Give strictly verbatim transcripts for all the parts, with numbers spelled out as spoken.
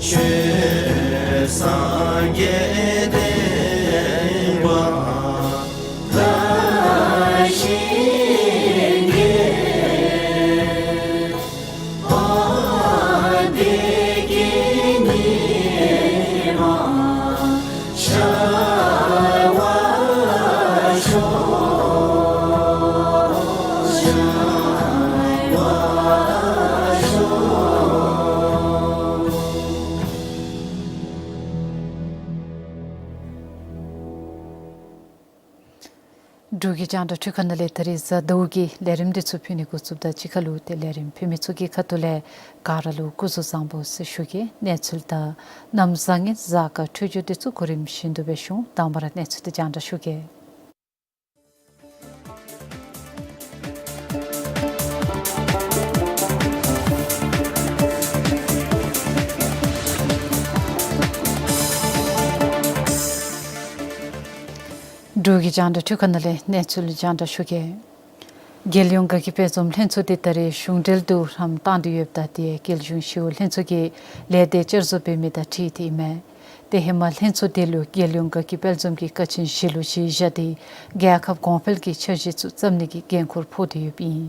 ཆོས་སངས་རྒྱས་བསྟན་པ་དར་ཞིང་རྒྱས། འབྲུག་གི་རྒྱང་བསྒྲགས་འཕྲུལ་ཁང་ནང་ལས་ད་རིས་གཟའ་ཟླཝ་གི་ལས་རིམ་འདི་ཚུ་ཕུལ་ནི་འགོ་བཙུགསཔ་དང་གཅིག་ཁར་ལུ་ཏེ་ལས་རིམ་ཕུལ་མི་ཚུ་གི་ཁ་ཐུག་ལས་ག་ར་ལུ་སྐུ་གཟུགས་བཟང་པོ་ཟེར་ཞུ་གེ། གནས་ཚུལ་དང་གནམ་བཟང་ངན་གཟའ་སྐར་འཕྲོད་སྦྱོར་འདི་ཚུ་གོ་རིམ་བཞིན་དུ་སྦེ་ཞུ། དང་པ་ར་གནས་ཚུལ་འདི་རྒྱང་བསྒྲགས་ཞུ་གེ། འབྲུག་གི་རྒྱང་བསྒྲགས་འཕྲུལ་ཁང་ནང་ལས་གནས་ཚུལ་རྒྱང་བསྒྲགས་ཞུ་གེ། རྒྱལ་ཡོངས་དགའ་སྐྱིད་དཔལ་འཛོམས་ལྷན་ཚོགས་འདི་ད་རེས་གཞུང་འབྲེལ་དུ་རམ་བཏང་སྟེ་ཡོདཔ་ད་དེ་ཡང་རྒྱལ་གཞུང་ཞི་གཡོག་ལྷན་ཚོགས་ཀྱིས་ལས་སྡེ་བསྐྱར་བཟོ་འབད་མི་དང་འཁྲིལ་ཏེ་ཨིན་མས། ཏེ་ཧེ་མ་ལྷན་ཚོགས་དེ་ལུ་རྒྱལ་ཡོངས་དགའ་སྐྱིད་དཔལ་འཛོམས་ཀྱི་ཀ་ཆེན་བཞི་ལུ་གཞི་བཞག་སྟེ་རྒྱལ་ཁབ་གོང་འཕེལ་གྱི་འཆར་གཞི་ཚུ་བརྩམ་ནི་གི་འགན་ཁུར་ཕོག་སྟེ་ཡོདཔ་ཨིན།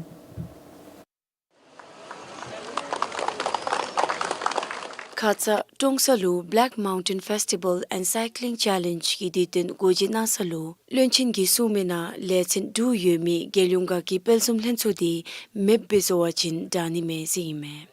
ཁ་ཙ་ཀྲོང་གསར་ལུ་Black Mountain Festival and Cycling Challenge གི་དུས་སྟོན་འགོ་འབྱེད་གནང་ས་ལུ་བློན་ཆེན་གྱིས་གསུངས་མི་ནང་ལས་ཚན་དྲུག་ཡོད་མི་རྒྱལ་ཡོངས་དགའ་སྐྱིད་དཔལ་འཛོམས་ལྷན་ཚོགས་འདི་མེདཔ་སྦེ་བཟོ་བ་ཅིན་དྲག་ནི་མས་ཟེར་ཨིན་མས།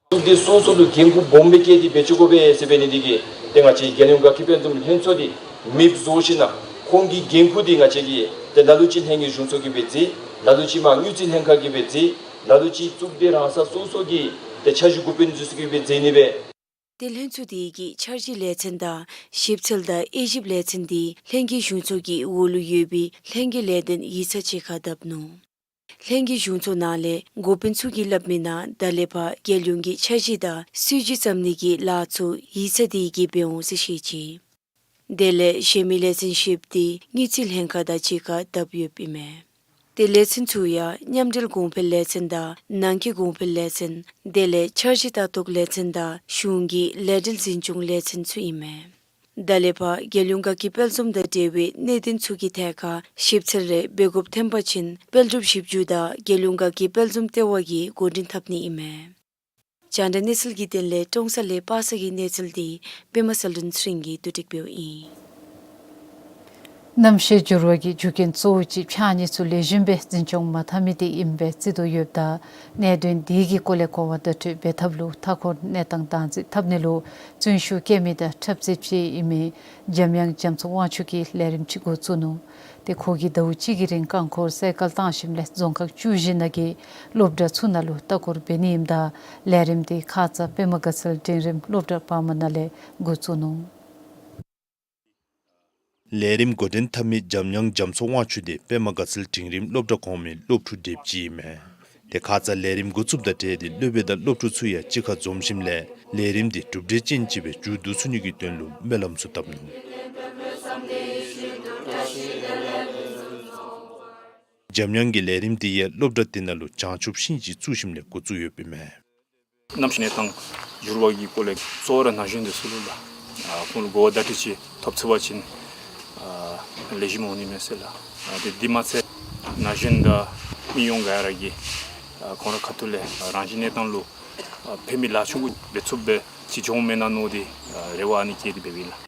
ཚོགས་སྡེ་སོ་སོ་ལུ་འགན་ཁུར་སྦོམ་སྦེ་བཀལ་ཏེ་འབད་བཅུག་དགོ་པས་ཟེར་འབད་ནི་འདི་གིས་ཏེ་ང་བཅས་རྒྱལ་ཡོངས་དགའ་སྐྱིད་དཔལ་འཛོམས་ལྷན་ཚོགས་འདི་མེདཔ་བཟོ་ཞིན་ན་ཁོང་གི་འགན་ཁུར་འདི་ང་བཅས་ཀྱིས་ཏེ་ལ་ལུ་ཅིག་ལྷན་རྒྱས་གཞུང་ཚོགས་ཀྱིས་འབད་རྩིས། ལ་ལུ་ཅིག་མར་དངུལ་རྩིས་ལྷན་ཁག་གིས་འབད་རྩིས། ལ་ལུ་ཅིག་གཙུག་སྡེ་རང་ས་སོ་སོ་གི་ཏེ་འཆར་གཞི་འགོ་དཔོན་ཚུ་གིས་འབད་མཛད་ནི་སྦེ། ཏེ་ལྷན་ཚོགས་དེ་གི་འཆར་གཞི་ལས་ཚན་དང་ཞིབ་འཚོལ་དང་དབྱེ་ཞིབ་ལས་ཚན་འདི་ལྷན་རྒྱས་གཞུང་ཚོགས་ཀྱི་འོག་ལུ་ཡོད་པའི་ལྷན་རྒྱས་ལས་དོན་ཡིག་ཚང་གཅིག་ཁར་བསྡབ་ནུག། ལྷན་རྒྱས་གཞུང་ཚོགས་ནང་ལས་འགོ་དཔོན་ཚུ་གིས་སླབ་མི་ནང་ད་ལས་ཕར་རྒྱལ་ཡོངས་ཀྱི་འཆར་གཞི་དང་སྲིད་བྱུས་བརྩམ་ནི་གི་ལཱ་ཚུ་ཡིག་ཚང་དེ་གིས་འབད་འོང་ཟེར་བཤད་ཅི། དེ་ལས་གཞན་མི་ལས་ཚན་བཞིཔོ་འདི་དངུལ་རྩིས་ལྷན་ཁག་དང་གཅིག་ཁར་བསྡབ་ཡོདཔ་ཨིན་མས། ཏེ་ལས་ཚན་ཚུ་ཡང་མཉམ་འབྲེལ་གོང་འཕེལ་ལས་ཚན་དང་ནང་འཁོད་གོང་འཕེལ་ལས་ཚན་དེ་ལས་འཆར་གཞི་ལྟ་རྟོག་ལས་ཚན་དང་གཞུང་གི་ལས་འབྲེལ་འཛིན་སྐྱོང་ལས་ཚན་ཚུ་ཨིན་མས། ད་ལས་ཕར་རྒྱལ་ཡོངས་དགའ་སྐྱིད་དཔལ་འཛོམས་དང་འབྲེལ་བའི་གནད་དོན་ཚུ་གི་ཐད་ཁར་ཞིབ་འཚོལ་རེ་འབད་དགོཔ་ཐོན་པ་ཅིན་དཔལ་འབྱོར་ཞིབ་འཇུག་དང་རྒྱལ་ཡོངས་དགའ་སྐྱིད་དཔལ་འཛོམས་ལྟེ་བ་གིས་འགོ་འདྲེན་འཐབ་ནི་ཨིན་མས། རྒྱང་བསྒྲགས་གནས་ཚུལ་གྱི་དོན་ལས་ཀྲོང་གསར་ལས་པ་སངས་ཀྱི་གནས་ཚུལ་འདི་པདྨ་གསལ་སྒྲོན་ཚེ་རིང་གིས་བསྡུ་སྒྲིག་འབདཝ་ཨིན། གནམ་གཤིས་འགྱུར་བ་གི་རྒྱུ་རྐྱེན་གཙོ་བོ་ཅིག་ཕྱགས་སྙིགས་ཚུ་ལེགས་ཤོམ་སྦེ་འཛིན་སྐྱོང་མ་འཐབ་མི་དེ་ཨིནམ་སྦེ་བརྩི་དོ་ཡོདཔ་ད་གནད་དོན་དེ་གི་སྐོར་ལས་གོ་བ་བརྡ་སྤྲོད་འབད་ཐབས་ལུ་མཐའ་འཁོར་གནས་སྟངས་བདག་འཛིན་འཐབ་ནི་ལུ་བརྩོན་ཤུགས་བསྐྱེད་མི་དང་འཁྲབ་རྩེདཔ་ཅིག་ཨིན་མི་འཇམ་དབྱངས་རྒྱ་མཚོ་དབང་ཕྱུག་གིས་ལས་རིམ་ཅིག་འགོ་བཙུགས་ནུག། ཏེ་ཁོ་གིས་ཟླཝ་གཅིག་གི་རིང་རྐང་འཁོར་སེར་ཀལ་བཏང་ཞིནམ་ལས་རྫོང་ཁག་བཅུ་བཞི་ནང་གི་སློབ་གྲྭ་ཚུ་ནང་ལུ་ལྟ་སྐོར་འབད་ནི་ཨིནམ་ད་ལས་རིམ་དེ་ཁ་ཙ་པདྨ་དགའ་ཚལ་འབྲིང་རིམ་སློབ་གྲྭ་དཔར་མ་ནང་ལས་འགོ་བཙུགས་ནུག། ལས་རིམ་འགོ་འདྲེན་འཐབ་མི་འཇམ་དབྱངས་རྒྱ་མཚོ་དབང་ཕྱུག་དེ་པདྨ་དགའ་ཚལ་འབྲིང་རིམ་སློབ་གྲྭ་གོང་མའི་སློབ་ཕྲུག་དེ་ཅིག་ཨིན་མས། ཏེ་ཁ་ཙ་ལས་རིམ་འགོ་བཙུགསཔ་དང་འབྲེལ་ཏེ་སློབ་དཔོན་དང་སློབ་ཕྲུག་ཚུ་ཡང་གཅིག་ཁར་འཛོམས་ཞིནམ་ལས་ལས་རིམ་དེ་གྲུབ་འབྲས་ཅན་ཅིག་སྦེ་མཇུག་བསྡུ་ཚུགས་ནི་གི་དོན་ལུ་སྨོན་ལམ་ཚུ་བཏབ་ནུག། འཇམ་དབྱངས་ཀྱིས་ལས་རིམ་དེ་ཡང་སློབ་གྲྭ་དེ་ནང་ལུ་བྱང་ཆུབ་ཤིང་ཅིག་བཙུགས་ཞིནམ་ལས་འགོ་བཙུགས་ཡོདཔ་ཨིན་མས། གནམ་གཤིས་གནས་སྟངས་འགྱུར་བ་གི་སྐོར་ལས་གཙོ་བོ་ར་ན་གཞོན་འདི་ཚུ་ལུ་ལགས། ཨ་ཁོང་ལུ་གོ་བ་བརྡ་སྤྲོད་ཅིག་ཐོབ་ཚུགས་པ་ཅིན་ཨ་ལེགས་ཤོམ་འོང་ནི་མས་ཟེར་ལགས། ཨ་དེ་འདི་མ་ཚད་ན་གཞོན་དང་མི་ཡོངས་ག་ར་གིས་ཨ་ཁོང་རའི་ཁ་ཐུག་ལས་རང་བཞིན་གནས་སྟངས་ལུ་ཨ་ཕན་པའི་ལཱ་ཆུང་ཀུ་འབད་ཚུགསཔ་སྦེ་ཅིག་འགྱོཝ་མེན་ན་མནོ་སྟེ་ཨ་རེ་བ་ཨ་ནི་བསྐྱེད་དེ་འབདཝ་ཨིན་ལགས།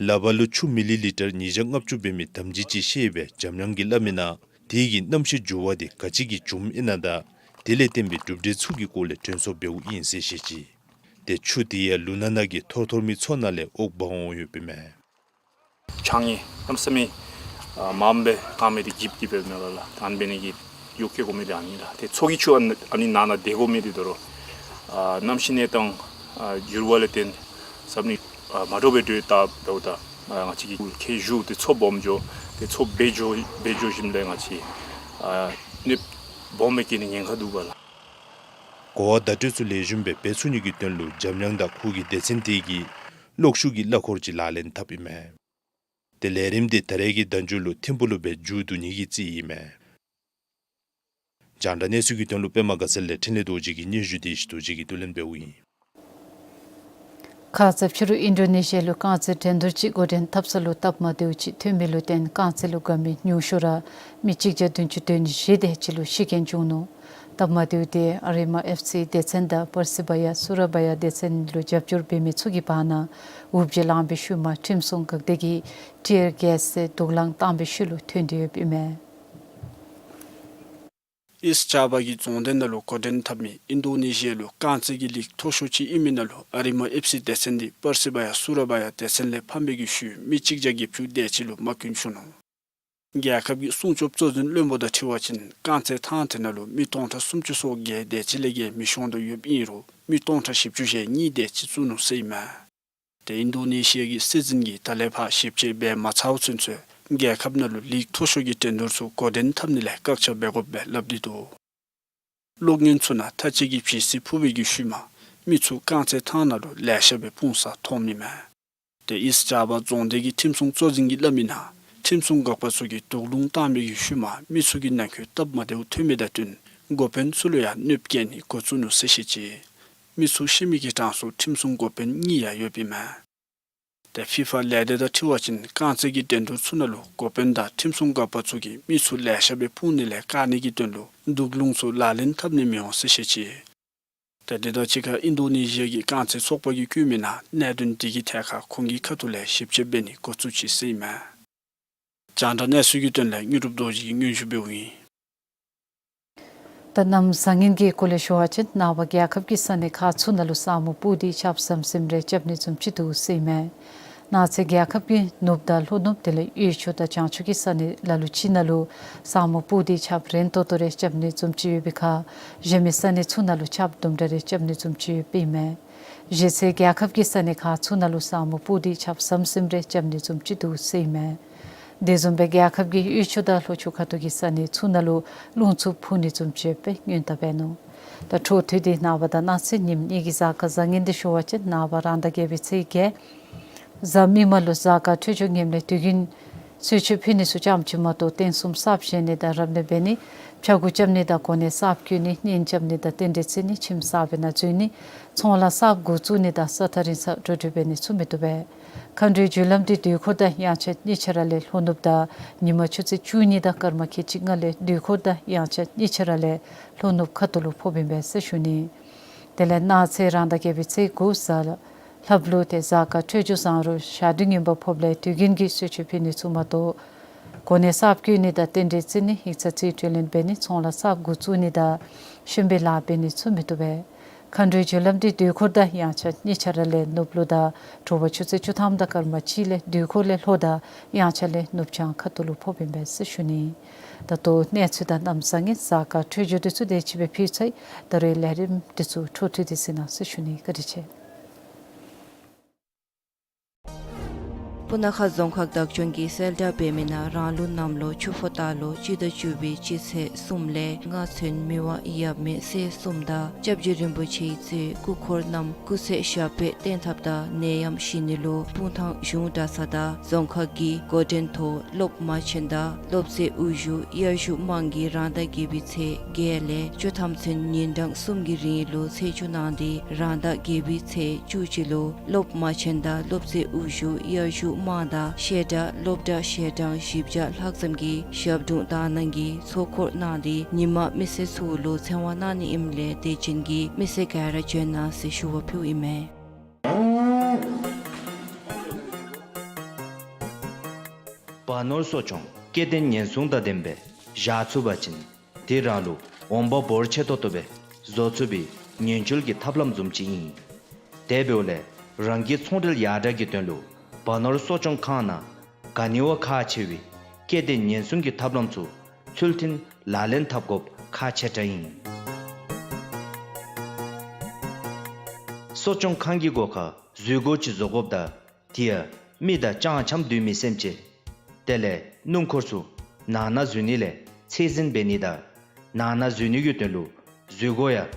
ལགཔ་ལུ་ཆུ་མི་ལི་ལི་ཊར་ཉིས་བརྒྱ་ལྔ་བཅུ་འབད་མི་དམ་སྦྱིས་ཅིག་བཤད་སྦེ་འཇམ་དབྱངས་ཀྱིས་སླབ་མི་ནང་དེ་གིས་གནམ་གཤིས་འགྱུར་བ་དེ་ག་ཅི་གིས་བྱུངམ་ཨིན་ན་དང་དེ་ལས་བརྟེན་པའི་གྲུབ་འབྲས་ཚུ་གི་སྐོར་ལས་དྲན་གསོ་འབདཝ་ཨིན་ཟེར་བཤད་ཅི། ཏེ་ཆུ་དེ་ཡང་ལུང་ནག་ནང་གི་ཐོར་ཐོར་མའི་མཚོ་ནང་ལས་འོག་འབག་འོང་ཡོདཔ་ཨིན་མས། ཆང་ནི་གནམ་མེད་ས་མེད་ཨ་མངམ་སྦེ་བཏང་མི་དེ་འགྱིབ་འགྱིབ་སྦེ་མས་ལགས། ད་ཨ་ནི་འབད་ནི་གིས་ཡུག་སྐྱེ་དགོ་མི་དེ་ཨ་ནི་ལགས། ཏེ་མཚོ་གི་ཆུ་ཨ་ནི་ཨ་ནི་ནང་ན་སྡོད་དགོ་མི་དེ་དོ་རུང་ཨ་གནམ་གཤིས་གནས་སྟངས་ཨ་འགྱུར་བ་ལས་བརྟེན་ཟབ་ནི་ཨ་མ་འདྲཝ་སྦེ་འགྱོ་དོ་ད་འབདཝ་ད་ཨ་ང་བཅས་ཀྱིས་ཁྱེག་ཞུ་སྟེ་མཚོ་སྦོམ་འགྱོ་སྟེ་མཚོ་སྦེ་འགྱོ་སྦེ་འགྱོ་ཞིནམ་ལས་ང་བཅས་ཨ་གནོདཔ་སྦོམ་སྦེ་བཀལ་ནི་ཉེན་ཁ་འདུག་པ་ལགས། གོ་བ་བརྡ་སྤྲོད་ཚུ་ལེགས་ཤོམ་སྦེ་འབད་ཚུགས་ནི་གི་དོན་ལུ་འཇམ་དབྱངས་དང་ཁོ་གི་སྡེ་ཚན་དེ་གིས་གློག་ཤུགས་ཀྱི་གླ་འཁོར་ཅིག་ལག་ལེན་འཐབ་ཨིན་མས། ཏེ་ལས་རིམ་དེ་ད་རེས་ཀྱི་ཟླ་མཇུག་ལུ་ཐིམ་ཕུག་ལུ་སྦེ་མཇུག་བསྡུ་ནི་གི་རྩིས་ཨིན་མས། རྒྱང་བསྒྲགས་གནས་ཚུལ་གྱི་དོན་ལུ་པདྨ་དགའ་ཚལ་ལས་འཕྲིན་ལས་རྡོ་རྗེ་གི་སྙན་ཞུ་དེ་བདེ་ཆེན་རྡོ་རྗེ་གིས་བསྡུ་ལེན་འབདཝ་ཨིན། ཁ་ཙ་ཕྱི་རུ་ཨིན་ཌོ་ནེ་ཤི་ཡ་ལུ་རྐང་རྩེད་འགྲན་བསྡུར་ཅིག་འགོ་འདྲེན་འཐབ་ས་ལུ་སྟབས་མ་བདེཝ་ཅིག་ཐོན་མི་ལུ་བརྟེན་རྐང་རྩེད་ལུ་དགའ་མི་ཉུང་ཤོས་ར་མི་གཅིག་བརྒྱ་བདུན་ཅུ་དོན་བཞི་དེ་ཅིག་ལུ་ཤི་རྐྱེན་བྱུང་ནུག། སྟབས་མ་བདེཝ་དེ་ཨ་རི་མ་ཨེཕ་སི་སྡེ་ཚན་དང་པར་སི་བ་ཡ་སུ་ར་བ་ཡ་སྡེ་ཚན་ལུ་རྒྱབ་སྐྱོར་འབད་མི་ཚུ་གི་བར་ན་འུར་བརྗིད་ལངས་པའི་ཤུལ་མ་ཁྲིམས་སྲུང་འགག་སྡེ་གིས་ཊི་ཡར་གེསི་དེ་དུག་རླངས་བཏང་པའི་ཤུལ་ལུ་ཐོན་ཏེ་ཡོདཔ་ཨིན་མས། ཨིསཊ་ཇཱ་བ་གི་རྫོང་སྡེ་ནང་ལུ་འགོ་འདྲེན་འཐབ་མི་ཨིན་ཌོ་ནེ་ཤི་ཡ་ལུ་རྐང་རྩེད་ཀྱི་ལིག་མཐོ་ཤོས་ཅིག་ཨིན་མི་ནང་ལུ་ཨ་རི་མ་ཨེཕ་སི་སྡེ་ཚན་འདི་པར་སི་བ་ཡ་སུ་ར་བ་ཡ་སྡེ་ཚན་ལས་ཕམ་པའི་གི་ཤུལ་མི་གཅིག་བརྒྱ་བརྒྱད་ཅུ་དེ་ཅིག་ལུ་མ་གྱོངས་བྱུང་ནུག། རྒྱལ་ཁབ་ཀྱི་སྲུང་སྐྱོབ་གཙོ་འཛིན་བློན་པོ་དང་འཁྲིལ་བ་ཅིན་རྐང་རྩེད་ཐང་དེ་ནང་ལུ་མི་སྟོང་ཕྲག་སུམ་ཅུ་སོ་བརྒྱད་དེ་ཅིག་ལས་བརྒལ་མི་ཤོང་དོ་ཡོདཔ་ཨིན་རུང་མི་སྟོང་ཕྲག་བཞི་བཅུ་ཞེ་གཉིས་དེ་ཅིག་བཙུགས་ནུག་ཟེར་ཨིན་མས། ཏེ་ཨིན་ཌོ་ནེ་ཤི་ཡ་གི་སྲིད་འཛིན་གྱིས་ད་ལས་ཕར་ཞིབ་དཔྱད་འབད་མ་ཚརཝ་ཚུན་ཚོད་རྒྱལ་ཁབ་ནང་ལུ་ལིག་མཐོ་ཤོས་ཀྱི་འགྲན་བསྡུར་ཚུ་འགོ་འདྲེན་འཐབ་ནི་ལས་བཀག་ཆ་འབད་དགོཔ་སྦེ་སླབ་སྟེ་འདུག། གློག་བརྙན་ཚུ་ནང་ཐ་ཅི་གི་བྱི་ཙི་འཕུར་བའི་གི་ཤུལ་མ་མི་ཚུ་རྐང་རྩེད་ཐང་ནང་ལུ་ལེ་ཤ་སྦེ་སྤུངས་ས་མཐོངམ་ཨིན་མས། ཏེ་ཨིསཊ་ཇཱ་བ་རྫོང་སྡེ་གི་ཁྲིམས་སྲུང་གཙོ་འཛིན་གྱིས་སླབ་མི་ནང་ཁྲིམས་སྲུང་འགག་པ་ཚུ་གིས་དུག་རླུང་བཏང་མི་གི་ཤུལ་མ་མི་ཚུ་གི་ནང་འཁོད་སྟབས་མ་བདེཝ་ཐོན་མི་དང་བསྟུན་འགོ་དཔོན་ཚུ་ལུ་ཡང་གནོདཔ་བཀལ་ནི་འགོ་བཙུགས་ནུག་ཟེར་བཤད་ཅི། མི་ཚུ་ཤི་མི་གི་གྲངས་སུ་ཁྲིམས་སྲུང་འགོ་དཔོན་གཉིས་ཡང་ཡོདཔ་ཨིན་མས། ཏེ་ཕི་ཕ་ལས་སྡེ་དང་འཁྲིལ་བ་ཅིན་རྐང་རྩེད་ཀྱི་འགྲན་བསྡུར་ཚུ་ནང་ལུ་འགོ་དཔོན་དང་ཁྲིམས་སྲུང་འགག་པ་ཚུ་གིས་མི་ཚུ་ལེ་ཤ་སྦེ་སྤུངས་ནི་ལས་བཀག་ནི་གི་དོན་ལུ་དུག་རླུང་ཚུ་ལག་ལེན་འཐབ་ནི་མི་འོང་ཟེར་བཤད་ཅི། ཏེ་དེ་དང་གཅིག་ཁར་ཨིན་ཌོ་ནེ་ཤི་ཡ་གི་རྐང་རྩེད་ཚོགས་པ་གིས་བཀོད་མི་ནང་གནད་དོན་དེ་གི་ཐད་ཁར་ཁོང་གི་ཁ་ཐུག་ལས་ཞིབ་དཔྱད་འབད་ནི་འགོ་བཙུགས་ཅི་ཟེར་ཨིན་མས། རྒྱང་བསྒྲགས་གནས་ཚུལ་གྱི་དོན་ལས་དངོས་གྲུབ་རྡོ་རྗེ་གིས་སྙན་ཞུ་འབདཝ་ཨིན། ད་གནམ་བཟང་ངན་གྱི་སྐོར་ལས་ཞུ་བ་ཅིན་ནངས་པ་རྒྱལ་ཁབ་ཀྱི་ས་གནས་ཁག་ཚུ་ནང་ལུ་ས་སྨུག་སྤུབས་ཏེ་ཆརཔ་ཟམ་ཟིམ་རེ་རྐྱབ་ནི་བཟུམ་ཅིག་འདུག་ཟེར་ཨིན་མས། གནངས་ཚེ་རྒྱལ་ཁབ་ཀྱི་ནུབ་དང་ལྷོ་ནུབ་དེ་ལས་དབུས་ཕྱོགས་དང་བྱང་ཕྱོགས་ཀྱི་ས་གནས་ལ་ལུ་ཅིག་ནང་ལུ་ས་སྨུག་སྤུབས་ཏེ་ཆརཔ་རན་ཏོག་ཏོ་རེ་རྐྱབ་ནི་བཟུམ་ཅིག་ཡོད་པའི་ཁར་གཞན་མི་ས་གནས་ཚུ་ནང་ལུ་ཆརཔ་དུམ་གྲ་རེ་རྐྱབ་ནི་བཟུམ་ཅིག་ཡོདཔ་ཨིན་མས། གཞེས་ཚེ་རྒྱལ་ཁབ་ཀྱི་ས་གནས་ཁག་ཚུ་ནང་ལུ་ས་སྨུག་སྤུབས་ཏེ་ཆརཔ་ཟམ་ཟིམ་རེ་རྐྱབ་ནི་བཟུམ་ཅིག་འདུག་ཟེར་ཨིན་མས། དེ་བཟུམ་སྦེ་རྒྱལ་ཁབ་ཀྱི་དབུས་ཕྱོགས་དང་ལྷོ་ཕྱོགས་ཁ་ཐུག་ཀྱི་ས་གནས་ཚུ་ནང་ལུ་རླུང་འཚུབ་འཕུ་ནི་བཟུམ་ཅིག་ཡོདཔ་སྦེ་སྔོན་བརྡ་འབད་ནུག། ད་འཕྲོ་མཐུད་དེ་ནངས་པ་དང་གནངས་ཚེ་ཉིནམ་གཉིས་ཀྱི་གཟའ་སྐར་བཟང་ངན་འདི་ཞུ་བ་ཅིན་ནངས་པ་རང་ཟླ་བརྒྱད་པའི་ཚེས་བརྒྱད་གཟའ་མིག་དམར་ལུ་གཟའ་སྐར་འཕྲོད་སྦྱོར་ངནམ་ལས་དུས་རྒྱུན་གསོལ་མཆོད་ཕུལ་ནི་ཚུ་ཙམ་ཅིག་མ་གཏོགས་རྟེན་གསུམ་གསརཔ་བཞེངས་ནི་དང་རབ་གནས་འབད་ནི་ཕྱག་འགུགས་རྐྱབ་ནི་དང་གོ་གནས་གསརཔ་བསྐོ་ནི་གཉེན་རྐྱབ་ནི་དང་རྟེན་འབྲེལ་བརྩི་ནི་ཁྱིམ་གསར་པའི་ནང་འཛུལ་ནི་ཚོང་ལཱ་གསརཔ་འགོ་བཙུགས་ནི་དང་ས་ཐག་རིང་སར་འགྲོ་འགྲུལ་འབད་ནི་ཚུ་མི་བཏུབ་པས། མཁའ་འགྲོའི་རྒྱུ་ལམ་འདི་དུས་འཁོར་དང་དབྱངས་འཆར་གཉིས་ཆ་ར་ལས་ལྷོ་ནུབ་དང་ཉིན་མ་ཆུ་ཚོད་བཅུ་གཉིས་དང་སྐར་མ་ཁལ་གཅིག་ལྔ་ལས་དུས་འཁོར་དང་དབྱངས་འཆར་གཉིས་ཆ་ར་ལས་ལྷོ་ནུབ་ཁ་ཐུག་ལུ་ཕོགཔ་ཨིན་པས་ཟེར་ཞུ་ནི། དེ་ལས་གནངས་ཚེ་རང་ཟླ་བརྒྱད་པའི་ཚེས་དགུ་གཟའ་ལྷགཔ་ལུ་ཏེ་གཟའ་སྐར་འཕྲོད་སྦྱོར་བཟང་རུང་ཞག་དུས་ངན་པ་ཕོགཔ་ལས་དུས་རྒྱུན་གྱི་གསོལ་མཆོད་ཕུལ་ནི་ཚུ་མ་གཏོགས་གོ་གནས་གསརཔ་བསྐོ་ནི་དང་རྟེན་འབྲེལ་བརྩི་ནི་ཡིག་ཚང་རྩིས་སྤྲོད་ལེན་འབད་ནི་ཚོང་ལཱ་གསརཔ་འགོ་བཙུགས་ནི་དང་བཤན་པའི་ལཱ་འབད་ནི་ཚུ་མི་བཏུབ་པས། མཁའ་འགྲོའི་རྒྱུ་ལམ་འདི་དུས་འཁོར་དང་དབྱངས་འཆར་གཉིས་ཆ་ར་ལས་ནུབ་ལུ་དང་དྲོ་པ་ཆུ་ཚོད་བཅུ་ཐམ་དང་སྐར་མ་གཅིག་ལས་དུས་འཁོར་ལས་ལྷོ་དང་དབྱངས་འཆར་ལས་ནུབ་བྱང་ཁ་ཐུག་ལུ་ཕོགཔ་ཨིན་པས་ཟེར་ཞུ་ནི། ད་ལྟོ་གནས་ཚུལ་དང་གནམ་བཟང་ངན་གཟའ་སྐར་འཕྲོད་སྦྱོར་འདི་ཚུ་དེ་ཅིག་སྦེ་ཕུལ་ཚར་ཡི། ད་རེས་ལས་རིམ་འདི་ཚུ་འཕྲོ་མཐུད་དེ་གཟིགས་གནང་ཟེར་ཞུ་ནི། བཀའ་དྲིན་ཆེ། སྤུ་ན་ཁ་རྫོང་ཁག་བདག་སྐྱོང་གིས་གསལ་བསྒྲགས་འབད་མི་ནང་རང་ལུགས་གནམ་ལོ་ཆུ་ཕོ་སྟག་ལོ་སྤྱི་ཟླ་བཅུ་པའི་སྤྱི་ཚེས་གསུམ་ལས་ལྔ་ཚུན་མི་དབང་ཡབ་མེས་སྲས་གསུམ་དང་སྐྱབས་རྗེ་རིན་པོ་ཆེ་གཙོས་སྐུ་འཁོར་རྣམས་སྐུ་ཚེ་ཞབས་པད་བརྟན་ཐབས་དང་ནད་ཡམས་ཞི་ནི་ལུ་སྤུངས་ཐང་གཞུང་གྲྭ་ཚང་དང་རྫོང་ཁག་གིས་འགོ་འདྲེན་ཐོག་སློབ་མ་ཆེན་དང་སློབ་སྤྱི་དབུ་བཞུགས་དབྱར་བཞུགས་དམངས་ཀྱིས་རང་ཟླ་བརྒྱད་པའི་ཚེས་བརྒྱད་ལས་བཅུ་ཐམ་ཚུན་ཉིན་གྲངས་གསུམ་གྱི་རིང་ལུ་ཚེས་བཅུ་གནང་སྟེ་རང་ཟླ་བརྒྱད་པའི་ཚེས་བཅུ་གཅིག་ལུ་སློབ་མ་ཆེན་དང་སློབ་སྤྱི་དབུ་བཞུགས་དབྱར་བཞུགས་དམངས་དང་བཤད་གྲྭ་སློབ་གྲྭ་ཞལ་གྲངས་བཞི་བརྒྱ་ལྷག་ཙམ་གྱིས་ཞབས་དྲུང་དག་སྣང་གི་ཚོགས་འཁོར་གནང་སྟེ་ཉི་མ་མི་སེར་ཚུ་ལུ་ཚེ་དབང་གནང་ནི་ཨིནམ་ལས་དད་ཅན་གྱི་མི་སེར་ག་ར་བྱོན་གནང་ཟེར་ཞུ་བ་ཕུལཝ་ཨིན་མས། བ་ནོར་གསོ་སྐྱོང་སྐྱེ་ལྡན་ཉེན་སྲུང་དང་ལྡན་པའི་བཞག་ཚུགས་པ་ཅིན་དེ་རང་ལུ་འོང་འབབ་འབོར་ཆེ་ཏོག་ཏོ་སྦེ་བཟོ་ཚུགས་པའི་ཉེན་བཅོལ་གྱི་ཐབས་ལམ་བཟུམ་ཅིག་ཨིན། དེ་འབདཝ་ལས་རང་གི་ཚོང་འབྲེལ་ཡར་དྲག་གི་དོན་ལུ་བ་ནོར་གསོ་སྐྱོང་ཁང་ནང་ག་ནི་བ་ཁག་ཆེ་བའི་སྐྱེ་ལྡན་ཉེན་སྲུང་གི་ཐབས་ལམ་ཚུ་ཚུལ་མཐུན་ལག་ལེན་འཐབ་དགོཔ་ཁག་ཆེ་དྲགས་ཨིན། གསོ་སྐྱོང་ཁང་གི་སྒོ་ཁར་འཛུལ་སྒོ་ཅིག་བཟོ་དགོཔ་དང་དེ་ཡང་མི་དང་ཅང་འཆམ་སྡོད་མི་སེམས་ཅན་དེ་ལས་སྣུམ་འཁོར་ཚུ་ནང་ན་འཛུལ་ནི་ལས་ཚད་འཛིན་འབད་ནི་དང་ནང་ན་འཛུལ་ནི་གི་དོན་ལུ་འཛུལ་སྒོ་ཡང་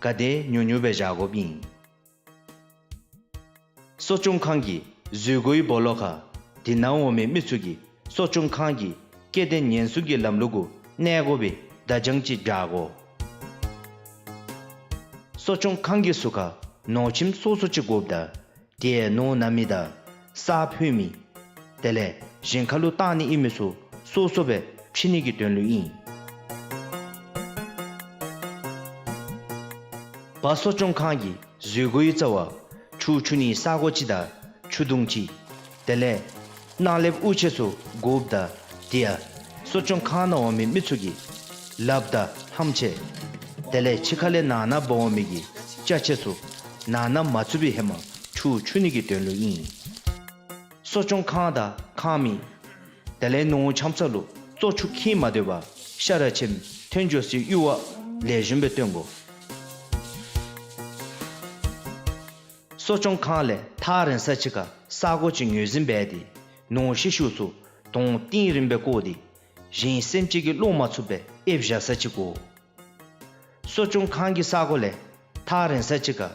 ག་དེ་ཉུང་ཉུང་སྦེ་བཞག་དགོཔ་ཨིན། གསོ་སྐྱོང་ཁང་གི་འཛུལ་སྒོའི་སྦོ་ལོགས་ཁར་དེ་ནང་འོང་མི་མི་ཚུ་གིས་གསོ་སྐྱོང་ཁང་གི་སྐྱེ་ལྡན་ཉེན་སྲུང་གི་ལམ་ལུགས་གུ་གནས་དགོ་པའི་ བརྡ་བྱང་ཅིག་སྦྱར་དགོ། གསོ་སྐྱོང་ཁང་གི་ཟུར་ཁར་ནོར་ཁྱིམ་སོ་སོ་ཅིག་དགོཔ་ད་དེ་ནོར་ན་མི་དང་ས་ཕུད་མི་དེ་ལས་གཞན་ཁ་ལུ་བཏང་ནི་ཨིན་མི་ཚུ་སོ་སོ་སྦེ་ཕྱེ་ནི་གི་དོན་ལུ་ཨིན། བ་གསོ་སྐྱོང་ཁང་གི་བཟོ་སྒོའི་རྩ་བར་ཆུ་འཁྱུ་ནི་ས་གོ་ཅིག་དང་ཆུ་དུང་ཅིག་དེ་ལས་ནང་ལེབ་དབུགས་ཆད་ཚུ་དགོཔ་ད་དེ་ཡང་གསོ་སྐྱོང་ཁང་ནང་འོང་མི་མི་ཚུ་གིས་ལགཔ་དང་ལྷམ་ཆས་དེ་ལས་ཕྱི་ཁ་ལས་ནང་ན་འབག་འོང་མི་གི་ཅ་ཆས་ཚུ་ནང་ན་མ་ཚུད་པའི་ཧེ་མ་ཆུ་འཁྱུ་ནི་གི་དོན་ལུ་ཨིན། གསོ་སྐྱོང་ཁང་དང་ཁང་མིག་དེ་ལས་ནོར་འཁྱམ་ས་ལུ་བཙོག་ཆུ་འཁྱིལ་མ་སྡོད་པར་ཤ་ར་ཆེམ་ཐོན་འགྱོ་སའི་གཡུར་བ་ལེགས་ཤོམ་སྦེ་སྟོན་དགོ། གསོ་སྐྱོང་ཁང་ལས་ཐག་རིང་ས་ཅིག་ཁར་ས་གོ་ཅིག་ངོས་འཛིན་འབད་དེ་ནོར་ཤི་ཤུལ་ཚུ་དོང་གཏིང་རིང་སྦེ་བརྐོ་སྟེ་གཞན་སེམས་ཅན་གྱིས་སློང་མ་ཚུགས་པར་ཨེབ་བཞག་ས་ཅིག་དགོ། གསོ་སྐྱོང་ཁང་གི་ས་གོ་ལས་ཐག་རིང་ས་ཅིག་ཁར་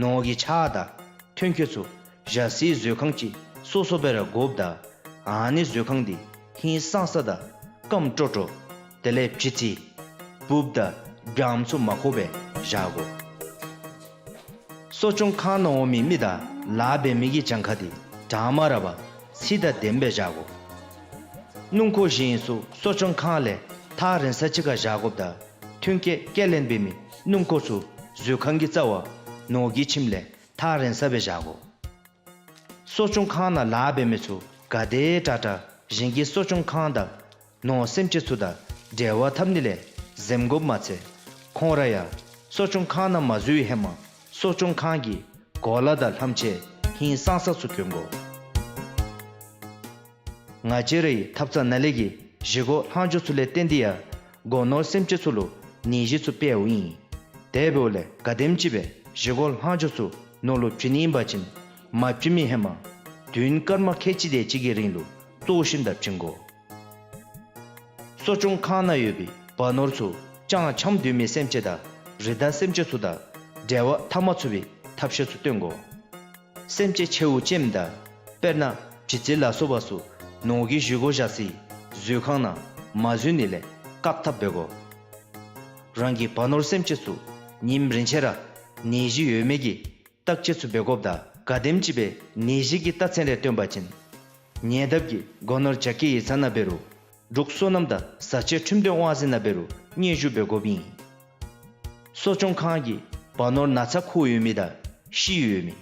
ནོར་གྱི་ཆག་དང་ཐོན་སྐྱེད་ཚུ་བཞག་སའི་མཛོད་ཁང་ཅིག་སོ་སོ་སྦེ་ར་དགོཔ་ད་ཨ་ནི་མཛོད་ཁང་འདི་ཧིང་སངས་ས་དང་སྐམ་ཀྲོ་ཀྲོ་དེ་ལས་བྱི་ཙི་འབུཔ་དང་སྦྱངམ་ཚུ་མ་ཁོག་པར་བཞག་དགོ། གསོ་སྐྱོང་ཁང་ནང་འོང་མི་མི་དང་ལཱ་འབད་མི་གི་གྱངས་ཁ་འདི་གྲངས་མ་ར་བར་ཚད་དང་ལྡནམ་སྦེ་བཞག་དགོ། སྣུམ་འཁོར་གཞན་ཚུ་གསོ་སྐྱོང་ཁང་ལས་ཐག་རིང་ས་ཅིག་ཁར་བཞག་དགོཔ་ད་ཐོན་སྐྱེད་སྐྱེལ་ལེན་འབད་མི་སྣུམ་འཁོར་ཚུ་མཛོད་ཁང་གི་རྩ་བར་ནོར་གྱི་ཁྱིམ་ལས་ཐག་རིང་ས་སྦེ་བཞག་དགོ། གསོ་སྐྱོང་ཁང་ནང་ལཱ་འབད་མི་ཚུ་ག་དེ་དྲག་དྲག་གཞན་གྱི་གསོ་སྐྱོང་ཁང་དང་ནོར་སེམས་ཅན་ཚུ་དང་འབྲེལ་བ་འཐབ་ནི་ལས་འཛེམ་དགོཔ་མ་ཚད་ཁོང་ར་ཡང་གསོ་སྐྱོང་ཁང་ནང་མ་འཛུལ་བའི་ཧེ་མ་གསོ་སྐྱོང་ཁང་གི་གོ་ལ་དང་ལྷམ་ཆས་ཧིང་སངས་ས་ཚུ་གྱོན་དགོ། ང་བཅས་རའི་ཐབ་ཚང་ནང་ལས་ཀྱི་བཞེས་སྒོ་ལྷག་འཕྲོ་ཚུ་ལས་བརྟེན་ཏེ་ཡང་སྒོ་ནོར་སེམས་ཅན་ཚུ་ལུ་ནད་གཞི་ཚུ་སྤེལཝ་ཨིན། དེ་འབདཝ་ལས་ག་དེམ་ཅིག་སྦེ་བཞེས་སྒོ་ལྷག་འཕྲོ་ཚུ་ནོར་ལུ་བྱིན་ནི་ཨིན་པ་ཅིན་མ་བྱིན་མི་ཧེ་མ་དུས་ཡུན་སྐར་མ་ཁལ་གཅིག་དེ་ཅིག་གི་རིང་ལུ་གཙོ་བོ་ཤིན་ཏུ་བྱིན་དགོ། གསོ་སྐྱོང་ཁང་ནང་ཡོད་པའི་བ་ནོར་ཚུ་སྤྱང་འཁྱམས་སྡོད་མི་སེམས་ཅན་དང་རི་དྭགས་སེམས་ཅན་ཚུ་དང་འབྲེལ་བ་འཐབ་མ་ཚུགས་པའི་ཐབས་ཤེས་ཚུ་སྟོན་དགོ། སེམས་ཅན་ཆེཝ་ཅནམ་དང་དཔེར་ན་བྱི་ཙི་ལ་སོགས་པ་ཚུ་ནོར་གྱི་བཞེས་སྒོ་བཞག་སའི་མཛོད་ཁང་ནང་མ་འཛུལ་ནི་ལས་བཀག་ཐབས་འབད་དགོ། རང་གི་བ་ནོར་སེམས་ཅན་ཚུ་ཉིནམ་རེ་ཆད་ར་ནད་གཞི་ཡོད་མེད་ཀྱི་བརྟག་དཔྱད་ཚུ་འབད་དགོཔ་ད་ག་དེམ་ཅིག་སྦེ་ནད་གཞི་གི་རྟགས་མཚན་རེ་སྟོན་པ་ཅིན་ཉེ་འདབས་ཀྱི་སྒོ་ནོར་རྒྱ་སྐྱེད་ཡིག་ཚང་ནང་འབད་རུང་འབྲུག་སོ་ནམ་དང་བཟའ་བཅའ་ཁྲིམས་དོན་དབང་འཛིན་ནང་འབད་རུང་སྙན་ཞུ་འབད་དགོཔ་ཨིན། གསོ་སྐྱོང་ཁང་གིས་བ་ནོར་ན་ཚ་ཁུག་ཡོད་མི་དང་ཤི་ཡོད་མི་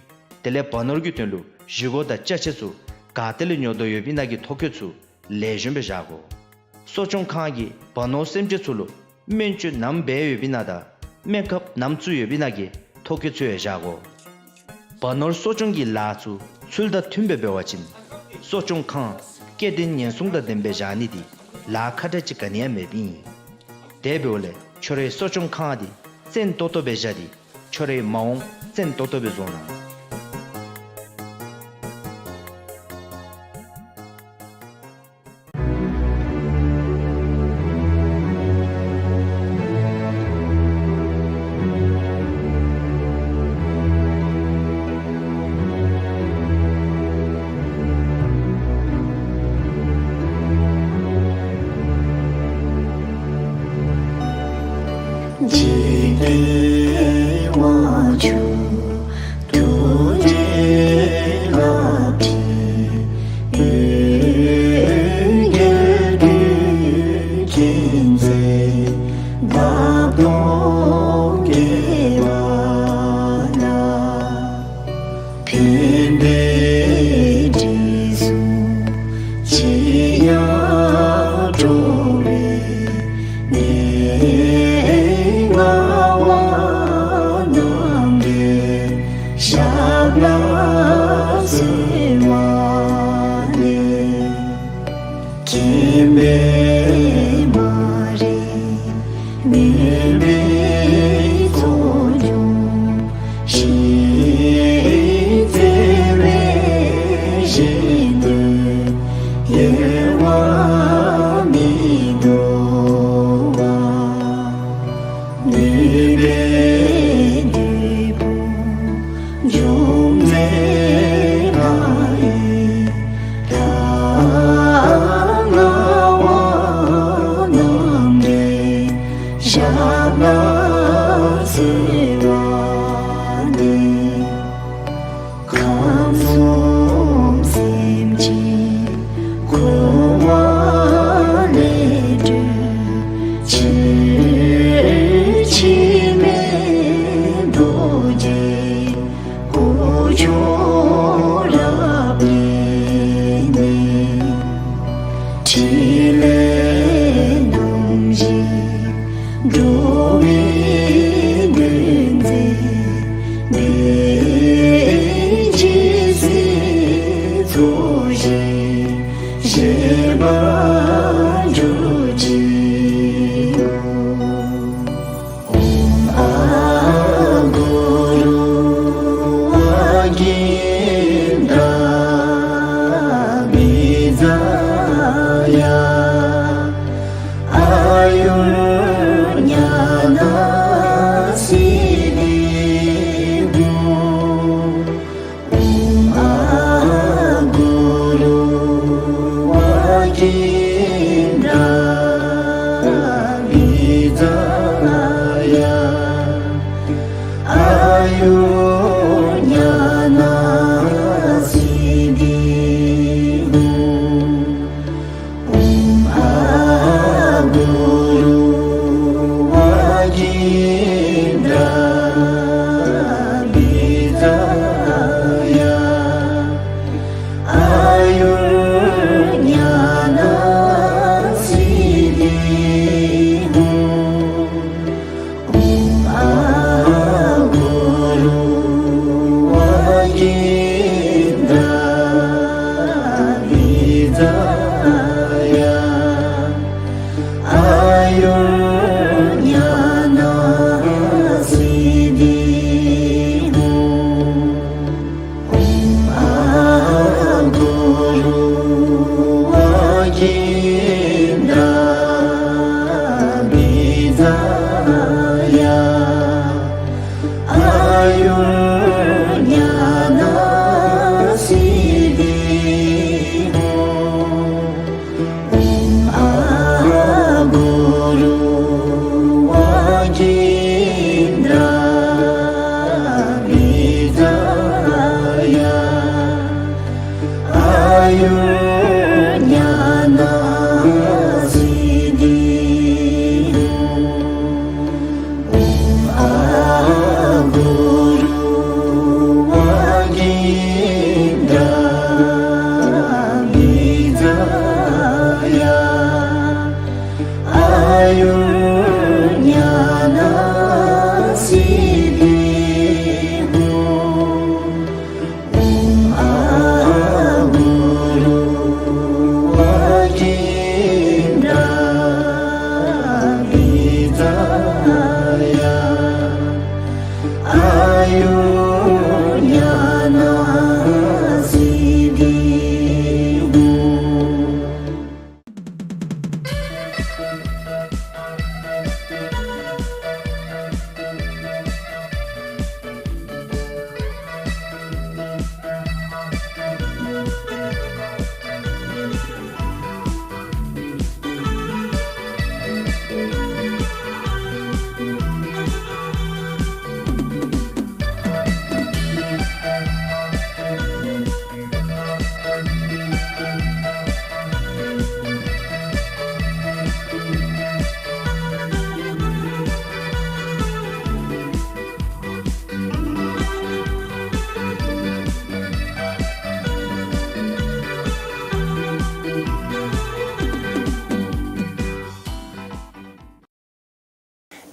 དེ་ལས་བ་ནོར་གྱི་དོན་ལུ་བཞེས་སྒོ་དང་ཅ་ཆས་ཚུ་ག་ཏེ་ལས་ཉོ་དོ་ཡོདཔ་ཨིན་ན་གི་ཐོ་བཀོད་ཚུ་ལེགས་ཤོམ་སྦེ་བཞག་དགོ། གསོ་སྐྱོང་ཁང་གིས་བ་ནོར་སེམས་ཅན་ཚུ་ལུ་སྨན་བཅོས་ནམ་འབད་ཡོདཔ་ཨིན་ན་དང་སྨན་ཁབ་ནམ་བཙུགས་ཡོདཔ་ཨིན་ན་གི་ཐོ་བཀོད་ཚུ་ཡང་བཞག་དགོ། བ་ནོར་གསོ་སྐྱོང་གི་ལཱ་ཚུ་ཚུལ་དང་མཐུནམ་སྦེ་འབད་བ་ཅིན་གསོ་སྐྱོང་ཁང་སྐྱེ་ལྡན་ཉེན་སྲུང་དང་ལྡནམ་སྦེ་བཞག་ནི་འདི་ལཱ་ཁག་དྲགས་ཅིག་ག་ནི་ཡང་མེདཔ་ཨིན། དེ་འབདཝ་ལས་ཁྱོད་རའི་གསོ་སྐྱོང་ཁང་འདི་བཙན་ཏོག་ཏོ་སྦེ་བཞག་སྟེ་ཁྱོད་རའི་མ་འོངས་བཙན་ཏོག་ཏོ་སྦེ་བཟོ་གནང་།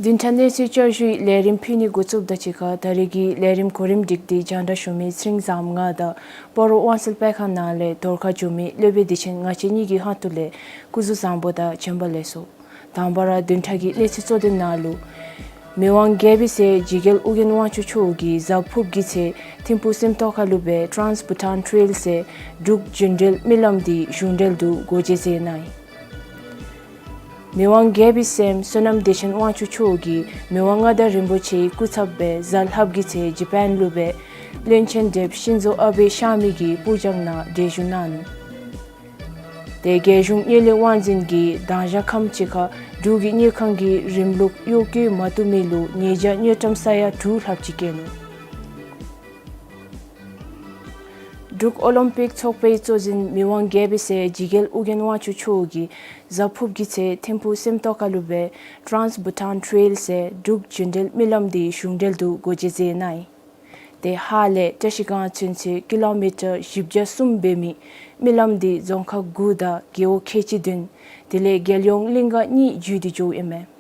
བདུན་ཕྲག་གནས་ཚུལ་བསྐྱར་ཞུའི་ལས་རིམ་ཕུལ་ནི་འགོ་བཙུགསཔ་དང་གཅིག་ཁར་ད་རེས་ཀྱི་ལས་རིམ་གོ་རིམ་སྒྲིག་སྟེ་རྒྱང་བསྒྲགས་ཞུ་མི་ཚེ་རིང་བཟངམོ་ང་དང་སྤ་རོ་དབང་གསལ་སྤེལ་ཁང་ནང་ལས་བརྡ་ཁ་བསྒྱུར་མི་སློབ་དཔོན་བདེ་ཆེན་ང་བཅས་གཉིས་ཀྱི་ཁ་ཐུག་ལས་སྐུ་གཟུགས་བཟང་པོ་དང་བྱོན་པ་ལེགས་སོ། དང་པ་ར་བདུན་ཕྲག་གི་གནས་ཚུལ་གཙོ་དོན་ནང་ལུ། མི་དབང་རྒྱལ་པོའི་སྲས་འཇིགས་རྒྱལ་ཨོ་རྒྱན་དབང་ཕྱུག་མཆོག་གིས་གཟའ་ཕུརཔ་གི་ཚེ་ཐིམ་ཕུག་སེམས་རྟོགས་ཁ་ལུ་སྦེ་Trans Bhutan Trail ཟེར་འབྲུག་རྒྱུན་འགྲུལ་རྨི་ལམ་འདི་གཞུང་འབྲེལ་དུ་སྒོ་འབྱེད་མཛད་གནང་ཡི། མི་དབང་རྒྱལ་པོའི་སྲསམོ་བསོད་ནམས་བདེ་ཆེན་དབང་ཕྱུག་མཆོག་གིས་མི་དབང་མངའ་བདག་རིན་པོ་ཆེའི་སྐུ་ཚབ་སྦེ་གཟའ་ལྷགཔ་གི་ཚེ་ཇ་པཱན་ལུ་སྦེ་བློན་ཆེན་ཌེབ་ཤིན་ཛོ་ཨ་བེ་གཤགས་མི་གི་སྤུར་སྦྱང་ནང་གྲལ་བཞུགས་གནང་ནུག། ཏེ་རྒྱལ་གཞུང་དངུལ་ལས་དབང་འཛིན་གྱིས་དང་ཞག་ཁམས་ཅིག་ཁར་འབྲུག་གི་དངུལ་ཁང་གི་རིམ་ལུགས་གཡོ་བཀོལ་མ་བཏུབ་མི་ལུ་ཉེས་བྱ་དངུལ་ཀྲམ་ས་ཡ་དྲུག་ལྷགཔ་ཅིག་བཀལ་ནུག། འབྲུག་ཨོ་ལིམ་པིག་ཚོགས་པའི་གཙོ་འཛིན་མི་དབང་རྒྱལ་པོའི་སྲས་འཇིགས་རྒྱལ་ཨོ་རྒྱན་དབང་ཕྱུག་མཆོག་གིས་གཟའ་ཕུརཔ་གི་ཚེ་ཐིམ་ཕུག་སེམས་རྟོགས་ཁ་ལུ་སྦེ་Trans Bhutan Trail ཟེར་འབྲུག་རྒྱུན་འགྲུལ་རྨི་ལམ་འདི་གཞུང་འབྲེལ་དུ་སྒོ་འབྱེད་མཛད་གནང་ཡི། ཏེ་ཧཱ་ལས་བཀྲ་ཤིས་སྒང་ཚུན་ཚོད་ཀི་ལོ་མི་ཊར་བཞི་བརྒྱ་གསུམ་འབད་མི་རྨི་ལམ་འདི་རྫོང་ཁག་དགུ་དང་རྒེད་འོག་ཁལ་གཅིག་བདུན་དེ་ལས་རྒྱལ་ཡོངས་གླིང་ག་གཉིས་བརྒྱུད་དེ་འགྱོཝ་ཨིན་མས།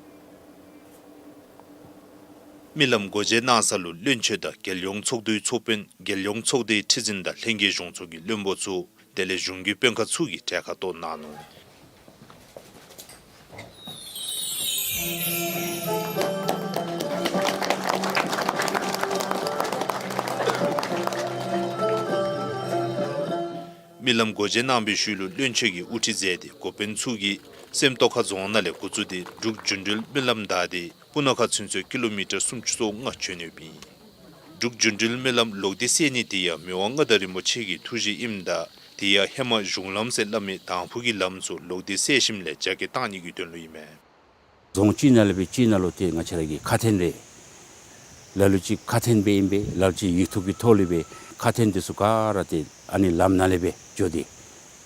རྨི་ལམ་སྒོ་འབྱེད་གནང་ས་ལུ་བློན་ཆེན་དང་རྒྱལ་ཡོངས་ཚོགས་འདུའི་ཚོགས་དཔོན་རྒྱལ་ཡོངས་ཚོགས་སྡེའི་ཁྲི་འཛིན་དང་ལྷན་རྒྱས་གཞུང་ཚོགས་ཀྱི་བློན་པོ་ཚུ་དེ་ལས་གཞུང་གི་དཔོན་ཁག་ཚུ་གིས་གྲལ་ཁར་གཏོགས་གནང་ནུག། རྨི་ལམ་སྒོ་འབྱེད་གནང་བའི་ཤུལ་ལུ་བློན་ཆེན་གྱིས་དབུ་ཁྲིད་མཛད་དེ་འགོ་དཔོན་ཚུ་གིས་སེམས་རྟོགས་ཁ་རྫོང་ནང་ལས་འགོ་བཙུགས་ཏེ་འབྲུག་རྒྱུན་འགྲུལ་རྨི་ལམ་བདའ་སྟེ་སྤུ་ན་ཁ་ཚུན་ཚོད་ཀི་ལོ་མི་ཊར་སུམ་ཅུ་སོ་ལྔ་བྱོན་ཡོདཔ་ཨིན། འབྲུག་རྒྱུན་འགྲུལ་རྨི་ལམ་ལོག་སྟེ་བསལ་ནི་དེ་ཡང་མི་དབང་མངའ་བདག་རིན་པོ་ཆེ་གི་ཐུགས་བཞེད་ཨིནམ་ད་དེ་ཡང་ཧེ་མ་གཞུང་ལམ་ཟེར་སླབ་མི་དང་ཕུ་གི་ལམ་ཚུ་ལོག་སྟེ་བསལ་ཞིནམ་ལས་རྒྱ་སྐྱེད་གཏང་ནི་གི་དོན་ལུ་ཨིན་མས། རྫོང་གཅིག་ནང་ལས་སྦེ་གཅིག་ནང་ལུ་ཏེ་ང་བཅས་ར་གི་ཁ་འཕྲིན་རེ་ ལ་ལུ་ཅིག་ཁ་འཕྲིན་སྦེ་ཨིན་པས། ལ་ལུ་ཅིག་ཡིག་ཐོག་གི་ཐོག་ལས་སྦེ་ཁ་འཕྲིན་འདི་ཚུ་ག་ར་ཏེ་ཨ་ནི་ལམ་ནང་ལས་སྦེ་འགྱོ་སྟེ་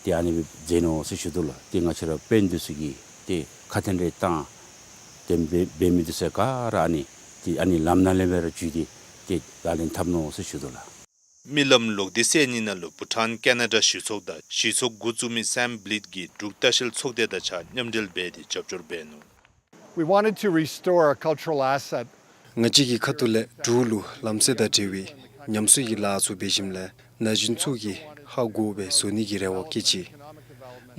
ཏེ་ཨ་ནི་སྦེ་མཛད་ནུག་ཟེར་ཞུ་དོ་ལགས། ཏེ་ང་བཅས་ར་དཔོན་འདི་ཚུ་གིས་ཏེ་ཁ་འཕྲིན་རེ་བཏང་། ཏེ་འབད་འབད་མི་འདི་ཚུ་ག་ར་ཨ་ནི་ཏེ་ཨ་ནི་ལམ་ནང་ལས་སྦེ་ར་འགྱོ་སྟེ་ཏེ་ལག་ལེན་འཐབ་ནུག་ཟེར་ཞུ་དོ་ལགས། མི་ལམ་ལོག་སྟེ་སེལ་ནི་ནང་ལུ་བྷུ་ཊཱན་ཀེ་ན་ཌ་གཞི་ཚོགས་དང་གཞི་ཚོགས་འགོ་བཙུགས་མི་སེམ་བྷི་ལིཊ་གིས་འབྲུག་ལྟ་བཤལ་ཚོགས་སྡེ་དང་གཅིག་ཁར་མཉམ་འབྲེལ་འབད་དེ་རྒྱབ་སྐྱོར་འབད་ནུག། We wanted to restore a cultural asset. ང་བཅས་ཀྱི་ཁ་ཐུག་ལས་འབྲུག་ལུ་ལམ་སེལ་དང་འབྲེལ་བའི་ཉམས་གསོའི་ལཱ་ཚུ་འབད་ཞིནམ་ལས་ན་གཞོན་ཚུ་གིས་ཧ་གོ་སྦེ་བཟོ་ནི་གི་རེ་བ་བསྐྱེད་ཅི།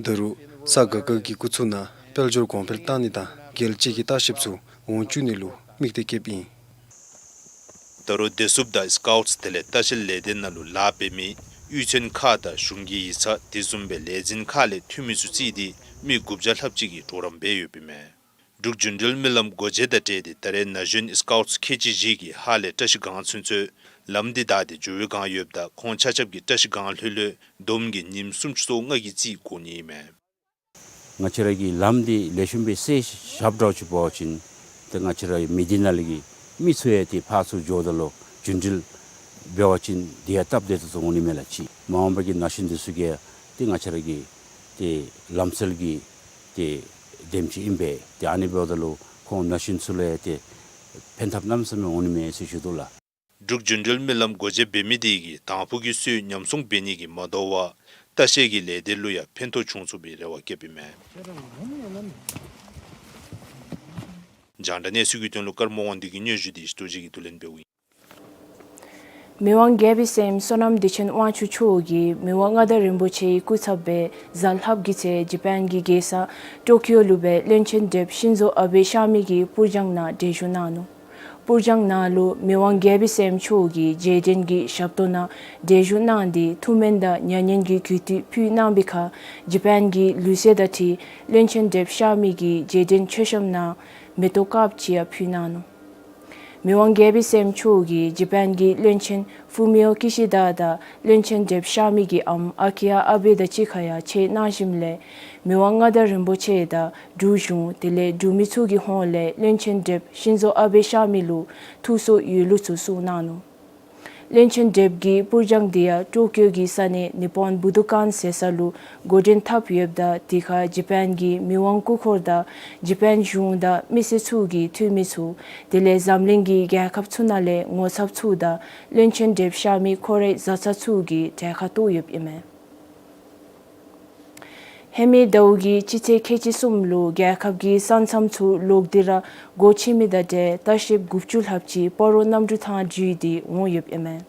ད་རུང་ས་ག་ག་གི་སྐུ་ཚབ་ནང་དཔལ་འབྱོར་གོང་འཕེལ་བཏང་ནི་དང་རྒྱལ་སྤྱི་གི་ལྟ་བཤལཔ་ཚུ་འོང་བཅུག་ནི་ལུ་དམིགས་གཏད་བསྐྱེདཔ་ཨིན། ད་རུང་བདེ་སྲུངཔ་དང་སི་ཀའུཊ་དེ་ལས་ལྟ་བཤལ་ལས་སྡེ་ནང་ལུ་ལཱ་འབད་མི་གཡུས་ཚན་ཁག་དང་གཞུང་གི་ཡིག་ཚང་དེ་བཟུམ་སྦེ་ལས་འཛིན་ཁག་ལས་འཐུས་མི་ཚུ་བརྩིས་ཏེ་མི་དགུ་བརྒྱ་ལྷགཔ་ཅིག་གིས་གྲོགས་རམ་འབད་ཡོདཔ་ཨིན་མས། འབྲུག་རྒྱུན་འགྲུལ་མི་ལམ་སྒོ་འབྱེད་དང་འབྲེལ་ཏེ་ད་རེས་ན་གཞོན་སི་ཀའུཊ་ཁལ་གཅིག་བཞི་གིས་ཧཱ་ལས་བཀྲ་ཤིས་སྒང་ཚུན་ཚོད་ལམ་འདི་བདའ་སྟེ་འགྱོ་བའི་སྒང་ཡོདཔ་ད་ཁོང་ཆ་ཁྱབ་ཀྱིས་བཀྲ་ཤིས་སྒང་ལྷོད་ལྷོད་བསྡོམས་ཀྱིས་ཉིནམ་སུམ་ཅུ་སོ་ལྔ་གི་རྩིས་འགོར་ནི་ཨིན་མས། ང་བཅས་ར་གི་ལམ་འདི་ལེགས་ཤོམ་སྦེ་སེལ་བཞགཔ་འདྲཝ་ཅིག་འབད་བ་ཅིན་ཏེ་ང་བཅས་ར་མི་སྡེ་ནང་ལས་ཀྱི་མི་ཚུ་ཡང་ཏེ་ཕར་ཚུར་འགྱོཝ་ད་ལུ་རྒྱུན་འགྲུལ་འབད་བ་ཅིན་དེ་ཡང་སྟབས་བདེ་ཏོག་ཏོ་འོང་ནི་མས་ལགས། ཅིག་མ་འོངས་པ་གི་ན་གཞོན་འདི་ཚུ་གིས་ཏེ་ང་བཅས་ར་གི་ཏེ་ལམ་སེལ་གྱི་ཏེ་འདེམས་ཅིག་ཨིན་པས། ཏེ་ཨ་ནི་འབདཝ་ད་ལུ་ཁོང་ན་གཞོན་ཚུ་ལུ་ཡང་ཏེ་ཕན་ཐབས་གནམ་མེད་ས་མེད་འོང་ནི་མས་ཟེར་ཞུ་དོ་ལགས། འབྲུག་རྒྱུན་འགྲུལ་མི་ལམ་སྒོ་འབྱེད་འབད་མི་དེ་གིས་དང་ཕུ་གི་སོའི་ཉམས་སྲུང་འབད་ནི་གིས་མ་དོ་བར་ལྟ་བཤལ་གྱི་ལས་སྡེ་ལུ་ཡང་ཕན་ཐོགས་བྱུང་ཚུགས་པའི་རེ་བ་བསྐྱེདཔ་ཨིན་མས། རྒྱང་བསྒྲགས་གནས་ཚུལ་གྱི་དོན་ལུ་ཀརྨ་དབང་འདུས་ཀྱི་སྙན་ཞུ་འདི་རྡོ་རྗེ་གིས་བསྡུ་ལེན་འབདཝ་ཨིན། མི་དབང་རྒྱལ་པོའི་སྲསམོ་བསོད་ནམས་བདེ་ཆེན་དབང་ཕྱུག་མཆོག་གིས་མི་དབང་མངའ་བདག་རིན་པོ་ཆེའི་སྐུ་ཚབ་སྦེ་གཟའ་ལྷགཔ་གི་ཚེ་ཇ་པཱན་གྱི་རྒྱལ་ས་ཊོ་ཀིའོ་ལུ་སྦེ་བློན་ཆེན་ཌེབ་ཤིན་ཛོ་ཨ་བེ་གཤགས་མི་གི་པུར་སྦྱང་ནང་གྲལ་བཞུགས་གནང་ནུག། པུར་སྦྱང་ནང་ལུ་མི་དབང་རྒྱལ་པོའི་སྲསམོ་མཆོག་གིས་རྗེས་དྲན་གྱི་ཞབས་ཏོག་ནང་གྲལ་བཞུགས་གནང་སྟེ་ཐུགས་སྨོན་དང་མྱ་ངན་གྱི་གུས་བཏུད་ཕུལ་གནང་བའི་ཁར་ཇ་པཱན་གྱི་ལུགས་སྲོལ་དང་འཁྲིལ་བློན་ཆེན་ཌེབ་གཤགས་མི་གི་རྗེས་དྲན་མཆོད་བཤམ་ནང་མེ་ཏོག་དཀརཔོ་ཅིག་ཡང་ཕུལ་གནང་ནུག། མི་དབང་རྒྱལ་པོའི་སྲསམོ་མཆོག་གིས་ཇ་པཱན་གྱི་བློན་ཆེན་ཕུ་མི་ཡོ་ཀི་ཤི་དཱ་དང་བློན་ཆེན་ཌེབ་གཤགས་མི་གི་ཨམ་ཨ་ཀི་ཡ་ཨ་བེ་དང་གཅིག་ཁར་ཡང་མཇལ་གནང་ཞིནམ་ལས་མི་དབང་མངའ་བདག་རིན་པོ་ཆེ་དང་འབྲུག་གཞུང་དེ་ལས་འབྲུག་མི་ཚུ་གི་ཧོངས་ལས་བློན་ཆེན་ཌེབ་ཤིན་ཛོ་ཨ་བེ་གཤགས་མི་ལུ་ཐུགས་གསོ་ཡོད་ལུགས་ཚུ་གསུངས་གནང་ནུག། བློན་ཆེན་ཌེབ་ཀྱི་པུར་སྦྱང་དེ་ཡང་ཊོ་ཀིའོ་གི་ས་གནས་ནི་པཱོན་བུ་དོ་ཀཱན་ཟེར་ས་ལུ་འགོ་འདྲེན་འཐབ་ཡོདཔ་ད་དེ་ཁར་ཇ་པཱན་གྱི་མི་དབང་སྐུ་འཁོར་དང་ཇ་པཱན་གཞུང་དང་མི་སེར་ཚུ་གི་འཐུས་མི་ཚུ་དེ་ལས་འཛམ་གླིང་གི་རྒྱལ་ཁབ་ཚུ་ནང་ལས་ངོ་ཚབ་ཚུ་དང་བློན་ཆེན་ཌེབ་གཤགས་མི་ཁོ་རའི་བཟའ་ཚང་ཚུ་གི་གྲལ་ཁར་གཏོགས་ཡོདཔ་ཨིན་མས། ཧེ་མའི་ཟླཝ་གི་སྤྱི་ཚེས་ཁལ་གཅིག་གསུམ་ལུ་རྒྱལ་ཁབ་ཀྱི་ས་མཚམས་ཚུ་ལོག་སྟེ་ར་སྒོ་ཕྱེ་མི་དང་འབྲེལ་ལྟ་བཤལཔ་དགུ་བཅུ་ལྷགཔ་ཅིག་སྤ་རོ་གནམ་གྲུ་ཐང་བརྒྱུད་དེ་འོང་ཡོདཔ་ཨིན་མས།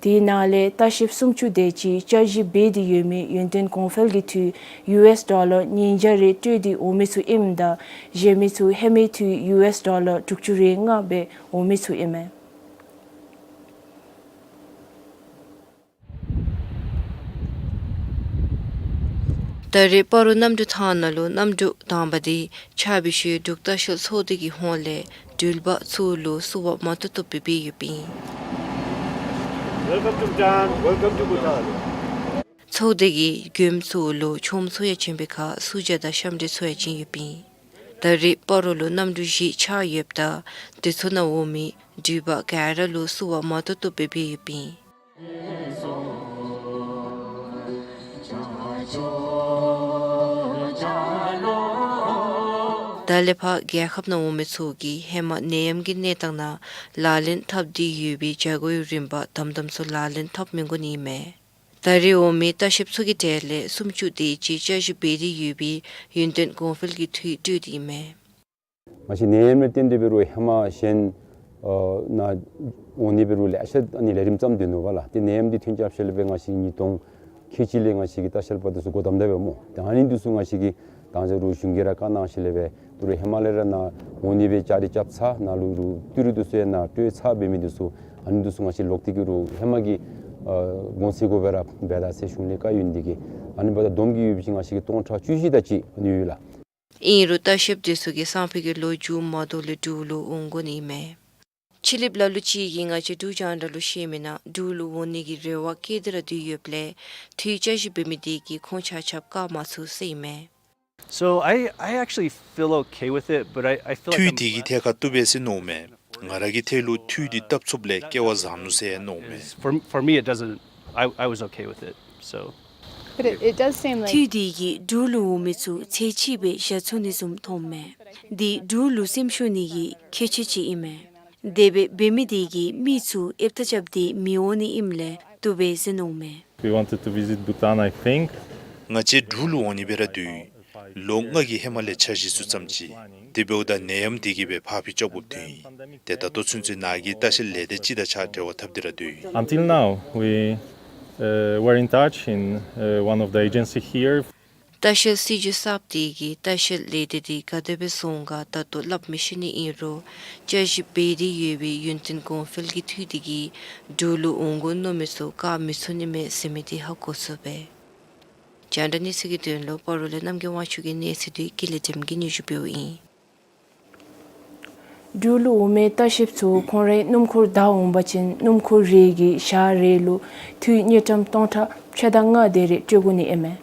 དེའི་ནང་ལས་ལྟ་བཤལཔ་སུམ་ཅུ་དེ་ཅིག་བཅའ་གཞི་འབད་དེ་ཡོད་མི་ཡུན་བརྟན་གོང་འཕེལ་གྱི་འཐུས་ཡུ་ཨེསི་ཌོ་ལར་ཉིས་བརྒྱ་རེ་སྤྲོད་དེ་འོང་མི་ཚུ་ཨིནམ་ད་གཞན་མི་ཚུ་ཧེ་མའི་འཐུས་ཡུ་ཨེསི་ཌོ་ལར་དྲུག་ཅུ་རེ་ལྔ་སྦེ་འོང་མི་ཚུ་ཨིན་མས། ད་རེས་སྤ་རོ་གནམ་གྲུ་ཐང་ནང་ལུ་གནམ་གྲུ་དང་པ་དེ་ཆགས་པའི་ཤུལ་འབྲུག་ལྟ་བཤལ་ཚོགས་སྡེ་གི་ཧོངས་ལས་འགྲུལ་པ་ཚུ་ལུ་བསུ་བ་མང་ཏོག་ཏོ་འབད་འབད་ཡོདཔ་ཨིན། Welcome to Bhutan. Welcome to Bhutan. ཚོགས་སྡེ་གིས་མགྱོནམ་ཚུ་ལུ་ཆོསཔ་ཚུ་ཡང་བྱིན་པའི་ཁར་བསུ་ཇ་དང་ཤམ་འབྲས་ཚུ་ཡང་བྱིན་ཡོདཔ་ཨིན། ད་རེས་སྤ་རོ་ལུ་གནམ་གྲུ་བཞི་ཆགས་ཡོདཔ་ད་དེ་ཚུ་ནང་འོང་མི་འགྲུལ་པ་ག་ར་ལུ་བསུ་བ་མང་ཏོག་ཏོ་འབད་འབད་ཡོདཔ་ཨིན། ད་ལས་ཕར་རྒྱལ་ཁབ་ནང་འོང་མི་ཚུ་གིས་ཧེ་མ་ནད་ཡམས་ཀྱི་གནས་སྟངས་ནང་ལག་ལེན་འཐབ་སྟེ་ཡོད་པའི་བྱ་སྒོའི་རིམ་པ་དམ་དམ་ཚུ་ལག་ལེན་འཐབ་མི་དགོ་ནི་ཨིན་མས། ད་རེས་འོང་མི་ལྟ་བཤལཔ་ཚུ་གི་གྲས་ལས་སུམ་ཅུ་དེ་ཅིག་བཅའ་གཞི་འབད་དེ་ཡོད་པའི་ཡུན་བརྟན་གོང་འཕེལ་གྱི་འཐུས་སྤྲོད་དེ་ཨིན་མས། ང་བཅས་ནད་ཡམས་ལས་བརྟེན་ཏེ་འབད་རུང་ཧེ་མ་གཞན་ཨ་ནཱ་འོང་ནི་འབད་རུང་ལེ་ཤ་ཨ་ནི་ལས་རིམ་བརྩམས་ཏེ་ནུག་པ་ལགས། ཏེ་ནད་ཡམས་འདི་ཐོན་རྐྱབ་ཤུལ་ལས་འབད་ང་བཅས་ཉིས་སྟོང་ཁལ་གཅིག་ལས་ང་བཅས་ཀྱི་ལྟ་བཤལ་པ་འདི་ཚུ་སྒོ་བསྡམས་ད་འབདཝ་སྨོ། ཏེ་ཨ་ནི་འདི་ཚུ་ང་བཅས་ཀྱིས་ད་ཅི་རུང་གཞུང་གིས་ར་བཀའ་གནང་ཞིནམ་ལས་འབད་རུང་ཧེ་མ་ལས་ར་ནཱ་འོང་ནི་སྦེ་བཅའ་སྒྲིག་རྐྱབ་ཚར། ནཱ་ལུ་རུང་ཏི་རུ་འདི་ཚུ་ཡང་ནཱ་སྤྲོད་ཚར་འབད་མི་འདི་ཚུ་ཨ་ནི་འདི་ཚུ་ང་བཅས་ལོག་སྟེ་གི་རུང་ཧེ་མ་གི་ཨ་གོང་ཚད་གུ་སྦེ་ར་འབད་ད་ཟེར་གཞུང་ལས་བཀའ་ཡོད་ནི་འདི་གིས་ཨ་ནི་འབདཝ་ད་བསྡོམས་ཀྱིས་ཡོད་པ་ཅིན་ང་བཅས་ཀྱི་སྟོང་ཕྲག་བཅུ་བཞི་དེ་ཅིག་ཨ་ནི་ཡོད་ལགས། ཨིན་རུང་ལྟ་བཤལཔ་འདི་ཚུ་གིས་སང་ཕོད་ཀྱི་ལོ་མཇུག་མ་དོ་ལས་འབྲུག་ལུ་འོང་དགོ་ནི་ཨིན་མས། ཕྱི་གླིངཔ་ལ་ལུ་ཅིག་གིས་ང་བཅས་འབྲུག་རྒྱང་བསྒྲགས་ལུ་བཤད་མི་ནང་འབྲུག་ལུ་འོང་ནི་གི་རེ་བ་བསྐྱེད་དེ་ར་སྡོད་ཡོདཔ་ལས་འཐུས་བཅའ་གཞི་འབད་མི་དེ་གིས་ཁོང་ཆ་ཁྱབ་བཀག་མ་ཚུགས་ཟེར་ཨིན་མས། So I, I actually feel okay with it, but I, I feel like འཐུས་དེ་གི་ཐད་ཁར་བཏུབ་པས་ཟེར་མནོཝ་མས། ང་ར་གི་ཐད་ལུ་འཐུས་འདི་བཏབ་ཚུགསཔ་ལས་སྐལ་བ་བཟང་ནུག་ཟེར་མནོཝ་མས། For, for me, it doesn't, I, I was okay with it, so. But it, it does seem like འཐུས་འདི་གིས་འབྲུག་ལུ་འོང་མི་ཚུ་ཚད་ཅིག་སྦེ་བཞག་ཚུགས་ནི་བཟུམ་མཐོངམ་མས། འདི་འབྲུག་ལུ་སེམས་ཤོར་ནི་གི་ཁྱད་ཆོས་ཅིག་ཨིན་མས། དེ་སྦེ་འབད་མི་དེ་གིས་མི་ཚུ་ཨེབ་ཐ་རྐྱབ་སྟེ་མི་འོང་ནི་ཨིནམ་ལས་བཏུབ་པས་ཟེར་མནོཝ་མས། We wanted to visit Bhutan, I think. ང་བཅས་འབྲུག་ལུ་འོང་ནི་སྦེ་ར་འདུག། ལོ་ལྔ་གི་ཧེ་མ་ལས་འཆར་གཞི་ཚུ་བརྩམས་ཅི། དེ་འབདཝ་ད་ནད་ཡམས་དེ་གིས་སྦེ་ཕར་འགྱངས་འགྱངསཔ་ཐོན་ཡི། ཏེ་ད་ལྟོ་ཚུན་ཚོད་ནཱ་གི་ལྟ་བཤལ་ལས་སྡེ་ཅིག་དང་གཅིག་ཁར་འབྲེལ་བ་འཐབ་སྟེ་ར་སྡོད་ཡི། Until now, we, uh, were in touch in, uh, one of the agency here. ལྟ་བཤལ་སྲིད་བྱུས་གསརཔ་དེ་གིས་ལྟ་བཤལ་ལས་སྡེ་དེ་ག་དེ་སྦེ་བཟོ་འོང་ག་ད་ལྟོ་སླབ་མི་ཤེས་ནི་ཨིན་རུང་འཆར་གཞི་འབད་དེ་ཡོད་པའི་ཡུན་བརྟན་གོང་འཕེལ་གྱི་འཐུས་དེ་གིས་འབྲུག་ལུ་འོང་དགོ་མནོ་མི་ཚུ་བཀག་མི་ཚུགས་ནི་མས་ཟེར་མི་དེ་ཧ་གོ་ཚུགས་པས། རྒྱང་བསྒྲགས་གནས་ཚུལ་གྱི་དོན་ལུ་སྤ་རོ་ལས་རྣམ་རྒྱལ་དབང་ཕྱུག་གི་གནས་ཚུལ་དེ་ཀུན་ལེགས་སྒྲོལམ་གིས་སྙན་ཞུ་འབདཝ་ཨིན། འབྲུག་ལུ་འོང་མི་ལྟ་བཤལཔ་ཚུ་ཁོང་རའི་སྣུམ་འཁོར་བདའ་འོང་པ་ཅིན་སྣུམ་འཁོར་རེ་གི་ཞག་རེ་ལུ་འཐུས་དངུལ་ཀྲམ་སྟོང་ཕྲག་ཕྱེད་དང་ལྔ་དེ་རེ་སྤྲོད་དགོ་ནི་ཨིན་མས།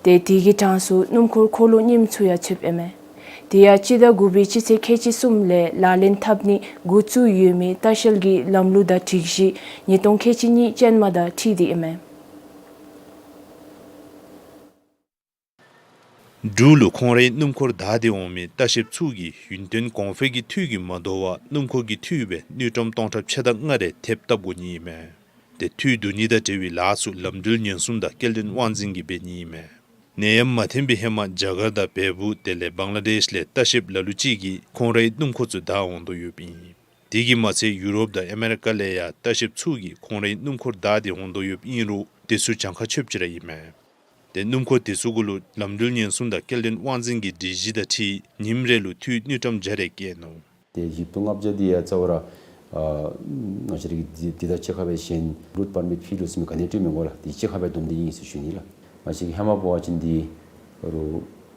ཏེ་དེ་གི་གྲངས་སུ་སྣུམ་འཁོར་འཁོར་ལོ་རྙིངམ་ཚུ་ཡང་ཚུདཔ་ཨིན་མས། དེ་ཡང་སྤྱི་ཟླ་དགུ་པའི་སྤྱི་ཚེས་ཁལ་གཅིག་གསུམ་ལས་ལག་ལེན་འཐབ་ནི་འགོ་བཙུགས་ཡོད་མི་ལྟ་བཤལ་གྱི་ལམ་ལུགས་དང་སྒྲིག་གཞི་ཉིས་སྟོང་ཁལ་གཅིག་གཉིས་ཅན་མ་དང་འཁྲིལ་ཏེ་ཨིན་མས། འབྲུག་ལུ་ཁོང་རའི་སྣུམ་འཁོར་བདའ་སྟེ་འོང་མི་ལྟ་བཤལཔ་ཚུ་གིས་ཡུན་བརྟན་གོང་འཕེལ་གྱི་འཐུས་ཀྱིས་མ་དོ་བར་སྣུམ་འཁོར་གྱི་འཐུས་སྦེ་དངུལ་ཀྲམ་སྟོང་ཕྲག་ཕྱེད་དང་ལྔ་རེ་ཐེབས་བཏབ་དགོ་ནི་ཨིན་མས། ཏེ་འཐུས་བསྡུ་ནི་དང་འབྲེལ་བའི་ལཱ་ཚུ་ལམ་འགྲུལ་ཉེན་སྲུང་དང་སྐྱེལ་འདྲེན་དབང་འཛིན་གྱིས་འབད་ནི་ཨིན་མས། ནད་ཡམས་མ་ཐོན་པའི་ཧེ་མ་རྒྱ་གར་དང་བལ་པོ་དེ་ལས་བང་ལ་དེཤ་ལས་ལྟ་བཤལཔ་ལ་ལུ་ཅིག་གིས་ཁོང་རའི་སྣུམ་འཁོར་ཚུ་བདའ་འོང་དོ་ཡོདཔ་ཨིན། དེ་གིས་མ་ཚད་ཡུ་རོབ་དང་ཨ་མེ་རི་ཀ་ལས་ཡང་ལྟ་བཤལཔ་ཚུ་གིས་ཁོང་རའི་སྣུམ་འཁོར་བདའ་སྟེ་འོང་དོ་ཡོདཔ་ཨིན་རུང་དེ་ཚུ་གྱངས་ཁ་ཆོདཔ་ཅིག་ར་ཨིན་མས། ཏེ་སྣུམ་འཁོར་དེ་ཚུ་གུ་ལུ་ལམ་འགྲུལ་ཉེན་སྲུང་དང་སྐྱེལ་འདྲེན་དབང་འཛིན་གྱི་སྒྲིག་གཞི་དང་འཁྲིལ་ཉིནམ་རེ་ལུ་འཐུས་དངུལ་ཀྲམ་བརྒྱ་རེ་བཀལ་ནུག། ཏེ་བཞི་བཅུ་ལྔ་བརྒྱ་འདི་ཡང་རྩ་བ་ར་ཨ་ང་བཅས་ར་གིས་འདི་འདི་དང་གཅིག་ཁར་སྦེ་གཞན་རུཊ་པར་མིཊ་ཕུལ་ལོ་ཟེར་མི་ག་ནི་སྤྲོད་མི་དགོ་ལགས། འདི་གཅིག་ཁར་སྦེ་བསྡོམས་ཏེ་ཨིན་ཟེར་ཞུ་ནི་ལགས། ང་བཅས་ཀྱིས་ཧེ་མ་འབད་བ་ཅིན་འདི་རུ་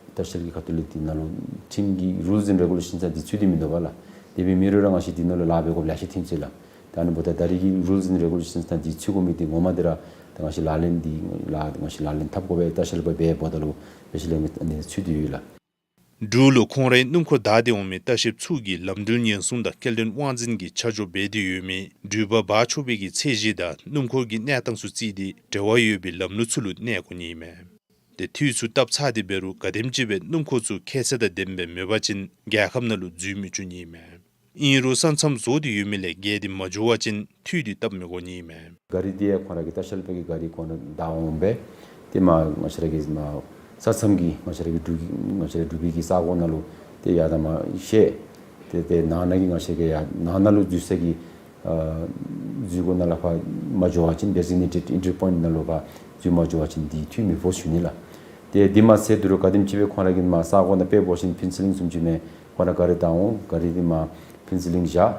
ལྟ་བཤལ་གྱི་ཁ་ཐུག་ལས་འདི་ནང་ལུ་ཁྲིམས་ཀྱི་རུལས་ཨེནཌ་རེ་གུ་ལེ་ཤཱནསི་དང་འདི་ཚུད་དེ་མིན་འདུག་པ་ལགས། དེ་འབད་མི་རུང་ར་ང་བཅས་འདི་ནང་ལུ་ལཱ་འབད་དགོཔ་ལེ་ཤ་ཐོན་ཅི་ལགས། ད་ཨ་ནི་འབདཝ་ད་ད་རེས་ཀྱི་རུལས་ཨེནཌ་རེ་གུ་ལེ་ཤཱནསི་དང་འདི་ཚུད་དགོ་མི་འདི་ངོ་མ་འདི་ར་ད་ང་བཅས་ལག་ལེན་འདི་ལགས་ང་བཅས་ལག་ལེན་འཐབ་དགོ་པའི་ལྟ་བཤལ་པ་འབདཝ་ད་ལུ་སྤེ་ཤལ་ཨེན་ཌི་ཚུད་དེ་ཡོད་ལགས། འབྲུག་ལུ་ཁོང་རའི་སྣུམ་འཁོར་བདའ་སྟེ་འོང་མི་ལྟ་བཤལཔ་ཚུ་གིས་ལམ་འགྲུལ་ཉེན་སྲུང་དང་སྐྱེལ་འདྲེན་དབང་འཛིན་གྱིས་ཆ་འཇོག་འབད་དེ་ཡོད་མི་འགྲུལ་པ་འབག་ཆོག་པའི་གི་ཚད་གཞི་དང་སྣུམ་འཁོར་གྱི་གནས་སྟངས་ཚུ་བརྩིས་ཏེ་འབྲེལ་བ་ཡོད་པའི་ལམ་ལུགས་ཚུ་ལུ་གནས་དགོ་ནི་ཨིན་མས། ཏེ་འཐུས་ཚུ་བཏབ་ཚར་ཏེ་འབད་རུང་ག་དེམ་ཅིག་སྦེ་སྣུམ་འཁོར་ཚུ་ཁྱད་ཚད་དང་ལྡནམ་སྦེ་མེད་པ་ཅིན་རྒྱལ་ཁབ་ནང་ལུ་འཛུལ་མི་བཅུག་ནི་ཨིན་མས། ཨིན་རུང་ས་མཚམས་བཟོ་སྟེ་ཡོད་མི་ལས་བརྒལ་ཏེ་མ་འགྱོ་བ་ཅིན་འཐུས་འདི་བཏབ་མི་དགོ་ནི་ཨིན་མས། ག་རི་འདི་ཡང་ཁོང་ར་གི་ལྟ་བཤལ་པའི་གི་ག་རི་ཁོང་ར་བདའ་འོང་པས། ཏེ་མ་ང་བཅས་ར་གི་མ་ས་མཚམས་ཀྱི་ང་བཅས་ར་གི་འབྲུག་གི་ང་བཅས་ར་འབྲུག་པའི་གི་ས་གོ་ནང་ལུ་ཏེ་ཡར་དང་མར་བཤལ། ཏེ་ཏེ་ནང་ན་གི་ང་བཅས་ཀྱི་ཡར་ནང་ན་ལུ་འཛུལ་ས་གི་ཨ་འཛུལ་སྒོ་ནང་ལུ་ཕར་མ་འགྱོ་བ་ཅིན་ཌི་ཟི་གི་ནེ་ཊེཌ་ཨེན་ཊི་རི་པོའིནཊ་ནང་ལུ་ཕར་འཛུལ་མ་འགྱོ་བ་ཅིན་འདི་འཐུས་མི་ཕོག་ཟེར་ཞུ་ནི་ལགས། ཏེ་འདི་མ་ཚད་ད་རུང་ག་དེམ་ཅིག་སྦེ་ཁོང་ར་གི་མ་ས་གོ་ནང་དཔེ་འབད་བ་ཅིན་ཕུན་ཚོགས་གླིང་བཟུམ་ཅིག་མས། ཁོང་ར་ག་རི་བདའ་འོང་། ག་རི་འདི་མ་ཕུན་ཚོགས་གླིང་བཞག།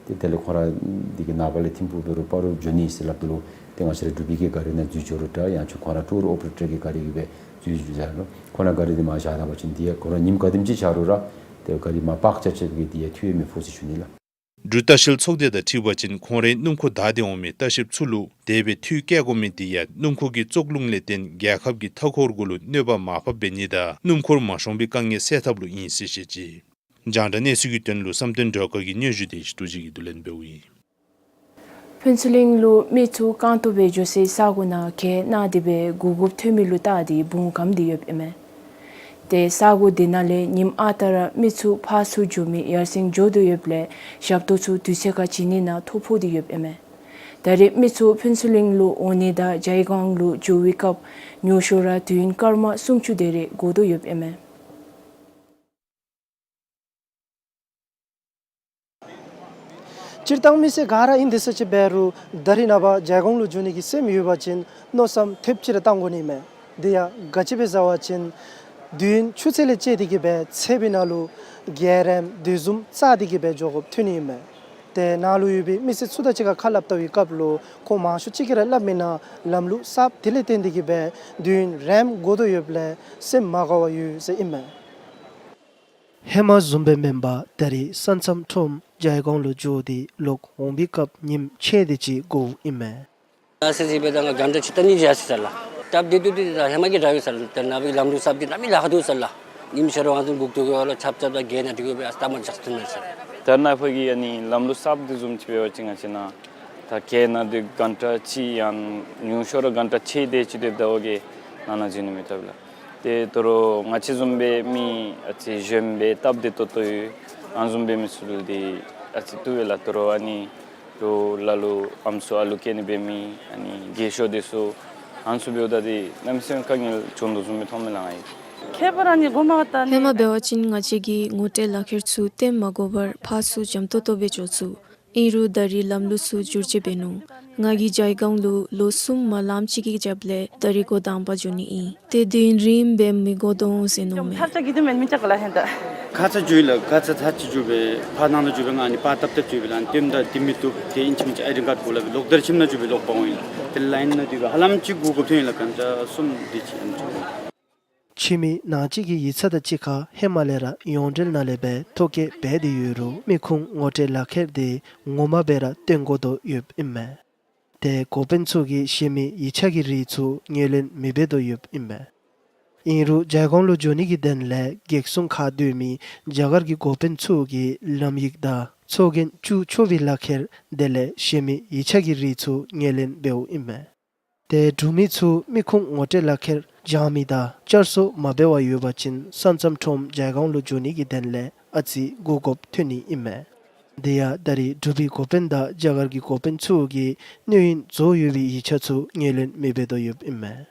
ཏེ་དེ་ལས་ཁོང་ར་འདི་གི་ནངས་པ་ལས་ཐིམ་ཕུག་འབད་རུང་སྤ་རོ་འགྱོ་ནི་ཟེར་སླབ་ད་ལུ་ཏེ་ང་བཅས་ར་འབྲུག་པའི་གི་ག་རི་ནང་འཛུལ་འགྱོ་རུང་འདྲ་ཡང་ཅིན་ཁོང་ར་ཊུར་ཨོ་པ་རེ་ཊར་གྱི་ག་རི་གིས་སྦེ་འཛུལ་འགྱོ་ཟེར་རུང་ཁོང་ར་ག་རི་འདི་མ་བཞག་ད་པ་ཅིན་འདི་ཡང་ཁོང་ར་ཉིནམ་ག་དེམ་ཅིག་བཞག་རུང་ར་ཏེ་ག་རི་མ་པཱརཀ་རྐྱབ་རྐྱབ་པའི་གི་འདི་ཡང་འཐུས་ཡང་མི་ཕོག་ཟེར་ཞུ་ནི་ལགས། འབྲུག་ལྟ་བཤལ་ཚོགས་སྡེ་དང་འཁྲིལ་བ་ཅིན་ཁོང་རའི་སྣུམ་འཁོར་བདའ་སྟེ་འོང་མི་ལྟ་བཤལཔ་ཚུ་ལུ་དེ་སྦེ་འཐུས་བཀལ་དགོ་མི་འདི་ཡང་སྣུམ་འཁོར་གྱི་བཙོག་རླུང་ལས་བརྟེན་རྒྱལ་ཁབ་ཀྱི་མཐའ་འཁོར་གུ་ལུ་གནོད་པ་མར་ཕབ་འབད་ནི་དང་སྣུམ་འཁོར་མ་ཤོང་པའི་དཀའ་ངལ་སེལ་ཐབས་ལུ་ཨིན་ཟེར་བཤད་ཅི། རྒྱང་བསྒྲགས་གནས་ཚུལ་གྱི་དོན་ལུ་བསམ་གཏན་སྒྲོལ་དཀར་གྱི་སྙན་ཞུ་བདེ་སྐྱིད་རྡོ་རྗེ་གིས་བསྡུ་ལེན་འབདཝ་ཨིན། ཕུན་ཚོགས་གླིང་ལུ་མི་ཚུ་རྐང་སྟོང་སྦེ་འགྱོ་སའི་ས་གོ་ནང་གྱེས་གནང་སྟེ་སྦེ་གོ་སྐབས་ཐོན་མི་ལུ་བལྟ་སྟེ་བུང་གམ་སྟེ་ཡོདཔ་ཨིན་མས། ཏེ་ས་གོ་དེ་ནང་ལས་ཉིནམ་ཨ་རྟག་ར་མི་ཚུ་ཕར་ཚུར་འགྱོ་མི་ཡར་སེང་འགྱོ་དོ་ཡོདཔ་ལས་ཞབས་ཏོག་ཚུ་དུས་ཚོད་ཁར་བྱིན་ནི་ནང་ཐོ་ཕོག་སྟེ་ཡོདཔ་ཨིན་མས། ད་རེས་མི་ཚུ་ཕུན་ཚོགས་གླིང་ལུ་འོང་ནི་དང་ཇའི་གོང་ལུ་འགྱོ་བའི་སྐབས་ཉུང་ཤོས་ར་དུས་ཡུན་སྐར་མ་སུམ་ཅུ་དེ་རེ་འགོར་དོ་ཡོདཔ་ཨིན་མས། སྤྱིར་བཏང་མི་སེར་ག་ར་ཨིན་དེ་ས་ཅིག་འབད་རུང་ད་རིས་ནངས་པ་ཇའི་གོང་ལུ་འགྱོ་ནི་གི་སེམས་ཡོད་པ་ཅིན་མནོ་བསམ་ཐེབས་ཅིག་ར་བཏང་དགོ་ནི་མས། དེ་ཡང་ག་ཅི་སྦེ་ཟེར་བ་ཅིན་དུས་ཡུན་ཆུ་ཚོད་ལས་བཅད་དེ་གི་སྦེ་ཚེ་བའི་ནང་ལུ་གྱལ་རནམ་དེ་བཟུམ་རྩ་དེ་གི་སྦེ་འགྱོ་དགོཔ་ཐོན་ནི་ཨིན་མས། ཏེ་ནཱ་ལུ་ཡོད་པའི་མི་སེར་ཚུ་དང་གཅིག་ཁར་ཁ་སླབ་བལྟ་བའི་སྐབས་ལུ་ཁོང་མང་ཤོས་ཅིག་གིས་ར་སླབ་མི་ནང་ལམ་ལུགས་གསརཔ་དེ་ལས་བརྟེན་ཏེ་གི་སྦེ་དུས་ཡུན་རནམ་འགོར་དོ་ཡོདཔ་ལས་སེམས་མ་དགའ་བར་ཡོད་ཟེར་ཨིན་མས། ཧེ་མ་བཟུམ་སྦེ་མེན་པར་ད་རེས་ས་མཚམས་ཁྲོམ་ཇའི་གོང་ལུ་འགྱོ་སྟེ་ལོག་འོང་པའི་སྐབས་ཉིནམ་ཕྱེད་དེ་ཅིག་འགོརཝ་ཨིན་མས། ཨ་སི་སི་སྦེ་ད་ང་གྷན་ཊ་གཅིག་དང་གཉིས་ཅིག་ཡར་སོ་ཡི་ཟེར་ལགས། སྟབས་བདེ་ཏོག་ཏོ་ད་ཧེ་མ་གི་འདྲ་ཡོད་ཟེར་ལགས། ད་ནཱ་སྦེ་ལམ་ལུགས་གསརཔ་འདི་གནམ་མེད་ས་མེད་ལཱ་ཁག་འདུག་ཟེར་ལགས། ཉིནམ་ཤར་བ་ཚུན་སྒུག་སྡོད་དགོ་ལོ། ཆབ་ཆབ་དང་གྱལ་ནང་སྡོད་དགོ་པས། ཨ་སྟབས་མ་བདེ་ས་ཐོན་ནུག་ཟེར། ད་ནཱ་ཕར་གྱི་ཨ་ནི་ལམ་ལུགས་གསརཔ་འདི་བཟུམ་ཅིག་འབད་བ་ཅིན་ང་བཅས་ནཱ་ད་གྱལ་ནང་སྡོད་གྷན་ཊ་གཅིག་ཡང་ཉུང་ཤོས་ར་གྷན་ཊ་ཕྱེད་དེ་ཅིག་སྡོདཔ་ད་འོ་གི་ནང་ན་འཛུལ་ནི་མེད་དོ་ལགས། ཏེ་དོ་རུང་ང་བཅས་བཟུམ་སྦེ་མི་ཨ་ཙི་གཞོནམ་སྦེ་སྟབས་བདེ་ཏོག་ཏོ་ཡོད་ཨ་ནི་བཟུམ་འབད་མི་ཚུ་ལུ་འདི་ཨ་ཙི་བཏུབ་པས་ལགས། དོ་རུང་ཨ་ནི་རོགས་ལ་ལུ་ཨམ་སྲུ་ཨ་ལུ་སྐྱེ་ནི་འབད་མི་ཨ་ནི་རྒས་ཤོས་འདི་ཚུ་ཨ་ནི་ཚུ་འབདཝ་ད་འདི་གནམ་མེད་ས་མེད་དཀའ་ངལ་བྱུང་དོ་བཟུམ་སྦེ་མཐོངམ་མས་ལགས་ང་གིས། ཁྱད་པར་ཨ་ནི་གོ་མ་བཏང་ནི། ཧེ་མ་འབད་བ་ཅིན་ང་བཅས་ཀྱིས་ངོ་སྤྲོད་ལག་ཁྱེར་ཚུ་སྟོན་མ་དགོ་པར་ཕར་ཚུར་འཇམ་ཏོང་ཏོ་སྦེ་འགྱོ་ཚུགས། ཨིན་རུང་ད་རེས་ལམ་ལུགས་ཚུ་བསྒྱུར་བཅོས་འབད་ནུག། ང་གིས་ཇའི་གོང་ལུ་ལོ་གསུམ་མ་ལངམ་ཅིག་གི་རྒྱབ་ལས་ད་རེས་འགོ་དང་པ་འགྱོ་ནི་ཨིན། ཏེ་དུས་ཡུན་རིངམོ་སྦེ་མི་འགོར་དོ་འོང་ཟེར་མནོཝ་མས། ཐག་ཆ་གི་དུས་མེན་མི་ཆ་ག་ལ་ཧེན་ད། ཁ་ཙ་འགྱོ་ཡི་ལགས། ཁ་ཙ་ཐག་ཅིག་འགྱོ་སྦེ་ཕར་ནང་ལུ་འགྱོ་སྦེ་ང་ཨ་ནི་པར་བཏབ་བཏབ་འགྱོ་སྦེ་ལགས། ཨ་ནི་ལྟདམོ་འདི་མི་བཏུབ། ཏེ་ཨིན་ཅི་མིན་ཅི་ཨའི་ཌེན་ཊི་ཀཱརཌ་བོ་ལ་སྦེ་ལོག་ད་རེས་ཁྱིམ་ནང་འགྱོ་སྦེ་ལོག་པར་འོང་ཡི་ལགས། ཏེ་ལའིན་ནང་སྡོད་སྦེ་ཧ་ལམ་ཅིག་སྒུག་དགོཔ་ཐོན་ཡི་ལགས། གྷན་ཊ་གསུམ་དེ་ཅིག་ཨ་ནི་ཅིག། ཁྱིམ་གྱི་ནང་གཅིག་གི་ཡིག་ཚང་དང་གཅིག་ཁར་ཧེ་མ་ལས་ར་ཡོངས་འབྲེལ་ནང་ལས་སྦེ་ཐོ་བཀོད་འབད་དེ་ཡོད་རུང་མི་ཁུངས་ངོ་སྤྲོད་ལག་ཁྱེར་དེ་ངོ་མ་སྦེ་ར་སྟོན་དགོ་དོ་ཡོདཔ་ཨིན་མས། ཏེ་འགོ་དཔོན་ཚུ་གིས་གཞན་མི་ཡིག་ཆ་གི་རིགས་ཚུ་ངོས་ལེན་མི་འབད་དོ་ཡོདཔ་ཨིན་མས། ཨིན་རུང་ཇའི་གོང་ལུ་འགྱོ་ནི་གི་དོན་ལས་འགག་སྲུང་ཁར་སྡོད་མི་རྒྱ་གར་གྱི་འགོ་དཔོན་ཚུ་གིས་ལམ་ཡིག་དང་ཚོགས་རྒྱན་བཙུགས་ཆོག་པའི་ལག་ཁྱེར་དེ་ལས་གཞན་མི་ཡིག་ཆ་གི་རིགས་ཚུ་ངོས་ལེན་འབདཝ་ཨིན་མས། ཏེ་འབྲུག་མི་ཚུ་མི་ཁུངས་ངོ་སྤྲོད་ལག་ཁྱེར་སྦྱང་མི་དང་བསྐྱར་གསོ་མ་འབད་བར་ཡོད་པ་ཅིན་ས་མཚམས་ཁྲོམ་ཇའི་གོང་ལུ་འགྱོ་ནི་གི་དོན་ལས་ཨ་ཙི་སྒུག་དགོཔ་ཐོན་ནི་ཨིན་མས། དེ་ཡང་ད་རེས་འབྲུག་པའི་འགོ་དཔོན་དང་རྒྱ་གར་གྱི་འགོ་དཔོན་ཚུ་གིས་གནས་ཡུན་རྫོགས་ཡོད་པའི་ཡིག་ཆ་ཚུ་ངོས་ལེན་མི་འབད་དོ་ཡོདཔ་ཨིན་མས།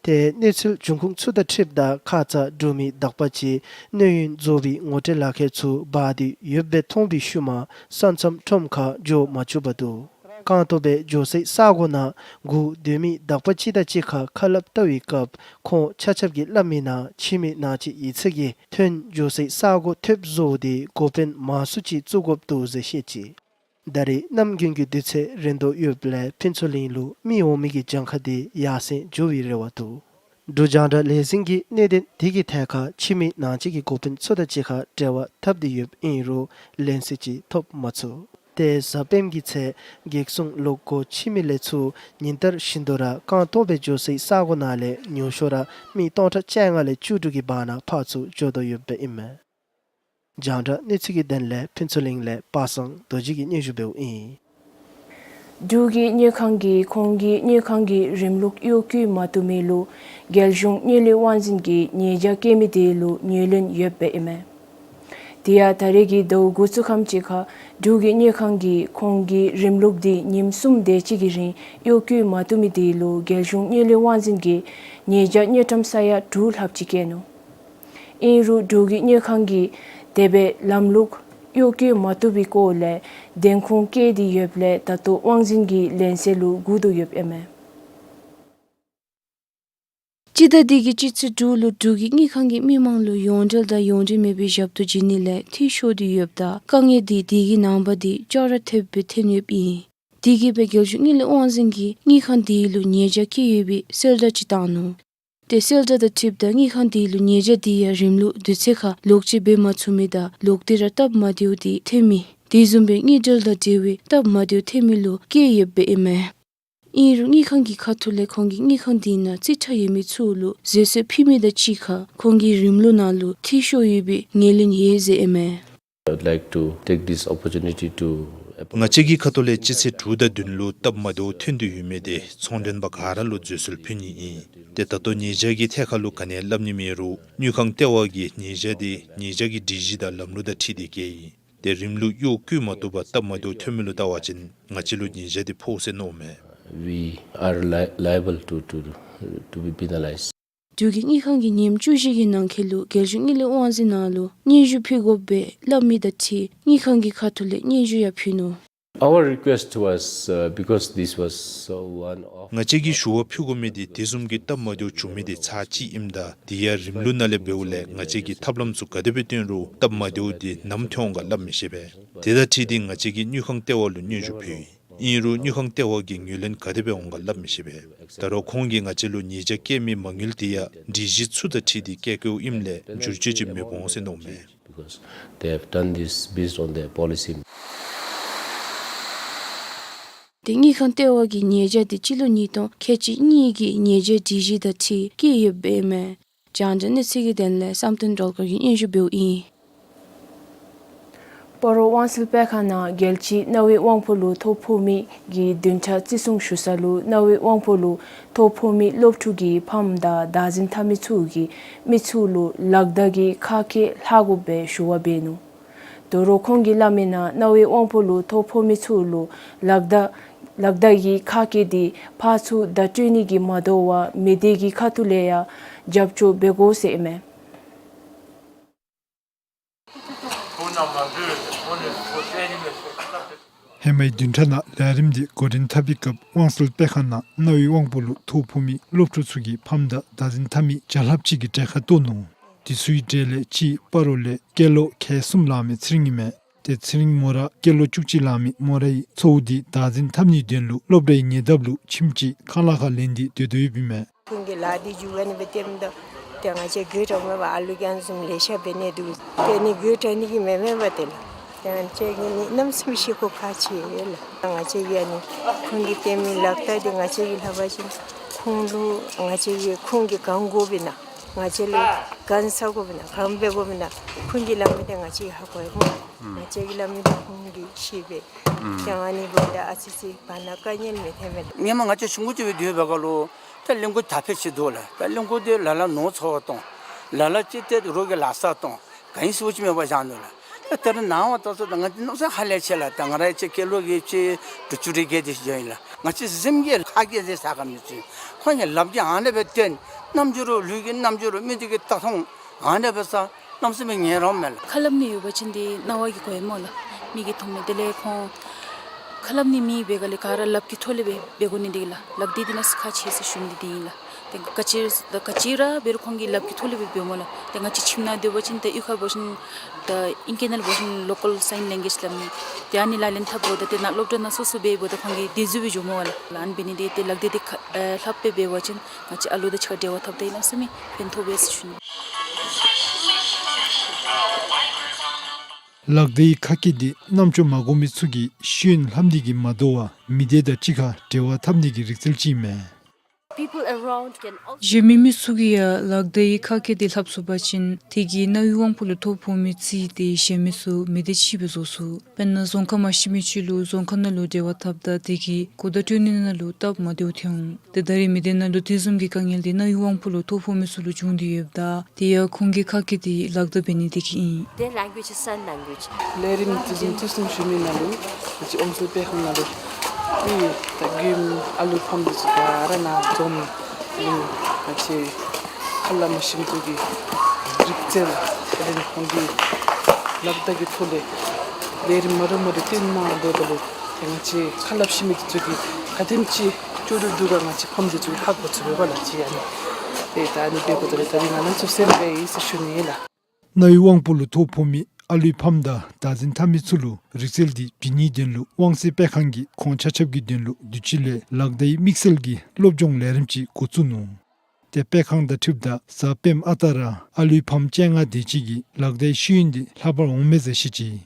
ཏེ་གནས་ཚུལ་འབྱུང་ཁུངས་ཚུ་དང་འཁྲིལཝ་ད་ཁ་ཙ་འབྲུག་མི་དག་པ་ཅིག་གནས་ཡུན་རྫོགས་པའི་ངོ་སྤྲོད་ལག་ཁྱེར་ཚུ་འབག་སྟེ་ཡོདཔ་སྦེ་མཐོང་བའི་ཤུལ་མ་ས་མཚམས་ཁྲོམ་ཁར་འགྱོ་མ་བཅུག་པར་འདུག། རྐང་སྟོང་སྦེ་འགྱོ་སའི་ས་གོ་ནང་སྒུག་སྡོད་མི་དག་པ་ཅིག་དང་གཅིག་ཁར་ཁ་སླབ་བལྟ་བའི་སྐབས་ཁོང་ཆ་ཁྱབ་ཀྱིས་སླབ་མི་ནང་ཁྱིམ་གྱི་ནང་གཅིག་ཡིག་ཚང་གི་ཐོན་འགྱོ་སའི་ས་གོ་ཐོབ་བཟོ་སྟེ་འགོ་དཔོན་མང་སུ་ཅིག་བཙུགས་དགོཔ་འདུག་ཟེར་བཤད་ཅི། ད་རེས་གནམ་དགུན་གྱི་དུས་ཚོད་རན་དོ་ཡོདཔ་ལས་ཕུན་ཚོགས་གླིང་ལུ་མི་འོང་མི་གི་གྱངས་ཁ་དེ་ཡར་སེང་འགྱོ་བའི་རེ་བ་འདུག། འབྲུག་རྒྱང་བསྒྲགས་ལས་འཛིན་གྱིས་གནད་དོན་དེ་གི་ཐད་ཁར་ཁྱིམ་གྱི་ནང་གཅིག་གི་འགོ་དཔོན་ཚུ་དང་གཅིག་ཁར་འབྲེལ་བ་འཐབ་སྟེ་ཡོདཔ་ཨིན་རུང་ལན་གསལ་ཅིག་ཐོབ་མ་ཚུགས། ཏེ་གཟའ་སྤེནམ་གྱི་ཚེ་འགག་སྲུང་ལོག་སྒོ་ཕྱེ་མི་ལས་ཚུར་ཉིན་ལྟར་བཞིན་དུ་ར་རྐང་སྟོང་སྦེ་འགྱོ་སའི་ས་གོ་ནང་ལས་ཉུང་ཤོས་ར་མི་སྟོང་ཕྲག་བཅོ་ལྔ་ལས་བཅུ་དྲུག་གི་བར་ན་ཕར་ཚུར་འགྱོ་དོ་ཡོདཔ་ཨིན་མས། རྒྱང་བསྒྲགས་གནས་ཚུལ་གྱི་དོན་ལས་ཕུན་ཚོགས་གླིང་ལས་པ་སངས་རྡོ་རྗེ་གིས་སྙན་ཞུ་འབདཝ་ཨིན། འབྲུག་གི་དངུལ་ཁང་གིས་ཁོང་གི་དངུལ་ཁང་གི་རིམ་ལུགས་གཡོག་བཀོལ་མ་བཏུབ་མི་ལུ་རྒྱལ་གཞུང་དངུལ་ལས་དབང་འཛིན་གྱིས་ཉེས་བྱ་བཀལ་མི་དེ་ལུ་ངོས་ལེན་ཡོདཔ་ཨིན་མས། དེ་ཡང་ད་རེས་ཀྱི་ཟླཝ་དགུ་བཅུ་ཁམས་ཅིག་ཁར་འབྲུག་གི་དངུལ་ཁང་གིས་ཁོང་གི་རིམ་ལུགས་དེ་ཉིནམ་གསུམ་དེ་ཅིག་གི་རིང་གཡོག་བཀོལ་མ་བཏུབ་མི་དེ་ལུ་རྒྱལ་གཞུང་དངུལ་ལས་དབང་འཛིན་གྱིས་ཉེས་བྱ་དངུལ་ཀྲམ་ས་ཡ་དྲུག་ལྷགཔ་ཅིག་བཀལ་ནུག། ཨིན་རུང་འབྲུག་གི་དངུལ་ཁང་གིས་དེ་སྦེ་ལམ་ལུགས་གཡོག་བཀོལ་མ་བཏུབ་པའི་སྐོར་ལས་བདེན་ཁུངས་བཀལ་ཏེ་ཡོདཔ་ལས་ད་ལྟོ་དབང་འཛིན་གྱི་ལན་གསལ་ལུ་སྒུག་དོ་ཡོདཔ་ཨིན་མས། སྤྱི་ཟླ་འདི་གི་སྤྱི་ཚེས་དྲུག་ལུ་འབྲུག་གི་དངུལ་ཁང་གིས་མི་མང་ལུ་ཡོངས་འབྲེལ་དང་ཡོངས་འབྲེལ་མེད་པའི་ཞབས་ཏོག་བྱིན་ནི་ལས་འཐུས་ཤོར་ཏེ་ཡོདཔ་ད་དཀའ་ངལ་འདི་དེ་གི་ནངས་པ་འདི་ཅོག་ར་འཐདཔ་སྦེ་ཐོན་ཡོདཔ་ཨིན། དེ་གིས་སྦེ་རྒྱལ་གཞུང་དངུལ་ལས་དབང་འཛིན་གྱིས་དངུལ་ཁང་དེ་ལུ་ཉེས་བྱ་བཀལ་ཡོད་པའི་གསལ་བསྒྲགས་ཅིག་བཏང་ནུག། ཏེ་གསལ་བསྒྲགས་དང་འཁྲིལཝ་ད་དངུལ་ཁང་དེ་ལུ་ཉེས་བྱ་དེ་ཡང་རིམ་ལུགས་དུས་ཚོད་ཁར་ལོག་སྤྱོད་འབད་མ་ཚུགས་མི་དང་ལོག་སྟེ་ར་སྟབས་མ་བདེཝ་དེ་ཐོན་མི་དེ་བཟུམ་སྦེ་དངུལ་འབྲེལ་དང་འབྲེལ་བའི་སྟབས་མ་བདེཝ་ཐོན་མི་ལུ་བཀལ་ཡོདཔ་ཨིན་མས། ཨིན་རུང་དངུལ་ཁང་གི་ཁ་ཐུག་ལས་ཁོང་གི་དངུལ་ཁང་དེ་ནང་རྩིས་ཁྲ་ཡོད་མི་ཚུ་ལུ་བཟོད་གསོལ་ཕུལ་མི་དང་གཅིག་ཁར་ཁོང་གི་རིམ་ལུགས་ནང་ལུ་འཐུས་ཤོར་ཡོད་པའི་ངོས་ལེན་ཡོད་ཟེར་ཨིན་མས། I would like to take this opportunity to apologize. ང་བཅས་ཀྱི་ཁ་ཐུག་ལས་སྤྱི་ཚེས་དྲུག་དང་བདུན་ལུ་སྟབས་མ་བདེཝ་ཐོན་ཏེ་ཡོད་མི་དེ་ཚོང་མགྲོན་པ་ག་ར་ལུ་བཟོད་གསོལ་ཕུལ་ནི་ཨིན། ཏེ་ད་ལྟོ་ཉེས་བྱ་གི་ཐད་ཁར་ལུ་ག་ནི་ཡང་སླབ་ནི་མེད་རུང་དངུལ་ཁང་ལྟེ་བ་གིས་ཉེས་བྱ་དེ་ཉེས་བྱ་གི་སྒྲིག་གཞི་དང་ལམ་ལུགས་དང་འཁྲིལ་ཏེ་བཀལ་ཡི། ཏེ་རིམ་ལུགས་གཡོག་བཀོལ་མ་བཏུབ་པར་སྟབས་མ་བདེཝ་ཐོན་མི་ལུ་བལྟ་བ་ཅིན་ང་བཅས་ལུ་ཉེས་བྱ་དེ་ཕོག་ཟེར་མནོཝ་མས། We are li- liable to, to, to be penalized. འབྲུག་གི་དངུལ་ཁང་གིས་ཉིནམ་བཅུ་བཞི་གི་ནང་འཁོད་ལུ་རྒྱལ་གཞུང་དངུལ་ལས་དབང་འཛིན་ནང་ལུ་སྙན་ཞུ་ཕུལ་དགོ་པས་སླབ་མི་དང་འཁྲིལ་དངུལ་ཁང་གི་ཁ་ཐུག་ལས་སྙན་ཞུ་ཡང་ཕུལ་ནུག། Our request was, uh, because this was, uh, one of ང་བཅས་ཀྱིས་ཞུ་བ་ཕུལ་དགོ་མི་དེ་དེ་བཟུམ་གྱི་སྟབས་མ་བདེཝ་བྱུང་མི་དེ་ཚར་གཅིག་ཨིནམ་ད་དེ་ཡང་རིམ་ལུགས་ནང་ལས་འབདཝ་ལས་ང་བཅས་ཀྱིས་ཐབས་ལམ་ཚུ་ག་དེ་སྦེ་བཏོན་རུང་སྟབས་མ་བདེཝ་དེ་ནམ་ཐོན་འོང་ག་སླབ་མི་ཤེས་པས། དེ་དང་འཁྲིལ་ཏེ་ང་བཅས་ཀྱིས་དངུལ་ཁང་ལྟེ་བ་ལུ་སྙན་ཞུ་ཕུལ་ཡི། ཨིན་རུང་དངུལ་ཁང་ལྟེ་བ་གིས་ངོས་ལེན་ག་དེ་སྦེ་འོང་ག་སླབ་མི་ཤེས་པས། ད་རུང་ཁོང་གིས་ང་བཅས་ལུ་ཉེས་བྱ་བཀལ་མི་མ་དངུལ་དེ་ཡང་སྒྲིག་གཞི་ཚུ་དང་འཁྲིལ་ཏེ་བཀལ་བཀལཝ་ཨིནམ་ལས་བསྒྱུར་བཅོས་ཅིག་མི་འོང་ཟེར་མནོཝ་མས། Because they have done this based on their policy. ཏེ་དངུལ་ཁང་ལྟེ་བ་གིས་ཉེས་བྱ་དེ་སྤྱི་ལོ་ཉིས་སྟོང་ཁལ་གཅིག་གཉིས་ཀྱི་ཉེས་བྱ་སྒྲིག་གཞི་དང་འཁྲིལ་བཀལ་ཡོདཔ་ཨིན་མས། རྒྱང་བསྒྲགས་གནས་ཚུལ་གྱི་དོན་ལས་བསམ་གཏན་སྒྲོལ་དཀར་གྱིས་སྙན་ཞུ་འབདཝ་ཨིན། སྤ་རོ་དབང་སེལ་དཔེ་ཁང་ནང་རྒྱལ་སྤྱིའི་རྣ་བའི་དབང་པོ་ལུ་ཐོ་ཕོག་མི་གི་བདུན་ཕྲག་བརྩི་སྲུང་ཞུ་ས་ལུ་རྣ་བའི་དབང་པོ་ལུ་ཐོ་ཕོག་མི་སློབ་ཕྲུག་གི་ཕམ་དང་བདག་འཛིན་འཐབ་མི་ཚུ་གིས་མི་ཚུ་ལུ་ལག་བརྡ་གི་ཁ་སྐད་ལྷག་དགོ་པའི་ཞུ་བ་འབད་ནུག། དོ་རུང་ཁོང་གིས་སླབ་མི་ནང་རྣ་བའི་དབང་པོ་ལུ་ཐོ་ཕོག་མི་ཚུ་ལུ་ལག་བརྡ་ལག་བརྡ་གི་ཁ་སྐད་འདི་ཕར་ཚུར་བརྡ་སྤྲོད་ནི་གི་མ་དོ་བར་མི་སྡེ་གི་ཁ་ཐུག་ལས་ཡང་རྒྱབ་སྐྱོར་འབད་དགོ་ཟེར་ཨིན་མས། ཧེ་མའི་བདུན་ཕྲག་ནང་ལས་རིམ་འདི་འགོ་འདྲེན་འཐབ་པའི་སྐབས་དབང་སེལ་དཔེ་ཁང་ནང་རྣ་བའི་དབང་པོ་ལུ་ཐོ་ཕོག་མི་སློབ་ཕྲུག་ཚུ་གི་ཕམ་དང་བདག་འཛིན་འཐབ་མི་བརྒྱ་ལྷགཔ་ཅིག་གིས་གྲལ་ཁར་གཏོགས་ནུག། དེ་ཚུའི་གྲས་ལས་གཅིག་སྤ་རོ་ལས་སྐྱེས་ལོ་ཁལ་གསུམ་ལང་མི་ཚེ་རིང་ཨིན་མས། ཏེ་ཚེ་རིང་མོ་ར་སྐྱེས་ལོ་བཅུ་གཅིག་ལང་མི་མོ་རའི་ཚ་བོ་འདི་བདག་འཛིན་འཐབ་ནིའི་དོན་ལུ་སློབ་གྲྭའི་ཉེ་འདབས་ལུ་ཁྱིམ་ཅིག་ཁང་གླ་ཁར་ལེན་ཏེ་སྡོད་དོ་ཡོདཔ་ཨིན་མས། ཁོང་གི་ལཱ་འདི་མཇུག་བསྒྲིལ་ནི་འབད་དེ་འབདཝ་ད་ཏེ་ང་བཅས་དགོད་བྲ་མེད་པར་ཨ་ལུ་རྒན་བཟུམ་ལེ་ཤ་འབད་ནི་འདུག། དེ་ནི་དགོད་བྲ་ནི་གི་མེན་མེན་པ་དེ་ལགས། ཏེ་ང་བཅས་ཀྱིས་ནི་གནམ་མེད་ས་མེད་ཤེས་དགོཔ་ཁག་ཆེ་ཡོད་ལགས། ང་བཅས་ཀྱིས་ཨ་ནི་ཁོང་གིས་སྟོན་མི་ལག་བརྡ་འདི་ང་བཅས་ཀྱིས་ལྷག་པ་ཅིན་ཁོང་ལུ་ང་བཅས་ཀྱིས་ཁོང་གིས་གང་དགོཔ་ཨིན་ན་ང་བཅས་ལུ་གང་ཟ་དགོཔ་ཨིན་ན་གང་འབད་དགོཔ་ཨིན་ན་ཁོང་གིས་སླབ་མི་འདི་ང་བཅས་ཀྱིས་ཧ་གོ་ཡི་སྨོ། ང་བཅས་ཀྱིས་སླབ་མི་འདི་ཁོང་གིས་ཤེས་པས། ཏེ་ཨ་ནི་འབདཝ་ད་ཨ་ཙི་ཅིག་བར་ན་དཀའ་ངལ་མི་ཐོན་མས། སྔོན་མ་ང་བཅས་ཆུང་ཀུ་ཅིག་སྦེ་སྡོད་པའི་སྐབས་ལུ་ད་གླིང་སྐོར་དར་འཕེལ་ཅིག་འདུག་ལགས། ད་གླིང་སྐོར་འདི་ལ་ལུ་ནོར་འཚོ་བར་གཏང་། ལ་ལུ་ཅིག་ཏེ་རོགས་ཀྱི་ལཱ་སར་གཏང་། ག་ཨིན་ཟེར་བ་ཅིན་མེད་པར་བཞག་ནུག་ལགས། ད་ད་རེས་ནངས་པ་ད་ཚུ་ད་ང་བཅས་མནོ་བསམ་ཧ་ལས་ཆེ་ལགས། ད་ང་ར་ཅིག་སྐྱེས་ལོ་གི་ཅིག་དྲུག་ཅུ་རེ་བརྒལ་ཏེ་ཅིག་ཨིན་ལགས། ང་བཅས་གཟིམ་གྱི་ཁ་སྐད་ཟེར་ས་ག་མི་ཚུ་ཁོང་གི་ལགཔ་གིས་ཨ་ནེ་སྦེ་སྟོན། རྣམ་འགྱུར་ལུས་ཀྱི་རྣམ་འགྱུར་མི་འདི་གིས་ད་མཐོང་ཨ་ནེ་སྦེ་ས་གནམ་མེད་ས་མེད་ངལ་རངས་མས་ལགས། ཁ་སླབ་ནི་ཡོད་པ་ཅིན་འདི་རྣ་བ་གིས་གོ་ཡི་སྨོ་ལགས། མིག་གིས་མཐོང་མས། དེ་ལས་ཁོང་ཁ་སླབ་ནི་མེད་པའི་སྒང་ལས་ག་ར་ལགཔ་གི་ཐོག་ལས་འབད་འབད་དགོ་ནི་འདི་ལགས། ལག་བརྡ་འདི་ནང་ཁག་ཆེ་ཟེར་ཞུ་ནི་འདི་ཨིན་ལགས། ཏེ་ག་ཅི་ད་ག་ཅི་ར་འབད་རུང་ཁོང་གིས་ལགཔ་གི་ཐོག་ལས་འབད་འབདཝ་སྨོ་ལགས། ཏེ་ང་བཅས་ཁྱིམ་ནང་སྡོད་པ་ཅིན་ཏེ་གཡུས་ཁར་འབད་ཞིན་ད་ཨིང་སྐད་ནང་འབད་ཞིན་ལོ་ཀཱལ་སའིན་ལེང་གུ་ཨེཇ་སླབ་མི་ཏེ་ཨ་ནི་ལག་ལེན་འཐབ་དགོཔ་ད་ཏེ་ནཱ་སློབ་གྲྭ་ནང་སོ་སོ་འབདཝ་ད་ཁོང་གིས་དེ་བཟུམ་སྦེ་འགྱོཝ་སྨོ་ལགས། ཨ་ནི་འབད་ནི་འདི་ཏེ་ལག་བརྡ་འདི་ཁ་ཨེ་ལྷགཔ་སྦེ་འབད་བ་ཅིན་ང་བཅས་ཨ་ལུ་དང་གཅིག་ཁར་འབྲེལ་བ་འཐབ་ད་གནམ་མེད་ས་མེད་ཕན་ཐོགས་པས་ཟེར་ཞུ་ནི། ལག་བརྡའི་ཁ་སྐད་འདི་རྣམ་ཅོ་མ་གོ་མི་ཚུ་གིས་ཤེས་ཡོན་ལྷབ་ནི་གི་མ་དོ་བར་མི་སྡེ་དང་གཅིག་ཁར་འབྲེལ་བ་འཐབ་ནི་གི་རིག་རྩལ་ཅིག་ཨིན་མས། People around can also གཞན་མི་མི་ཚུ་གིས་ཡང་ལག་བརྡའི་ཁ་སྐད་འདི་ལྷབ་ཚུགས་པ་ཅིན་དེ་གིས་རྣ་བའི་དབང་པོ་ལུ་ཐོ་ཕོག་མི་རྩིས་ཏེ་གཞན་མི་ཚུ་མི་སྡེ་ཕྱེ་སྦེ་བཟོ་ཚུགས། དཔེར་ན་རྫོང་ཁག་མ་ཤེས་མི་ཅིག་ལུ་རྫོང་ཁག་ནང་ལུ་འབྲེལ་བ་འཐབ་ད་དེ་གིས་གོ་བརྡ་སྤྲོད་ནི་ནང་ལུ་སྟབས་མ་བདེཝ་ཐོན་འོང་། ཏེ་ད་རེས་མི་སྡེ་ནང་ལུ་དེ་བཟུམ་གྱི་དཀའ་ངལ་འདི་རྣ་བའི་དབང་པོ་ལུ་ཐོ་ཕོག་མི་ཚུ་ལུ་བྱུང་སྟེ་ཡོདཔ་ད་དེ་ཡང་ཁོང་གི་ཁ་སྐད་འདི་ལག་བརྡ་འབད་ནི་དེ་གིས་ཨིན། Their language is sign language. ལས་རིམ་དེ་བཟུམ་བརྩི་སྲུང་ཞུ་མི་ནང་ལུ་ང་བཅས་དབང་སེལ་དཔེ་ཁང་ནང་ལུ་ཏེ་ད་རྒནམ་ཨ་ལུ་ཕམ་འདི་ཚུ་ག་ར་ནཱ་འཛོམས་ནུག། ང་བཅས་ཁ་སླབ་མ་ཤེས་མི་ཚུ་གི་རིག་རྩལ་དེ་ལས་ཁོང་གི་ལག་བརྡ་གི་ཐོག་ལས་ལས་རིམ་མ་འདྲཝ་མ་འདྲཝ་སྟོན་གནང་སྡོདཔ་ད་ལུ་ཏེ་ང་བཅས་ཁ་སླབ་ཤེས་མི་འདི་ཚུ་གིས་ག་དེམ་ཅིག་ལྕོགས་གྲུབ་འདུག་ག་ང་བཅས་ཕམ་འདི་ཚུ་གིས་ཧ་གོ་ཚུགས་པས་ལགས། ཅིག་ཨ་ནི་ཏེ་ད་ཨ་ནི་འབདཝ་ད་ལུ་ད་རིས་ང་ལུ་ཚོགས་སེམས་སྦེ་ཨིན་ཟེར་ཞུ་ནི་ཨིན་ལགས། རྣ་བའི་དབང་པོ་ལུ་ཐོ་ཕོག་མི་ཨ་ལུའི་ཕམ་དང་བདག་འཛིན་འཐབ་མི་ཚུ་ལུ་རིག་རྩལ་འདི་བྱིན་ནིའི་དོན་ལུ་དབང་སེལ་དཔེ་ཁང་གིས་ཁོང་ཆ་ཁྱབ་ཀྱི་དོན་ལུ་དུས་ཅི་ལས་ལག་བརྡའི་དམིགས་བསལ་གྱི་སློབ་སྦྱོང་ལས་རིམ་ཅིག་འགོ་བཙུགས་ནུག། ཏེ་དཔེ་ཁང་དང་འཁྲིལཝ་ད་གཟའ་སྤེནམ་ཨ་རྟག་ར་ཨ་ལུའི་ཕམ་བཅོ་ལྔ་དེ་ཅིག་གིས་ལག་བརྡའི་ཤེས་ཡོན་འདི་ལྷབ་པར་འོང་མས་ཟེར་བཤད་ཅི།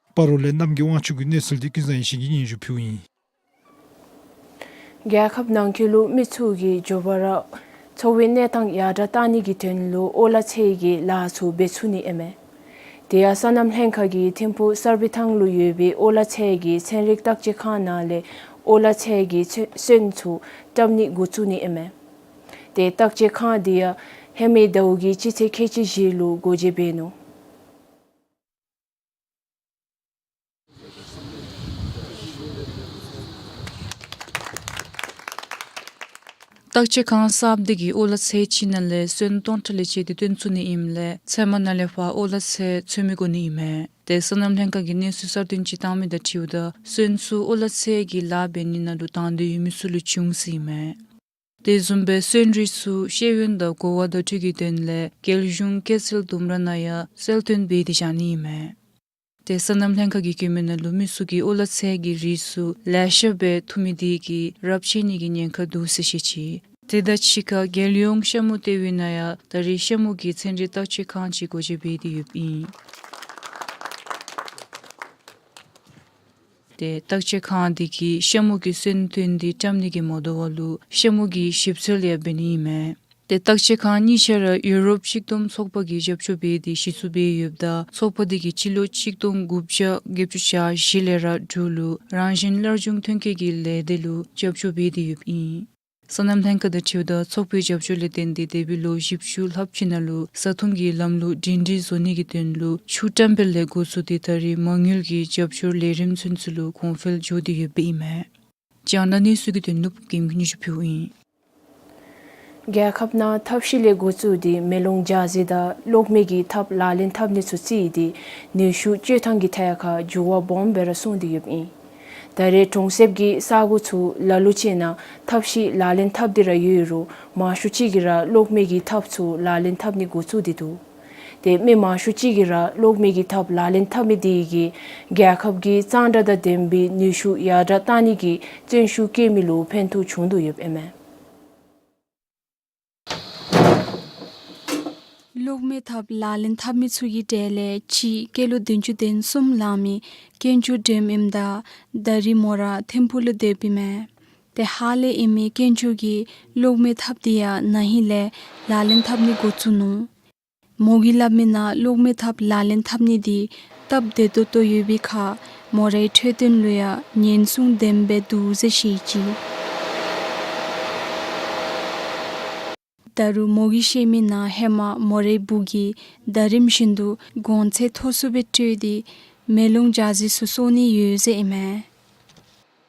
སྤ་རོ་ལས་རྣམ་རྒྱལ་དབང་ཕྱུག་གི་གནས་ཚུལ་འདི་ཀུན་བཟང་ཡེ་ཤེས་ཀྱིས་སྙན་ཞུ་ཕུལཝ་ཨིན། རྒྱལ་ཁབ་ནང་འཁོད་ལུ་མི་ཚུ་གི་འགྱོ་བ་ར་འཚོ་བའི་གནས་སྟངས་ཡར་དྲག་གཏང་ནི་གི་དོན་ལུ་ཨོ་ལ་ཚལ་གྱི་ལཱ་ཚུ་འབད་ཚུགས་ནི་ཨིན་མས། དེ་ཡང་སོ་ནམ་ལྷན་ཁག་གིས་ཐིམ་ཕུག་གསར་སྦས་ཐང་ལུ་ཡོད་པའི་ཨོ་ལ་ཚལ་གྱི་ཚན་རིག་བརྟག་དཔྱད་ཁང་ནང་ལས་ཨོ་ལ་ཚལ་གྱི་ཚོད་སོན་ཚུ་བཀྲམ་ནི་འགོ་བཙུགས་ནི་ཨིན་མས། ཏེ་བརྟག་དཔྱད་ཁང་འདི་ཡང་ཧེ་མའི་ཟླཝ་གི་སྤྱི་ཚེས་ཁལ་གཅིག་བཞི་ལུ་སྒོ་འབྱེད་འབད་ནུག། བརྟག་དཔྱད་ཁང་གསརཔ་འདི་གིས་ཨོ་ལ་ཚལ་ཅིག་ནང་ལས་སོན་སྟོང་ཕྲག་ལས་བཅད་དེ་བཏོན་ཚུགས་ནི་ཨིནམ་ལས་ཚལ་མ་ནང་ལས་ཕར་ཨོ་ལ་ཚལ་ཚོད་མི་དགོ་ནི་ཨིན་མས། ཏེ་སོ་ནམ་ལྷན་ཁག་གིས་གནས་ཚུལ་གསར་བཏོན་ཅིག་བཏང་མི་དང་འཁྲིལཝ་ད་སོན་ཚུ་ཨོ་ལ་ཚལ་གྱི་ལཱ་འབད་ནི་ནང་ལུ་དང་འདོད་ཡོད་མི་ཚུ་ལུ་བྱིན་འོང་ཟེར་ཨིན་མས། དེ་བཟུམ་སྦེ་སོན་རིགས་ཚུ་ཤེས་ཡོན་དང་གོ་བ་བརྡ་སྤྲོད་ཀྱི་དོན་ལས་རྒྱལ་གཞུང་སྐྱེད་ཚལ་ལྡུམ་ར་ནང་ཡང་གསལ་སྟོན་འབད་དེ་བཞག་ནི་ཨིན་མས། ཏེ་སོ་ནམ་ལྷན་ཁག་གིས་བཀོད་མི་ནང་ལུ་མི་ཚུ་གིས་ཨོ་ལ་ཚལ་གྱི་རིགས་ཚུ་ལེ་ཤ་སྦེ་འཐུ་མི་དེ་གིས་རབས་ཆད་ནི་གི་ཉེན་ཁ་འདུག་ཟེར་བཤད་ཅི། དེ་དང་གཅིག་ཁར་རྒྱལ་ཡོངས་ཤ་མོ་སྟེར་བའི་ནང་ཡང་ད་རེས་ཤ་མོ་གི་ཚན་རིག་བརྟག་དཔྱད་ཁང་ཅིག་སྒོ་འབྱེད་འབད་དེ་ཡོདཔ་ཨིན། ཏེ་བརྟག་དཔྱད་ཁང་འདི་གིས་ཤ་མོ་གི་སོན་ཐོན་འདི་བཀྲམ་ནི་གི་མ་དོ་བར་ལུ་ཤ་མོ་གི་ཞིབ་འཚོལ་ཡང་འབད་ནི་ཨིན་མས། ཏེ་བརྟག་དཔྱད་ཁང་གཉིས་ཆ་ར་ཡུ་རོབ་ཆིག་སྟོང་ཚོགས་པ་གིས་རྒྱབ་སྐྱོར་འབད་དེ་གཞི་བཙུགས་འབད་ཡོདཔ་ད་ཚོགས་པ་དེ་གིས་སྤྱི་ལོ་ཆིག་སྟོང་དགུ་བརྒྱ་བརྒྱད་ཅུ་གྱ་བཞི་ལས་ར་འབྲུག་ལུ་རང་བཞིན་སླར་འབྱུང་ཐོན་སྐྱེད་ཀྱི་ལས་སྡེ་ལུ་རྒྱབ་སྐྱོར་འབད་དེ་ཡོདཔ་ཨིན། སོ་ནམ་ལྷན་ཁག་དང་འཁྲིལཝ་ད་ཚོགས་པའི་རྒྱབ་སྐྱོར་ལས་བརྟེན་ཏེ་འདས་པའི་ལོ་བཞི་བཅུ་ལྷགཔ་ཅིག་ནང་ལུ་ས་ཐོམ་གྱི་ལམ་ལུགས་སྒྲིང་སྒྲི་བཟོ་ནི་གི་དོན་ལུ་ཆུ་བཀྲམ་སྤེལ་ལས་འགོ་བཙུགས་ཏེ་ད་རེས་མ་དངུལ་གྱི་རྒྱབ་སྐྱོར་ལས་རིམ་ཚུན་ཚོད་ལུ་གོང་འཕེལ་འགྱོ་སྟེ་ཡོདཔ་ཨིན་མས། རྒྱང་བསྒྲགས་གནས་ཚུལ་གྱི་དོན་ལུ་ཕུབ་རྒྱལམོ་གིས་སྙན་ཞུ་ཕུལཝ་ཨིན། རྒྱལ་ཁབ་ནང་ཐབས་ཤེས་ལས་འགོ་བཙུགས་ཏེ་མེ་རླུང་འཇའ་ཟེར་དང་གློག་མེ་གི་ཐབས་ལག་ལེན་འཐབ་ནི་ཚུ་བརྩིས་ཏེ་ནུས་ཤུགས་སྤྱོད་ཐངས་ཀྱི་ཐད་ཁར་འགྱུར་བ་སྦོམ་སྦེ་ར་སོང་སྟེ་ཡོདཔ་ཨིན། ད་རེས་གྲོང་གསེབ་ཀྱི་ས་གོ་ཚུ་ལ་ལུ་ཅིག་ནང་ཐབས་ཤེས་ལག་ལེན་འཐབ་སྟེ་ར་ཡོད་རུང་མང་ཤོས་ཅིག་གིས་ར་གློག་མེ་གི་ཐབས་ཚུ་ལག་ལེན་འཐབ་ནི་འགོ་བཙུགས་ཏེ་འདུག། ཏེ་མི་མང་ཤོས་ཅིག་གིས་ར་གློག་མེ་གི་ཐབས་ལག་ལེན་འཐབ་མི་དེ་གིས་རྒྱལ་ཁབ་ཀྱི་གཙང་སྦྲ་དང་ལྡན་པའི་ནུས་ཤུགས་ཡར་དྲགས་གཏང་ནི་གི་བརྩོན་ཤུགས་བསྐྱེད་མི་ལུ་ཕན་ཐོགས་བྱུང་དོ་ཡོདཔ་ཨིན་མས། གློག་མེ་ཐབས་ལག་ལེན་འཐབ་མི་ཚུ་གི་གྲས་ལས་གཅིག་སྐྱེས་ལོ་བདུན་ཅུ་དོན་གསུམ་ལང་མི་དཀོན་མཆོག་སྒྲོལམ་ཨིནམ་ད་ད་རིས་མོ་ར་ཐིམ་ཕུག་ལུ་སྡོདཔ་ཨིན་མས། ཏེ་ཧཱ་ལས་ཨིན་མི་དཀོན་མཆོག་གིས་གློག་མེ་ཐབས་དེ་ཡང་ན་ཧིང་ལས་ལག་ལེན་འཐབ་ནི་འགོ་བཙུགས་ནུག། མོ་གིས་སླབ་མི་ནང་གློག་མེ་ཐབས་ལག་ལེན་འཐབ་ནི་དེ་སྟབས་བདེ་ཏོག་ཏོ་ཡོད་པའི་ཁར་མོ་རའི་འཕྲོད་བསྟེན་ལུ་ཡང་ཉེན་སྲུང་ལྡན་པའི་འདུག་ཟེར་བཤད་ཅི། ད་རུང་མོ་གིས་བཤད་མི་ནང་ཧེ་མ་མོ་རའི་བུ་གིས་ཟླ་རིམ་བཞིན་དུ་གོང་ཚད་མཐོ་སུ་སྦེ་སྤྲོད་དེ་མེ་རླུང་འཇའ་ཟེར་ཚུ་གསོ་ནི་ཡོད་ཟེར་ཨིན་མས།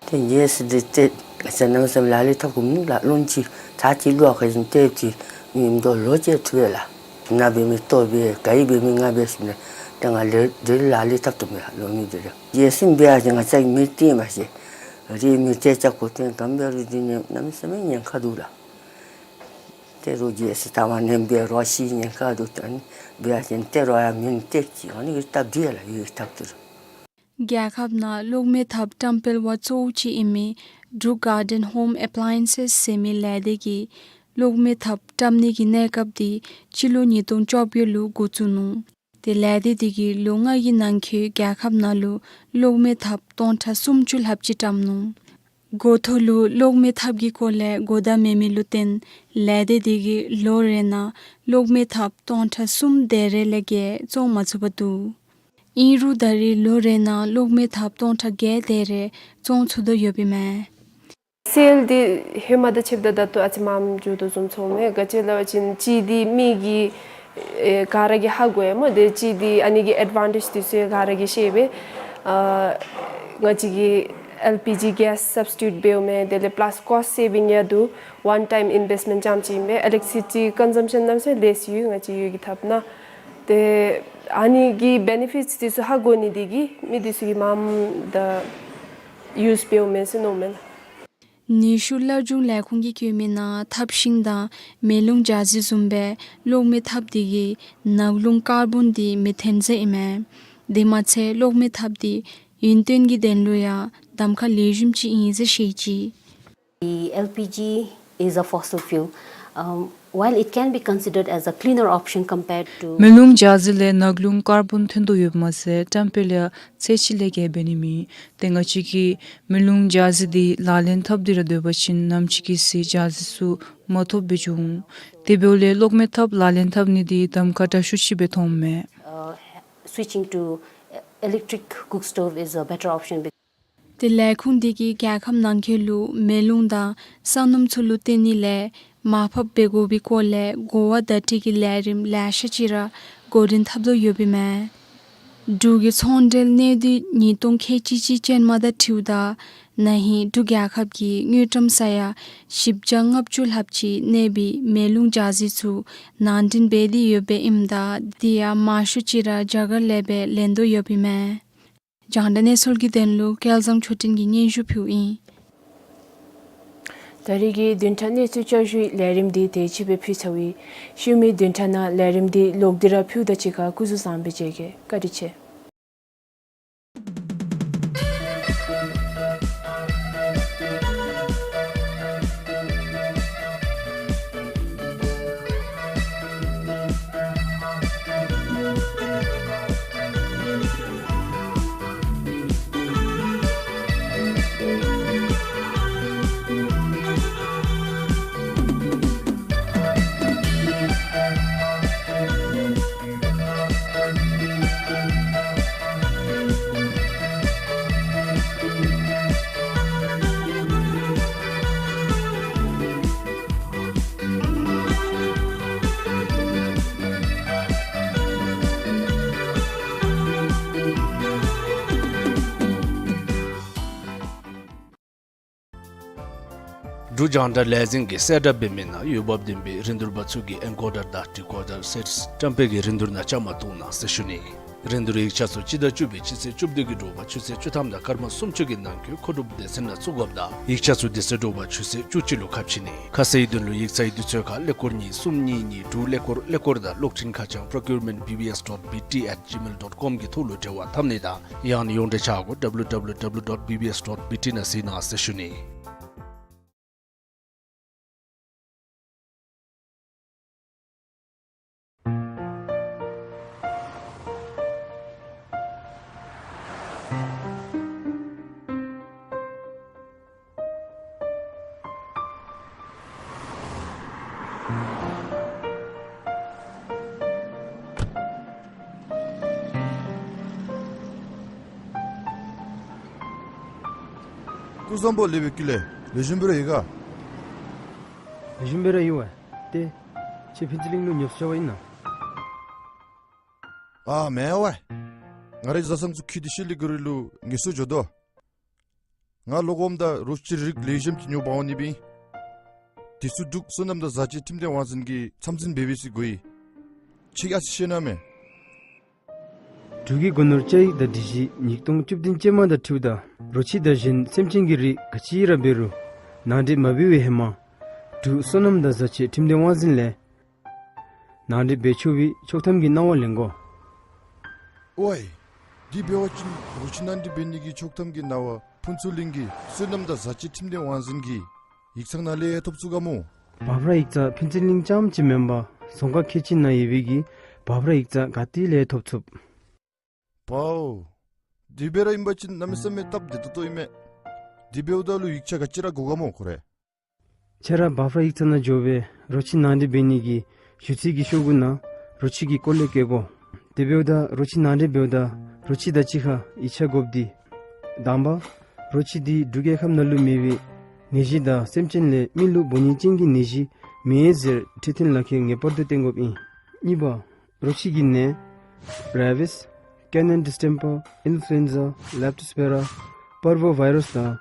ཏེ་རྒྱལ་སྲིད་འདི་ཏེ་ང་བཅས་གནམ་མེད་ས་མེད་ལག་ལེན་འཐབ་དགོ་མི་ལགས། རླུང་ཅིག་ཚར་ཅིག་གློག་ཁ་བཞིན་ཏེ་ཏེ་མི་མདོ་ལོ་ཅིག་ཐུབ་པས་ལགས། ན་འབད་མི་ལྟོ་འབད་ག་ཡི་འབད་མི་ང་འབད་ཞུ་ནི། ཏེ་ང་ལས་འདི་ལག་ལེན་འཐབ་དོ་མི་ལགས་ལོ་མི་འདི་རེ། རྒྱལ་སྲིད་འབད་ཡ་ཅིན་ང་བཅས་མི་སྟེར་མ་ཤེས། རེ་མི་སྟེར་ཅ་གོ་ཏེ་གམ་འབད་རུང་འདི་ནི་གནམ་མེད་ས་མེད་ཉེན་ཁ་འདུག་ལགས། ཏེ་རོགས་རྒྱལ་སྲིད་ཐ་མ་ནེམ་འབད་རོགས་ཤི་ཉེན་ཁ་འདུག། ད་ནི་འབད་ཡ་ཅིན་སྟེར་རོགས་ཡ་མེན་སྟེར་ཅིག་ཨ་ནི་གི་སྟབས་བདེ་ལགས་ཡོད་ཐབས་ཏེ་རོགས། རྒྱལ་ཁབ་ནང་གློག་མེ་ཐབས་བཀྲམ་སྤེལ་བ་གཙོ་བོ་ཅིག་ཨིན་མི་འབྲུག་གར་ཌེན་ཧོམ་ཨེཔ་ལའི་ཡེན་སེས་ཟེར་མི་ལས་སྡེ་གིས་གློག་མེ་ཐབས་བཀྲམ་ནི་གི་གནས་སྐབས་དེ་སྤྱི་ལོ་ཉིས་སྟོང་བཅོ་བརྒྱད་ལུ་འགོ་བཙུགས་ནུག། ཏེ་ལས་སྡེ་དེ་གིས་ལོ་ལྔ་གི་ནང་འཁོད་རྒྱལ་ཁབ་ནང་ལུ་གློག་མེ་ཐབས་སྟོང་ཕྲག་སུམ་ཅུ་ལྷགཔ་ཅིག་བཀྲམ་ནུག། འགོ་ཐོག་ལུ་གློག་མེ་ཐབས་ཀྱི་སྐོར་ལས་གོ་བརྡ་མེད་མི་ལུ་བརྟེན་ལས་སྡེ་དེ་གིས་ལོ་རེ་ནང་གློག་མེ་ཐབས་སྟོང་ཕྲག་གསུམ་དེ་རེ་ལས་བརྒལ་བཙོང་མ་ཚུགས་པར་འདུག། ཨིན་རུང་ད་རེས་ལོ་རེ་ནང་གློག་མེ་ཐབས་སྟོང་ཕྲག་བརྒྱད་དེ་རེ་བཙོང་ཚུགས་དོ་ཡོདཔ་ཨིན་མས། སེལ་འདི་ཧེ་མ་དང་ཕྱདཔ་ད་ད་ལྟོ་ཨ་ཙི་མངམ་འགྱོ་དོ་བཟུམ་ཚོརཝ་མས། ག་ཅི་སླབ་པ་ཅིན་གཅིག་འདི་མི་གིས་ཨེ་ག་ར་གིས་ཧ་གོ་ཡི་སྨོ། ཏེ་གཅིག་འདི་ཨ་ནི་གི་ཨེཌ་ཝན་ཊེཇ་འདི་ཚུ་ག་ར་གིས་ཤེས་པས། ཨ་ང་བཅས་ཀྱིས་ཨེལ་པི་ཇི་གེསི་སབ་སི་ཊི་ཊུཊ་འབདཝ་མས། དེ་ལས་པ་ལཱསི་ཀོསཊ་སེ་བིང་ཡང་འདུག། ཝན་ཊའིམ་ཨིན་བེསཊ་མེནཊ་རྐྱངམ་ཅིག་ཨིན་པས། ཨི་ལེཀ་ཊི་སི་སི་ཊི་ཀོན་ཛམ་ཤཱན་གནམ་མེད་ས་མེད་ལེསི་ཡོད། ང་བཅས་ཡུལ་གྱི་ཐབས་ནང་ཏེ་ཨ་ནི་གི་བེ་ནི་ཕིཊསི་འདི་ཚུ་ཧ་གོ་ནི་འདི་གིས་མི་འདི་ཚུ་གིས་མངམ་ད་ཡུསི་འབདཝ་མས་ཟེར་མནོཝ་མས་ལགས། ནུས་ཤུགས་སླར་འབྱུང་ལས་ཁུངས་ཀྱིས་བཀོད་མི་ནང་ཐབས་ཤིང་དང་མེ་རླུང་འཇའ་ཟེར་བཟུམ་སྦེ་གློག་མེ་ཐབས་དེ་གིས་ནག་རླུང་ཀར་བཱོན་དེ་མི་འཐོན་ཟེར་ཨིན་མས། དེ་མ་ཚད་གློག་མེ་ཐབས་དེ་ཡུན་བརྟན་གྱི་དོན་ལུ་ཡང་གདམ་ཁ་ལེགས་ཤོམ་ཅིག་ཨིན་ཟེར་བཤད་ཅི། The L P G is a fossil fuel. Um, while it can be considered as a cleaner option compared to མེ་རླུང་འཇའ་ཟེར་ལས་ནག་རླུང་ཀར་བཱོན་འཐོན་དོ་ཡོདཔ་མ་ཚད་བཀྲམ་སྤེལ་ཡང་ཚད་གཞི་ལས་བརྒལ་འབད་ནི་མེད། ཏེ་ང་བཅས་ཀྱིས་མེ་རླུང་འཇའ་ཟེར་དེ་ལག་ལེན་འཐབ་སྟེ་ར་སྡོད་པ་ཅིན་ནམ་ཅིག་གི་ཚེ་འཇའ་ཟེར་ཚུ་མ་ཐོབ་སྦེ་འགྱོ་འོང་། དེ་འབདཝ་ལས་གློག་མེ་ཐབས་ལག་ལེན་འཐབ་ནི་དེ་གདམ་ཁ་དྲག་ཤོས་ཅིག་སྦེ་མཐོངམ་མས། Uh, switching to electric cook stove is a better option. ཏེ་ལས་ཁུངས་དེ་གིས་རྒྱལ་ཁབ་ནང་འཁོད་ལུ་མེ་རླུང་དང་ས་སྣུམ་ཚུ་ལུ་བརྟེན་ནི་ལས་མར་ཕབ་འབད་དགོ་པའི་སྐོར་ལས་གོ་བ་བརྡ་སྤྲོད་ཀྱི་ལས་རིམ་ལེ་ཤ་ཅིག་ར་འགོ་འདྲེན་འཐབ་དོ་ཡོདཔ་ཨིན་མས། འབྲུག་གི་ཚོང་འབྲེལ་གནད་སྡུད་ཉིས་སྟོང་ཁལ་གཅིག་གཅིག་ཅན་མ་དང་འཁྲིལཝ་ད་ན་ཧིང་འབྲུག་རྒྱལ་ཁབ་ཀྱི་དངུལ་ཀྲམ་ས་ཡ་བཞི་བརྒྱ་ལྔ་བཅུ་ལྷགཔ་ཅིག་གནས་པའི་མེ་རླུང་འཇའ་ཟེར་ཚུ་ནང་འདྲེན་འབད་དེ་ཡོདཔ་ཨིནམ་ད་དེ་ཡང་མང་ཤོས་ཅིག་ར་རྒྱ་གར་ལས་སྦེ་ལེན་དོ་ཡོདཔ་ཨིན་མས། རྒྱང་བསྒྲགས་གནས་ཚུལ་གྱི་དོན་ལུ་སྐལ་བཟང་ཆོས་སྒྲོན་གྱིས་སྙན་ཞུ་ཕུལཝ་ཨིན། ད་རིས་ཀྱི་བདུན་ཕྲག་གནས་ཚུལ་བསྐྱར་ཞུའི་ལས་རིམ་འདི་དེ་ཅིག་སྦེ་ཕུལ་ཚརཝ་ཨིན། ཤུལ་མའི་བདུན་ཕྲག་ནང་ལས་རིམ་འདི་ལོག་སྟེ་ར་ཕུལཝ་ད་གཅིག་ཁར་སྐུ་གཟུགས་བཟང་པོ་མཇལ་གེ། བཀའ་དྲིན་ཆེ། འབྲུག་རྒྱང་བསྒྲགས་ལས་འཛིན་གྱིས་གསལ་བསྒྲགས་འབད་མི་ནང་འོས་འབབ་ལྡན་པའི་རིན་བསྡུར་པ་ཚུ་གིས་ཨེན་ཀོ་ཌར་དང་ཌི་ཀོ་ཌར་སེཊསི་བཀྲམ་སྤེལ་གྱི་རིན་བསྡུར་ནང་བཅའ་མར་གཏོགས་གནང་ཟེར་ཞུ་ནི། རིན་བསྡུར་ཡིག་ཆ་ཚུ་སྤྱི་ཟླ་བཅུ་པའི་སྤྱི་ཚེས་བཅུ་བདུན་གྱི་དྲོ་པ་ཆུ་ཚོད་བཅུ་ཐམ་དང་སྐར་མ་སུམ་ཅུ་གི་ནང་འཁོད་མཁོ་སྒྲུབ་སྡེ་ཚན་ནང་བཙུགས་དགོཔ་དང་ཡིག་ཆ་ཚུ་དེ་ཚེ་དྲོ་པ་ཆུ་ཚོད་བཅུ་གཅིག་ལུ་ཁ་ཕྱེ་ནི། ཁ་གསལ་ཡིག་དོན་ལུ་ཡིག་ཚང་གི་དུས་ཚོད་ཁར་ཀླད་ཀོར་གཉིས་གསུམ་གཉིས་གཉིས་དྲུག་ཀླད་ཀོར་ཀླད་ཀོར་དང་གློག་འཕྲིན་ཁ་བྱང་procurement B B S dot B T at gmail dot com གི་ཐོག་ལུ་འབྲེལ་བ་འཐབ་ནི་དང་ཡང་ན་ཡོངས་འབྲེལ་ཆ་གོ་W W W dot B B S dot B T ནང་གཟིགས་གནང་ཟེར་ཞུ་ནི། སྐུ་གཟུགས་བཟང་པོ། ལེགས་པར་བཀུག་ལེ། ལེགས་ཤོམ་སྦེ་ར་ཡོད་ག། ལེགས་ཤོམ་སྦེ་ར་ཡོད་པ། ཏེ་ཁྱོད་ཕུན་ཚོགས་གླིང་ལུ་ཉོབ་སོང་བ་ཨིན་ན། ཨ་མེན་པ། ང་རའི་བཟའ་ཚང་ཚུ་འཁྱིད་དེ་ཤེལ་གླིང་གི་རི་ལུ་ངལ་གསོ་འགྱོ་དོ། ང་ལོག་འོངམ་ད་རོ་ཁྱི་རིགས་ལེགས་ཤོམ་ཅིག་ཉོ་འབག་འོང་ནི་སྦེ་ཨིན། དེ་ཚུ་འབྲུག་སོ་ནམ་དང་བཟའ་སྤྱོད་ཁྲིམས་དོན་དབང་འཛིན་གྱིས་ཚམ་འཛིན་འབད་འབད་ས་དགོ་ཡི། ཁྱོད་ཡང་ཤེས་ན་མེན། འབྲུག་གི་སྒོ་ནོར་བཅའ་ཡིག་དང་སྒྲིག་གཞི་ཉིས་སྟོང་བཅུ་བདུན་ཅན་མ་དང་འཁྲིལཝ་ད་རོ་ཁྱི་དང་གཞན་སེམས་ཅན་གྱི་རིགས་ག་ཅི་ར་འབད་རུང་ནང་འདྲེན་མ་འབད་བའི་ཧེ་མ་འབྲུག་སོ་ནམ་དང་བཟའ་སྤྱོད་ཁྲིམས་དོན་དབང་འཛིན་ལས་ནང་འདྲེན་འབད་ཆོག་པའི་ཆོག་ཐམ་གྱི་གནང་བ་ལེན་དགོ། ཝའེ། དེ་འབད་བ་ཅིན་རོ་ཁྱི་ནང་འདྲེན་འབད་ནི་གི་ཆོག་ཐམ་གྱི་གནང་བ་ཕུན་ཚོགས་གླིང་གི་སོ་ནམ་དང་བཟའ་སྤྱོད་ཁྲིམས་དོན་དབང་འཛིན་གྱི་ཡིག་ཚང་ནང་ལས་ཡང་ཐོབ་ཚུགས་ག་མོ། འབབ་ར་ཡིག་ཚང་ཕུན་ཚོགས་གླིང་རྐྱངམ་ཅིག་མེན་པར་རྫོང་ཁག་ཁལ་གཅིག་ནང་ཡོད་པའི་གི་འབབ་ར་ཡིག་ཚང་ག་ཏེ་ལས་ཐོབ་ཚུགས། པའོ། དེ་སྦེ་ར་ཨིན་པ་ཅིན་གནམ་མེད་ས་མེད་སྟབས་བདེ་ཏོག་ཏོ་ཨིན་མས། དེ་འབདཝ་ད་ལུ་ཡིག་ཆ་ག་ཅི་ར་དགོ་ག་མོ་ཁོ་རེ། ཁྱོད་ར་འབབ་ར་ཡིག་ཚང་ནང་འགྱོ་སྦེ་རོ་ཁྱི་ནང་འདྲེན་འབད་ནི་གི་ཞུ་ཚིག་གི་ཤོག་གུ་ནང་རོ་ཁྱི་གི་སྐོར་ལས་བཀོད་དགོ། དེ་འབདཝ་ད་རོ་ཁྱི་ནང་འདྲེན་འབདཝ་ད་རོ་ཁྱི་དང་གཅིག་ཁར་ཡིག་ཆ་དགོཔ་འདི། དང་པ། རོ་ཁྱི་འདི་འབྲུག་རྒྱལ་ཁབ་ནང་ལུ་མེད་པའི་ནད་གཞི་དང་སེམས་ཅན་ལས་མི་ལུ་འབོ་ཉེན་ཅན་གྱི་ནད་གཞི་མེན་ཟེར་འཕྲོད་བསྟེན་ལག་ཁྱེར་ངེས་པར་དུ་བསྟན་དགོཔ་ཨིན། གཉིས་པ། རོ་ཁྱི་གི་ནད་རེ་བིས་ཀེ་ནན་ཌིས་ཊེམ་པར་ཨིན་ཕུ་ལུ་ཨེན་ཛ་ལེབ་ཊོ་སྤེ་ར་པར་བོ་ཝའི་རཱསི་དང་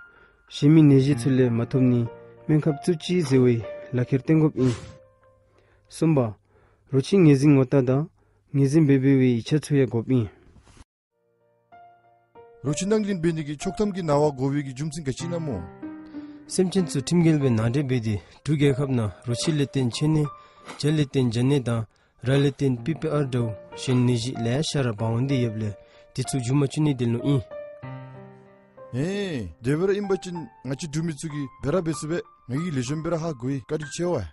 གཞན་མི་ནད་གཞི་ཚུ་ལས་མ་ཐོབ་ནི་སྨན་ཁབ་བཙུགས་ཅི་ཟེར་བའི་ལག་ཁྱེར་བསྟན་དགོཔ་ཨིན། གསུམ་པ། རོ་ཁྱི་ངོས་འཛིན་ངོ་རྟགས་དང་ངོས་འཛིན་འབད་འབད་བའི་ཡིག་ཆ་ཚུ་ཡང་དགོཔ་ཨིན། རོ་ཁྱི་ནང་འདྲེན་འབད་ནི་གི་ཆོག་ཐམ་གྱི་གནང་བ་དགོ་པའི་གི་རྒྱུ་མཚན་ག་ཅི་ཨིན་ན་མོ། སེམས་ཅན་ཚུ་ཁྲིམས་འགལ་སྦེ་ནང་འདྲེན་འབད་དེ་འབྲུག་རྒྱལ་ཁབ་ནང་རོ་ཁྱི་ལས་བརྟེན་མཆོད་གནས་བྱ་ལས་བརྟེན་བྱ་གནས་དང་ར་ལས་བརྟེན་པི་པི་ཨར་འདྲཝ་གཞན་ནད་གཞི་ལེ་ཤ་ར་འབག་འོང་སྟེ་ཡོདཔ་ལས་དེ་ཚུ་འགྱུར་མ་བཅུག་ནི་དོན་ལུ་ཨིན། ཨེ་དེ་སྦེ་ར་ཨིན་པ་ཅིན་ང་བཅས་འབྲུག་མི་ཚུ་གིས་འབད་ར་འབད་ཚུགས་པས། ང་གིས་ལེགས་ཤོམ་སྦེ་ར་ཧ་གོ་ཡི། བཀའ་དྲིན་ཆེ་བས།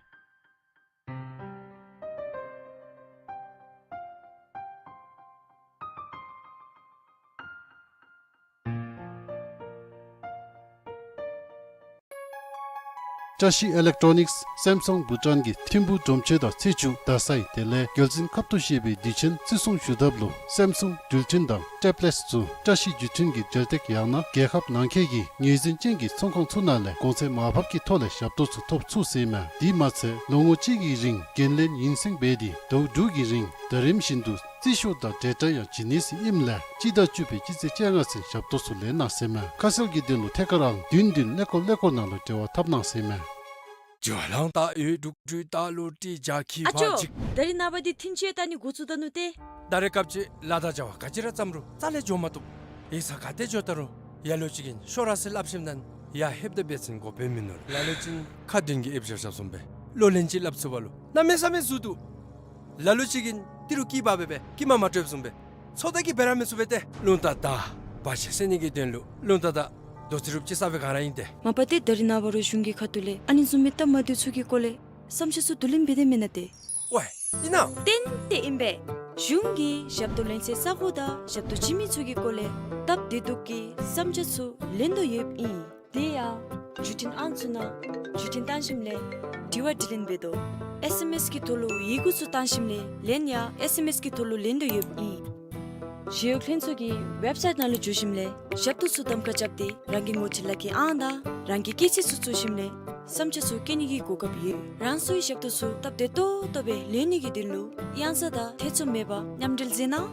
བཀྲ་ཤིས་ཨི་ལེག་ཊོ་ནིགསི་སེམ་སུང་བྷུ་ཊཱན་གྱི་ཐིམ་ཕུག་སྒྲོམ་ཆས་དང་ཚེས་བཅུ་ཟླ་ཚེས་དེ་ལས་རྒྱལ་འཛིན་ཁབ་ཏུ་བཞེས་པའི་དུས་ཆེན་བརྩི་སྲུང་ཞུ་ཐབས་ལུ་སེམ་སུང་འགྲུལ་འཕྲིན་དང་ཊེབ་ལེཊསི་ཚུ་བཀྲ་ཤིས་བརྒྱུད་འཕྲིན་གྱི་འབྲེལ་སྟེགས་ཡང་ན་རྒྱལ་ཁབ་ནང་འཁོད་ཀྱི་ངོས་འཛིན་ཅན་གྱི་ཚོང་ཁང་ཚུ་ནང་ལས་གོང་ཚད་མར་ཕབ་ཀྱི་ཐོག་ལས་ཞབས་ཏོག་ཚུ་ཐོབ་ཚུགས་ཟེར་ཨིན་མས། དེ་མ་ཚད་ལོ་ངོ་གཅིག་གི་རིང་འགན་ལེན་ཡུན་བསྲིང་འབད་དེ་ཟླཝ་དྲུག་གི་རིང་ཟླ་རིམ་བཞིན་དུ་རྩིས་ཤོག་དང་ཌེ་ཊ་ཡང་བྱིན་ནི་ཟེར་ཨིནམ་ལས་སྤྱི་ཟླ་བཅུ་པའི་སྤྱི་ཚེས་བཅོ་ལྔ་ཚུན་ཞབས་ཏོག་ཚུ་ལེན་གནང་ཟེར་ཨིན་མས། ཁ་གསལ་གྱི་དོན་ལུ་ཐད་ཀར་ཨང་བདུན་བདུན་ཀླད་ཀོར་ཀླད་ཀོར་ནང་ལུ་འབྲེལ་བ་འཐབ་གནང་ཟེར་ཨིན་མས། ཇོ་ལང་ཏ་ཡོད་དྲུག་དྲུག་ཏ་ལུ་ཏི་ཇ་ཁི་ཨ་ཅོ། ཕ་ཅིག་ད་རིས་ནངས་པ་འདི་ཐིན་ཆེ་ད་ནི་འགོ་བཙུགས་ད་ནུག་ཏེ། ད་རེས་སྐབས་ཅིག་ལཱ་དང་བྱ་བ་ག་ཅི་ར་བརྩམ་རུང་རྩ་ལས་འགྱོ་མ་བཏུབ། ཡིག་ཚང་ག་ཏེ་འགྱོ་ད་རུང་ལ་ལུ་ཅིག་གིས་ཤོག་ར་ཟེར་སླབ་ཞིནམ་ད་ཡར་ལྷོདཔ་ད་འབད་བ་ཅིན་གོ་བརྡ་མིན་ནུག། ལ་ལུ་ཅིག་ཁ་འདོན་གྱི་ཨེབ་བཞག་བཞགཔ་བཟུམ་སྦེ་གློག་ལེན་ཅིག་སླབ་ཚུགས་པ་ལུ་གནམ་མེད་ས་མེད་ཟུར་འདུག། ལ་ལུ་ཅིག་གིས་ཏི་རུ་སྐྱི་འབག་སྦེ་སྦེ་སྐྱི་མ་མ་སྤྲོདཔ་བཟུམ་སྦེ་ཚོད་ལྟ་གིས་འབད་ར་མི་ཚུགས་པས་ཏེ། རླུང་རྟ་དང་བར་ཆད་སེལ་ནི་གི་དོན་ལུ་རླུང་རྟ་དང་རྡོ་རྩེག་རུབ་ཅིག་ས་སྦེ་ག་ར་ཨིན་ཏེ། མ་པ་ཏེ་ད་རིས་ནངས་པ་ར་གཞུང་གི་ཁ་ཐུག་ལས་ཨ་ནི་བཟུམ་མའི་སྟབས་མ་བདེཝ་ཚུ་གི་སྐོར་ལས་བསམ་འཆར་ཚུ་བསྡུ་ལེན་འབད་དེ་མེན་ན་ཏེ། ཝའེ་ཨིན་ན། ཏན་ཏན་ཨིན་པས། གཞུང་གིས་ཞབས་ཏོག་ལེན་སའི་ས་གོ་དང་ཞབས་ཏོག་བྱིན་མི་ཚུ་གི་སྐོར་ལས་སྟབས་བདེ་སྡུག་གི་བསམ་འཆར་ཚུ་ལེན་དོ་ཡོདཔ་ཨིན། དེ་ཡང་བརྒྱུད་འཕྲིན་ཨང་ཚུ་ནང་བརྒྱུད་འཕྲིན་བཏང་ཞིནམ་ལས་དྲི་བ་དྲིས་ལན་འབད་དོ། ཨེསི་ཨེམ་ཨེསི་གི་ཐོག་ལུ་ཡི་གུ་ཚུ་བཏང་ཞིནམ་ལས་ལན་ཡང་ཨེསི་ཨེམ་ཨེསི་གི་ཐོག་ལུ་ལེན་དོ་ཡོདཔ་ཨིན། ཞི་གཡོག་ལྷན་ཚོགས་ཀྱི་ཝེབ་སའིཊ་ནང་ལུ་འཛུལ་ཞིནམ་ལས་ཞབས་ཏོག་ཚུ་གདམ་ཁ་རྐྱབ་སྟེ་རང་གི་ངོ་སྤྲོད་ལག་ཁྱེར་ཨང་དང་རང་གི་སྐྱེས་ཚེས་ཚུ་བཙུགས་ཞིནམ་ལས་བསམ་འཆར་ཚུ་བཀོད་ནི་གི་གོ་སྐབས་ཡོད། རང་སོའི་ཞབས་ཏོག་ཚུ་སྟབས་བདེ་ཏོག་ཏོ་སྦེ་ལེན་ནི་གི་དོན་ལུ་གཡང་ས་དང་ཐེ་ཚོམ་མེད་པར་མཉམ་འབྲེལ་མཛད་གནང་།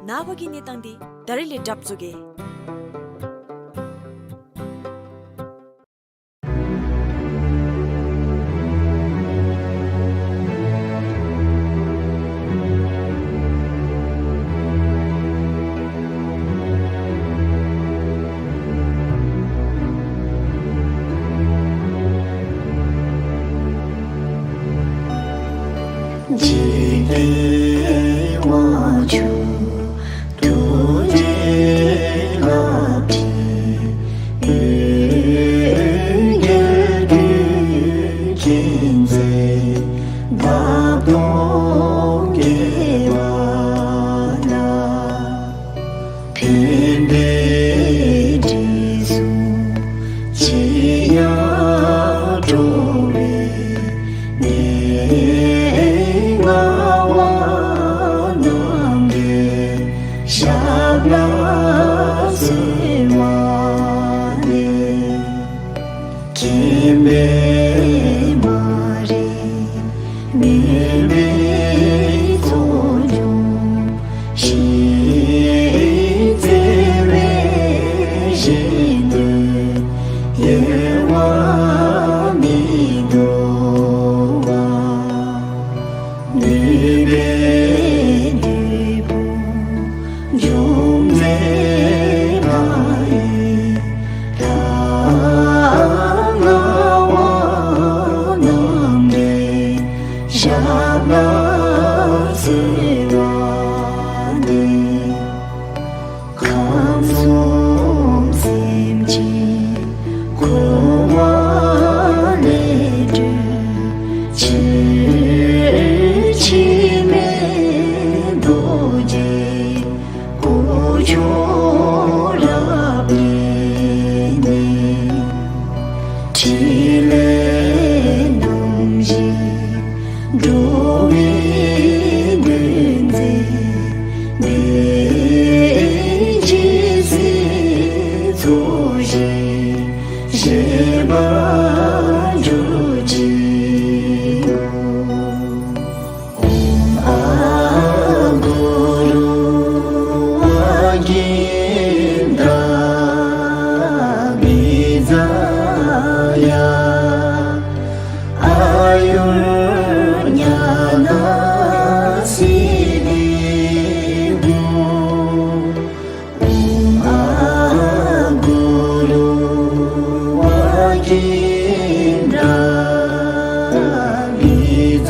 ནངས་པ་གི་གནས་སྟངས་འདི་ད་རིས་ལས་གྲབས་བཟོ་གེ། འཇིག་རྟེན་དབང་ཕྱུག་ཐུགས་རྗེའི་ལྷ་བྲིས། འོད་གསལ་དུས་ཀྱི་མཛད་འདབ་སྟོང་རྒྱས་པ་ལ། ཕན་བདེའི་དྲི་བསུང་ཅི་ཡང་སྤྲོ་བའི་གནས་ལྔ་པ་རྣམ་འདྲེན་ཞབས་ལ་གསོལ་བ་འདེབས། མཁྱེན་པའི་མ་རིག་མུན་པའི་ཚོགས་འཇོམས་ཤིང་རྩེ་བའི་ཞིང་དུ་གཡེང་བ་མི་འདོར་བ། ནུས་པའི་བདུད་དཔུང་འཇོམས་མཛད་ལྷ་ཡི་ལྷ་ལྔ་པ་རྣམ་འདྲེན་ཞབས་ལ་གསོལ་བ་འདེབས། ཁམས་གསུམ་སེམས་ཅན་འཁོར་བ་ལས་སྒྲོལ་ཕྱིར། འཆི་མེད་རྡོ་རྗེ་སྐུ་མཆོག་རབ་བརྙེས་ནས། ཕྲིན་ལས་རྣམ་བཞི་འགྲོ་བའི་དོན་མཛད་པའི། ཇི་སྲིད་ཚོགས་ཞིང་གཤེགས་པར་གྱུར་ཅིག། ཨོཾ་ཨ་གུ་རུ་ཝ་གིནྡ་པི་ཛ་ཡ། ཨཱ་ཡུར་ཉ་ན་སིདྡྷི་ཧཱུྃ། ཨོཾ་ཨ་གུ་རུ་ཝ་གིནྡ་པི་ཛ་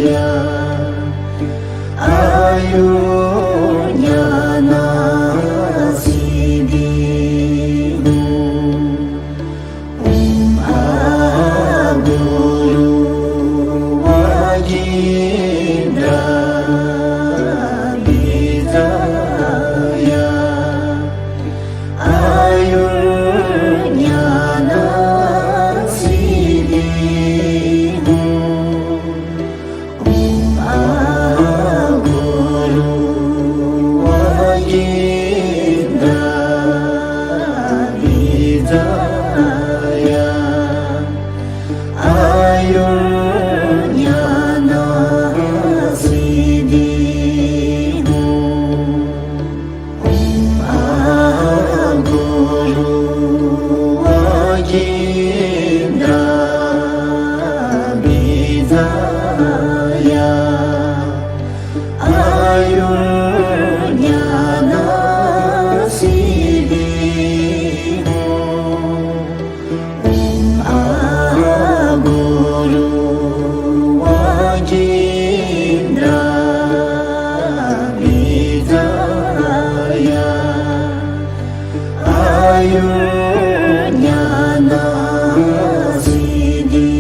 ཡ། ཨཱ་ཡུར་ཉ་ན་སིདྡྷི་ཧཱུྃ། ཨོཾ་ཨ་གུ་རུ་ཝ་གིནྡ་པི་ཛ་ཡ། ཨཱ་ཡུར་ཉ་ན་སིདྡྷི་ཧཱུྃ། ཨོཾ་ཨ་གུ་རུ་ཝ་གིནྡ་པི་ཛ་ཡ། ཨཱ་ཡུར་ཉ་ན་སིདྡྷི་ཧཱུྃ། ཨོཾ་ཨ་གུ་རུ་ཝ་གིནྡ་པི་ཛ་ཡ། ཨཱ་ཡུར་ཉ་ན་སིདྡྷི་ཧཱུྃ། ཨོཾ་ཨ་གུ་རུ་ཝ་གིནྡ་པི་ཛ་ཡ། ཨཱ་ཡུར་ཉ་ན་སིདྡྷི་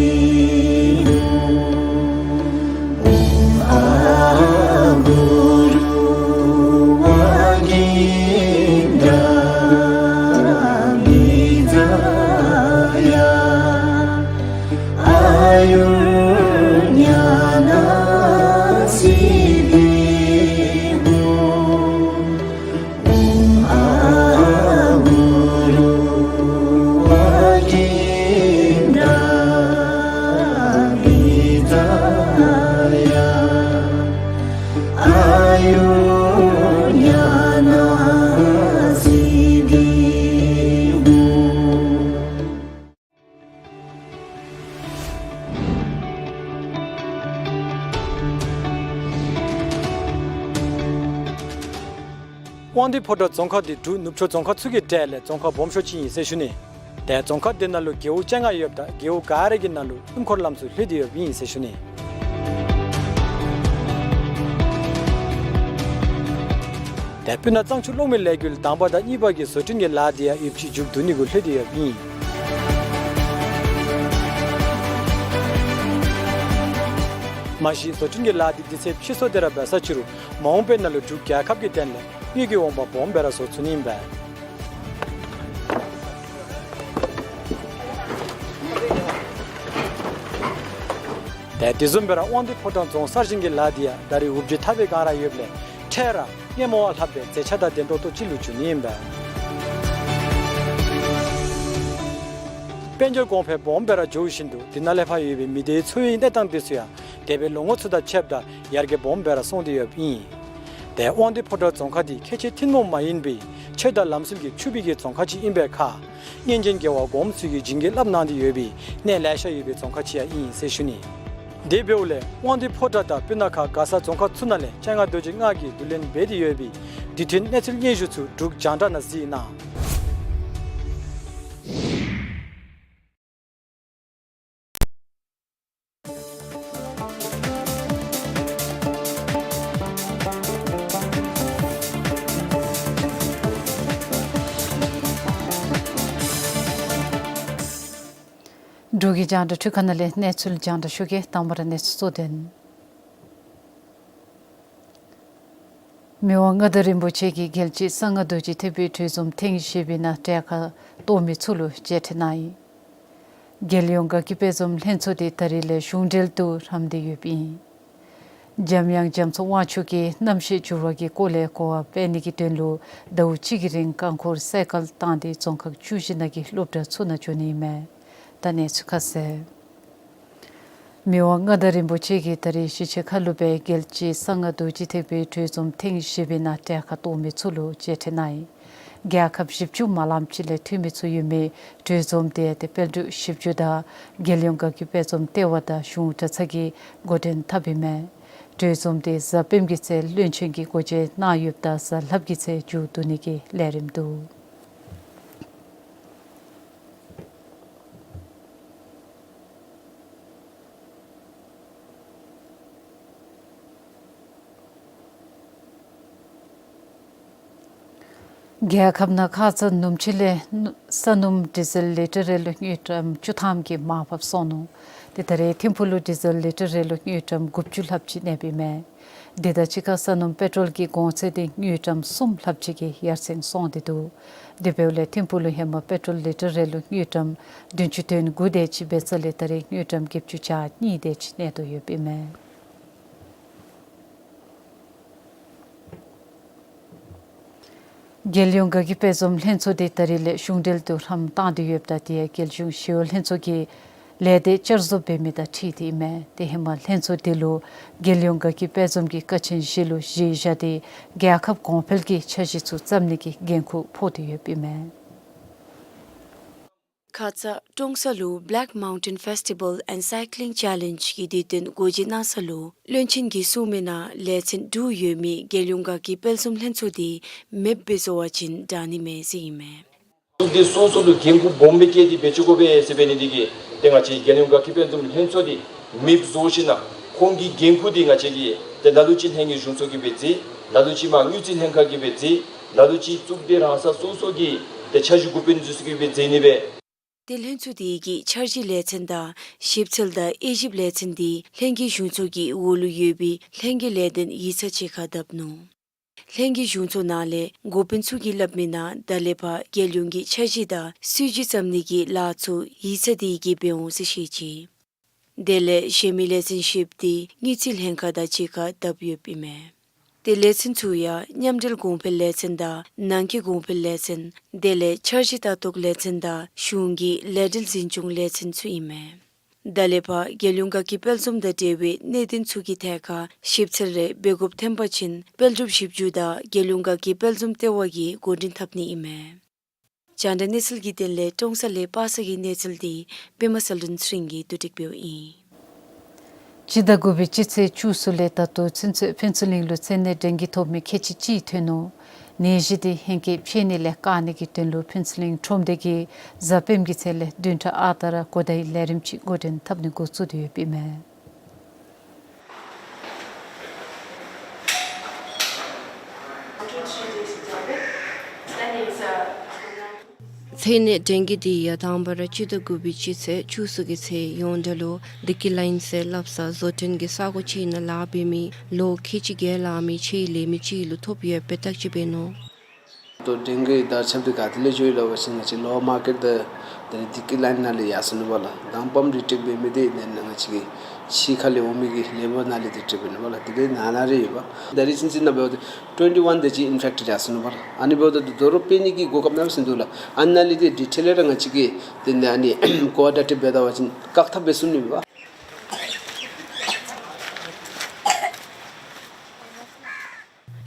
ཧཱུྃ། ཨོཾ་ཨ་གུ་རུ་ཝ་གིནྡ་པི་ཛ་ཡ། ཨཱ་ཡུར་ཉ་ན་སིདྡྷི་ཧཱུྃ། ཨོཾ་ཨ་གུ་རུ་ཝ་གིནྡ་པི་ཛ་ཡ། ཨཱ་ཡུར་ཉ་ན་སིདྡྷི་ཧཱུྃ། དབང་འདུས་ཕོ་བྲང་རྫོང་ཁག་འདི་འབྲུག་ནུབ་ཕྱོགས་རྫོང་ཁག་ཚུ་གི་གྲས་ལས་རྫོང་ཁག་སྦོམ་ཤོས་ཅིག་ཨིན་ཟེར་ཞུ་ནི། ཏེ་རྫོང་ཁག་འདི་ནང་ལུ་རྒེད་འོག་བཅོ་ལྔ་ཡོདཔ་ད་རྒེད་འོག་ག་ར་གི་ནང་ལུ་སྣུམ་འཁོར་ལམ་ཚུ་ལྷོད་དེ་ཡོདཔ་ཨིན་ཟེར་ཞུ་ནི། ཏེ་སྤུ་ན་གཙང་ཆུ་གློག་མེ་ལས་འགུལ་དང་པ་དང་གཉིས་པ་གི་བཟོ་སྐྲུན་གྱི་ལཱ་འདི་ཡང་ཡོདཔ་ཅིག་མཇུག་བསྡུ་ནི་གུ་ལྷོད་དེ་ཡོདཔ་ཨིན། མ་གཞི་བཟོ་སྐྲུན་གྱི་ལཱ་འདི་དུས་ཚོད་ཕྱིས་སོང་སྟེ་ར་འབད་ས་ཅིག་རུང་མ་འོངས་པའི་ནང་ལུ་འབྲུག་རྒྱལ་ཁབ་ཀྱི་དོན་ལས་དངུལ་གྱི་འོང་འབབ་སྦོམ་སྦེ་ར་བཟོ་ཚུགས་ནི་ཨིན་པས། ཏེ་དེ་བཟུམ་སྦེ་ར་དབང་འདུས་ཕོ་བྲང་རྫོང་གསར་བཞེངས་ཀྱི་ལཱ་འདི་ཡང་ད་རེས་འུབ་བརྗིད་ཐར་པའི་སྒང་ར་ཡོདཔ་ལས་འཕྲལ་ར་སྔོན་མ་བ་ལྷགཔ་སྦེ་མཛེས་ཆ་དང་ལྡན་ཏོག་ཏོ་ཅིག་ལུ་འགྱུར་ནི་ཨིན་པས། དཔལ་འབྱོར་གོང་འཕེལ་སྦོམ་སྦེ་ར་འགྱོ་བཞིན་དུ་དེ་ནང་ལས་ཕར་ཡོད་པའི་མི་སྡེའི་འཚོ་བའི་གནས་སྟངས་དེ་ཚུ་ཡང་འདས་པའི་ལོ་ངོ་ཚུ་དང་ཕྱདཔ་ད་ཡར་རྒྱས་སྦོམ་སྦེ་ར་སོང་སྟེ་ཡོདཔ་ཨིན། ཏེ་དབང་འདུས་ཕོ་བྲང་རྫོང་ཁག་འདི་ཁལ་གཅིག་ཐུན་མོང་མ་ཡིན་པའི་ཆོས་དང་ལམ་སྲོལ་གྱི་ཕྱུག་པའི་གི་རྫོང་ཁག་ཅིག་ཨིན་པའི་ཁར་སྔོན་བྱོན་རྒྱལ་བ་གོངམ་ཚུ་གིས་བྱིན་གྱིས་བརླབས་གནང་སྟེ་ཡོད་པའི་གནས་ལེ་ཤ་ཡོད་པའི་རྫོང་ཁག་ཅིག་ཡང་ཨིན་ཟེར་ཞུ་ནི། དེ་འབདཝ་ལས་དབང་འདུས་ཕོ་བྲང་དང་སྤུ་ན་ཁ་མགར་ས་རྫོང་ཁག་ཚུ་ནང་ལས་སྤྱན་སྔ་རྡོ་རྗེ་སྔགས་ཀྱིས་བསྡུ་ལེན་འབད་དེ་ཡོད་པའི་དུས་མཐུན་གནས་ཚུལ་སྙན་ཞུ་ཚུ་འབྲུག་རྒྱང་བསྒྲགས་ནང་གཟིགས་གནང་། འབྲུག་གི་རྒྱང་བསྒྲགས་འཕྲུལ་ཁང་ནང་ལས་གནས་ཚུལ་རྒྱང་བསྒྲགས་ཞུ་གེ། དང་པ་ར་གནས་ཚུལ་གཙོ་དོན། མི་དབང་མངའ་བདག་རིན་པོ་ཆེ་གིས་རྒྱལ་སྤྱི་གསང་སྔགས་རྡོ་རྗེ་ཐེག་པའི་གྲོས་འཛོམས་ཐེངས་བཞི་པའི་ནང་གྲལ་ཁར་གཏོགས་མི་ཚུ་ལུ་མཇལ་འཕྲད་གནང་ཡི། རྒྱལ་ཡོངས་དགའ་སྐྱིད་དཔལ་འཛོམས་ལྷན་ཚོགས་འདི་ད་རིས་ལས་གཞུང་འབྲེལ་དུ་རམ་སྟེ་ཡོདཔ་ཨིན། འཇམ་དབྱངས་རྒྱ་མཚོ་དབང་ཕྱུག་གིས་གནམ་གཤིས་འགྱུར་བ་གི་སྐོར་ལས་གོ་བ་སྤེལ་ནི་གི་དོན་ལུ་ཟླཝ་གཅིག་གི་རིང་རྐང་འཁོར་སའི་ཀལ་བཏང་སྟེ་རྫོང་ཁག་བཅུ་བཞི་ནང་གི་སློབ་གྲྭ་ཚུ་ནང་འགྱོ་ནི་ཨིན་མས། ད་གནས་ཚུལ་ཁ་གསལ། མི་དབང་མངའ་བདག་རིན་པོ་ཆེ་གིས་ད་རིས་གཞིས་བྱེས་ཁ་ལུ་སྦེ་རྒྱལ་སྤྱིའི་གསང་སྔགས་རྡོ་རྗེ་ཐེག་པའི་གྲོས་འཛོམས་ཐེངས་བཞི་པའི་ནང་གྲལ་ཁར་གཏོགས་མི་ཚུ་ལུ་མཇལ་འཕྲད་གནང་ཡི། རྒྱལ་ཁབ་བཞི་བཅུ་མ་ལངམ་ཅིག་ལས་འཐུས་མི་ཚུ་ཡོད་མི་གྲོས་འཛོམས་དེ་ཏེ་དཔལ་འབྲུག་བཞི་བཅུ་དང་རྒྱལ་ཡོངས་དགའ་སྐྱིད་དཔལ་འཛོམས་ལྟེ་བ་དང་གཞུང་གྲྭ་ཚང་གིས་འགོ་འདྲེན་འཐབ་ཨིན་མས། གྲོས་འཛོམས་དེ་གཟའ་སྤེནམ་གི་ཚེ་བློན་ཆེན་གྱི་སྒོ་འབྱེད་གནང་ཡོདཔ་ད་གཟའ་ལྷགཔ་གི་ཚེ་མཇུག་བསྡུ་ནི་གི་ལས་རིམ་འདུག། རྒྱལ་ཁབ་ནང་ཁ་ཙ་ནུབ་ཕྱེད་ལས་ས་སྣུམ་ཌི་ཟེལ་ལི་ཊར་རེ་ལུ་དངུལ་ཀྲམ་བཅུ་ཐམ་གྱི་མར་ཕབ་སོང་ནུག། དེ་ད་རེས་ཐིམ་ཕུག་ལུ་ཌི་ཟེལ་ལི་ཊར་རེ་ལུ་དངུལ་ཀྲམ་དགུ་བཅུ་ལྷགཔ་ཅིག་གནསཔ་ཨིན་མས། དེ་དང་གཅིག་ཁར་ས་སྣུམ་པེ་ཊོལ་གྱི་གོང་ཚད་དེ་དངུལ་ཀྲམ་གསུམ་ལྷགཔ་ཅིག་གིས་ཡར་སེང་སོང་སྟེ་འདུག། དེ་འབདཝ་ལས་ཐིམ་ཕུག་ལུ་ཧེ་མ་པེ་ཊོལ་ལི་ཊར་རེ་ལུ་དངུལ་ཀྲམ་བདུན་ཅུ་དོན་དགུ་དེ་ཅིག་འབད་ས་ལས་ད་རེས་དངུལ་ཀྲམ་བརྒྱད་ཅུ་གྱ་གཉིས་དེ་ཅིག་གནས་དོ་ཡོདཔ་ཨིན་མས། རྒྱལ་ཡོངས་དགའ་སྐྱིད་དཔལ་འཛོམས་ལྷན་ཚོགས་དེ་ད་རེས་ལས་གཞུང་འབྲེལ་དུ་རམ་བཏང་སྟེ་ཡོདཔ་ད་དེ་ཡང་རྒྱལ་གཞུང་ཞི་གཡོག་ལྷན་ཚོགས་ཀྱི་ལས་སྡེ་བསྐྱར་བཟོ་འབད་མི་དང་འཁྲིལ་ཏེ་ཨིན་མས། དེ་ཧེ་མ་ལྷན་ཚོགས་དེ་ལུ་རྒྱལ་ཡོངས་དགའ་སྐྱིད་དཔལ་འཛོམས་ཀྱི་ཀ་ཆེན་བཞི་ལུ་གཞི་བཞག་སྟེ་རྒྱལ་ཁབ་གོང་འཕེལ་གྱི་འཆར་གཞི་ཚུ་བརྩམ་ནི་གི་འགན་ཁུར་ཕོག་སྟེ་ཡོདཔ་ཨིན་མས། ཁ་ཙ་ཀྲོང་གསར་ལུ་Black Mountain Festival and Cycling Challenge གི་དུས་སྟོན་འགོ་འབྱེད་གནང་ས་ལུ་བློན་ཆེན་གྱིས་གསུངས་མི་ནང་ལས་ཚན་དྲུག་ཡོད་མི་རྒྱལ་ཡོངས་དགའ་སྐྱིད་དཔལ་འཛོམས་ལྷན་ཚོགས་དེ་མེདཔ་སྦེ་བཟོ་བ་ཅིན་དྲག་ནི་མས་ཟེར་ཨིན་མས། ཚོགས་སྡེ་སོ་སོ་ལུ་འགན་ཁུར་སྦོམ་སྦེ་བཀལ་ཏེ་འབད་བཅུག་དགོ་པས་ཟེར་འབད་ནི་དེ་གིས་ཏེ་ང་བཅས་རྒྱལ་ཡོངས་དགའ་སྐྱིད་དཔལ་འཛོམས་ལྷན་ཚོགས་དེ་མེདཔ་བཟོ་ཞིན་ན་ཁོང་གི་འགན་ཁུར་དེ་ང་བཅས་ཀྱིས་ཏེ་ལ་ལུ་ཅིག་ལྷན་རྒྱས་གཞུང་ཚོགས་ཀྱིས་སྦེ་མཛད། ལ་ལུ་ཅིག་མར་དངུལ་རྩིས་ལྷན་ཁག་གིས་སྦེ་མཛད། ལ་ལུ་ཅིག་གཙུག་སྡེ་རང་ས་སོ་སོ་གི་ཏེ་འཆར་གཞི་འགོ་དཔོན་ཚུ་གིས་སྦེ་མཛད་ནི་སྦེ། ཏེ་ལྷན་ཚོགས་དེ་གི་འཆར་གཞི་ལས་ཚན་དང་ཞིབ་འཚོལ་དང་དབྱེ་ཞིབ་ལས་ཚན་དེ་ལྷན་རྒྱས་གཞུང་ཚོགས་ཀྱི་འོག་ལུ་ཡོད་པའི་ལྷན་རྒྱས་ལས་དོན་ཡིག་ཚང་གཅིག་ཁར་བསྡབ་ནུག། ལྷན་རྒྱས་གཞུང་ཚོགས་ནང་ལས་འགོ་དཔོན་ཚུ་གིས་སླབ་མི་ནང་ད་ལས་ཕར་རྒྱལ་ཡོངས་ཀྱི་འཆར་གཞི་དང་སྲིད་བྱུས་བརྩམ་ནི་གི་ལཱ་ཚུ་ཡིག་ཚང་དེ་གིས་འབད་འོང་ཟེར་བཤད་ཅི། དེ་ལས་གཞན་མི་ལས་ཚན་བཞིཔོ་དེ་དངུལ་རྩིས་ལྷན་ཁག་དང་གཅིག་ཁར་བསྡབ་ཡོདཔ་ཨིན་མས། ཏེ་ལས་ཚན་ཚུ་ཡང་མཉམ་འབྲེལ་གོང་འཕེལ་ལས་ཚན་དང་ནང་འཁོད་གོང་འཕེལ་ལས་ཚན་དེ་ལས་འཆར་གཞི་ལྟ་རྟོག་ལས་ཚན་དང་གཞུང་གི་ལས་འབྲེལ་འཛིན་སྐྱོང་ལས་ཚན་ཚུ་ཨིན་མས། ད་ལས་ཕར་རྒྱལ་ཡོངས་དགའ་སྐྱིད་དཔལ་འཛོམས་དང་འབྲེལ་བའི་གནད་དོན་ཚུ་གི་ཐད་ཁར་ཞིབ་འཚོལ་རེ་འབད་དགོཔ་ཐོན་པ་ཅིན་དཔལ་འབྲུགཔ་ཞིབ་འཇུག་དང་རྒྱལ་ཡོངས་དགའ་སྐྱིད་དཔལ་འཛོམས་ལྟེ་བ་གིས་འགོ་འདྲེན་འཐབ་ནི་ཨིན་མས། རྒྱང་བསྒྲགས་གནས་ཚུལ་གྱི་དོན་ལས་ཀྲོང་གསར་ལས་པ་སངས་ཀྱི་གནས་ཚུལ་དེ་པདྨ་གསལ་སྒྲོན་ཚེ་རིང་གིས་བསྡུ་སྒྲིག་འབདཝ་ཨིན། སྤྱི་ཟླ་དགུ་པའི་སྤྱི་ཚེས་བཅུ་གསུམ་ལས་ད་ལྟོ་ཚུན་ཚོད་ཕུན་ཚོགས་གླིང་ལུ་མཚན་གནས་འདྲེན་གྱི་ཐོབ་མི་ཁལ་གཅིག་ཅིག་ཐོན་ནུག། ནད་གཞི་དེ་ཧེང་སྐལ་འཕེལ་ནི་ལས་བཀག་ནི་གི་དོན་ལུ་ཕུན་ཚོགས་གླིང་ཁྲོམ་སྡེ་གིས་གཟའ་སྤེནམ་གི་ཚེ་ལས་བདུན་ཕྲག་ཨ་རྟག་ར་གོ་བརྡའི་ལས་རིམ་ཅིག་འགོ་འདྲེན་འཐབ་ནི་འགོ་བཙུགས་ཏེ་ཡོདཔ་ཨིན་མས། ཚད་ནད་ཌེང་གི་འདི་ཡང་དང་པ་ར་སྤྱི་ཟླ་དགུ་པའི་སྤྱི་ཚེས་བཅུ་གསུམ་གྱི་ཚེ་ཡོངས་གྲགས་ལུ་བདེ་སྐྱིད་ལཱའིན་ཟེར་སླབ་ས་བཟོ་སྐྲུན་གྱི་ས་གོ་ཅིག་ནང་ལཱ་འབད་མི་ལོ་ཁལ་གཅིག་བརྒལ་ལང་མི་ཕྱིའི་ལས་མི་ཅིག་ལུ་ཐོབ་ཡོདཔ་བརྟག་དཔྱད་འབད་ནུག། ཏེ་ཌེང་གི་དར་ཁྱབ་འདི་ག་ཏེ་ལས་འགྱོ་ཡི་ལོ་ཟེར་བ་ཅིན་ང་བཅས་ལོ་མར་ཀེཊ་དང་ཏེ་བདེ་སྐྱིད་ལཱའིན་ནང་ལས་ཡར་སོ་ནུག་པ་ལགས། དང་པམ་རི་ཊེཀ་འབད་མི་འདི་ནཱ་ང་བཅས་ཀྱི་ཕྱི་ཁ་ལས་འོང་མི་གི་ལས་འགུལ་ནང་ལས་ཏེ་ཊེཀ་འབད་ནུག་པ་ལགས། དེ་ལས་ནང་ན་རེ་ཡོད་པ། ད་རེས་ཕྱི་ཚེས་ནང་འབདཝ་ད་ཊུ་ཝེན་ཊི་ཝན་དེ་ཅིག་ཨིན་ཕེཀཊེཌ་ཡར་སོ་ནུག་པ་ལགས། ཨ་ནི་འབདཝ་ད་དོ་རུང་འབད་ནི་གི་གོ་སྐབས་གནམ་མེད་ས་མེད་འདུག་ལགས། ཨ་ནཱ་ལས་ཏེ་ཌི་ཊེལ་ར་ང་བཅས་ཀྱིས་ཏེ་ཨ་ནི་གོ་བརྡ་སྤྲོད་འབད་ད་པ་ཅིན་བཀག་ཐབས་འབད་ཚུགས་ནི་མས་པ།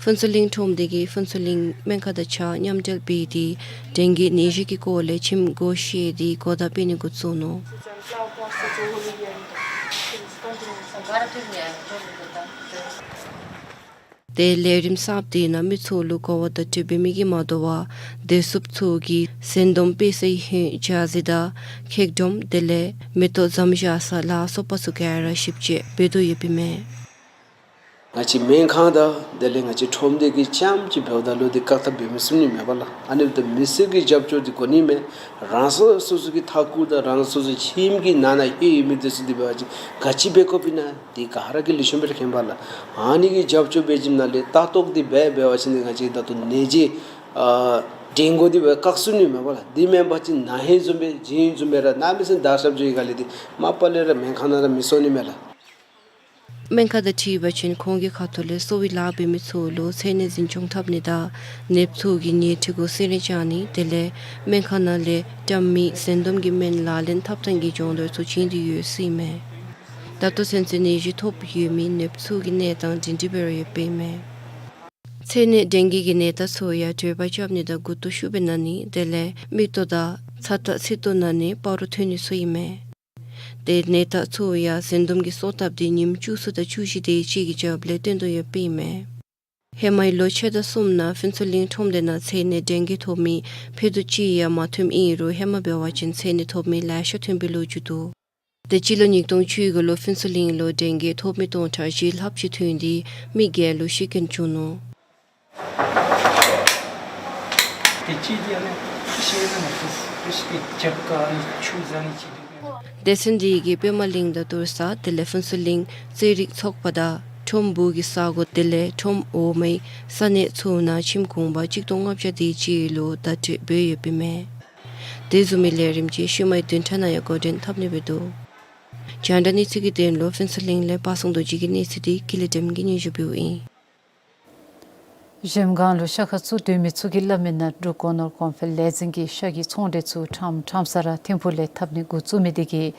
ཕུན་ཚོགས་གླིང་ཁྲོམ་སྡེ་གིས་ཕུན་ཚོགས་གླིང་སྨན་ཁང་དང་གཅིག་ཁར་མཉམ་འབྲེལ་འབད་དེ་ཌེང་གི་ནད་གཞི་གི་སྐོར་ལས་ཁྱིམ་སྒོ་ཕྱེ་སྟེ་གོ་བརྡ་སྤེལ་ནི་འགོ་བཙུགས་ནུག། ཏེ་ལས་རིམ་གསརཔ་འདི་ནང་མི་ཚུ་ལུ་གོ་བརྡ་སྤྲོད་འབད་མི་གིས་མ་དོ་བར་བདེ་སྲུངཔ་ཚུ་གིས་ཟན་འདུམ་དཔེ་ཟས་ཧིང་ཇ་ཟི་དང་ཁེག་སྒྲོམ་དེ་ལས་མེ་ཏོག་ཟམ་བཞག་ས་ལ་སོགས་པ་ཚུ་ག་ར་ཞིབ་དཔྱད་འབད་དོ་ཡོདཔ་ཨིན་མས། ང་བཅས་སྨན་ཁང་དང་དེ་ལས་ང་བཅས་ཁྲོམ་སྡེ་གིས་རྐྱངམ་ཅིག་འབདཝ་ད་ལུ་འདི་བཀག་ཐབས་འབད་མི་ཚུགས་ནི་མས་པ་ལགས། ཨ་ནི་འབདཝ་ད་མི་སེར་གྱི་རྒྱབ་སྐྱོར་འདི་དགོ་ནི་མས། རང་སོ་སོ་སོ་གི་མཐའ་འཁོར་དང་རང་སོ་སོ་ཁྱིམ་གྱི་ནང་ན་ལྷོད་ཡོད་མི་འདི་ཚུ་འདི་འབད་བ་ཅིན་ག་ཅི་འབད་དགོཔ་ཨིན་ན་འདི་ག་ར་གིས་ལེགས་ཤོམ་སྦེ་ར་མཁྱེན་པ་ལགས། ཨ་ནི་གི་རྒྱབ་སྐྱོར་འབད་བ་ཅིན་ནཱ་ལས་ལྟ་རྟོག་འདི་འབད་འབད་བ་ཅིན་ང་བཅས་ད་ལྟོ་ནད་གཞི་ཨ་ཌེང་གི་འདི་འབད་བཀག་ཚུགས་ནི་མས་པ་ལགས། འདི་མེན་པ་ཅིན་ན་ཧིང་བཟུམ་སྦེ་ཅིན་བཟུམ་སྦེ་ར་གནམ་མེད་ས་མེད་དར་ཁྱབ་འགྱོ་ཡི་ག་ལས་འདི་མ་པ་ལས་ར་སྨན་ཁང་ནང་ར་མི་གསོ་ནི་མས་ལགས། སྨན་ཁང་དང་འཁྲིལ་བ་ཅིན་ཁོང་གི་ཁ་ཐུག་ལས་གསོ་བའི་ལཱ་འབད་མི་ཚུ་ལུ་ཚད་ནད་འཛིན་སྐྱོང་འཐབ་ནི་དང་ནདཔ་ཚུ་གི་ཉལ་ཁྲི་གུ་གསོལ་རས་བཅག་ནི་དེ་ལས་སྨན་ཁང་ནང་ལས་བཀྲམ་མི་ཟན་འདུམ་གྱི་སྨན་ལག་ལེན་འཐབ་ཐངས་ཀྱི་སྦྱོང་བརྡར་ཚུ་བྱིན་ཏེ་ཡོད་ཟེར་ཨིན་མས། ད་ལྟོ་ཚུན་ཚོད་ནད་གཞི་ཐོབ་ཡོད་མི་ནདཔ་ཚུ་གི་གནས་སྟངས་སྒྲིང་སྒྲི་སྦེ་ར་ཡོདཔ་ཨིན་མས། ཚད་ནད་ཌེང་གི་གི་ནད་རྟགས་ཚུ་ཡང་དྲོད་འབར་རྐྱབ་ནི་དང་མགུ་ཏོ་ཤུགས་སྦེ་ན་ནི་དེ་ལས་མིག་ཏོ་དང་ཚ་ཏོག་ཚིག་ཏོ་ན་ནི་སྤ་རོ་ཐོན་ནི་ཚུ་ཨིན་མས། ཏེ་ནད་རྟགས་ཚུ་ཡང་ཟན་འདུམ་གྱི་གསོ་ཐབས་འདི་ཉིནམ་བཅུ་གསུམ་དང་བཅུ་བཞི་དེ་ཅིག་གི་རྒྱབ་ལས་སྟོན་དོ་ཡོདཔ་ཨིན་མས། ཧེ་མའི་ལོ་ཕྱེད་དང་གསུམ་ནང་ཕུན་ཚོགས་གླིང་ཁྲོམ་སྡེ་ནང་ཚད་ནད་ཌེང་གི་ཐོབ་མི་ཕྱེད་དང་གཅིག་ཡང་མ་ཐོནམ་ཨིན་རུང་ཧེ་མ་འབད་བ་ཅིན་ཚད་ནད་ཐོབ་མི་ལེ་ཤ་ཐོན་པའི་ལོ་རྒྱུས་འདུག། ཏེ་སྤྱི་ལོ་ཉིས་སྟོང་བཅུ་དགུ་ལུ་ཕུན་ཚོགས་གླིང་ལུ་ཌེང་གི་ཐོབ་མི་སྟོང་ཕྲག་བཞི་ལྷགཔ་ཅིག་ཐོན་ཏེ་མི་བརྒྱད་ལུ་ཤི་རྐྱེན་བྱུང་ནུག། སྡེ་ཚན་འདི་གིས་པདྨ་གླིང་དང་དུར་ས་དེ་ལས་ཕུན་ཚོགས་གླིང་རྩེད་རིགས་ཚོགས་པ་དང་ཁྲོམ་སྦུག་གི་ས་གོ་དེ་ལས་ཁྲོམ་འོག་མའི་ས་གནས་ཚུ་ནང་ཁྱིམ་གུང་པ་གཅིག་སྟོང་ལྔ་བརྒྱ་དེ་ཅིག་ལུ་བརྡ་སྤྲོད་འབད་ཡོདཔ་ཨིན་མས། དེ་བཟུམ་མའི་ལས་རིམ་ཅིག་ཤུལ་མའི་བདུན་ཕྲག་ནང་ཡང་འགོ་འདྲེན་འཐབ་ནི་སྦེ་འདུག། རྒྱང་བསྒྲགས་གནས་ཚུལ་གྱི་དོན་ལུ་ཕུན་ཚོགས་གླིང་ལས་པ་སངས་རྡོ་རྗེ་གི་གནས་ཚུལ་འདི་ཀུན་ལེགས་སྒྲོལམ་གིས་སྙན་ཞུ་འབདཝ་ཨིན། གཞལམ་སྒང་ལུ་ཤ་ཁང་བཙུགས་སྡོད་མི་ཚུ་གིས་སླབ་མི་ནང་འབྲུག་སྒོ་ནོར་གོང་འཕེལ་ལས་འཛིན་གྱིས་ཤ་གི་ཚོང་འབྲེལ་ཚུ་ཁྲམ་ཁྲམ་ས་ར་ཐིམ་ཕུག་ལས་འཐབ་ནི་འགོ་བཙུགས་མི་དེ་གིས་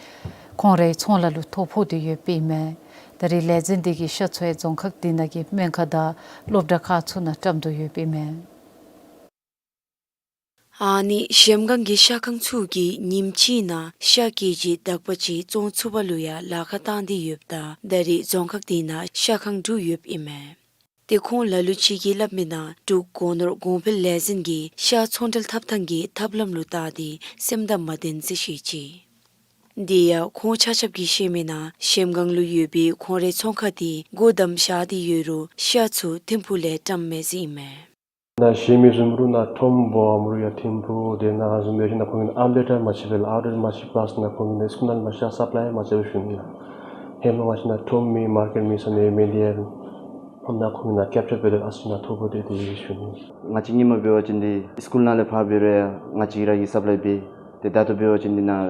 ཁོང་རའི་ཚོང་ལཱ་ལུ་ཐོ་ཕོག་སྟེ་ཡོདཔ་ཨིན་མས། ད་རེས་ལས་འཛིན་དེ་གིས་ཤ་འཚོ་བའི་རྫོང་ཁག་དེ་ནང་གི་སྨན་ཁང་དང་སློབ་གྲྭ་ཁག་ཚུ་ནང་བཀྲམ་དོ་ཡོདཔ་ཨིན་མས། ཨ་ནི་གཞལམ་སྒང་གི་ཤ་ཁང་ཚུ་གིས་ཉིནམ་གཅིག་ནང་ཤ་ཀེ་ཇི་དག་པ་ཅིག་བཙོང་ཚུགས་པ་ལུ་ཡང་ལཱ་ཁག་བཏང་སྟེ་ཡོདཔ་ད་ད་རེས་རྫོང་ཁག་དེ་ནང་ཤ་ཁང་དྲུག་ཡོདཔ་ཨིན་མས། ཏེ་ཁོང་ལ་ལུ་ཅིག་གིས་སླབ་མི་ནང་འབྲུག་སྒོ་ནོར་གོང་འཕེལ་ལས་འཛིན་གྱིས་ཤ་ཚོང་འབྲེལ་འཐབ་ཐངས་ཀྱི་ཐབས་ལམ་ལུ་བལྟ་སྟེ་སེམས་དང་མ་ལྡན་ཟེར་བཤད་ཅི། དེ་ཡང་ཁོང་ཆ་ཁྱབ་ཀྱིས་བཤད་མི་ནང་གཞལམ་སྒང་ལུ་ཡོད་པའི་ཁོང་རའི་ཚོང་ཁང་དེ་སྒོ་བསྡམས་བཞག་སྟེ་ཡོད་རུང་ཤ་ཚུ་ཐིམ་ཕུག་ལས་བཀྲམ་མས་ཟེར་ཨིན་མས། ནཱ་གཞལ་མི་བཟུམ་རུང་ནཱ་ཁྲོམ་སྦོམ་རུང་ཡང་ཐིམ་ཕུག་དེ་ནང་བཟུམ་སྦེ་ཞིནམ་ལས་ཁོང་གིས་ཨའུཊ་ལེཊ་མ་ཕྱེ་བས་ལགས། ཨའུཊ་ལེཊ་མ་ཕྱེ་པ་ལས་ནཱ་ཁོང་གིས་ནཱ་སི་ཀུ་ནཱ་ལས་མར་ཤ་སབ་ལའི་མ་རྐྱབ་པས་ཞུ་ནི་ལགས། ཧེ་མ་བ་ཅིན་ནཱ་ཁྲོམ་མེད་མར་ཀེཊ་མེད་ས་གནས་མེད་དེ་ཡང་ནཱ་ཁོང་གིས་ནཱ་ཀེཔ་ཅར་འབད་དེ་ཨ་ཙི་ནཱ་ཐོ་ཕོག་སྟེ་དེ་སྦེ་ཞུ་ནི། ང་བཅས་ཧེ་མ་འབད་བ་ཅིན་འདི་སི་ཀུ་ནཱ་ལས་ཕར་འབད་རུང་ཡང་ང་བཅས་ར་གིས་སབ་ལའི་འབད། ཏེ་ད་ལྟོ་འབད་བ་ཅིན་འདི་ནཱ་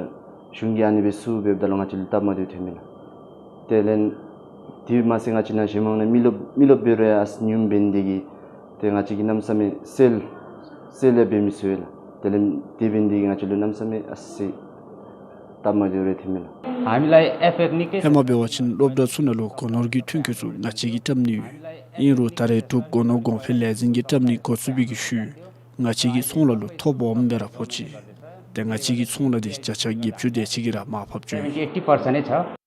གཞུང་གིས་ཨ་ནི་སྦེ་བཙུགས་འབདཝ་ད་ལུ་ང་བཅས་ལུ་སྟབས་མ་བདེཝ་ཐོན་མས་ལགས། དེ་ལས་དེ་མ་ཚད་ང་བཅས་ནཱ་གཞལམ་སྒང་ནང་མི་རློབས་མི་རློབས་འབད་རུང་ཡང་ཨ་ཙི་ཉུངམ་འབད་ནི་དེ་གིས་ཏེ་ང་བཅས་ཀྱིས་གནམ་མེད་ས་མེད་སེལ་སེལ་ཡང་འབད་མི་ཚུགས་པས་ལགས། དེ་ལས་དེ་འབད་ནི་དེ་གིས་ང་བཅས་ལུ་གནམ་མེད་ས་མེད་ཨ་ཙི་སྟབས་མ་བདེཝ་རེ་ཐོན་མས་ལགས། ཧེ་མ་འབད་བ་ཅིན་སློབ་གྲྭ་ཚུ་ནང་ལུ་སྒོ་ནོར་གྱི་ཐོན་སྐྱེད་ཚུ་ང་བཅས་ཀྱིས་བཀྲམ་ནི་ཡོད། ཨིན་རུང་ད་རེས་འབྲུག་སྒོ་ནོར་གོང་འཕེལ་ལས་འཛིན་གྱིས་བཀྲམ་ནི་འགོ་བཙུགས་པའི་གི་ཤུལ་ང་བཅས་ཀྱི་ཚོང་ལཱ་ལུ་ཐོ་སྦོམ་སྦེ་ར་ཕོག་ཅི། ཏེ་ང་བཅས་ཀྱི་ཚོང་ལཱ་འདི་བརྒྱ་ཆ་བརྒྱད་ཅུ་དེ་ཅིག་གིས་ར་མར་ཕབ་འགྱོ་ཡི།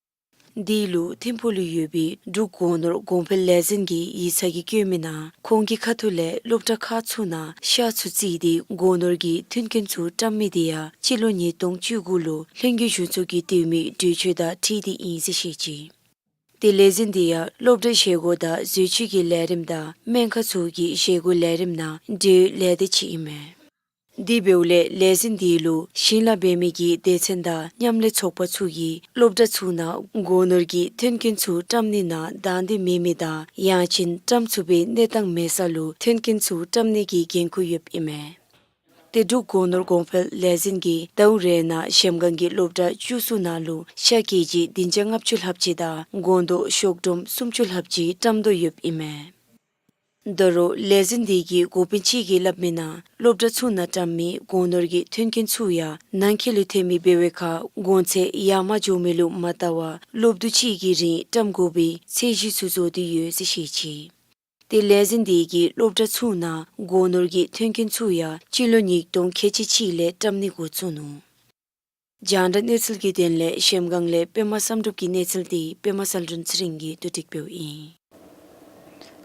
འདི་ལུ་ཐིམ་ཕུག་ལུ་ཡོད་པའི་འབྲུག་སྒོ་ནོར་གོང་འཕེལ་ལས་འཛིན་གྱི་ཡིག་ཚང་གིས་བཀོད་མི་ནང་ཁོང་གི་ཁ་ཐུག་ལས་སློབ་གྲྭ་ཁག་ཚུ་ནང་ཤ་ཚུ་བརྩིས་ཏེ་སྒོ་ནོར་གྱི་མཐུན་རྐྱེན་ཚུ་བཀྲམ་མི་དེ་ཡང་སྤྱི་ལོ་ཉིས་སྟོང་བཅུ་དགུ་ལུ་ལྷན་རྒྱས་གཞུང་ཚོགས་ཀྱིས་བཏོན་མི་གྲོས་ཆོད་དང་འཁྲིལ་ཏེ་ཨིན་ཟེར་བཤད་ཅི། ཏེ་ལས་འཛིན་དེ་ཡང་སློབ་གྲྭའི་བཞེས་སྒོ་དང་འཛུལ་ཞུགས་ཀྱི་ལས་རིམ་དང་སྨན་ཁང་ཚུ་གི་བཞེས་སྒོའི་ལས་རིམ་ནང་འབྲེལ་ཡོད་ལས་སྡེ་ཅིག་ཨིན་མས། དེ་འབདཝ་ལས་ལས་འཛིན་དེ་ལུ་ཞིང་ལཱ་འབད་མི་གི་སྡེ་ཚན་དང་མཉམ་ལས་ཚོགས་པ་ཚུ་གིས་སློབ་གྲྭ་ཚུ་ནང་སྒོ་ནོར་གྱི་མཐུན་རྐྱེན་ཚུ་བཀྲམ་ནི་ནང་དང་འདོད་མེད་མི་དང་ཡང་ཅིན་བཀྲམ་ཚུགས་པའི་གནས་སྟངས་མེད་ས་ལུ་མཐུན་རྐྱེན་ཚུ་བཀྲམ་ནི་གི་འགན་ཁུར་ཡོདཔ་ཨིན་མས། ཏེ་འབྲུག་སྒོ་ནོར་གོང་འཕེལ་ལས་འཛིན་གྱིས་ཟླཝ་རེ་ནང་གཞལམ་སྒང་གི་སློབ་གྲྭ་བཅུ་གསུམ་ནང་ལུ་ཤ་ཀེ་ཇི་བདུན་བརྒྱ་ལྔ་བཅུ་ལྷགཔ་ཅིག་དང་སྒོང་རྡོག་ཤོག་སྒྲོམ་སུམ་ཅུ་ལྷགཔ་ཅིག་བཀྲམ་དོ་ཡོདཔ་ཨིན་མས། ད་རུང་ལས་འཛིན་དེ་གི་འགོ་དཔོན་ཅིག་གིས་སླབ་མིའི་ནང་སློབ་གྲྭ་ཚུ་ནང་བཀྲམ་མི་སྒོ་ནོར་གྱི་མཐུན་རྐྱེན་ཚུ་ཡང་ནང་འཁོད་ལུ་ཐོན་མི་འབད་བའི་ཁར་གོང་ཚད་ཡར་མར་འགྱོ་མི་ལུ་མ་བལྟ་བར་ལོ་དུས་ཅིག་གི་རིང་བཀྲམ་དགོ་པའི་ཚད་གཞི་ཚུ་བཟོ་སྟེ་ཡོད་ཟེར་བཤད་ཅི། ཏེ་ལས་འཛིན་དེ་གིས་སློབ་གྲྭ་ཚུ་ནང་སྒོ་ནོར་གྱི་མཐུན་རྐྱེན་ཚུ་ཡང་སྤྱི་ལོ་ཉིས་སྟོང་ཁལ་གཅིག་གཅིག་ལས་བཀྲམ་ནི་འགོ་བཙུགས་ནུག། རྒྱང་བསྒྲགས་གནས་ཚུལ་གྱི་དོན་ལས་གཞལམ་སྒང་ལས་པདྨ་བསམ་གྲུབ་ཀྱི་གནས་ཚུལ་དེ་པདྨ་གསལ་སྒྲོན་ཚེ་རིང་གིས་བསྡུ་སྒྲིག་འབདཝ་ཨིན།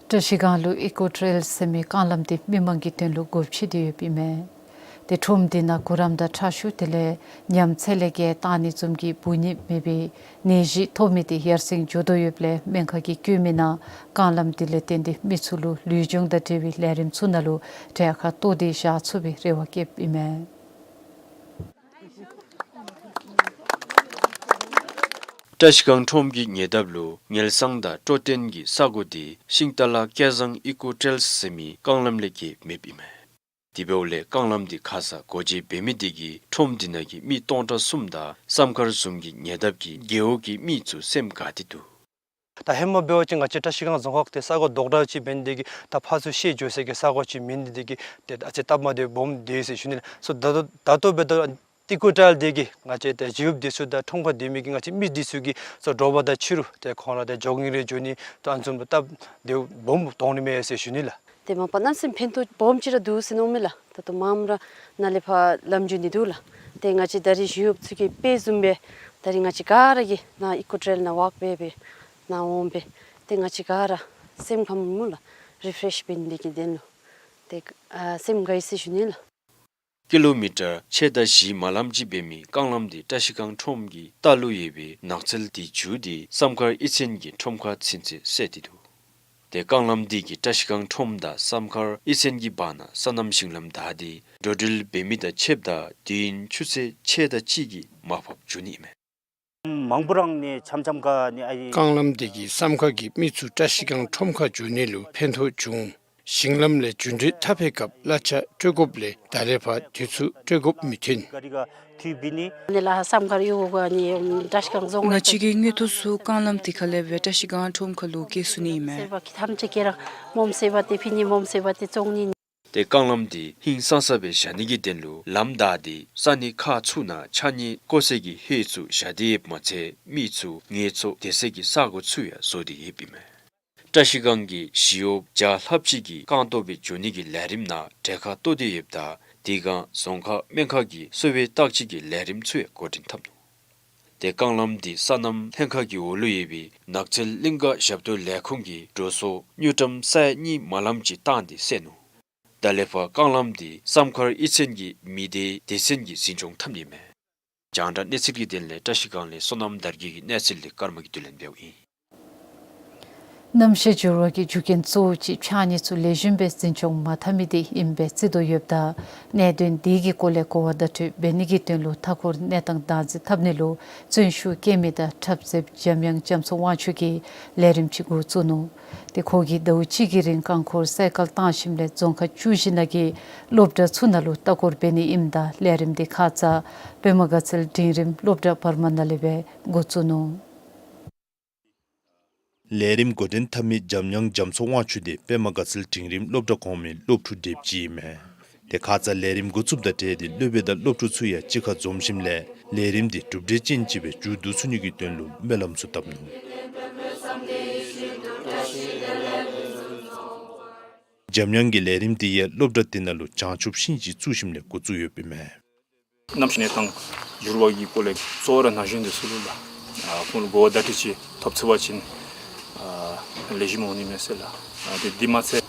བཀྲ་ཤིས་སྒང་ལུ་ཨི་ཀོ་ཊེལ་ཟེར་མི་རྐང་ལམ་དེ་མི་མང་གི་དོན་ལུ་སྒོ་ཕྱེ་སྟེ་ཡོདཔ་ཨིན་མས། ཏེ་ཁྲོམ་དེ་ནང་གུ་རམ་དང་ཁྲག་ཤུགས་དེ་ལས་ཉམས་ཚད་ལས་བརྒལ་བཏང་ནི་བཟུམ་གྱི་འབུ་ནད་མེད་པའི་ནད་གཞི་ཐོབ་མི་དེ་ཡར་སེང་འགྱོ་དོ་ཡོདཔ་ལས་སྨན་ཁང་གིས་བཀོད་མིའི་ནང་རྐང་ལམ་དེ་ལས་བརྟེན་ཏེ་མི་ཚུ་ལུ་ལུས་སྦྱོང་དང་འབྲེལ་བའི་ལས་རིམ་ཚུ་ནང་ལུ་གྲལ་ཁར་གཏོགས་ཏེ་བཞག་ཚུགས་པའི་རེ་བ་བསྐྱེདཔ་ཨིན་མས། བཀྲ་ཤིས་སྒང་ཁྲོམ་གྱི་ཉེ་འདབས་ལུ་ངལ་སང་དང་སྤྲོ་སྟོན་གྱི་ས་གོ་དེ་ཤིང་རྟ་ལ་སྐལ་བཟང་ཨི་ཀོ་ཊེལ་ཟེར་མི་རྐང་ལམ་ལས་བརྒལ་མེདཔ་ཨིན་མས། དེ་འབདཝ་ལས་རྐང་ལམ་དེ་ཁ་ཙ་སྒོ་འབྱེད་འབད་མི་དེ་གིས་ཁྲོམ་དེ་ནང་གི་མི་སྟོང་ཕྲག་གསུམ་དང་བསམ་མཁར་བཟུམ་གྱི་ཉེ་འདབས་ཀྱི་རྒེད་འོག་གི་མི་ཚུ་སེམས་དགའ་སྟེ་འདུག། ད་ཧེ་མ་འབད་བ་ཅིན་ང་བཅས་བཀྲ་ཤིས་སྒང་རྫོང་ཁག་དེ་ས་གོ་རྡོག་འདྲ་ཅིག་འབད་ནི་དེ་གིས་ད་ཕར་ཚུར་ཤེས་འགྱོ་ས་གི་ས་གོ་ཅིག་མེད་ནི་དེ་གིས་ཏེ་ཨ་ཙི་སྟབས་མ་བདེཝ་སྦོམ་འདུག་ཟེར་ཞུ་ནི་ལགས། སོ་ད་ལྟོ་ད་ལྟོ་འབདཝ་ད་ཨི་ཀོ་ཊེལ་དེ་གིས་ང་བཅས་ཏེ་ཞི་གཡོགཔ་དེ་ཚུ་དང་ཁྲོམ་ཁར་སྡོད་མི་གི་ང་བཅས་མི་དེ་ཚུ་གིས་སོ་དྲོ་པ་དང་ཕྱི་རུ་ཏེ་ཁོང་ར་ཏེ་ཇོ་གིང་རེ་འགྱོ་ནི་ད་ཨ་ནི་བཟུམ་སྟབས་བདེཝ་སྦོམ་མཐོང་ནི་མས་ཟེར་ཞུ་ནི་ལགས། ཏེ་མ་པ་གནམ་མེད་ས་མེད་ཕན་ཐོགས་སྦོམ་ཅིག་ར་འདུག་ཟེར་མནོཝ་མས་ལགས། ད་ལྟོ་མངམ་ར་ནཱ་ལས་ཕར་ལམ་འགྱོ་ནི་འདུག་ལགས། ཏེ་ང་བཅས་ད་རིས་ཞི་གཡོགཔ་ཚུ་གི་དཔེ་བཟུམ་སྦེ་ད་རིས་ང་བཅས་ག་ར་གིས་ནཱ་ཨི་ཀོ་ཊེལ་ནང་ཝོག་འབད་སྦེ་ནཱ་འོང་སྦེ་ཏེ་ང་བཅས་ག་ར་སེམས་ཁམས་སྨོ་ལགས་རི་ཕི་རེཤ་འབད་ནི་དེ་གི་དོན་ལུ་ཏེ་ཨ་སེམས་དགའ་ཡི་ཟེར་ཞུ་ནི་ལགས། ཀི་ལོ་མི་ཊར་ཕྱེད་དང་བཞིའི་མ་ལམ་ཅིག་འབད་མི་རྐང་ལམ་དེ་བཀྲ་ཤིས་སྒང་ཁྲོམ་གྱི་ལྟག་ལུ་ཡོད་པའི་ནགས་ཚལ་དེ་འགྱོ་སྟེ་བསམ་མཁར་ཨི་ཚན་གྱི་ཁྲོམ་ཁར་ཚུན་ཚོད་སོང་སྟེ་འདུག། ཏེ་རྐང་ལམ་དེ་གིས་བཀྲ་ཤིས་སྒང་ཁྲོམ་དང་བསམ་མཁར་ཨི་ཚན་གྱི་བར་ན་སོ་ནམ་ཞིང་ལམ་བདའ་སྟེ་འགྲོ་འགྲུལ་འབད་མི་དང་ཕྱདཔ་ད་དུས་ཡུན་ཆུ་ཚོད་ཕྱེད་དང་གཅིག་གི་མར་ཕབ་འགྱོ་ནི་ཨིན་མས། མང་པོ་རང་ནི་འཆམ་འཆམ་ག་ནི་ཨའི། རྐང་ལམ་དེ་གིས་བསམ་མཁར་གྱི་མི་ཚུ་བཀྲ་ཤིས་སྒང་ཁྲོམ་ཁར་འགྱོ་ནི་ལུ་ཕན་ཐོགས་བྱུང་། ཞིང་ལམ་ལས་རྒྱུན་འགྲུལ་འཐབ་པའི་སྐབས་གླ་ཆ་སྤྲོད་དགོཔ་ལས་ད་ལས་ཕར་དུས་ཚོད་སྤྲོད་དགོཔ་མི་ཐོན། ག་རི་ག་དུས་བི་ནི། ནི་ལགས་བསམ་མཁར་ཡུལ་ག་ནི་བཀྲ་ཤིས་སྒང་རྫོང་ང་བཅས་ཀྱི་དངུལ་ཐོག་ཚུ་རྐང་ལམ་དེ་ཁ་ལས་སྦེ་བཀྲ་ཤིས་སྒང་ཁྲོམ་ཁ་ལུ་སྐྱེལ་ཚུགས་ནི་ཨིན་མས། སེར་བ་ཁྱི་ཐམས་ཅད་ཀྱི་རང་མོམ་སེར་བ་དེ་ཕི་ནི་མོམ་སེར་བ་དེ་བཙོང་ནི་ནི། ཏེ་རྐང་ལམ་དེ་ཧིང་སངས་ས་སྦེ་བཞག་ནི་གི་དོན་ལུ་ལམ་བདའ་སྟེ་ས་གནས་ཁག་ཚུ་ནང་ཕྱགས་སྙིགས་བཀོ་སའི་གི་ཧེ་ཚུ་བཞག་སྟེ་ཡོདཔ་མ་ཚད་མི་ཚུ་ངལ་འཚོ་སྡོད་སའི་གི་ས་གོ་ཚུ་ཡང་བཟོ་སྟེ་ཡོདཔ་ཨིན་མས། བཀྲ་ཤིས་སྒང་གི་ཞི་གཡོགཔ་བརྒྱ་ལྷགཔ་ཅིག་གིས་རྐང་སྟོང་སྦེ་འགྱོ་ནི་གི་ལས་རིམ་ནང་གྲལ་ཁར་གཏོགས་ཏེ་ཡོདཔ་ད་དེ་སྒང་རྫོང་ཁག་སྨན་ཁང་གི་གསོ་བའི་བརྟག་དཔྱད་ཀྱི་ལས་རིམ་ཚུ་ཡང་འགོ་འདྲེན་འཐབ་ནུག། ཏེ་རྐང་ལམ་དེ་སོ་ནམ་ལྷན་ཁག་གི་འོག་ལུ་ཡོད་པའི་ནགས་ཚལ་གླིང་ག་ཞབས་ཏོག་ལས་ཁུངས་ཀྱིས་འགྲོ་སོང་དངུལ་ཀྲམ་ས་ཡ་གཉིས་མ་ལམ་ཅིག་བཏང་སྟེ་བསལ་ནུག། ད་ལས་ཕར་རྐང་ལམ་དེ་བསམ་མཁར་ཨི་ཚན་གྱི་མི་སྡེའི་སྡེ་ཚན་གྱིས་འཛིན་སྐྱོང་འཐབ་ནི་མས། རྒྱང་བསྒྲགས་གནས་ཚུལ་གྱི་དོན་ལས་བཀྲ་ཤིས་སྒང་ལས་བསོད་ནམས་དར་རྒྱས་ཀྱི་གནས་ཚུལ་དེ་ཀརྨ་གིས་བསྡུ་ལེན་འབདཝ་ཨིན། གནམ་གཤིས་འགྱུར་བ་གི་རྒྱུ་རྐྱེན་གཙོ་བོ་ཅིག་ཕྱགས་སྙིགས་ཚུ་ལེགས་ཤོམ་སྦེ་འཛིན་སྐྱོང་མ་འཐབ་མི་དེ་ཨིནམ་སྦེ་བརྩི་དོ་ཡོདཔ་ད་གནད་དོན་དེ་གི་སྐོར་ལས་གོ་བ་བརྡ་སྤྲོད་འབད་ནི་གི་དོན་ལུ་མཐའ་འཁོར་གནས་སྟངས་བདག་འཛིན་འཐབ་ནི་ལུ་བརྩོན་ཤུགས་བསྐྱེད་མི་དང་འཁྲབ་རྩེདཔ་འཇམ་དབྱངས་རྒྱ་མཚོ་དབང་ཕྱུག་གིས་ལས་རིམ་ཅིག་འགོ་བཙུགས་ནུག། ཏེ་ཁོ་གིས་ཟླཝ་གཅིག་གི་རིང་རྐང་འཁོར་སའི་ཀལ་བཏང་ཞིནམ་ལས་རྫོང་ཁག་བཅུ་བཞི་ནང་གི་སློབ་གྲྭ་ཚུ་ནང་ལུ་ལྟ་སྐོར་འབད་ནི་ཨིནམ་ད་ལས་རིམ་དེ་ཁ་ཙ་པདྨ་དགའ་ཚལ་འབྲིང་རིམ་སློབ་གྲྭ་བར་མ་ནང་ལས་སྦེ་འགོ་བཙུགས་ནུག། ལས་རིམ་འགོ་འདྲེན་འཐབ་མི་འཇམ་དབྱངས་རྒྱ་མཚོ་དབང་ཕྱུག་དེ་པདྨ་དགའ་ཚལ་འབྲིང་རིམ་སློབ་གྲྭ་གོང་མའི་སློབ་ཕྲུག་དེ་ཅིག་ཨིན་མས། ཏེ་ཁ་ཙ་ལས་རིམ་འགོ་བཙུགསཔ་དང་འབྲེལ་ཏེ་སློབ་དཔོན་དང་སློབ་ཕྲུག་ཚུ་ཡང་གཅིག་ཁར་འཛོམས་ཞིནམ་ལས་ལས་རིམ་དེ་གྲུབ་འབྲས་ཅན་ཅིག་སྦེ་མཇུག་བསྡུ་ཚུགས་ནི་གི་དོན་ལུ་སྨོན་ལམ་ཚུ་བཏབ་ནུག། འཇམ་དབྱངས་ཀྱིས་ལས་རིམ་དེ་ཡང་སློབ་གྲྭ་དེ་ནང་ལུ་བྱང་ཆུབ་ཤིང་ཅིག་བཙུགས་ཞིནམ་ལས་འགོ་བཙུགས་ཡོདཔ་ཨིན་མས། གནམ་གཤིས་གནས་སྟངས་འགྱུར་བ་གི་སྐོར་ལས་གཙོ་བོ་ར་ན་གཞོན་དེ་ཚུ་ལུ་ལགས། ཨ་ཁོང་ལུ་གོ་བ་བརྡ་སྤྲོད་ཅིག་ཐོབ་ཚུགས་པ་ཅིན་ཨ་ལེགས་ཤོམ་འོང་ནི་མས་ཟེར་ལགས། ཨ་དེ་དེ་མ་ཚད་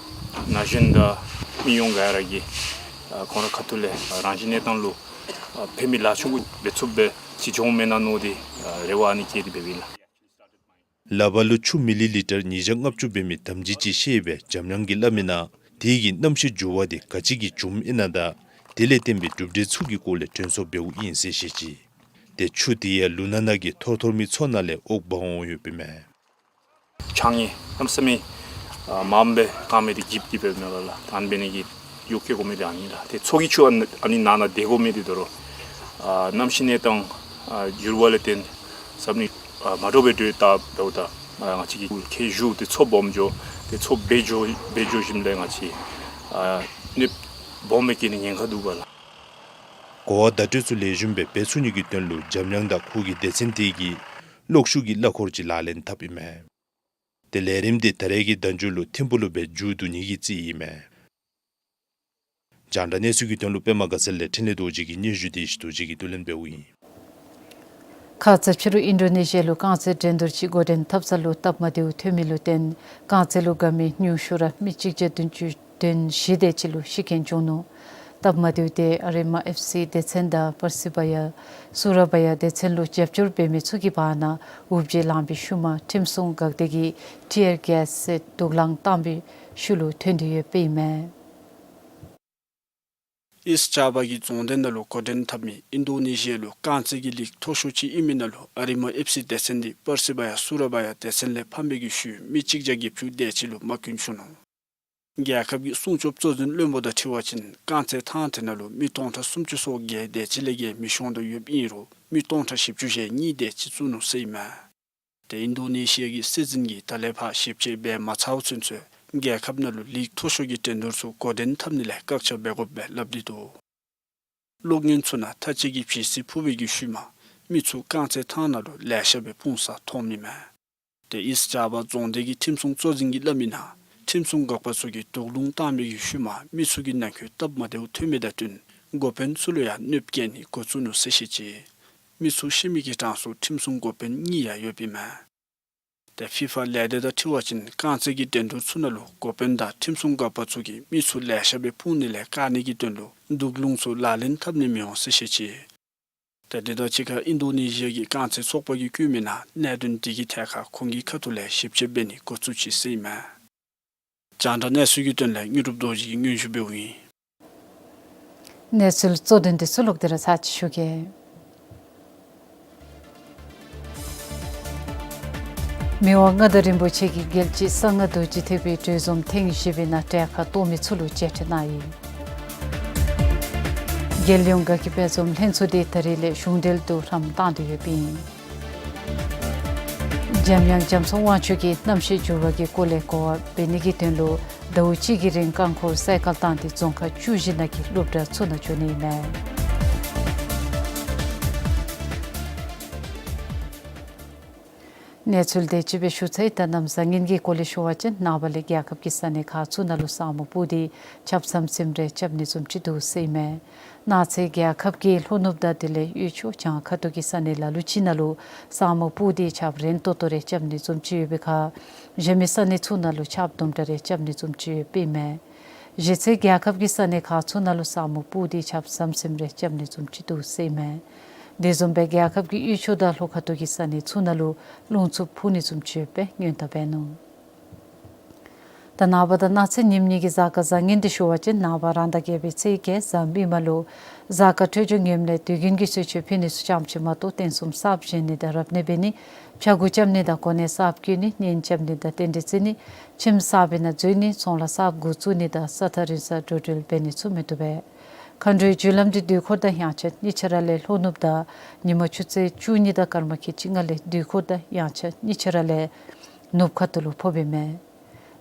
ན་གཞོན་དང་མི་ཡོངས་ག་ར་གིས་ཨ་ཁོང་ར་ཁ་ཐུག་ལས་ཨ་རང་བཞིན་གནས་སྟངས་ལུ་ཨ་ཕན་མི་ལཱ་ཆུང་ཀུ་འབད་ཚུགསཔ་སྦེ་ཅིག་འགྱོཝ་མེན་ན་མནོ་སྟེ་ཨ་རེ་བ་ཨ་ནི་བསྐྱེད་དེ་འབདཝ་ཨིན་ལགས། ལགཔ་ལུ་ཆུ་མི་ལི་ལི་ཊར་ཉིས་བརྒྱ་ལྔ་བཅུ་འབད་མི་དམ་སྦྱིས་ཅིག་བཤེད་སྦེ་འཇམ་དབྱངས་ཀྱིས་སླབ་མིའི་ནང་དེ་གིས་གནམ་གཤིས་འགྱུར་བ་དེ་ག་ཅི་གིས་བྱུངམ་ཨིན་ན་དང་ དེ་ལས་བརྟེན་པའི་གྲུབ་འབྲས་ཚུ་གི་སྐོར་ལས་དྲན་གསོ་འབདཝ་ཨིན་ཟེར་བཤད་ཅི། ཏེ་ཆུ་དེ་ཡང་ལུང་ནག་ནང་གི་ཐོར་ཐོར་མའི་མཚོ་ནང་ལས་འོག་འབག་འོང་ཡོདཔ་ཨིན་མས། ཆང་ནི་གནམ་མེད་ས་མེད་ཨ་མངམ་སྦེ་བཏང་མི་འདི་འགྱིབ་འགྱིབ་སྦེ་མས་ལགས། ད་ཨ་ནི་འབད་ནི་གི་གཡོག་བཀོལ་དགོ་མི་འདི་ཨ་ནི་ལགས། ཏེ་མཚོ་གི་ཆུ་ཨ་ནི་ཨ་ནི་ནང་ན་སྡོད་དགོ་མི་འདི་དོ་རུང་ཨ་གནམ་གཤིས་གནས་སྟངས་ཨ་འགྱུར་བ་ལས་བརྟེན་ཟབ་ནི་ཨ་མ་འདྲཝ་སྦེ་འགྱོཝ་ད་འབདཝ་ད་ཨ་ང་བཅས་ཀྱིས་ཁྱེགས་བཞུ་སྟེ་མཚོ་སྦོམ་འགྱོ། ཏེ་མཚོ་སྦེ་འགྱོ་སྦེ་འགྱོ་ཞིནམ་ལས་ང་བཅས་ཨ་གནོདཔ་སྦོམ་སྦེ་བཀལ་ནི་ཉེན་ཁ་འདུག་པ་ལགས། གོ་བ་བརྡ་སྤྲོད་ཚུ་ལེགས་ཤོམ་སྦེ་འབད་ཚུགས་ནི་གི་དོན་ལུ་འཇམ་དབྱངས་དང་ཁོ་གི་སྡེ་ཚན་དེ་གིས་གློག་ཤུགས་ཀྱི་གླ་འཁོར་ཅིག་ལག་ལེན་འཐབ་ཨིན་མས། ཏེ་ལས་རིམ་འདི་ད་རེས་ཀྱི་ཟླ་མཇུག་ལུ་ཐིམ་ཕུག་ལུ་སྦེ་མཇུག་བསྡུ་ནི་གི་རྩིས་ཨིན་མས། རྒྱང་བསྒྲགས་གནས་ཚུལ་གྱི་དོན་ལུ་པདྨ་དགའ་ཚལ་ལས་འཕྲིན་ལས་རྡོ་རྗེ་གི་སྙན་ཞུ་དེ་ཞུ་དོ་རྗེ་གིས་བསྡུ་ལེན་འབདཝ་ཨིན། ཁ་ཙ་ཕྱི་རུ་ཨིན་ཌོ་ནེ་ཤི་ཡ་ལུ་རྐང་རྩེད་འགྲན་བསྡུར་ཅིག་འགོ་འདྲེན་འཐབ་ས་ལུ་སྟབས་མ་བདེཝ་ཐོན་མི་ལུ་བརྟེན་རྐང་རྩེད་ལུ་དགའ་མི་ཉུང་ཤོས་ར་མི་གཅིག་བརྒྱ་བདུན་ཅུ་དོན་བཞི་དེ་ཅིག་ལུ་ཤི་རྐྱེན་བྱུང་ནུག། སྟབས་མ་བདེཝ་དེ་ཨ་རི་མ་ཨེཕ་སི་སྡེ་ཚན་དང་པར་སི་བ་ཡ་སུ་ར་བ་ཡ་སྡེ་ཚན་ལུ་རྒྱབ་སྐྱོར་འབད་མི་ཚུ་གི་བར་ན་འུར་བརྗེད་ལང་པའི་ཤུལ་མ་ཁྲིམས་སྲུང་འགག་སྡེ་གིས་ཊི་ཡར་གེསི་དུག་རླངས་བཏང་པའི་ཤུལ་ལུ་ཐོན་ཏེ་ཡོདཔ་ཨིན་མས། ཨིསཊ་ཇཱ་བ་གི་རྫོང་སྡེ་ནང་ལུ་འགོ་འདྲེན་འཐབ་མི་ཨིན་ཌོ་ནེ་ཤི་ཡ་ལུ་རྐང་རྩེད་ཀྱི་ལིག་མཐོ་ཤོས་ཅིག་ཨིན་མི་ནང་ལུ་ཨ་རི་མ་ཨེཕ་སི་སྡེ་ཚན་འདི་པར་སི་བ་ཡ་སུ་ར་བ་ཡ་སྡེ་ཚན་ལས་ཕམ་པའི་གི་ཤུལ་མི་གཅིག་བརྒྱ་བརྒྱད་ཅུ་དེ་ཅིག་ལུ་རྨ་སྐྱོན་བྱུང་ནུག། རྒྱལ་ཁབ་ཀྱི་སྲུང་སྐྱོབ་གཙོ་འཛིན་བློན་པོ་དང་འཁྲིལ་བ་ཅིན་རྐང་རྩེད་ཐང་དེ་ནང་ལུ་མི་སྟོང་ཕྲག་སུམ་ཅུ་སོ་བརྒྱད་དེ་ཅིག་ལས་བརྒལ་མི་ཤོང་དོ་ཡོདཔ་ཨིན་རུང་མི་སྟོང་ཕྲག་བཞི་བཅུ་ཞེ་གཉིས་དེ་ཅིག་བཙུགས་ནུག་ཟེར་ཨིན་མས། ཏེ་ཨིན་ཌོ་ནེ་ཤི་ཡ་གི་སྲིད་འཛིན་གྱིས་ད་ལས་ཕར་ཞིབ་དཔྱད་འབད་མ་ཚརཝ་ཚུན་ཚོད་རྒྱལ་ཁབ་ནང་ལུ་ལིག་མཐོ་ཤོས་ཀྱི་འགྲན་བསྡུར་ཚུ་འགོ་འདྲེན་འཐབ་ནི་ལས་བཀག་ཆ་འབད་དགོཔ་སྦེ་སླབ་སྟེ་འདུག། གློག་བརྙན་ཚུ་ནང་ཐ་ཅལ་གྱི་བྱི་ཙི་འཕུ་བའི་གི་ཤུལ་མ་མི་ཚུ་རྐང་རྩེད་ཐང་ནང་ལུ་ལེ་ཤ་སྦེ་སྤུངས་ས་མཐོངམ་ཨིན་མས། ཏེ་ཨིསཊ་ཇཱ་བ་རྫོང་སྡེ་གི་ཁྲིམས་སྲུང་གཙོ་འཛིན་གྱིས་སླབ་མི་ནང་ཁྲིམས་སྲུང་འགག་པ་ཚུ་གིས་དུག་རླུང་བཏང་མི་གི་ཤུལ་མ་མི་ཚུ་གི་ནང་འཁོད་སྟབས་མ་བདེཝ་ཐོན་མི་དང་བསྟུན་འགོ་དཔོན་ཚུ་ལུ་ཡང་གནོདཔ་བཀལ་ནི་འགོ་བཙུགས་ནུག་ཟེར་བཤད་ཅི། མི་ཚུ་ཤི་མི་གི་གྲངས་སུ་ཁྲིམས་སྲུང་འགོ་དཔོན་གཉིས་ཡང་ཡོདཔ་ཨིན་མས། ཏེ་ཕི་ཕ་ལས་སྡེ་དང་འཁྲིལ་བ་ཅིན་རྐང་རྩེད་ཀྱི་འགྲན་བསྡུར་ཚུ་ནང་ལུ་འགོ་དཔོན་དང་ཁྲིམས་སྲུང་འགག་པ་ཚུ་གིས་མི་ཚུ་ལེ་ཤ་སྦེ་སྤུངས་ནི་ལས་བཀག་ནི་གི་དོན་ལུ་དུག་རླུང་ཚུ་ལག་ལེན་འཐབ་ནི་མི་འོང་ཟེར་བཤད་ཅི། ཏེ་དེ་དང་གཅིག་ཁར་ཨིན་ཌོ་ནེ་ཤི་ཡ་གི་རྐང་རྩེད་ཚོགས་པ་གིས་བཀོད་མི་ནང་གནད་དོན་དེ་གི་ཐད་ཁར་ཁོང་གི་ཁ་ཐུག་ལས་ཞིབ་དཔྱད་འབད་ནི་འགོ་བཙུགས་ཅི་ཟེར་ཨིན་མས། རྒྱང་བསྒྲགས་གནས་ཚུལ་གྱི་དོན་ལས་དངོས་གྲུབ་རྡོ་རྗེ་གིས་སྙན་ཞུ་འབདཝ་ཨིན། གནས་ཚུལ་གཙོ་དོན་དེ་ཚུ་ལོག་སྟེ་ར་ཚར་ཅིག་ཞུ་གེ། མི་དབང་མངའ་བདག་རིན་པོ་ཆེ་གིས་རྒྱལ་སྤྱིའི་གསང་སྔགས་རྡོ་རྗེ་ཐེག་པའི་གྲོས་འཛོམས་ཐེངས་བཞི་པའི་ནང་གྲལ་ཁར་གཏོགས་མི་ཚུ་ལུ་མཇལ་ཕྲད་གནང་ཡི། རྒྱལ་ཡོངས་དགའ་སྐྱིད་དཔལ་འཛོམས་ལྷན་ཚོགས་དེ་ད་རིས་ལས་གཞུང་འབྲེལ་དུ་རམ་བཏང་སྟེ་ཡོདཔ་ཨིན། འཇམ་དབྱངས་རྒྱ་མཚོ་དབང་ཕྱུག་གིས་གནམ་གཤིས་འགྱུར་བ་གི་སྐོར་ལས་གོ་བ་འབད་ནི་གི་དོན་ལུ་ཟླཝ་གཅིག་གི་རིང་རྐང་འཁོར་སའི་ཀལ་བཏང་སྟེ་རྫོང་ཁག་བཅུ་བཞི་ནང་གི་སློབ་གྲྭ་ཚུ་ནང་འགྱོ་ནི་ཨིན་མས། གནས་ཚུལ་དེ་ཅིག་སྦེ་ཞུ་ཚར་ཡི། ད་གནམ་བཟང་ངན་གྱི་སྐོར་ལས་ཞུ་བ་ཅིན་ནངས་པ་ལས་རྒྱལ་ཁབ་ཀྱི་ས་གནས་ཁག་ཚུ་ནང་ལུ་ས་སྨུག་སྤུབས་ཏེ་ཆརཔ་ཟམ་ཟིམ་རེ་རྐྱབ་ནི་བཟུམ་ཅིག་འདུག་ཟེར་ཨིན་མས། གནངས་ཚེ་རྒྱལ་ཁབ་ཀྱི་ལྷོ་ནུབ་དང་དེ་ལས་དབུས་ཕྱོགས་བྱང་ཁ་ཐུག་གི་ས་གནས་ལ་ལུ་ཅིག་ནང་ལུ་ས་སྨུག་སྤུབས་ཏེ་ཆརཔ་རན་ཏོག་ཏོ་རེ་རྐྱབ་ནི་བཟུམ་ཅིག་ཡོད་པའི་ཁར་གཞན་མི་ས་གནས་ཚུ་ནང་ལུ་ཆརཔ་དུམ་གྲ་རེ་རྐྱབ་ནི་བཟུམ་ཅིག་ཡོདཔ་ཨིན་མས། གཞེས་ཚེ་རྒྱལ་ཁབ་ཀྱི་ས་གནས་ཁག་ཚུ་ནང་ལུ་ས་སྨུག་སྤུབས་ཏེ་ཆརཔ་ཟམ་ཟིམ་རེ་རྐྱབ་ནི་བཟུམ་ཅིག་འདུག་ཟེར་ཨིན་མས། དེ་བཟུམ་སྦེ་རྒྱལ་ཁབ་ཀྱི་དབུས་ཕྱོགས་དང་ལྷོ་ཁ་ཐུག་གི་ས་གནས་ཚུ་ནང་ལུ་རླུང་འཚུབ་འཕུ་ནི་བཟུམ་ཅིག་ཡོདཔ་སྦེ་སྔོན་བརྡ་འབད་ནུག། ད་ནངས་པ་དང་གནངས་ཚེ་ཉིནམ་གཉིས་ཀྱི་གཟའ་སྐར་བཟང་ངན་དེ་ཞུ་བ་ཅིན་ནངས་པ་རང་ཟླ་བརྒྱད་པའི་ཚེས་བརྒྱད་གཟའ་མིག་དམར་ལུ་གཟའ་སྐར་འཕྲོད་སྦྱོར་ངནམ་ལས་དུས་རྒྱུན་གྱི་གསོལ་མཆོད་ཕུལ་ནི་ཚུ་ཙམ་ཅིག་མ་གཏོགས་རྟེན་གསུམ་གསརཔ་བཞེངས་ནི་དང་རབ་གནས་འབད་ནི་ཕྱག་འགུ་རྐྱབ་ནི་དང་གོ་གནས་གསརཔ་བསྐོ་ནི་གཉེན་རྐྱབ་ནི་དང་རྟེན་འབྲེལ་བརྩི་ནི་ཁྱིམ་གསར་པའི་ནང་འཛུལ་ནི་ཚོང་ལཱ་གསརཔ་འགོ་བཙུགས་ནི་དང་ས་ཐག་རིང་སར་འགྲོ་འགྲུལ་འབད་ནི་ཚུ་མི་བཏུབ་པས། མཁའ་འགྲོའི་རྒྱུ་ལམ་འདི་དུས་འཁོར་དང་དབྱངས་འཆར་གཉིས་ཆ་ར་ལས་ལྷོ་ནུབ་དང་ཉིན་མ་ཆུ་ཚོད་བཅུ་གཉིས་དང་སྐར་མ་ཁལ་གཅིག་ལྔ་ལས་དུས་འཁོར་དང་དབྱངས་འཆར་གཉིས་ཆ་ར་ལས་ནུབ་ཁ་ཐུག་ལུ་ཕོགཔ་ཨིན་མས།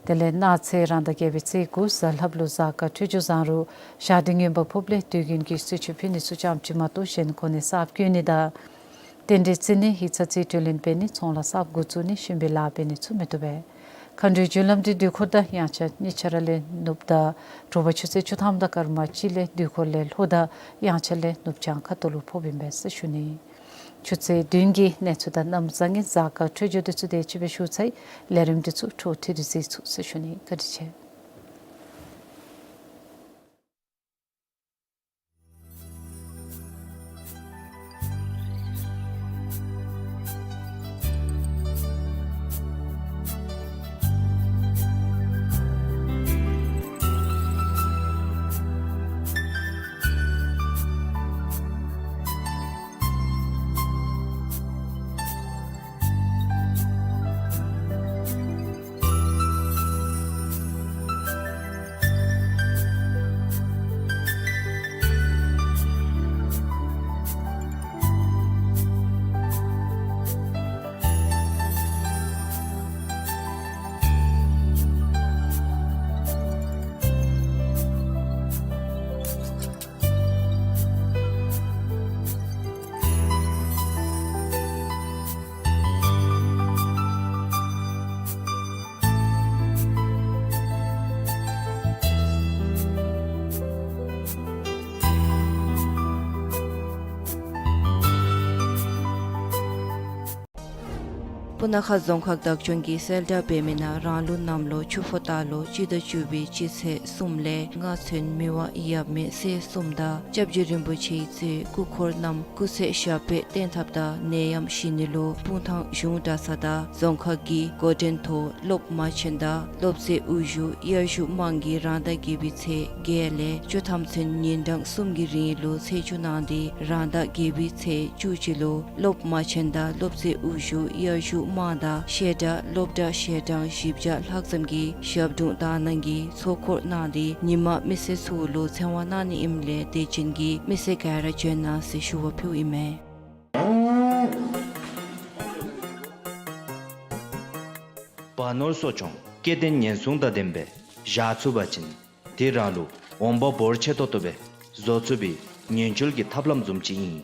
དེ་ལས་གནངས་ཚེ་རང་ཟླ་བརྒྱད་པའི་ཚེས་དགུ་གཟའ་ལྷགཔ་ལུ་གཟའ་སྐར་འཕྲོད་སྦྱོར་བཟང་རུང་ཞག་དུས་ངན་པ་ཕོགཔ་ལས་དུས་རྒྱུན་གྱི་གསོལ་མཆོད་ཕུལ་ནི་ཚུ་ཙམ་ཅིག་མ་གཏོགས་གཞན་གོ་གནས་གསརཔ་བསྐོ་ནི་དང་རྟེན་འབྲེལ་བརྩི་ནི་ཡིག་ཚང་རྩིས་སྤྲོད་ལེན་འབད་ནི་ཚོང་ལཱ་གསརཔ་འགོ་བཙུགས་ནི་ཤུན་པའི་ལཱ་འབད་ནི་ཚུ་མི་བཏུབ་པས། མཁའ་འགྲོའི་རྒྱུ་ལམ་འདི་དུས་འཁོར་དང་དབྱངས་འཆར་གཉིས་ཆ་ར་ལས་ནུབ་ཟླ་དྲོ་པ་ཆུ་ཚོད་བཅུ་ཐམ་དང་སྐར་མ་གཅིག་ལས་དུས་འཁོར་ལས་ལྷོ་དང་དབྱངས་འཆར་ལས་ནུབ་བྱང་ཁ་ཐུག་ལུ་ཕོགཔ་ཨིན་པས་ཟེར་ཞུ་ནི། ཆུ་ཚོད་བདུན་གྱི་གནས་ཚུལ་དང་གནམ་བཟང་ངན་གཟའ་སྐར་འཕྲོད་སྦྱོར་དེ་ཚུ་དེ་ཅིག་སྦེ་ཞུ་ཚར་ཡི། ལས་རིམ་དེ་ཚུ་འཕྲོ་མཐུད་དེ་གཟིགས་ཚུགས་ཟེར་ཞུ་ནི། བཀའ་དྲིན་ཆེ། སྤུ་ན་ཁ་རྫོང་ཁག་བདག་སྐྱོང་གིས་གསལ་བསྒྲགས་འབད་མི་ནང་རང་ལུགས་གནམ་ལོ་ཆུ་ཕོ་སྟག་ལོ་སྤྱི་ཟླ་བཅུ་པའི་སྤྱི་ཚེས་གསུམ་ལས་ལྔ་ཚུན་མི་དབང་ཡབ་མེས་སྲས་གསུམ་དང་སྐྱབས་རྗེ་རིན་པོ་ཆེ་གཙོས་སྐུ་འཁོར་རྣམས་སྐུ་ཚེ་ཞབས་པད་བརྟན་ཐབས་དང་ནད་ཡམས་ཞི་ནི་ལུ་སྤུངས་ཐང་གཞུང་གྲྭ་ཚང་དང་རྫོང་ཁག་གི་འགོ་འདྲེན་ཐོག་སློབ་མ་ཆེན་དང་སློབ་སྤྱི་དབུ་བཞུགས་དབྱར་བཞུགས་དམངས་ཀྱིས་རང་ཟླ་བརྒྱད་པའི་ཚེས་བརྒྱད་ལས་བཅུ་ཐམ་ཚུན་ཉིན་གྲངས་གསུམ་གྱི་རིང་ལུ་ཚེས་བཅུ་གནང་སྟེ་རང་ཟླ་བརྒྱད་པའི་ཚེས་བཅུ་གཅིག་ལུ་སློབ་མ་ཆེན་དང་སློབ་སྤྱི་དབུ་བཞུགས་དབྱར་བཞུགས་དམངས་དང་བཤད་གྲྭ་སློབ་གྲྭ་ཞལ་གྲངས་བཞི་བརྒྱ་ལྷག་ཙམ་གྱིས་ཞབས་དྲུང་དག་སྣང་གིས་ཚོགས་འཁོར་གནང་སྟེ་ཉིན་མ་མི་སེར་ཚུ་ལུ་ཚེ་དབང་གནང་ནི་ཨིནམ་ལས་དད་ཅན་གྱི་མི་སེར་ག་ར་བྱོན་གནང་ཟེར་ཞུ་བ་ཕུལཝ་ཨིན་མས། བ་ནོར་གསོ་སྐྱོང་སྐྱེ་ལྡན་ཉེན་སྲུང་དང་ལྡན་པའི་བཞག་ཚུགས་པ་ཅིན་དེ་རང་ལུ་འོང་འབབ་འབོར་ཆེ་ཏོག་ཏོ་སྦེ་བཟོ་ཚུགས་པའི་ཉེན་བཅོལ་གྱི་ཐབས་ལམ་བཟུམ་ཅིག་ཨིན།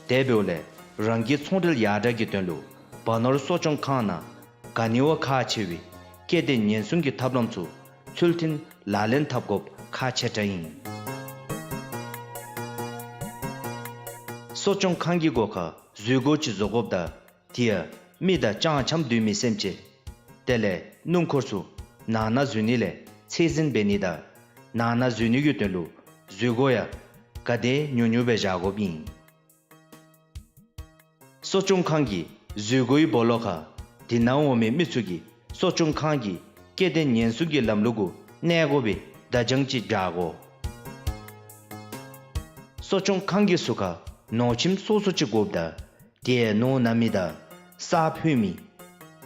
དེ་འབདཝ་ལས་རང་གི་ཚོང་འབྲེལ་ཡར་དྲག་གི་དོན་ལུ་བ་ནོར་གསོ་སྐྱོང་ཁང་ནང་ག་ནི་བ་ཁག་ཆེ་བའི་སྐྱེ་ལྡན་ཉེན་སྲུང་གི་ཐབས་ལམ་ཚུ་ཚུལ་མཐུན་ལག་ལེན་འཐབ་དགོཔ་ཁག་ཆེ་དྲགས་ཨིན། གསོ་སྐྱོང་ཁང་གི་སྒོ་ཁར་འཛུལ་སྒོ་ཅིག་བཟོ་དགོཔ་དང་དེ་ཡང་མི་དང་ལྕང་འཁྱམ་སྡོད་མི་སེམས་ཅན་དེ་ལས་སྣུམ་འཁོར་ཚུ་ནང་ན་འཛུལ་ནི་ལས་ཚད་འཛིན་འབད་ནི་དང་ནང་ན་འཛུལ་ནི་གི་དོན་ལུ་འཛུལ་སྒོ་ཡང་ག་དེ་ཉུང་ཉུང་སྦེ་བཞག་དགོཔ་ཨིན། གསོ་སྐྱོང་ཁང་གི་འཛུལ་སྒོའི་སྦོ་ལོགས་ཁར་དེ་ནང་འོང་མི་མི་ཚུ་གིས་གསོ་སྐྱོང་ཁང་གི་སྐྱེ་ལྡན་ཉེན་སྲུང་གི་ལམ་ལུགས་གུ་གནས་དགོ་པའི་བརྡ་བྱང་ཅིག་སྦྱར་དགོ། གསོ་སྐྱོང་ཁང་གི་ཟུར་ཁར་ནོར་ཁྱིམ་སོ་སོ་ཅིག་དགོཔ་དང་དེ་ནོར་ནང་མི་དང་ས་ཕུལ་མི་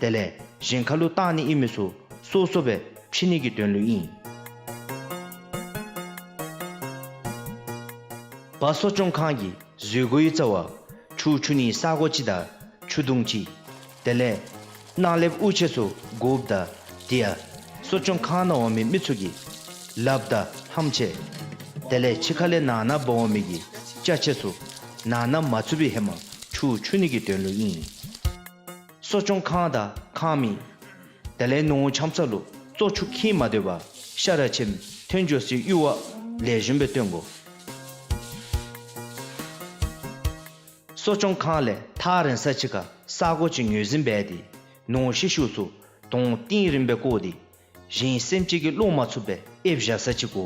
དེ་ལས་ཞིང་ཁ་ལུ་བཏང་ནི་ཨིན་མི་ཚུ་སོ་སོ་སྦེ་ཕྱེ་ནི་གི་དོན་ལུ་ཨིན། བ་གསོ་སྐྱོང་ཁང་གི་འཛུལ་སྒོའི་རྩ་བར་ཆུ་འཁྱུ་ནི་ས་གོ་ཅིག་དང་ཆུ་དུང་ཅིག་དེ་ལས་ནང་ལེབ་དབུགས་ཆད་ཚུ་དགོཔ་དང་དེ་ཡང་གསོ་སྐྱོང་ཁང་ནང་འོང་མི་མི་ཚུ་གི་ལགཔ་དང་ལྷམ་ཆས་དེ་ལས་ཕྱི་ཁ་ལས་ནང་ན་འབག་འོང་མི་གི་ཅ་ཆས་ཚུ་ནང་ན་མ་ཚུད་པའི་ཧེ་མ་ཆུ་འཁྱུ་ནི་གི་དོན་ལུ་ཨིན། གསོ་སྐྱོང་ཁང་དང་ཁང་མིག་དེ་ལས་ནོར་འཁྱམ་ས་ལུ་བཙོག་ཆུ་འཁྱིལ་མ་སྡོད་པར་ཤ་ར་ཆེམ་ཐོན་འགྱོ་སའི་གཡུར་བ་ལེགས་ཤོམ་སྦེ་སྟོན་དགོ། གསོ་སྐྱོང་ཁང་ལས་ཐག་རིང་ས་ཅིག་ཁར་ས་གོ་ཅིག་ངོས་འཛིན་འབད་དེ་ནོར་ཤི་ཤུལ་ཚུ་དོང་གཏིང་རིངམོ་སྦེ་བརྐོ་སྟེ་གཞན་སེམས་ཅན་གྱིས་སློང་མ་ཚུགས་པར་ཨེབ་བཞག་ས་ཅིག་དགོ།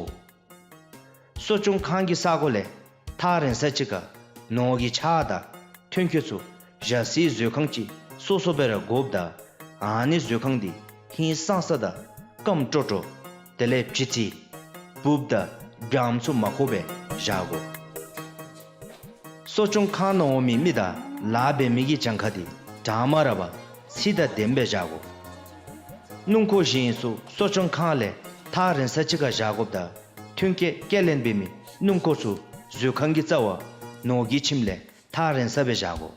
གསོ་སྐྱོང་ཁང་གི་ས་གོ་ལས་ཐག་རིང་ས་ཅིག་ཁར་ནོར་གྱི་ཆག་དང་ཐོན་སྐྱེད་ཚུ་བཞག་སའི་མཛོད་ཁང་ཅིག་སོ་སོ་སྦེ་ར་དགོཔ་དང་ཨ་ནི་མཛོད་ཁང་འདི་ཧིང་སངས་ས་དང་སྐམ་ཀྲོ་ཀྲོ་དེ་ལས་བྱི་ཙི་འབུཔ་དང་སྦྲང་ཚུ་མ་ཁོག་པར་བཞག་དགོ། གསོ་སྐྱོང་ཁང་ནང་འོང་མི་མི་དང་ལཱ་འབད་མི་གི་གྱངས་ཁ་འདི་གྲངས་མ་རག་པར་ཚད་དང་ལྡནམ་སྦེ་བཞག་དགོ། སྣུམ་འཁོར་བཞེངས་ས་གསོ་སྐྱོང་ཁང་ལས་ཐག་རིང་ས་ཅིག་ཁར་བཞག་དགོཔ་དང་ཐོན་སྐྱེད་སྐྱེལ་ལེན་འབད་མི་སྣུམ་འཁོར་ཚུ་མཛོད་ཁང་གི་རྩ་བར་ནོར་གྱི་ཁྱིམ་ལས་ཐག་རིང་ས་སྦེ་བཞག་དགོ།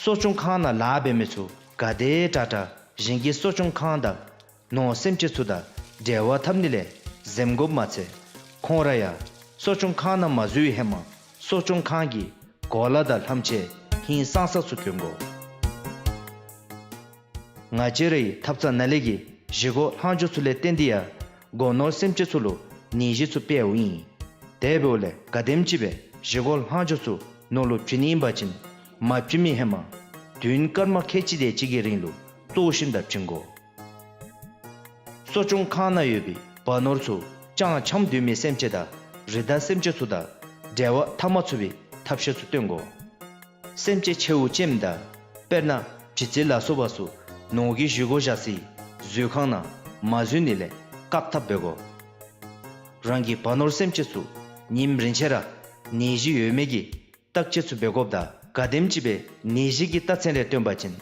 གསོ་སྐྱོང་ཁང་ནང་ལཱ་འབད་མི་ཚུ་ག་དེ་དྲག་དྲག་གཞན་གྱི་གསོ་སྐྱོང་ཁང་དང་ནོར་སེམས་ཅན་ཚུ་དང་འབྲེལ་བ་འཐབ་ནི་ལས་འཛེམ་དགོཔ་མ་ཚད་ཁོང་ར་ཡང་གསོ་སྐྱོང་ཁང་ནང་མ་འཛུལ་བའི་ཧེ་མ་གསོ་སྐྱོང་ཁང་གི་གོ་ལ་དང་ལྷམ་ཆས་ཧིང་སངས་ས་ཚུ་གྱོན་དགོ། ང་བཅས་རའི་ཐབ་ཚང་ནང་ལས་ཀྱི་བཞེས་སྒོ་ལྷག་འཕྲོ་ཚུ་ལས་བརྟེན་ཏེ་ཡང་སྒོ་ནོར་སེམས་ཅན་ཚུ་ལུ་ནད་གཞི་ཚུ་འཕེལཝ་ཨིན། དེ་འབདཝ་ལས་ག་དེམ་ཅིག་སྦེ་བཞེས་སྒོ་ལྷག་འཕྲོ་ཚུ་ནོར་ལུ་བྱིན་ནི་ཨིན་པ་ཅིན་མ་བྱིན་མི་ཧེ་མ་དུས་ཡུན་སྐར་མ་ཁལ་གཅིག་དེ་ཅིག་གི་རིང་ལུ་གཙོ་བོ་ཤིན་ཏུ་བྱིན་དགོ། གསོ་སྐྱོང་ཁང་ནང་ཡོད་པའི་བ་ནོར་ཚུ་ལྕང་འཁྱམ་སྡོད་མི་སེམས་ཅན་དང་རི་དྭགས་སེམས་ཅན་ཚུ་དང་འབྲེལ་བ་འཐབ་མ་ཚུགས་པའི་ཐབས་ཤེས་ཚུ་སྟོན་དགོ། སེམས་ཅན་ཆེཝ་ཅན་དང་དཔེར་ན་བྱི་ཙི་ལ་སོགས་པ་ཚུ་ནོར་གྱི་བཞེས་སྒོ་བཞག་སའི་མཛོད་ཁང་ནང་མ་འཛུལ་ནི་ལས་བཀག་ཐབས་འབད་དགོ། རང་གི་བ་ནོར་སེམས་ཅན་ཚུ་ཉིནམ་རིང་ཆེ་ར་ནད་གཞི་ཡོད་མེད་ཀྱི་བརྟག་དཔྱད་ཚུ་འབད་དགོཔ་དང་ག་དེམ་ཅིག་སྦེ་ནད་གཞི་གི་རྟགས་མཚན་རེ་སྟོན་པ་ཅིན་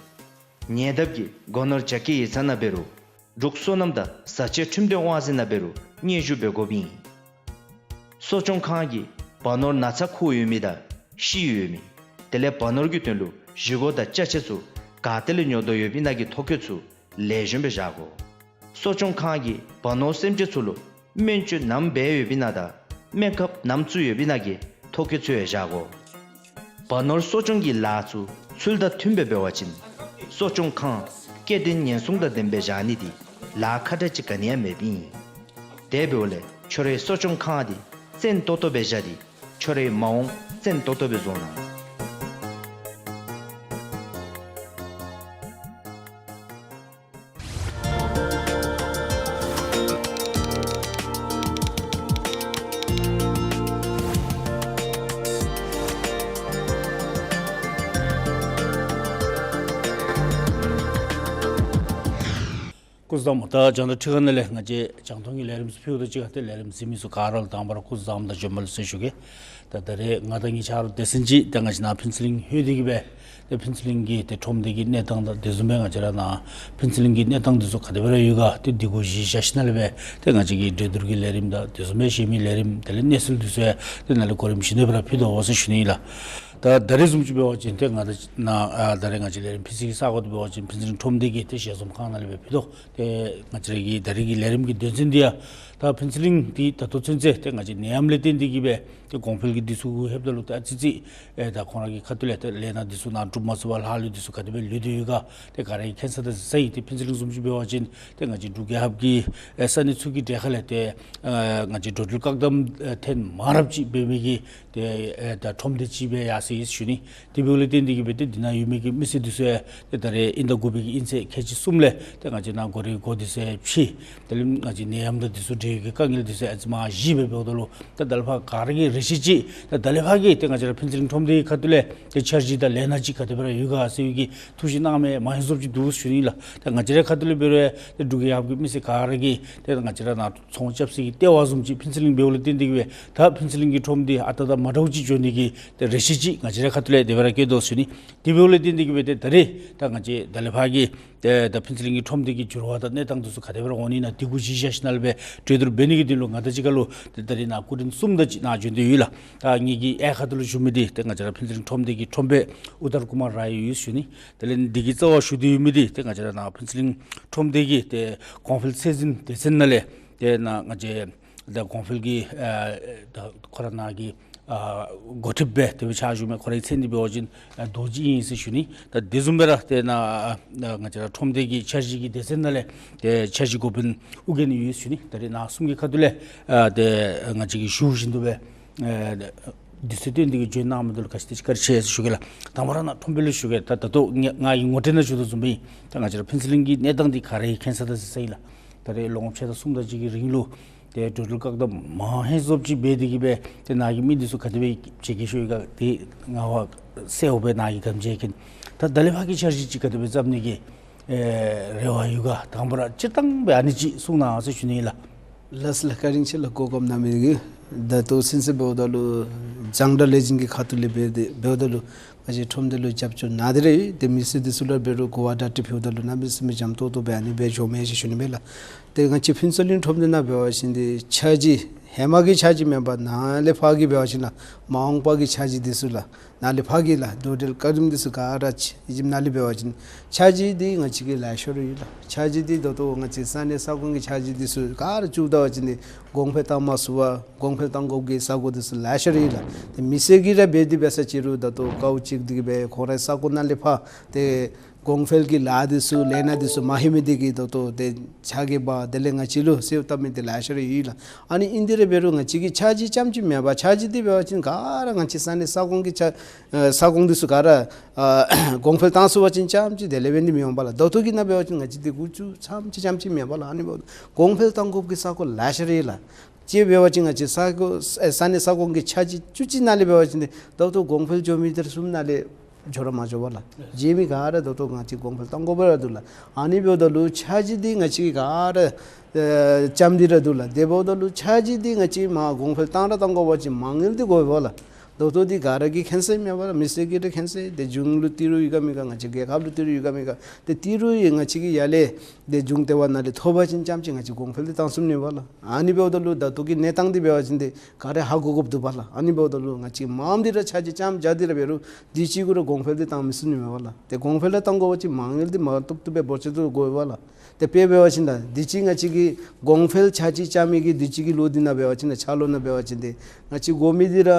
ཉེ་འདབས་ཀྱི་སྒོ་ནོར་རྒྱ་སྐྱེད་ཡིག་ཚང་ནང་འབད་རུང་འབྲུག་སོ་ནམ་དང་བཟའ་བཅའི་ཁྲིམས་དོན་དབང་འཛིན་ནང་འབད་རུང་སྙན་ཞུ་འབད་དགོཔ་ཨིན། གསོ་སྐྱོང་ཁང་གིས་བ་ནོར་ན་ཚ་ཁུག་ཡོད་མི་དང་ཤི་ཡོད་མི་དེ་ལས་བ་ནོར་གྱི་དོན་ལུ་བཞེས་སྒོ་དང་ཅ་ཆས་ཚུ་ག་ཏེ་ལས་ཉོ་དོ་ཡོདཔ་ཨིན་ན་གི་ཐོ་བཀོད་ཚུ་ལེགས་ཤོམ་སྦེ་བཞག་དགོ། གསོ་སྐྱོང་ཁང་གིས་བ་ནོར་སེམས་ཅན་ཚུ་ལུ་སྨན་བཅོས་ནམ་འབད་ཡོདཔ་ཨིན་ན་དང་སྨན་ཁབ་ནམ་བཙུགས་ཡོདཔ་ཨིན་ན་གི་ཐོ་བཀོད་ཚུ་ཡང་བཞག་དགོ། བ་ནོར་གསོ་སྐྱོང་གི་ལཱ་ཚུ་ཚུལ་དང་མཐུནམ་སྦེ་འབད་བ་ཅིན་གསོ་སྐྱོང་ཁང་སྐྱེ་ལྡན་ཉེན་སྲུང་དང་ལྡནམ་སྦེ་བཞག་ནི་འདི་ལཱ་ཁག་དྲགས་ཅིག་ག་ནི་ཡང་མེདཔ་ཨིན། དེ་འབདཝ་ལས་ཁྱོད་རའི་གསོ་སྐྱོང་ཁང་འདི་བཙན་ཏོག་ཏོ་སྦེ་བཞག་སྟེ་ཁྱོད་རའི་མ་འོངས་བཙན་ཏོག་ཏོ་སྦེ་བཟོ་གནང་། སྐུ་གཟུགས་བཟང་པོ། ད་རྒྱང་བསྒྲགས་ཁྲི་ཁང་ནང་ལས་ང་བཅས་རྒྱང་མཐོང་གི་ལས་རིམ་ཚུ་ཕུལཝ་ད་གཅིག་ཁར་ཏེ་ལས་རིམ་གཟིགས་མི་ཚུ་ག་ར་ལུ་དང་པ་ར་སྐུ་གཟུགས་བཟང་པོ་དང་བྱོན་པ་ལེགས་སོ་ཞུ་གེ། ད་ད་རེས་ང་དང་ངེའི་ཆ་རོགས་སྡེ་ཚན་ཅིག་ད་ང་བཅས་ནཱ་ཕུན་ཚོགས་གླིང་ལྷོད་དེ་གི་སྦེ་ཏེ་ཕུན་ཚོགས་གླིང་གི་ཏེ་ཁྲོམ་སྡེ་གི་གནས་སྟངས་དང་དེ་བཟུམ་སྦེ་ང་བཅས་ར་ནཱ་ཕུན་ཚོགས་གླིང་གི་གནས་སྟངས་དེ་ཚུ་ག་དེ་སྦེ་ར་ཡོད་ག། ཏེ་དེ་གུ་གཞི་བཞག་ཞིནམ་ལས་སྦེ་ཏེ་ང་བཅས་ཀྱི་གྲོས་བསྡུར་གྱི་ལས་རིམ་དང་དེ་བཟུམ་སྦེ་གཞན་མི་ལས་རིམ་དེ་ལས་གནས་ཚུལ་དེ་ཚུ་ཡང་ཏེ་ནཱ་ལས་གོ་རིམ་བཞིན་དུ་སྦེ་ར་ཕུལ་དོ་ཟེར་ཞུ་ནི་ཨིན་ལགས། ད་ད་རེས་བཟུམ་ཅིག་འབད་བ་ཅིན་ཏེ་ང་ད་ནཱ་ཨ་ད་རེས་ང་བཅས་ལས་རིམ་ཕུལ་སའི་ས་གོ་དེ་འབད་བ་ཅིན་ཕུན་ཚོགས་གླིང་ཁྲོམ་སྡེ་གི་ཏེ་ཞལ་འཛོམས་ཁང་ནང་ལས་སྦེ་ཕུལ་དོ། ཏེ་ང་བཅས་ར་གི་ད་རེས་ཀྱི་ལས་རིམ་གྱི་དོན་ཚན་འདི་ཡང་ད་ཕུན་ཚོགས་གླིང་འདི་ད་ལྟོ་ཚུན་ཚོད་ཏེ་ང་བཅས་ནད་ཡམས་ལས་བརྟེན་ཏེ་གི་སྦེ་ཏེ་གོང་འཕེལ་གྱི་དུས་ཚོད་ལྷོདཔ་ད་ལུ་ཏེ་ཨ་ཙི་ཅིག་ཨེ་ད་ཁོང་ར་གི་ཁ་ཐུག་ལས་ཏེ་ལས་སྣ་དེ་ཚུ་ནཱ་གྲུབ་མ་ཚུགས་པར་ལྷག་ལུས་དེ་ཚུ་ག་དེ་སྦེ་ལུས་ཏེ་ཡོད་ག། ཏེ་ག་ར་གིས་མཁྱེན་ས་དང་གཟིགས་ས་ཨིན། ཏེ་ཕུན་ཚོགས་གླིང་བཟུམ་ཅིག་འབད་བ་ཅིན་ཏེ་ང་བཅས་འབྲུག་རྒྱལ་ཁབ་ཀྱི་ཨེ་ས་གནས་ཚུ་གི་གྲས་ཁ་ལས་ཏེ་ཨ་ང་བཅས་འགྲོ་འགྲུལ་བཀག་དམ་ཨེ་ཐེངས་མང་རབས་ཅིག་འབད་མི་གི་ཏེ་ཨེ་ད་ཁྲོམ་སྡེ་ཅིག་སྦེ་ཡར་སོ་ཡི་ཟེར་ཞུ་ནི། དེ་འབདཝ་ལས་བརྟེན་ཏེ་གི་སྦེ་ཏེ་འདི་ནང་ཡོད་མི་གི་མི་སེར་དེ་ཚུ་ཡང་ཏེ་ད་རེས་དབྱིན་ཟླ་དགུ་པའི་གི་དབྱིན་ཚེས་ཁལ་གཅིག་གསུམ་ལས་ཏེ་ང་བཅས་ནཱ་སྒོ་རའི་སྒོ་དེ་ཚུ་ཡང་ཕྱེ། དེ་ལས་ང་བཅས་ནད་ཡམས་དང་དེ་ཚུ་འབྲེལ་བའི་གི་དཀའ་ངལ་དེ་ཚུ་ཡང་ཨ་ཙི་མར་ཞི་སྦེ་འབདཝ་ད་ལུ་ད་ད་ལས་ཕར་ག་ར་གིས་རེ་ཆེ་ཅིག་ད་ད་ལས་ཕར་གྱི་ཏེ་ང་བཅས་ར་ཕུན་ཚོགས་གླིང་ཁྲོམ་སྡེའི་ཁ་ཐུག་ལས་ཏེ་འཆར་གཞི་དང་ལས་སྣ་ཅིག་ག་དེ་སྦེ་ར་ཡོད་ག་ཟེར་བའི་གི་ཐུགས་བཞེད་གནང་མི་མང་ཤོས་ཅིག་འདུག་ཟེར་ཞུ་ནི་ལགས། ད་ང་བཅས་རའི་ཁ་ཐུག་ལས་འབད་རུང་ཏེ་འབྲུག་རྒྱལ་ཁབ་ཀྱི་མི་སེར་ག་ར་གིས་ཏེ་ང་བཅས་ར་ནཱ་ཚོང་རྐྱབ་སའི་གི་ལྟེ་བ་བཟུམ་ཅིག་ཕུན་ཚོགས་གླིང་འབདཝ་ལས་བརྟེན་ཏེ་གི་སྦེ་ད་ཕུན་ཚོགས་གླིང་གི་ཁྲོམ་སྡེ་ཨ་རྟག་དང་མ་འདྲཝ་ཅིག་འགྱོ་ནི་གི་ཏེ་རེ་ཆེ་ཅིག་ང་བཅས་རའི་ཁ་ཐུག་ལས་དེ་སྦེ་ར་བསྐྱེད་དོ་ཟེར་ཞུ་ནི། དེ་འབདཝ་ལས་བརྟེན་ཏེ་གི་སྦེ་ཏེ་ད་རེས་ད་ང་བཅས་ད་ལས་ཕར་གྱི་ཏེ་ད་ཕུན་ཚོགས་གླིང་གི་ཁྲོམ་སྡེ་གི་འགྱུར་བ་དང་གནས་སྟངས་དེ་ཚུ་ག་དེ་སྦེ་ར་འོང་ནི་ཨིན་ན་དེ་གུ་གཞི་བཞག་ཞིནམ་ལས་སྦེ་གྲོས་བསྡུར་འབད་ནི་གི་དོན་ལུ་ང་དང་གཅིག་ཁར་ལུ་ཏེ་ད་རེས་ནཱ་སྐུ་མགྲོན་གསུམ་དང་གཅིག་ནཱ་བྱོན་ཏེ་ཡོད་ལགས། ད་ངེ་གི་ཨེ་ཁ་ཐུག་ལུ་བཞུགས་མི་འདི་ཏེ་ང་བཅས་ར་ཕུན་ཚོགས་གླིང་ཁྲོམ་སྡེ་གི་ཁྲོམ་དཔོན་ཨུ་ཏར་ཀུ་མར་རའི་ཡོད་ཟེར་ཞུ་ནི། དེ་ལས་འདི་གི་རྩ་བར་བཞུགས་ཏེ་ཡོད་མི་འདི་ཏེ་ང་བཅས་ར་ནཱ་ཕུན་ཚོགས་གླིང་ཁྲོམ་སྡེ་གི་ཏེ་གོང་འཕེལ་ཚད་འཛིན་སྡེ་ཚན་ནང་ལས་ཏེ་ནཱ་ང་བཅས་ད་གོང་འཕེལ་གྱི་ཨ་ད་ཁོ་ར་ནཱ་གི་ཨ་འགོ་ཁྲིདཔ་སྦེ་དེ་སྦེ་ཕྱག་ཞུ་མི་ཁོ་རའི་མཚན་འདི་འབད་བ་ཅིན་ཨ་རྡོ་རྗེ་ཨིན་ཟེར་ཞུ་ནི། ད་དེ་བཟུམ་སྦེ་ར་ཏེ་ནཱ་ཨ་ང་བཅས་ར་ཁྲོམ་སྡེ་གི་འཆར་གཞི་གི་སྡེ་ཚན་ནང་ལས་ཏེ་འཆར་གཞི་འགོ་དཔོན་ཨོ་རྒྱན་ཡོད་ཟེར་ཞུ་ནི། ད་རེས་ནཱ་གསུམ་གྱི་ཁ་ཐུག་ལས་ཨ་ཏེ་ང་བཅས་ཀྱིས་ཞུ་བཞིན་དུ་སྦེ་ཨ་དུས་ཚོད་བཏོན་ཏེ་གི་བྱོན་གནང་མི་འདི་ལུ་ག་ཅི་དེ་ཅིག་བཀའ་དྲིན་ཆེ་ཟེར་ཞུ་གེ་ལགས། དང་པ་ར་ནཱ་ཁྲོམ་དཔོན་ལུ་ཞུ་གེ། ད་ད་ལྟོ་ང་ང་གིས་ངོ་སྤྲོད་ནང་ཞུ་དོ་བཟུམ་སྦེ་ད་ང་བཅས་ར་ཕུན་ཚོགས་གླིང་གི་གནས་སྟངས་འདི་ག་ར་གིས་མཁྱེན་ས་དང་གཟིགས་ས་ཨིན་ལགས། ད་རེས་ལོ་ངོ་ཕྱེད་དང་གསུམ་དང་གཅིག་གི་རིང་ལུ་ཏེ་འགྲོ་འགྲུལ་བཀག་དམ་མང་ཧེང་སྐལཝ་ཅིག་འབད་དེ་གི་སྦེ་ཏེ་ནཱ་གི་མི་འདི་ཚུ་ག་དེ་སྦེ་བྱེད་དགོཔ་ཡོད་ག་ཏེ་ང་བ་གསལཝ་སྦེ་ནཱ་གིས་ག་དེམ་ཅིག་མཁྱེན། ད་ད་ལས་ཕར་གྱི་འཆར་གཞི་ཅིག་ག་དེ་སྦེ་བརྩམ་ནི་གི་ཨེ་རེ་བ་ཡོད་ག། དང་པ་ར་སྤྱིར་བཏང་སྦེ་ཨ་ནི་ཅིག་གསུང་གནང་ཟེར་ཞུ་ནི་ཨིན་ལགས། ལགས་ལགས། བཀའ་དྲིན་ཆེ་ལགས། གོ་སྐབས་གནང་མི་གི། ད་ལྟོ་ཚུན་ཚོད་འབདཝ་ད་ལུ་རྒྱང་བསྒྲགས་ལས་འཛིན་གྱི་ཁ་ཐུག་ལས་འབད་དེ་འབདཝ་ད་ལུ་ང་བཅས་ཁྲོམ་སྡེ་ལུ་རྒྱབ་སྐྱོར་གནང་སྟེ་ར་ཡོད། ཏེ་མི་སེར་འདི་ཚུ་ལུ་འབད་རུང་གོ་བ་བརྡ་སྤྲོད་ཕུལཝ་ད་ལུ་གནམ་མེད་ས་མེད་འཇམ་ཏོང་ཏོ་སྦེ་ཨ་ནི་སྦེ་འགྱོཝ་མས་ཟེར་ཞུ་ནི་མས་ལགས། ཏེ་ང་བཅས་ཕུན་ཚོགས་གླིང་ཁྲོམ་སྡེ་ནང་འབད་བ་ཅིན་ཏེ་འཆར་གཞི་ཧེ་མ་གི་འཆར་གཞི་མེན་པར་ནཱ་ལས་ཕར་གྱི་འབད་བ་ཅིན་ལགས་མ་འོངས་པ་གི་འཆར་གཞི་འདི་ཚུ་ལགས་ནཱ་ལས་ཕར་གྱི་ལགས་འགྲོ་འགྲུལ་བཀག་དམ་འདི་ཚུ་ག་ར་ཅིག་ཨིན་ཅི་ནཱ་ལས་འབད་བ་ཅིན་འཆར་གཞི་འདི་ང་བཅས་ཀྱི་ལེ་ཤ་ར་ཡོད་ལགས། འཆར་གཞི་འདི་ད་ལྟོ་ང་བཅས་ས་གནས་ས་ཁོངས་ཀྱི་འཆར་གཞི་འདི་ཚུ་ག་ར་བཙུགས་ད་བ་ཅིན་ཏེ་གོང་འཕེལ་བཏང་མ་ཚུགས་པར་གོང་འཕེལ་བཏང་དགོཔ་གི་ས་གོ་འདི་ཚུ་ལེ་ཤ་ར་ཡོད་ལགས། ཏེ་མི་སེར་གྱིས་ར་འབད་དེ་འབད་ས་ཅིག་རུང་ད་ལྟོ་དཀའཝ་སྤྱད་དེ་གི་སྦེ་ཁོང་རའི་ས་གོ་ནང་ལས་ཕར་ཏེ་གོང་འཕེལ་གྱི་ལཱ་འདི་ཚུ་ལས་སྣ་འདི་ཚུ་མ་ལྷོད་མི་འདི་གིས་ད་ལྟོ་ཏེ་ཕྱག་གིས་འབག་དེ་ལས་ང་བཅས་ལུ་གསོལཝ་བཏབ་མི་འདི་ལེ་ཤ་ར་ཡོད་ལགས། ཨ་ནི་ཨིན་ཏེ་ར་འབད་རུང་ང་བཅས་ཀྱིས་འཆར་གཞི་རྐྱངམ་ཅིག་མེན་པར་འཆར་གཞི་འདི་འབད་བ་ཅིན་ག་ར་ང་བཅས་ས་གནས་ས་ཁོངས་ཀྱི་ཆ་ཨ་ས་ཁོངས་འདི་ཚུ་ག་ར་ཨ་གོང་འཕེལ་བཏང་ཚུགས་པ་ཅིན་རྐྱངམ་ཅིག་དེ་ལས་འབད་ནི་མི་འོང་པ་ལགས། ད་ལྟོ་གི་ནང་འབད་བ་ཅིན་ང་བཅས་འདི་འགོ་བཙུགས་ཙམ་ཅིག་རྐྱངམ་ཅིག་མེན་པ་ལགས། ཨ་ནི་འབདཝ་ད་གོང་འཕེལ་བཏང་དགོཔ་གི་ས་གོ་ལེ་ཤ་ར་ཡོད་ལགས། དཔྱེ་འབད་བ་ཅིན་ང་བཅས་ས་གོ་ས་ས་གནས་ས་ཁོངས་ཀྱི་འཆར་གཞི་བཅུ་གཅིག་ནང་ལས་འབད་བ་ཅིན་ཏེ་ད་ལྟོ་གོང་འཕེལ་འགྱོ་མི་འདི་ར་གསུམ་ནང་ལས་འགྱོ་ར་མ་འགྱོ་བས་ལགས། རྗེས་མི་ག་ར་ད་ལྟོ་ང་བཅས་གོང་འཕེལ་བཏང་དགོཔ་ར་འདུག་ལགས། ཨ་ནི་འབདཝ་ད་ལུ་འཆར་གཞི་འདི་ང་བཅས་ག་ར་ཨེ་རྐྱངམ་འདི་ར་འདུག་ལགས། དེ་འབདཝ་ད་ལུ་འཆར་གཞི་འདི་ང་བཅས་མར་གོང་འཕེལ་བཏང་ར་བཏང་དགོ་པ་ཅིན་མ་དངུལ་འདི་དགོ་པས་ལགས། ད་ལྟོ་འདི་ག་ར་གིས་མཁྱེན་གསལ་མས་པ་ལགས། མི་སེར་གྱིས་ར་མཁྱེན་གསལ། ཏེ་གཞུང་ལུ་ཏི་རུ་ཡོད་ག་མེད་ག། ང་བཅས་རྒྱལ་ཁབ་ལུ་ཏི་རུ་ཡོད་ག་མེད་ག། ཏེ་ཏི་རུ་ཡང་ང་བཅས་ཀྱིས་ཡར་ལས་ཏེ་གཞུང་ལྟེ་བ་ནང་ལས་ཐོབ་པ་ཅིན་རྐྱངམ་ཅིག་ང་བཅས་གོང་འཕེལ་འདི་བཏང་ཚུགས་ནི་པ་ལགས། ཨ་ནི་འབདཝ་ད་ལུ་ད་ལྟོ་གི་གནས་སྟངས་འདི་འབད་བ་ཅིན་ཏེ་ག་ར་ཧ་གོ་དགོཔ་འདུག་པ་ལགས། ཨ་ནི་འབདཝ་ད་ལུ་ང་བཅས་མངམ་འདི་ར་འཆར་གཞི་རྐྱངམ་བཞག་སྟེ་ར་འབད་རུང་དུས་ཅི་གུ་ར་གོང་འཕེལ་འདི་བཏང་མི་ཚུགས་ནི་མས་པ་ལགས། ཏེ་གོང་འཕེལ་ར་བཏང་དགོ་པ་ཅིན་མ་དངུལ་འདི་མ་ཐུབ་ཐུབ་སྦེ་འབོར་ཆེ་ཏོག་ཏོ་དགོ་པས་ལགས། ཏེ་དཔེ་འབད་བ་ཅིན་ད་དུས་ཅི་ང་བཅས་ཀྱིས་གོང་འཕེལ་འཆར་གཞི་རྐྱབ་མི་གི་དུས་ཅི་གི་ལོ་འདི་ནང་འབད་བ་ཅིན་ད་འཆར་ལོ་ནང་འབད་བ་ཅིན་ཏེ་ང་བཅས་དགོ་མི་འདི་ར་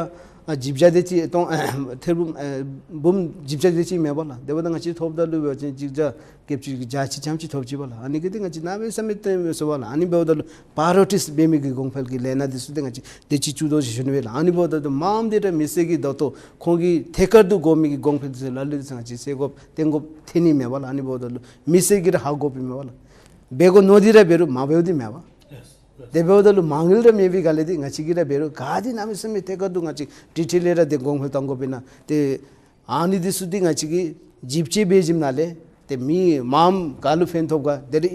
ཨ་བཞི་བརྒྱ་དེ་ཅིག་སྟོང་ཨ་ཐེར་འབུམ་ཨ་འབུམ་བཞི་བརྒྱ་དེ་ཅིག་མས་པ་ལགས། དེ་འབདཝ་ད་ང་བཅས་ཐོབ་ད་ལུ་འབད་བ་ཅིན་གཅིག་བརྒྱ་བརྒྱད་ཅུ་གྱ་གཅིག་རྐྱངམ་ཅིག་ཐོབ་ཅི་པ་ལགས། ཨ་ནི་གིས་ཏེ་ང་བཅས་གནམ་མེད་ས་མེད་ཏེ་མི་ཚུགས་པ་ལགས། ཨ་ནི་འབདཝ་ད་ལུ་པ་རའི་ཡོ་རི་ཊིས་འབད་མི་གི་གོང་འཕེལ་གྱི་ལས་སྣ་འདི་ཚུ་ཏེ་ང་བཅས་དེ་ཅིག་བཙུགས་དོ་ཟེར་ཞུ་ནི་པས་ལགས། ཨ་ནི་འབདཝ་ད་ལུ་མངམ་འདི་ར་མི་སེར་གྱིས་ད་ལྟོ་ཁོང་གི་ཐད་ཀར་དུ་དགོ་མི་གི་གོང་འཕེལ་ཟེར་ལ་ལུ་ཏེ་ང་བཅས་སེལ་དགོཔ་བཏོན་དགོཔ་ཐོན་ནི་མས་པ་ལགས། ཨ་ནི་འབདཝ་ད་ལུ་མི་སེར་གྱིས་ར་ཧ་གོ་དགོཔ་ཨིན་མས་པ་ལགས། འབད་དགོ་མནོ་སྟེ་ར་འབད་རུང་མ་འབདཝ་འདི་མེད་པ། དེ་འབདཝ་ད་ལུ་མ་དངུལ་ར་མེད་པའི་སྒང་ལས་ཏེ་ང་བཅས་ཀྱིས་ར་འབད་རུང་ག་དེ་གནམ་མེད་ས་མེད་ཐད་ཀར་དུ་ང་བཅས་ཀྱིས་ཏེ་ལས་ར་ཏེ་གོང་འཕེལ་བཏང་དགོཔ་ཨིན་ན། ཏེ་ཨ་ནི་འདི་ཚུ་ཏེ་ང་བཅས་ཀྱིས་ཞིབ་དཔྱད་འབད་ཞིནམ་ལས་ ཏེ་མི་མངམ་ག་ལུ་ཕན་ཐོགས་ག་དེ་རེ་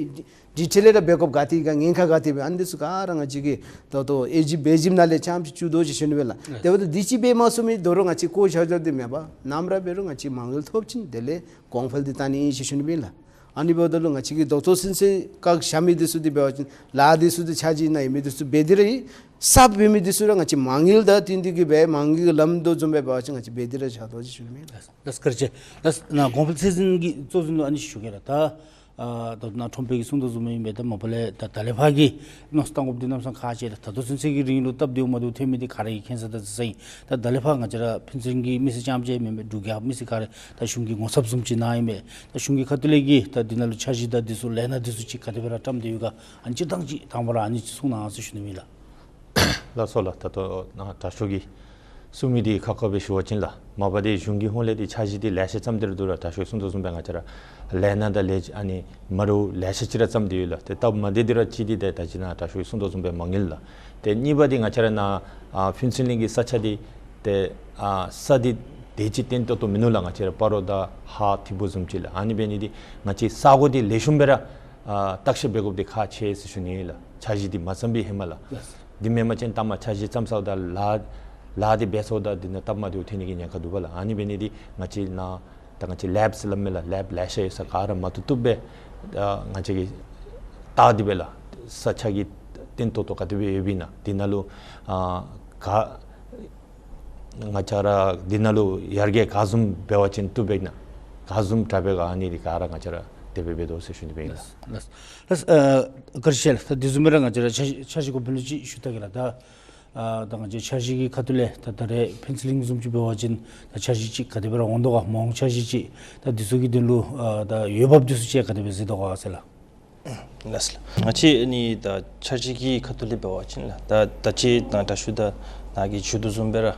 ཌི་ཊེལ་ར་འབད་དགོཔ་ག་ཏེ་ག་ཉེན་ཁ་ག་ཏེ་འབད་ཨ་ནི་འདི་ཚུ་ག་ར་ང་བཅས་ཀྱིས་ད་ལྟོ་ཨེ་ཇི་འབད་ཞིནམ་ལས་ཙམ་ཅིག་བཅུག་དོ་ཅིག་ཞུ་ནི་སྦེ་ལགས། དེ་འབདཝ་ད་འདི་ཅིག་འབད་མ་ཚུགས་མི་དོ་རུང་ང་བཅས་བཀོ་བཞག་བཞགཔ་འདི་མེན་པར་ནམ་ར་འབད་རུང་ང་བཅས་མ་དངུལ་ཐོབ་ཅིན་དེ་ལས་གོང་འཕེལ་འདི་བཏང་ནི་ཨིན་ཟེར་ཞུ་ནི་སྦེ་ལགས། ཨ་ནི་འབདཝ་ད་ལུ་ང་བཅས་ཀྱིས་ལྡོག་ཕྱོགས་ཚུན་ཚོད་བཀག་བཞག་མི་འདི་ཚུ་འདི་འབད་བ་ཅིན་ལཱ་འདི་ཚུ་འདི་འཆར་གཞི་ནང་ཡོད་མི་འདི་ཚུ་འབད་དེ་ར་ཨིན། གསརཔ་འབད་མི་འདི་ཚུ་ར་ང་བཅས་མ་དངུལ་དང་བསྟུན་ཏེ་གིས་འབད་མ་དངུལ་གྱི་ལམ་དོ་བཟུམ་སྦེ་འབད་བ་ཅིན་ང་བཅས་འབད་དེ་ར་བཞག་དོ་ཅིག་ཞུ་ནི་སྦེ་ལགས། ལགས་བཀའ་དྲིན་ཆེ། ལགས་ན་གོང་འཕེལ་ཚད་འཛིན་གྱི་གཙོ་འཛིན་ལུ་ཨ་ནི་ཞུ་གེ་ལགས། ད་ཨ་ད་ལྟོ་ནཱ་ཁྲོམ་དཔོན་གྱིས་གསུང་དོ་བཟུམ་ཨིན་པས། ད་མ་པ་ལས་ད་ད་ལས་ཕར་གྱི་མནོ་བསམ་བཏང་དགོཔ་འདི་གནམ་མེད་ས་མེད་ཁག་ཆེ་ལགས། ད་ལྟོ་ཚུན་ཚོད་ཀྱི་རིང་ལུ་སྟབས་བདེཝ་མ་བདེཝ་ཐོན་མི་འདི་ག་ར་གིས་མཁྱེན་ས་དང་གཟིགས་ས་ཨིན། ད་ད་ལས་ཕར་ང་བཅས་ར་ཕུན་ཚོགས་གླིང་གི་མི་སེར་རྐྱངམ་ཅིག་མེན་པར་འབྲུག་རྒྱལ་ཁབ་མི་སེར་ག་ར་ད་གཞུང་གི་ངོ་ཚབ་བཟུམ་ཅིག་ནང་ཨིན་པས། ད་གཞུང་གི་ཁ་ཐུག་ལས་ཀྱི་ད་འདི་ནང་ལུ་འཆར་གཞི་དང་འདི་ཚུ་ལས་སྣ་འདི་ཚུ་ཅིག་ག་དེ་སྦེ་ར་བཀྲམ་སྟེ་ཡོད་ག། ཨ་ནི་སྤྱིར་བཏང་ཅིག་དང་པ་ར་ཨ་ནི་ཅིག་གསུང་གནང་ཟེར་ཞུ་ནི་ཨིན་ལགས། ལགས་སོ་ལགས། ད་ལྟོ་ནཱ་དྲག་ཤོས་ཀྱིས་གསུང་མི་འདི་ཁ་ཁ་སྦེ་ཞུ་བ་ཅིན་ལགས། མ་པ་འདི་གཞུང་གི་ཧོངས་ལས་འདི་འཆར་གཞི་འདི་ལེ་ཤ་བརྩམས་ཏེ་ར་འདུག་ལགས། དྲག་ཤོས་གསུང་དོ་བཟུམ་སྦེ་ང་བཅས་ར་ལས་སྣ་དང་ལས་ཨ་ནི་མ་འདྲཝ་ལེ་ཤ་ཅིག་ར་བརྩམས་ཏེ་ཡོད་ལགས། ཏེ་སྟབས་མ་བདེ་འདི་ར་གཅིག་འདི་ཏེ་ད་ཅི་ནཱ་དྲག་ཤོས་གསུང་དོ་བཟུམ་སྦེ་མ་དངུལ་ལགས། ཏེ་གཉིས་པ་འདི་ང་བཅས་ར་ནཱ་ཨ་ཕུན་ཚོགས་གླིང་གི་ས་ཆ་འདི་ཏེ་ཨ་ས་འདི་དེ་ཅིག་བརྟན་ཏོག་ཏོ་མིན་ནུག་ལགས། ང་བཅས་ར་སྤ་རོ་དང་ཧཱ་ཐིམ་ཕུ་བཟུམ་ཅིག་ལགས། ཨ་ནི་འབད་ནི་འདི་ང་བཅས་ས་གོ་འདི་ལེགས་ཤོམ་སྦེ་ར་ཨ་བརྟག་ཞིབ་འབད་དགོཔ་འདི་ཁག་ཆེ་ཟེར་ཞུ་ནི་ལགས། འཆར་གཞི་འདི་མ་བརྩམས་པའི་ཧེ་མ་ལགས། འདི་མེན་པ་ཅིན་མཐའ་མ་འཆར་གཞི་བརྩམས་ཚརཝ་ད་ལཱ་ལཱ་འདི་འབད་ཚརཝ་ད་འདི་ནང་སྟབས་མ་བདེཝ་ཐོན་ནི་གི་ཉེན་ཁ་འདུག་པ་ལགས། ཨ་ནི་འབད་ནི་འདི་ང་བཅས་ནཱ་ད་ང་བཅས་ལེབ་ཟེར་སླབ་མས་ལགས། ལེབ་ལེ་ཤ་ཡོད་ས་ག་ར་མ་བཏུབ་བཏུབ་སྦེ་ཨ་ང་བཅས་ཀྱིས་བལྟ་སྟེ་སྦེ་ལགས། ས་ཆ་གི་བརྟན་ཏོག་ཏོ་ག་དེ་སྦེ་ཡོདཔ་ཨིན་ན་འདི་ནང་ལུ་ཨ་ག་ང་བཅས་ར་འདི་ནང་ལུ་ཡར་རྒྱས་ག་བཟུམ་འབད་བ་ཅིན་བཏུབ་པས་ན་ག་བཟུམ་དྲག་པས་ག་ཨ་ནི་འདི་ག་ར་ང་བཅས་ར་དེ་སྦེ་འབད་དོ་ཟེར་ཞུ་ནི་སྦེ་ཨིན་ལགས། ལགས་ལགས། ཨ་བཀའ་དྲིན་ཆེ་ལགས། ད་དེ་བཟུམ་སྦེ་ར་ང་བཅས་ར་འཆར་གཞི་འཆར་གཞི་གོང་འཕེལ་ལུ་ཅིག་ཞུ་ད་གེ་ལགས། ད་ཨ་ད་ང་བཅས་འཆར་གཞི་གི་ཁ་ཐུག་ལས་ད་ད་རེས་ཕུན་ཚོགས་གླིང་བཟུམ་ཅིག་འབད་བ་ཅིན་ད་འཆར་གཞི་ཅིག་ག་དེ་སྦེ་ར་འོང་དོ་ག། མ་འོངས་འཆར་གཞི་ཅིག་ད་འདི་ཚུ་གི་དོན་ལུ་ཨ་ད་འོས་འབབ་འདི་ཚུ་ཅིག་ག་དེ་སྦེ་གཟིགས་དོ་ག་ཟེར་ལགས། ལགས་ལགས། ང་བཅས་ཨ་ནི་ད་འཆར་གཞི་གི་ཁ་ཐུག་ལས་འབད་བ་ཅིན་ལགས། ད་ད་ཅི་ནཱ་དྲག་ཤོས་ད་ནཱ་གིས་ཞུ་དོ་བཟུམ་སྦེ་ར་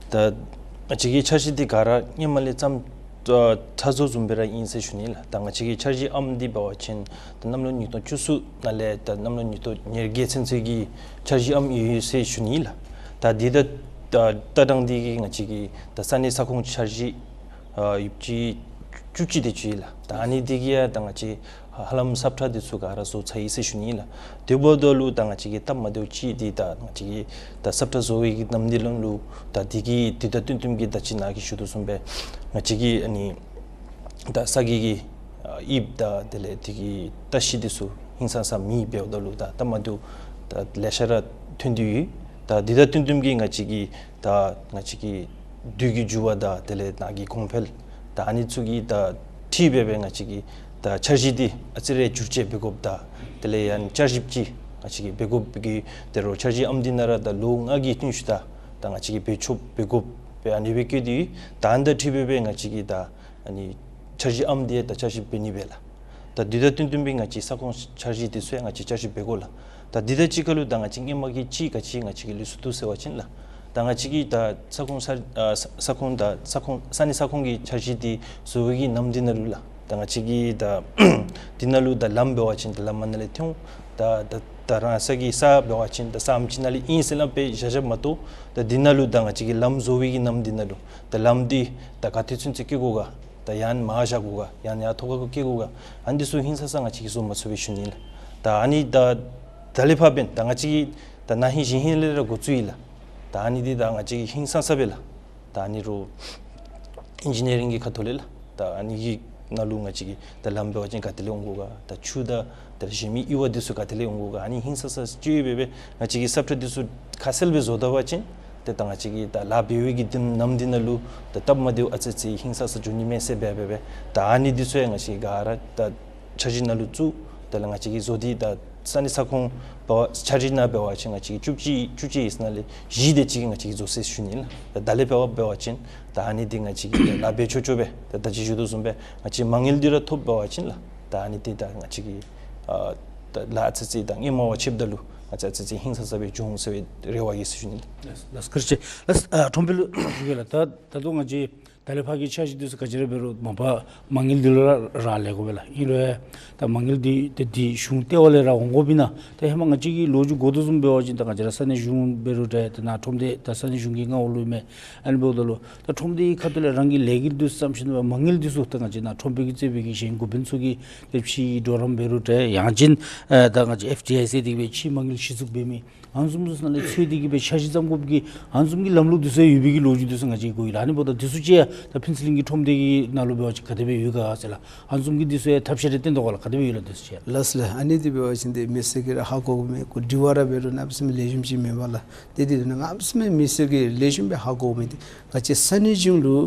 ད་ང་བཅས་ཀྱི་འཆར་གཞི་འདི་ག་ར་སྔོན་མ་ལས་བརྩམས་ཨ་ཚར་ཚརཝ་བཟུམ་སྦེ་ར་ཨིན་ཟེར་ཞུ་ནི་ལགས། ད་ང་བཅས་ཀྱི་འཆར་གཞི་ཨམ་འདི་འབད་བ་ཅིན་ད་གནམ་ལོ་ཉིས་སྟོང་བཅུ་གསུམ་ནང་ལས་ད་གནམ་ལོ་ཉིས་སྟོང་ཉེར་བརྒྱད་ཚུན་ཚོད་ཀྱི་འཆར་གཞི་ཨམ་ཡོད་ཡོད་ཟེར་ཞུ་ནི་ལགས། ད་འདི་ད་ད་ལྟ་དང་འདི་གི་ང་བཅས་ཀྱི་ད་ས་གནས་ས་ཁོངས་འཆར་གཞི་ཨ་ཡོདཔ་ཅིག་བཅུ་གཅིག་དེ་ཅིག་ལགས། ད་ཨ་ནི་འདི་གིས་ཡང་ད་ང་བཅས་ཧ་ལམ་ས་ཁྲ་འདི་ཚུ་ག་ར་བཟོ་ཚར་ཡི་ཟེར་ཞུ་ནི་ལགས། དེ་འབདཝ་ད་ལུ་ད་ང་བཅས་ཀྱི་སྟབས་མ་བདེཝ་ཅིག་འདི་ད་ང་བཅས་ཀྱི་ད་ས་ཁྲ་བཟོ་བའི་གི་ནམ་འདི་ལམ་ལུ་ད་འདི་གི་འདི་དང་བསྟུན་བསྟུན་གྱི་ད་ཅི་ནཱ་གིས་ཞུ་དོ་བཟུམ་སྦེ་ང་བཅས་ཀྱི་ཨ་ནི་ད་ས་གི་གི་ཨ་དབྱིབས་དང་དེ་ལས་འདི་གི་ལྟ་བཤལ་འདི་ཚུ་ཧིང་སང་ས་མེད་འབདཝ་ད་ལུ་ད་སྟབས་མ་བདེཝ་ད་ལེ་ཤ་ར་ཐོན་ཏེ་ཡོད། ད་འདི་དང་བསྟུན་བསྟུན་གྱི་ང་བཅས་ཀྱི་ད་ང་བཅས་ཀྱི་དུས་ཀྱི་འགྱུར་བ་དང་དེ་ལས་ནཱ་གི་གོང་འཕེལ་ད་ཨ་ནི་ཚུ་གི་ད་འཁྲིལ་སྦེ་སྦེ་ང་བཅས་ཀྱི་ད་འཆར་གཞི་འདི་ཨ་ཙི་རེ་བསྒྱུར་བཅོས་འབད་དགོཔ་དང་དེ་ལས་ཡང་བསྐྱར་ཞིབ་ཅིག་ང་བཅས་ཀྱིས་འབད་དགོཔ་གི་དེ་རུ་འཆར་གཞི་ཨམ་འདི་ནང་ར་ད་ལོ་ལྔ་གི་བརྟན་བཞུགས་ད་ད་ང་བཅས་ཀྱིས་འབད་ཆོགཔ་འབད་དགོཔ་སྦེ་ཨ་ནི་སྦེ་བཀོད་དེ་ཡོད། ད་ཨ་ནི་དང་འཁྲིལ་སྦེ་སྦེ་ང་བཅས་ཀྱི་ད་ཨ་ནི་འཆར་གཞི་ཨམ་འདི་ད་བསྐྱར་ཞིབ་འབད་ནི་སྦེ་ལགས། ད་འདི་དང་བསྟུན་བསྟུན་པའི་ང་བཅས་ས་ཁོངས་འཆར་གཞི་འདི་ཚུ་ཡང་ང་བཅས་བསྐྱར་ཞིབ་འབད་དགོ་ལགས། ད་འདི་དང་གཅིག་ཁར་ལུ་ད་ང་བཅས་སྔོན་མ་གི་ཅིག་ག་ཅི་ང་བཅས་ཀྱི་ལུགས་སྲོལ་འདུག་ཟེར་བ་ཅིན་ལགས། ད་ང་བཅས་ཀྱི་ད་ས་ཁོངས་ས་ཨ་ས་ས་ཁོངས་ད་ས་ཁོངས་ས་གནས་ས་ཁོངས་ཀྱི་འཆར་གཞི་འདི་བཟོ་བའི་གི་ནམ་འདི་ནང་ལུ་ལགས། ད་ང་བཅས་ཀྱི་ད་འདི་ནང་ལུ་ད་ལམ་འབད་བ་ཅིན་ད་ལམ་ནང་ལས་ཐོན་ད་ད་ད་རང་སོ་གི་ས་འབད་བ་ཅིན་ད་ས་ཨམ་ཅིག་ནང་ལས་ཨིན་ཟེར་སླབ་སྦེ་བཞག་བཞགཔ་མ་གཏོགས་ད་འདི་ནང་ལུ་ད་ང་བཅས་ཀྱི་ལམ་བཟོ་བའི་གི་ནམ་འདི་ནང་ལུ་ད་ལམ་འདི་ད་ག་ཏེ་ཚུན་ཚོད་བསྐྱལ་དགོ་ག། ད་ཡང་མར་བཞག་དགོ་ག། ཡང་ཡར་ཐོག་ཁར་བསྐྱལ་དགོ་ག། ཨ་ནི་འདི་ཚུ་ཧིང་སང་ས་ང་བཅས་ཀྱིས་བཟོ་མ་ཚུགས་པས་ཞུ་ནི་ལགས། ད་ཨ་ནི་ད་ད་ལས་ཕར་འབདན་ད་ང་བཅས་ཀྱིས་ད་ན་ཧིང་གཞེས་ཧིང་ལས་ར་འགོ་བཙུགས་ཡི་ལགས། ད་ཨ་ནི་འདི་ད་ང་བཅས་ཀྱིས་ཧིང་སང་ས་སྦེ་ལགས། ད་ཨ་ནི་རུ་ཨིན་ཇི་ནི་ཡ་རིང་གི་ཁ་ཐུག་ལས་ལགས། ད་ཨ་ནི་གི་ནང་ལུ་ང་བཅས་ཀྱིས་ད་ལམ་འབད་བ་ཅིན་ག་ཏེ་ལས་འོང་དགོ་ག། ད་ཆུ་དང་ད་གཞན་མི་ཡུར་བ་འདི་ཚུ་ག་ཏེ་ལས་འོང་དགོ་ག། ཨ་ནི་ཧིང་སང་ས་ཅིག་སྦེ་སྦེ་ང་བཅས་ཀྱིས་ས་ཁྲ་འདི་ཚུ་ཁ་གསལ་སྦེ་བཟོ་ད་པ་ཅིན་ཏེ་ད་ང་བཅས་ཀྱིས་ད་ལཱ་འབད་བའི་གི་དེ་ནམ་འདི་ནང་ལུ་ད་སྟབས་མ་བདེཝ་ཨ་ཙི་ཙི་ཧིང་སང་ས་འབྱུང་ནི་མས་ཟེར་སྦེ་སྦེ་སྦེ་ད་ཨ་ནི་འདི་ཚུ་ཡང་ང་བཅས་ཀྱིས་ག་ར་ད་འཆར་གཞི་ནང་ལུ་བཙུགས། དེ་ལས་ང་བཅས་ཀྱིས་བཟོ་སྟེ་ད་ས་གནས་ས་ཁོངས་འབད་བ་འཆར་གཞི་ནང་འབད་བ་ཅིན་ང་བཅས་ཀྱིས་བཅུ་གཅིག་བཅུ་གཅིག་ཡོད་ས་ནང་ལས་བཞི་དེ་ཅིག་ང་བཅས་ཀྱིས་བཟོ་ཟེར་ཞུ་ནི་ལགས། ད་ད་ལས་འབད་བ་འབད་བ་ཅིན་ད་ཨ་ནི་འདི་ང་བཅས་ཀྱིས་ད་ལཱ་འབད་ཆོག་ཆོག་སྦེ་ད་ད་ཅི་ཞུ་དོ་བཟུམ་སྦེ་ང་བཅས་མ་དངུལ་འདི་ར་ཐོབ་འབད་བ་ཅིན་ལགས། ད་ཨ་ནི་འདི་ད་ང་བཅས་ཀྱིས་ཨ་ད་ལཱ་ཨ་ཙི་ཙི་ད་སྔོན་མ་བ་ཕྱདཔ་ད་ལུ་ང་བཅས་ཨ་ཙི་ཙི་ཧིང་སང་ས་སྦེ་འབྱུང་ཟེར་བའི་རེ་བ་ཡོད་ཟེར་ཞུ་ནི་ལགས། ལགས་ལགས་བཀའ་དྲིན་ཆེ་ལགས། ཨ་ཁྲོམ་དཔོན་ལུ་ཞུ་གེ་ལགས། ད་ད་ལྟོ་ང་བཅས་ ད་ལས་ཕར་གྱི་འཆར་གཞི་འདི་ཚུ་ག་ཅི་ར་འབད་རུང་མ་པ་མ་དངུལ་འདི་ལུ་ར་རག་ལས་དགོ་པས་ལགས། ཨིན་རུང་ད་མ་དངུལ་འདི་ཏེ་འདི་གཞུང་ལྟེ་བ་ལས་ར་འོང་དགོ་པས་ན། ད་ཧེ་མ་ང་བཅས་ཀྱིས་ལོ་རྒྱུས་གོ་དོ་བཟུམ་འབད་བ་ཅིན་ད་ང་བཅས་ར་ས་གནས་གཞུང་འབད་རུང་འདྲ་ད་ནཱ་ཁྲོམ་སྡེ་ད་ས་གནས་གཞུང་གི་མངའ་འོག་ལུ་ཨིན་མས། ཨ་ནི་འབདཝ་ད་ལུ་ད་ཁྲོམ་སྡེ་གི་ཁ་ཐུག་ལས་རང་གི་ལས་འགུལ་འདི་ཚུ་བརྩམས་ཞིནམ་ལས་མ་དངུལ་འདི་ཚུ་ད་ང་བཅས་ནཱ་ཁྲོམ་དཔོན་གྱིས་གཙོས་པའི་གི་གཞན་འགོ་དཔོན་ཚུ་གིས་ཏེ་ཕྱིའི་གྲོགས་རམ་འབད་རུང་འདྲ་ཡང་ཅིན་ཨ་ད་ང་བཅས་ཨེཕ་ཌི་ཨའི་ཟེར་དེ་གིས་སྦེ་ཕྱིའི་མ་དངུལ་གཞི་བཙུགས་འབད་མི་ཨ་ནི་བཟུམ་ཚུ་ནང་ལས་འཚོལ་ཏེ་གིས་སྦེ་འཆར་གཞི་བརྩམ་དགོཔ་གི་ཨ་ནི་བཟུམ་གྱི་ལམ་ལུགས་འདི་ཚུ་ཡོད་པའི་གི་ལོ་རྒྱུས་འདི་ཚུ་ང་བཅས་གོ་ཡི་ལགས། ཨ་ནི་འབདཝ་ད་འདི་ཚུ་ཅིག་ཡང་ད་ཕུན་ཚོགས་གླིང་གི་ཁྲོམ་སྡེ་གི་ནང་ལུ་འབད་བ་ཅིན་ག་དེ་སྦེ་ཡོད་ག་ཟེར་ལགས། ཨ་ནི་བཟུམ་གྱི་འདི་ཚུ་ཡང་ཐབས་ཤེས་རེ་བཏོན་དོ་ག་ལགས། ག་དེ་སྦེ་ཡོད་ལགས་འདི་ཚུ་ཅིག་ཡང། ལགས་ལགས། ཨ་ནི་འདི་འབད་བ་ཅིན་ཏེ་མི་སེར་གྱིས་ར་ཧ་གོ་མི་གོ་དྲི་བ་ར་འབད་རུང་གནམ་མེད་ས་མེད་ལེགས་ཤོམ་ཅིག་མེད་པ་ལགས། ཏེ་འདི་ནང་གནམ་མེད་ས་མེད་མི་སེར་གྱིས་ལེགས་ཤོམ་སྦེ་ཧ་གོ་མི་འདི་ང་བཅས་ས་གནས་གཞུང་ལུ་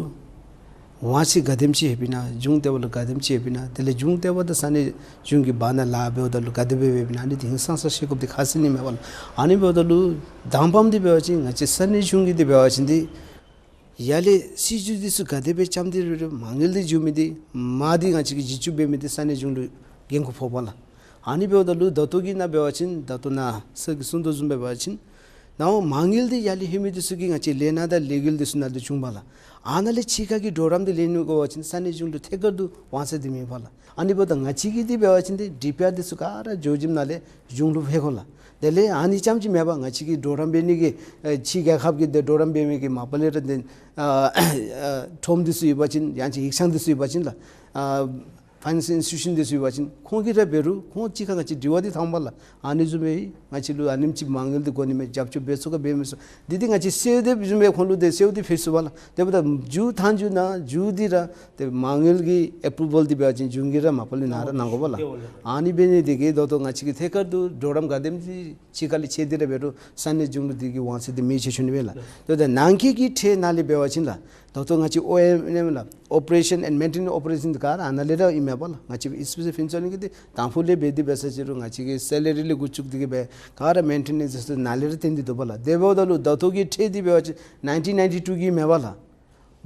དབང་ཚད་ག་དེམ་ཅིག་ཡོདཔ་ཨིན་ན། གཞུང་ལྟེ་བ་ལུ་ག་དེམ་ཅིག་ཡོདཔ་ཨིན་ན། དེ་ལས་གཞུང་ལྟེ་བ་དང་ས་གནས་གཞུང་གི་བར་ན་ལཱ་འབདཝ་ད་ལུ་ག་དེ་སྦེ་འབདཝ་ཨིན་ན། ཨ་ནི་འདི་ཧིང་སངས་ས་ཤེས་དགོཔ་འདི་ཁག་ཆེ་ནི་མས་པ་ལགས། ཨ་ནི་འབདཝ་ད་ལུ་དང་པམ་འདི་འབད་བ་ཅིན་ང་བཅས་ས་གནས་གཞུང་གི་འདི་འབད་བ་ཅིན་འདི་ཡར་ལས་སྲིད་བྱུས་འདི་ཚུ་ག་དེ་སྦེ་བརྩམས་ཏེ་རུང་རུང་མ་དངུལ་འདི་འགྱོ་མི་འདི་མ་འདི་ང་བཅས་ཀྱིས་བརྒྱུད་བཅུག་འབད་མི་འདི་ས་གནས་གཞུང་ལུ་འགན་ཁུར་ཕོག་པ་ལགས། ཨ་ནི་འབདཝ་ད་ལུ་ད་ལྟོ་གི་ནང་འབད་བ་ཅིན་ད་ལྟོ་ནཱ་སར་གྱིས་གསུང་དོ་བཟུམ་འབད་བ་ཅིན་ནཱ་མ་དངུལ་འདི་ཡར་ལས་ལྷོད་མི་འདི་ཚུ་གིས་ང་བཅས་ལས་སྣ་དང་ལས་འགུལ་འདི་ཚུ་ནང་ལུ་འབྱུང་པ་ལགས། ཨ་ནཱ་ལས་ཕྱི་ཁ་གི་གྲོགས་རམ་འདི་ལེན་ནི་འབད་བ་ཅིན་ས་གནས་གཞུང་ལུ་ཐད་ཀར་དུ་དབང་ཚད་འདི་མེད་པ་ལགས། ཨ་ནི་འབདཝ་ད་ང་བཅས་ཀྱི་འདི་འབད་བ་ཅིན་འདི་ཌི་པི་ཨར་འདི་ཚུ་ག་ར་འགྱོ་བྱིནམ་ནང་ལས་གཞུང་ལུ་ཕུལ་དགོ་ལགས། དེ་ལས་ཨ་ནི་རྐྱངམ་ཅིག་མེན་པར་ང་བཅས་ཀྱིས་གྲོགས་རམ་འབད་ནི་གི་ཨེ་ཕྱི་རྒྱལ་ཁབ་ཀྱི་འདི་གྲོགས་རམ་འབད་མི་གི་མ་པ་ལས་ར་འདི་ཨ་ཨ་ཁྲོམ་འདི་ཚུ་ཡོད་པ་ཅིན་ཡང་ཅིན་ཡིག་ཚང་འདི་ཚུ་ཡོད་པ་ཅིན་ལགས། ཨ་ཕའི་ནཱནསི་ཨིནསི་ཊི་ཊུ་ཤཱན་འདི་ཚུ་ཡོད་པ་ཅིན་ཁོང་གིས་ར་འབད་རུང་ཁོང་གཅིག་ཁར་ང་བཅས་དྲི་བ་འདི་བཏངམ་ལགས། ཨ་ནི་བཟུམ་སྦེ་ང་བཅས་ལུ་ཨ་ནེམ་ཅིག་མ་དངུལ་འདི་དགོ་ནི་མས། རྒྱབ་སྐྱོར་འབད་ཚུགས་ག་འབད་མི་ཚུགས་འདི་འདི་ང་བཅས་གསལ་བ་འདེབས་བཟུམ་སྦེ་ཁོང་ལུ་འདི་གསལ་བ་འདེབས་ཕུལ་ཚུགས་པ་ལགས། དེ་འབདཝ་ད་མཇུག་མཐའ་མཇུག་ནང་མཇུག་འདི་ར་ཏེ་མ་དངུལ་གྱི་ཨེ་པུ་རུ་ཝཱལ་འདི་འབད་བ་ཅིན་གཞུང་གིས་ར་མ་པ་ལས་ནཱ་ར་གནང་དགོ་པ་ལགས། ཨ་ནི་འབད་ནི་འདི་གིས་ད་ལྟོ་ང་བཅས་ཀྱིས་ཐད་ཀར་དུ་གྲོགས་རམ་ག་དེམ་ཅིག་ཕྱི་ཁ་ལས་འཚོལ་ཏེ་ར་འབད་རུང་ས་གནས་གཞུང་ལུ་འདི་གི་དབང་ཚད་འདི་མེདཔ་ཅིག་འགྱོ་ནི་མས་ལགས། དེ་འབདཝ་ད་ནང་འཁོད་ཀྱི་ཁྲལ་ནང་ལས་འབད་བ་ཅིན་ལགས། ད་ལྟོ་ང་བཅས་ཨོ་ཨེན་ཨེམ་ལགས། ཨོ་པ་རེ་ཤཱན་ཨེནཌ་མེན་ཊེ་ནེནསི་ཨོ་པ་རེ་ཤཱན་འདི་ག་ར་ཨ་ནཱ་ལས་ར་ཨིན་མས་པ་ལགས། ང་བཅས་ཨིསི་པི་སི་ཕུན་ཚོགས་གླིང་གི་འདི་དང་ཕུ་ལས་འབད་དེ་འབད་ས་ཅིག་རུང་ང་བཅས་ཀྱི་སེ་ལ་རི་ལས་འགོ་བཙུགས་ཏེ་གིས་སྦེ་ག་ར་མེན་ཊེ་ནེནསི་འདི་ཚུ་ནཱ་ལས་ར་བཏོན་ཏེ་འདུག་པ་ལགས། དེ་འབདཝ་ད་ལུ་ད་ལྟོ་གི་ཁྲལ་འདི་འབད་བ་ཅིན་ནའིན་ཊིན་ནའིན་ཊི་ཊུ་གི་མས་པ་ལགས།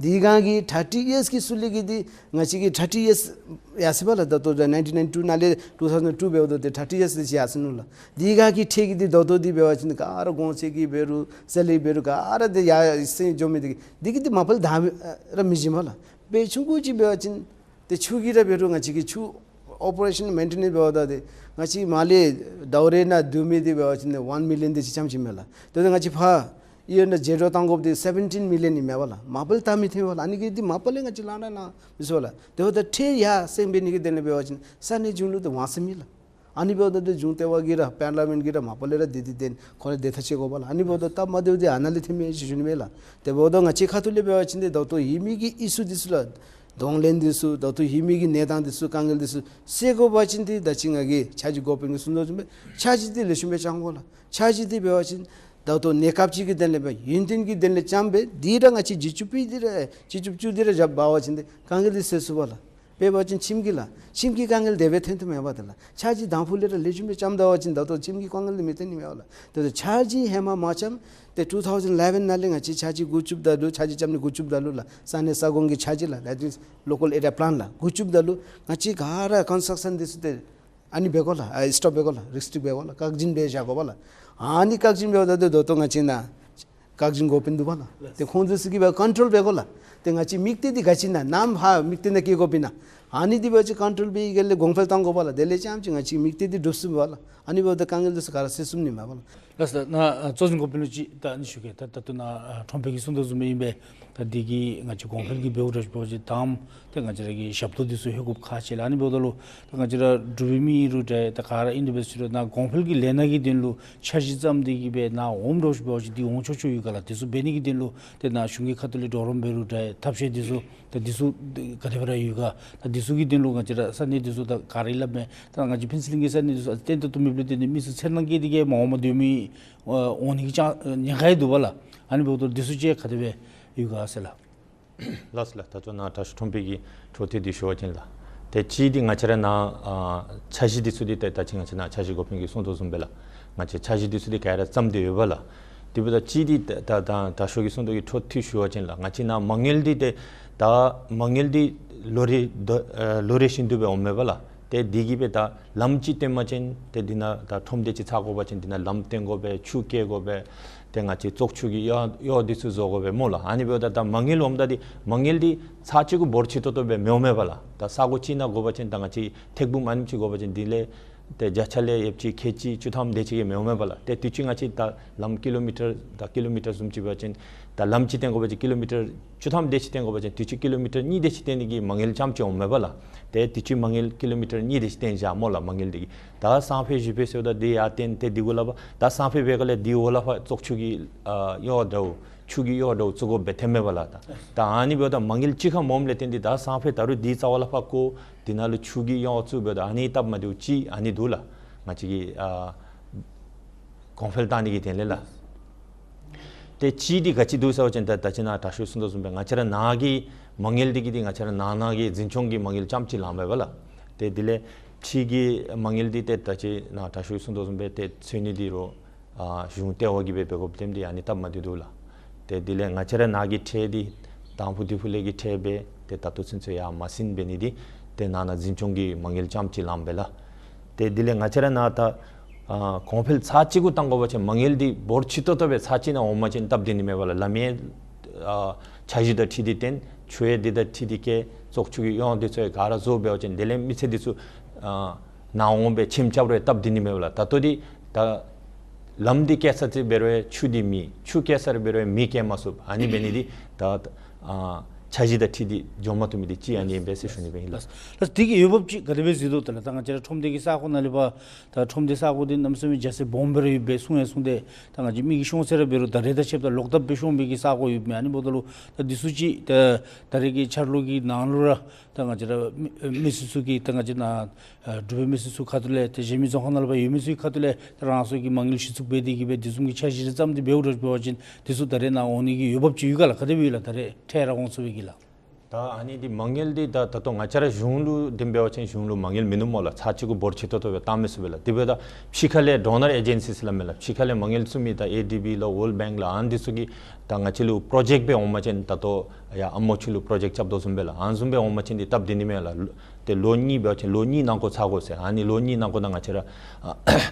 དེ་སྒང་གི་ཐར་ཊི་ཡརསི་གི་ཚུ་ལས་ཀྱི་འདི་ང་བཅས་ཀྱི་ཐར་ཊི་ཡརསི་ཡར་སོ་པ་ལགས། ད་ལྟོ་ནའིན་ཊིན་ནའིན་ཊི་ཊུ་ནང་ལས་ཊུ་ཐའུ་ཟེནཌ་ཊུ་འབདཝ་ད་འདི་ཐར་ཊི་ཡརསི་འདི་ཅིག་ཡར་སོ་ནུག་ལགས། དེ་སྒང་གི་ཁྲལ་གྱི་འདི་ད་ལྟོ་འདི་འབད་བ་ཅིན་ག་ར་གོང་ཚད་ཀྱི་འབད་རུང་སེ་ལ་རི་འབད་རུང་ག་ར་འདི་ཡར་སེང་འགྱོ་མི་འདི་འདི་གིས་འདི་མ་པ་ལས་དྲག་ར་མི་བྱིན་པ་ལགས། དཔེ་ཆུང་ཀུ་ཅིག་འབད་བ་ཅིན་ཏེ་ཆུ་གི་ར་འབད་རུང་ང་བཅས་ཀྱི་ཆུ་ཨོ་པ་རེ་ཤཱན་མེན་ཊེ་ནེནསི་འབདཝ་ད་འདི་ང་བཅས་མར་ལས་ཟླཝ་རེ་ནང་བསྡུ་མི་འདི་འབད་བ་ཅིན་ཝན་མི་ལི་ཡཱན་འདི་ཅིག་རྐྱངམ་ཅིག་མས་ལགས། དེ་ལས་ང་བཅས་ཕར་ཡར་ནཱ་བརྗེ་སྤྲོད་གཏང་དགོཔ་འདི་སེ་བེན་ཊིན་མི་ལི་ཡཱན་ཨིན་མས་པ་ལགས། མ་པ་ལས་བཏང་མི་ཐོན་པ་ལགས། ཨ་ནི་གིས་འདི་མ་པ་ལས་ང་བཅས་ལང་ལང་ལང་མི་ཚུགས་པ་ལགས། དེ་འབདཝ་ད་ཁྲལ་ཡར་སེང་འབད་ནི་གི་དོན་ལས་འབད་བ་ཅིན་ས་གནས་གཞུང་ལུ་འདི་དབང་ཚད་མེད་ལགས། ཨ་ནི་འབདཝ་ད་འདི་གཞུང་ལྟེ་བ་གིས་ར་པར་ལི་མེནཊི་གིས་ར་མ་པ་ལས་ར་འདི་འདི་འདི་ཁོ་ར་འདི་ཐག་བཅད་དགོ་པ་ལགས། ཨ་ནི་འབདཝ་ད་སྟབས་མ་བདེཝ་འདི་ཨ་ནཱ་ལས་ཐོན་མི་ཅིག་ཞུ་ནི་མས་ལགས། དེ་འབདཝ་ད་ང་བཅས་ཁ་ཐུག་ལས་འབད་བ་ཅིན་འདི་ད་ལྟོ་ཡོད་མི་གི་ཨི་ཤུ་འདི་ཚུ་ལགས། གདོང་ལེན་འདི་ཚུ་ད་ལྟོ་ཡོད་མི་གི་གནས་སྟངས་འདི་ཚུ་དཀའ་ངལ་འདི་ཚུ་སེལ་དགོ་པ་ཅིན་འདི་ད་ཅི་ང་གིས་འཆར་གཞི་འགོ་དཔོན་གྱིས་གསུང་དོ་བཟུམ་སྦེ་འཆར་གཞི་འདི་ལེགས་ཤོམ་སྦེ་བརྩམ་དགོ་ལགས། འཆར་གཞི་འདི་འབད་བ་ཅིན་ད་ལྟོ་གནས་སྐབས་ཅིག་གི་དོན་ལས་འབད་ཡུན་བརྟན་གྱི་དོན་ལས་བརྩམས་སྦེ་འདི་ར་ང་བཅས་བརྒྱུད་བཅུག་སྦེ་འདི་ར་བརྒྱུད་བཅུག་བཅུག་འདི་ར་བཞག་པ་ཅིན་འདི་དཀའ་ངལ་འདི་སེལ་ཚུགས་པ་ལགས། དཔེ་འབད་བ་ཅིན་ཁྱིམ་གྱི་ལགས། ཁྱིམ་གྱི་དཀའ་ངལ་དེ་སྦེ་ཐོན་ཐོནམ་མས་པ་ཏེ་ལགས། འཆར་གཞི་དང་ཕུ་ལས་ར་ལེགས་ཤོམ་སྦེ་བརྩམས་ད་པ་ཅིན་ད་ལྟོ་ཁྱིམ་གྱི་དཀའ་ངལ་འདི་མི་ཐོན་ནི་མས་པ་ལགས། དེ་ལས་འཆར་གཞི་ཧེ་མ་མ་བརྩམས་ཏེ་ཊུ་ཐའུ་ཟེནཌ་ཨི་ལེ་ཝེན་ནང་ལས་ང་བཅས་འཆར་གཞི་འགོ་བཙུགསཔ་ད་ལུ་འཆར་གཞི་བརྩམ་ནི་འགོ་བཙུགསཔ་ད་ལུ་ལགས། ས་གནས་ས་ཁོངས་ཀྱི་འཆར་གཞི་ལགས། ལེ་ཊེསཊ་ལོ་ཀཱལ་ཨེ་རི་ཡ་པི་ལཱན་ལགས། འགོ་བཙུགསཔ་ད་ལུ་ང་བཅས་ག་ར་ཀོན་སི་ཊྲག་ཤཱན་འདི་ཚུ་ཏེ་ཨ་ནི་འབད་དགོ་ལགས། ཨ་སི་ཊོབ་འབད་དགོ་ལགས། རི་སི་ཊིཀཊ་འབད་དགོ་ལགས། བཀག་འཛིན་འབད་བཞག་དགོ་པ་ལགས། ཨ་ནི་བཀག་འཛིན་འབདཝ་ད་ཏེ་ད་ལྟོ་ང་བཅས་ནཱ་བཀག་འཛིན་འགོ་དཔོན་འདུག་པ་ལགས། ཏེ་ཁོང་ཚུ་ཚུ་གིས་འབད་ཀོན་ཊོལ་འབད་དགོ་ལགས། ཏེ་ང་བཅས་དམིགས་གཏད་འདི་ག་ཅི་ཨིན་ན་ནམ་ཕར་དམིགས་གཏད་ནང་བསྐྱལ་དགོཔ་ཨིན་ན་ཨ་ནི་འདི་འབད་བ་ཅིན་ཀོན་ཊོལ་འབད་བའི་སྒང་ལས་གོང་འཕེལ་གཏང་དགོ་པ་ལགས། དེ་ལས་རྐྱངམ་ཅིག་ང་བཅས་དམིགས་གཏད་འདི་འགྲུབ་ཚུགས་པ་ལགས། ཨ་ནི་འབདཝ་ད་དཀའ་ངལ་འདི་ཚུ་ག་ར་སེལ་ཚུགས་ནི་མས་པ་ལགས། ལགས་སོ། ད་ནཱ་ཨ་གཙོ་འཛིན་འགོ་དཔོན་ལུ་ཅིག་ད་ཨ་ནི་ཞུ་གེ། ད་ད་ལྟོ་ནཱ་ཨ་ཁྲོམ་དཔོན་གྱིས་གསུང་དོ་བཟུམ་སྦེ་ཨིན་པས། ད་འདི་གིས་ང་བཅས་གོང་འཕེལ་གྱི་འབདཝ་འདྲཝ་ཅིག་འབད་བ་ཅིན་དང་པ་ཏེ་ང་བཅས་ར་གི་ཞབས་ཏོག་འདི་ཚུ་ལྷོད་དགོཔ་ཁག་ཆེ་ལགས། ཨ་ནི་འབདཝ་ད་ལུ་ད་ང་བཅས་ར་འབྲུག་པའི་མི་ཨིན་རུང་འདྲ་ད་ག་ར་ཨིན་རུང་འབད་ཟེར་རུང་ནཱ་གོང་འཕེལ་གྱི་ལས་སྣ་གི་དོན་ལུ་འཆར་གཞི་བརྩམས་ཏེ་གིས་སྦེ་ནཱ་འོངམ་འདྲཝ་ཅིག་འབད་བ་ཅིན་འདི་འོང་ཆོག་ཆོག་ཡོད་ག་ལགས། འདི་ཚུ་འབད་ནི་གི་དོན་ལུ་ཏེ་ནཱ་གཞུང་གི་ཁ་ཐུག་ལས་གྲོགས་རམ་འབད་རུང་འདྲ་ཐབས་ཤེས་འདི་ཚུ་ད་འདི་ཚུ་ག་དེ་སྦེ་ར་ཡོད་ག། ད་འདི་ཚུ་གི་དོན་ལུ་ང་བཅས་ར་ས་གནས་འདི་ཚུ་ད་ག་ར་ཨིན་སླབ་མས། ད་ང་བཅས་ཕུན་ཚོགས་གླིང་གི་ས་གནས་འདི་ཚུ་ཨ་ཙི་ཏན་ཏན་ཏོག་ཏོ་མེདཔ་ལས་བརྟེན་ཏེ་མི་ཚུ་འཚེར་སྣང་སྐྱེས་ཏེ་གིས་མ་འོངམ་སྡོད་མི་ཨ་འོང་ནི་གི་ཅང་ཉེན་ཁ་ཡང་འདུག་པ་ལགས། ཨ་ནི་འབདཝ་ད་འདི་ཚུ་ཅིག་ག་དེ་སྦེ་ཡོད་ག་ཟེར་ལགས། ལགས་སོ་ལགས། ད་ལྟོ་ནཱ་དྲག་ཤོས་ཁྲོམ་དཔོན་གྱིས་འཕྲོ་མཐུད་དེ་ཞུ་བ་ཅིན་ལགས། ཏེ་གཅིག་འདི་ང་བཅས་ར་ནཱ་ཨ་འཆར་གཞི་འདི་ཚུ་འདི་ཏེ་ད་ཅི་ང་བཅས་ནཱ་འཆར་གཞི་འགོ་དཔོན་གྱིས་གསུང་དོ་བཟུམ་སྦེ་ལགས། ང་བཅས་འཆར་གཞི་འདི་ཚུ་འདི་ག་ར་བརྩམས་ཏེ་ཡོད་པ་ལགས། དེ་འབདཝ་ད་གཅིག་འདི་ད་ད་དྲག་ཤོས་ཀྱིས་གསུང་དོ་གི་འཕྲོ་མཐུད་ཞུ་བ་ཅིན་ལགས། ང་བཅས་ནཱ་མ་དངུལ་འདི་ཏེ་ད་མ་དངུལ་འདི་ལོ་རེ་ད་ཨ་ལོ་རེ་བཞིན་དུ་སྦེ་འོངམ་མས་པ་ལགས། ཏེ་འདི་གིས་སྦེ་ད་ལམ་ཅིག་བཏོན་པ་ཅིན་ཏེ་འདི་ནང་ད་ཁྲོམ་སྡེ་ཅིག་ཚར་དགོ་པ་ཅིན་འདི་ནང་ལམ་བཏོན་དགོ་པས། ཆུ་བཀལ་དགོ་པས། ཏེ་ང་བཅས་བཙོག་ཆུ་གི་གཡོག་གཡོག་འདི་ཚུ་བཟོ་དགོ་པས་སྨོ་ལགས། ཨ་ནི་འབདཝ་ད་ད་མ་དངུལ་འོངམ་ད་འདི་མ་དངུལ་འདི་ཚར་གཅིག་གུ་འབོར་ཆེ་ཏོག་ཏོ་སྦེ་མི་འོང་མས་པ་ལགས། ད་ས་གོ་ཅིག་ནང་དགོ་པ་ཅིན་ད་ང་བཅས་ཐེག་འབུམ་ཨ་ནེམ་ཅིག་དགོ་པ་ཅིན་འདི་ལས་ཏེ་བརྒྱ་ཆ་ལས་ཡོདཔ་ཅིག་ཁལ་གཅིག་བཅུ་ཐམ་དེ་ཅིག་གིས་མི་འོང་མས་པ་ལགས། ཏེ་དུས་ཅི་ང་བཅས་ད་ལམ་ཀི་ལོ་མི་ཊར་ད་ཀི་ལོ་མི་ཊར་བཟུམ་ཅིག་འབད་བ་ཅིན་ད་ལམ་ཅིག་བཏོན་དགོ་པ་ཅིན་ཀི་ལོ་མི་ཊར་བཅུ་ཐམ་དེ་ཅིག་བཏོན་དགོ་པ་ཅིན་དུས་ཅི་ཀི་ལོ་མི་ཊར་གཉིས་དེ་ཅིག་བཏོན་ནི་གི་མ་དངུལ་རྐྱངམ་ཅིག་འོང་མས་པ་ལགས། ཏེ་དུས་ཅི་མ་དངུལ་ཀི་ལོ་མི་ཊར་གཉིས་དེ་ཅིག་བཏོན་བཞག་སྨོ་ལགས་མ་དངུལ་འདི་གིས། ད་སང་ཕོད་གཞེས་ཕོད་ཟེརཝ་ད་འདི་ཡར་བཏོན་ཏེ་འདི་གུ་ལས་ཕར་ད་སང་ཕོད་འབད་ག་ལས་འདི་འོག་ལས་ཕར་བཙོག་ཆུ་གི་ཨ་གཡོག་འདྲཝ་ཆུ་གི་གཡོག་འདྲཝ་བཙུགས་དགོཔ་སྦེ་ཐོནམ་མས་པ་ལགས། ད་ད་ཨ་ནི་འབདཝ་ད་མ་དངུལ་གཅིག་ཁར་མངམ་ལས་བརྟེན་ཏེ་ད་སང་ཕོད་ད་རུང་འདི་རྩ་བ་ལས་ཕར་བརྐོ་འདི་ནང་ལུ་ཆུ་གི་གཡོག་བཙུགས་འབདཝ་ད་ཨ་ནི་སྟབས་མ་བདེཝ་ཅིག་ཨ་ནི་འདུག་ལགས། ང་བཅས་ཀྱིས་ཨ་གོང་འཕེལ་བཏང་ནི་གི་དོན་ལས་ལགས། ཏེ་གཅིག་འདི་ག་ཅི་འདུག་ཟེར་བ་ཅིན་ད་ད་ཅི་ནཱ་དྲག་ཤོས་གསུང་དོ་བཟུམ་སྦེ་ང་བཅས་ར་ནཱ་གི་མ་དངུལ་འདི་གིས་འདི་ང་བཅས་ར་ནང་ན་གི་འཛིན་སྐྱོང་གི་མ་དངུལ་རྐྱངམ་ཅིག་ལངམ་མས་པ་ལགས། ཏེ་འདི་ལས་ཕྱི་གི་མ་དངུལ་འདི་ཏེ་ད་ཅི་ནཱ་དྲག་ཤོས་གསུང་དོ་བཟུམ་སྦེ་ཏེ་འཚོལ་ནི་འདི་རུང་ཨ་གཞུང་ལྟེ་བ་གིས་འབད་འབད་དགོཔ་ཐོནམ་འདི་ཨ་ནི་སྟབས་མ་བདེཝ་འདུག་ལགས། ཏེ་དེ་ལས་ང་བཅས་ར་ནཱ་གི་ཁྲལ་འདི་དང་ཕུ་དེ་ཕུ་ལས་ཀྱི་ཁྲལ་འབད་ཏེ་ད་ལྟོ་ཚུན་ཚོད་ཡར་མ་ཟིན་འབད་ནི་འདི་ཏེ་ནང་ན་འཛིན་སྐྱོང་གི་མ་དངུལ་རྐྱངམ་ཅིག་ལངམ་མས་ལགས། ཏེ་དེ་ལས་ང་བཅས་ར་ནཱ་ད་ཨ་གོང་འཕེལ་ཚར་གཅིག་གུ་བཏང་དགོ་པ་ཅིན་མ་དངུལ་འདི་འབོར་ཆེ་ཏོག་ཏོ་སྦེ་ཚར་གཅིག་ནང་འོང་པ་ཅིན་སྟབས་བདེ་ནི་མས་པ་ལགས། ལམ་ཡང་ཨ་འཆར་གཞི་དང་འཁྲིལ་ཏེ་བཏོན་ཆུ་ཡང་འདི་དང་འཁྲིལ་ཏེ་བཀལ་བཙོག་ཆུ་གི་གཡོག་འདི་ཚུ་ཡང་ག་ར་བཟོ་འབད་བ་ཅིན་དེ་ལས་མི་སེར་འདི་ཚུ་ཨ་ནཱ་འོང་སྦེ་ཁྱིམ་རྐྱབ་རུང་སྟབས་བདེ་ནི་མས་པ་ལགས། ད་ལྟོ་འདི་ད་ལམ་འདི་བཀལ་ས་ཅིག་འབད་རུང་ཆུ་འདི་མེད། ཆུ་བཀལ་ས་ར་འབད་རུང་མེ་བཀལ་མ་ཚུགས། ཨ་ནི་འབད་ནི་འདི་ད་ཨ་འཆར་གཞི་དང་འཁྲིལ་ཏེ་འགྱོ་མ་བཏུབ་མི་འདི་གཅིག་ཨ་ནི་ཨིན་པས་ཟེར་ཞུ་ནི་སྦེ་ཨིན་ལགས། ལགས། ལགས། དེ་གི་འོས་འབབ་ཅིག་ག་དེ་སྦེ་གཟིགས་དོ་ད་ལགས། ད་ང་བཅས་ར་ཁྲོམ་སྡེ་གི་ས་ཁོངས་ནང་ལས་ཕར་ད་ཁྲོམ་སྡེ་ས་ཁོངས་འདི་གནམ་མེད་ས་མེད་རྒྱ་ཆེ་སྦོམ་སྦེ་ར་ཡོད་པས་གསུང་ཡང་གསུངས་ཏེ་ད་ང་བཅས་མི་གིས་ཤོང་ས་ར་འབད་རུང་ད་རེས་དང་ཕྱདཔ་ད་ལོག་ལྟབ་སྦེ་ཤོང་མི་གི་ས་ཁོངས་ཡོདཔ་མས། ཨ་ནི་འབདཝ་ད་ལུ་ད་འདི་ཚུ་ཅིག་ད་ད་རེས་ཀྱི་འཆར་ལོ་གི་ནང་ལུ་ར་ད་ང་བཅས་ར་མི་མི་སེར་ཚུ་གི་ད་ང་བཅས་ནཱ་ཨ་འབྲུག་པའི་མི་སེར་ཚུ་ཁ་ཐུག་ལས་ཏེ་གཞན་མི་རྫོང་ཁག་ནང་ལུ་ཕར་ཡོད་མི་ཚུ་གི་ཁ་ཐུག་ལས་ད་རང་སོ་གི་མ་དངུལ་གཞི་བཙུགས་འབད་དེ་གིས་སྦེ་དེ་བཟུམ་གྱི་འཆར་གཞི་རེ་བརྩམས་ཏེ་འབདཝ་འདྲཝ་འབད་བ་ཅིན་དེ་ཚུ་ད་རེས་ནཱ་འོང་ནི་གི་འོས་འབབ་ཅིག་ཡོད་ག་ལགས། ག་དེ་སྦེ་ཡོད་ལགས། ད་རེས་འཕྲལ་ར་འོང་ཚུགས་པའི་གི་ལགས། ད་ཨ་ནི་འདི་མ་དངུལ་འདི་ད་ད་ལྟོ་ང་བཅས་ར་གཞུང་ལུ་དེ་འབད་བ་ཅིན་གཞུང་ལུ་མ་དངུལ་མིན་ནུག་སྨོ་ལགས། ཚར་གཅིག་གུ་འབོར་ཆེ་ཏོག་ཏོ་སྦེ་བཏང་མི་ཚུགས་པས་ལགས། དེ་འབདཝ་ད་ཕྱི་ཁ་ལས་ཌོ་ནར་ཨེ་ཇེན་སིས་སླབ་མས་ལགས། ཕྱི་ཁ་ལས་མ་དངུལ་བཙུགས་མི་ད་ཨེ་ཌི་བི་ལགས་ཝཱརལཌ་བེངཀ་ལགས་ཨ་ནི་འདི་ཚུ་གིས་ད་ང་བཅས་ལུ་པྲོ་ཇེཀཊ་སྦེ་འོང་པ་ཅིན་ད་ལྟོ་ཡར་ཨ་མོ་ཆུ་ལུ་པྲོ་ཇེཀཊ་རྐྱབ་དོ་བཟུམ་སྦེ་ལགས། ཨ་ནི་བཟུམ་སྦེ་འོང་པ་ཅིན་འདི་སྟབས་བདེ་ནི་མས་ལགས། ཏེ་ལོ་གཉིས་འབད་བ་ཅིན་ལོ་གཉིས་ནང་འཁོད་ཚར་དགོ་ཟེར། ཨ་ནི་ལོ་གཉིས་ནང་འཁོད་ད་ང་བཅས་ར་ཨ་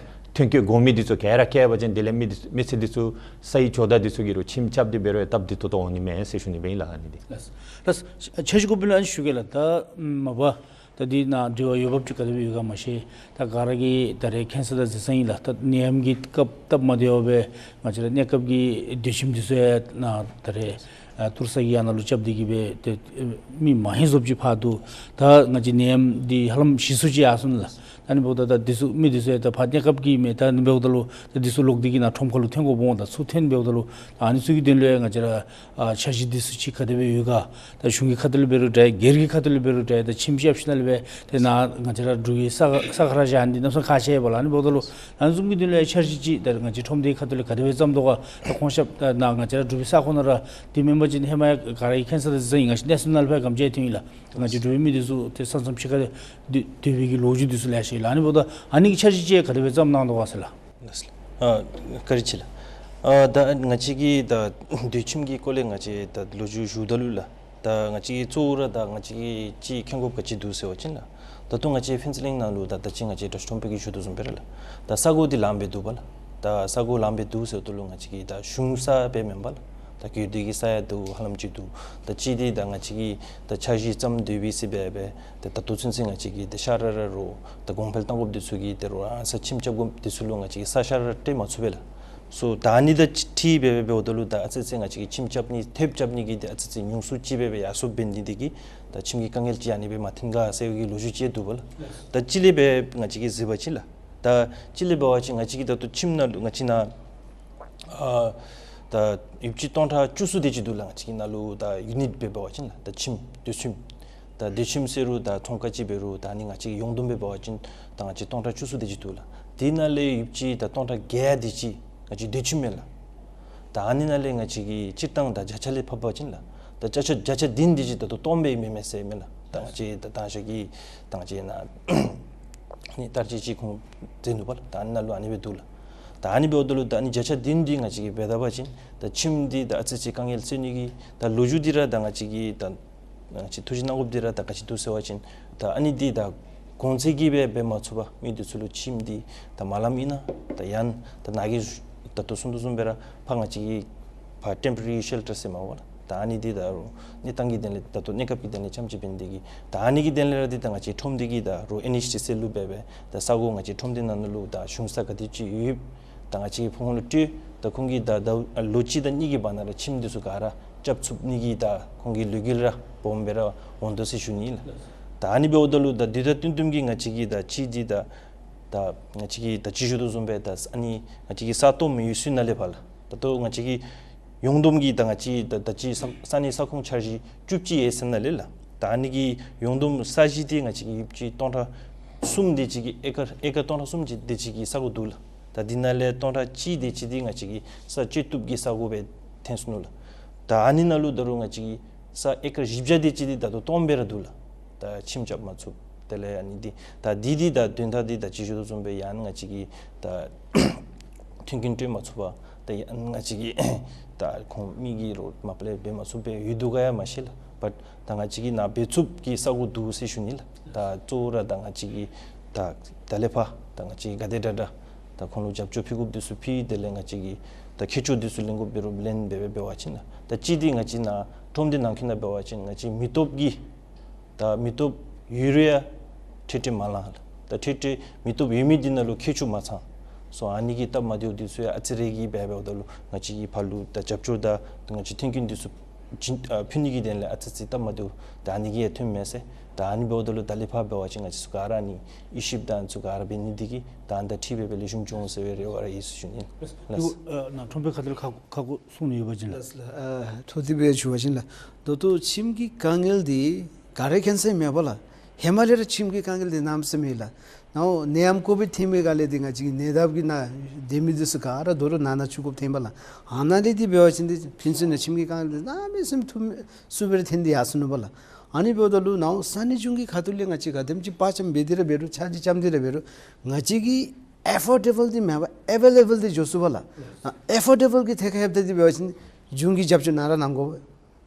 ཐོན་སྐྱེད་དགོ་མི་འདི་ཚུ་ག་ར་བཀལ་བ་ཅིན་དེ་ལས་མི་འདི་མི་སེར་འདི་ཚུ་ས་ཡི་ཇོ་བདག་འདི་ཚུ་གིས་རུང་ཁྱིམ་རྐྱབ་སྟེ་འབད་རུང་སྟབས་བདེ་ཏོག་ཏོ་འོང་ནི་མས་ཟེར་ཞུ་ནི་སྦེ་ཨིན་ལགས། ཨ་ནི་འདི། ལགས། ལགས། འཆར་གཞི་གུ་དཔེ་ལེན་ཞུ་གེ་ལགས། ད་མ་པ་ད་འདི་ནང་འབྲེལ་བ་འོས་འབབ་ཅིག་ག་དེ་སྦེ་ཡོད་ག་མ་ཤེས། ད་ག་ར་གིས་ད་རེས་མཁྱེན་གསལ་དང་གཟིགས་གསལ་ཨིན་ལགས། ད་ནད་ཡམས་ཀྱི་སྐབས་སྟབས་མ་བདེཝ་སྦེ་ང་བཅས་ར་གནས་སྐབས་ཀྱི་སྡོད་ཁྱིམ་འདི་ཚུ་ཡང་ནཱ་ད་རེས་ཨ་ཐུར་ས་གི་ཡང་ནང་ལུ་རྐྱབ་སྟེ་གིས་སྦེ་ཏེ་མི་མ་ཧེ་བཟོཔ་ཅིག་ཕར་འདུག། ད་ང་བཅས་ནད་ཡམས་འདི་ཧ་ལམ་ཞི་སུ་ཅིག་ཡར་སོང་ནུག་ལགས། ད་ཨ་ནི་འབདཝ་ད་ད་འདི་ཚུ་མི་འདི་ཚུ་ཡང་ད་ཕར་གནས་སྐབས་ཀྱི་མས། ད་ཨ་ནི་འབདཝ་ད་ལུ་ད་འདི་ཚུ་ལོག་སྟེ་གིས་ནཱ་ཁྲོམ་ཁ་ལུ་ཐོན་དགོཔ་འོང་། ད་ཚུར་ཐོན་འབདཝ་ད་ལུ་ད་ཨ་ནི་ཚུ་གི་དོན་ལུ་ཡང་ང་བཅས་ར་ཨ་འཆར་གཞི་འདི་ཚུ་ཅིག་ག་དེ་སྦེ་ཡོད་ག། ད་གཞུང་གི་ཁ་ཐུག་ལས་འབད་རུང་འདྲ་སྒེར་གྱི་ཁ་ཐུག་ལས་འབད་རུང་འདྲ་ད་ཁྱིམ་རྐྱབ་ཞིནམ་ལས་སྦེ་ཏེ་ནཱ་ང་བཅས་ར་འབྲུག་གི་ས་ས་ཁར་བཞག་ནི་འདི་གནམ་མེད་ས་མེད་ཁག་ཆེ་བས་ལགས། ཨ་ནི་འབདཝ་ད་ལུ་ཨ་ནི་བཟུམ་གྱི་དོན་ལུ་ཡང་འཆར་གཞི་ཅིག་ད་ང་བཅས་ཁྲོམ་སྡེའི་ཁ་ཐུག་ལས་ག་དེ་སྦེ་བརྩམ་དོ་ག། ད་ཁོང་ཤ་ད་ནཱ་ང་བཅས་ར་འབྲུག་པའི་ས་ཁོངས་ནང་ར་འདི་མེན་པ་ཅིན་ཧེ་མ་ཡང་ག་ར་གིས་མཁྱེན་གསལ་དང་གཟིགས་གསལ་ཨིན། ང་བཅས་གནས་ཚུལ་ནང་ལུ་ཕར་གམ་ཅིག་ཡང་ཐོན་ཡི་ལགས། ང་བཅས་འབྲུག་པའི་མི་འདི་ཚུ་ཏེ་ས་མཚམས་ཕྱི་ཁ་ལས་སྡོད་སྡོད་པའི་གི་ལོ་རྒྱུས་འདི་ཚུ་ལེ་ཤ་ཡོད་ལགས། ཨ་ནི་འབདཝ་ད་ཨ་ནི་གི་འཆར་གཞི་ཅིག་ག་དེ་སྦེ་བརྩམ་གནང་དོ་ག་ཟེར་ལགས། ལགས་སོ་ལགས། ཨ་བཀའ་དྲིན་ཆེ་ལགས། ཨ་ད་ང་བཅས་ཀྱིས་ད་སྡོད་ཁྱིམ་གྱི་སྐོར་ལས་ང་བཅས་ད་ལོ་རྒྱུས་ཞུཝ་ད་ལུ་ལགས། ད་ང་བཅས་ཀྱིས་གཙོ་བོ་ར་ད་ང་བཅས་ཀྱིས་ཅིག་མཁྱེན་དགོཔ་ག་ཅི་འདུག་ཟེར་བ་ཅིན་ལགས། ད་ལྟོ་ང་བཅས་ཕུན་ཚོགས་གླིང་ནང་ལུ་ད་ད་ཅི་ང་བཅས་དྲག་ཤོས་ཁྲོམ་དཔོན་གྱིས་ཞུ་དོ་བཟུམ་སྦེ་ར་ལགས། ད་ས་གོ་འདི་ལངམ་སྦེ་འདུག་པ་ལགས། ད་ས་གོ་ལངམ་སྦེ་འདུག་ཟེརཝ་ད་ལུ་ང་བཅས་ཀྱིས་ད་གཞུང་ས་སྦེ་མེན་པ་ལགས། ད་གྱོད་དོན་གྱི་ས་ཡང་འདུག། ཧ་ལམ་ཅིག་འདུག། ད་གཅིག་འདི་ད་ང་བཅས་ཀྱིས་ད་འཆར་གཞི་བརྩམས་སྡོད་པའི་ཟེར་སྦེ་སྦེ་ད་ད་ལྟོ་ཚུན་ཚོད་ང་བཅས་ཀྱིས་ད་ཤ་ར་ར་རུང་ད་གོང་འཕེལ་གཏང་དགོཔ་འདི་ཚུ་གི་ད་རུང་ཨ་ས་ཁྱིམ་རྐྱབ་དགོཔ་འདི་ཚུ་ལུ་ང་བཅས་ཀྱིས་ས་ཤ་ར་ར་སྤྲོད་མ་ཚུགས་པས་ལགས། སོ་ད་ཨ་ནི་དང་འཁྲིལ་སྦེ་སྦེ་འབདཝ་ད་ལུ་ད་ཨ་ཙི་ཙི་ང་བཅས་ཀྱིས་ཁྱིམ་རྐྱབ་ནི་ཐེབས་རྐྱབ་ནི་གི་ད་ཨ་ཙི་ཙི་ཉུང་སུ་ཅིག་སྦེ་སྦེ་ཡར་སོངམ་འབད་ནི་འདི་གིས་ད་ཁྱིམ་གྱི་དཀའ་ངལ་ཅིག་ཨ་ནི་སྦེ་མ་ཐོན་ག་ཟེར་བའི་གི་ལོ་རྒྱུས་ཅིག་འདུག་པ་ལགས། ད་ཅི་ལས་སྦེ་ང་བཅས་ཀྱིས་གཟིགས་པ་ཅིན་ལགས། ད་ཅི་ལས་འབད་བ་ཅིན་ང་བཅས་ཀྱི་ད་ལྟོ་ཁྱིམ་ནང་ལུ་ང་བཅས་ནཱ་ཨ་ད་ཡོདཔ་ཅིག་སྟོང་ཕྲག་བཅུ་གསུམ་དེ་ཅིག་འདུག་ལགས། ང་བཅས་ཀྱི་ནང་ལུ་ད་ཡུ་ནིཊ་སྦེ་འབད་བ་ཅིན་ལགས། ད་ཁྱིམ་སྡོད་ཁྱིམ་ད་སྡོད་ཁྱིམ་ཟེར་རུང་ད་ཚོང་ཁང་ཅིག་འབད་རུང་ད་ཨ་ནི་ང་བཅས་ཀྱི་ཡོངས་བསྡོམས་སྦེ་འབད་བ་ཅིན་ད་ང་བཅས་སྟོང་ཕྲག་བཅུ་གསུམ་དེ་ཅིག་འདུག་ལགས། དེ་ནང་ལས་ཡོདཔ་ཅིག་ད་སྟོང་ཕྲག་བརྒྱད་དེ་ཅིག་ང་བཅས་སྡོད་ཁྱིམ་མས་ལགས། ད་ཨ་ནི་ནང་ལས་ང་བཅས་ཀྱིས་སྤྱིར་བཏང་ད་བརྒྱ་ཆ་ལས་ཕབ་པ་ཅིན་ལགས། ད་བརྒྱ་ཆ་བརྒྱ་ཆ་བདུན་དེ་ཅིག་ད་ལྟོ་སྟོངམ་སྦེ་མེན་མས་ཟེར་མས་ལགས། ད་ང་བཅས་ད་ད་ང་བཅས་ཀྱིས་ད་ང་བཅས་ནཱ་ཨ་ནི་བསྟར་སྤྱོད་ཅིག་ཁོང་མཛད་ནུག་པ་ལགས། ད་ཨ་ནི་ནང་ལུ་ཨ་ནི་སྦེ་འདུག་ལགས། ད་ཨ་ནི་འབདཝ་ད་ལུ་ད་ཨ་ནི་བརྒྱ་ཆ་བདུན་འདི་ང་བཅས་ཀྱིས་འབད་ད་པ་ཅིན་ད་ཁྱིམ་འདི་ད་ཨ་ཙི་ཙི་དཀའ་ངལ་སེལ་ནི་གི་ད་ལོ་རྒྱུས་འདི་ར་ད་ང་བཅས་ཀྱིས་ད་ང་བཅས་ཐུགས་བཞེད་གནང་དགོཔ་འདི་ར་ད་ག་ཅི་འདུག་ཟེར་བ་ཅིན་ད་ཨ་ནི་འདི་ད་གོང་ཚད་ཀྱིས་སྦེ་འབད་མ་ཚུགས་པར་མི་འདི་ཚུ་ལུ་ཁྱིམ་འདི་ད་མ་ལངམ་ཨིན་ན་ད་ཡང་ད་ནཱ་གི་ ད་ལྟོ་གསུང་དོ་བཟུམ་སྦེ་ར་ཕར་ང་བཅས་ཀྱིས་ཕར་ཊེམ་པོ་ར་རི་ཤེལ་ཊར་ཟེར་མས་པ་ལགས། ད་ཨ་ནི་འདི་ད་རུང་གནས་སྟངས་ཀྱི་དོན་ལས་ད་ལྟོ་གནས་སྐབས་ཀྱི་དོན་ལས་རྐྱངམ་ཅིག་འབད་ནི་འདི་གིས་ད་ཨ་ནི་གི་དོན་ལས་ར་འདི་ད་ང་བཅས་ཁྲོམ་སྡེ་གིས་ད་རུང་ཨེན་ཨེཆ་ཌི་སི་ལུ་འབད་སྦེ་ད་ས་གོ་ང་བཅས་ཁྲོམ་སྡེ་ནང་ན་ལུ་ད་གཞུང་ས་ག་དེ་ཅིག་ཡོད་ད་ང་བཅས་ཀྱིས་ཕར་ཁོང་ལུ་སྤྲོད། ད་ཁོང་གིས་ད་ད་ལོ་གཅིག་དང་གཉིས་ཀྱི་བར་ན་ར་ཁྱིམ་འདི་ཚུ་ག་ར་རྐྱབ་ཚུགས་ནི་གི་ད་ཁོང་གིས་ལོ་རྒྱུས་ར་སྦོམ་སྦེ་ར་འོང་དོ་ཟེར་ཞུ་ནི་ལགས། ད་ཨ་ནི་འབདཝ་ད་ལུ་ད་འདི་ད་བསྟུན་བསྟུན་གྱིས་ང་བཅས་ཀྱིས་ད་ཅི་འདི་ད་ད་ང་བཅས་ཀྱིས་ད་ཅི་ཞུ་དོ་བཟུམ་སྦེ་ད་ཨ་ནི་ང་བཅས་ཀྱིས་ས་སྟོང་མི་ཡོད་ཚུ་ནང་ལས་ཕར་ལགས། ད་ལྟོ་ང་བཅས་ཀྱི་ཡོངས་བསྡོམས་ཀྱི་ད་ང་བཅས་ད་ད་ཅི་ས་ས་གནས་ས་ཁོངས་འཆར་གཞི་བཅུ་གཅིག་ཨེ་ཟེར་ནང་ལས་ལགས། ད་ཨ་ནི་གི་ཡོངས་བསྡོམས་ས་གཞི་འདི་ང་བཅས་ཀྱི་ཡོདཔ་ཅིག་སྟོང་ཕྲག་གསུམ་དེ་ཅིག་གི་ཨེ་ཀར་ཨེ་ཀར་སྟོང་ཕྲག་གསུམ་ཅིག་དེ་ཅིག་གི་ས་གོ་འདུག་ལགས། ད་འདི་ནང་ལས་སྟོང་ཕྲག་གཅིག་དེ་ཅིག་འདི་ང་བཅས་ཀྱིས་ས་སྤྱོད་བཏུབ་ཀྱི་ས་གོ་སྦེ་འཐོན་སོ་ནུག་ལགས། ད་ཨ་ནི་ནང་ལུ་ད་རུང་ང་བཅས་ཀྱིས་ས་ཨེ་ཀར་བཞི་བརྒྱ་དེ་ཅིག་འདི་ད་ལྟོ་སྟོངམ་སྦེ་ར་འདུག་ལགས། ད་ཁྱིམ་རྐྱབ་མ་ཚུགས། དེ་ལས་ཨ་ནི་འདི་ད་འདི་འདི་ད་དོན་དག་འདི་ད་ཅི་ཞུ་དོ་བཟུམ་སྦེ་ཡང་ང་བཅས་ཀྱིས་ད་མཐུན་རྐྱེན་སྤྲོད་མ་ཚུགས་པར་ད་ཡང་ང་བཅས་ཀྱིས་ད་ཁོང་མི་གིས་རོགས་མ་པ་ལས་འབད་མ་ཚུགས་པས་ཡོད་དོ་ག་ཡང་མ་ཤེས་ལགས། བཊ་ད་ང་བཅས་ཀྱིས་ནཱ་འབད་ཚུགསཔ་ཀྱི་ས་གོ་འདུག་ཟེར་ཞུ་ནི་ལགས། ད་གཙོ་བོ་ར་ད་ང་བཅས་ཀྱིས་ད་ད་ལས་ཕར་ད་ང་བཅས་ཀྱིས་ག་དེ་དྲག་དྲག་ད་ཁོང་ལུ་རྒྱབ་སྐྱོར་ཕུལ་དགོཔ་འདི་ཚུ་ཕུལ། དེ་ལས་ང་བཅས་ཀྱིས་ད་མཁས་མཆོག་འདི་ཚུ་ལེན་དགོཔ་འབད་རུང་ལེན་འབད་འབད་འབད་བ་ཅིན་ལགས། ད་གཅིག་འདི་ང་བཅས་ནཱ་ཁྲོམ་སྡེ་ནང་འཁོད་ནང་འབད་བ་ཅིན་ང་བཅས་མི་སྟོབས་ཀྱིས་ད་མི་སྟོབས་ཡོད་རུང་ཡང་ཁྲིག་ཁྲི་མ་ལང་། ད་ཁྲིག་ཁྲི་མི་སྟོབས་ཡོད་མི་འདི་ནང་ལུ་མཁས་མཆོག་མ་ཚང་སོང་། ཨ་ནི་གིས་སྟབས་མ་བདེཝ་འདི་ཚུ་ཡང་ཨ་ཙི་རེ་གིས་འབད་འབདཝ་ད་ལུ་ང་བཅས་ཀྱིས་ཕར་ལུ་ད་རྒྱབ་སྐྱོར་དང་ང་བཅས་མཐུན་རྐྱེན་འདི་ཚུ་བྱིན་ཨ་ཕུལ་ནི་གི་དོན་ལས་ཨ་ཙི་ཙི་སྟབས་མ་བདེཝ་ད་ཨ་ནི་གིས་ཡང་ཐོནམ་མས་ཟེར། ད་ཨ་ནི་འབདཝ་ད་ལུ་ད་ལས་ཕར་འབད་བ་ཅིན་ང་བཅས་ཚུ་ག་ར་ཨ་ནི་དབྱེ་ཞིབ་དང་ཚུ་ག་ར་འབད་ནི་འདི་གིས་ད་ཨ་ནི་དང་འཁྲིལ་སྦེ་འབད་ལེགས་ཤོམ་འགྱོ་འོང་ཟེར་བའི་རེ་བ་ར་ཡོད་ཟེར་ཞུ་ནི་ལགས། ཨ་ནཱ་ཁྲོམ་དཔོན་ཁ་ཐུག་ལས་ཁ་ཁ་ཁུ་གསུང་ནི་ཡོད་པ་ཅིན་ལགས། ལགས་ལགས། ཨ་ཐུགས་རྗེ་ཆེ་ཞུ་བ་ཅིན་ལགས། ད་ལྟོ་ཁྱིམ་གྱི་དཀའ་ངལ་འདི་ག་ར་མཁྱེན་གསལ་མས་པ་ལགས། ཧེ་མ་ལས་ར་ཁྱིམ་གྱི་དཀའ་ངལ་འདི་གནམ་མེད་ས་མེད་ལགས། ནཱ་ནད་ཡམས་ཀོ་བིཌ་ཐོན་པའི་སྒང་ལས་འདི་ང་བཅས་ཀྱི་ནད་བརྟགཔ་གི་ནང་སྡོད་མི་འདི་ཚུ་ག་ར་དོ་རུང་ནང་ན་བཅུག་དགོཔ་ཐོན་པ་ལགས། ཨ་ནཱ་ལས་འདི་འབད་བ་ཅིན་འདི་ཕན་ཚུན་ནང་ཁྱིམ་གྱི་དཀའ་ངལ་འདི་གནམ་མེད་ས་མེད་ཐུ་མི་སུ་སྦེ་ར་ཐོན་ཏེ་ཡར་སོ་ནུག་པ་ལགས། ཨ་ནི་འབདཝ་ད་ལུ་ནཱ་ས་གནས་གཞུང་གི་ཁ་ཐུག་ལས་ང་བཅས་ག་དེམ་ཅིག་དཔའ་བཅམ་འབད་དེ་ར་འབད་རུང་ཆ་རྒྱུས་བཅམ་སྟེ་ར་འབད་རུང་ང་བཅས་ཀྱིས་ཨེ་ཕོར་ཌེ་བཱལ་འདི་མེན་པར་ཨེ་ཝེ་ལེ་བཱལ་འདི་འགྱོ་ཚུགས་པ་ལགས། ཨེ་ཕོར་ཌེ་བཱལ་གྱི་ཐད་ཁར་ལྷོདཔ་ད་འདི་འབད་བ་ཅིན་གཞུང་གིས་རྒྱབ་སྐྱོར་གནང་ར་གནང་དགོ།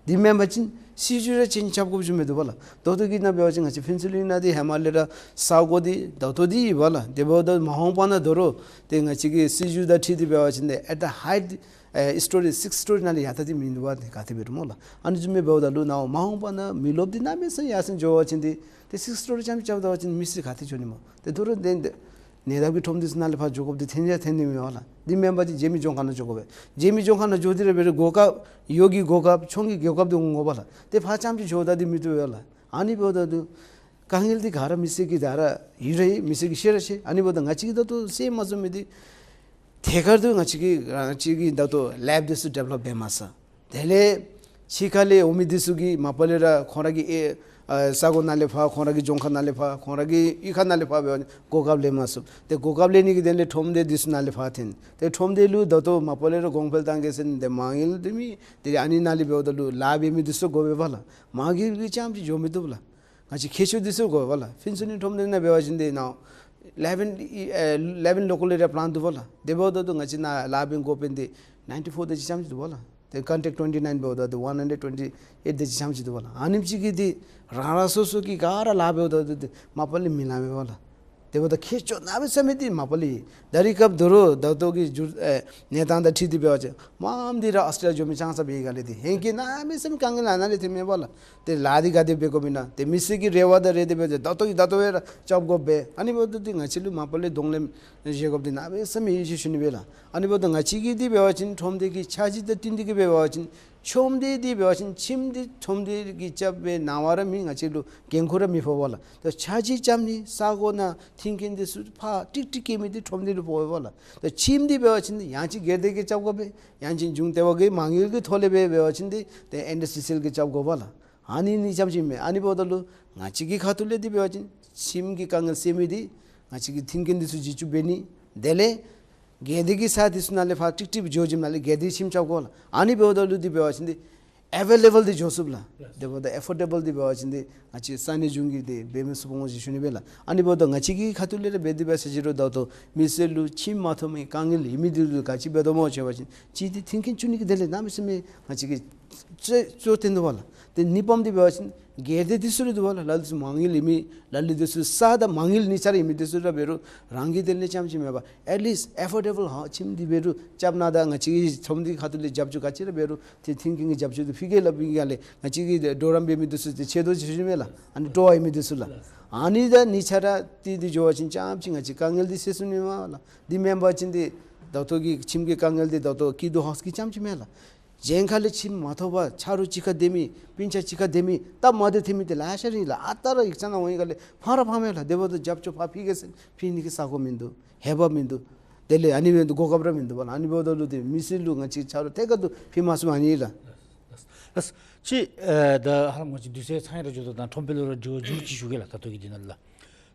འདི་མེན་པ་ཅིན་སྲིད་བྱུས་ར་ཅེནཇ་རྐྱབ་དགོཔ་ཅིག་མིན་འདུག་པ་ལགས། ད་ལྟོ་གི་ནང་འབད་བ་ཅིན་ང་བཅས་ཕུན་ཚོགས་གླིང་ནང་འདི་ཧེ་མ་ལས་ར་ས་གོ་འདི་ད་ལྟོ་འདི་ཨིན་པ་ལགས། དེ་འབདཝ་ད་མ་འོངས་པ་ནང་ད་རུང་ཏེ་ང་བཅས་ཀྱི་སྲིད་བྱུས་དང་འཁྲིལ་ཏེ་འབད་བ་ཅིན་ཏེ་ཨེཊ་ཌི་ཧའི་ཨེ་སི་ཊོ་རི་སིགསི་སི་ཊོ་རི་ནང་ལས་ཡར་ད་འདི་མིན་འདུག་པ། ཏེ་ག་ཏེ་འབད་རུང་སྨོ་ལགས། ཨ་ནི་བཟུམ་སྦེ་འབདཝ་ད་ལུ་ནཱ་མ་འོངས་པ་ནང་མི་རློབས་འདི་གནམ་མེད་ས་མེད་ཡར་སེང་འགྱོ་བ་ཅིན་ཏེ་ཏེ་སིགསི་སི་ཊོ་རི་རྐྱངམ་རྐྱབ་ད་པ་ཅིན་མི་སེར་ག་ཏེ་འགྱོ་ནི་སྨོ། ཏེ་ད་རུང་ཏེ་ཏེ་ནད་བརྟག་གི་ཁྲོམ་འདི་ཚུ་ནང་ལས་ཕར་འགྱོ་དགོཔ་འདི་ཐོན་ཡང་ཐོན་ནི་མས་པ་ལགས། འདི་མེན་པ་ཅིན་རྗེ་མི་རྫོང་ཁག་ནང་འགྱོ་དགོ་པས། རྗེ་མི་རྫོང་ཁག་ནང་འགྱོ་སྟེ་ར་འབད་རུང་གོ་སྐབས་ཡོད་ཀྱི་གོ་སྐབས་ཆུང་ཀྱི་གོ་སྐབས་འདི་འོང་དགོ་པ་ལགས། ཏེ་ཕར་རྐྱངམ་ཅིག་འགྱོཝ་ད་འདི་མི་བཏུབ་པས་ལགས། ཨ་ནི་འབདཝ་ད་ལུ་དཀའ་ངལ་འདི་ག་ར་མི་སེར་གྱིས་ད་ར་ཡོད་ར་ཡོད། མི་སེར་གྱིས་ཤེས་ར་ཤེས། ཨ་ནི་འབདཝ་ད་ང་བཅས་ཀྱིས་ད་ལྟོ་སེལ་མ་ཚུགས་མི་འདི་ཐད་ཀར་དུ་ང་བཅས་ཀྱིས་ང་བཅས་ཀྱིས་ད་ལྟོ་ལེབ་འདི་ཚུ་ཌི་ཝེ་ལོབ་འབད་མ་ཚར། དེ་ལས་ཕྱི་ཁ་ལས་འོང་མི་འདི་ཚུ་གིས་མ་པ་ལས་ར་ཁོང་ར་གི་ཨེ་ཨ་ས་གོ་ནང་ལས་ཕར་ཁོང་ར་གི་རྫོང་ཁག་ནང་ལས་ཕར་ཁོང་ར་གི་གཡུས་ཁ་ནང་ལས་ཕར་འབད་བ་ཅིན་གོ་སྐབས་ལེན་མ་ཚུགས། ཏེ་གོ་སྐབས་ལེན་ནི་གི་དོན་ལས་ཁྲོམ་སྡེ་འདི་ཚུ་ནང་ལས་ཕར་འཐོན། ཏེ་ཁྲོམ་སྡེ་ལུ་ད་ལྟོ་མ་པ་ལས་ར་གོང་འཕེལ་གཏང་གེ་ཟེར་ཏེ་མ་དངུལ་འདི་མེད། ཏེ་ཨ་ནི་ནང་ལས་འབདཝ་ད་ལུ་ལཱ་འབད་མི་འདི་ཚུ་དགོ་པས་པ་ལགས། མ་དངུལ་གྱིས་རྐྱངམ་ཅིག་འགྱོ་མི་བཏུབ་ལགས། ང་བཅས་མཁས་མཆོག་འདི་ཚུ་དགོ་པས་པ་ལགས། ཕུན་ཚོགས་གླིང་ཁྲོམ་སྡེ་ནང་འབད་བ་ཅིན་ཏེ་ནཱ་ཨེ་ལེབ་ཨེན་ཨེ་ལེབ་ཨེན་ལོ་ཀཱལ་ཨེ་རི་ཡ་པི་ལཱན་འདུག་པ་ལགས། དེ་འབདཝ་ད་ལུ་ང་བཅས་ནཱ་ལཱ་འབད་མི་འགོ་དཔོན་འདི་ནའིན་ཊི་ཕོར་དེ་ཅིག་རྐྱངམ་ཅིག་འདུག་པ་ལགས། ཏེ་ཀོན་ཊེཀཊ་ཊུ་ཝེན་ཊི་ནའིན་འབདཝ་ད་ཏེ་ཝན་ཧན་ཌེཌ་ཊུ་ཝེན་ཊི་ཨེཊ་དེ་ཅིག་རྐྱངམ་ཅིག་འདུག་པ་ལགས། ཨ་ནེམ་ཅིག་གིས་ཏེ་རང་རང་སོ་སོ་གིས་ག་ར་ལཱ་འབདཝ་ད་ཏེ་མ་པ་ལས་མི་ལང་པས་པ་ལགས། དེ་འབདཝ་ད་མཁས་མཆོག་གནམ་མེད་ས་མེད་འདི་མ་པ་ལས་ད་རིས་སྐབས་ད་རུང་ད་ལྟོ་གི་འགྱུར་ཨེ་གནས་སྟངས་དང་འཁྲིལ་ཏེ་འབད་བ་ཅིན་མངམ་འདི་ར་ཨོསི་ཊེ་ལི་ཡ་འགྱོ་མི་ཙང་ཙ་འབད་བའི་སྒང་ལས་འདི་ཧེང་སྐལ་གནམ་མེད་ས་མེད་དཀའ་ངལ་ཨ་ནཱ་ལས་ཐོནམ་མས་པ་ལགས། ཏེ་ལཱ་འདི་ག་དེ་འབད་དགོཔ་ཨིན་ན་ཏེ་མི་སེར་གྱི་རེ་བ་དང་རེ་འདོད་འབད་ཏེ་ད་ལྟོ་གི་ད་ལྟོ་སྦེ་ར་རྐྱབ་དགོ་པས། ཨ་ནི་འབདཝ་ད་འདི་ང་བཅས་ལུ་མ་པ་ལས་གདོང་ལེན་བཞེས་དགོཔ་འདི་གནམ་མེད་ས་མེད་ཡོད་ཟེར་ཞུ་ནི་སྦེ་ལགས། ཨ་ནི་འབདཝ་ད་ང་བཅས་ཀྱིས་འདི་འབད་བ་ཅིན་ཁྲོམ་སྡེ་གི་འཆར་གཞི་དང་བསྟུན་ཏེ་གིས་འབད་བ་ཅིན་ཁྲོམ་སྡེ་འདི་འབད་བ་ཅིན་ཁྱིམ་འདི་ཁྲོམ་སྡེ་གིས་རྐྱབ་པའི་ནང་བ་ར་མི་ང་བཅས་ལུ་འགན་ཁུར་ར་མི་ཕོག་པ་ལགས། ད་འཆར་གཞི་རྐྱབ་ནི་ས་གོ་ནང་མཐུན་རྐྱེན་འདི་ཚུ་ཕར་ཀྲིག་ཀྲི་བཀལ་མི་འདི་ཁྲོམ་སྡེ་ལུ་ཕོག་པས་པ་ལགས། ད་ཁྱིམ་འདི་འབད་བ་ཅིན་ཡང་ཅིན་སྒེར་སྡེ་གིས་རྐྱབ་དགོ་པས། ཡང་ཅིན་གཞུང་ལྟེ་བ་གི་མ་དངུལ་གྱི་ཐོག་ལས་འབད་འབད་བ་ཅིན་འདི་ཏེ་ཨེན་ཌི་སི་སི་ཨེལ་གྱིས་རྐྱབ་དགོ་པ་ལགས། ཨ་ནི་གཉིས་རྐྱངམ་ཅིག་མས། ཨ་ནི་འབདཝ་ད་ལུ་ང་བཅས་ཀྱི་ཁ་ཐུག་ལས་འདི་འབད་བ་ཅིན་ཁྱིམ་གྱི་དཀའ་ངལ་སེལ་མི་འདི་ང་བཅས་ཀྱིས་མཐུན་རྐྱེན་འདི་ཚུ་བརྒྱུད་བཅུག་འབད་ནི། དེ་ལས་སྒེར་སྡེ་གི་ས་འདི་ཚུ་ནང་ལས་ཕར་ཀྲིག་ཀྲི་འགྱོ་བཅུག་ནང་ལས་སྒེར་སྡེ་ཁྱིམ་རྐྱབ་དགོ་ལགས། ཨ་ནི་འབདཝ་ད་ལུ་འདི་འབད་བ་ཅིན་འདི་ཨེ་ཝེ་ལེ་བཱལ་འདི་འགྱོ་ཚུགས་ལགས། དེ་འབདཝ་ད་ཨེ་ཕོར་ཌེ་བཱལ་འདི་འབད་བ་ཅིན་འདི་ང་བཅས་ས་གནས་གཞུང་གིས་འདི་འབད་མི་ཚུགས་པ་འོང་ཟེར་ཞུ་ནི་སྦེ་ལགས། ཨ་ནི་འབདཝ་ད་ང་བཅས་ཀྱི་ཁ་ཐུག་ལས་ར་འབད་དེ་འབད་ཟེར་ཞུ་རུང་ད་ལྟོ་མི་སེར་ལུ་ཁྱིམ་མ་ཐོབ་མི་དཀའ་ངལ་ཡོད་མི་འདི་ལུ་ག་ཅི་འབད་དོ་སྨོ་ཟེར་བ་ཅིན་གཅིག་འདི་མཐུན་རྐྱེན་བཙུགས་ནི་གི་དོན་ལས་གནམ་མེད་ས་མེད་ང་བཅས་ཀྱིས་ ཅོ་ཅོ་སྟོན་དོ་བ་ལགས། ཏེ་གཉིས་པམ་འདི་འབད་བ་ཅིན་སྒེར་སྡེ་འདི་ཚུ་ར་འདུག་བ་ལགས། ལ་ལུ་ཚུ་མ་དངུལ་ཨིན་མི་ལ་ལུ་འདི་ཚུ་ས་དང་མ་དངུལ་གཉིས་ཆ་ར་ཨིན་མི་འདི་ཚུ་ར་འབད་རུང་རང་གི་དོན་ལས་ཙམ་ཅིག་མེད་པར་at least affordable housing འདི་འབད་རུང་རྐྱབ་གནང་ད་ང་བཅས་ཀྱི་ཁྲོམ་འདི་ཁ་ཐུག་ལས་རྒྱབ་སྐྱོར་ག་ཅི་ར་འབད་རུང་ཏེ་མཐུན་རྐྱེན་གྱི་རྒྱབ་སྐྱོར་འདི་ཕུལ་གེ་སླབ་ཨིན་ག་ལགས། ང་བཅས་ཀྱི་གྲོགས་རམ་འབད་མི་འདི་ཚུ་ཏེ་ཆེ་དོ་ཅིག་ཞུ་མས་ལགས། ཨ་ནི་སྤྲོ་བ་ཨིན་མི་འདི་ཚུ་ལགས། ཨ་ནི་ད་གཉིས་ཆ་ར་ཏེ་འདི་འགྱོ་བ་ཅིན་ཙམ་ཅིག་ང་བཅས་དཀའ་ངལ་འདི་སེལ་ཚུགས་ནི་མས་ལགས། འདི་མེན་པ་ཅིན་ཏེ་ད་ལྟོ་གི་ཁྱིམ་གྱི་དཀའ་ངལ་འདི་ད་ལྟོ་སྐྱིད་སྡུག་ཧའུསི་གི་ཙམ་ཅིག་མེན་ལགས། གཞན་ཁ་ལས་ཁྱིམ་མ་ཐོབ་པར་ཆ་རོགས་གཅིག་ཁར་སྡོད་མི་སྤུན་ཆ་གཅིག་ཁར་སྡོད་མི་སྟབས་མ་བདེཝ་ཐོན་མི་འདི་ལེ་ཤ་ར་ཨིན་ལགས། ཨ་རྟག་ར་ཡིག་ཚང་ནང་འོང་ཡི་ག་ལས་ཕངས་ར་ཕངས་མས་ལགས། དེ་འབདཝ་ད་རྒྱབ་སྐྱོར་ཕར་ཕུལ་གེ་ཟེར་ཕུལ་ནི་གི་ས་གོ་མིན་འདུག། འོས་འབབ་མིན་འདུག། དེ་ལས་ཨ་ནི་འབདཝ་ད་གོ་སྐབས་ར་མིན་འདུག་པ་ལགས། ཨ་ནི་འབདཝ་ད་ལུ་ཏེ་མི་སེར་ལུ་ང་བཅས་ཆ་རོགས་ཐད་ཀར་དུ་ཕུལ་མ་ཚུགས་ཨ་ནི་ལགས། ལགས། ཅིག་ཨ་ད་ཧ་ལམ་ང་བཅས་དུས་ཚོད་ཚང་ཡི་ར་འགྱོ་དོ། ད་ཁྲོམ་དཔོན་ལུ་ར་དྲི་བ་མཇུག་ཅིག་ཞུ་གེ་ལགས། ད་ལྟོ་གི་འདི་ནང་ལུ་ད་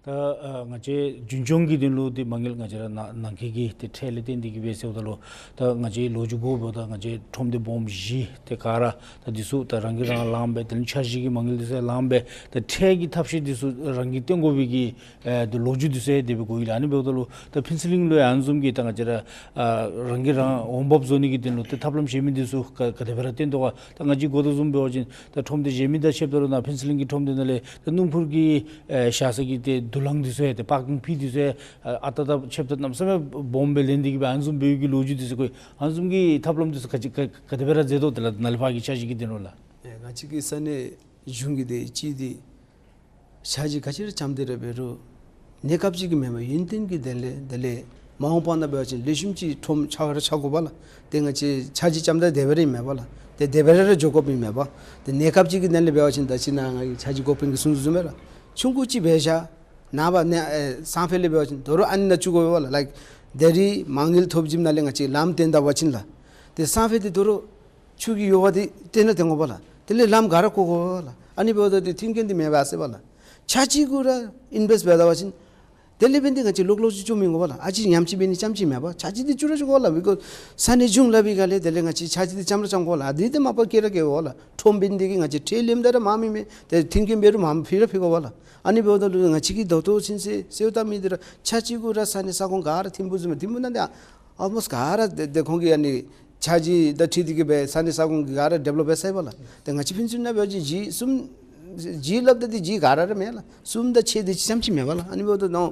ཨ་ང་བཅས་རྒྱུན་སྐྱོང་གི་དོན་ལུ་ཏེ་མ་དངུལ་ང་བཅས་ར་ནང་ནང་འཁོད་ཀྱི་ཏེ་ཁྲལ་ལས་བརྟེན་ཏེ་གིས་འབད་ཟེརཝ་ད་ལུ་ད་ང་བཅས་ལོ་རྒྱུས་གོཝ་ད་ང་བཅས་ཁྲོམ་སྡེ་སྦོམ་བཞི་ཏེ་ག་ར་ད་འདི་ཚུ་ད་རང་གིས་རང་ལངམ་སྦེ་དེ་ལས་འཆར་གཞི་གི་མ་དངུལ་འདི་ཚུ་ལངམ་སྦེ་ད་ཁྲལ་གྱི་ཐབས་ཤེས་འདི་ཚུ་རང་གིས་བཏོན་དགོ་པའི་གི་ཨེ་ཏེ་ལོ་རྒྱུས་འདི་ཚུ་ཡང་དེ་སྦེ་གོ་ཡི་ལགས། ཨ་ནི་འབདཝ་ད་ལུ་ད་ཕུན་ཚོགས་གླིང་ལུ་ཡང་ཨ་ནི་བཟུམ་གྱི་ད་ང་བཅས་ར་ཨ་རང་གིས་རང་འོས་འབབ་བཟོ་ནི་གི་དོན་ལུ་ཏེ་ཐབས་ལམ་གཞན་མི་འདི་ཚུ་ག་ག་དེ་སྦེ་ར་བཏོན་དོ་ག། ད་ང་བཅས་གོ་དོ་བཟུམ་འབད་བ་ཅིན་ད་ཁྲོམ་སྡེ་གཞན་མི་དང་ཕྱདཔ་ད་ལུ་ནཱ་ཕུན་ཚོགས་གླིང་གི་ཁྲོམ་སྡེ་ནང་ལས་ད་སྣུམ་འཁོར་གྱི་ཨེ་བཞག་ས་གི་ཏེ་དུག་རླངས་འདི་ཚུ་ཡང་ཏེ་པར་ཀིང་ཕི་འདི་ཚུ་ཡང་ཨ་ད་ད་ཕྱདཔ་ད་གནམ་མེད་ས་མེད་སྦོམ་སྦེ་ལེན་ཏེ་གིས་སྦེ་ཨ་ནི་བཟུམ་འབད་བའི་གི་ལོ་རྒྱུས་འདི་ཚུ་གོ་ཡི། ཨ་ནི་བཟུམ་གྱི་ཐབས་ལམ་འདི་ཚུ་ག་ཅི་ག་ག་དེ་སྦེ་ར་མཛད་དོ། དེ་ལས་ནཱ་ལས་ཕར་གྱི་འཆར་གཞི་གི་དོན་ལུ་ལགས། ཨེ་ང་བཅས་ཀྱི་ས་གནས་གཞུང་གི་ཏེ་སྤྱི་འཐུས་འཆར་གཞི་ག་ཅི་ར་བརྩམས་ཏེ་ར་འབད་རུང་གནས་སྐབས་ཅིག་གི་མེན་པར་ཡུན་བརྟན་གྱི་དོན་ལས་དེ་ལས་མ་འོངས་པ་ནང་འབད་བ་ཅིན་ལེགས་ཤོམ་ཅིག་ཁྲོམ་ཆགས་ར་ཆགས་དགོ་པ་ལགས། ཏེ་ང་བཅས་འཆར་གཞི་བརྩམས་ད་དེ་སྦེ་ར་ཨིན་མས་པ་ལགས། ཏེ་དེ་སྦེ་ར་ར་འགྱོ་དགོཔ་ཨིན་མས་པ། ཏེ་གནས་སྐབས་ཅིག་གི་དོན་ལས་འབད་བ་ཅིན་ད་ཅི་ནཱ་ང་གི་འཆར་གཞི་འགོ་དཔོན་གྱིས་གསུངས་དོ་བཟུམ་སྦེ་ར་ཆུང་ཀུ་ཅིག་འབད་བཞག། ནངས་པ་ནཱ་ཨེ་སང་ཕོད་ལས་འབད་བ་ཅིན་དོ་རུང་ཨ་ནི་ནང་བཙུགས་དགོ་པ་ལགས། ལའིཀ་ད་རིས་མ་དངུལ་ཐོབ་བྱིནམ་ནང་ལས་ང་བཅས་ལམ་བཏོན་ད་པ་ཅིན་ལགས། ཏེ་སང་ཕོད་འདི་དོ་རུང་ཆུ་གི་ཡོལ་བ་འདི་བཏོན་ན་བཏོན་དགོ་པ་ལགས། དེ་ལས་ལམ་ག་ར་བཀོ་དགོ་པ་ལགས། ཨ་ནི་འབདཝ་ད་འདི་མཐུན་རྐྱེན་འདི་མེད་པས་ཟེར་བ་ལགས། ཆ་གཅིག་གུ་ར་ཨིན་བེསཊ་འབད་ད་པ་ཅིན་དེ་ལས་འབད་ནི་འདི་ང་བཅས་ལོག་ལོག་ཅིག་བཙུགས་མི་དགོ་པ་ལགས། ཨ་ཙི་ཉམས་ཅིག་འབད་ནི་ཙམ་ཅིག་མེད་པ། ཆ་གཅིག་འདི་བཙུགས་ར་བཙུགས་དགོ་པ་ལགས། བི་ཀོསི་ས་གནས་གཞུང་སླབ་པའི་སྒང་ལས་དེ་ལས་ང་བཅས་ཆ་གཅིག་འདི་བརྩམས་ར་བརྩམ་དགོ་པ་ལགས། ཨ་འདི་འདི་མ་པ་བཀལ་ར་བཀལ་དགོ་པ་ལགས། ཁྲོམ་དཔོན་འདི་གིས་ང་བཅས་ཁྲལ་ལེནམ་ད་ར་མངམ་ཨིན་མས། ཏེ་མཐུན་རྐྱེན་འབད་རུང་མངམ་ཕུལ་ར་ཕུལ་དགོ་པ་ལགས། ཨ་ནི་འབདཝ་ད་ལུ་ང་བཅས་ཀྱིས་ད་ལྟོ་ཚུན་ཚོད་གསོལཝ་བཏབ་མི་འདི་ར་ཆ་གཅིག་གུ་ར་ས་གནས་ས་ཁོངས་ག་ར་ཐིམ་ཕུག་བཟུམ་སྦེ་ཐིམ་ཕུག་ནང་འདི་ཨཱོལ་མོསཊ་ག་ར་ཏེ་ཏེ་ཁོང་གིས་ཨ་ནི་འཆར་གཞི་དང་འཁྲིལ་ཏེ་གིས་སྦེ་ས་གནས་ས་ཁོངས་ག་ར་ཌི་བེ་ལོབ་འབད་ཚར་ཡི་པ་ལགས། ཏེ་ང་བཅས་ཕུན་ཚོགས་ནང་འབད་བ་ཅིན་གཞི་གསུམ་གཞི་སླབ་ད་འདི་གཞི་ག་ར་ར་མེད་ལགས། གསུམ་དང་ཕྱེད་དེ་ཅིག་ཙམ་ཅིག་མེད་པ་ལགས། ཨ་ནི་འབདཝ་ད་ནཱ་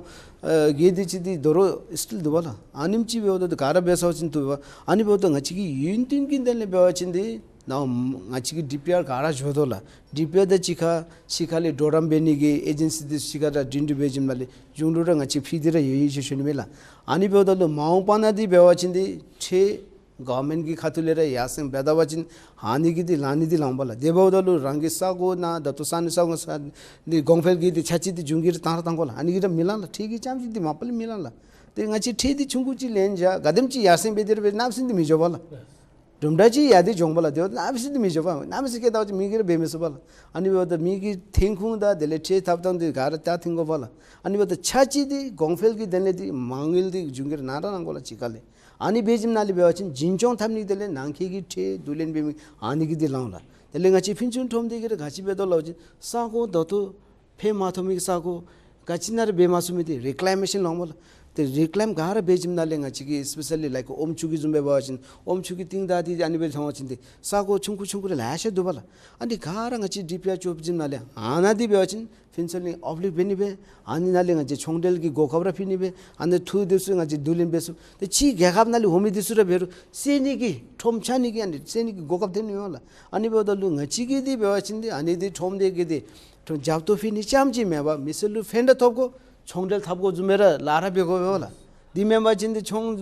ཨེ་བརྒྱད་དེ་ཅིག་འདི་དོ་རུང་སི་ཊིལ་འདུག་པ་ལགས། ཨ་ནེམ་ཅིག་འབདཝ་ད་འདི་ག་ར་འབད་ཚརཝ་ཅིན་བཏུབ་པས། ཨ་ནི་འབདཝ་ད་ང་བཅས་ཀྱིས་ཡུན་བརྟན་གྱི་དོན་ལས་འབད་བ་ཅིན་འདི་ནཱ་ང་བཅས་ཀྱི་ཌི་པི་ཨར་ག་ར་འགྱོ་དོ་ལགས། ཌི་པི་ཨར་དང་གཅིག་ཁར་གཅིག་ཁར་ལས་གྲོགས་རམ་འབད་ནི་གི་ཨེ་ཇེན་སི་འདི་གཅིག་ཁར་ར་སྒྲིང་སྒྲི་འབད་བྱིནམ་ལས་གཞུང་ལུ་ར་ང་བཅས་ཕུལ་ཏེ་ར་ཡོད་ཡོད་ཅིག་ཞུ་ནི་མས་ལགས། ཨ་ནི་འབདཝ་ད་ལུ་མ་འོངས་པ་ནང་འདི་འབད་བ་ཅིན་འདི་ཁྲལ་གོ་ཝར་མེནཊ་གི་ཁ་ཐུག་ལས་ར་ཡར་སེང་འབད་ད་པ་ཅིན་ཨ་ནི་གིས་འདི་ལང་ནི་འདི་ལང་པ་ལགས། དེ་འབདཝ་ད་ལུ་རང་གི་ས་གོ་ནང་ད་ལྟོ་ས་གནས་ས་ཁོངས་ས་འདི་གོང་འཕེལ་གྱི་འདི་ཆ་གཅིག་འདི་གཞུང་གིས་ར་བཏང་ར་བཏང་དགོ་ལགས། ཨ་ནི་གིས་ར་མི་ལང་ལགས། ཁྲལ་གྱི་ཙམ་ཅིག་འདི་མ་པ་ལས་མི་ལང་ལགས། ཏེ་ང་བཅས་ཁྲལ་འདི་ཆུང་ཀུ་ཅིག་ལེན་བཞག། ག་དེམ་ཅིག་ཡར་སེང་འབད་དེ་ར་འབད་གནམ་མེད་ས་མེད་འདི་མི་འགྱོ་བ་ལགས། གྲུབ་འབྲས་ཅིག་ཡར་འདི་འགྱོ་བ་ལགས། དེ་གནམ་མེད་ས་མེད་འདི་མི་འགྱོ་བ། གནམ་མེད་ས་མེད་བཀལ་ད་པ་ཅིན་མི་གིས་ར་འབད་མི་ཚུགས་པ་ལགས། ཨ་ནི་འབདཝ་ད་མི་གི་ཐོན་ཁུངས་དང་དེ་ལས་ཁྲལ་ཐོབ་ཐངས་འདི་ག་ར་ད་མཐུན་དགོ་པ་ལགས། ཨ་ནི་འབདཝ་ད་ཆ་གཅིག་འདི་གོང་འཕེལ་གྱི་དོན་ལས་འདི་མ་དངུལ་འདི་གཞུང་གིས་ར་ནང་ར་གནང་དགོ་ལགས་གཅིག་ཁར་ལས། ཨ་ནི་འབད་བྱིནམ་ནང་ལས་འབད་བ་ཅིན་རྒྱུན་སྐྱོང་འཐབ་ནི་དེ་ལས་ནང་འཁོད་ཀྱི་ཁྲལ་བསྡུ་ལེན་འབད་མི་ཨ་ནི་གིས་འདི་ལང་ལགས། དེ་ལས་ང་བཅས་ཕུན་ཚོགས་ཁྲོམ་སྡེ་གིས་ར་ག་ཅི་འབད་དོ་ལགས་ཟེར་བ་ཅིན་ས་གོ་ད་ལྟོ་ཕན་མ་ཐོགས་མི་གི་ས་གོ་ག་ཅི་ནང་ར་འབད་མ་ཚུགས་མི་འདི་རི་ཀི་ལེ་མེ་ཤཱན་ལོང་པ་ལགས། ཏེ་རི་ཀི་ལེམ་ག་ར་འབད་བྱིནམ་ནང་ལས་ང་བཅས་ཀྱི་སི་པེ་ཤ་ལི་ལའིཀ་ཨོམ་ཆུ་གི་བཟུམ་སྦེ་འབད་བ་ཅིན་ཨོམ་ཆུ་གི་གཏིང་བདག་འདི་ཨ་ནི་སྦེ་མཐོང་བ་ཅིན་འདི་ས་གོ་ཆུང་ཀུ་ཆུང་ཀུ་ར་ལེ་ཤ་འདུག་པ་ལགས། ཨ་ནི་ག་ར་ང་བཅས་ཌི་པི་ཨར་བཙུགས་བྱིནམ་ནང་ལས་ཨ་ནཱ་འདི་འབད་བ་ཅིན་ཕུན་ཚོགས་གླིང་ཨོབ་ལིག་འབད་ནི་སྦེ་ཨ་ནི་ནང་ལས་ང་བཅས་ཚོང་འབྲེལ་གྱི་གོ་སྐབས་ར་ཕུལ་ནི་སྦེ་ཨ་ནི་ཐོག་འདི་ཚུ་ང་བཅས་བསྡུ་ལེན་འབད་ཚུགས། ཏེ་ཕྱིའི་རྒྱལ་ཁབ་ནང་ལས་འོང་མི་འདི་ཚུ་ར་འབད་རུང་སེལ་ནི་གི་ཁྲོམ་ཆགས་ནི་གི་ཨ་ནི་སེལ་ནི་གི་གོ་སྐབས་ཐོན་ནི་ཡོད་ལགས། ཨ་ནི་འབདཝ་ད་ལུ་ང་བཅས་ཀྱིས་འདི་འབད་བ་ཅིན་འདི་ཨ་ནི་འདི་ཁྲོམ་སྡེ་གི་འདི་ཁྲོམ་རྒྱབ་ཏོ་ཕུལ་ནི་ཙམ་ཅིག་མེན་པར་མི་སེར་ལུ་ཕན་ར་ཐོགས་དགོ། ཚོང་འབྲེལ་འཐབ་དགོ་བཟུམ་སྦེ་ར་ལཱ་ར་འབད་དགོ་པས་ལགས། འདི་མེན་པ་ཅིན་འདི་ཚོང་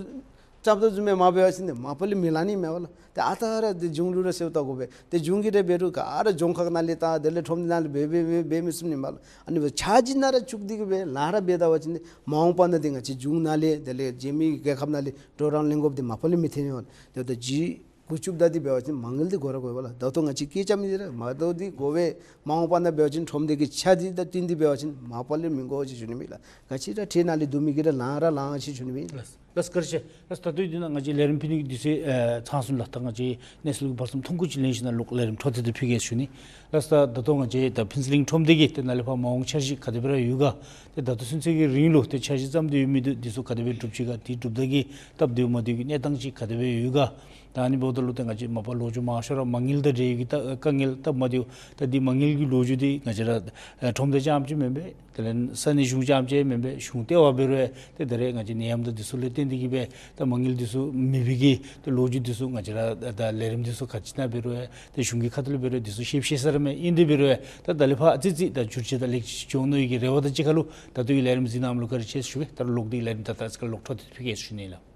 རྐྱབ་དོ་བཟུམ་སྦེ་མ་འབད་བ་ཅིན་འདི་མ་པ་ལས་མི་ལང་ནི་མས་པ་ལགས། ཏེ་ཨ་རྟག་ར་འདི་གཞུང་ལུ་ར་གསོལཝ་བཏབ་དགོ་པས། ཏེ་གཞུང་གིས་ར་འབད་རུང་ག་ར་རྫོང་ཁག་ནང་ལས་དང་དེ་ལས་ཁྲོམ་སྡེ་ནང་ལས་འབད་འབད་འབད་འབད་མི་ཚུགས་ནི་མས་ལགས། ཨ་ནི་འབདཝ་ཆ་གཅིག་ནང་ར་བཅུག་སྟེ་གིས་སྦེ་ལཱ་ར་འབད་ད་པ་ཅིན་འདི་མ་འོངས་པ་ནང་འདི་ང་བཅས་གཞུང་ནང་ལས་དེ་ལས་རྒྱལ་མི་རྒྱལ་ཁབ་ནང་ལས་གྲོགས་རམ་ལེན་དགོཔ་འདི་མ་པ་ལས་མི་ཐོན་ནི་མས་ལགས། ཏེ་ད་ཅི་འགོ་བཙུགསཔ་ད་འདི་འབད་བ་ཅིན་མ་དངུལ་འདི་དགོ་ར་དགོ་པས་ལགས། ད་ལྟོ་ང་བཅས་སྐད་རྐྱབ་མི་འདི་ར་མ་ལྟོས་འདི་དགོ་པས། མ་འོངས་པ་ནང་འབད་བ་ཅིན་ཁྲོམ་སྡེ་གི་ཆ་འདི་དང་བསྟུན་ཏེ་འབད་བ་ཅིན་མ་པ་ལས་མི་དགོ་ཟེར་ཞུ་ནི་མས་ལགས། ག་ཅི་ར་ཁྲལ་ནང་ལས་བསྡུ་མི་གིས་ར་ལང་ར་ལང་ཟེར་ཞུ་ནི་མས། ལགས་ལགས་བཀའ་དྲིན་ཆེ། ལགས་ད་ལྟོ་འདི་ནང་ང་བཅས་ལས་རིམ་ཕུལ་ནི་གི་དུས་ཚོད་ཨེ་ཚང་སོང་ལགས། ད་ང་བཅས་གནས་ཚུལ་གྱི་བར་མཚམས་ཐུང་ཀུ་ཅིག་ལེན་ཞིནམ་ལས་ལོག་ལས་རིམ་འཕྲོ་མཐུད་དེ་ཕུལ་གེ་ཟེར་ཞུ་ནི། ལགས་ད་ད་ལྟོ་ང་བཅས་ད་ཕུན་ཚོགས་གླིང་ཁྲོམ་སྡེ་གི་ཏེ་ནཱ་ལས་ཕར་མ་འོངས་འཆར་གཞི་ག་དེ་སྦེ་ར་ཡོད་ག། ཏེ་ད་ལྟོ་ཚུན་ཚོད་ཀྱི་རིང་ལུ་ཏེ་འཆར་གཞི་བརྩམས་ཏེ་ཡོད་མི་འདི་འདི་ཚུ་ག་དེ་སྦེ་གྲུབ་ཅི་ག། དེ་གྲུབ་ད་གི་སྟབས་བདེཝ་མ་བདེཝ་གི་གནས་སྟངས་ཅིག་ག་དེ་སྦེ་ཡོད་ག། ད་ཨ་ནི་འབདཝ་ད་ལུ་ཏེ་ང་བཅས་མ་པ་ལོ་རྒྱུས་མང་ཤོས་ར་མ་དངུལ་དང་འབྲེལ་ཡོད་ཀྱི་ད་དཀའ་ངལ་སྟབས་མ་བདེཝ། ད་འདི་མ་དངུལ་གྱི་ལོ་རྒྱུས་འདི་ང་བཅས་ར་ཨེ་ཁྲོམ་སྡེ་རྐྱངམ་ཅིག་མེན་པས། དེ་ལས་ས་གནས་གཞུང་རྐྱངམ་ཅིག་མེན་པས། གཞུང་ལྟེ་བ་འབད་རུང་ཡང་ཏེ་ད་རེས་ང་བཅས་ནད་ཡམས་དང་འདི་ཚུ་ལས་བརྟེན་ཏེ་གིས་སྦེ་ད་མ་དངུལ་འདི་ཚུ་མེད་པའི་གི་ཏེ་ལོ་རྒྱུས་འདི་ཚུ་ང་བཅས་ར་ད་ལས་རིམ་འདི་ཚུ་ག་ཅི་ནང་འབད་རུང་ཡང་ཏེ་གཞུང་གི་ཁ་ཐུག་ལས་འབད་རུང་ཡང་འདི་ཚུ་ཤེས་ཤེས་ས་ར་མས། ཨིན་དེ་འབད་རུང་ཡང་ད་ད་ལས་ཕར་ཨ་ཙི་ཙི་ད་འགྱུར་བཅོས་དང་ལེགས་བཅོས་འོང་ནི་གི་རེ་བ་དང་གཅིག་ཁར་ལུ་ད་ལྟོ་གི་ལས་རིམ་གཟིགས་གནང་མི་ལུ་བཀའ་དྲིན་ཆེ་ཞུ་སྦེ་ད་རུང་ལོག་སྟེ་ལས་རིམ་ད་ད་ཅིག་ཁར་ལོག་འཕྲོ་མཐུད་ཕུལ་གེ་ཞུ་ནི་ལགས།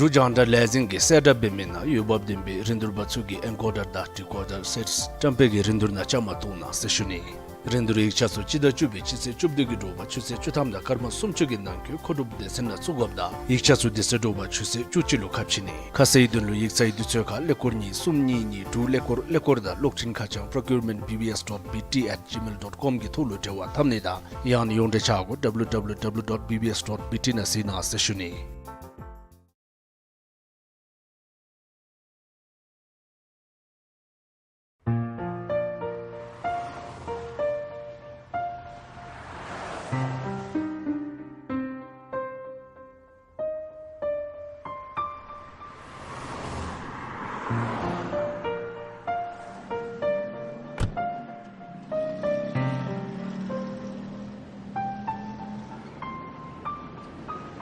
འབྲུག་རྒྱང་བསྒྲགས་ལས་འཛིན་གྱིས་གསལ་བསྒྲགས་འབད་མི་ནང་འོས་འབབ་ལྡན་པའི་རིན་བསྡུར་པ་ཚུ་གིས་ཨེན་ཀོ་ཌར་དང་ཌི་ཀོ་ཌར་སེཊསི་བཀྲམ་སྤེལ་གྱི་རིན་བསྡུར་ནང་བཅའ་མར་གཏོགས་གནང་ཟེར་ཞུ་ནི། རིན་བསྡུར་ཡིག་ཆ་ཚུ་སྤྱི་ཟླ་བཅུ་པའི་སྤྱི་ཚེས་བཅུ་བདུན་གྱི་དྲོ་པ་ཆུ་ཚོད་བཅུ་ཐམ་དང་སྐར་མ་སུམ་ཅུ་གི་ནང་འཁོད་མཁོ་སྒྲུབ་སྡེ་ཚན་ནང་བཙུགས་དགོཔ་དང་ཡིག་ཆ་ཚུ་དེ་ཚེ་དྲོ་པ་ཆུ་ཚོད་བཅུ་གཅིག་ལུ་ཁ་ཕྱེ་ནི། ཁ་གསལ་ཡི་དོན་ལུ་ཡིག་ཚང་གི་དུས་ཚོད་ཁར་ཀླད་ཀོར་གཉིས་གསུམ་གཉིས་གཉིས་དྲུག་ཀླད་ཀོར་ཀླད་ཀོར་དང་གློག་འཕྲིན་ཁ་བྱང་procurement B B S dot B T at gmail dot com གི་ཐོག་ལུ་འབྲེལ་བ་འཐབ་ནི་དང་ཡང་ན་ཡོངས་འབྲེལ་ཆ་སྒོ་W W W dot B B S dot B T ནང་གཟིགས་གནང་ཟེར་ཞུ་ནི།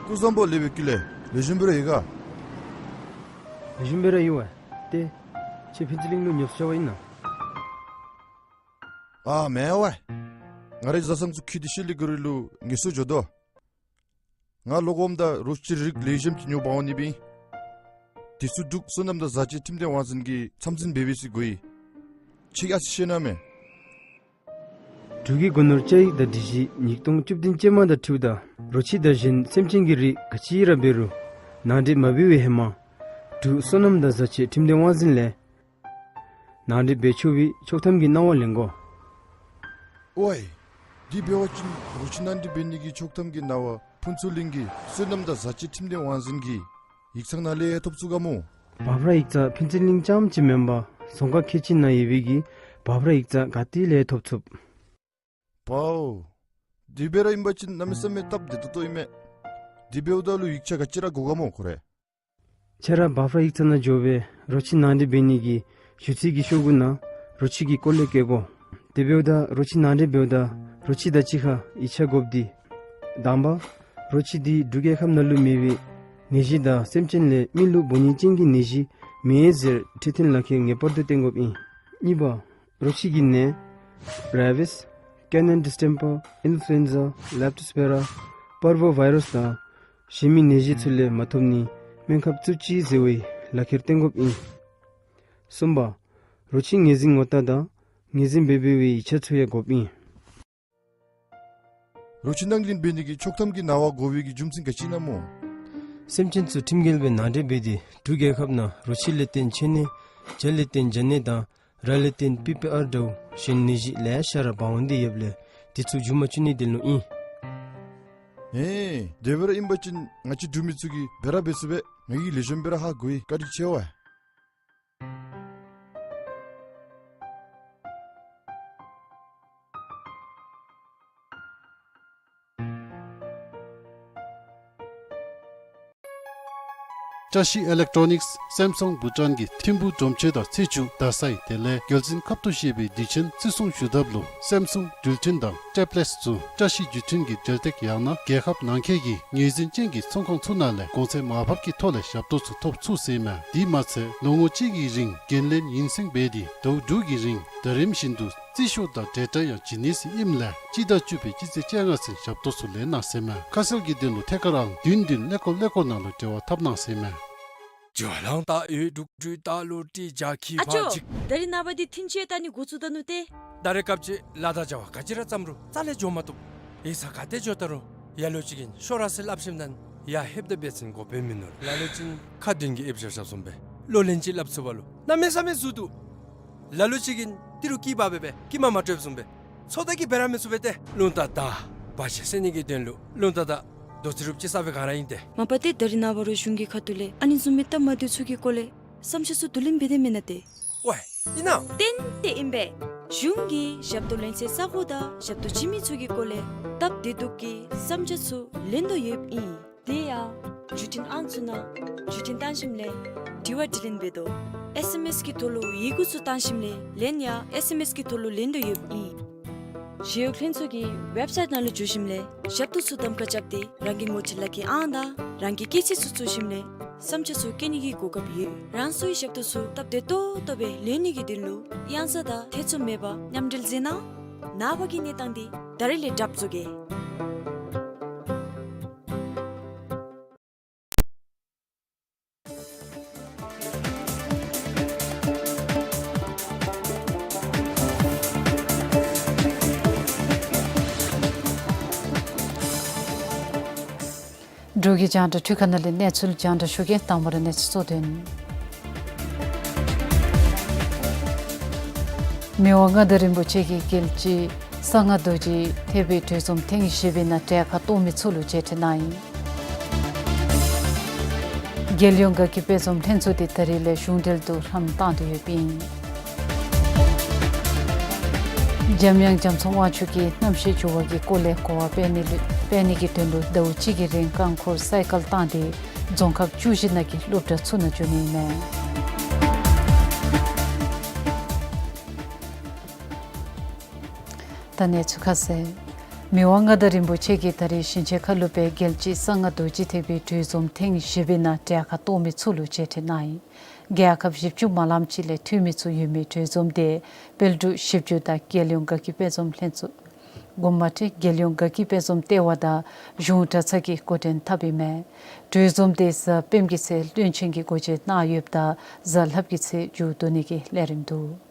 སྐུ་གཟུགས་བཟང་པོ། ལེགས་པའི་ཀུན་ལེགས། ལེགས་ཤོམ་སྦེ་ར་ཡོད་ག། ལེགས་ཤོམ་སྦེ་ར་ཡོད་པས། ཏེ་ཁྱོད་ཕུན་ཚོགས་གླིང་ལུ་ཉོབ་སོང་བ་ཨིན་ན། ཨ་མེན་པས། ང་རའི་བཟའ་ཚང་ཚུ་ཁྱིད་དེ་ཤུལ་ལས་ག་རི་ལུ་ངལ་གསོ་འགྱོ་དོ། ང་ལོག་འོངམ་ད་རོ་ཁྱི་རིགས་ལེགས་ཤོམ་ཅིག་ཉོ་འབག་འོང་ནི་སྦེ་ཨིན། དེ་ཚུ་འབྲུག་སོ་ནམ་དང་བཟའ་སྤྱོད་ཁྲིམས་དོན་དབང་འཛིན་གྱིས་ཚམ་འཛིན་འབད་འབད་ས་དགོ་ཡི། ཁྱོད་ཀྱིས་ཨ་ཙི་ཤེས་ན་མེན། འབྲུག་གི་སྒོ་ནོར་བཅའ་ཡིག་དང་སྒྲིག་གཞི་ཉིས་སྟོང་བཅུ་བདུན་ཅན་མ་དང་འཁྲིལཝ་ད་རོ་ཁྱི་དང་གཞན་སེམས་ཅན་གྱི་རིགས་ག་ཅི་ར་འབད་རུང་ནང་འདྲེན་མ་འབད་བའི་ཧེ་མ་འབྲུག་སོ་ནམ་དང་བཟའ་སྤྱོད་ཁྲིམས་དོན་དབང་འཛིན་ལས་ནང་འདྲེན་འབད་ཆོག་པའི་ཆོག་ཐམ་གྱི་གནང་བ་ལེན་དགོ། ཝའེ། དེ་འབད་བ་ཅིན་རོ་ཁྱི་ནང་འདྲེན་འབད་ནི་གི་ཆོག་ཐམ་གྱི་གནང་བ་ཕུན་ཚོགས་གླིང་གི་སོ་ནམ་དང་བཟའ་སྤྱོད་ཁྲིམས་དོན་དབང་འཛིན་གྱི་ཡིག་ཚང་ནང་ལས་ཐོབ་ཚུགས་ག་སྨོ། འབབ་ར་ཡིག་ཚང་ཕུན་ཚོགས་གླིང་རྐྱངམ་ཅིག་མེན་པར་རྫོང་ཁག་ཁལ་གཅིག་ནང་ཡོད་པའི་གི་འབབ་ར་ཡིག་ཚང་ག་ཏེ་ལས་ཐོབ་ཚུགས། པའོ། དེ་སྦེ་ར་ཨིན་པ་ཅིན་གནམ་མེད་ས་མེད་སྟབས་བདེ་ཏོག་ཏོ་ཨིན་མས། དེ་འབདཝ་ད་ལུ་ཡིག་ཆ་ག་ཅི་ར་དགོ་ག་སྨོ་ཁོ་རེ། ཁྱོད་ར་འབབ་ར་ཡིག་ཚང་ནང་འགྱོ་སྦེ་རོ་ཁྱི་ནང་འདྲེན་འབད་ནི་གི་ཞུ་ཚིག་གི་ཤོག་གུ་ནང་རོ་ཁྱི་གི་སྐོར་ལས་བཀོད་དགོ། དེ་འབདཝ་ད་རོ་ཁྱི་ནང་འདྲེན་འབདཝ་ད་རོ་ཁྱི་དང་གཅིག་ཁར་ཡིག་ཆ་དགོཔ་འདི། དང་པ། རོ་ཁྱི་འདི་འབྲུག་རྒྱལ་ཁབ་ནང་ལུ་མེད་པའི་ནད་གཞི་དང་སེམས་ཅན་ལས་མི་ལུ་འབོ་ནི་ཅན་གྱི་ནད་གཞི་མེད་ཟེར་འཕྲོད་བསྟེན་ལག་ཁྱེར་ངེས་པར་དུ་བསྟན་དགོཔ་ཨིན། གཉིས་པ། རོ་ཁྱི་གི་ནད་Rabies, Canine Distemper, Influenza, Leptospira, Parvovirus དང་གཞན་མི་ནད་གཞི་ཚུ་ལས་མ་ཐོབ་ནི་སྨན་ཁབ་བཙུགས་ཅི་ཟེར་བའི་ལག་ཁྱེར་བསྟན་དགོཔ་ཨིན། གསུམ་པ། རོ་ཁྱི་ངོས་འཛིན་ངོ་རྟགས་དང་ངོས་འཛིན་འབད་འབད་བའི་ཡིག་ཆ་ཚུ་ཡང་དགོཔ་ཨིན། རོ་ཁྱི་ནང་འདྲེན་འབད་ནི་གི་ཆོག་ཐམ་གྱི་གནང་བ་དགོ་པའི་གི་རྒྱུ་མཚན་ག་ཅི་ཨིན་ན་སྨོ། སེམས་ཅན་ཚུ་ཁྲིམས་འགལ་སྦེ་ནང་འདྲེན་འབད་དེ་འབྲུག་རྒྱལ་ཁབ་ནང་རོ་ཁྱི་ལས་བརྟེན་མཆེར་ནད། བྱ་ལས་བརྟེན་བྱ་ནད་དང་ར་ལས་བརྟེན་པི་པི་ཨར་འདྲཝ་གཞན་ནད་གཞི་ལེ་ཤ་ར་འབག་འོང་སྟེ་ཡོདཔ་ལས་དེ་ཚུ་མཇུག་མ་བཅུག་ནིའི་དོན་ལུ་ཨིན། ཨེ་དེ་སྦེ་ར་ཨིན་པ་ཅིན་ང་བཅས་འབྲུག་མི་ཚུ་གིས་འབད་ར་འབད་ཚུགས་པས། ང་གིས་ལེགས་ཤོམ་སྦེ་ར་ཧ་གོ་ཡི། བཀའ་དྲིན་ཆེ་བས། བཀྲ་ཤིས་ཨི་ལེག་ཊོ་ནིགསི་སེམ་སུང་བྷུ་ཊཱན་གྱི་ཐིམ་ཕུག་སྒྲོམ་ཆེན་དང་ཚེས་བཅུ་རྡ་སའི་དེ་ལས་རྒྱལ་བཙུན་ཁབ་ཏུ་བཞེས་པའི་དུས་ཆེན་བརྩི་སྲུང་ཞུ་ཐབས་ལུ་སེམ་སུང་འགྲུལ་འཕྲིན་དང་ཊེབ་ལེཊསི་ཚུ་བཀྲ་ཤིས་བརྒྱུད་འཕྲིན་གྱི་འབྲེལ་སྟེགས་ཡང་ན་རྒྱལ་ཁབ་ནང་འཁོད་ཀྱི་ངོས་འཛིན་ཅན་གྱི་ཚོང་ཁང་ཚུ་ནང་ལས་གོང་ཚད་མར་ཕབ་ཀྱི་ཐོག་ལས་ཞབས་ཏོག་ཚུ་ཐོབ་ཚུགས་ཟེར་ཨིན་མས། དེ་མ་ཚད་ལོ་ངོ་གཅིག་གི་རིང་འགན་ལེན་ཡུན་བསྲིང་འབད་དེ་ཟླཝ་དྲུག་གི་རིང་ཟླ་རིམ་བཞིན་དུ་རྩིས་ཤོག་དང་འབྲེལ་སྒྲ་ཡང་བྱིན་ནི་ཟེར་ཨིནམ་ལས་སྤྱི་ཟླ་བཅུ་པའི་སྤྱི་ཚེས་བཅོ་ལྔ་ཚུན་ཞབས་ཏོག་ཚུ་ལེན་གནང་ཟེར་ཨིན་མས། ཁ་གསལ་གྱི་དོན་ལུ་ཐད་ཀར་ཨང་བདུན་བདུན་ཀླད་ཀོར་ཀླད་ཀོར་ནང་ལུ་འབྲེལ་བ་འཐབ་གནང་ཟེར་ཨིན་མས། ཇོ་ལང་ཏ་ཡོད་འབྲུག་སྒྲུང་ད་ལོ་ཏི་ཇ་ཁི་ཨ་ཅོ། ཕ་ཅིག་ད་རིས་ནངས་པ་འདི་ཐིན་ཆེ་ད་ནི་འགོ་བཙུགས་ད་ནུག་ཏེ། ད་རེས་སྐབས་ཅིག་ལ་དྭགས་བྱ་བ་ག་ཅི་ར་བརྩམས་རུང་རྩ་ལས་འགྱོ་མ་བཏུབ། ཡིག་ཚང་ག་ཏེ་འགྱོ་ད་རུང་ཡ་ལོ་ཅིག་གིས་ཤོག་ར་ཟེར་སླབ་ཞིནམ་ད་ཡར་ལྷོདཔ་ད་འབད་བ་ཅིན་འགོ་དཔོན་མིན་ནུག། ལ་ལུ་ཅིག་ཁ་བདུན་གྱིས་ཨེབ་བཞག་བཞགཔ་བཟུམ་སྦེ་བློ་ལན་ཅིག་སླབ་ཚུགས་པ་ལུ་གནམ་མེད་ས་མེད་ཟུག་འདུག། ལ་ལུ་ཅིག་གིས་ཏི་རུ་སྐྱི་པགས་སྦེ་སྦེ་སྐྱི་མ་མ་སྤྲོདཔ་བཟུམ་སྦེ་ཚོད་ལྟ་གིས་འབད་ར་མི་ཚུགས་པས་ཏེ། རླུང་རྟ་དང་བར་ཆད་སེལ་ནི་གི་དོན་ལུ་རླུང་རྟ་དང་ དོ་ཚིག་རུབ་ཅིག་གསརཔ་སྦེ་ག་ར་ཨིན་ཏེ། མ་པ་ཏེ་ད་རིས་ནངས་པ་རུང་གཞུང་གི་ཁ་ཐུག་ལས་ཨ་ནི་བཟུམ་མའི་སྟབས་མ་བདེཝ་ཚུ་གི་སྐོར་ལས་བསམ་འཆར་ཚུ་བསྡུ་ལེན་འབད་དེ་མེན་ན་ཏེ། ཝའེ་ཨིན་ན། ཏན་ཏན་ཨིན་པས། གཞུང་གིས་ཞབས་ཏོག་ལེན་སའི་ས་གོ་དང་ཞབས་ཏོག་བྱིན་མི་ཚུ་གི་སྐོར་ལས་སྟབས་བདེ་སྡུག་གི་བསམ་འཆར་ཚུ་ལེན་དོ་ཡོདཔ་ཨིན། དེ་ཡང་བརྒྱུད་འཕྲིན་ཨང་ཚུ་ནང་བརྒྱུད་འཕྲིན་བཏང་ཞིནམ་ལས་དྲི་བ་དྲིས་ལན་འབད་དོ། ཨེསི་ཨེམ་ཨེསི་གི་ཐོག་ལུ་ཡི་གུ་ཚུ་བཏང་ཞིནམ་ལས་ལན་ཡང་ཨེསི་ཨེམ་ཨེསི་གི་ཐོག་ལུ་ལེན་དོ་ཡོདཔ་ཨིན། ཞི་གཡོག་ལྷན་ཚོགས་ཀྱི་ཝེབ་སའིཊ་ནང་ལུ་འཛུལ་ཞིནམ་ལས་ཞབས་ཏོག་ཚུ་གདམ་ཁ་རྐྱབ་སྟེ་རང་གི་ངོ་སྤྲོད་ལག་ཁྱེར་ཨང་དང་རང་གི་སྐྱེས་ཚེས་ཚུ་བཙུགས་ཞིནམ་ལས་བསམ་འཆར་ཚུ་བཀོད་ནི་གི་གོ་སྐབས་ཡོད། རང་སོའི་ཞབས་ཏོག་ཚུ་སྟབས་བདེ་ཏོག་ཏོ་སྦེ་ལེན་ནི་གི་དོན་ལུ་གཡང་ས་དང་ཐེ་ཚོམ་མེད་པར་མཉམ་འབྲེལ་མཛད་གནང་། ནངས་པ་གི་གནས་སྟངས་འདི་ད་རིས་ལས་གྲབས་བཟོ་གེ། འབྲུག་གི་རྒྱང་བསྒྲགས་འཕྲུལ་ཁང་ནང་ལས་གནས་ཚུལ་རྒྱང་བསྒྲགས་ཞུ་གེ། དང་པ་ར་གནས་ཚུལ་གཙོ་དོན། མི་དབང་མངའ་བདག་རིན་པོ་ཆེ་གིས་རྒྱལ་གཅེས་གསང་སྔགས་རྡོ་རྗེ་ཐེག་པའི་གྲོས་འཛོམས་ཐེངས་བཞི་པའི་ནང་གྲལ་ཁར་གཏོགས་མི་ཚུ་ལུ་མཇལ་འཕྲད་གནང་ཡི། རྒྱལ་ཡོངས་དགའ་སྐྱིད་དཔལ་འཛོམས་ལྷན་ཚོགས་འདི་ད་རིས་ལས་གཞུང་འབྲེལ་དུ་ལྷམ་བཏང་སྟེ་ཡོདཔ་ཨིན། འཇམ་དབྱངས་རྒྱ་མཚོ་དབང་ཕྱུག་གིས་གནམ་གཤིས་འགྱུར་བ་གི་སྐོར་ལས་གོ་བ་སྤེལ་ནི་ལུ་སྤེལ་ནི་གི་དོན་ལུ་ཟླཝ་གཅིག་གི་རིང་རྐང་འཁོར་སའི་ཀལ་བཏང་སྟེ་རྫོང་ཁག་བཅུ་བཞི་ནང་གི་སློབ་གྲྭ་ཚུ་ནང་འགྱོ་ནི་ཨིན་མས། ད་གནས་ཚུལ་ཁ་གསལ། མི་དབང་མངའ་བདག་རིན་པོ་ཆེ་གིས་ད་རིས་ཞིང་ཆེན་མཁར་ལུ་སྦེ་རྒྱལ་གཅེས་གསང་སྔགས་རྡོ་རྗེ་ཐེག་པའི་གྲོས་འཛོམས་ཐེངས་བཞི་པའི་ནང་གྲལ་ཁར་གཏོགས་མི་ཚུ་ལུ་མཇལ་འཕྲད་གནང་ཡི། རྒྱལ་ཁབ་བཞི་བཅུ་མ་ལམ་ཅིག་ལས་འཐུས་མི་ཚུ་ཡོད་མི་གྲོས་འཛོམས་འདི་དཔལ་འབྲུག་ཞིབ་འཇུག་དང་རྒྱལ་ཡོངས་དགའ་སྐྱིད་དཔལ་འཛོམས་ལྷན་ཚོགས་དགོངསམ་མ་ཁྲེལ་རྒྱལ་ཡོངས་དགའ་སྐྱིད་དཔལ་འཛོམས་ལྟེ་བ་དང་གཞུང་གྲྭ་ཚང་གིས་འགོ་འདྲེན་འཐབ་ཨིན་མས། གྲོས་འཛོམས་འདི་གཟའ་སྤེནམ་གི་ཚེ་བློན་ཆེན་གྱིས་སྒོ་འབྱེད་གནང་ཡོདཔ་ད་གཟའ་ལྷགཔ་གི་ཚེ་མཇུག་བསྡུ་ནི་གི་ལས་རིམ་འདུག།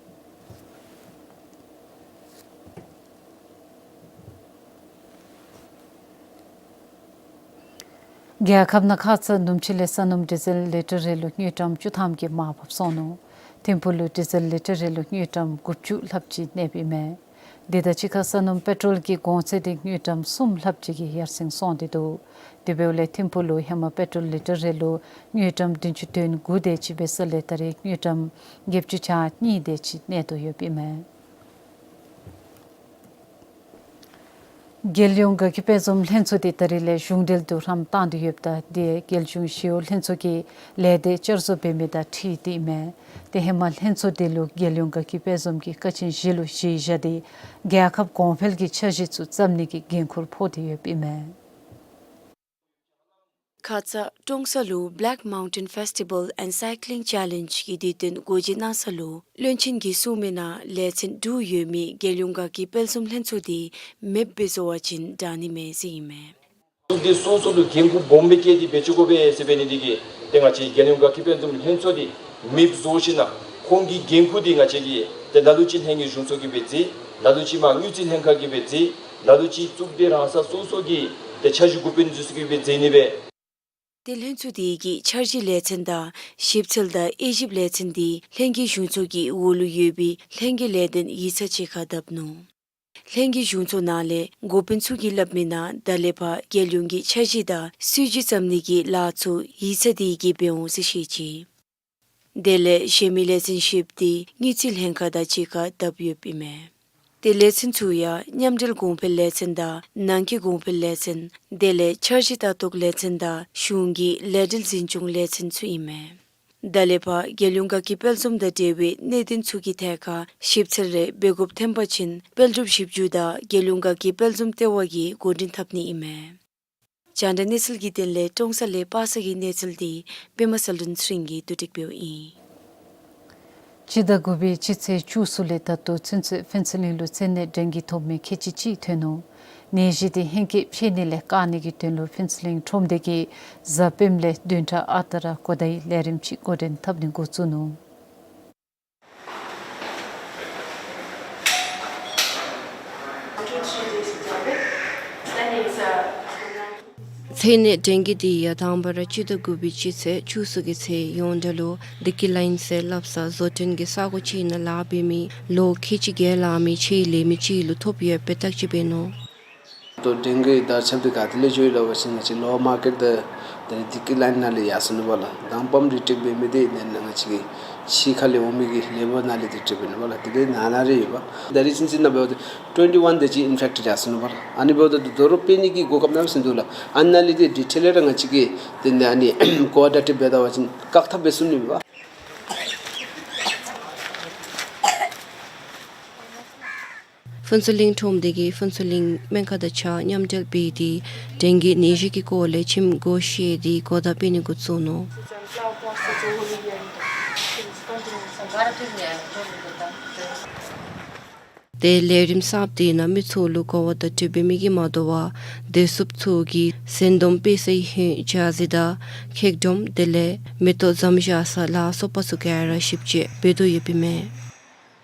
རྒྱལ་ཁབ་ནང་ཁ་ཙ་ནུབ་ཕྱེད་ལས་ས་སྣུམ་ཌི་ཟེལ་ལི་ཊར་རེ་ལུ་དངུལ་ཀྲམ་བཅུ་ཐམ་གྱི་མར་བབས་སོང་ནུག། ཐིམ་ཕུག་ལུ་ཌི་ཟེལ་ལི་ཊར་རེ་ལུ་དངུལ་ཀྲམ་དགུ་བཅུ་ལྷགཔ་ཅིག་གནསཔ་ཨིན་མས། དེ་དང་གཅིག་ཁར་ས་སྣུམ་པེ་ཊོལ་གྱི་གོང་ཚད་འདི་དངུལ་ཀྲམ་གསུམ་ལྷགཔ་ཅིག་གིས་ཡར་སེང་སོང་སྟེ་འདུག། དེ་འབདཝ་ལས་ཐིམ་ཕུག་ལུ་ཧེ་མ་པེ་ཊོལ་ལི་ཊར་རེ་ལུ་དངུལ་ཀྲམ་བདུན་ཅུ་དོན་དགུ་དེ་ཅིག་འབད་ས་ལས་ད་རེས་དངུལ་ཀྲམ་བརྒྱད་ཅུ་གྱ་གཉིས་དེ་ཅིག་གནས་དོ་ཡོདཔ་ཨིན་མས། རྒྱལ་ཡོངས་དགའ་སྐྱིད་དཔལ་འཛོམས་ལྷན་ཚོགས་འདི་ད་རིས་ལས་གཞུང་འབྲེལ་དུ་ལྷམ་བཏང་སྟེ་ཡོདཔ་ད་འདི་རྒྱལ་གཞུང་ཞི་གཡོག་ལྷན་ཚོགས་ཀྱི་ལས་སྡེ་བསྐྱར་བཟོ་འབད་མི་དང་འཁྲིལ་ཏེ་ཨིན་མས། ཏེ་ཧེ་མ་ལྷན་ཚོགས་འདི་ལུ་རྒྱལ་ཡོངས་དགའ་སྐྱིད་དཔལ་འཛོམས་ཀྱི་ཀ་ཆེན་བཞི་ལུ་གཞི་བཞག་སྟེ་རྒྱལ་ཁབ་གོང་འཕེལ་གྱི་འཆར་གཞི་ཚུ་བརྩམ་ནི་གི་འགན་ཁུར་ཕོག་སྟེ་ཡོདཔ་ཨིན་མས། ཁ་ཙ་ཀྲོང་གསར་ལུ་Black Mountain Festival and Cycling Challenge གི་དུས་སྟོན་སྒོ་འབྱེད་གནང་ས་ལུ་བློན་ཆེན་གྱིས་གསུངས་མི་ནང་ལས་ཚན་དྲུག་ཡོད་མི་རྒྱལ་ཡོངས་དགའ་སྐྱིད་དཔལ་འཛོམས་ལྷན་ཚོགས་འདི་མེདཔ་སྦེ་བཟོ་བ་ཅིན་དྲག་ནི་མས་ཟེར་ཨིན་མས། ཚོགས་སྡེ་སོ་སོ་ལུ་འགན་ཁུར་སྦོམ་སྦེ་བཀལ་ཏེ་འབད་བཅུག་དགོ་པས་ཟེར་འབད་ནི་འདི་གིས་ཏེ་ང་བཅས་རྒྱལ་ཡོངས་དགའ་སྐྱིད་དཔལ་འཛོམས་ལྷན་ཚོགས་འདི་མེདཔ་བཟོ་ཞིན་ན་ཁོང་གི་འགན་ཁུར་འདི་ང་བཅས་ཀྱིས་ཏེ་ལ་ལུ་ཅིག་ལྷན་རྒྱས་གཞུང་ཚོགས་ཀྱིས་སྦེ་མཛད། ལ་ལུ་ཅིག་མར་དངུལ་རྩིས་ལྷན་ཁག་གིས་སྦེ་མཛད། ལ་ལུ་ཅིག་གཙུག་སྡེ་རང་ས་སོ་སོ་གི་ཏེ་འཆར་གཞི་འགོ་དཔོན་ཚུ་གིས་སྦེ་མཛད་ནི་སྦེ། ཏེ་ལྷན་ཚོགས་འདི་གི་འཆར་གཞི་ལས་ཚན་དང་ཞིབ་འཚོལ་དང་དབྱེ་ཞིབ་ལས་ཚན་འདི་ལྷན་རྒྱས་གཞུང་ཚོགས་ཀྱི་འོག་ལུ་ཡོད་པའི་ལྷན་རྒྱས་ལས་དོན་ཡིག་ཚང་གཅིག་ཁར་བཏབ་ནུག། ལྷན་རྒྱས་གཞུང་ཚོགས་ནང་ལས་འགོ་དཔོན་ཚུ་གིས་སླབ་མི་ནང་ད་ལས་ཕར་རྒྱལ་ཡོངས་ཀྱི་འཆར་གཞི་དང་སྲིད་བྱུས་བརྩམ་ནི་གི་ལཱ་ཚུ་ཡིག་ཚང་འདི་གིས་འབད་འོང་ཟེར་བཤད་ཅི། དེ་ལས་གཞན་མི་ལས་ཚན་བཞིཔོ་འདི་དངུལ་རྩིས་ལྷན་ཁག་དང་གཅིག་ཁར་བཏབ་ཡོདཔ་ཨིན་མས། ཏེ་ལས་ཚན་ཚུ་ཡང་མཉམ་འབྲེལ་གོང་འཕེལ་ལས་ཚན་དང་ནང་འཁོད་གོང་འཕེལ་ལས་ཚན་དེ་ལས་འཆར་གཞི་ལྟ་རྟོག་ལས་ཚན་དང་གཞུང་གི་ལས་འབྲེལ་འཛིན་སྐྱོང་ལས་ཚན་ཚུ་ཨིན་མས། ད་ལས་ཕར་རྒྱལ་ཡོངས་དགའ་སྐྱིད་དཔལ་འཛོམས་དང་འབྲེལ་བའི་གནད་དོན་ཚུ་གི་ཐད་ཁར་ཞིབ་འཚོལ་རེ་འབད་དགོཔ་ཐོན་པ་ཅིན་དཔལ་འབྲུག་ཞིབ་འཇུག་དང་རྒྱལ་ཡོངས་དགའ་སྐྱིད་དཔལ་འཛོམས་ལྟེ་བ་གིས་འགོ་འདྲེན་འཐབ་ནི་ཨིན་མས། རྒྱང་བསྒྲགས་གནས་ཚུལ་གྱི་དོན་ལས་ཀྲོང་གསར་ལས་པ་སངས་ཀྱི་གནས་ཚུལ་འདི་པདྨ་གསལ་སྒྲོན་ཚེ་རིང་གིས་བསྡུ་སྒྲིག་འབདཝ་ཨིན། སྤྱི་ཟླ་དགུ་པའི་སྤྱི་ཚེས་བཅུ་གསུམ་ལས་ད་ལྟོ་ཚུན་ཚོད་ཕུན་ཚོགས་གླིང་ལུ་ཚེ་ནད་འདྲེན་གྱི་ཐོབ་མི་ཁལ་གཅིག་ཅིག་ཐོན་ནུག། ནད་གཞི་འདི་ཧེང་སྐལ་འཕེལ་ནི་ལས་བཀག་ནི་གི་དོན་ལུ་ཕུན་ཚོགས་གླིང་ཁྲོམ་སྡེ་གིས་གཟའ་སྤེནམ་ལས་བདུན་ཕྲག་ཨ་རྟག་ར་གོ་བརྡའི་ལས་རིམ་ཅིག་འགོ་འདྲེན་འཐབ་ནི་འགོ་བཙུགས་ནུག། ཚེ་ནད་འདྲེན་གྱི་འདི་ཡང་དང་པ་ར་སྤྱི་ཟླ་དགུ་པའི་སྤྱི་ཚེས་བཅུ་གསུམ་གྱི་ཚེ་ཡོངས་གྲགས་ལུ་བདེ་སྐྱིད་ལཱའིནས་ཟེར་སླབ་ས་བཟོ་སྐྲུན་གྱི་ས་གོ་ཅིག་ནང་ལཱ་འབད་མི་ལོ་ཁལ་གཅིག་བརྒྱད་ལང་མི་ཕྱིའི་ལས་མི་ཅིག་ལུ་ཐོབ་ཡོདཔ་སྦེ་བརྟག་དཔྱད་འབད་ནུག། ཌེང་གི་དར་ཁྱབ་འདི་ག་ཏེ་ལས་འགྱོ་ཡི་ལོ་ཟེར་བ་ཅིན་ང་བཅས་ལོ་མར་ཀེཊ་དང་ཏེ་ཌི་ཀི་ལའིན་ནང་ལས་ཡར་སོང་ནུག་པ་ལགས། དང་པམ་རི་ཊེཀ་འབད་མི་འདི་ཏེ་ང་བཅས་ཀྱི་ཕྱི་ཁ་ལས་འོང་མི་གི་ལེ་བར་ནང་ལས་ཏེ་ཊེཀ་འབད་ནུག་པ་ལགས། དེ་འདི་ནང་ན་ར་ཡོད་པ། ད་རིས་ཚུན་ཚོད་ནང་འབདཝ་ད་ཊུ་ཝེན་ཊི་ཝན་དེ་ཅིག་ཨིན་ཕེཀ་ཊེཌ་ཡར་སོང་ནུག་པ་ལགས། ཨ་ནི་འབདཝ་ད་དོ་རུང་འབད་ནི་གི་གོ་སྐབས་གནམ་མེད་ས་མེད་འདུག་ལགས། ཨ་ནཱ་ལས་ཏེ་ཌི་ཊེལ་ར་ང་བཅས་ཀྱིས་ཏེ་ཨ་ནི་གོ་བརྡ་སྤྲོད་འབད་ད་པ་ཅིན་བཀག་ཐབས་འབད་ཚུགས་ནི་མས་པ། ཕུན་ཚོགས་གླིང་ཁྲོམ་སྡེ་གིས་ཕུན་ཚོགས་གླིང་སྨན་ཁང་དང་གཅིག་ཁར་མཉམ་འབྲེལ་འབད་དེ་ཌེང་གི་ནད་གཞི་གི་སྐོར་ལས་ཁྱིམ་སྒོ་ཕྱེ་སྟེ་གོ་བརྡ་སྤེལ་ནི་འགོ་བཙུགས་ནུག། ཏེ་ལས་རིམ་གསརཔ་དེ་ནང་མི་ཚུ་ལུ་གོ་བརྡ་སྤྲོད་འབད་མི་གིས་མ་དོ་བར་བདེ་སྲུངཔ་ཚུ་གིས་ཟན་འདོམ་སྤེལ་སའི་ཧོད་ཇ་རྫི་དང་ཁེག་སྒྲོམ་དེ་ལས་མེ་ཏོག་ཟམ་བཞག་ས་ལ་སོགས་པ་ཚུ་ག་ར་ཞིབ་དཔྱད་འབད་དོ་ཡོདཔ་ཨིན་མས།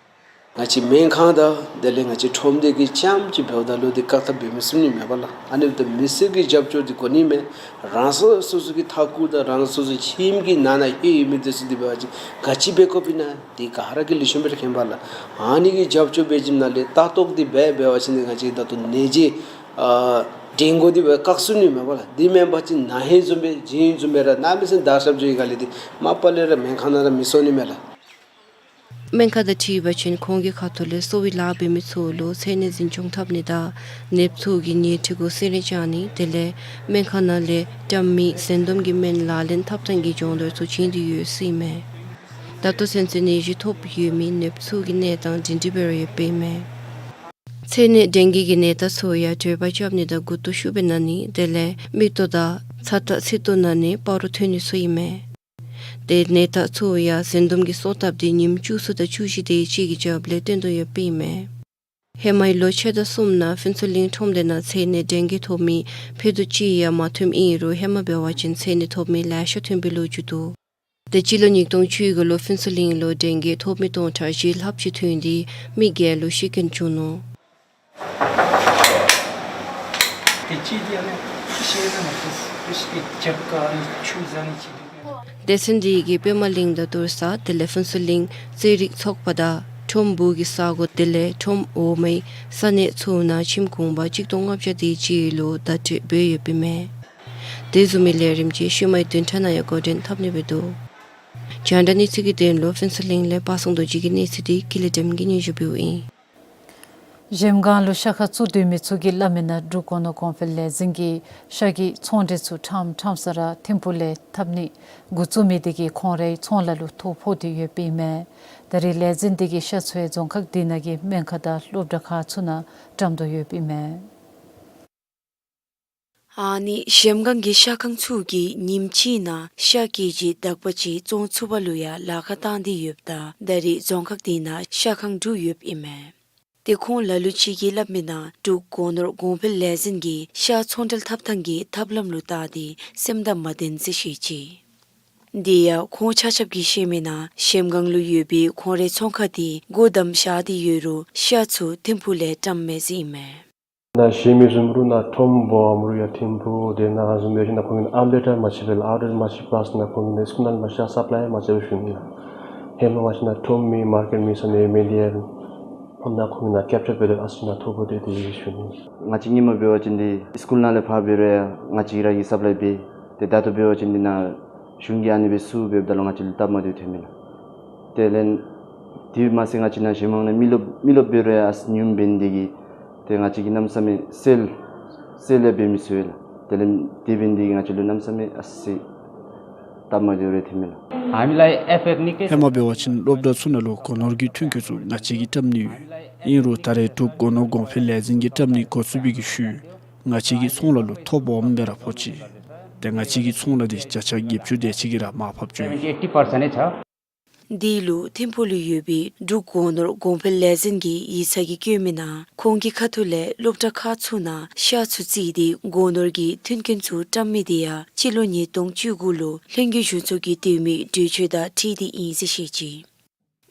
ང་བཅས་སྨན་ཁང་དང་དེ་ལས་ང་བཅས་ཁྲོམ་སྡེ་གིས་རྐྱངམ་ཅིག་འབདཝ་ད་ལུ་འདི་བཀག་ཐབས་འབད་མི་ཚུགས་ནི་མས་པ་ལགས། ཨ་ནི་འབདཝ་ད་མི་སེར་གྱི་རྒྱབ་སྐྱོར་འདི་དགོ་ནི་མས། རང་སོ་སོ་སོ་གི་མཐའ་འཁོར་དང་རང་སོ་སོ་ཁྱིམ་གྱི་ནང་ན་ལྷོད་ཡོད་མི་འདི་ཚུ་འདི་འབད་བ་ཅིན་ག་ཅི་འབད་དགོཔ་ཨིན་ན་འདི་ག་ར་གིས་ལེགས་ཤོམ་སྦེ་ར་མཁྱེན་པས་ལགས། ཨ་ནི་གི་རྒྱབ་སྐྱོར་འབད་བ་ཅིན་ནཱ་ལས་ལྟ་རྟོག་འདི་འབད་འབད་བ་ཅིན་ང་བཅས་ད་ལྟོ་ནད་གཞི་ཨ་ཌེང་གུ་འདི་འབད་བཀག་ཚུགས་ནི་མས་པ་ལགས། འདི་མེན་པ་ཅིན་ན་ཧེང་བཟུམ་སྦེ་བྱིན་བཟུམ་སྦེ་ར་གནམ་མེད་ས་མེད་དར་ཁྱབ་འགྱོ་ཡི་ག་ལས་འདི་མ་པ་ལས་ར་སྨན་ཁང་ནང་ར་མི་གསོ་ནི་མས་ལགས། སྨན་ཁང་དང་འཁྲིལ་བ་ཅིན་ཁོང་གི་ཁ་ཐུག་ལས་གསོ་བའི་ལཱ་འབད་མི་ཚུ་ལུ་ཚད་ནད་འཛིན་སྐྱོང་འཐབ་ནི་དང་ནདཔ་ཚུ་གི་ཉལ་ཁྲི་གུ་གསོལ་རས་བཅར་ནི་དེ་ལས་སྨན་ཁང་ནང་ལས་བཀྲམ་མི་ཟན་འདོམ་གྱི་སྨན་ལག་ལེན་འཐབ་ཐངས་ཀྱི་སྦྱོང་བརྡར་ཚུ་བྱིན་ཏེ་ཡོད་ཟེར་ཨིན་མས། ད་ལྟོ་ཚུན་ཚོད་ནད་གཞི་ཐོབ་ཡོད་མི་ནདཔ་ཚུ་གི་གནས་སྟངས་སྒྲིང་སྒྲིང་སྦེ་ར་ཡོདཔ་ཨིན་མས། ཚད་ནད་ཌེང་གི་གི་ནད་རྟགས་ཚུ་ཡང་དྲོད་འབར་རྐྱབ་ནི་དང་མགུ་ཏོ་ཤུགས་སྦེ་ན་ནི་དེ་ལས་མིག་ཏོ་དང་ཚ་ཐག་ཚིགས་ཏོ་ན་ནི་སྤ་རོ་ཐོན་ནི་ཚུ་ཨིན་མས། ཏེ་ནད་རྟགས་ཚུ་ཡང་ཟན་འདོམ་གྱི་གསོ་ཐབས་འདི་ཉིནམ་བཅུ་གསུམ་དང་བཅུ་བཞི་དེ་ཅིག་གི་རྒྱབ་ལས་སྟོན་དོ་ཡོདཔ་ཨིན་མས། ཧེ་མའི་ལོ་ཕྱེད་དང་གསུམ་ནང་ཕུན་ཚོགས་གླིང་ཁྲོམ་སྡེ་ནང་ཚད་ནད་ཌེང་གི་ཐོབ་མི་ཕྱེད་དང་གཅིག་ཡང་མ་ཐོནམ་ཨིན་རུང་ཧེ་མ་འབད་བ་ཅིན་ཚད་ནད་ཐོབ་མི་ལེ་ཤ་ཐོན་པའི་ལོ་རྒྱུས་འདུག། ཏེ་སྤྱི་ལོ་ཉིས་སྟོང་བཅུ་དགུ་ལུ་ཕུན་ཚོགས་གླིང་ལུ་ཌེང་གི་ཐོབ་མི་སྟོང་ཕྲག་བཞི་ལྷགཔ་ཅིག་ཐོན་ཏེ་མི་བརྒྱད་ལུ་ཤི་རྐྱེན་བྱུང་ནུག། སྡེ་ཚན་འདི་གིས་པདྨ་གླིང་དང་དུར་ས་དེ་ལས་ཕུན་ཚོགས་གླིང་རྩེད་རིགས་ཚོགས་པ་དང་ཁྲོམ་སྦུག་གི་ས་གོ་དེ་ལས་ཁྲོམ་འོག་མའི་ས་གནས་ཚུ་ནང་ཁྱིམ་གུང་པ་གཅིག་སྟོང་ལྔ་བརྒྱ་དེ་ཅིག་ལུ་བརྡ་སྤྲོད་འབད་ཡོདཔ་ཨིན་མས། དེ་བཟུམ་མའི་ལས་རིམ་ཅིག་ཤུལ་མའི་བདུན་ཕྲག་ནང་ཡང་འགོ་འདྲེན་འཐབ་ནི་སྦེ་འདུག། རྒྱང་བསྒྲགས་གནས་ཚུལ་གྱི་དོན་ལུ་ཕུན་ཚོགས་གླིང་ལས་པ་སངས་རྡོ་རྗེ་གི་གནས་ཚུལ་འདི་ཀུན་ལེགས་སྒྲོལམ་གིས་སྙན་ཞུ་འབདཝ་ཨིན། གཞལམ་སྒང་ལུ་ཤ་ཁང་བཙུགས་སྡོད་མི་ཚུ་གི་སླབ་མི་ནང་འབྲུག་སྒོ་ནོར་གོང་འཕེལ་ལས་འཛིན་གྱིས་ཤ་གི་ཚོང་འབྲེལ་ཚུ་ཕྲངམ་ཕྲངམ་ས་ར་ཐིམ་ཕུག་ལས་འཐབ་ནི་འགོ་བཙུགས་མི་དེ་གིས་ཁོང་རའི་ཚོང་ལཱ་ལུ་ཐོ་ཕོག་སྟེ་ཡོདཔ་ཨིན་མས། ད་རེས་ལས་འཛིན་དེ་གིས་ཤ་ཚུ་ཡང་རྫོང་ཁག་དེ་ནང་གི་སྨན་ཁང་དང་སློབ་གྲྭ་ཁག་ཚུ་ནང་བཀྲམ་དོ་ཡོདཔ་ཨིན་མས། ཨ་ནི་གཞལམ་སྒང་གི་ཤ་ཁང་ཚུ་གིས་ཉིནམ་གཅིག་ནང་ཤ་ཀེ་ཇི་དག་པ་ཅིག་བཙོང་ཚུགས་པ་ལུ་ཡང་ལཱ་ཁག་བཏང་སྟེ་ཡོདཔ་ད་ད་རེས་རྫོང་ཁག་དེ་ནང་ཤ་ཁང་དྲུག་ཡོདཔ་ཨིན་མས། ཏེ་ཁོང་ལ་ལུ་ཅིག་གིས་སླབ་མི་ནང་འབྲུག་སྒོ་ནོར་གོང་འཕེལ་ལས་འཛིན་གྱིས་ཤ་ཚོང་འབྲེལ་འཐབ་ཐངས་ཀྱི་ཐབས་ལམ་ལུ་བལྟ་སྟེ་སེམས་དང་མ་ལྡན་ཟེར་བཤད་ཅི། དེ་ཡང་ཁོང་ཆ་ཁྱབ་ཀྱིས་བཤད་མི་ནང་གཞལམ་སྒང་ལུ་ཡོད་པའི་ཁོང་རའི་ཚོང་ཁང་དེ་སྒོ་བསྡམས་བཞག་སྟེ་ཡོད་རུང་ཤ་ཚུ་ཐིམ་ཕུག་ལས་བཀྲམ་མས་ཟེར་ཨིན་མས། ནཱ་གཞལ་མི་བཟུམ་རུང་ནཱ་ཁྲོམ་སྦུག་རུང་ཡང་ཐིམ་ཕུག་དེ་ནང་བཟུམ་ཡོད་ཅི་ན་ཁོང་གིས་ཨའུཊ་ལེཊ་མ་ཕྱེ་བས་ལགས། ཨའུཊ་ལེཊ་མ་ཕྱེ་པ་ཟེར་ན་ཁོང་གིས་ནཱ་སྐུ་ནང་མ་ཤ་སབ་ལའི་མ་རྐྱབ་པས་ཞུ་ནི་ལགས། ཧེ་མ་བ་ཅིན་ནཱ་ཁྲོམ་མེད་མར་ཀེཊ་མེད་ས་གནས་མེད་དེ་ཡང་ཁོང་ནཱ་ཁོང་གིས་ནཱ་ཀེཔ་ཅར་འབད་དེ་ཨ་ཙི་ནཱ་ཐོ་ཕོག་སྟེ་དེ་ཞུ་ནི། ང་བཅས་ཧེ་མ་འབད་བ་ཅིན་འདི་སི་ཀུལ་ནང་ལས་ཕར་འབད་རུང་ཡང་ང་བཅས་ར་གིས་སབ་ལའི་འབད། ཏེ་ད་ལྟོ་འབད་བ་ཅིན་འདི་ནཱ་གཞུང་གིས་ཨ་ནི་སྦེ་བཙུགས་འབདཝ་ད་ལུ་ང་བཅས་ལུ་སྟབས་མ་བདེཝ་ཐོན་མས་ལགས། དེ་ལས་དེ་མ་ཚད་ང་བཅས་ནཱ་གཞལམ་སྒང་ནང་མི་རློབས་མི་རློབས་འབད་རུང་ཡང་ཨ་ཙི་ཉུངམ་འབད་ནི་དེ་གིས་ཏེ་ང་བཅས་ཀྱིས་གནམ་མེད་ས་མེད་སེལ་སེལ་ཡང་འབད་མི་ཚུགས་པས་ལགས། དེ་ལས་དེ་འབད་ནི་དེ་གིས་ང་བཅས་ལུ་གནམ་མེད་ས་མེད་ཨ་ཙི་སྟབས་མ་བདེཝ་རེ་ཐོན་མས་ལགས། ཧེ་མ་འབད་བ་ཅིན་སློབ་གྲྭ་ཚུ་ནང་ལུ་སྒོ་ནོར་གྱི་ཐོན་སྐྱེད་ཚུ་ང་བཅས་ཀྱིས་བཀྲམ་ནི་ཡོད། ཨིན་རུང་ད་རེས་འབྲུག་སྒོ་ནོར་གོང་འཕེལ་ལས་འཛིན་གྱིས་བཀྲམ་ནི་འགོ་བཙུགས་པའི་གི་ཤུལ་ང་བཅས་ཀྱི་ཚོང་ལཱ་ལུ་ཐོ་སྦོམ་སྦེ་ར་ཕོག་ཅི། ཏེ་ང་བཅས་ཀྱི་ཚོང་ལཱ་འདི་བརྒྱ་ཆ་བརྒྱད་ཅུ་དེ་ཅིག་གིས་ར་མར་ཕབ་བཅུག་ཡི། འདི་ལུ་ཐིམ་ཕུག་ལུ་ཡོད་པའི་འབྲུག་སྒོ་ནོར་གོང་འཕེལ་ལས་འཛིན་གྱིས་ཡིག་ཚང་གིས་བཀོད་མི་ནང་ཁོང་གི་ཁ་ཐུག་ལས་སློབ་གྲྭ་ཁག་ཚུ་ནང་ཤ་ཚུ་བརྩིས་ཏེ་སྒོ་ནོར་གྱི་མཐུན་རྐྱེན་ཚུ་བཀྲམ་མི་དེ་ཡང་སྤྱི་ལོ་ཉིས་སྟོང་བཅུ་དགུ་ལུ་ལྷན་རྒྱས་གཞུང་ཚོགས་ཀྱིས་བཏོན་མི་གྲོས་ཆོད་དང་འཁྲིལ་ཏེ་ཨིན་ཟེར་བཤད་ཅི།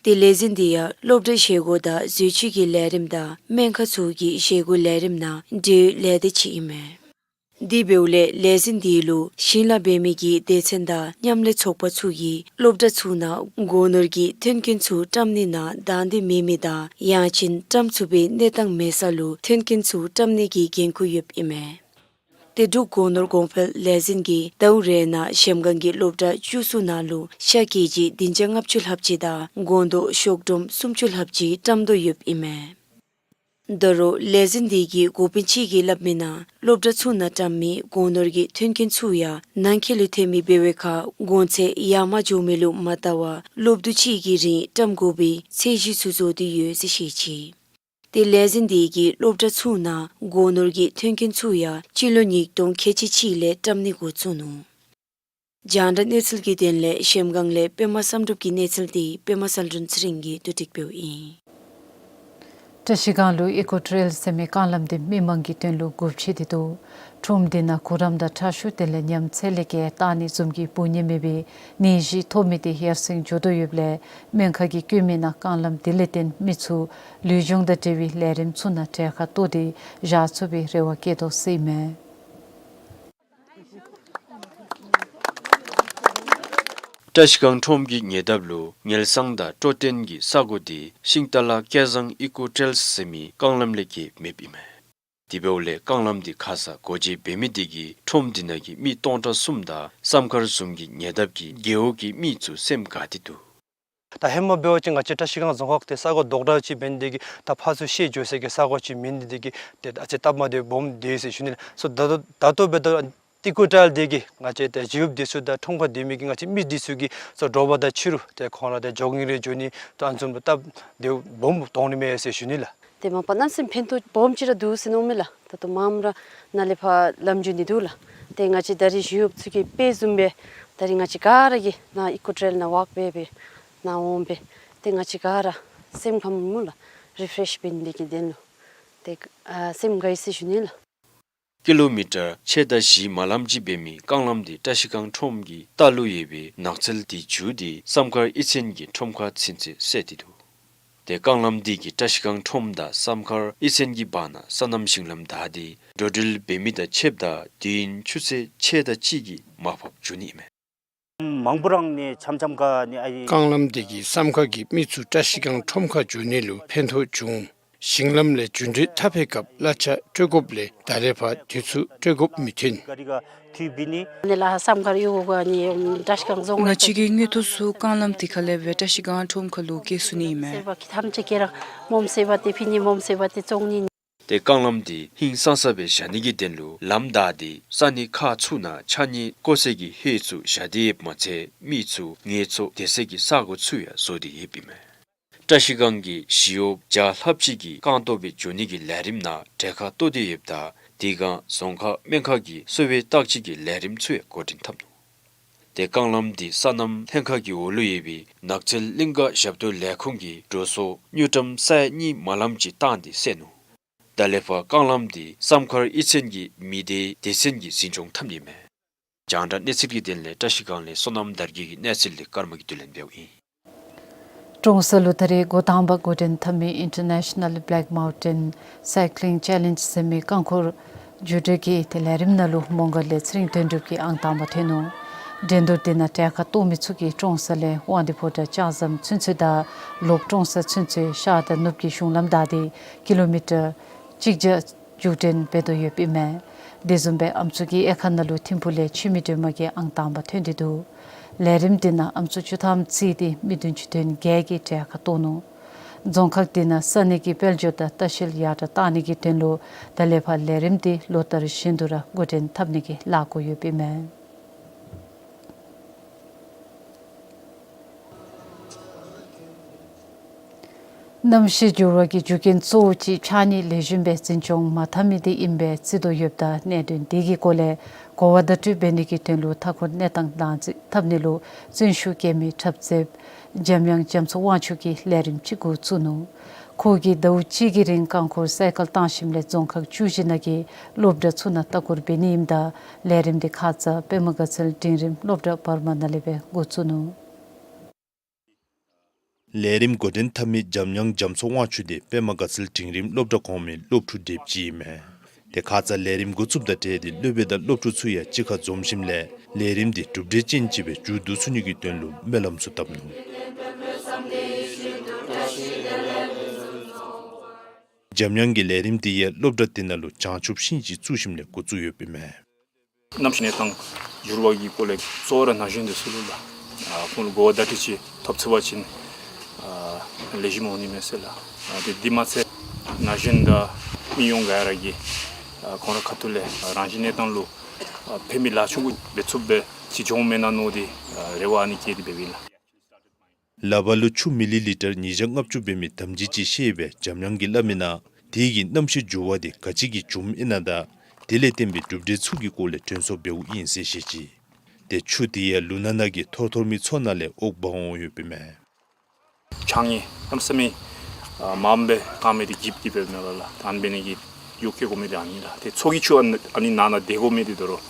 ཏེ་ལས་འཛིན་དེ་ཡང་སློབ་གྲྭའི་བཞེས་སྒོ་དང་ཟས་བཅུད་ཀྱི་ལས་རིམ་དང་སྨན་ཁང་ཚུ་གི་བཞེས་སྒོའི་ལས་རིམ་ནང་འབྲེལ་ཡོད་ལས་སྡེ་ཅིག་ཨིན་མས། དེ་འབདཝ་ལས་ལས་འཛིན་དེ་ལུ་ཞིང་ལཱ་འབད་མི་གི་སྡེ་ཚན་དང་མཉམ་ལས་ཚོགས་པ་ཚུ་གིས་སློབ་གྲྭ་ཚུ་ནང་སྒོ་ནོར་གྱི་མཐུན་རྐྱེན་ཚུ་བཀྲམ་ནི་ནང་དང་འདོད་མེད་མི་དང་ཡང་ཅིན་བཀྲམ་ཚུགས་པའི་གནས་སྟངས་མེད་ས་ལུ་མཐུན་རྐྱེན་ཚུ་བཀྲམ་ནི་གི་འགན་ཁུར་ཡོདཔ་ཨིན་མས། ཏེ་འབྲུག་སྒོ་ནོར་གོང་འཕེལ་ལས་འཛིན་གྱིས་ཟླཝ་རེ་ནང་གཞལམ་སྒང་གི་སློབ་གྲྭ་བཅུ་གསུམ་ནང་ལུ་ཤ་ཀེ་ཇི་བདུན་བརྒྱ་ལྔ་བཅུ་ལྷགཔ་ཅིག་དང་སྒོང་རྡོག་ཤོག་སྒྲོམ་སུམ་ཅུ་ལྷགཔ་ཅིག་བཀྲམ་དོ་ཡོདཔ་ཨིན་མས། ད་རུང་ལས་འཛིན་དེ་གི་འགོ་དཔོན་ཅིག་གིས་སླབ་མི་ནང་སློབ་གྲྭ་ཚུ་ནང་བཀྲམ་མི་སྒོ་ནོར་གྱི་མཐུན་རྐྱེན་ཚུ་ཡང་ནང་འཁོད་ལུ་ཐོན་མི་འབད་བའི་ཁར་གོང་ཚད་ཡར་མར་འགྱོ་མི་ལུ་མ་བལྟ་བར་སློབ་དུས་ཅིག་གི་རིང་བཀྲམ་དགོ་པའི་ཚད་གཞི་ཚུ་བཟོ་སྟེ་ཡོད་ཟེར་བཤད་ཅི། ཏེ་ལས་འཛིན་དེ་གིས་སློབ་གྲྭ་ཚུ་ནང་སྒོ་ནོར་གྱི་མཐུན་རྐྱེན་ཚུ་ཡང་སྤྱི་ལོ་ཉིས་སྟོང་ཁལ་གཅིག་གཅིག་ལས་བཀྲམ་ནི་འགོ་བཙུགས་ནུག། རྒྱང་བསྒྲགས་གནས་ཚུལ་གྱི་དོན་ལས་གཞལམ་སྒང་ལས་པདྨ་བསམ་གྲུབ་ཀྱི་གནས་ཚུལ་དེ་པདྨ་གསལ་སྒྲོན་ཚེ་རིང་གིས་བསྡུ་སྒྲིག་འབདཝ་ཨིན། བཀྲ་ཤིས་སྒང་ལུ་ཨི་ཀོ་ཊེལ་ཟེར་མི་རྐང་ལམ་དེ་མི་མང་གི་དོན་ལུ་སྒུག་བཞག་སྟེ་འདུག། ཁྲོམ་དེ་ནང་གུ་རམ་དང་ཁྲག་ཤུགས་དེ་ལས་ཉམས་ཚད་ལས་བརྒལ་བཏང་ནི་བཟུམ་གྱི་འབུ་ནད་མེད་པའི་ནད་གཞི་ཐོབ་མི་དེ་ཡར་སེང་འགྱོ་དོ་ཡོདཔ་ལས་སྨན་ཁང་གིས་བཀོད་མི་ནང་རྐང་ལམ་དེ་ལས་བརྟེན་མི་ཚུ་ལུས་སྦྱོང་དང་འབྲེལ་བའི་ལས་རིམ་ཚུ་ནང་གྲལ་ཁར་གཏོགས་ཏེ་བཞག་ཚུགས་པའི་རེ་བ་བསྐྱེད་དོ་ཟེར་ཨིན་མས། བཀྲ་ཤིས་སྒང་ཁྲོམ་གྱི་ཉེ་འདབས་ལུ་ངལ་སང་དང་སྤྲོ་སྟོན་གྱི་ས་གོ་དེ་ཤིང་རྟ་ལ་སྐལ་བཟང་ཨི་ཀོ་ཊེལ་ཟེར་མི་རྐང་ལམ་ལས་བརྒལ་མེདཔ་ཨིན་མས། དེ་འབདཝ་ལས་རྐང་ལམ་དེ་ཁ་ཙ་སྒོ་འབྱེད་འབད་མི་དེ་གིས་ཁྲོམ་དེ་ནང་གི་མི་སྟོང་ཕྲག་གསུམ་དང་བསམ་མཁར་བཟུམ་གྱི་ཉེ་འདབས་ཀྱི་རྒེད་འོག་གི་མི་ཚུ་སེམས་དགའ་སྟེ་འདུག། ད་ཧེ་མ་འབད་བ་ཅིན་ང་བཅས་བཀྲ་ཤིས་སྒང་རྫོང་ཁག་དེ་ས་གོ་རྡོག་གྲགས་ཅིག་འབད་ནི་དེ་གིས་ད་ཕར་ཚུར་བཤལ་འགྱོ་སའི་གི་ས་གོ་ཅིག་མེད་ནི་དེ་གིས་ཏེ་ཨ་ཙི་སྟབས་མ་བདེཝ་སྦོམ་འདུག་ཟེར་ཞུ་ནི་ལགས། སོ་ད་ལྟོ་ད་ལྟོ་འབདཝ་ད་ཨི་ཀོ་ཊེལ་དེ་གིས་ང་བཅས་ཏེ་ཞི་གཡོགཔ་དེ་ཚུ་དང་ཁྲོམ་ཁ་སྡོད་མི་གི་ང་བཅས་མི་དེ་ཚུ་གི་སོ་དྲོ་པ་དང་ཕྱི་རུ་ཏེ་ཁོང་ར་ཏེ་ཇོ་གིང་རེ་འགྱོ་ནི་ད་ཨ་ནི་བཟུམ་སྟབས་བདེཝ་སྦོམ་གཏོང་ནི་མས་ཟེར་ཞུ་ནི་ལགས། ཏེ་མ་པ་གནམ་མེད་ས་མེད་ཕན་ཐོགས་སྦོམ་ཅིག་ར་འདུག་ཟེར་མནོཝ་མས་ལགས། ད་ལྟོ་མངམ་ར་ནཱ་ལས་ཕར་ལམ་འགྱོ་ནི་འདུག་ལགས། ཏེ་ང་བཅས་ད་རིས་ཞི་གཡོགཔ་ཚུ་གི་དཔེ་བཟུམ་སྦེ་ད་རིས་ང་བཅས་ག་ར་གིས་ནཱ་ཨི་ཀོ་ཊེལ་ནང་ཝོག་འབད་སྦེ་ནཱ་འོང་སྦེ་ཏེ་ང་བཅས་ག་ར་སེམས་ཁམས་སྨོ་ལགས་རི་ཕི་རེཤ་འབད་ནི་དེ་གི་དོན་ལུ་ཏེ་ཨ་སེམས་དགའ་ཡི་ཟེར་ཞུ་ནི་ལགས། ཀི་ལོ་མི་ཊར་ཕྱེད་དང་བཞི་མ་ལམ་ཅིག་འབད་མི་རྐང་ལམ་དེ་བཀྲ་ཤིས་སྒང་ཁྲོམ་གྱི་ལྟག་ལུ་ཡོད་པའི་ནགས་ཚལ་དེ་བརྒྱུད་དེ་བསམ་མཁར་ཨི་ཙན་གྱི་ཁྲོམ་ཁར་ཚུན་ཚོད་སོང་སྟེ་འདུག། ཏེ་རྐང་ལམ་དེ་གིས་བཀྲ་ཤིས་སྒང་ཁྲོམ་དང་བསམ་མཁར་ཨི་ཙན་གྱི་བར་ན་སོ་ནམ་ཞིང་ལམ་བདའ་སྟེ་འགྲོ་འགྲུལ་འབད་མི་དང་ཕྱདཔ་ད་དུས་ཡུན་ཆུ་ཚོད་ཕྱེད་དང་གཅིག་གིས་མར་ཕབ་འགྱོ་ནི་ཨིན་མས། མང་པོ་རང་ནི་འཆམ་འཆམ་ག་ནི་ཨའི། རྐང་ལམ་དེ་གིས་བསམ་མཁར་གྱི་མི་ཚུ་བཀྲ་ཤིས་སྒང་ཁྲོམ་ཁར་འགྱོ་ནི་ལུ་ཕན་ཐོགས་བྱུང་། ཞིང་ལམ་ལས་རྒྱུ་འབྲས་འཐག་པའི་སྐབས་གླ་ཆ་སྤྲོད་དགོཔ་ལས་ད་ལས་ཕར་དུས་ཚོད་སྤྲོད་དགོཔ་མི་ཐོན། ག་རི་ག་དུས་བི་ནི། ནི་ལགས་བསམ་མཁར་ཡོད་ག་ནི་བཀྲ་ཤིས་སྒང་རྫོང་ང་བཅས་ཀྱི་དངུལ་ཐོག་ཚུ་རྐང་ལམ་དེ་ཁ་ལས་སྦེ་བཀྲ་ཤིས་སྒང་ཁྲོམ་ཁ་ལུ་བསྐྱལ་ཚུགས་ནི་ཨིན་མས། སེར་བ་གི་ཐམས་ཅད་ཀྱིས་ར་མོམ་སེར་བ་དེ་ཕུལ་ནི་མོམ་སེར་བ་དེ་བཙོང་ནི། ཏེ་རྐང་ལམ་དེ་ཧིང་སངས་ས་སྦེ་བཞག་ནི་གི་དོན་ལུ་ལམ་བདའ་སྟེ་ས་གནས་ཁག་ཚུ་ནང་ཕྱགས་སྙིགས་བཀོ་སའི་གི་ཧེ་ཚུ་བཞག་སྟེ་ཡོདཔ་མ་ཚད་མི་ཚུ་ངལ་འཚོ་སྡོད་སའི་གི་ས་གོ་ཚུ་ཡང་བཟོ་སྟེ་ཡོདཔ་ཨིན་མས། བཀྲ་ཤིས་སྒང་གི་ཞི་གཡོགཔ་བརྒྱ་ལྷགཔ་ཅིག་གིས་རྐང་སྟོང་སྦེ་འགྱོ་ནི་གི་ལས་རིམ་ནང་གྲལ་ཁར་གཏོགས་ཏེ་ཡོདཔ་ད་དེ་སྒང་རྫོང་ཁག་སྨན་ཁང་གི་གསོ་བའི་བརྟག་དཔྱད་ཀྱི་ལས་རིམ་ཚུ་ཡང་འགོ་འདྲེན་འཐབ་ནུག། ཏེ་རྐང་ལམ་དེ་སོ་ནམ་ལྷན་ཁག་གི་འོག་ལུ་ཡོད་པའི་ནགས་ཚལ་གླིང་ག་ཞབས་ཏོག་ལས་ཁུངས་ཀྱིས་འགྲོ་སོང་དངུལ་ཀྲམ་ས་ཡ་གཉིས་མ་ལམ་ཅིག་བཏང་སྟེ་བསལ་ནུག། ད་ལས་ཕར་རྐང་ལམ་དེ་བསམ་མཁར་ཨི་ཙན་གྱི་མི་སྡེ་སྡེ་ཚན་གྱིས་འཛིན་སྐྱོང་འཐབ་ནི་མས། རྒྱང་བསྒྲགས་གནས་ཚུལ་གྱི་དོན་ལས་བཀྲ་ཤིས་སྒང་ལས་བསོད་ནམས་དར་རྒྱས་ཀྱི་གནས་ཚུལ་དེ་ཀརྨ་གིས་བསྡུ་ལེན་འབདཝ་ཨིན། ཀྲོང་གསར་ལུ་ད་རེས་འགོ་དང་པ་འགོ་འདྲེན་འཐབ་མི་ཨིན་ཊར་ནེ་ཤ་ནཱལ་བེ་ལེཀ་མའུན་ཊེན་སའི་ཀི་ལིང་ཅེ་ལེནཇ་ཟེར་མི་རྐང་འཁོར་རྒྱུག་འགྲུལ་གྱི་ཏེ་ལས་རིམ་ནང་ལུ་མོང་སྒར་ལས་ཚེ་རིང་དོན་གྲུབ་ཀྱིས་ཨང་དང་པ་ཐོན་ནུག། འགྲན་བསྡུར་དེ་ནང་གྲལ་ཁར་གཏོགས་མི་ཚུ་གིས་ཀྲོང་གསར་ལས་དབང་འདུས་ཕོ་བྲང་ལྕགས་ཟམ་ཚུན་ཚོད་དང་ལོག་ཀྲོང་གསར་ཚུན་ཚོད་ཤར་དང་ནུབ་ཀྱི་གཞུང་ལམ་བདའ་སྟེ་ཀི་ལོ་མི་ཊར་གཅིག་བརྒྱ་རྒྱུག་འགྲན་འབད་དོ་ཡོདཔ་ཨིན་མས། དེ་བཟུམ་སྦེ་ཨམ་སྲུ་གི་དབྱེ་ཁག་ནང་ལུ་ཐིམ་ཕུག་ལས་འཆི་མེད་སྒྲོལ་མ་གིས་ཨང་དང་པ་ཐོན་ཏེ་འདུག། ལས་རིམ་དེ་ནང་ཨམ་སྲུ་བཅུ་ཐམ་རྩིས་ཏེ་མི་བདུན་ཅུ་དོན་བརྒྱད་ཀྱིས་གྲལ་ཁར་གཏོགས་ནུག། རྫོང་ཁག་དེ་ནང་ས་གནས་ཀྱི་དཔལ་འབྱོར་དང་ལྟ་བཤལ་ཡར་དྲག་གཏང་ནི་གི་དོན་ལུ་ད་ལས་ཕར་ལས་རིམ་དེ་ལོ་ལྟར་བཞིན་དུ་ར་འགོ་འདྲེན་འཐབ་ནི་གི་ལཱ་འགོ་ཡོདཔ་ཨིན་མས། གནམ་གཤིས་འགྱུར་བ་གི་རྒྱུ་རྐྱེན་གཙོ་བོ་ཅིག་ཕྱགས་སྙིགས་ལེགས་ཤོམ་སྦེ་འཛིན་སྐྱོང་མ་འཐབ་མི་དེ་ཨིན་པས་བརྩི་དོ་ཡོདཔ་ད་གནད་དོན་དེ་གི་སྐོར་ལས་གོ་བ་བརྡ་སྤྲོད་འབད་ནི་གི་དོན་ལུ་མཐའ་འཁོར་གནས་སྟངས་དང་འཛིང་འཐབ་ནི་ལུ་བརྩོན་ཤུགས་བསྐྱེད་མི་འཁྲབ་རྩེདཔ་འཇམ་དབྱངས་རྒྱ་མཚོ་དབང་ཕྱུག་གིས་ལས་རིམ་ཅིག་འགོ་བཙུགས་ནུག། ཁོ་གིས་ཟླཝ་གཅིག་གི་རིང་རྐང་འཁོར་སའི་ཀལ་བཏང་ཞིནམ་ལས་རྫོང་ཁག་བཅུ་བཞི་ནང་གི་སློབ་གྲྭ་ཚུ་ནང་ལྟ་སྐོར་འབད་ནི་ཨིནམ་ད་ལས་རིམ་དེ་ཁ་ཙ་པདྨ་དགའ་ཚལ་འབྲིང་རིམ་སློབ་གྲྭ་བར་མ་ནང་ལས་སྦེ་འགོ་བཙུགས་ནུག། ལས་རིམ་འགོ་འདྲེན་འཐབ་མི་འཇམ་དབྱངས་རྒྱ་མཚོ་དབང་ཕྱུག་དེ་པདྨ་དགའ་ཚལ་འབྲིང་རིམ་སློབ་གྲྭ་གོང་མའི་སློབ་ཕྲུག་དེ་ཅིག་ཨིན་མས། ཏེ་ཁ་ཙ་ལས་རིམ་འགོ་བཙུགསཔ་དང་འབྲེལ་ཏེ་སློབ་དཔོན་དང་སློབ་ཕྲུག་ཚུ་ཡང་གཅིག་ཁར་འཛོམས་ཞིནམ་ལས་ལས་རིམ་འདི་གྲུབ་འབྲས་ཅན་ཅིག་སྦེ་མཇུག་བསྡུ་ཚུགས་ནི་གི་དོན་ལུ་སྨོན་ལམ་ཚུ་བཏབ་ནུག། འཇམ་དབྱངས་ཀྱི་ལས་རིམ་འདི་ཡང་སློབ་གྲྭ་དེ་ནང་ལུ་བྱང་ཆུབ་ཤིང་ཅིག་བཙུགས་ཞིནམ་ལས་འགོ་བཙུགས་ཡོདཔ་ཨིན་མས། གནམ་གཤིས་གནས་སྟངས་འགྱུར་བ་གི་སྐོར་ལས་གཙོ་བོ་ར་ན་གཞོན་འདི་ཚུ་ལུ་ལགས། ཨ་ཁོང་ལུ་གོ་བ་བརྡ་སྤྲོད་ཅིག་ཐོབ་ཚུགས་པ་ཅིན་ཨ་ལེགས་ཤོམ་འོང་ནི་མས་ཟེར་ལགས། ཨ་དེ་འདི་མ་ཚད་ན་གཞོན་དང་མི་ཡོངས་ག་ར་གིས་ཨ་ཁོང་རའི་ཁ་ཐུག་ལས་རང་བཞིན་གནས་སྟངས་ལུ་ཨ་ཕན་མི་ལ་ཆུང་ཀུ་འབད་ཚུགསཔ་སྦེ་ཅིག་འགྱོཝ་མེན་ན་མནོ་སྟེ་ཨ་རེ་བ་ཨ་ནི་བསྐྱེད་དེ་འབདཝ་ཨིན་ལགས། ལགཔ་ལུ་ཆུ་མི་ལི་ལི་ཊར་ཉིས་བརྒྱ་ལྔ་བཅུ་འབད་མི་དམ་སྦྱིས་ཅིག་བཤལ་སྦེ་འཇམ་དབྱངས་ཀྱིས་སླབ་མི་ནང་དེ་གི་གནམ་གཤིས་འགྱུར་བ་དེ་ག་ཅི་གིས་བྱུངམ་ཨིན་ན་དང་དེ་ལས་བརྟེན་པའི་གྲུབ་འབྲས་ཚུ་གི་སྐོར་ལས་དྲན་གསོ་འབདཝ་ཨིན་ཟེར་བཤད་ཅི། ཏེ་ཆུ་དེ་ཡང་ལུང་ནག་ནང་གི་ཐོར་ཐོར་མི་མཚོ་ནང་ལས་འོག་འབག་འོང་ཡོདཔ་ཨིན་མས། ཆང་ནི་གནམ་མེད་ས་མེད་ཨ་མངམ་སྦེ་བཀང་མི་འདི་འགྱིབ་འགྱིབ་འབདཝ་མས་ལགས། ད་ཨ་ནི་འབད་ནི་གི་ཡོ་བཀལ་དགོ་མི་འདི་ཨ་ནི་ལགས། ཏེ་མཚོ་གི་ཆུ་ཨ་ནི་ཨ་ནི་ནང་ན་སྡོད་དགོ་མི་འདི་དོ་རུང་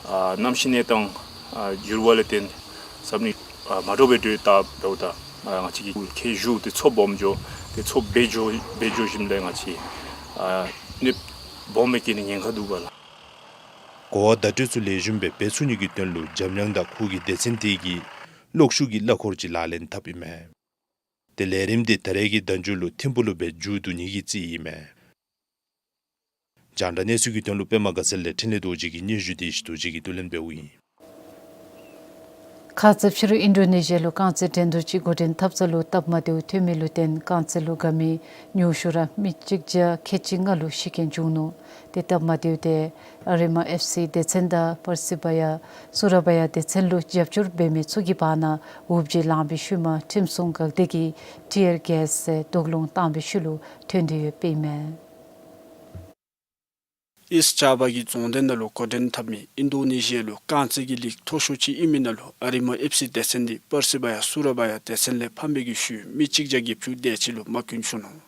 ཨ་གནམ་གཤིས་གནས་སྟངས་ཨ་འགྱུར་བ་ལས་བརྟེན་ཟབ་ནི་ཨ་མ་འདྲཝ་སྦེ་འགྱོ་དོ་ད་འབདཝ་ད་ཨ་ང་བཅས་ཀྱིས་ཁྱེགས་བཞུ་སྟེ་མཚོ་སྦོམ་འགྱོ་སྟེ་མཚོ་འབད་འགྱོ་འབད་འགྱོ་ཞིནམ་ལས་ང་བཅས་ཨ་གནོདཔ་སྦོམ་སྦེ་བཀལ་ནི་ཉེན་ཁ་འདུག་པ་ལགས། གོ་བ་བརྡ་སྤྲོད་ཚུ་ལེགས་ཤོམ་སྦེ་འབད་ཚུགས་ནི་གི་དོན་ལུ་འཇམ་དབྱངས་དང་ཁོ་གི་སྡེ་ཚན་དེ་གིས་གློག་ཤུགས་ཀྱི་གླ་འཁོར་ཅིག་ལག་ལེན་འཐབ་ཨིན་མས། ཏེ་ལས་རིམ་འདི་ད་རེས་ཀྱི་ཟླ་མཇུག་ལུ་ཐིམ་ཕུག་ལུ་སྦེ་མཇུག་བསྡུ་ནི་གི་རྩིས་ཨིན་མས། རྒྱང་བསྒྲགས་གནས་ཚུལ་གྱི་དོན་ལུ་པདྨ་དགའ་ཚལ་ལས་འཕྲིན་ལས་རྡོ་རྗེ་གི་སྙན་ཞུ་དེ་ཞུ་རྡོ་རྗེ་གིས་བསྡུ་ལེན་འབདཝ་ཨིན། ཁ་ཙ་ཕྱི་རུ་ཨིན་ཌོ་ནེ་ཤི་ཡ་ལུ་རྐང་རྩེད་འགྲན་བསྡུར་ཅིག་འགོ་འདྲེན་འཐབ་ས་ལུ་སྟབས་མ་བདེཝ་ཐོན་མི་ལུ་བརྟེན་རྐང་རྩེད་ལུ་དགའ་མི་ཉུང་ཤོས་ར་མི་གཅིག་བརྒྱ་ཁལ་གཅིག་ལྔ་ལུ་ཤི་རྐྱེན་བྱུང་ནུག། ཏེ་སྟབས་མ་བདེཝ་དེ་ཨ་རི་མ་ཨེཕ་སི་སྡེ་ཚན་དང་པར་སི་བ་ཡ་སུ་ར་བ་ཡ་སྡེ་ཚན་ལུ་རྒྱབ་སྐྱོར་འབད་མི་ཚུ་གི་བར་ན་འུར་བརྗིད་ལངས་པའི་ཤུལ་མ་ཁྲིམས་སྲུང་འགག་སྡེ་གིས་ཊི་ཡར་གེསི་ཟེར་དུག་རླུང་བཏང་བའི་ཤུལ་ལུ་ཐོན་ཏེ་ཡོདཔ་ཨིན་མས། ཨིསཊ་ཇཱ་བ་གི་རྫོང་སྡེ་ནང་ལུ་འགོ་འདྲེན་འཐབ་མི་ཨིན་ཌོ་ནེ་ཤི་ཡ་ལུ་རྐང་རྩེད་ཀྱི་ལིག་མཐོ་ཤོས་ཅིག་ཨིན་མི་ནང་ལུ་ཨ་རི་མ་ཨེཕ་སི་སྡེ་ཚན་འདི་པར་སི་བ་ཡ་སུ་ར་བ་ཡ་སྡེ་ཚན་ལས་ཕམ་པའི་གི་ཤུལ་མི་གཅིག་བརྒྱ་བརྒྱད་ཅུ་དེ་ཅིག་ལུ་མ་གྱོངས་བྱུང་ནུག།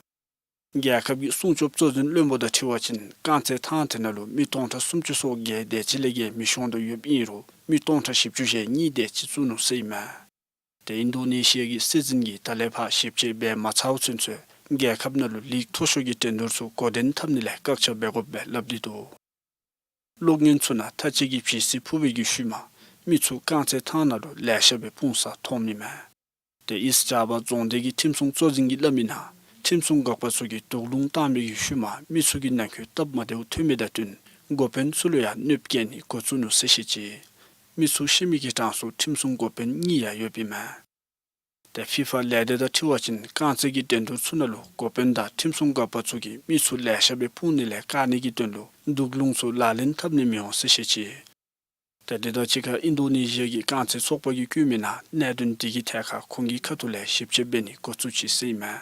རྒྱལ་ཁབ་ཀྱི་སྲུང་སྐྱོབ་གཙོ་འཛིན་བློན་པོ་དང་འཁྲིལ་བ་ཅིན་རྐང་རྩེད་ཐང་དེ་ནང་ལུ་མི་སྟོང་ཕྲག་སུམ་ཅུ་སོ་བརྒྱད་དེ་ཅིག་ལས་བརྒལ་མི་ཤོང་དོ་ཡོདཔ་ཨིན་རུང་མི་སྟོང་ཕྲག་བཞི་བཅུ་ཞེ་གཉིས་དེ་ཅིག་བཙུགས་ནུག་ཟེར་ཨིན་མས། ཏེ་ཨིན་ཌོ་ནེ་ཤི་ཡ་གི་སྲིད་འཛིན་གྱིས་ད་ལས་ཕར་ཞིབ་དཔྱད་འབད་མ་ཚརཝ་ཚུན་ཚོད་རྒྱལ་ཁབ་ནང་ལུ་ལིག་མཐོ་ཤོས་ཀྱི་འགྲན་བསྡུར་ཚུ་འགོ་འདྲེན་འཐབ་ནི་ལས་བཀག་ཆ་འབད་དགོཔ་སྦེ་སླབ་སྟེ་འདུག། གློག་བརྙན་ཚུ་ནང་ཐ་ཆད་ཀྱི་བྱི་ཙི་འཕུ་བའི་གི་ཤུལ་མ་མི་ཚུ་རྐང་རྩེད་ཐང་ནང་ལུ་ལེ་ཤ་སྦེ་སྤུངས་ས་མཐོངམ་ཨིན་མས། ཏེ་ཨིསཊ་ཇཱ་བ་རྫོང་སྡེ་གི་ཁྲིམས་སྲུང་གཙོ་འཛིན་གྱིས་སླབ་མི་ནང་ཁྲིམས་སྲུང་འགག་པ་ཚུ་གིས་དུག་རླུང་བཏང་མི་གི་ཤུལ་མ་མི་ཚུ་གི་ནང་འཁོད་སྟབས་མ་བདེཝ་ཐོན་མི་དང་བསྟུན་འགོ་དཔོན་ཚུ་ལུ་ཡང་གནོདཔ་བཀལ་ནི་འགོ་བཙུགས་ནུག་ཟེར་བཤད་ཅི། མི་ཚུ་ཤི་མི་གི་གྲངས་སུ་ཁྲིམས་སྲུང་འགོ་དཔོན་གཉིས་ཡང་ཡོདཔ་ཨིན་མས། ཏེ་ཕི་ཕ་ལས་སྡེ་དང་འཁྲིལ་བ་ཅིན་རྐང་རྩེད་ཀྱི་འགྲན་བསྡུར་ཚུ་ནང་ལུ་འགོ་དཔོན་དང་ཁྲིམས་སྲུང་འགག་པ་ཚུ་གིས་མི་ཚུ་ལེ་ཤ་སྦེ་སྤུངས་ནི་ལས་བཀག་ནི་གི་དོན་ལུ་དུག་རླུང་ཚུ་ལག་ལེན་འཐབ་ནི་མི་འོང་ཟེར་བཤད་ཅི། ཏེ་དེ་དང་གཅིག་ཁར་ཨིན་ཌོ་ནེ་ཤི་ཡ་གི་རྐང་རྩེད་ཚོགས་པ་གིས་བཀོད་མི་ནང་གནད་དོན་དེ་གི་ཐད་ཁར་ཁོང་གི་ཁ་ཐུག་ལས་ཞིབ་དཔྱད་འབད་ནི་འགོ་བཙུགས་ཅི་ཟེར་ཨིན་མས།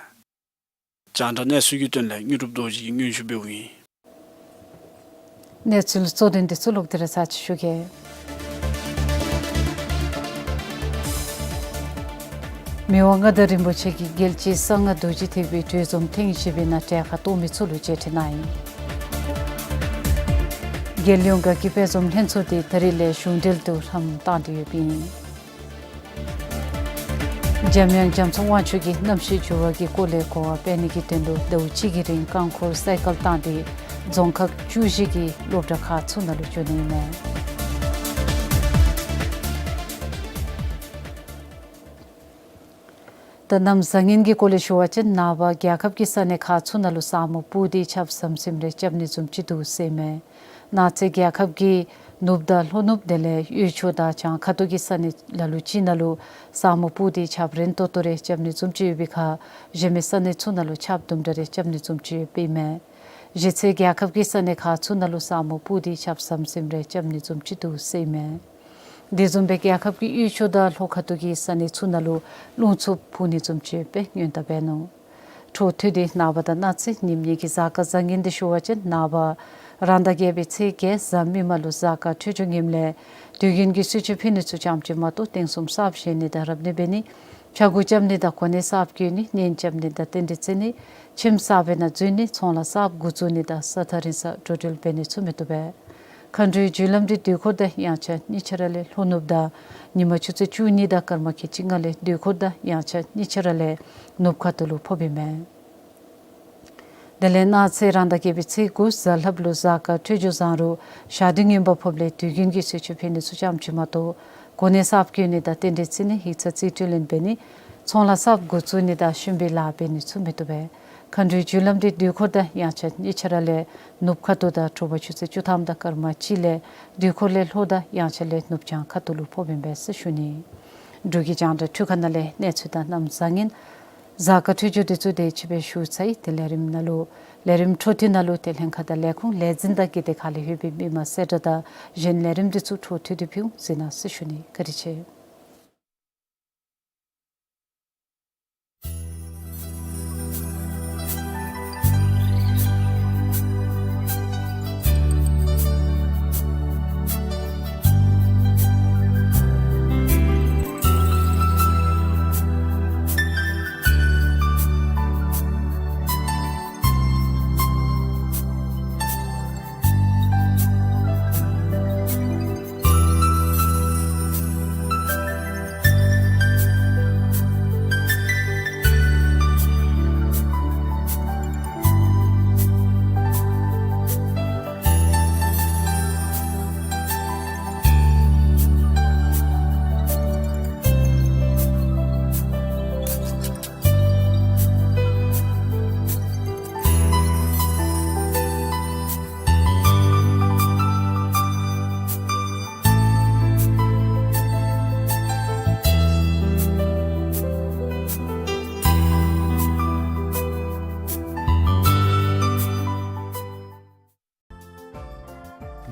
རྒྱང་བསྒྲགས་གནས་ཚུལ་གྱི་དོན་ལས་དངོས་གྲུབ་རྡོ་རྗེ་གིས་སྙན་ཞུ་འབདཝ་ཨིན། གནས་ཚུལ་གཙོ་དོན་འདི་ཚུ་ལོག་སྟེ་ར་ཚར་ཅིག་ཞུ་གེ། མི་དབང་མངའ་བདག་རིན་པོ་ཆེ་གིས་རྒྱལ་སྤྱིའི་གསང་སྔགས་རྡོ་རྗེ་ཐེག་པའི་གྲོས་འཛོམས་ཐེངས་བཞི་པའི་ནང་གྲལ་ཁར་གཏོགས་མི་ཚུ་ལུ་མཇལ་ཕྲད་གནང་ཡི། རྒྱལ་ཡོངས་དགའ་སྐྱིད་དཔལ་འཛོམས་ལྷན་ཚོགས་འདི་ད་རིས་ལས་གཞུང་འབྲེལ་དུ་ལྷམ་བཏང་སྟེ་ཡོདཔ་ཨིན། འཇམ་དབྱངས་རྒྱ་མཚོ་དབང་ཕྱུག་གིས་གནམ་གཤིས་འགྱུར་བ་གི་སྐོར་ལས་གོ་བ་སྤེལ་ནི་གི་དོན་ལུ་ཟླཝ་གཅིག་གི་རིང་རྐང་འཁོར་སའི་ཀལ་བཏང་སྟེ་རྫོང་ཁག་བཅུ་བཞི་གི་སློབ་གྲྭ་ཁག་ཚུ་ནང་ལུ་འགྱོ་ནི་ཨིན་མས། ད་གནམ་བཟང་ངན་གྱི་སྐོར་ལས་ཞུ་བ་ཅིན་ནངས་པ་རྒྱལ་ཁབ་ཀྱི་ས་གནས་ཁག་ཚུ་ནང་ལུ་ས་སྨུག་སྤུབས་ཏེ་ཆརཔ་ཟམ་ཟིམ་རེ་རྐྱབ་ནི་བཟུམ་ཅིག་འདུག་ཟེར་ཨིན་མས། གནངས་ཚེ་རྒྱལ་ཁབ་ཀྱི་ནུབ་དང་ལྷོ་ནུབ་དེ་ལས་དབུས་ཕྱོགས་དང་བྱང་ཁ་ཐུག་གི་ས་གནས་ལ་ལུ་ཅིག་ནང་ལུ་ས་སྨུག་སྤུབས་ཏེ་ཆརཔ་རན་ཏོག་ཏོ་རེ་རྐྱབ་ནི་བཟུམ་ཅིག་ཡོད་པའི་ཁར་གཞན་མི་ས་གནས་ཚུ་ནང་ལུ་ཆརཔ་དུམ་གྲ་རེ་རྐྱབ་ནི་བཟུམ་ཅིག་ཡོདཔ་ཨིན་མས། གཞེས་ཚེ་རྒྱལ་ཁབ་ཀྱི་ས་གནས་ཁག་ཚུ་ནང་ལུ་ས་སྨུག་སྤུབས་ཏེ་ཆརཔ་ཟམ་ཟིམ་རེ་རྐྱབ་ནི་བཟུམ་ཅིག་འདུག་ཟེར་ཨིན་མས། དེ་བཟུམ་སྦེ་རྒྱལ་ཁབ་ཀྱི་དབུས་ཕྱོགས་དང་ལྷོ་ཁ་ཐུག་གི་ས་གནས་ཚུ་ནང་ལུ་རླུང་འཚུབ་འཕུ་ནི་བཟུམ་ཅིག་ཡོདཔ་སྦེ་སྔོན་བརྡ་འབད་ནུག། འཕྲོ་མཐུད་དེ་ནངས་པ་དང་གནངས་ཚེ་ཉིནམ་གཉིས་ཀྱི་གཟའ་སྐར་བཟང་ངན་འདི་ཞུ་བ་ཅིན་ནངས་པ་རང་ཟླ་བརྒྱད་པའི་ཚེས་བརྒྱད་གཟའ་མིག་དམར་ལུ་གཟའ་སྐར་འཕྲོད་སྦྱོར་ངནམ་ལས་དུས་རྒྱུན་གྱི་གསོལ་མཆོད་ཕུལ་ནི་ཚུ་ཙམ་ཅིག་མ་གཏོགས་རྟེན་གསུམ་གསརཔ་བཞེངས་ནི་དང་རབ་གནས་འབད་ནི་ཕྱག་འགུགས་རྐྱབ་ནི་དང་གོ་གནས་གསརཔ་བསྐོ་ནི་གཉེན་རྐྱབ་ནི་དང་རྟེན་འབྲེལ་བརྩི་ནི་ཁྱིམ་གསརཔའི་ནང་འཛུལ་ནི་ཚོང་ལཱ་གསརཔ་འགོ་བཙུགས་ནི་དང་ས་ཐག་རིང་སར་འགྲོ་འགྲུལ་འབད་ནི་ཚུ་མི་བཏུབ་པས། མཁའ་འགྲོའི་རྒྱུ་ལམ་འདི་དུས་འཁོར་དང་དབྱངས་འཆར་གཉིས་ཆ་ར་ལས་ལྷོ་ནུབ་དང་ཉིན་མ་ཆུ་ཚོད་བཅུ་གཉིས་དང་སྐར་མ་ཁལ་གཅིག་ལྔ་ལས་དུས་འཁོར་དང་དབྱངས་འཆར་གཉིས་ཆ་ར་ལས་ནུབ་ཁ་ཐུག་ལུ་ཕོགཔ་ཨིན་མས། དེ་ལས་གནངས་ཚེ་རང་ཟླ་བརྒྱད་པའི་ཚེས་དགུ་གཟའ་ལྷགཔ་ལུ་གཟའ་སྐར་འཕྲོད་སྦྱོར་བཟང་རུང་ཞག་དུས་ངན་པ་ཕོགཔ་ལས་དུས་རྒྱུན་གྱི་གསོལ་མཆོད་ཕུལ་ནི་ཚུ་ཙམ་ཅིག་མ་གཏོགས་གོ་གནས་གསརཔ་བསྐོ་ནི་དང་རྟེན་འབྲེལ་བརྩི་ནི་ཡིག་ཚང་རྩིས་སྤྲོད་ལེན་འབད་ནི་ཚོང་ལཱ་གསརཔ་འགོ་བཙུགས་ནི་དང་གཞན་པའི་ལཱ་འབད་ནི་ཚུ་མི་བཏུབ་པས། མཁའ་འགྲོའི་རྒྱུ་ལམ་འདི་དུས་འཁོར་དང་དབྱངས་འཆར་གཉིས་ཆ་ར་ལས་ནུབ་ཁ་ཐུག་དང་དྲོ་པ་ཆུ་ཚོད་བཅུ་ཐམ་དང་སྐར་མ་གཅིག་ལས་དུས་འཁོར་ལས་ལྷོ་དང་དབྱངས་འཆར་ལས་ནུབ་བྱང་ཁ་ཐུག་ལུ་ཕོགཔ་ཨིན་པས་ཟེར་ཞུ་ནི། འབྲུག་གི་རྒྱང་བསྒྲགས་འཕྲུལ་ཁང་ནང་ལས་གནས་ཚུལ་དང་གནམ་བཟང་ངན་གཟའ་སྐར་འཕྲོད་སྦྱོར་འདི་ཚུ་དེ་ཅིག་སྦེ་ཞུ་ཚར་ཡི། དེ་ལས་རིམ་ནང་ལུ་ལས་རིམ་འཕྲོ་མཐུད་ནང་ལུ་དེ་ལྷན་ཁག་དང་ལས་ཁུངས་ལས་འཛིན་དང་དགེ་སྡེ་ཁག་ལས་ཡོད་པའི་མི་མང་གསལ་བསྒྲགས་དང་གཞན་ལས་རིམ་འདི་ཚུ་འཕྲོ་མཐུད་དེ་ཕུལ་འོང་གཟིགས་གནང་ཟེར་ཞུ་ནི། བཀའ་དྲིན་ཆེ།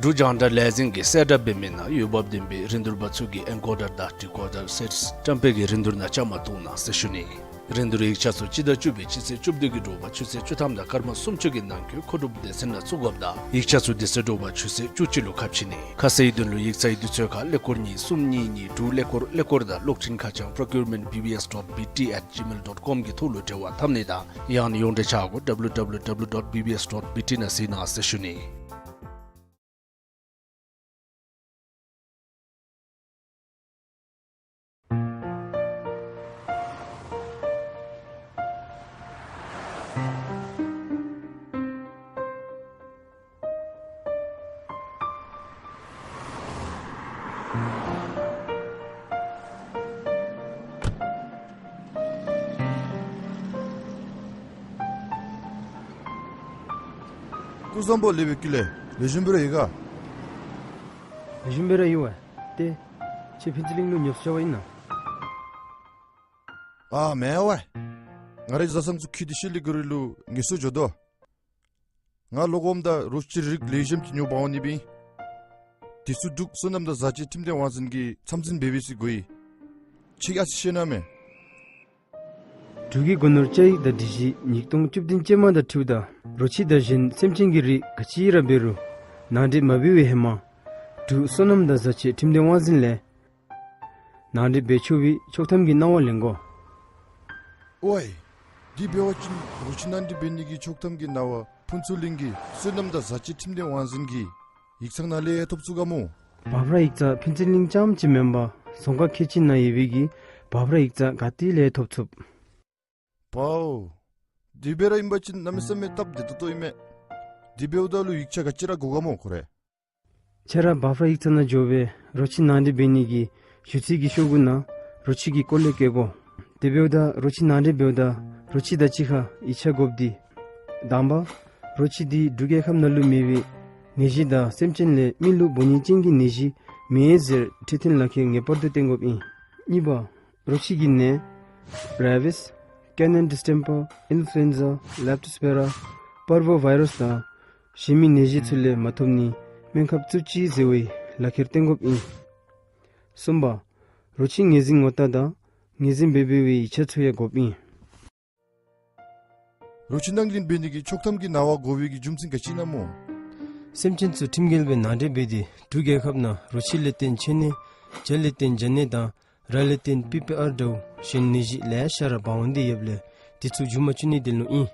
འབྲུག་རྒྱང་བསྒྲགས་ལས་འཛིན་གྱིས་གསལ་བསྒྲགས་འབད་མི་ནང་འོས་འབབ་ལྡན་པའི་རིན་བསྡུར་པ་ཚུ་གིས་ཨེན་ཀོ་ཌར་དང་ཌི་ཀོ་ཌར་སེཊསི་བཀྲམ་སྤེལ་གྱི་རིན་བསྡུར་ནང་བཅའ་མར་གཏོགས་གནང་ཟེར་ཞུ་ནི། རིན་བསྡུར་ཡིག་ཆ་ཚུ་སྤྱི་ཟླ་བཅུ་པའི་སྤྱི་ཚེས་བཅུ་བདུན་གྱི་དྲོ་པ་ཆུ་ཚོད་བཅུ་ཐམ་དང་སྐར་མ་སུམ་ཅུ་གི་ནང་འཁོད་མཁོ་སྒྲུབ་སྡེ་ཚན་ནང་བཙུགས་དགོཔ་དང་ཡིག་ཆ་ཚུ་དེ་ཚེ་དྲོ་པ་ཆུ་ཚོད་བཅུ་གཅིག་ལུ་ཁ་ཕྱེ་ནི། ཁ་གསལ་ཡི་དོན་ལུ་ཡིག་ཚང་གི་དུས་ཚོད་ཁར་ཀླད་ཀོར་གཉིས་གསུམ་གཉིས་གཉིས་དྲུག་ཀླད་ཀོར་ཀླད་ཀོར་དང་གློག་འཕྲིན་ཁ་བྱང་པྲོ་ཀིའུར་མེནཊ་བི་བི་ཨེསི་ཌོཊ་བི་ཊི་ཨེཊ་ཇི་མེལ་ཌོཊ་ཀོམ་གི་ཐོག་ལུ་འབྲེལ་བ་འཐབ་ནི་དང་ཡང་ན་ཡོངས་འབྲེལ་ཆ་སྒོ་ཌབ་ལུ་ཌབ་ལུ་ཌབ་ལུ་ཌོཊ་བི་བི་ཨེསི་ཌོཊ་བི་ཊི་ནང་གཟིགས་གནང་ཟེར་ཞུ་ནི། སྐུ་གཟུགས་བཟང་པོ། ལེགས་པའི་སྐུ་ལས། ལེགས་ཤོམ་སྦེ་ར་ཡོད་ག། ལེགས་ཤོམ་སྦེ་ར་ཡོད་པས། ཏེ་ཁྱོད་ཕུན་ཚོགས་གླིང་ལུ་ཉོབ་སོང་བ་ཨིན་ན། ཨ་མེན་པས། ང་རའི་བཟའ་ཚང་ཚུ་ཁྱིད་དེ་ཤུལ་ལས་གུ་རི་ལུ་ངལ་གསོ་འགྱོ་དོ། ང་ལོག་འོངམ་ད་རོ་ཁྱི་རིགས་ལེགས་ཤོམ་ཅིག་ཉོ་འབག་འོང་ནི་སྦེ་ཨིན། དེ་ཚུ་འབྲུག་སོ་ནམ་དང་བཟའ་སྤྱོད་ཁྲིམས་དོན་དབང་འཛིན་གྱིས་ཚབ་འཛིན་འབད་འབད་ས་དགོ་ཡི། ཁྱོད་ཨ་ཙི་ཤེས་ན་མེན། འབྲུག་གི་སྒོ་ནོར་བཅའ་ཡིག་དང་སྒྲིག་གཞི་ཉིས་སྟོང་བཅུ་བདུན་ཅན་མ་དང་འཁྲིལཝ་ད་རོ་ཁྱི་དང་གཞན་སེམས་ཅན་གྱི་རིགས་ག་ཅི་ར་འབད་རུང་ནང་འདྲེན་མ་འབད་བའི་ཧེ་མ་འབྲུག་སོ་ནམ་དང་བཟའ་སྤྱོད་ཁྲིམས་དོན་དབང་འཛིན་ལས་ནང་འདྲེན་འབད་ཆོག་པའི་ཆོག་ཐམ་གྱི་གནང་བ་ལེན་དགོ། ཝའེ། དེ་འབད་བ་ཅིན་རོ་ཁྱི་ནང་འདྲེན་འབད་ནི་གི་ཆོག་ཐམ་གྱི་གནང་བ་ཕུན་ཚོགས་གླིང་གི་སོ་ནམ་དང་བཟའ་སྤྱོད་ཁྲིམས་དོན་དབང་འཛིན་གྱི་ཡིག་ཚང་ནང་ལས་ཐོབ་ཚུགས་ག་མོ། འབབ་ར་ཡིག་ཚང་ཕུན་ཚོགས་གླིང་རྐྱངམ་ཅིག་མེན་པར་རྫོང་ཁག་ཁལ་གཅིག་ནང་ཡོད་པའི་གི་འབབ་ར་ཡིག་ཚང་ག་ཏེ་ལས་ཐོབ་ཚུགས། པའོ། དེ་སྦེ་ར་ཨིན་པ་ཅིན་གནམ་མེད་ས་མེད་སྟབས་བདེ་ཏོག་ཏོ་ཨིན་མས། དེ་འབདཝ་ད་ལུ་ཡིག་ཆ་ག་ཅི་ར་དགོ་ག་མོ་ཁོ་རེ། ཁྱོད་ར་འབབ་ར་ཡིག་ཚང་ནང་འགྱོ་སྦེ་རོ་ཁྱི་ནང་འདྲེན་འབད་ནི་གི་ཞུ་ཚིག་གི་ཤོག་གུ་ནང་རོ་ཁྱི་གི་སྐོར་ལས་བཀོད་དགོ། དེ་འབདཝ་ད་རོ་ཁྱི་ནང་འདྲེན་འབདཝ་ད་རོ་ཁྱི་དང་གཅིག་ཁར་ཡིག་ཆ་དགོཔ་འདི། དང་པ། རོ་ཁྱི་འདི་འབྲུག་རྒྱལ་ཁབ་ནང་ལུ་མེད་པའི་ནད་གཞི་དང་སེམས་ཅན་ལས་མི་ལུ་འབོ་ནི་ཅན་གྱི་ནད་གཞི་མེན་ཟེར་འཕྲོད་བསྟེན་ལག་ཁྱེར་ངེས་པར་དུ་བསྟན་དགོཔ་ཨིན། གཉིས་པ། རོ་ཁྱི་གི་ནད་རེ་བིས། ཀེ་ནན་ཌིས་ཊེམ་པར། ཨིན་ཕུ་ལུ་ཨེན་ཛ། ལེབ་ཊོ་སྤེ་ར། པར་བོ་ཝའི་རཱསི་དང་གཞན་མི་ནད་གཞི་ཚུ་ལས་མ་ཐོབ་ནི་སྨན་ཁབ་བཙུགས་ཅི་ཟེར་བའི་ལག་ཁྱེར་བསྟན་དགོཔ་ཨིན། གསུམ་པ། རོ་ཁྱི་ངོས་འཛིན་ངོ་རྟགས་དང་ངོས་འཛིན་འབད་འབད་བའི་ཡིག་ཆ་ཚུ་ཡང་དགོཔ་ཨིན། རོ་ཁྱི་ནང་འདྲེན་འབད་ནི་གི་ཆོག་ཐམ་གྱི་གནང་བ་དགོ་པའི་གི་རྒྱུ་མཚན་ག་ཅི་ཨིན་ན་མོ། སེམས་ཅན་ཚུ་ཁྲིམས་འགལ་སྦེ་ནང་འདྲེན་འབད་དེ་འབྲུག་རྒྱལ་ཁབ་ནང་རོ་ཁྱི་ལས་བརྟེན་མཆེད་ནད། བྱ་ལས་བརྟེན་བྱ་ནད་དང་ར་ལས་བརྟེན་པི་པི་ཨར་འདྲཝ་གཞན་ནད་གཞི་ལེ་ཤ་ར་འབག་འོང་སྟེ་ཡོདཔ་ལས་དེ་ཚུ་འགྱུར་མ་བཅུག་ནི་དོན་ལུ་ཨིན།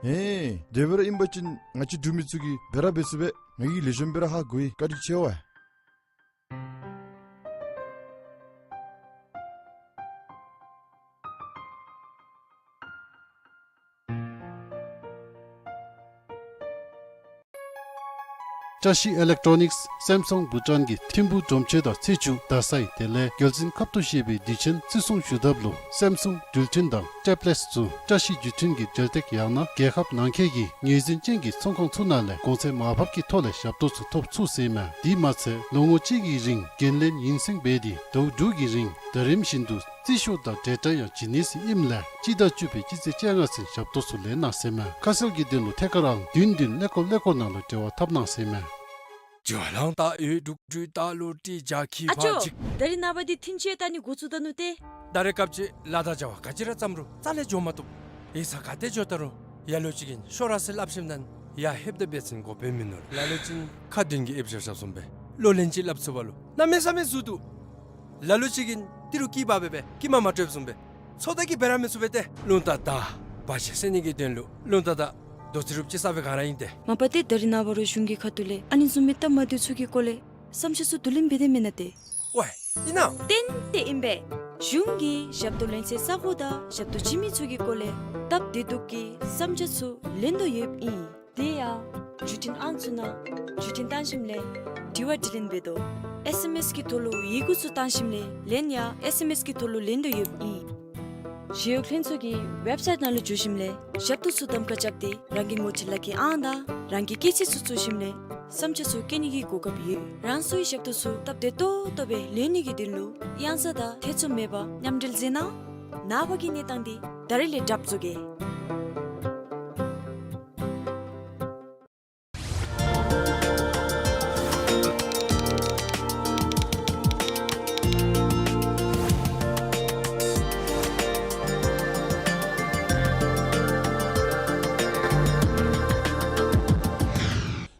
ཧེ། དེ་སྦེ་ར་ཨིན་པ་ཅིན་ང་བཅས་འབྲུག་མི་ཚུ་གིས་འབད་ར་འབད་ཚུགས་པས། ང་གིས་ལེགས་ཤོམ་སྦེ་ར་ཧ་གོ་ཡི། བཀའ་དྲིན་ཆེ་བས། བཀྲ་ཤིས་ཨི་ལེག་ཊོ་ནིགསི་སེམ་སུང་བྷུ་ཊཱན་གྱི་ཐིམ་ཕུག་སྒྲོམ་ཆེན་དང་ཚེས་བཅུ་རྡ་སའི་དེ་ལས་རྒྱལ་འཛིན་ཁབ་ཏུ་བཞེས་པའི་དུས་ཆེན་བརྩི་སྲུང་ཞུ་ཐབས་ལུ་སེམ་སུང་འགྲུལ་འཕྲིན་དང་ཊེབ་ལེཊསི་ཚུ་བཀྲ་ཤིས་བརྒྱུད་འཕྲིན་གྱི་འབྲེལ་སྟེགས་ཡང་ན་རྒྱལ་ཁབ་ནང་འཁོད་ཀྱི་ངོས་འཛིན་ཅན་གྱི་ཚོང་ཁང་ཚུ་ནང་ལས་གོང་ཚད་མར་ཕབ་ཀྱི་ཐོག་ལས་ཞབས་ཏོག་ཚུ་ཐོབ་ཚུགས་ཟེར་མས། དེ་མ་ཚད་ལོ་ངོ་གཅིག་གི་རིང་འགན་ལེན་ཡུན་སེང་འབད་དེ་ཟླཝ་དྲུག་གི་རིང་ཟླ་རིམ་བཞིན་དུ་རྩིས་ཤོག་དང་འབྲེལ་སྒྲ་ཡང་བྱིན་ནི་ཟེར་ཨིནམ་ལས་སྤྱི་ཟླ་བཅུ་པའི་སྤྱི་ཚེས་བཅོ་ལྔ་ཚུན་ཞབས་ཏོག་ཚུ་ལེན་གནང་ཟེར་མས། ཁ་གསལ་གྱི་དོན་ལུ་ཐད་ཀར་ཨང་བདུན་བདུན་ཀླད་ཀོར་ཀླད་ཀོར་ནང་ལུ་འབྲེལ་བ་འཐབ་གནང་ཟེར་མས། ཨ་ཅོ། ད་རེས་ནངས་པ་འདི་ཐིན་ཅི་ཡང་ད་ནི་འགོ་བཙུགས་ད་ནུག་ཏེ། ད་རེས་སྐབས་ཅིག་ལཱ་དང་བྱ་བ་ག་ཅི་ར་བརྩམ་རུང་རྩ་ལས་འགྱོ་མ་བཏུབ། ཡིག་ཚང་ག་ཏེ་འགྱོ་ད་རུང་ཡ་ལོ་ཅིག་གིས་ཤོག་ར་ཟེར་སླབ་ཞིནམ་ད་ཡར་ལྷོདཔ་ད་འབད་བ་ཅིན་དགོཔ་མིན་ནུག། ལ་ལུ་ཅིག་ཁ་བདུན་གྱིས་ཨེབ་བཞག་བཞགཔ་བཟུམ་སྦེ་ལོ་ལན་ཅིག་སླབ་ཚུགས་པ་ལུ་གནམ་མེད་ས་མེད་ཟུག་འདུག། ལ་ལུ་ཅིག་གིས་ཏི་རུ་སྐྱི་འབག་སྦེ་སྦེ་སྐྱི་མ་མ་སྤྲོདཔ་བཟུམ་སྦེ་ཚོད་ལྟ་གིས་འབད་ར་མི་ཚུགས་པས་ཏེ། རླུང་རྟ་དང་བར་ཆད་སེལ་ནི་གི་དོན་ལུ་རླུང་རྟ་དང་རྡོ་རྩིག་རུབ་ཅིག་ས་སྦེ་ག་ར་ཨིན་ཏེ། མ་པ་ཏེ་ད་རེས་ནངས་པ་རུང་གཞུང་གི་ཁ་ཐུག་ལས་ཨ་ནི་བཟུམ་མའི་སྟབས་མ་བདེཝ་ཚུ་གི་སྐོར་ལས་བསམ་འཆར་ཚུ་བསྡུ་ལེན་འབད་དེ་མེན་ན་ཏེ། ཝའི་ཨིན་ན། ཏན་ཏན་ཨིན་པས། གཞུང་གིས་ཞབས་ཏོག་ལེན་སའི་ས་གོ་དང་ཞབས་ཏོག་བྱིན་མི་ཚུ་གི་སྐོར་ལས་སྟབས་བདེ་སྡུག་གི་བསམ་འཆར་ཚུ་ལེན་དོ་ཡོདཔ་ཨིན། དེ་ཡང་བརྒྱུད་འཕྲིན་ཨང་ཚུ་ནང་བརྒྱུད་འཕྲིན་བཏང་ཞིནམ་ལས་དྲི་བ་དྲིས་ལན་འབད་དོ། ཨེས་ཨེམ་ཨེས་ཀྱི་ཐོག་ལུ་ཡི་གུ་ཚུ་བཏང་ཞིནམ་ལས་ལན་ཡང་ཨེས་ཨེམ་ཨེས་ཀྱི་ཐོག་ལུ་ལེན་དོ་ཡོདཔ་ཨིན། ཞི་གཡོག་ལྷན་ཚོགས་ཀྱི་ཝེབ་སའིཊ་ནང་ལུ་འཛུལ་ཞིནམ་ལས་ཞབས་ཏོག་ཚུ་གདམ་ཁ་རྐྱབ་སྟེ་རང་གི་ངོ་སྤྲོད་ལག་ཁྱེར་ཨང་དང་རང་གི་སྐྱེས་ཚེས་ཚུ་བཙུགས་ཞིནམ་ལས་བསམ་འཆར་ཚུ་བཀོད་ནི་གི་གོ་སྐབས་ཡོད། རང་སོའི་ཞབས་ཏོག་ཚུ་སྟབས་བདེ་ཏོག་ཏོ་སྦེ་ལེན་ནི་གི་དོན་ལུ་གཡང་ས་དང་ཐེ་ཚོམ་མེད་པར་མཉམ་འབྲེལ་མཛད་གནང་། ནངས་པ་གི་གནས་སྟངས་འདི་ད་རིས་ལས་གྲབས་བཟོ་གེ།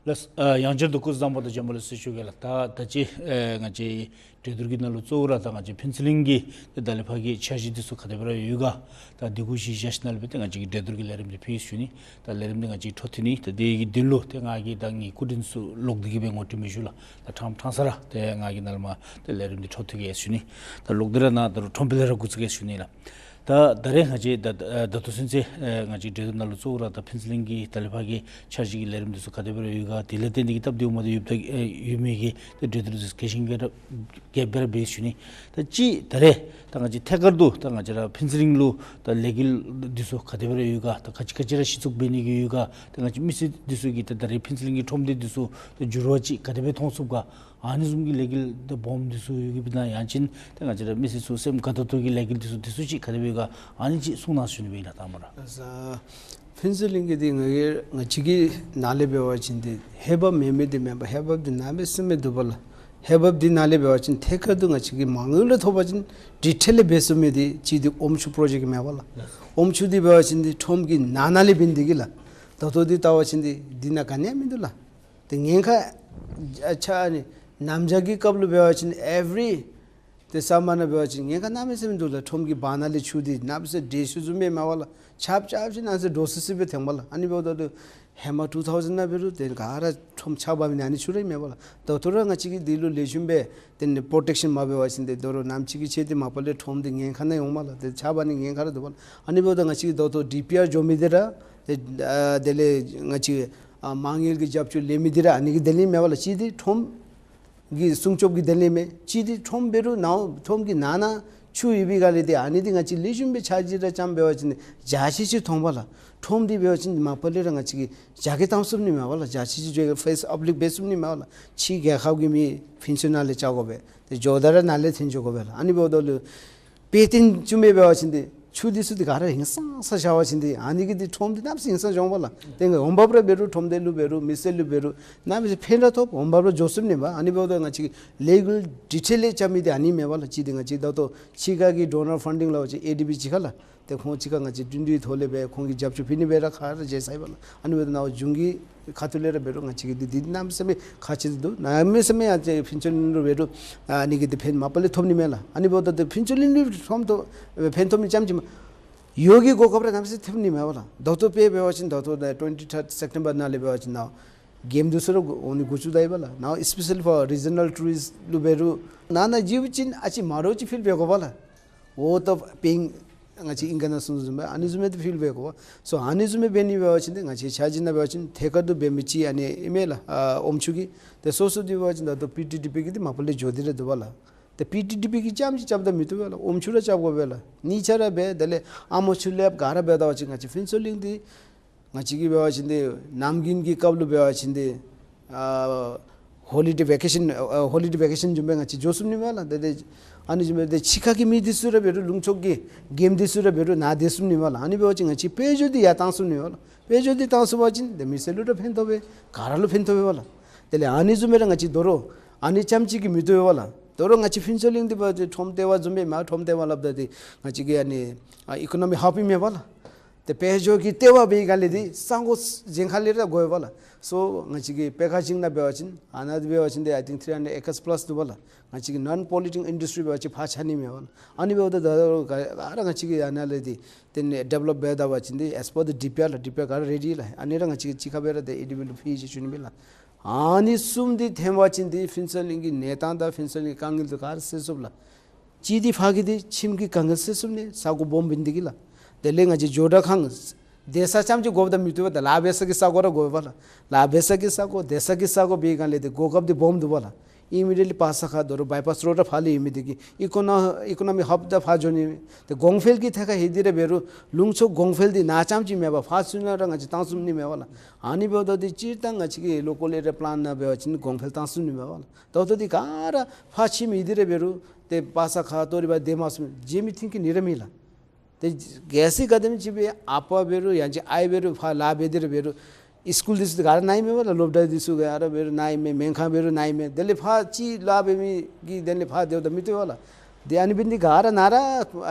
ལགས། ཨ་ཡང་བསྐྱར་དུ་སྐུ་གཟུགས་བཟང་པོ་དང་བྱོན་པ་ལེགས་སོ་ཞུ་གེ་ལགས། ད་ད་ཅི་ཨེ་ང་བཅས་གྲོས་བསྡུར་གྱི་ནང་ལུ་གཙོ་བོ་ར་ད་ང་བཅས་ཕུན་ཚོགས་གླིང་གི་ཏེ་ད་ལས་ཕར་གྱི་འཆར་གཞི་འདི་ཚུ་ག་དེ་སྦེ་ར་ཡོད་ག། ད་འདི་གུ་གཞི་བཞག་ཞིནམ་ལས་སྦེ་ཏེ་ང་བཅས་ཀྱིས་གྲོས་བསྡུར་གྱི་ལས་རིམ་འདི་ཕུལ་ཡི་ཞུ་ནི། ད་ལས་རིམ་འདི་ང་བཅས་འཕྲོ་མཐུད་ནི། ད་དེ་གི་དོན་ལུ་ཏེ་ང་གིས་ད་ངེའི་སྐུ་མགྲོན་ཚུ་ལོག་སྟེ་གི་སྦེ་ངོ་སྤྲོད་མི་ཞུ་ལགས། ད་ཕྲང་ཕྲང་ས་ར་ཏེ་ང་གིས་ནཱ་ལས་མར་ཏེ་ལས་རིམ་འདི་འཕྲོ་མཐུད་གེ་ཞུ་ནི། ད་ལོག་སྟེ་ར་ནཱ་ད་རུང་ཁྲོམ་དཔོན་ལས་ར་འགོ་བཙུགས་གེ་ཞུ་ནི་ལགས། ད་ད་རེས་ང་བཅས་ད་ད་ད་ལྟོ་ཚུན་ཚོད་ཨེ་ང་བཅས་གྲོས་བསྡུར་ནང་ལུ་གཙོ་བོ་ར་ད་ཕུན་ཚོགས་གླིང་གི་ད་ལས་ཕར་གྱི་འཆར་གཞི་གི་ལས་རིམ་འདི་ཚུ་ག་དེ་སྦེ་ར་ཡོད་ག། དེ་ལས་བརྟེན་ཏེ་གི་སྟབས་བདེཝ་མ་བདེཝ་ཡོདཔ་ད་ཨེ་ཡོད་མི་གི་ཏེ་གྲོས་བསྡུར་འདི་ཚུ་ག་ཅི་ཨིན་ག་ར་ག་དེ་སྦེ་ར་འབད་ཞུ་ནི། ད་ཅི་ད་རེས་ད་ང་བཅས་ཐད་ཀར་དུ་ད་ང་བཅས་ར་ཕུན་ཚོགས་གླིང་ལུ་ད་ལས་འགུལ་འདི་ཚུ་ག་དེ་སྦེ་ར་ཡོད་ག། ད་ག་ཅི་ག་ཅི་ར་གཞི་བཙུགས་འབད་ནི་གི་ཡོད་ག། ད་ང་བཅས་མི་སེར་འདི་ཚུ་གིས་ད་ད་རེས་ཕུན་ཚོགས་གླིང་གི་ཁྲོམ་སྡེ་འདི་ཚུ་ད་འགྱུར་བ་ཅིག་ག་དེ་སྦེ་མཐོང་ཚུགས་ག། ཨ་ནི་བཟུམ་གྱི་ལས་འགུལ་ད་སྦོམ་འདི་ཚུ་ཡོད་གི་སྦེ་ན་ཡང་ཅིན་ད་ང་བཅས་ར་མི་སེར་ཚུ་སེམས་དགའ་ཏོག་ཏོ་གི་ལས་འགུལ་འདི་ཚུ་འདི་ཚུ་ཅིག་ག་དེ་སྦེ་ག། ཨ་ནི་ཅིག་གསུང་གནང་ཞུ་ནི་སྦེ་ཨིན་ལགས། དང་པ་ར་ལགས། ཕུན་ཚོགས་གླིང་གི་འདི་ང་གིས་ང་བཅས་ཀྱི་ནང་ལས་འབད་བ་ཅིན་འདི་ཧེ་བག་མེད་མི་འདི་མེན་པར་ཧེ་བག་འདི་གནམ་མེད་ས་མེད་འདུག་པ་ལགས། ཧེ་བག་འདི་ནང་ལས་འབད་བ་ཅིན་ཐད་ཀར་དུ་ང་བཅས་ཀྱི་མ་དངུལ་ལས་ཐོབ་པ་ཅིན་ཌི་ཊེལ་ལས་འབད་ཚུགས་མི་འདི་གཅིག་འདི་ཨོམ་ཆུ་པྲོ་ཇེཀཊ་མེན་པ་ལགས། ཨོམ་ཆུ་འདི་འབད་བ་ཅིན་འདི་ཁྲོམ་གྱི་ནང་ན་ལས་འབད་ནི་འདི་གིས་ལགས། ད་ལྟོ་འདི་བལྟ་བ་ཅིན་འདི་འདི་ནང་ག་ནི་ཡང་མིན་འདུག་ལགས། ཏེ་ཉེན་ཁ་ཨ་ཆ་ཨ་ནི་གནམ་བྱཱར་གྱི་སྐབས་ལུ་འབད་བ་ཅིན་ཨེ་བི་རི་ཏེ་ས་མ་ནང་འབད་བ་ཅིན་ཉེན་ཁ་གནམ་མེད་ས་མེད་འདུག་ལགས། ཁྲོམ་གྱི་བར་ན་ལས་ཆུ་འདི་གནམ་མེད་ས་མེད་འདྲེས་ཤུལ་བཟུམ་སྦེ་མེན་པ་ལགས། ཆརཔ་རྐྱབ་ཞིནམ་ན་ཟེར་འདྲོག་སི་སི་སྦེ་ཐོན་པ་ལགས། ཨ་ནི་འབདཝ་ད་ལུ་ཧེ་མ་ཊུ་ཐའུ་ཟེན་ནང་འབད་རུང་ཏེ་ག་ར་ཁྲོམ་ཆརཔ་འབག་མི་ཨ་ནི་ཆུ་ར་ཨིན་མེན་པ་ལགས། ད་ལྟོ་ར་ང་བཅས་ཀྱིས་འདི་ལུ་ལེགས་ཤོམ་སྦེ་ཏེ་ནི་པྲོ་ཊེཀ་ཤཱན་མ་འབད་བ་ཅིན་ཏེ་དོ་རུང་ནམ་ཅིག་གི་ཚེ་འདི་མ་པ་ལས་ཁྲོམ་འདི་ཉེན་ཁ་ནང་འོང་མས་ལགས། ཏེ་ཆརཔ་འབག་ནི་ཉེན་ཁ་ར་འདུག་པ་ལགས། ཨ་ནི་འབདཝ་ད་ང་བཅས་ཀྱིས་ད་ལྟོ་ཌི་པི་ཨར་འགྱོ་མི་འདི་ར་ཏེ་ཨ་དེ་ལས་ང་བཅས་ཨ་མ་དངུལ་གྱི་རྒྱབ་སྐྱོར་ལེན་མི་འདི་ར་ཨ་ནི་གི་དོན་ལས་མེན་པ་ལགས། གཅིག་འདི་ཁྲོམ་གྱི་སྲུང་སྐྱོབ་ཀྱི་དོན་ལས་མས། གཅིག་འདི་ཁྲོམ་འབད་རུང་ནཱ་ཁྲོམ་གྱི་ནང་ན་ཆུ་ཡོད་པའི་སྒང་ལས་ཏེ་ཨ་ནི་འདི་ང་བཅས་ལེགས་ཤོམ་སྦེ་ཆ་འཇོག་ར་རྐྱངམ་འབད་བ་ཅིན་འཇའ་ཆི་ཆི་མཐོང་པ་ལགས། ཁྲོམ་འདི་འབད་བ་ཅིན་མ་པ་ལས་ར་ང་བཅས་ཀྱིས་རྒྱ་སྐྱེད་བཏང་ཚུགས་ནི་མེན་པ་ལགས། རྒྱ་ཆི་ཆི་འགྱོ་ཕེ་སི་ཨཔ་ལིཕ་འབད་ཚུགས་ནི་མེན་པ་ལགས། ཕྱི་རྒྱལ་ཁབ་ཀྱི་མི་ཕན་ཚུན་ནང་ལས་རྐྱབ་དགོ་པས། ཏེ་འགྱོཝ་ད་ར་ནཱ་ལས་ཐོན་འགྱོ་དགོ་པས་ལགས། ཨ་ནི་འབདཝ་ད་ལུ་དཔེ་སྟོན་བཅུག་མི་འབད་བ་ཅིན་ཏེ་ཆུ་འདི་ཚུ་འདི་ག་ར་ཧིང་སངས་ས་བཞག་པ་ཅིན་ཏེ་ཨ་ནི་གིས་ཏེ་ཁྲོམ་འདི་གནམ་མེད་ས་མེད་ཧིང་སངས་འགྱོ་འོང་པ་ལགས། ཏེ་འོང་འབབ་ར་འབད་རུང་ཁྲོམ་སྡེ་ལུ་འབད་རུང་མི་སེར་ལུ་འབད་རུང་གནམ་མེད་ས་མེད་ཕན་ར་ཐོགས་འོང་འབབ་ར་འགྱོ་ཚུགས་ནི་མས། ཨ་ནི་འབདཝ་ད་ང་བཅས་ཀྱིས་ལས་འགུལ་ཌི་ཊེལ་ལས་རྐྱབ་མི་འདི་ཨ་ནི་མེན་པ་ལགས། གཅིག་འདི་ང་བཅས་ད་ལྟོ་ཕྱི་ཁ་གི་ཌོ་ནར་ཕན་ཌིང་ལགས། ང་བཅས་ཨེ་ཌི་བི་ཕྱི་ཁ་ལགས། ཏེ་ཁོང་ཕྱི་ཁ་ང་བཅས་བསྟུན་གྲོས་ཐོག་ལས་སྦེ་ཁོང་གིས་རྒྱབ་སྐྱོར་ཕུལ་ནི་སྦེ་ར་ག་ར་མཇལ་ཚར་ཡི་པ་ལགས། ཨ་ནི་འབདཝ་ད་ནཱ་གཞུང་གི་ཁ་ཐུག་ལས་ར་འབད་རུང་ང་བཅས་ཀྱིས་འདི་འདི་གནམ་མེད་ས་མེད་ཁག་ཆེ་ཏོག་ཏོ་གནམ་མེད་ས་མེད་ཡང་ཏེ་ཕུན་ཚོགས་གླིང་ལུ་འབད་རུང་ཨ་ནི་གིས་ཏེ་ཕན་མ་པ་ལས་ཐོབ་ནི་མས་ལགས། ཨ་ནི་འབདཝ་ད་ཏེ་ཕུན་ཚོགས་གླིང་ལུ་ཐོབ་ཏོ་ཕན་ཐོབ་མི་རྐྱངམ་ཅིག་མ་ཡོད་ཀྱི་གོ་སྐབས་ར་གནམ་མེད་ས་མེད་ཐོབ་ནི་མས་པ་ལགས། ད་ལྟོ་དཔེ་འབད་བ་ཅིན་ད་ལྟོ་ད་ཊུ་ཝེན་ཊི་ཐརཌ་སེབ་ཊེམ་བར་ནང་ལས་འབད་བ་ཅིན་ནཱ་གེམ་འདི་ཚུ་ར་འོང་ནི་འགོ་བཙུགས་ད་ཡི་པ་ལགས། ནཱ་ཨེ་སི་པེ་ཤལ་ཕོར་རི་ཇི་ནཱལ་ཊུ་རིསཊ་ལུ་འབད་རུང་ནང་ན་འགྱོ་བ་ཅིན་ཨ་ཙི་མ་འདྲཝ་ཅིག་ཕིལ་འབད་དགོ་པ་ལགས། འོ་ད་པིང་ ང་བཅས་ཨིང་སྐད་ནང་གསུངམ་བཟུམ་སྦེ་ཨ་ནི་བཟུམ་སྦེ་ཏེ་ཕིལ་འབད་དགོ་པས། སོ་ཨ་ནི་བཟུམ་སྦེ་འབད་ནི་འབད་བ་ཅིན་ཏེ་ང་བཅས་འཆར་གཞི་ནང་འབད་བ་ཅིན་ཐད་ཀར་དུ་འབད་མི་ཅིག་ཨ་ནི་ཨིན་མས་ལགས། ཨ་ཨོམ་ཆུ་གི། ཏེ་སོ་སོ་འདི་འབད་བ་ཅིན་ད་ལྟོ་པི་ཊི་ཌི་པི་གིས་འདི་མ་པ་ལས་འགྱོ་སྟེ་ར་འདུག་པ་ལགས། ཏེ་པི་ཊི་ཌི་པི་གིས་རྐྱངམ་ཅིག་རྐྱབ་ད་མི་བཏུབ་པས་ལགས། ཨོམ་ཆུ་ར་རྐྱབ་དགོ་པས་ལགས། གཉིས་ཆ་ར་འབད། དེ་ལས་ཨ་མོ་ཆུ་ལེབ་ག་ར་འབད་ད་པ་ཅིན་ང་བཅས་ཕུན་ཚོགས་གླིང་འདི་ང་བཅས་ཀྱིས་འབད་བ་ཅིན་འདི་ནམ་རྒྱུན་གྱི་སྐབས་ལུ་འབད་བ་ཅིན་འདི་ཨ་ཧོ་ལི་ཌེ་ཝེ་ཀེ་ཤཱན་ཨ་ཧོ་ལི་ཌེ་ཝེ་ཀེ་ཤཱན་བཟུམ་སྦེ་ང་བཅས་འགྱོ་ཚུགས་ནི་མས་ལགས། ཏེ་ཏེ་ཨ་ནི་བཟུམ་སྦེ་ཏེ་ཕྱི་ཁ་གི་མི་འདི་ཚུ་ར་འབད་རུང་ལུང་ཕྱོགས་ཀྱི་གེམ་འདི་ཚུ་ར་འབད་རུང་ནཱ་སྡོད་ཚུགས་ནི་མས་ལགས། ཨ་ནི་འབད་བ་ཅིན་ང་བཅས་དཔལ་འབྱོར་འདི་ཡར་བཏང་ཚུགས་ནི་མས་ལགས། དཔལ་འབྱོར་འདི་བཏང་ཚུགས་པ་ཅིན་ཏེ་མི་སེར་ལུ་ར་ཕན་ཐོགས་པས། ག་ར་ལུ་ཕན་ཐོགས་པས་ལགས། དེ་ལས་ཨ་ནི་བཟུམ་སྦེ་ར་ང་བཅས་དོ་རུང་ཨ་ནི་རྐྱངམ་ཅིག་གིས་མི་བཏུབ་པས་ལགས། དོ་རུང་ང་བཅས་ཕུན་ཚོགས་གླིང་འདི་འབད་བ་ཅིན་ཁྲོམ་ལྟེ་བ་བཟུམ་སྦེ་མས། ཁྲོམ་ལྟེ་བ་སླབ་ད་འདི་ང་བཅས་ཀྱི་ཨ་ནི་ཨ་ཨི་ཀོ་ནོ་མི་ཧབ་ཨིན་མས་པ་ལགས། ཏེ་དཔལ་འབྱོར་གྱི་ལྟེ་བ་འབད་བའི་སྒང་ལས་འདི་ས་གོ་གཞན་ཁ་ལས་ར་དགོ་པས་ལགས། སོ་ང་བཅས་ཀྱི་པེ་ཀེ་ཇིང་ནང་འབད་བ་ཅིན་ཨ་ནཱ་འདི་འབད་བ་ཅིན་འདི་I think three hundred acres plus འདུག་པ་ལགས། ང་བཅས་ཀྱི་ནཱོན་པོ་ལུ་ཊིང་ཨིན་ཌསི་ཊི་རི་འབད་བ་ཅིན་ཕར་ཆགས་ནི་མས་པ་ལགས། ཨ་ནི་འབདཝ་ད་ད་ག་ར་ང་བཅས་ཀྱིས་ཨ་ནཱ་ལས་འདི་ཏེ་ནི་ཌི་ཝེ་ལོབ་འབད་ད་པ་ཅིན་འདི་as per the ཌི་པི་ཨར་ལགས། ཌི་པི་ཨར་ག་ར་རེ་ཌི་ལགས། ཨ་ནི་ར་ང་བཅས་ཀྱིས་གཅིག་ཁར་སྦེ་ར་ཏེ་ཨེ་ཌི་བི་ལུ་ཕུལ་ཡི་ཟེར་ཞུ་ནི་མས་ལགས། ཨ་ནི་གསུམ་འདི་འཐོན་པ་ཅིན་འདི་ཕུན་ཚོགས་གླིང་གི་གནས་སྟངས་དང་ཕུན་ཚོགས་གླིང་གི་དཀའ་ངལ་འདི་ག་ར་སེལ་ཚུགས་ལགས། གཅིག་འདི་ཕར་གྱི་འདི་ཁྱིམ་གྱི་དཀའ་ངལ་སེལ་ཚུགས་ནི་ས་གོ་སྦོམ་འབད་ནི་འདི་གིས་ལགས། དེ་ལས་ང་བཅས་ཇོ་བྲག་ཁང་སྡོད་ས་རྐྱངམ་ཅིག་དགོཔ་ད་མི་བཏུབ་པས། ད་ལཱ་འབད་ས་གི་ས་གོ་ར་དགོ་པས་ལགས། ལཱ་འབད་ས་གི་ས་གོ་སྡོད་ས་གི་ས་གོ་འབད་བའི་སྒང་ལས་འདི་གོ་སྐབས་འདི་སྦོམ་འདུག་པ་ལགས། ཨི་མི་ཌི་ཡེཊ་ལི་པ་ས་ཁ་དོ་རུང་བའི་པཱ་སི་རོཌ་ར་ཕར་ལས་ཡོད་མི་འདི་གིས་ཨི་ཀོ་ནོ་ཨི་ཀོ་ནོ་མི་ཧབ་ད་ཕར་འགྱོ་ནི་མས། ཏེ་གོང་འཕེལ་གྱི་ཐད་ཁར་ལྷོད་དེ་ར་འབད་རུང་ལུང་ཕྱོགས་གོང་འཕེལ་འདི་ནཱ་རྐྱངམ་ཅིག་མེན་པར་ཕར་ཚུར་ནང་ར་ང་བཅས་བཏང་ཚུགས་ནི་མས་པ་ལགས། ཨ་ནི་འབདཝ་ད་འདི་སྤྱིར་བཏང་ང་བཅས་ཀྱི་ལོ་ཀཱལ་ཨེ་རི་ཡ་པི་ལཱན་ནང་འབད་བ་ཅིན་གོང་འཕེལ་བཏང་ཚུགས་ནི་མས་པ་ལགས། ད་ལྟོ་འདི་ག་ར་ཕར་ཁྱིམ་ཡོད་དེ་ར་འབད་རུང་ཏེ་པ་ས་ཁ་ཏོ་རི་བ་སྡོད་མ་ཚུགས་མི་བྱིན་མི་མཐུན་རྐྱེན་ནི་ར་མེད་ལགས། ཏེ་གལ་སྲིད་ག་དེམ་ཅིག་སྦེ་ཨ་པ་འབད་རུང་ཡང་ཅིན་ཨའི་འབད་རུང་ཕར་ལཱ་འབད་དེ་ར་འབད་རུང་ཨིས་ཀུལ་འདི་ཚུ་ག་ར་ནཱ་ཨིན་མས་པ་ལགས། སློབ་གྲྭ་འདི་ཚུ་ག་ར་འབད་རུང་ནཱ་ཨིན་མས། སྨན་ཁང་འབད་རུང་ནཱ་ཨིན་མས། དེ་ལས་ཕར་ཅིག་ལཱ་འབད་མི་གིས་དེ་ལས་ཕར་སྡོདཔ་ད་མི་བཏུབ་པ་ལགས། ཏེ་ཨ་ནི་འབད་ནི་འདི་ག་ར་ནཱ་ར་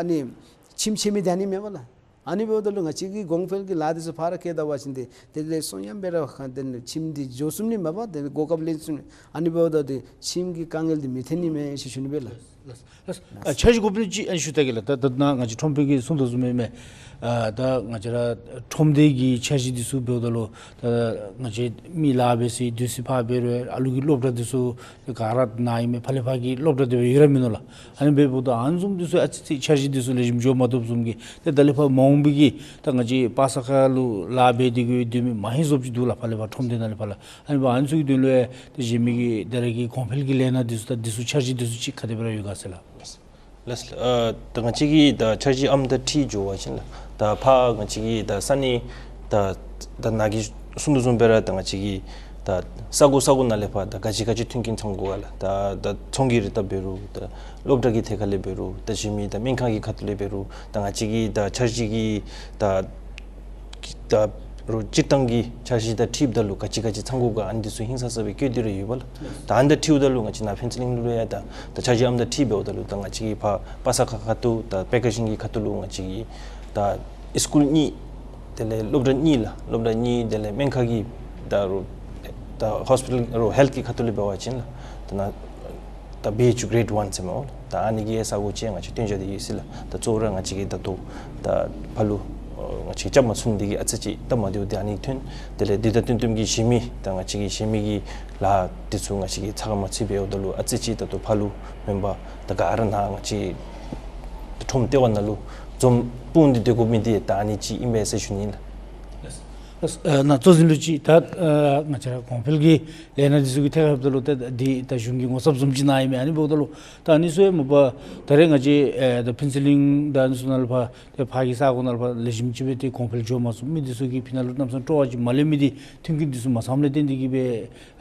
ཨ་ནི་ཁྱིམ་ཆད་མི་འདི་ཨ་ནི་མས་པ་ལགས། ཨ་ནི་འབདཝ་ད་ལུ་ང་བཅས་ཀྱིས་གོང་འཕེལ་གྱི་ལཱ་འདི་ཚུ་ཕར་ར་བཀལ་ད་པ་ཅིན་ཏེ་དེ་ལས་སོང་ཡང་འབད་ར་ཁ་དེ་ནི་ཁྱིམ་འདི་འགྱོ་ཚུགས་ནི་མས་པ། ཏེ་གོ་སྐབས་ལེན་ཚུགས་ནི། ཨ་ནི་འབདཝ་ད་ཏེ་ཁྱིམ་གྱི་དཀའ་ངལ་འདི་མི་འཐོན་ནི་མས་ཟེར་ཞུ་ནི་སྦེ་ལགས། ལགས། ཨ་འཆར་གཞི་འགོ་དཔོན་ཅིག་ཨ་ནི་ཞུ་ད་གེ་ལགས། ད་ད་ནཱ་ང་བཅས་ཁྲོམ་དཔོན་གྱིས་གསུངས་དོ་བཟུམ་སྦེ་མས། ཨ་ད་ང་བཅས་ར་ཁྲོམ་སྡེ་གི་འཆར་གཞི་འདི་ཚུ་འབདཝ་ད་ལུ་ད་ང་བཅས་མི་ལཱ་འབད་ས་སྡོད་ས་ཕར་འབད་རུང་ཨ་ལུ་གི་སློབ་གྲྭ་འདི་ཚུ་ག་ར་ནཱ་ཨིན་མས། ཕར་ལས་ཕར་གྱི་སློབ་གྲྭ་འདི་སྦེ་ཡོད་ར་མིན་ནུག་ལགས། ཨ་ནི་འབདཝ་ད་ཨ་ནི་བཟུམ་འདི་ཚུ་ཨ་ཙི་ཅིག་འཆར་གཞི་འདི་ཚུ་ལེགས་ཤོམ་འགྱོ་མ་བཏུབ་བཟུམ་གྱི་ཏེ་ད་ལས་ཕར་མ་འོངས་པའི་གི་ད་ང་བཅས་པ་ས་ཁ་ལུ་ལཱ་འབད་དེ་གི་སྡོད་མི་མང་ཧེང་བཟུམ་ཅིག་འདུག་ལགས། ཕར་ལས་ཕར་ཁྲོམ་སྡེ་ནང་ལས་ཕར་ལགས། ཨ་ནི་འབདཝ་ཨ་ནི་ཚུ་གི་དོན་ལུ་ཡང་ཏེ་གཞན་མི་གི་དེ་ར་གི་གོང་འཕེལ་གྱི་ལས་སྣ་འདི་ཚུ་ད་འདི་ཚུ་འཆར་གཞི་འདི་ཚུ་ཅིག་ག་དེ་སྦེ་ར་ཡོད་ག་ཟེར་ལགས། ལགས། ཨ་ད་ང་བཅས་ཀྱིས་ད་འཆར་གཞི་ཨམ་དང་འཁྲིལ་འགྱོ་བ་ཅིན་ལགས། ད་ཕར་ང་བཅས་ཀྱིས་ད་ས་གནས་ད་ད་ནཱ་གིས་གསུངས་དོ་བཟུམ་སྦེ་ར་ད་ང་བཅས་ཀྱིས་ད་ས་གོ་ས་གོ་ནང་ལས་ཕར་ད་ག་ཅི་ག་ཅི་མཐུན་རྐྱེན་ཚང་དགོ་ག་ལགས། ད་ད་ཚོང་གི་རིགས་ད་འབད་རུང་ད་སློབ་གྲྭ་གི་ཐད་ཁ་ལས་འབད་རུང་ད་གཞན་མི་ད་སྨན་ཁང་གི་ཁ་ཐུག་ལས་འབད་རུང་ད་ང་བཅས་ཀྱིས་ད་འཆར་གཞི་གི་ད་ད་རུང་སྤྱིར་བཏང་གི་འཆར་གཞི་དང་འཁྲིལཝ་ད་ལུ་ག་ཅི་ག་ཅི་ཚང་དགོ་ག་ཨ་ནི་འདི་ཚུ་ཧིང་སངས་ས་སྦེ་བཀོད་དེ་ར་ཡོད་པ་ལགས། ད་ཨ་ནི་དང་འཁྲིལཝ་ད་ལུ་ང་བཅས་ནཱ་ཕུན་ཚོགས་གླིང་ལུ་ཡང་ད་ད་འཆར་གཞི་ཨམ་དང་འཁྲིལ་འབདཝ་ད་ལུ་ད་ང་བཅས་ཀྱིས་ཕར་པ་ས་ཁ་ཁ་ཐུག་ད་པེ་ཀེ་ཇིང་གི་ཁ་ཐུག་ལུ་ང་བཅས་ཀྱིས་ད་ཨིས་ཀུལ་གཉིས་དེ་ལས་སློབ་གྲྭ་གཉིས་ལགས། སློབ་གྲྭ་གཉིས་དེ་ལས་སྨན་ཁང་གི་ད་རུང་ད་ཧོསི་པི་ཊལ་རུང་ཧེལཐ་གི་ཁ་ཐུག་ལས་འབད་བ་ཅིན་ལགས། ད་ནཱ་ད་བི་ཨེཆ་ཡུ་གི་རེཌ་ཝན་ཟེར་མས་པ་ལགས། ད་ཨ་ནི་གི་ས་གོ་ཅིག་ང་བཅས་བཏོན་བཞག་སྟེ་ཡོད་ཟེར་ལགས། ད་གཙོ་བོ་ར་ང་བཅས་ཀྱིས་ད་ལྟོ་ད་ཕར་ལུ་ང་བཅས་རྐྱབ་མ་ཚུགས་ནི་འདི་གིས་ཨ་ཙི་ཅིག་སྟབས་མ་བདེཝ་འདི་ཨ་ནི་ཐོན། དེ་ལས་འདི་དང་བསྟུན་བསྟུན་གྱི་གཞན་མི་ད་ང་བཅས་ཀྱི་གཞན་མི་གི་ལཱ་འདི་ཚུ་ང་བཅས་ཀྱིས་ཚགས་ཁར་མ་ཚུད་པར་འབདཝ་ད་ལུ་ཨ་ཙི་ཅིག་ད་ལྟོ་ཕར་ལུ་མེན་པར་ད་ག་ར་ནཱ་ང་བཅས་ཁྲོམ་ལྟེ་བ་ནང་ལུ་འཛོམས་སྤུངས་ཏེ་སྡོད་དགོ་མི་འདི་ད་ཨ་ནི་ཅིག་ཨིན་པས་ཟེར་ཞུ་ནི་ལགས། ཨ་ནཱ་གཙོ་འཛིན་ལུ་ཅིག་ད་ཨ་ང་བཅས་ར་གོང་འཕེལ་གྱི་ལས་སྣ་འདི་ཚུ་གི་ཐད་ཁར་འབདཝ་ད་ལུ་ད་འདི་ད་གཞུང་གི་ངོ་ཚབ་བཟུམ་ཅིག་ནཱ་ཨིན་མས། ཨ་ནི་འབདཝ་ད་ལུ་ད་ཨ་ནི་ཚུ་ཡང་མ་པ་ད་རེས་ང་བཅས་ཨེ་ད་ཕུན་ཚོགས་གླིང་ད་ཨ་ནི་ཚུ་ནང་ལུ་ཕར་ཏེ་ཕར་གྱི་ས་གོ་ནང་ལུ་ཕར་ལེགས་ཤོམ་ཅིག་སྦེ་ཏེ་གོང་འཕེལ་འགྱོ་མ་ཚུགས་མི་འདི་ཚུ་གི་ཕི་ནང་ལུ་གནམ་མེད་ས་མེད་སྤྲོ་བ་ཅིག་མ་ལེན་མི་འདི་མཐུན་རྐྱེན་འདི་ཚུ་མ་ཚངམ་ལས་བརྟེན་ཏེ་གིས་སྦེ་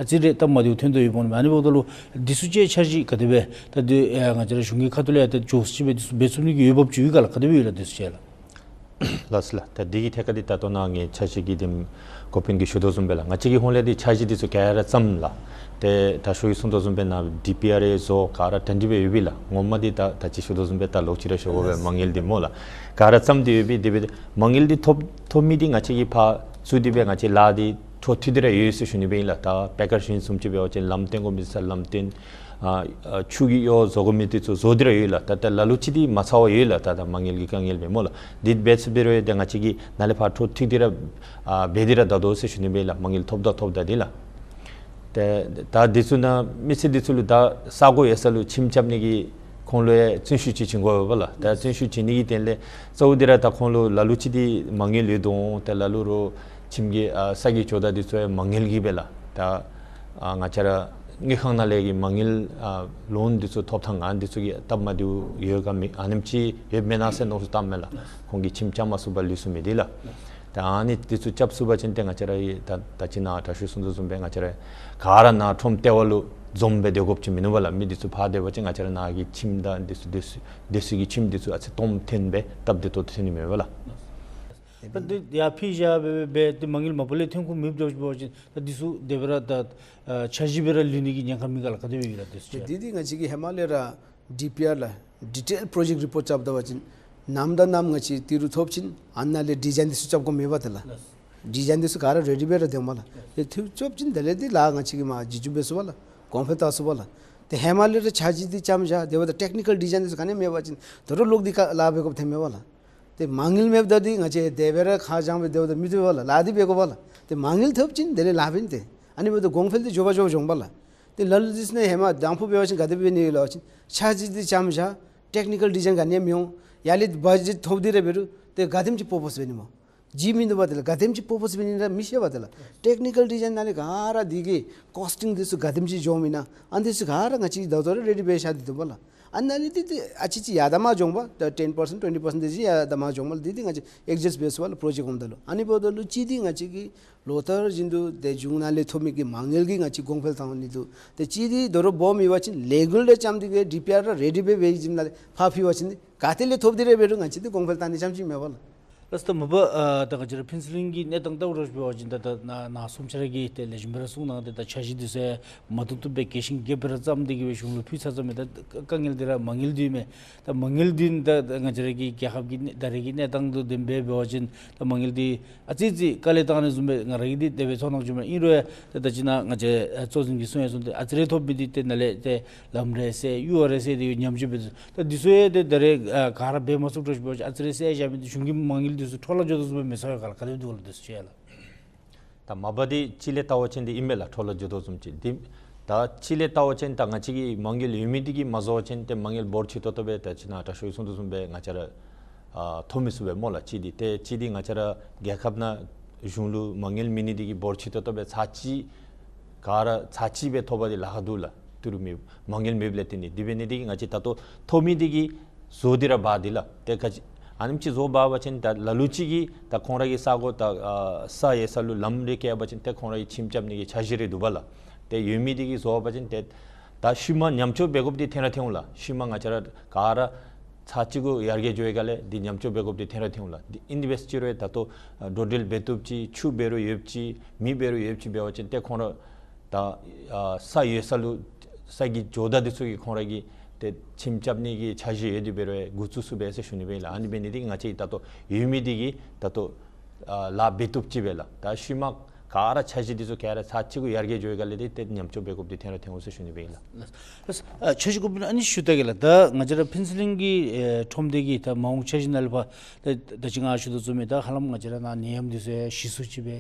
ཨ་ཙི་རེ་སྟབས་མ་བདེཝ་ཐོན་དོ་ཡོདཔ་འོང་མས། ཨ་ནི་འབདཝ་ད་ལུ་འདི་ཚུ་ཅིག་འཆར་གཞི་ག་དེ་སྦེ་ད་འདི་ཨེ་ང་བཅས་ར་གཞུང་གི་ཁ་ཐུག་ལས་ཡང་ཏེ་འགྱོ་ས་ཅིག་སྦེ་འདི་ཚུ་འབད་ཚུགས་ནི་གི་འོས་འབབ་ཅིག་ཡོད་ག་ལགས། ག་དེ་སྦེ་ཡོད་ལགས་འདི་ཚུ་ཅིག་ལགས། ལགས་སོ་ལགས། ད་འདི་གི་ཐད་ཁར་འདི་ད་ལྟོ་ནཱ་ངེའི་འཆར་གཞི་གི་འདེམས་འགོ་དཔོན་གྱིས་ཞུ་དོ་བཟུམ་སྦེ་ལགས། ང་བཅས་ཀྱི་ཧོངས་ལས་འདི་འཆར་གཞི་འདི་ཚུ་ག་ར་བརྩམས་ལགས། ཏེ་ད་ཞུ་ཡི་གསུངས་དོ་བཟུམ་སྦེ་ནཱ་ཌི་པི་ཨར་ཨེ་བཟོ་ག་ར་གྲ་སྒྲིག་སྦེ་ཡོད་པས་ལགས། ངོ་མ་འདི་ད་ད་ཅི་ཞུ་དོ་བཟུམ་སྦེ་ད་ལོག་ཅི་ར་ཞུ་དགོ་པས། མ་དངུལ་འདི་སྨོ་ལགས། ག་ར་བརྩམས་ཏེ་ཡོད་པས། དེ་འབད་མ་དངུལ་འདི་ཐོབ་ཐོབ་མི་འདི་ང་བཅས་ཀྱིས་ཕར་ཚུར་འདི་སྦེ་ང་བཅས་ལཱ་འདི་འཕྲོ་མཐུད་དེ་ར་ཡོད་ཟེར་ཞུ་ནི་སྦེ་ཨིན་ལགས། ད་པེ་ཀར་ཞིང་བཟུམ་ཅིག་འབད་བ་ཅིན་ལམ་བཏོན་དགོ་མི་ས་ལམ་བཏོན། ཨ་ཨ་ཆུ་གི་གཡོག་བཟོ་དགོ་མི་འདི་ཚུ་བཟོ་སྟེ་ར་ཡོད་ལགས། ད་ད་ལ་ལུ་ཅིག་འདི་མ་ཚར་བ་ཡོད་ལགས། ད་ད་མ་དངུལ་གྱི་དཀའ་ངལ་འབད་སྨོ་ལགས། འདི་འབད་ཚུགས་པའི་རེ་བ་ཡོད། ད་ང་བཅས་ཀྱིས་ནཱ་ལས་ཕར་འཕྲོ་མཐུད་དེ་ར་ཨ་འབད་དེ་ར་ད་དོ་ཟེར་ཞུ་ནི་སྦེ་ལགས། མ་དངུལ་ཐོབ་ད་ཐོབ་ད་འདི་ལགས། ཏེ་ད་འདི་ཚུ་ནང་མི་སེར་འདི་ཚུ་ལུ་ད་ས་གོ་ཡོད་ས་ལུ་ཁྱིམ་རྐྱབ་ནི་གི་ ཁོང་ལུ་ཡང་བརྩོན་ཤུགས་ཅིག་བྱིན་དགོ་པས་ལགས། ད་བརྩོན་ཤུགས་བྱིན་ནི་གི་དོན་ལས་གཙོ་བོ་འདི་ར་ད་ཁོང་ལུ་ལ་ལུ་ཅིག་འདི་མ་དངུལ་ཡོད་དོ་འོང་། ད་ལ་ལུ་རོགས་ཁྱིམ་གྱི་ཨ་ས་གི་ཇོ་བདག་འདི་ཚུ་ཡང་མ་དངུལ་གྱིས་སྦེ་ལགས། ད་ཨ་ང་བཅས་ར་དངུལ་ཁང་ནང་ལས་ཀྱི་མ་དངུལ་ཨ་ལོན་འདི་ཚུ་ཐོབ་ཐངས་ཨ་འདི་ཚུ་གི་སྟབས་མ་བདེཝ་ཡོད་ག་མེད་ཨ་ནེམ་ཅིག་ཡོདཔ་མེན་ན་ཟེར་མནོ་བསམ་བཏངམ་མས་ལགས། ཁོང་གིས་ཁྱིམ་རྐྱབ་མ་ཚུགས་པར་ལུས་སོང་མི་འདི་ལགས། ད་ཨ་ནི་འདི་ཚུ་རྐྱབ་ཚུགས་པ་ཅིན་ཏེ་ང་བཅས་ར་ད་ད་ཅི་ནཱ་དྲག་ཤོས་གསུང་དོ་བཟུམ་སྦེ་ང་བཅས་ར་ག་ར་ནཱ་ཁྲོམ་ལྟེ་བ་ལུ་འཛོམས་སྦེ་སྡོད་དགོཔ་ཅིག་མིན་ནུག་པ་ལགས། མི་འདི་ཚུ་ཕར་སྡོད་པ་ཅིན་ང་བཅས་ར་ནཱ་གི་ཁྱིམ་དང་འདི་ཚུ་སྡོད་ས་སྡོད་ས་གི་ཁྱིམ་འདི་ཚུ་ཨ་ཙི་སྟོངམ་ཐོན་སྦེ་སྟབས་བདེ་ཏོག་ཏོ་ཐོན་ནི་མས་པ་ལགས། ད་འདི་ཡར་ཕུལ་བཞག་སྦེ་སྦེ་ཏེ་མ་དངུལ་མ་པ་ལས་ཐོན་ཁུངས་མེདཔ་འགྱོ་བ་ཅིན་ད་འདི་ཚུ་དེ་སྦེ་ར་ད་ཨ་འཆར་གཞི་སྦེ་ར་ལུས་ནི་གི་ཉེན་ཁ་མེད་ག་ལགས། ག་དེ་སྦེ་ཡོད་ལགས་འདི་ཚུ། འདི་འདི་ང་བཅས་ཀྱིས་ཧེ་མ་ལས་ར་ཌི་པི་ཨར་ལགས། ཌི་ཊེལ་པྲོ་ཇེཀཊ་རི་པོཊ་རྐྱབ་ད་པ་ཅིན་ནམ་དང་ནམ་ང་བཅས་ཏི་རུ་ཐོབ་ཅིན་ཨ་ནཱ་ལས་ཌི་ཛའིན་འདི་ཚུ་རྐྱབ་དགོཔ་མེད་པ་ཏེ་ལགས། ཌི་ཛའིན་འདི་ཚུ་ག་ར་རེ་ཌི་སྦེ་ར་སྡོདཔ་མས་ལགས། ཏེ་ཐོབ་ཅིན་དེ་ལས་འདི་ལཱ་ང་བཅས་ཀྱིས་མར་བསྒྱུར་བཅོས་འབད་ཚུགས་པ་ལགས། གོང་འཕེལ་བཏང་ཚུགས་པ་ལགས། ཏེ་ཧེ་མ་ལས་ར་འཆར་གཞི་འདི་རྐྱབ་བཞག་དེ་འབདཝ་ད་ཊེཀ་ནི་ཀལ་ཌི་ཛའིན་འདི་ཚུ་ག་ནི་མེད་པ་ཅིན་དོ་རུང་ལོག་སྟེ་ཁ་ལཱ་འབད་དགོཔ་ཐོནམ་མས་པ་ལགས། ཏེ་མ་དངུལ་མེདཔ་ད་འདི་ང་བཅས་དེ་སྦེ་ར་ཁ་བྱང་སྦེ་སྡོདཔ་ད་མི་བཏུབ་པས་ལགས། ལཱ་འདི་འབད་དགོ་པས་ལགས། ཏེ་མ་དངུལ་ཐོབ་ཅིན་དེ་ལས་ལཱ་འབད་ནི་ཏེ། ཨ་ནི་འབདཝ་ད་གོང་འཕེལ་འདི་མགྱོགས་པ་མགྱོགས་པ་འགྱོ་འོང་པ་ལགས། ཏེ་ལ་ལུ་འདི་ཚུ་ནང་ཧེ་མ་དང་ཕུ་འབད་བ་ཅིན་ག་དེ་འབད་ནི་ཡོད་ལགས་པ་ཅིན་འཆར་གཞི་འདི་རྐྱབ་བཞག་ཊེཀ་ནི་ཀལ་ཌི་ཛའིན་ག་ནི་ཡང་མི་འོང་། ཡར་ལས་བ་ཇེཊ་ཐོབ་སྟེ་ར་འབད་རུང་ཏེ་ག་དེམ་ཅིག་པར་པོས་འབད་ནི་སྨོ། ཇི་མིན་འདུག་པ་ཏེ་ལགས། ག་དེམ་ཅིག་པར་པོས་འབད་ནི་ར་མི་ཤེས་པ་ཏེ་ལགས། ཊེཀ་ནི་ཀལ་ཌི་ཛའིན་ནང་ལས་ག་ར་འདི་གི་ཀོསི་ཊིང་འདི་ཚུ་ག་དེམ་ཅིག་འགྱོཝ་ཨིན་ན་ཨ་འདི་ཚུ་ག་ར་ང་བཅས་ཀྱིས་ད་ལྟོ་ར་རེ་ཌི་འབད་བཞག་སྟེ་འདུག་པ་ལགས། ཨ་ནཱ་ལས་འདི་འདི་ཨ་ཙི་ཙི་ཡར་དང་མར་འགྱོ་འོང་པ། ད་ཊེན་པར་སེནཊ་ཊུ་ཝེན་ཊི་པར་སེནཊ་དེ་ཅིག་ཡར་དང་མར་འགྱོ་འོང་པ་ལགས། འདི་འདི་ང་བཅས་ཨེཌ་ཇསཊ་འབད་ཚུགས་པ་ལགས་པྲོ་ཇེཀཊ་འོངམ་ད་ལུ། ཨ་ནི་འབདཝ་ད་ལུ་གཅིག་འདི་ང་བཅས་ཀྱིས་ལོ་ལྟར་བཞིན་དུ་ཏེ་གཞུང་ནང་ལས་ཐོབ་མི་གི་མ་དངུལ་གྱིས་ང་བཅས་གོང་འཕེལ་བཏང་ནི་འདུག། ཏེ་གཅིག་འདི་དོ་རུང་སྦོམ་ཡོད་པ་ཅིན་ལས་འགུལ་རེ་རྐྱབ་སྟེ་གི་ཌི་པི་ཨར་ར་རེ་ཌི་འབད་འབད་ཞིནམ་ལས་ཕར་ཕུལ་བ་ཅིན་ག་ཏེ་ལས་ཐོབ་སྟེ་ར་འབད་རུང་ང་བཅས་འདི་གོང་འཕེལ་བཏང་ནི་ཙམ་ཅིག་མེད་པ་ལགས། ལགས་སོ། ད་མ་པ་ཨ་ད་ང་བཅས་ར་ཕུན་ཚོགས་གླིང་གི་གནས་སྟངས་ལྟ་བུ་ར་འབད་བ་ཅིན་ད་ད་ནཱ་ནཱ་གསུམ་ཆ་ར་གིས་ཏེ་ལེགས་ཤོམ་སྦེ་ར་གསུངས་གནང་སྟེ་ད་འཆར་གཞི་འདི་ཚུ་མ་ཐུབ་ཐུབ་སྦེ་གལ་ཤིན་རྒྱས་སྦེ་ར་བརྩམས་ཏེ་གི་སྦེ་གཞུང་ལུ་ཕུལ་ཚར་ཚརཝ་མས། ད་དཀའ་ངལ་འདི་ར་མ་དངུལ་འདི་མས། ད་མ་དངུལ་འདི་ད་ད་ང་བཅས་ར་གི་རྒྱལ་ཁབ་ཀྱི་གནས་ད་རེས་ཀྱི་གནས་སྟངས་དང་ལྡནམ་སྦེ་འབད་བ་ཅིན་ད་མ་དངུལ་འདི་ཨ་ཙི་ཙི་དཀའ་ལས་བཏང་ནི་བཟུམ་སྦེ་ང་ར་གིས་འདི་དེ་སྦེ་ཚོར་སྣང་བྱུངམ་མས། ཨིན་རུང་ཡང་ད་ད་ཅི་ནཱ་ང་བཅས་ཨ་གཙོ་འཛིན་གྱིས་གསུངས་ཡང་གསུངས་ཏེ་ཨ་ཙི་རེ་ཐོབ་མི་འདི་ཏེ་ནཱ་ལས་ཏེ་ལམ་རེ་བསལ་ཡུར་བ་རེ་བསལ་ཏེ་ཉམས་བཅོས་འབད་དོ། ད་འདི་ཚུ་ཡང་ཏེ་ད་རེས་ཨ་ག་ར་འབད་མ་ཚུགསཔ་འདྲཝ་ཅིག་འབད་བ་ཅིན་ཨ་ཙི་རེ་བསལ་བཞག་མི་འདི་གཞུང་གི་མ་དངུལ་འདི་ཚུ་འཕྲོ་བརླག་འགྱོ་དོ་བཟུམ་སྦེ་མེད་ས་ཡོད་ག་ལགས། ག་དེ་འདུག་ག་ལགས་འདི་ཚུ་ཅིག་ལགས། ད་མ་པ་འདི་གཅིག་ལས་བལྟ་བ་ཅིན་འདི་ཨིན་མས་ལགས། འཕྲོ་བརླག་འགྱོ་དོ་བཟུམ་ཅིག་འདི་ད་གཅིག་ལས་བལྟ་བ་ཅིན་ད་ང་བཅས་ཀྱི་མ་དངུལ་ཡོད་མི་འདི་གིས་མ་བཟོ་བ་ཅིན་ཏེ་མ་དངུལ་འབོར་ཆེ་ཏོག་ཏོ་སྦེ་ད་ཅི་ནཱ་དྲག་ཤོས་ཀྱིས་གསུངས་དོ་བཟུམ་སྦེ་ང་བཅས་ར་ཨ་ཐོབ་མི་ཚུགས་པས་སྨོ་ལགས། གཅིག་འདི་ཏེ་གཅིག་འདི་ང་བཅས་ར་རྒྱལ་ཁབ་ནང་གཞུང་ལུ་མ་དངུལ་མེད་ནི་འདི་གིས་འབོར་ཆེ་ཏོག་ཏོ་སྦེ་ཚར་གཅིག་ག་ར་ཚར་གཅིག་སྦེ་ཐོབ་པ་འདི་ལཱ་ཁག་འདུག་ལགས། ཏི་རུ་མེད་མ་དངུལ་མེདཔ་ལས་བརྟེན་ནི། དེ་འབད་ནི་འདི་གིས་ང་བཅས་ད་ལྟོ་ཐོབ་མི་འདི་གིས་བཟོ་སྟེ་ར་འབག་སྟེ་ལགས། ཏེ་ག་ཅི་ཨ་ནེམ་ཅིག་བཟོ་འབག་པ་ཅིན་ད་ལ་ལུ་ཅིག་གིས་ད་ཁོང་ར་གི་ས་གོ་ད་ཨ་ས་ཡོད་ས་ལུ་ལམ་རེ་བཀལ་བ་ཅིན་ཏེ་ཁོང་ར་གི་ཁྱིམ་རྐྱབ་ནི་གི་འཆར་གཞི་རེ་འདུག་པ་ལགས། ཏེ་ཡོད་མི་འདི་གིས་བཟོ་བ་ཅིན་ཏེ་ད་ཤུལ་མ་ཉམས་བཅོས་འབད་དགོཔ་འདི་ཐོན་ར་ཐོན་འོང་ལགས། ཤུལ་མ་ང་བཅས་ར་ག་ར་ཚར་གཅིག་གུ་ཡར་རྒྱས་འགྱོ་བའི་སྒང་ལས་འདི་ཉམས་བཅོས་འབད་དགོཔ་འདི་ཐོན་ར་ཐོན་འོང་ལགས། འདི་ཨིན་ཏེ་འབད་ཅི་རུང་ད་ལྟོ་ཨ་འགྲོ་འགྲུལ་འབད་བཏུབ་ཅིག་ཆུ་འབད་རུང་ཡོདཔ་ཅིག་མེ་འབད་རུང་ཡོདཔ་ཅིག་འབད་བ་ཅིན་ཏེ་ཁོང་ར་ད་ཨ་ས་ཡོད་ས་ལུ་ས་གི་ཇོ་བདག་འདི་ཚུ་གིས་ཁོང་ར་གི་ཏེ་ཁྱིམ་རྐྱབ་ནི་གི་འཆར་གཞི་ཡོད་དེ་འབད་རུང་འགོ་བཙུགས་ཚུགས་པས་ཟེར་ཞུ་ནི་སྦེ་ཨིན་ལགས། ཨ་ནི་འབད་ནི་འདི་གིས་ང་བཅས་ད་ལྟོ་ཡོད་མི་འདི་གིས་ད་ལྟོ་ཨ་ལཱ་འབད་བཏུབ་ཅིག་སྦེ་ལགས། ད་ཤུལ་མ་ག་ར་འཆར་གཞི་འདི་ཚུ་ག་ར་ཚར་གཅིག་གུ་ཡར་རྒྱས་འགྱོ་བའི་སྒང་ལས་འདི་ཏེ་ཉམས་བཅོས་འབད་དགོཔ་འདི་ཐོན་ར་ཐོན་འོང་ཟེར་ཞུ་ནི་སྦེ་ཨིན་ལགས། ཨ་ཆ་ཤས་དགོ་པས་ན་ཨ་ནི་ཞུ་ད་གེ་ལགས། ད་ང་བཅས་ར་ཕུན་ཚོགས་གླིང་གི་ཨེ་ཁྲོམ་སྡེ་གི་ད་མ་འོངས་འཆར་གཞི་ནང་ལས་ཕར་ད་ད་ཅི་ང་ཞུ་དོ་བཟུམ་སྦེ་ད་ཧ་ལམ་ང་བཅས་ར་ནཱ་ནད་ཡམས་འདི་ཚུ་ཡང་ཞི་སུ་ཅིག་སྦེ་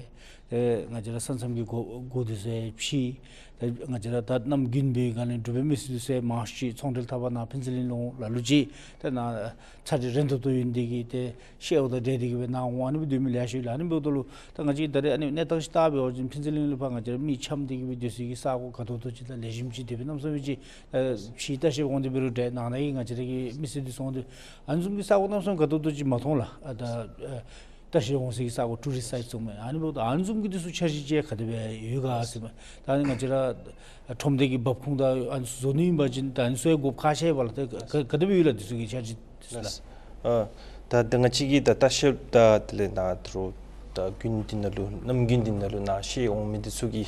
ཨེ་ང་བཅས་ར་ས་མཚམས་ཀྱི་སྒོ་སྒོ་འདི་ཚུ་ཡང་ཕྱེ། ད་ང་བཅས་ར་ད་གནམ་དགུན་འབད་བའི་སྒང་ལས་འབྲུག་པའི་མི་སེར་འདི་ཚུ་ཡང་མང་ཤོས་ཅིག་ཚོང་འབྲེལ་འཐབ་པར་ནཱ་ཕུན་ཚོགས་གླིང་ལུ་འོང་། ལ་ལུ་ཅིག་ད་ནཱ་ཚ་དྲོད་རན་ཏོག་ཏོ་ཡོད་ནི་འདི་གིས་ཏེ་ཤེལཝ་དང་འདྲེས་ཏེ་གི་སྦེ་ནཱ་འོང་། ཨ་ནི་སྦེ་སྡོད་མི་ལེ་ཤ་ཡོད་ལགས། ཨ་ནི་འབདཝ་ད་ལུ་ད་ང་བཅས་ད་རེས་ཨ་ནི་གནས་སྟངས་ཅིག་བལྟ་བ་ཅིན་ཕུན་ཚོགས་གླིང་ལུ་ཕར་ང་བཅས་ར་མི་འཁྱམས་ཏེ་གི་སྦེ་སྡོད་ས་གི་ས་གོ་ག་ཏོག་ཏོ་ཅིག་དང་ལེགས་ཤོམ་ཅིག་དེ་སྦེ་གནམ་མེད་ས་མེད་ཅིག་ཨེ་ཕྱེ་བལྟ་ཤེས་འོང་སྟེ་འབད་རུང་འདྲ། ནང་ན་གི་ང་བཅས་ར་གི་མི་སེར་འདི་ཚུ་འོང་སྟེ་ཨ་ནི་བཟུམ་གྱི་ས་གོ་གནམ་མེད་ས་མེད་ག་ཏོག་ཏོ་ཅིག་མ་མཐོང་ལགས། ཨ་ད་ཨེ་བལྟ་ཤེས་འོང་ས་གི་ས་གོ་ཊུ་རིསཊ་སའིཊ་ཚུ་མས། ཨ་ནི་འབདཝ་ད་ཨ་ནི་བཟུམ་གྱི་འདི་ཚུ་འཆར་གཞི་ཅིག་ག་དེ་སྦེ་ཡོད་ག་ཟེར་མས། ད་ཨ་ནི་ང་བཅས་ར་ཁྲོམ་སྡེ་གི་འབབ་ཁུངས་དང་ཨ་ནི་ཚུ་བཟོ་ནི་ཨིན་པ་ཅིན་ད་ཨ་ནི་ཚུ་ཡང་དགོཔ་ཁག་ཆེ་བས་ལགས། ད་ག་ག་དེ་སྦེ་ཡོད་ལགས་འདི་ཚུ་གི་འཆར་གཞི་འདི་ཚུ་ལགས། ཨ་ད་ད་ང་བཅས་ཀྱིས་ད་ལྟ་ཤེལཝ་དང་དེ་ལས་ནཱ་ད་རུང་ད་དགུན་འདི་ནང་ལུ་གནམ་དགུན་འདི་ནང་ལུ་ནཱ་ཤེལ་འོང་མི་འདི་ཚུ་གི་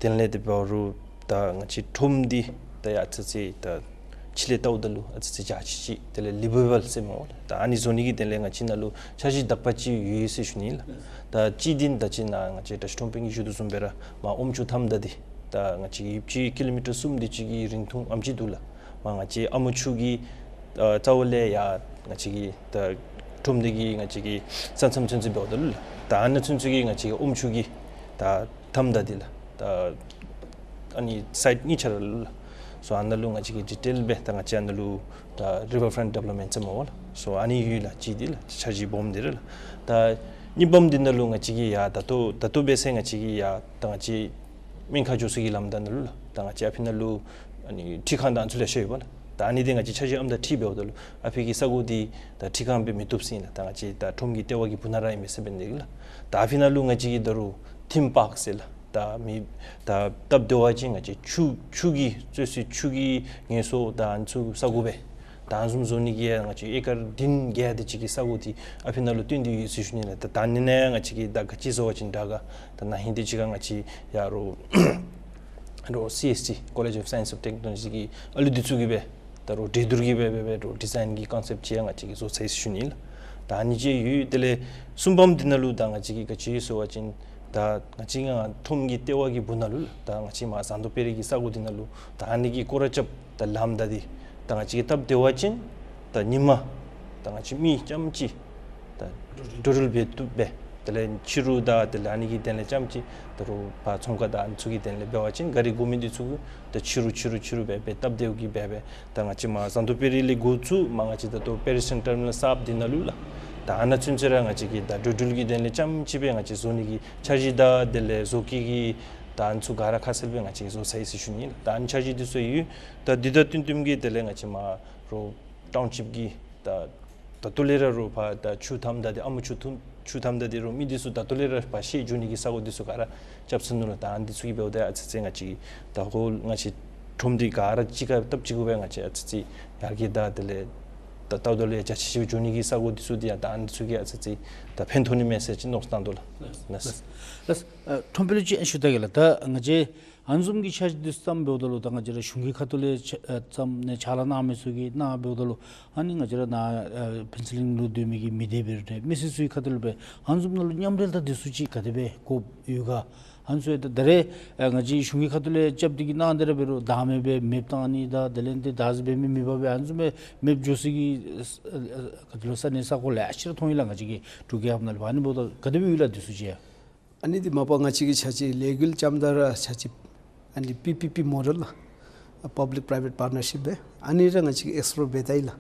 དོན་ལས་དེ་འབད་རུང་ད་ང་བཅས་ཁྲོམ་འདི་ད་ཡར་ཨ་ཙི་ཙི་ད་ཕྱི་ལས་བལྟཝ་ད་ལུ་ཨ་ཙི་ཙི་འཇའ་ཆི་ཆི་དེ་ལས་ལིབ་བེ་བཱལ་ཟེར་སྨོ་ལགས། ད་ཨ་ནི་བཟོ་ནི་གི་དོན་ལས་ང་བཅས་ནཱ་ལུ་འཆར་གཞི་དག་པ་ཅིག་ཡོད་ཟེར་ཞུ་ནི་ལགས། ད་གཅིག་འདི་ད་ཅི་ནཱ་ང་བཅས་དྲག་ཤོས་ཁྲོམ་དཔོན་གྱིས་ཞུ་དོ་བཟུམ་སྦེ་ར་མར་ཨོམ་ཆུ་མཐའམ་དང་འདི་ད་ང་བཅས་ཡུདཔ་ཅིག་ཀི་ལོ་མི་ཊར་གསུམ་དེ་ཅིག་གི་རིང་ཐུང་ཨ་ནེམ་ཅིག་འདུག་ལགས། མར་ང་བཅས་ཨ་མོ་ཆུ་གི་ཨ་རྩ་བ་ལས་ཡར་ང་བཅས་ཀྱི་ད་ཁྲོམ་སྡེ་གི་ང་བཅས་ཀྱི་ས་མཚམས་ཚུན་ཚོད་འབདཝ་ད་ལུ་ལགས། ད་ཨ་ནཱ་ཚུན་ཚོད་ཀྱི་ང་བཅས་ཀྱི་ཨོམ་ཆུ་གི་ད་མཐའམ་དང་འདི་ལགས། ད་ཨ་ནི་སའིཌ་གཉིས་ཆ་ར་ལུ་ལགས། སོ་ཨ་ནཱ་ལུ་ང་བཅས་ཀྱིས་ཌི་ཊེལ་སྦེ་ད་ང་བཅས་ཨ་ནཱ་ལུ་ད་རི་ཝར་ཕྲོནཊ་ཌི་བེ་ལོབ་མེནཊ་ཟེར་སྨོ་ལགས། སོ་ཨ་ནི་ཡོད་ལགས། གཅིག་འདི་ལགས་འཆར་གཞི་སྦོམ་འདི་རེ་ལགས། ད་གཉིས་པམ་འདི་ནང་ལུ་ང་བཅས་ཀྱིས་ཡ་ད་ལྟོ་ད་ལྟོ་འབད་ཟེར་ང་བཅས་ཀྱིས་ཡ་ད་ང་བཅས་སྨན་ཁང་འགྱོ་ས་གི་ལམ་ད་ནཱ་ལུ་ལགས། ད་ང་བཅས་ཨ་ཕི་ནང་ལུ་ཨ་ནི་འཕྲུལ་ཁང་དང་ཚུ་ལེ་ཤ་ཡོད་པ་ལགས། ད་ཨ་ནི་འདི་ང་བཅས་འཆར་གཞི་ཨམ་ད་འཕྲུལ་འབདཝ་ད་ལུ་ཨ་ཕི་གི་ས་གོ་འདི་ད་འཕྲུལ་ཁང་སྦེ་མི་བཏུབ་ཟེར་ཨིན་ལགས། ད་ང་བཅས་ད་ཁྲོམ་གྱི་ལྟེ་བ་གི་སྦུག་ན་ར་ཨིན་མས་ཟེར་འབད་ནི་འདི་གིས་ལགས། ད་ཨ་ཕི་ནང་ལུ་ང་བཅས་ཀྱིས་ད་རུང་ཐིམ་པཱརཀ་ཟེར་ལགས། ད་མི་ད་སྟབས་བདེ་བ་ཅིན་ང་བཅས་ཆུ་ཆུ་གི་རྩེ་སུ་ཆུ་གི་ངལ་གསོ་ད་ཨ་ནི་ཚུ་ས་གོ་སྦེ་ད་ཨ་ནི་བཟུམ་བཟོ་ནི་གི་ཡང་ང་བཅས་ཨེ་ཀར་བདུན་བརྒྱད་དེ་ཅིག་གི་ས་གོ་འདི་ཨ་ཕི་ནང་ལུ་བཏོན་ཏེ་ཡོད་ཟེར་ཞུ་ནི་ལགས། ད་ད་ནི་ནཱ་ང་བཅས་ཀྱིས་ད་ག་ཅི་བཟོ་བ་ཅིན་དྲག་ག་ད་ན་ཧིང་དེ་ཅིག་ཁར་ང་བཅས་ཡ་རུང་རུང་སི་ཨེསི་ཊི་College of Science and Technology གི་ཨ་ལུ་འདི་ཚུ་གིས་འབད་ད་རུང་གྲོས་བསྡུར་གྱིས་འབད་འབད་འབད་རུང་ཌི་ཛའིན་གྱི་ཀོན་སེཔཊ་ཅིག་ཡང་ང་བཅས་ཀྱིས་བཟོ་ཚར་ཡི་ཟེར་ཞུ་ནི་ལགས། ད་ཨ་ནི་ཅིག་ཡོད། དེ་ལས་གསུམ་པམ་འདི་ནང་ལུ་ད་ང་བཅས་ཀྱིས་ག་ཅི་བཟོ་བ་ཅིན་ད་ང་བཅས་ཡང་ཁྲོམ་གྱི་ལྟེ་བ་གི་སྦུག་ན་ལུ་ལགས། ད་ང་བཅས་མར་ཟངས་མདོག་དཔལ་རི་གི་ས་གོ་འདི་ནང་ལུ་ད་ཨ་ནི་གི་སྐོར་ར་རྐྱབ་ད་ལམ་ད་འདི་ད་ང་བཅས་ཀྱིས་སྟབས་བདེ་བ་ཅིན་ད་ཉིན་མ་ད་ང་བཅས་མི་རྐྱངམ་ཅིག་ད་འགྲོ་འགྲུལ་འབད་བཏུབ་པས། དེ་ལས་ཕྱི་རུ་ད་དེ་ལས་ཨ་ནི་གི་དོན་ལས་རྐྱངམ་ཅིག་ད་རུང་ཕར་ཚོང་ཁང་དང་ཨ་ནི་ཚུ་གི་དོན་ལས་འབད་བ་ཅིན་གཱ་རི་དགོ་མི་འདི་ཚུ་གིས་ད་ཕྱི་རུ་ཕྱི་རུ་ཕྱི་རུ་འབད་འབད་སྟབས་བདེཝ་གིས་འབད་འབད་ད་ང་བཅས་མར་ཟངས་མདོག་དཔལ་རི་ལས་འགོ་བཙུགས་མར་ང་བཅས་ད་ལྟོ་པེ་རི་སི་ཊེན་ཊར་མི་ནལ་གསརཔ་འདི་ནང་ལུ་ལགས། ད་ཨ་ནཱ་ཚུན་ཚོད་ར་ང་བཅས་ཀྱིས་ད་འགྲོ་འགྲུལ་གྱི་དོན་ལས་རྐྱངམ་ཅིག་སྦེ་ང་བཅས་བཟོ་ནི་གི་འཆར་གཞི་དང་དེ་ལས་བཟོ་བཀོད་ཀྱི་ད་ཨ་ནི་ཚུ་ག་ར་ཁ་གསལ་སྦེ་ང་བཅས་བཟོ་ཚར་ཡི་ཟེར་ཞུ་ནི་ལགས། ད་ཨ་ནི་འཆར་གཞི་འདི་ཚུ་ཡོད། ད་འདི་དང་བསྟུན་བསྟུནམ་གྱི་དེ་ལས་ང་བཅས་མར་རུང་ཊའུན་ཤིཔ་ཀྱི་ད་ད་ལྟོ་ལས་ར་རུང་ཕར་ད་ཆུ་མཐའམ་ད་འདི་ཨ་མོ་ཆུ་ཐུམ་ཆུ་མཐའམ་ད་འདི་རུང་མི་འདི་ཚུ་ད་ལྟོ་ལས་ར་ཕར་ཤེས་འགྱོ་ནི་གི་ས་གོ་འདི་ཚུ་ག་ར་རྐྱབ་ཚར་ནུག་ལགས། ད་ཨ་ནི་འདི་ཚུ་གིས་འབདཝ་ད་ཨ་ཙི་ཙི་ང་བཅས་ད་ཧོལ་ང་བཅས་ཁྲོམ་འདི་ག་ར་གཅིག་ཁར་སྟབས་གཅིག་སྦེ་ང་བཅས་ཨ་ཙི་ཙི་ཡར་རྒྱས་དང་དེ་ལས་ད་ལྟོ་ལས་རྒྱ་ཆེ་ཆེ་སྦེ་འགྱོ་ནི་གི་ས་གོ་འདི་ཚུ་འདི་ཡང་ད་ཨ་ནི་འདི་ཚུ་གིས་ཨ་ཙི་ཙི་ད་ཕན་ཐོགས་ནི་མས་ཟེར་ཅིག་མནོ་བསམ་བཏང་དོ་ལགས། ལགས། ལགས། ཨ་ཁྲོམ་དཔོན་ལུ་ཅིག་ཞུ་ད་གེ་ལགས། ད་ང་བཅས་ཨ་ནི་བཟུམ་གྱི་འཆར་གཞི་འདི་བརྩམས་འབདཝ་ད་ལུ་ད་ང་བཅས་ར་གཞུང་གི་ཁ་ཐུག་ལས་ཆ་ཨ་བརྩམས་ནི་ཕྱག་ལཱ་གནང་མི་ཚུ་གིས་གནང་འབདཝ་ད་ལུ་ཨ་ནི་ང་བཅས་ར་ནཱ་ཨ་ཕུན་ཚོགས་གླིང་ལུ་སྡོད་མི་གི་མི་སྡེ་འབད་རུང་འདྲ་མི་སེར་ཚུའི་ཁ་ཐུག་ལས་འབད་ཨ་ནི་བཟུམ་ནང་ལུ་མཉམ་འབྲེལ་དང་འདི་ཚུ་ཅིག་ག་དེ་སྦེ་དགོཔ་ཡོད་ག། ཨ་ནི་ཚུ་ཡང་ད་ད་རེས་ཨ་ང་བཅས་གཞུང་གི་ཁ་ཐུག་ལས་རྐྱབ་སྟེ་གིས་གནང་སྟེ་ར་འབད་རུང་བདག་མེད་སྦེ་མེདཔ་བཏང་ནི་དང་དེ་ལས་འདི་བདག་འཛིན་འབད་མི་མེད་པར་སྦེ་ཨ་ནི་བཟུམ་སྦེ་མེདཔ་འགྱོ་ས་གི་ཨ་ཨ་ག་ཅི་ལོ་ས་གནས་ས་གོ་ལེ་ཤ་ར་མཐོང་ཡི་ལགས། ང་བཅས་ཀྱི་འབྲུག་རྒྱལ་ཁབ་ནང་ལུ་ཨ་ནི་འབདཝ་ད་ག་དེ་སྦེ་ཡོད་ལགས་འདི་ཚུ་ཅིག་ཡང་། ཨ་ནི་འདི་མ་པ་ང་བཅས་ཀྱིས་ཆ་ཅིག་ལས་འགུལ་རྐྱབ་ད་ར་ཆ་ཅིག་ཨ་ནི་པི་པི་པི་མོ་ཌེལ་ལགས། པབ་ལིཀ་པྲའི་ཝེཊ་པར་ཊནར་ཤིཔ་སྦེ་ཨ་ནི་ར་ང་བཅས་ཀྱིས་ཨེགསི་པོ་ལོར་འབད་ད་ཡི་ལགས།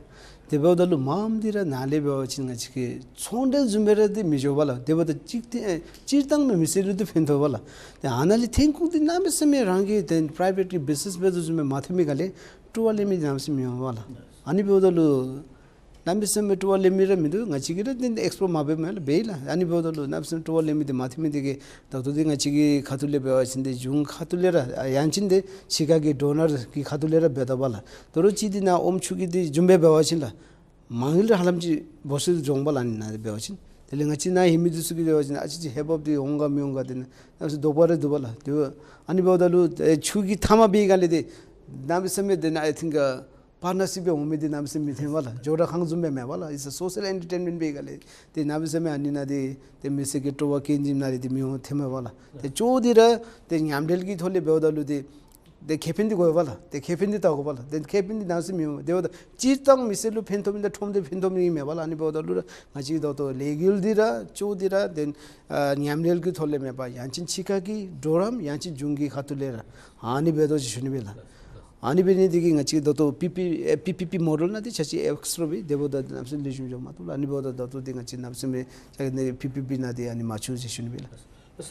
དེ་འབདཝ་ད་ལུ་མངམ་འདི་ར་ནཱ་ལས་འབད་བ་ཅིན་ང་བཅས་ཀྱི་ཚོང་འབྲེལ་བཟུམ་སྦེ་ར་འདི་མི་འགྱོ་བས་ལགས། དེ་འབདཝ་ད་སྤྱིར་བཏང་སྤྱིར་བཏང་མི་མི་སེར་ལུ་འདི་ཕན་ཐོགས་པས་ལགས། ཏེ་ཨ་ནཱ་ལས་ཐོན་ཁུངས་འདི་གནམ་མེད་ས་མེད་རང་གི་ཏེ་པྲའི་ཝེཊ་ཀྱི་བི་ཛི་ནེསི་འབད་དོ་བཟུམ་སྦེ་མ་ཐོན་མི་ག་ལས་སྤྲོ་བ་ལེན་མི་གནམ་མེད་ས་མེད་མི་འོང་བས་ལགས། ཨ་ནི་འབདཝ་ད་ལུ་གནམ་མེད་ས་མེད་སྤྲོ་བ་ལེན་མི་ར་མིན་འདུག། ང་བཅས་ཀྱིས་ར་འདི་ཨེགསི་པོ་ལོར་མ་འབད་མི་ལགས་འབད་ཡི་ལགས། ཨ་ནི་འབདཝ་ད་ལུ་གནམ་མེད་ས་མེད་སྤྲོ་བ་ལེན་མི་འདི་མ་ཐོན་མི་འདི་གིས་ད་ལྟོ་འདི་ང་བཅས་ཀྱི་ཁ་ཐུག་ལས་འབད་བ་ཅིན་འདི་གཞུང་ཁ་ཐུག་ལས་ར་ཨ་ཡང་ཅིན་འདི་ཕྱི་ཁ་གི་ཌོ་ནར་གྱི་ཁ་ཐུག་ལས་ར་འབད་དོ་བས་ལགས། ད་རུང་གཅིག་འདི་ནཱ་ཨོམ་ཆུ་གི་འདི་བཟུམ་སྦེ་འབད་བ་ཅིན་ལགས་མ་དངུལ་ར་ཧ་ལམ་ཅིག་འབོར་ཆེ་འགྱོ་འོང་བས་ལགས། ཨ་ནི་ནཱ་འབད་བ་ཅིན་དེ་ལས་ང་བཅས་ནཱ་ཡོད་མི་འདི་ཚུ་གིས་འབད་བ་ཅིན་ཨ་ཙི་ཅིག་ཧེ་བག་འདི་འོང་ག་མི་འོང་ག་འདི་ནཱ་གནམ་མེད་ས་མེད་དོགས་པ་ར་འདུག་པས་ལགས། དེ་འབདཝ་ཨ་ནི་འབདཝ་ད་ལུ་ཨེ་ཆུ་གི་མཐའ་མ་འབད་བའི་སྒང་ལས་འདི་གནམ་མེད་ས་མེད་འདི་ནཱ་ཨའི་ཐིང་ག་པར་ཊནར་ཤིཔ་སྦེ་འོང་མི་འདི་གནམ་མེད་ས་མེད་མི་ཐོན་པས་ལགས། ཇོ་ར་ཁང་བཟུམ་སྦེ་མེད་པས་ལགས། It's a social entertainment འབད་བའི་སྒང་ལས་འདི་གནམ་མེད་ས་མེད་ཨ་ནི་ནཱ་འདི་ཏེ་མི་སེར་གྱི་སྤྲོ་བ་སྐྱེད་འཇིམ་ནང་ལས་འདི་མི་འོང་ཐོན་མས་པས་ལགས། ཏེ་ཅོག་འདི་ར་ཏེ་མཉམ་འབྲེལ་གྱི་ཐོག་ལས་འབདཝ་ད་ལུ་འདི་ཏེ་ཁེ་ཕན་འདི་དགོ་པས་ལགས། ཏེ་ཁེ་ཕན་འདི་བལྟ་དགོ་པས་ལགས། ཏེ་ཁེ་ཕན་འདི་གནམ་མེད་ས་མེད་མི་འོང་། དེ་འབདཝ་ད་སྤྱིར་བཏང་མི་སེར་ལུ་ཕན་ཐོགས་མི་དང་ཁྲོམ་སྡེ་ཕན་ཐོགས་མི་མེད་པས་ལགས། ཨ་ནི་འབདཝ་ད་ལུ་ར་ང་བཅས་ཀྱིས་ད་ལྟོ་ལས་འགུལ་འདི་ར་ཅོག་འདི་ར་ཏེ་ཨ་མཉམ་འབྲེལ་གྱི་ཐོག་ལས་མེད་པར་ཡང་ཅིན་ཕྱི་ཁ་གི་ཌོ་རམ་ཡང་ཅིན་གཞུང་གི་ཁ་ཐུག་ལས་ར་ཨ་ནི་འབད་དོ་ཟེར་ཞུ་ནི་སྦེ་ལགས། ཨ་ནི་འབད་ནི་འདི་གིས་ང་བཅས་ད་ལྟོ་པི་པི་ཨེ་པི་པི་པི་མོ་ཌེལ་ནང་འདི་ཆ་ཅིག་ཨེགསི་པོ་ལོར་འབད་དེ་འབདཝ་ད་གནམ་མེད་ས་མེད་ལེགས་ཤོམ་འགྱོ་མ་བཏུབ་ལགས། ཨ་ནི་འབདཝ་ད་ད་ལྟོ་འདི་ང་བཅས་གནམ་མེད་ས་མེད་ཆ་གི་ནི་པི་པི་པི་ནང་འདི་ཨ་ནི་མ་ཚུད་ཟེར་ཞུ་ནི་སྦེ་ལགས།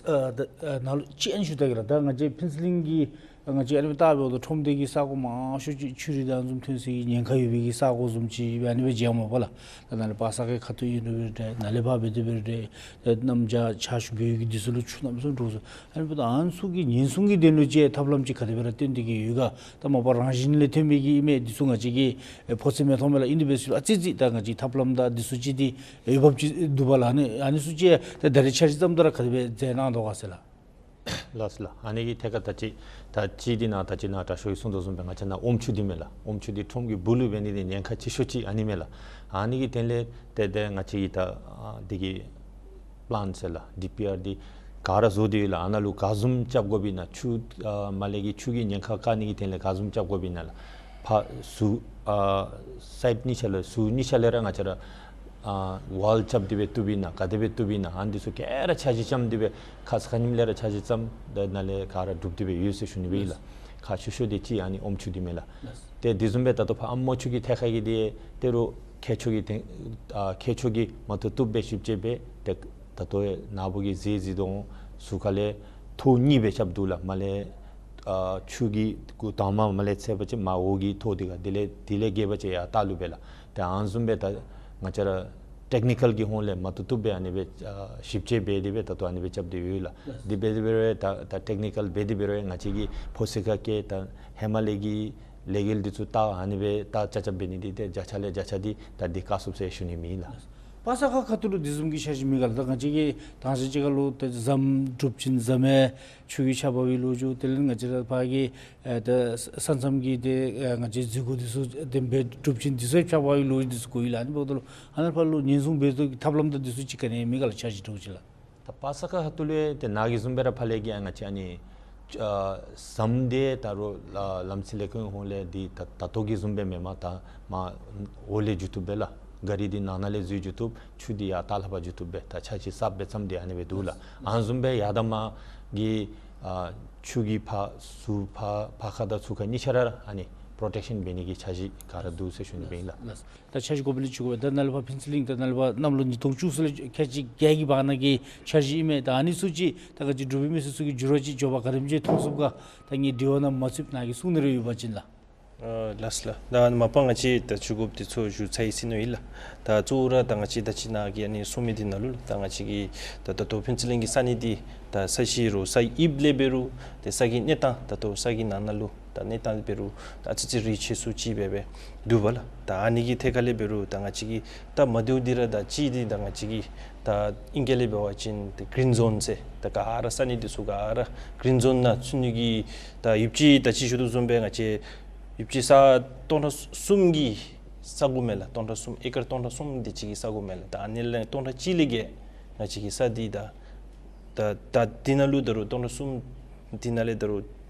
ཨ་ད་ཨ་ནཱ་ལུ་ཅིག་ཨ་ནི་ཞུ་ད་གེ་ལགས། ད་ང་བཅས་ཕུན་ཚོགས་གླིང་གི་ཨ་ང་བཅས་ཨ་ནི་སྦེ་བལྟ་འབདཝ་ད་ཁྲོམ་སྡེ་གི་ས་གོ་མང་ཤོས་ཅིག་ཆུ་རུད་དང་བཟུམ་ཐོན་སའི་ཉེན་ཁ་ཡོད་པའི་གི་ས་གོ་བཟུམ་ཅིག་སྦེ་ཨ་ནི་སྦེ་མཇལཝ་མས་པ་ལགས། ད་ནཱ་ལས་པ་ས་གི་ཁ་ཐུག་ཨིན་རུང་འདྲ་ནཱ་ལས་ཕར་འབད་དེ་འབད་རུང་འདྲ་ད་གནམ་བྱཱར་ཆར་ཤུགས་འབད་བའི་གི་དུས་སུ་ལུ་ཆུ་གནམ་མེད་ས་མེད་འདྲོག་སོང་། ཨ་ནི་འབདཝ་ད་ཨ་ནི་ཚུ་གི་ཉེན་སྲུང་གི་དོན་ལུ་ཅིག་ཐབས་ལམ་ཅིག་ག་དེ་སྦེ་ར་བཏོན་ཏེ་གི་ཡོད་ག། ད་མ་པ་རང་བཞིན་ལས་ཐོན་པའི་གི་ཨིན་མས་འདི་ཚུ་ང་བཅས་ཀྱིས་ཨེ་ཕོ་ཚོད་མི་མཐོང་མས་ལགས། ཨིན་དེ་འབད་ཟེར་ཨ་ཙི་ཅིག་ད་ང་བཅས་ཐབས་ལམ་དང་འདི་ཚུ་ཅིག་འདི་འོས་འབབ་ཅིག་འདུག་པ་ལགས། ཨ་ནི་ཨ་ནི་ཚུ་ཅིག་ད་ད་རེས་འཆར་གཞི་བརྩམ་ད་ར་ག་དེ་སྦེ་མཛད་གནང་དོ་ག་ཟེར་ལགས། ལགས་སོ་ལགས། ཨ་ནི་གི་ཐད་ཁར་ད་ཅི་ད་ཅི་འདི་ནང་ད་ཅི་ནཱ་དྲག་ཤོས་ཀྱིས་གསུངས་དོ་བཟུམ་སྦེ་ང་བཅས་ནཱ་ཨོམ་ཆུ་འདི་མས་ལགས། ཨོམ་ཆུ་འདི་ཁྲོམ་གྱི་སྦུག་ལུ་འབད་ནི་འདི་ཉེན་ཁ་ཆེ་ཤོས་ཅིག་ཨ་ནི་མས་ལགས། ཨ་ནི་གི་དོན་ལས་ཏེ་ཏེ་ང་བཅས་ཀྱིས་ད་ཨ་འདི་གི་པི་ལཱན་ཟེར་ལགས་ཌི་པི་ཨར་འདི་ག་ར་བཟོ་སྟེ་ཡོད་ལགས། ཨ་ནཱ་ལུ་ག་བཟུམ་རྐྱབ་དགོཔ་ཨིན་ན་ཆུ་ཨ་མར་ལས་ཀྱི་ཆུ་གི་ཉེན་ཁ་བཀག་ནི་གི་དོན་ལས་ག་བཟུམ་རྐྱབ་དགོཔ་ཨིན་ན་ལགས། ཕར་ཟུར་ཨ་སའིཌ་གཉིས་ཆ་ལས་ཟུར་གཉིས་ཆ་ལས་ར་ང་བཅས་ར་ཨ་ཝཱལ་རྐྱབ་སྟེ་སྦེ་བཏུབ་ཨིན་ན་ག་དེ་སྦེ་བཏུབ་ཨིན་ན་ཨ་ནི་འདི་ཚུ་ག་ར་འཆར་གཞི་བརྩམས་ཏེ་སྦེ་ཁ་ཙ་ཁ་ཉིནམ་ལས་ར་འཆར་གཞི་བརྩམས་ད་ནཱ་ལས་ག་ར་གྲུབ་སྟེ་སྦེ་ཡོད་ཟེར་ཞུ་ནི་སྦེ་ཨིན་ལགས། ཁག་ཆེ་ཤོས་འདི་ཅིག་ཨ་ནི་ཨོམ་ཆུ་འདི་མས་ལགས། ཏེ་དེ་བཟུམ་སྦེ་ད་ལྟོ་ཕར་ཨམ་མོ་ཆུ་གི་ཐད་ཁར་གི་འདི་ཏེ་རུང་ཁྱད་ཆོས་ཀྱི་ཏེ་ཨ་ཁྱད་ཆོས་ཀྱི་མ་བཏུབ་བཏུབ་སྦེ་ཞིབ་དཔྱད་འབད། ཏེ་ད་ལྟོ་ནཱ་བུ་གི་གཟིགས་གཟིགས་དོ་ཟུར་ཁ་ལས་ཐོག་གཉིས་སྦེ་རྐྱབ་འདུག་ལགས། མར་ལས་ཨ་ཆུ་གི་གུ་དང་མ་མར་ལས་ཚད་པ་ཅིན་མར་འོག་གི་ཐོག་འདི་ཁར་དེ་ལས་དེ་ལས་བརྒལ་བ་ཅིན་ཡར་ལྟག་ལུ་སྦེ་ལགས། ཏེ་ཨ་ནི་བཟུམ་སྦེ་ད་ང་བཅས་ར་ཊེཀ་ནི་ཀཱལ་གྱི་ཧོང་ལས་མ་བཏུབ་བཏུབ་སྦེ་ཨ་ནི་སྦེ་ཨ་ཞིབ་དཔྱད་འབད་དེ་སྦེ་ད་ལྟོ་ཨ་ནི་སྦེ་རྐྱབ་སྟེ་ཡོད་ལགས། དེ་འབད་དེ་འབད་རུང་ད་ད་ཊེཀ་ནི་ཀཱལ་འབད་དེ་འབད་རུང་ང་བཅས་ཀྱི་ཕོ་སི་ཁ་སྐྱེལ་ད་ཧེ་མ་ལས་ཀྱི་ལས་འགུལ་འདི་ཚུ་ད་ཨ་ནི་སྦེ་ད་ཆ་ཁྱབ་འབད་ནི་འདི་ཏེ་བརྒྱ་ཆ་ལས་བརྒྱ་ཆ་འདི་ད་འདི་བཀག་ཚུགས་ཟེར་ཞུ་ནི་མེད་ལགས། པ་ས་ཁ་ཁ་ཐུག་ལུ་དེ་བཟུམ་གྱི་འཆར་གཞི་མེད་ག་ལགས། ད་ང་བཅས་ཀྱིས་དང་ཞག་ཅིག་ཁར་ལུ་ཏེ་ཟམ་གྲུབ་ཅིན་ཟམ་ཡང་ཆུ་གིས་ཆགས་པའི་ལོ་རྒྱུས། དེ་ལས་ང་བཅས་ར་ཕར་གྱི་ཨེ་ད་ས་མཚམས་ཀྱི་ཏེ་ཨེ་ང་བཅས་འཛུལ་སྒོ་འདི་ཚུ་ཏེ་འབད་གྲུབ་ཅིན་འདི་ཚུ་ཆགས་པའི་ལོ་རྒྱུས་འདི་ཚུ་གོ་ཡི་ལགས། ཨ་ནི་འབདཝ་ད་ལུ་ཨ་ནཱ་ཕར་ལུ་ཉེན་སྲུང་འབད་དོ་གི་ཐབས་ལམ་དང་འདི་ཚུ་ཅིག་ག་ནི་མེད་ག་ལགས། འཆར་གཞི་འདྲཝ་ཅིག་ལགས། ད་པ་ས་ཁ་ཁ་ཐུག་ལས་ཏེ་ནཱ་གི་བཟུམ་སྦེ་ར་ཕར་ལས་ཀྱི་ཨ་ང་བཅས་ཨ་ནི་ཨ་ཟམ་འདི་ད་རུང་ལམ་སེལ་ལས་ཁུངས་ཧོང་ལས་འདི་ད་ད་ལྟོ་གི་བཟུམ་སྦེ་མེན་པར་ད་མར་འོག་ལས་འགྱོ་བཏུབ་པས་ལགས། ག་རི་འདི་ནང་ན་ལས་འཛུལ་འགྱོ་བཏུབ། ཆུ་འདི་ཡར་ལྟག་ལྷབ་འགྱོ་བཏུབ་སྦེ་ད་འཆར་གཞི་གསརཔ་སྦེ་བརྩམས་ཏེ་ཨ་ནི་སྦེ་འདུག་ལགས། ཨ་ནི་བཟུམ་སྦེ་ཡར་དང་མར་གྱི་ཨ་ཆུ་གི་ཕར་ཟུར་ཕར་ཕར་ཁ་དང་ཚུར་ཁ་གཉིས་ཆ་ར་ཨ་ནི་པྲོ་ཊེཀ་ཤཱན་འབད་ནི་གི་འཆར་གཞི་ག་ར་འདུག་ཟེར་ཞུ་ནི་སྦེ་ཨིན་ལགས། ད་འཆར་གཞི་གོ་པ་ལས་ཅིག་གོ་བས། ད་ནཱ་ལས་ཕར་ཕུན་ཚོགས་གླིང་ད་ནཱ་ལས་ཕར་གནམ་ལོ་ཉིས་སྟོང་བཅུ་གསུམ་ལས་ཁལ་གཅིག་བརྒྱད་ཀྱི་བར་ན་གི་འཆར་གཞི་ཨིན་མས། ད་ཨ་ནི་ཚུ་ཅིག་ད་ག་ཅི་འབྲུག་པའི་མི་སེར་ཚུ་གིས་འགྱུར་བ་ཅིག་འགྱོ་བ་ག་དེམ་ཅིག་མཐོང་ཚུགས་ག། ད་ངེའི་འབྲེལ་བ་ནང་མ་ཚུདཔ་ནཱ་གིས་གསུང་ནི་རེ་ཡོད་པ་ཅིན་ལགས། ཨ་ལགས་ལགས། ད་མ་པ་ང་བཅས་ད་ཆུ་འགོཔ་འདི་ཚུ་ཞུ་ཚར་ཡི་ཟེར་མནོ་ཡི་ལགས། ད་གཙོ་བོ་ར་ད་ང་བཅས་ད་ཅི་ནཱ་གི་ཨ་ནི་གསུང་མི་འདི་ནང་ལུ་ལགས། ད་ང་བཅས་ཀྱི་ད་ད་ལྟོ་ཕུན་ཚོགས་གླིང་གི་ས་གནས་འདི་ད་ས་གཞི་རུང་ས་དབྱིབས་ལས་འབད་རུང་ཏེ་ས་གི་གནས་སྟངས་ད་ལྟོ་ས་གི་ནང་ན་ལུ་ད་གནས་སྟངས་འབད་རུང་ད་ཨ་ཙི་ཅིག་རི་ཆེ་སུ་ཅིག་སྦེ་སྦེ་འདུག་པ་ལགས། ད་ཨ་ནི་གི་ཐད་ཁར་ལས་འབད་རུང་ད་ང་བཅས་ཀྱི་སྟབས་མ་བདེཝ་འདི་ར་ད་གཅིག་འདི་ད་ང་བཅས་ཀྱི་ད་ཨིང་སྐད་ལས་འབད་བ་ཅིན་ཏེ་གིརིན་ཛོན་ཟེར་ད་ག་ར་ས་གནས་འདི་ཚུ་ག་ར་གིརིན་ཛོན་ནང་ཚུད་ནི་གི་ད་ཡོདཔ་ཅིག་ད་ཅི་ཞུ་དོ་བཟུམ་སྦེ་ང་བཅས་ཡོདཔ་ཅིག་ས་སྟོང་ཕྲག་གསུམ་གྱི་ས་གོ་མས་ལགས། སྟོང་ཕྲག་གསུམ་ཨེ་ཀར་སྟོང་ཕྲག་གསུམ་དེ་ཅིག་གི་ས་གོ་མས་ལགས། ད་ཨ་ནི་ལས་སྟོང་ཕྲག་གཅིག་ལས་བརྒལ་ང་བཅས་ཀྱི་ས་འདི་ད་ད་ད་འདི་ནང་ལུ་ད་རུང་སྟོང་ཕྲག་གསུམ་འདི་ནང་ལས་ད་རུང་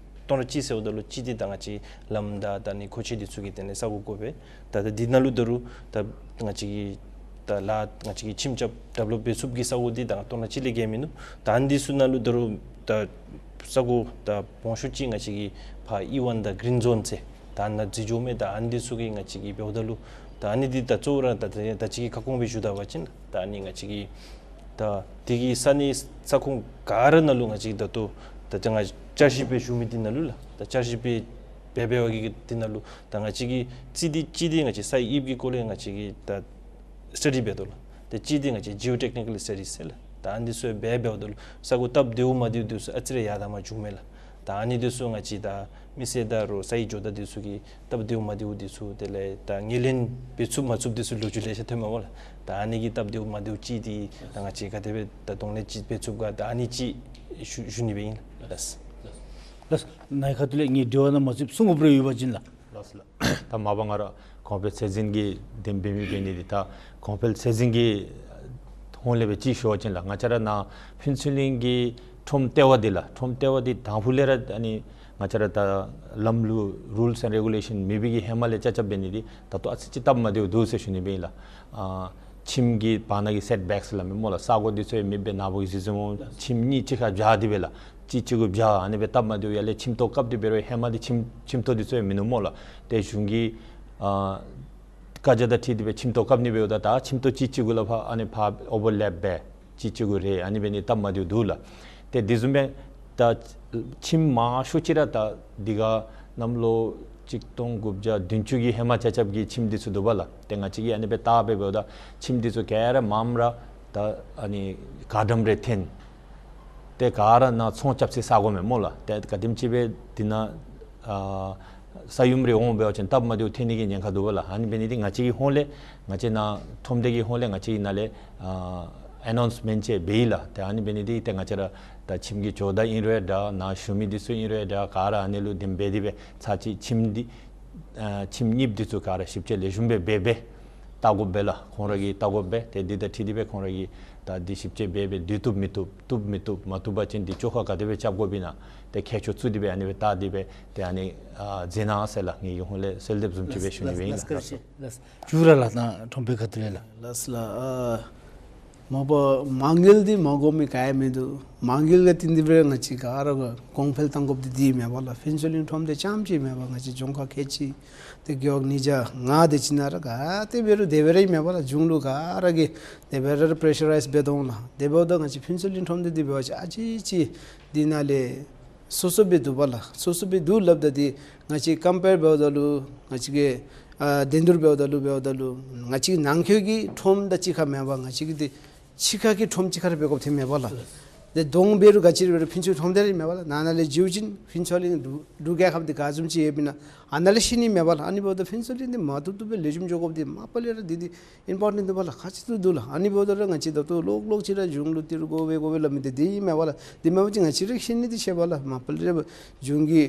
སྟོང་ཕྲག་གཅིག་ཟེརཝ་ད་ལུ་གཅིག་འདི་ད་ང་བཅས་ལམ་དང་ད་ཨ་ནི་མཁོ་ཆས་འདི་ཚུ་གི་དོན་ལས་ས་གོ་དགོ་པས། ད་ད་འདི་ནང་ལུ་ད་རུང་ད་ང་བཅས་ཀྱི་ད་ལཱ་ང་བཅས་ཀྱི་ཁྱིམ་རྐྱབ་ཌི་ཝེ་ལོཔ་འབད་ཚུགསཔ་གི་ས་གོ་འདི་ད་སྟོང་ཕྲག་གཅིག་ལས་བརྒལ་མིན་འདུག། ད་ཨ་ནི་འདི་ཚུ་ནང་ལུ་ད་རུང་ད་ས་གོ་ད་སྦོམ་ཤོས་ཅིག་ང་བཅས་ཀྱི་ཕར་ཨི་ཝན་དང་གིརིན་ཛོན་ཟེར་ད་ནཱ་འཛུལ་འགྱོཝ་མས། ད་ཨ་ནི་འདི་ཚུ་གི་ང་བཅས་ཀྱི་འབདཝ་ད་ལུ་ད་ཨ་ནི་འདི་ད་གཙོ་བོ་ར་ད་ད་ད་ཅི་གི་ཁ་སྐོང་སྦེ་ཞུ་ད་པ་ཅིན་ད་ཨ་ནི་ང་བཅས་ཀྱི་ད་དེ་གི་ས་གནས་ས་ཁོངས་ག་ར་ནང་ལུ་ང་བཅས་ཀྱིས་ད་ལྟོ་ད་ང་བཅས་འཆར་གཞི་སྦེ་ཞུ་མི་འདི་ནང་ལུ་ལགས། ད་འཆར་གཞི་སྦེ་འབད་འབད་བ་གི་འདི་ནང་ལུ་ད་ང་བཅས་ཀྱིས་གཅིག་འདི་གཅིག་འདི་ང་བཅས་ས་དབྱིབས་ཀྱི་སྐོར་ལས་ང་བཅས་ཀྱིས་ད་སི་ཊ་ཌི་འབད་དོ་ལགས། ད་གཅིག་འདི་ང་བཅས་ཇི་ཨོ་ཊེཀ་ནི་ཀཱལ་སི་ཊ་ཌི་ཟེར་ལགས། ད་ཨ་ནི་འདི་ཚུ་འབད་འབདཝ་ད་ལུ་ས་གོ་སྟབས་བདེཝ་མ་བདེཝ་འདི་ཚུ་ཨ་ཙི་རེ་ཡར་དང་མར་འགྱོཝ་མས་ལགས། ད་ཨ་ནི་འདི་ཚུ་ང་བཅས་ད་མི་སེར་དང་རུང་ས་ཡི་ཇོ་བདག་འདི་ཚུ་གིས་སྟབས་བདེཝ་མ་བདེཝ་འདི་ཚུ་དེ་ལས་ད་ངོས་ལེན་འབད་ཚུགས་མ་ཚུགས་འདི་ཚུ་ལོ་རྒྱུས་ལེ་ཤ་ཐོནམ་མས་སྨོ་ལགས། ད་ཨ་ནི་གི་སྟབས་བདེཝ་མ་བདེཝ་ཅིག་འདི་ད་ང་བཅས་ག་དེ་སྦེ་ད་གདོང་ལེན་ཅིག་འབད་ཚུགསཔ་ག་ད་ཨ་ནི་ཅིག་ཞུ་ཞུ་ནི་སྦེ་ཨིན་ལགས། ལགས། ལགས། ནཱ་གི་ཁ་ཐུག་ལས་ངེའི་འབྲེལ་བ་ནང་མ་ཚུདཔ་གསུང་དགོཔ་རེ་ཡོད་པ་ཅིན་ལགས། ལགས་ལགས། ད་མ་པ་ང་ར་གོང་འཕེལ་ཚད་འཛིན་གྱི་དོན་འབད་མི་འབད་ནི་འདི་ད་གོང་འཕེལ་ཚད་འཛིན་གྱི་ཧོང་ལས་སྦེ་ཅིག་ཞུ་བ་ཅིན་ལགས། ང་བཅས་ར་ནཱ་ཕུན་ཚོགས་གླིང་གི་ཁྲོམ་ལྟེ་བ་འདི་ལགས། ཁྲོམ་ལྟེ་བ་འདི་དང་ཕུ་ལས་ར་ཨ་ནི་ང་བཅས་ར་ད་ལམ་ལུགས་རུལསི་ཨེནཌ་རེ་གུ་ལེ་ཤཱན་མེད་པའི་གི་ཧེ་མ་ལས་རྐྱབ་རྐྱབ་འབད་ནི་འདི་ད་ལྟོ་ཨ་ཙི་ཅིག་སྟབས་མ་བདེཝ་འདུག་ཟེར་ཞུ་ནི་སྦེ་ཨིན་ལགས། ཨ་ཁྱིམ་གྱི་བར་ན་གི་སེཊ་བེཀསི་སླབ་མས་སྨོ་ལགས། ས་གོ་འདི་ཚུ་ཡང་མེདཔ་སྦེ་ནཱ་བུ་གིས་གཟིགས་གཟིགསཔ་སྨོ། ཁྱིམ་གཉིས་གཅིག་ཁར་སྦྱར་ཏེ་སྦེ་ལགས། གཅིག་གཅིག་གུ་སྦྱར་ཨ་ནི་སྦེ་སྟབས་མ་བདེཝ་ཡར་ལས་ཁྱིམ་ཐོག་བཀབ་སྟེ་འབད་རུང་ཧེ་མ་འདི་ཁྱིམ་ཁྱིམ་ཐོག་འདི་ཚུ་ཡང་མིན་ནུག་སྨོ་ལགས། ཏེ་གཞུང་གི་ཨ་བཀའ་རྒྱ་དང་འཁྲིལ་ཏེ་སྦེ་ཁྱིམ་ཐོག་བཀབ་ནི་འབདཝ་ད་ད་ཁྱིམ་ཐོག་གཅིག་གཅིག་གུ་ལགས་ཕར་ཨ་ནི་ཕར་ཨོ་བར་ལེཔ་འབད་གཅིག་གཅིག་གུ་རེག་ཨ་ནི་འབད་ནི་སྟབས་མ་བདེཝ་འདུག་ལགས། ཏེ་དེ་བཟུམ་སྦེ་ད་ཁྱིམ་མང་ཤོས་ཅིག་ར་ད་འདི་ག་གནམ་ལོ་གཅིག་སྟོང་དགུ་བརྒྱ་བདུན་ཅུ་གི་ཧེ་མ་རྐྱབ་རྐྱབ་ཀྱི་ཁྱིམ་འདི་ཚུ་འདུག་པ་ལགས། ཏེ་ང་བཅས་ཀྱིས་ཨ་ནི་སྦེ་བལྟ་སྦེ་འབདཝ་ད་ཁྱིམ་འདི་ཚུ་ག་ར་མངམ་ར་ད་ཨ་ནི་ག་ཌམ་རེ་འཐོན། ཏེ་ག་ར་ནཱ་ཚོང་རྐྱབ་སའི་ས་གོ་མས་སྨོ་ལགས། ཏེ་ག་དེམ་ཅིག་སྦེ་འདི་ནང་ཨ་ས་ཡོམ་རེ་འོང་འབད་བ་ཅིན་སྟབས་མ་བདེཝ་ཐོན་ནི་གི་ཉེན་ཁ་འདུག་པ་ལགས། ཨ་ནི་འབད་ནི་འདི་ང་བཅས་ཀྱི་ཧོང་ལས་ང་བཅས་ནཱ་ཁྲོམ་སྡེ་གི་ཧོང་ལས་ང་བཅས་ཀྱིས་ནཱ་ལས་ཨ་ཨ་ནའུནསི་མེནཊ་ཅིག་འབད་ཡི་ལགས། ཏེ་ཨ་ནི་འབད་ནི་འདི་ཏེ་ང་བཅས་ར་ད་ཁྱིམ་གྱི་ཇོ་བདག་ཨིན་རུང་འདྲ་ནཱ་ཞུ་མི་འདི་ཚུ་ཨིན་རུང་འདྲ་ག་ར་ཨ་ནི་ལུ་དེམ་འབད་དེ་སྦེ་ཚར་གཅིག་ཁྱིམ་འདི་ཨ་ཁྱིམ་གཉིས་འདི་ཚུ་ག་ར་ཞིབ་དཔྱད་ལེགས་ཤོམ་སྦེ་འབད་སྦེ་བལྟ་དགོ་པས་ལགས། ཁོང་ར་གིས་བལྟ་དགོ་པས། ཏེ་འདི་དང་འཁྲིལ་ཏེ་སྦེ་ཁོང་ར་གིས་ད་འདི་ཞིབ་དཔྱད་འབད་སྦེ་འདི་བཏུབ་མི་བཏུབ་བཏུབ་མི་བཏུབ་མ་བཏུབ་པ་ཅིན་འདི་བཅོ་ཁ་ག་དེ་སྦེ་རྐྱབ་དགོཔ་ཨིན་ན་ཏེ་ཁྱད་ཆོས་བཙུགས་ཏེ་སྦེ་ཨ་ནི་སྦེ་བལྟ་སྟེ་སྦེ་ཏེ་ཨ་ནི་ཨ་མཛད་གནང་ཟེར་ལགས། ངེའི་ཧོང་ལས་གསོལ་འདེབས་བཟུམ་ཅིག་སྦེ་ཞུ་ནི་སྦེ་ཨིན་ལགས། ལགས་སོ། ལགས་སོ། ཞུ་ར་ལགས། ནཱ་ཁྲོམ་དཔོན་ཁ་ཐུག་ལས་ལགས། ལགས་སོ་ལགས། ཨ་ མ་པ་མ་དངུལ་འདི་མ་དགོ་མི་ག་ཡང་མིན་འདུག། མ་དངུལ་ག་ཏིང་འདི་སྦེ་ང་བཅས་ག་ར་ག་གོང་འཕེལ་གཏང་དགོཔ་འདི་འདི་མེན་པ་ལགས། ཕུན་ཚོགས་གླིང་ཁྲོམ་སྡེ་རྐྱངམ་ཅིག་མེན་པ་ང་བཅས་རྫོང་ཁག་ཁལ་གཅིག་ཏེ་རྒེད་འོག་ཉིས་བརྒྱ་ལྔ་དེ་ཅིག་ནང་ར་ག་ཏེ་འབད་རུང་དེ་སྦེ་ར་ཨིན་མེན་པ་ལགས། གཞུང་ལུ་ག་ར་གིས་དེ་སྦེ་ར་པེ་རེ་ཤ་རའིཛ་འབད་དོ་འོང་ལགས། དེ་འབདཝ་ད་ང་བཅས་ཕུན་ཚོགས་གླིང་ཁྲོམ་སྡེ་འདི་འབད་བ་ཅིན་ཨ་ཙི་ཅིག་འདི་ནང་ལས་སོ་སོ་སྦེ་འདུག་པ་ལགས། སོ་སོ་སྦེ་འདུག་སླབ་ད་འདི་ང་བཅས་ཀམ་པེར་འབདཝ་ད་ལུ་ང་བཅས་ཀྱི་ཨ་དེ་འདུར་འབདཝ་ད་ལུ་འབདཝ་ད་ལུ་ང་བཅས་ནང་འཁོད་ཀྱི་ཁྲོམ་དང་གཅིག་ཁར་མེན་པ་ང་བཅས་ཀྱི་འདི་ཕྱི་ཁ་གི་ཁྲོམ་གཅིག་ཁར་འབད་དགོཔ་ཐོནམ་མེན་པ་ལགས། ཏེ་གདོང་འབད་རུང་ག་ཅི་ར་འབད་རུང་ཕུན་ཚོགས་ཁྲོམ་སྡེ་ར་ཨིན་མེན་པ་ལགས། ནང་ན་ལས་འཛུལ་བ་ཅིན་ཕུན་ཚོགས་གླིང་འབྲུག་འབྲུག་རྒྱལ་ཁབ་འདི་ག་བཟུམ་ཅིག་ཡོདཔ་ཨིན་ན་ཨ་ནཱ་ལས་ཤེས་ནི་མེན་པ་ལགས། ཨ་ནི་འབདཝ་ད་ཕུན་ཚོགས་གླིང་འདི་མ་བཏུབ་བཏུབ་སྦེ་ལེགས་ཤོམ་འགྱོ་དགོཔ་འདི་མ་པ་ལས་ར་འདི་འདི་ཨིམ་པོར་ཊེནཊ་འདུག་པ་ལགས། ཁག་ཆེ་ཏོག་ཏོ་འདུག་ལགས། ཨ་ནི་འབདཝ་ད་ར་ང་བཅས་ད་ལྟོ་ལོག་ལོག་ཅིག་ར་གཞུང་ལུ་ཏི་རུ་དགོ་པས་དགོ་པས་སླབ་མི་འདི་འདི་ཨིན་མེན་པ་ལགས། འདི་མེན་པ་ཅིན་ང་བཅས་ར་ཤེས་ནི་འདི་ཤེས་པ་ལགས། མ་པ་ལས་ར་གཞུང་གི་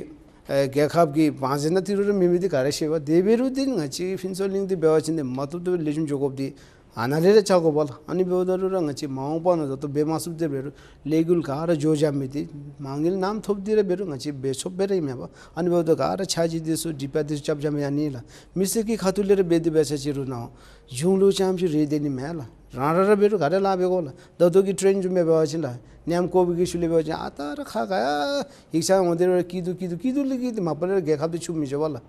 ཨེ་རྒྱལ་ཁབ་ཀྱི་བང་མཛོད་ནང་ཏི་རུ་ར་མེད་མི་འདི་ག་ར་ཤེས་པ། དེ་འབད་རུང་འདི་ང་བཅས་ཕུན་ཚོགས་གླིང་འདི་འབད་བ་ཅིན་འདི་མ་བཏུབ་བཏུབ་སྦེ་ལེགས་ཤོམ་འགྱོ་དགོཔ་འདི་ཨ་ནཱ་ལས་ར་ཆགས་དགོ་པ་ལགས། ཨ་ནི་འབདཝ་ད་ལུ་ར་ང་བཅས་མ་འོངས་པ་ནང་ད་ལྟོ་འབད་མ་ཚུགསཔ་དེ་འབད་རུང་ལས་འགུལ་ག་ར་འགྱོ་བཞག་མི་འདི་མ་དངུལ་ནམ་ཐོབ་སྟེ་ར་འབད་རུང་ང་བཅས་འབད་ཚུགསཔ་སྦེ་ར་ཨིན་མེན་པ། ཨ་ནི་འབདཝ་ད་ག་ར་འཆར་གཞི་འདི་ཚུ་དྲི་བ་འདི་ཚུ་རྐྱབ་རྐྱབ་ཡང་ནི་ལགས། མི་སེར་གྱི་ཁ་ཐུག་ལས་ར་འབད་དེ་འབད་ས་ཅིག་རུང་ནཱ་གཞུང་ལུ་རྐྱངམ་ཅིག་རེ་སྡོད་ནི་མེན་ལགས། རང་ར་ར་འབད་རུང་ག་ར་ལཱ་འབད་དགོ་ལགས། ད་ལྟོ་གི་ཊེན་བཟུམ་སྦེ་འབད་བ་ཅིན་ལགས་ཉིནམ་དགུ་པའི་གི་ཤུལ་ལས་འབད་བ་ཅིན་ཨ་རྟག་ར་ཁ་ག་ཡ་ཡིག་ཆ་འོང་སྟེ་ར་སྐྱིད་སྡུག་སྐྱིད་སྡུག་སྐྱིད་སྡུག་ལས་ཀྱི་འདི་མ་པ་ལས་ར་རྒྱལ་ཁབ་འདི་ཕྱུགཔ་མི་འགྱོ་བ་ལགས།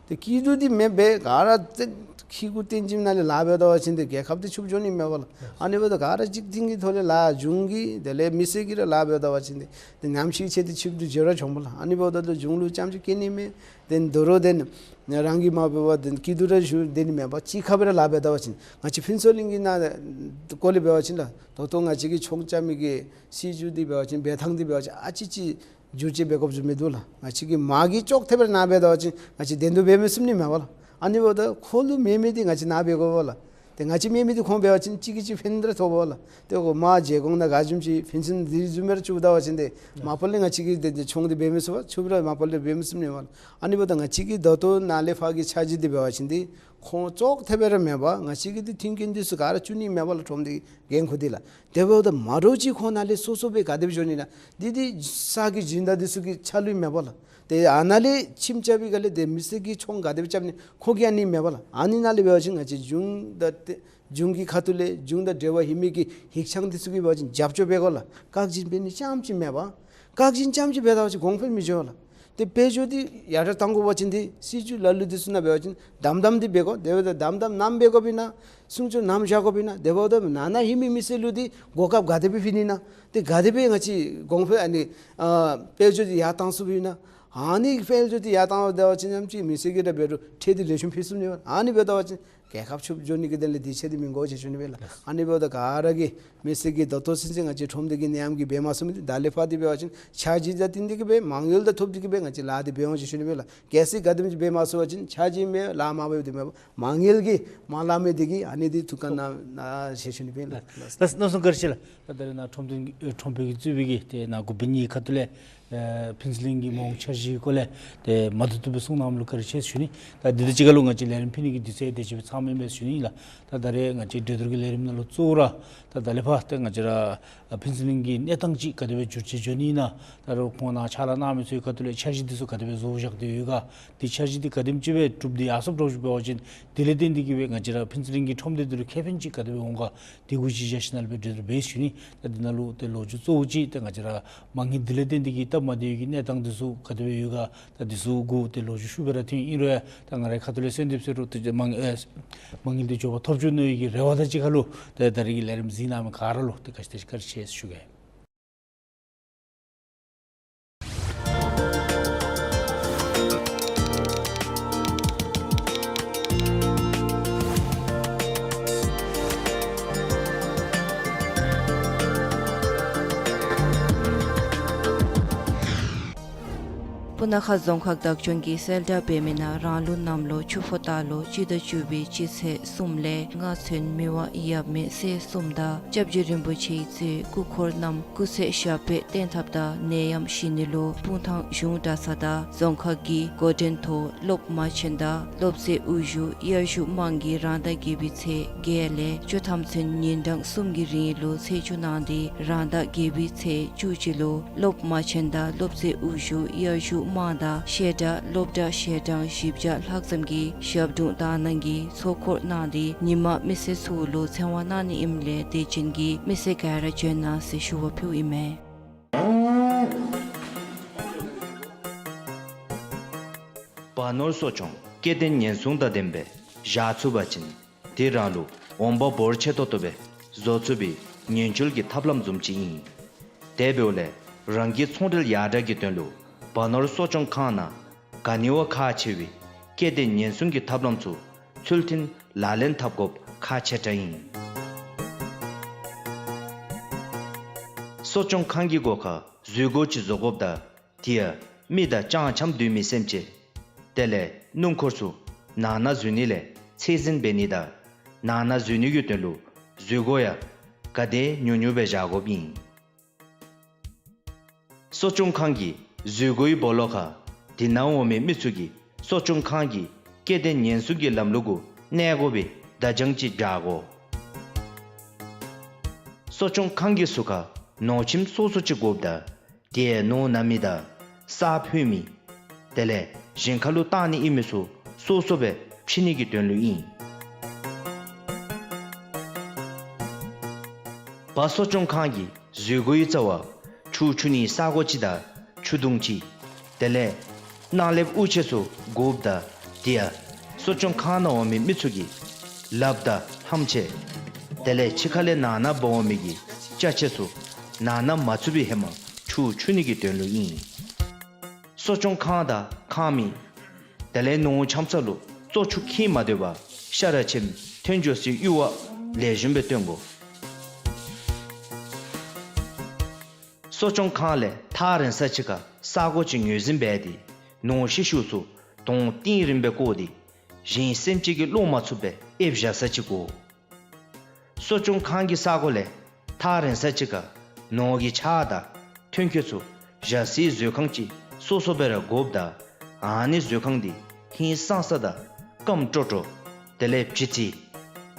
ཏེ་སྐྱིད་སྡུག་འདི་མེན་པར་ག་ར་ཏེ་ཁེ་ཀོ་ཏན་ཅིག་ནང་ལས་ལཱ་འབད་ད་པ་ཅིན་ཏེ་རྒྱལ་ཁབ་འདི་ཕྱུགཔ་འགྱོ་ནི་མེད་པ་ལགས། ཨ་ནི་འབདཝ་ད་ག་ར་གཅིག་མཐུན་གྱི་ཐོག་ལས་ལཱ་གཞུང་གིས་དེ་ལས་མི་སེར་གྱིས་ར་ལཱ་འབད་ད་པ་ཅིན་ཏེ་ཏེ་ཉམས་ཞིབ་ཆེ་ཏེ་ཕྱུགཔ་འདི་འགྱོ་ར་འགྱོཝ་མས་ལགས། ཨ་ནི་འབདཝ་ད་ཏེ་གཞུང་ལུ་རྐྱངམ་ཅིག་སྐྱེལ་ནི་མེད། ཏེ་དོ་རུང་ཏེ་རང་གིས་མ་འབད་བར་ཏེ་སྐྱིད་སྡུག་ར་ཞུ་སྡོད་ནི་མེན་པར་གཅིག་ཁར་སྦེ་ར་ལཱ་འབད་ད་པ་ཅིན་ང་བཅས་ཕུན་ཚོགས་གླིང་གི་ནང་སྐོར་ལས་འབད་བ་ཅིན་ལགས་ད་ལྟོ་ང་བཅས་ཀྱི་ཚོང་རྐྱབ་མི་གི་སྲིད་བྱུས་འདི་འབད་བ་ཅིན་འབད་ཐངས་འདི་འབད་བ་ཅིན་ཨ་ཙི་ཅིག་བསྒྱུར་བཅོས་འབད་དགོཔ་བཟུམ་མི་འདུག་ལགས། ང་བཅས་ཀྱིས་མ་གི་ལྕོགས་ཐེབས་སྦེ་ནཱ་འབད་ད་པ་ཅིན་ང་བཅས་དོན་དུ་འབད་མི་ཚུགས་ནི་མས་པ་ལགས། ཨ་ནི་འབདཝ་ད་ཁོ་ལུ་མེད་མི་འདི་ང་བཅས་ནཱ་འབད་དགོ་པ་ལགས། ཏེ་ང་བཅས་མེད་མི་འདི་ཁོང་འབད་བ་ཅིན་གཅིག་གིས་གཅིག་ཕན་ར་ཐོགས་པ་ལགས། ཏེ་ཁོ་མ་བརྗེ་གོང་ནང་ག་བཟུམ་ཅིག་ཕན་ཚུན་འདི་བཟུམ་སྦེ་ར་བཅུག་ད་པ་ཅིན་ཏེ་མ་པ་ལས་ང་བཅས་ཀྱིས་ཏེ་ཏེ་ཚོང་འདི་འབད་མི་ཚུགས་པ་ཚུགས་ར་མ་པ་ལས་འབད་མི་ཚུགས་ནི་མས་པ་ལགས། ཨ་ནི་འབདཝ་ད་ང་བཅས་ཀྱི་ད་ལྟོ་ནཱ་ལས་ཕར་གྱི་འཆར་གཞི་འདི་འབད་བ་ཅིན་ཏེ་ཁོང་ལྕོགས་ཐེབས་སྦེ་ར་མེན་པར་ང་བཅས་ཀྱི་འདི་མཐུན་རྐྱེན་འདི་ཚུ་ག་ར་བཙུགས་ནི་མས་པ་ལགས། ཁྲོམ་སྡེ་འགན་ཁུར་འདི་ལགས། དེ་འབདཝ་ད་མ་འདྲཝ་ཅིག་ཁོང་ནཱ་ལས་སོ་སོ་སྦེ་ག་དེ་སྦེ་འགྱོ་ནི་ན། འདི་འདི་ས་གི་སྦྱིན་བདག་འདི་ཚུ་གི་ཆ་ལུགས་མས་པ་ལགས། ཏེ་ཨ་ནཱ་ལས་ཁྱིམ་རྐྱབ་པའི་སྒང་ལས་ཏེ་མི་སེར་གྱིས་ཚོང་ག་དེ་སྦེ་རྐྱབ་ནི་ཁོ་གིས་ཨ་ནི་མས་པ་ལགས། ཨ་ནི་ནང་ལས་འབད་བ་ཅིན་ང་བཅས་གཞུང་དང་ཏེ་གཞུང་གི་ཁ་ཐུག་ལས་གཞུང་དང་འབྲེལ་བ་ཡོད་མི་གི་ཡིག་ཚང་འདི་ཚུ་གིས་འབད་བ་ཅིན་རྒྱབ་སྐྱོར་འབད་དགོ་ལགས། བཀག་འགོག་འབད་ནི་རྐྱངམ་ཅིག་མེན་པར་བཀག་འགོག་རྐྱངམ་ཅིག་འབད་ད་པ་ཅིན་གོང་འཕེལ་མི་འགྱོ་ལགས། ཏེ་དཔལ་འབྱོར་འདི་ཡར་དྲག་གཏང་དགོ་པ་ཅིན་ཏེ་སྲིད་བྱུས་ལ་ལུ་འདི་ཚུ་ནང་འབད་བ་ཅིན་དམ་དམ་འདི་འབད་དགོ། དེ་འབདཝ་ད་དམ་དམ་ནམ་འབད་དགོཔ་ཨིན་ན་སྲུང་སྐྱོབ་ནམ་བཞག་དགོཔ་ཨིན་ན། དེ་འབདཝ་ད་ནང་ན་ཡོད་མི་མི་སེར་ལུ་འདི་གོ་སྐབས་ག་དེ་སྦེ་ཕུལ་ནི་ན། ཏེ་ག་དེ་སྦེ་ང་བཅས་གོང་འཕེལ་ཨ་ནི་ཨ་དཔལ་འབྱོར་འདི་ཡར་བཏང་ཚུགསཔ་ཨིན་ན། ཨ་ནི་དཔལ་འབྱོར་འདི་ཡར་བཏང་ད་པ་ཅིན་ཡང་ཅིག་མི་སེར་གྱིས་ར་འབད་རུང་ཁྲལ་འདི་ལེགས་ཤོམ་ཕུལ་ཚུགས་ནི་མས། ཨ་ནི་འབད་ད་པ་ཅིན་རྒྱལ་ཁབ་ཕྱུགཔ་འགྱོ་ནི་གི་དོན་ལས་འདི་ཚུ་འདི་མི་དགོ་ཟེར་ཞུ་ནི་མས་ལགས། ཨ་ནི་འབདཝ་ད་ག་ར་གིས་མི་སེར་གྱིས་ད་ལྟོ་ཚུན་ཚོད་ང་བཅས་ཁྲོམ་སྡེ་གི་ནད་ཡམས་ཀྱིས་འབད་མ་ཚུགས་མི་འདི་ད་ལས་ཕར་འདི་འབད་བ་ཅིན་འཆར་གཞི་དང་བསྟུན་ཏེ་གིས་སྦེ་མ་དངུལ་དང་ཐུབ་སྟེ་གིས་སྦེ་ང་བཅས་ལཱ་འདི་འབད་འོང་ཟེར་ཞུ་ནི་མས་ལགས། གལ་སྲིད་ག་དེམ་ཅིག་འབད་མ་ཚུགས་པ་ཅིན་འཆར་གཞི་མེད་ལཱ་མ་འབད་འདི་མེད་པར་མ་དངུལ་གྱིས་མ་ལཱ་མི་འདི་གིས་ཨ་ནི་འདི་ཐུགས་ཁར་གནང་གནང་ཟེར་ཞུ་ནི་མས་ལགས། ལགས་ལགས་གནམ་མེད་ས་མེད་བཀའ་དྲིན་ཆེ་ལགས། ད་ད་རེས་ནཱ་ཁྲོམ་སྡེ་ཨེ་ཁྲོམ་དཔོན་གྱིས་གཙོས་པའི་གི་ཏེ་ནཱ་འགོ་དཔོན་གཉིས་ཁ་ཐུག་ལས་ཨེ་ཕུན་ཚོགས་གླིང་གི་མ་འོངས་འཆར་གཞིའི་སྐོར་ལས་ཏེ་མ་བཏུབ་བཏུབ་སྦེ་གསུང་གནངམ་ལུ་བཀའ་དྲིན་ཆེ་ཞུ་ནི། ད་འདི་དང་གཅིག་ཁར་ལུ་ང་བཅས་ལས་རིམ་ཕུལ་ནི་གི་དུས་ཚོད་དེ་ཅིག་སྦེ་ཚང་མེན་པས་ཞུ་ནི་ལགས། ད་ད་རེས་ང་བཅས་འགྲན་བསྡུར་གྱི་ལས་རིམ་ནང་ལུ་གཙོ་བོ་ར་ད་ད་ལས་ཕར་ཏེ་ང་བཅས་ར་ཨ་ཕུན་ཚོགས་གླིང་གི་གནས་སྟངས་ཅིག་ག་དེ་སྦེ་འགྱུར་བཅོས་འགྱོ་ནི་ཨིན་ན། ད་རུང་ཁོང་ནཱ་ཕྱག་ལཱ་གནང་མི་ཚུ་གི་ཁ་ཐུག་ལས་འཆར་གཞི་འདི་ཚུ་ག་དེ་སྦེ་བཟོ་བཞག་སྟེ་ཡོད་ག། ཏེ་འཆར་གཞི་འདི་ག་དེམ་ཅིག་སྦེ་གྲུབ་སྟེ་ཡར་སོངམ་འདྲཝ་ཅིག་འབད་བ་ཅིན་དེ་ལས་བརྟེན་ཏེ་གིས་སྦེ་ང་བཅས་ར་ཕུན་ཚོགས་གླིང་གི་ཁྲོམ་སྡེ་འདི་ལུ་ཁེ་ཕན་ཅིག་ག་དེ་སྦེ་འོང་ག། དེ་གུ་གཞི་བཞག་ཞིནམ་ལས་སྦེ་འགྲན་བསྡུར་འབད་ཞུ་ནི། ད་འདི་ནང་ལུ་ཏེ་ལོ་རྒྱུས་གཙོ་བོ་ཅིག་ཏེ་ང་བཅས་ར་མ་དངུལ་དེ་ལས་བརྟེན་ཏེ་གིས་སྟབས་མ་བདེ་བའི་གི་གནས་སྟངས་འདི་ཚུ་ག་དེ་སྦེ་ཡོད་ག། ད་འདི་ཚུ་གུ་ཏེ་ལོ་རྒྱུས་ཞུ་སྦེ་ར་ཐོན་ཨིན་རུང་ཡང་ད་ང་རའི་ཁ་ཐུག་ལས་གསོལ་འདེབས་ཟེར་རུང་ཏེ་མ་དངུལ་ཨེ་མ་དངུལ་འདི་མགྱོགས་པ་ཐོབ་བཅུག་ནི་གི་རེ་བ་དང་གཅིག་ཁར་ལུ་ཏེ་ད་རེས་ཀྱི་ལས་རིམ་གཟིགས་གནང་མི་ག་ར་ལུ་ཏེ་ག་ཅི་དེ་ཅིག་བཀའ་དྲིན་ཆེ་ཞུ་གེ། སྤུ་ན་ཁ་རྫོང་ཁག་བདག་སྐྱོང་གིས་གསལ་བསྒྲགས་འབད་མི་ནང་རང་ལུགས་གནམ་ལོ་ཆུ་ཕོ་སྟག་ལོ་སྤྱི་ཟླ་བཅུ་པའི་སྤྱི་ཚེས་གསུམ་ལས་ལྔ་ཚུན་མི་དབང་ཡབ་མེས་སྲས་གསུམ་དང་སྐྱབས་རྗེ་རིན་པོ་ཆེའི་གཙོས་སྐུ་འཁོར་རྣམས་སྐུ་ཚེ་ཞབས་པད་བརྟན་ཐབས་དང་ནད་ཡམས་ཞི་ནི་ལུ་སྤུངས་ཐང་གཞུང་གྲྭ་ཚང་དང་རྫོང་ཁག་གི་འགོ་འདྲེན་ཐོག་སློབ་མ་ཆེན་དང་སློབ་སྤྱི་དབུ་བཞུགས་དབྱར་བཞུགས་དམངས་ཀྱིས་རང་ཟླ་བརྒྱད་པའི་ཚེས་བརྒྱད་ལས་བཅུ་ཐམ་ཚུན་ཉིན་གྲངས་གསུམ་གྱི་རིང་ལུ་ཚེས་བཅུ་གནང་སྟེ་རང་ཟླ་བརྒྱད་པའི་ཚེས་བཅུ་གཅིག་ལུ་སློབ་མ་ཆེན་དང་སློབ་སྤྱི་དབུ་བཞུགས་དབྱར་བཞུགས་ དམངས་དང་བཤད་གྲྭ་སློབ་གྲྭ་ཞལ་གྲངས་བཞི་བརྒྱ་ལྷག་ཙམ་གྱིས་ཞབས་དྲུང་དག་སྣང་གིས་ཚོགས་འཁོར་གནང་སྟེ་ཉིན་མ་མི་སེར་ཚུ་ལུ་ཚེ་དབང་གནང་ནི་ཨིནམ་ལས་དད་ཅན་གྱི་མི་སེར་ག་ར་བྱོན་གནང་ཟེར་ཞུ་བ་ཕུལཝ་ཨིན་མས། བ་ནོར་གསོ་སྐྱོང་སྐྱེ་ལྡན་ཉེན་སྲུང་དང་ལྡན་པའི་བཞག་ཚུགས་པ་ཅིན་དེ་རང་ལུ་འོང་འབབ་འབོར་ཆེ་ཏོག་ཏོ་སྦེ་བཟོ་ཚུགས་པའི་ཉེན་བཅོལ་གྱི་ཐབས་ལམ་བཟུམ་ཅིག་ཨིན། དེ་འབདཝ་ལས་རང་གི་ཚོང་འབྲེལ་ཡར་དྲག་གི་དོན་ལུ་བ་ནོར་གསོ་སྐྱོང་ཁང་ནང་ག་ནི་བ་ཁག་ཆེ་བའི་སྐྱེ་ལྡན་ཉེན་སྲུང་གི་ཐབས་ལམ་ཚུ་ཚུལ་མཐུན་ལག་ལེན་འཐབ་དགོཔ་ཁག་ཆེ་དྲགས་ཨིན། གསོ་སྐྱོང་ཁང་གི་སྒོ་ཁར་འཛུལ་སྒོ་ཅིག་བཟོ་དགོཔ་དང་དེ་ཡང་མི་དང་ལྕང་འཁྱམ་སྡོད་མི་སེམས་ཅན་དེ་ལས་སྣུམ་འཁོར་ཚུ་ནང་ན་འཛུལ་ནི་ལས་ཚད་འཛིན་འབད་ནི་དང་ནང་ན་འཛུལ་ནི་གི་དོན་ལུ་འཛུལ་སྒོ་ཡང་ག་དེ་ཉུང་ཉུང་སྦེ་བཞག་དགོཔ་ཨིན། གསོ་སྐྱོང་ཁང་གི་འཛུལ་སྒོའི་སྦོ་ལོགས་ཁར་དེ་ནང་འོང་མི་མི་ཚུ་གིས་གསོ་སྐྱོང་ཁང་གི་སྐྱེ་ལྡན་ཉེན་སྲུང་གི་ལམ་ལུགས་གུ་གནས་དགོ་པའི་བརྡ་བྱང་ཅིག་བཞག་དགོ། གསོ་སྐྱོང་ཁང་གི་ཟུར་ཁར་ནོར་ཁྱིམ་སོ་སོ་ཅིག་དགོཔ་དང་དེ་ནོར་ནམ་མི་དང་ས་ཕུད་མི་དེ་ལས་ཞིང་ཁ་ལུ་བཏང་ནི་ཨིན་མི་ཚུ་སོ་སོ་སྦེ་ཕྱེ་ནི་གི་དོན་ལུ་ཨིན། བ་གསོ་སྐྱོང་ཁང་གི་འཛུལ་སྒོའི་རྩ་བར་ཆུ་འཁྱུ་ནི་ས་སྒོ་ཅིག་དང་ཆུ་དུང་ཅིག་དེ་ལས་ནང་ལེབ་དབུགས་ཆད་ཚུ་དགོཔ་དང་དེ་ཡང་གསོ་སྐྱོང་ཁང་ནང་འོང་མི་མི་ཚུ་གི་ལགཔ་དང་ལྷམ་ཆས་དེ་ལས་ཕྱི་ཁ་ལས་ནང་ན་འབག་འོང་མི་གི་ཅ་ཆས་ཚུ་ནང་ན་མ་ཚུད་པའི་ཧེ་མ་ཆུ་འཁྱུ་ནི་གི་དོན་ལུ་ཨིན། གསོ་སྐྱོང་ཁང་དང་ཁང་མིག་དེ་ལས་ནོར་འཁྱམ་ས་ལུ་བཙོག་ཆུ་འཁྱིལ་མ་སྡོད་པར་ཤ་ར་ཆེམ་ཐོན་འགྱོ་སའི་གཡུར་བ་ལེགས་ཤོམ་སྦེ་བཏོན་དགོ། གསོ་སྐྱོང་ཁང་ལས་ཐག་རིང་ས་ཅིག་ཁར་ས་སྒོ་ཅིག་ངོས་འཛིན་འབད་དེ་ནོར་ཤི་ཤུལ་ཚུ་དོང་གཏིང་རིངམོ་སྦེ་བརྐོ་སྟེ་གཞན་སེམས་ཅན་གྱིས་ལོག་མ་ཚུགས་པར་ཨེབ་བཞག་ས་ཅིག་དགོ། གསོ་སྐྱོང་ཁང་གི་ས་སྒོ་ལས་ཐག་རིང་ས་ཅིག་ཁར་ནོར་གྱི་ཆག་དང་ཐོན་སྐྱེད་ཚུ་བཞག་སའི་མཛོད་ཁང་ཅིག་སོ་སོ་སྦེ་ར་དགོཔ་དང་ཨ་ནི་མཛོད་ཁང་འདི་ཧིང་སངས་ས་དང་སྐམ་ཀྲོ་ཀྲོ་དེ་ལས་བྱི་ཙི་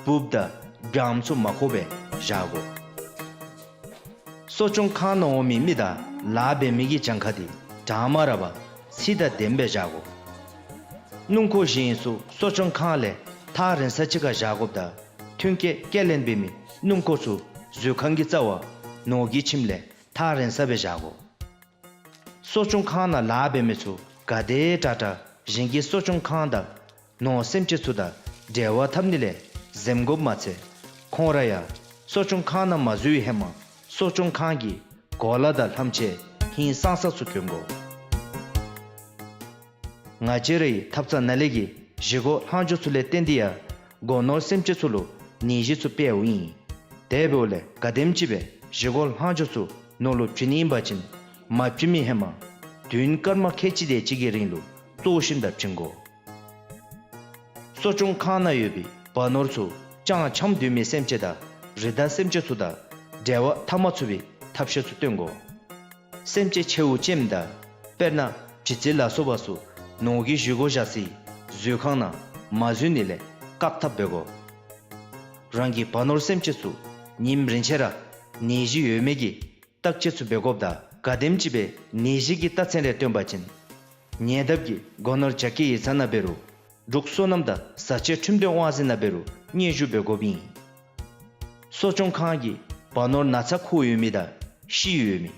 འབུཔ་དང་སྦྱངམ་ཚུ་མ་ཁོག་པར་བཞག་དགོ། གསོ་སྐྱོང་ཁང་ནང་འོང་མི་མི་དང་ལཱ་འབད་མི་གི་གྱངས་ཁ་འདི་གྲངས་མ་ར་བར་ཚད་དང་ལྡནམ་སྦེ་བཞག་དགོ། སྣུམ་འཁོར་བཞེངས་ས་ཚུ་གསོ་སྐྱོང་ཁང་ལས་ཐག་རིང་ས་ཅིག་ཁར་བཞག་དགོཔ་དང་ཐོན་སྐྱེད་སྐྱེལ་ལེན་འབད་མི་སྣུམ་འཁོར་ཚུ་མཛོད་ཁང་གི་རྩ་བར་ནོར་གྱི་ཁྱིམ་ལས་ཐག་རིང་ས་སྦེ་བཞག་དགོ། གསོ་སྐྱོང་ཁང་ནང་ལཱ་འབད་མི་ཚུ་ག་དེ་དྲག་དྲག་གཞན་གྱི་གསོ་སྐྱོང་ཁང་དང་ནོར་སེམས་ཅན་ཚུ་དང་འབྲེལ་བ་འཐབ་ནི་ལས་འཛེམ་དགོཔ་མ་ཚད་ཁོང་ར་ཡང་གསོ་སྐྱོང་ཁང་ནང་མ་འཛུལ་བའི་ཧེ་མ་གསོ་སྐྱོང་ཁང་གི་གོ་ལ་དང་ལྷམ་ཆས་ཧིང་སངས་ས་ཚུ་གྱོན་དགོ། ང་བཅས་རའི་ཐབ་ཚང་ནང་ལས་ཀྱི་བཞེས་སྒོ་ལྷག་འཕྲོ་ཚུ་ལས་བརྟེན་ཏེ་ཡང་སྒོ་ནོར་སེམས་ཅན་ཚུ་ལུ་ནད་གཞི་ཚུ་འཕེལཝ་ཨིན། དེ་འབདཝ་ལས་ག་དེམ་ཅིག་སྦེ་བཞེས་སྒོ་ལྷག་འཕྲོ་ཚུ་ནོར་ལུ་བྱིན་ནི་ཨིན་པ་ཅིན་མ་བྱིན་མི་ཧེ་མ་དུས་ཡུན་སྐར་མ་ཁལ་གཅིག་དེ་ཅིག་གི་རིང་ལུ་གཙོ་ཞིནམ་ད་བྱིན་དགོ། གསོ་སྐྱོང་ཁང་ནང་ཡོད་པའི་བ་ནོར་ཚུ་ལྕང་འཁྱམ་སྡོད་མི་སེམས་ཅན་དང་རི་དྭགས་སེམས་ཅན་ཚུ་དང་འབྲེལ་བ་འཐབ་མ་ཚུགས་པའི་ཐབས་ཤེས་ཚུ་སྟོན་དགོ། སེམས་ཅན་ཆེཝ་ཅན་དང་དཔེར་ན་བྱི་ཙི་ལ་སོགས་པ་ཚུ་ནོར་གྱི་བཞེས་སྒོ་བཞག་སའི་མཛོད་ཁང་ནང་མ་འཛུལ་ནི་ལས་བཀག་ཐབས་འབད་དགོ། རང་གི་བ་ནོར་སེམས་ཅན་ཚུ་ཉིནམ་རིང་ཆེ་ར་ནད་གཞི་ཡོད་མེད་ཀྱི་བརྟག་དཔྱད་ཚུ་འབད་དགོཔ་དང་ག་དེམ་ཅིག་སྦེ་ནད་གཞི་གི་རྟགས་མཚན་རེ་སྟོན་པ་ཅིན་ཉེ་འདབས་ཀྱི་སྒོ་ནོར་རྒྱ་སྐྱེད་ཡིག་ཚང་ནང་འབད་རུང་འབྲུག་སོ་ནམ་དང་བཟའ་བཅའི་ཁྲིམས་དོན་དབང་འཛིན་ནང་འབད་རུང་སྙན་ཞུ་འབད་དགོཔ་ཨིན། གསོ་སྐྱོང་ཁང་གིས་བ་ནོར་ན་ཚ་ཁུག་ཡོད་མི་དང་ཤི་ཡོད་མི་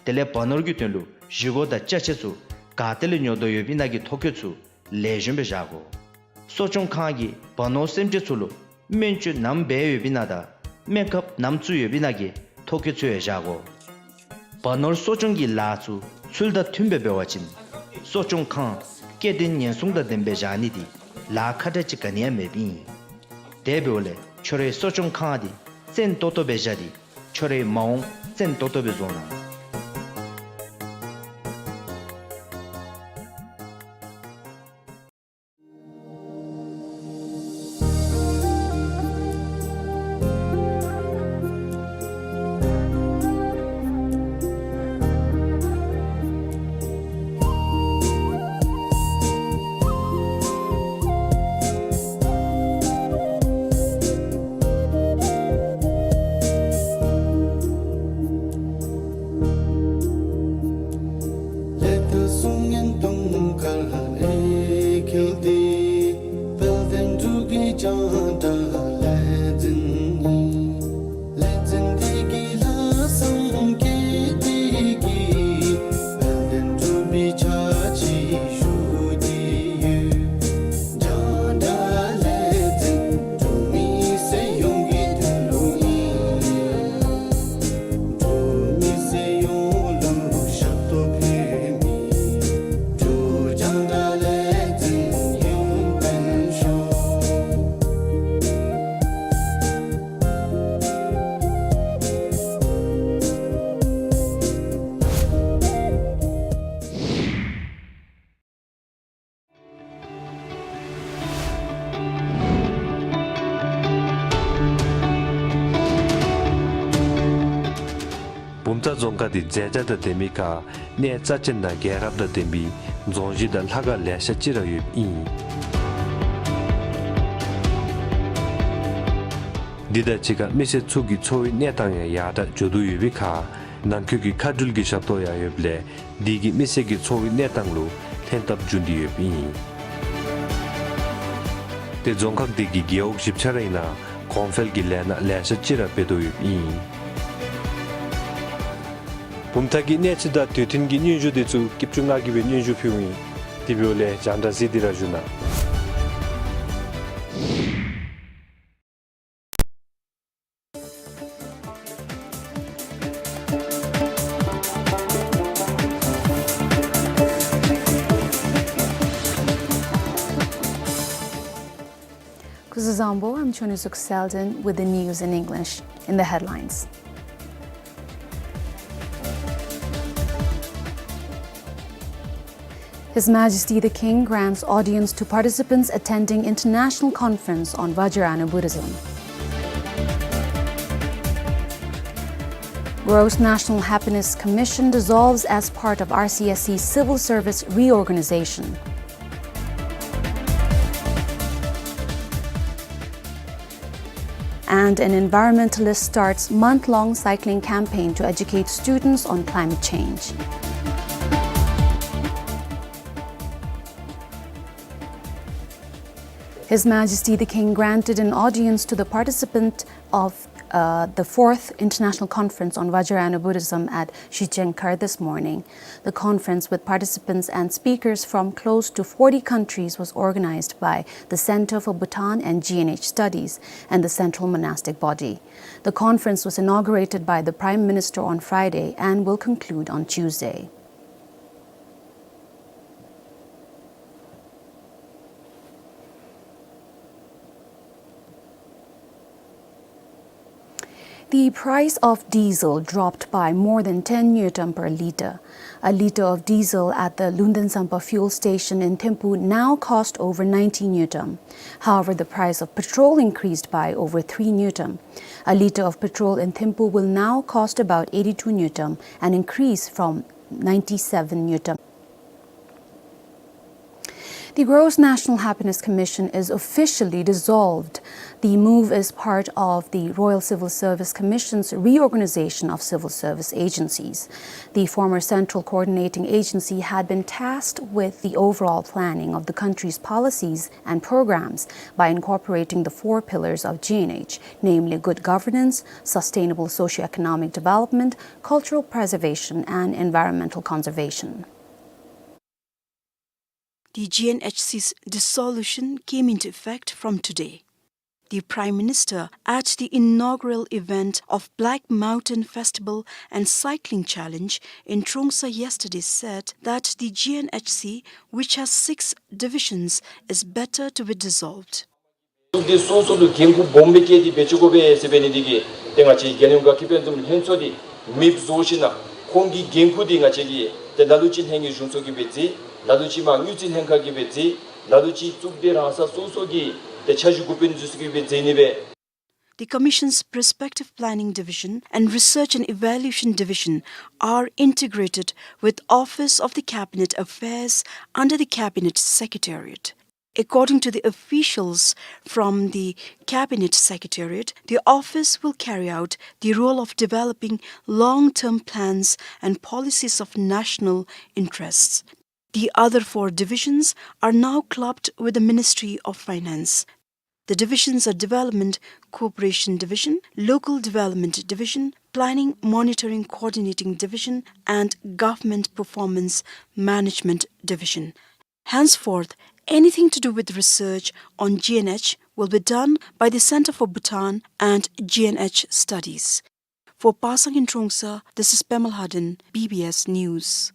དེ་ལས་བ་ནོར་གྱི་དོན་ལུ་བཞེས་སྒོ་དང་ཅ་ཆས་ཚུ་ག་ཏེ་ལས་ཉོ་དོ་ཡོདཔ་ཨིན་ན་གི་ཐོ་བཀོད་ཚུ་ལེགས་ཤོམ་སྦེ་བཞག་དགོ། གསོ་སྐྱོང་ཁང་གིས་བ་ནོར་སེམས་ཅན་ཚུ་ལུ་སྨན་བཅོས་ནམ་འབད་ཡོདཔ་ཨིན་ན་དང་སྨན་ཁབ་ནམ་བཙུགས་ཡོདཔ་ཨིན་ན་གི་ཐོ་བཀོད་ཚུ་ཡང་བཞག་དགོ། བ་ནོར་གསོ་སྐྱོང་གི་ལཱ་ཚུ་ཚུལ་དང་མཐུནམ་སྦེ་འབད་བ་ཅིན་གསོ་སྐྱོང་ཁང་སྐྱེ་ལྡན་ཉེན་སྲུང་དང་ལྡནམ་སྦེ་བཞག་ནི་འདི་ལཱ་ཁག་དྲགས་ཅིག་ག་ནི་ཡང་མེདཔ་ཨིན། དེ་འབདཝ་ལས་ཁྱོད་རའི་གསོ་སྐྱོང་ཁང་འདི་བཙན་ཏོག་ཏོ་སྦེ་བཞག་སྟེ་ཁྱོད་རའི་མ་འོངས་བཙན་ཏོག་ཏོ་སྦེ་བཟོ་གནང་། རྫོང་ཁག་འདི་མཛེས་ཆ་དང་ལྡན་མི་ཁར་གནས་རྩ་ཆེན་དང་རྒྱལ་རབས་དང་ལྡན་པའི་རྫོང་གཞི་དང་ལྷ་ཁང་ལེ་ཤ་ཅིག་ར་ཡོདཔ་ཨིན། འདི་དང་གཅིག་ཁར་མི་སེར་ཚུ་གི་འཚོ་བའི་གནས་སྟངས་ཡང་ཡར་དྲག་འགྱོ་དོ་ཡོད་པའི་ཁར་ནང་འཁོད་ཀྱི་མཁའ་འགྲུལ་གྱི་ཞབས་ཏོག་ཡང་ཡོདཔ་ལས་འདི་གིས་མི་སེར་གྱི་འཚོ་བའི་གནས་སྟངས་ལུ་ལྷན་ཐབས་འབྱུང་སྟེ་ཡོདཔ་ཨིན། ཏེ་རྫོང་ཁག་འདི་གི་རྒེད་འོག་བཞི་ཆ་ར་ཨིན་ན་གོང་འཕེལ་གྱི་ལས་སྣ་ལེ་ཤ་ཅིག་ར་འབད་དོ་ཡོདཔ་ཨིན། བུམ་ཐང་གི་གནས་སྤྱི་དང་དུས་མཐུན་གྱི་སྙན་ཞུ་འདི་ཚུ་སྐྱིད་ཆུ་ང་གིས་སྦེ་སྙན་ཞུ་ཕུལཝ་ཨིན། དེ་འབདཝ་ལས་རྒྱང་བསྒྲགས་གཟིགས་ཏེ་ར་བཞུགས་གནང་། Kuzuzangpo, I'm Chonizuk Selden with the news in English. In the headlines. His Majesty the King grants audience to participants attending International Conference on Vajrayana Buddhism. Gross National Happiness Commission dissolves as part of R C S C civil service reorganization. And an environmentalist starts month-long cycling campaign to educate students on climate change. His Majesty the King granted an audience to the participant of, uh, the fourth International Conference on Vajrayana Buddhism at Shichengkhar this morning. The conference, with participants and speakers from close to forty countries, was organized by the Center for Bhutan and G N H Studies and the Central Monastic Body. The conference was inaugurated by the Prime Minister on Friday and will conclude on Tuesday. The price of diesel dropped by more than ten ngultrum per litre. A litre of diesel at the Lumdensampa fuel station in Thimphu now cost over ninety ngultrum. However, the price of petrol increased by over three ngultrum. A litre of petrol in Thimphu will now cost about eighty-two ngultrum, an increase from ninety-seven ngultrum. The Gross National Happiness Commission is officially dissolved. The move is part of the Royal Civil Service Commission's reorganization of civil service agencies. The former Central Coordinating Agency had been tasked with the overall planning of the country's policies and programs by incorporating the four pillars of G N H, namely good governance, sustainable socio-economic development, cultural preservation, and environmental conservation. The G N H C's dissolution came into effect from today. The Prime Minister, at the inaugural event of Black Mountain Festival and Cycling Challenge in Trongsa yesterday, said that the G N H C, which has six divisions, is better to be dissolved. འདི་སོ་སོ་ལུ་འགན་ཁུར་སྦོམ་སྦེ་བཀལ་ཏེ་འབད་བཅུག་དགོ་པས་ཟེར་འབད་ནི་འདི་གིས་ཏེ་ང་བཅས་རྒྱལ་ཡོངས་དགའ་སྐྱིད་དཔལ་འཛོམས་ལྷན་ཚོགས་འདི་མེདཔ་བཟོ་ཞིན་ན་ཁོང་གི་འགན་ཁུར་འདི་ང་བཅས་ཀྱིས་ཏེ་ལ་ལུ་ཅིག་ལྷན་རྒྱས་གཞུང་ཚོགས་ཀྱིས་སྦེ་མཛད། ལ་ལུ་ཅིག་མར་དངུལ་རྩིས་ལྷན་ཁག་གིས་སྦེ་མཛད། ལ་ལུ་ཅིག་གཙུག་སྡེ་རང་ས་སོ་སོ་གི་ཏེ་འཆར་གཞི་འགོ་དཔོན་འདི་ཚུ་གིས་སྦེ་མཛད་ནི་སྦེ། The Commission's Prospective Planning Division and Research and Evaluation Division are integrated with Office of the Cabinet Affairs under the Cabinet Secretariat. According to the officials from the Cabinet Secretariat, the office will carry out the role of developing long-term plans and policies of national interests. The other four divisions are now clubbed with the Ministry of Finance. The divisions are Development Cooperation Division, Local Development Division, Planning Monitoring Coordinating Division, and Government Performance Management Division. Henceforth, anything to do with research on G N H will be done by the Center for Bhutan and G N H Studies. For Pasang in Trongsa, this is Pema Lhaden, B B S News.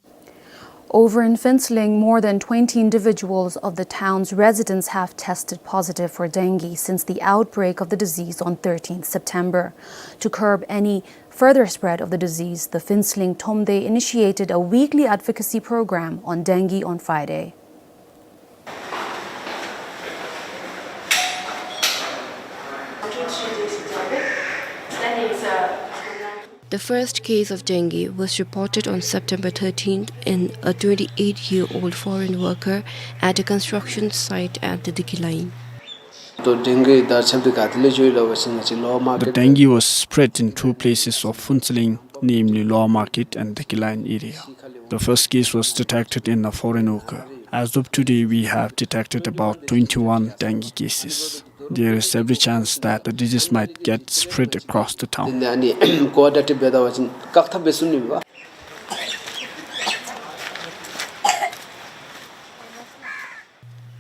Over in Phuentsholing, more than twenty individuals of the town's residents have tested positive for dengue since the outbreak of the disease on thirteenth September. To curb any further spread of the disease, the Phuentsholing Thromde initiated a weekly advocacy program on dengue on Friday. The first case of dengue was reported on September thirteenth in a twenty-eight-year-old foreign worker at a construction site at the Deki line. The dengue was spread in two places of Phuentsholing, namely Lower Market and Deki line area. The first case was detected in a foreign worker. As of today, we have detected about twenty-one dengue cases. There is every chance that the disease might get spread across the town.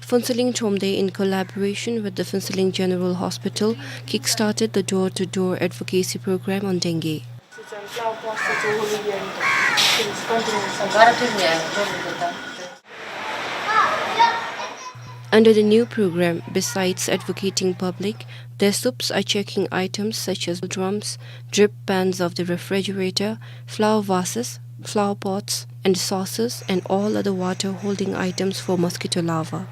Phuentsholing Thromde, in collaboration with the Phuentsholing General Hospital, kick-started the door-to-door advocacy program on dengue. Under the new program, besides advocating public, the soups are checking items such as drums, drip pans of the refrigerator, flower vases, flower pots, and saucers, and all other water-holding items for mosquito larvae.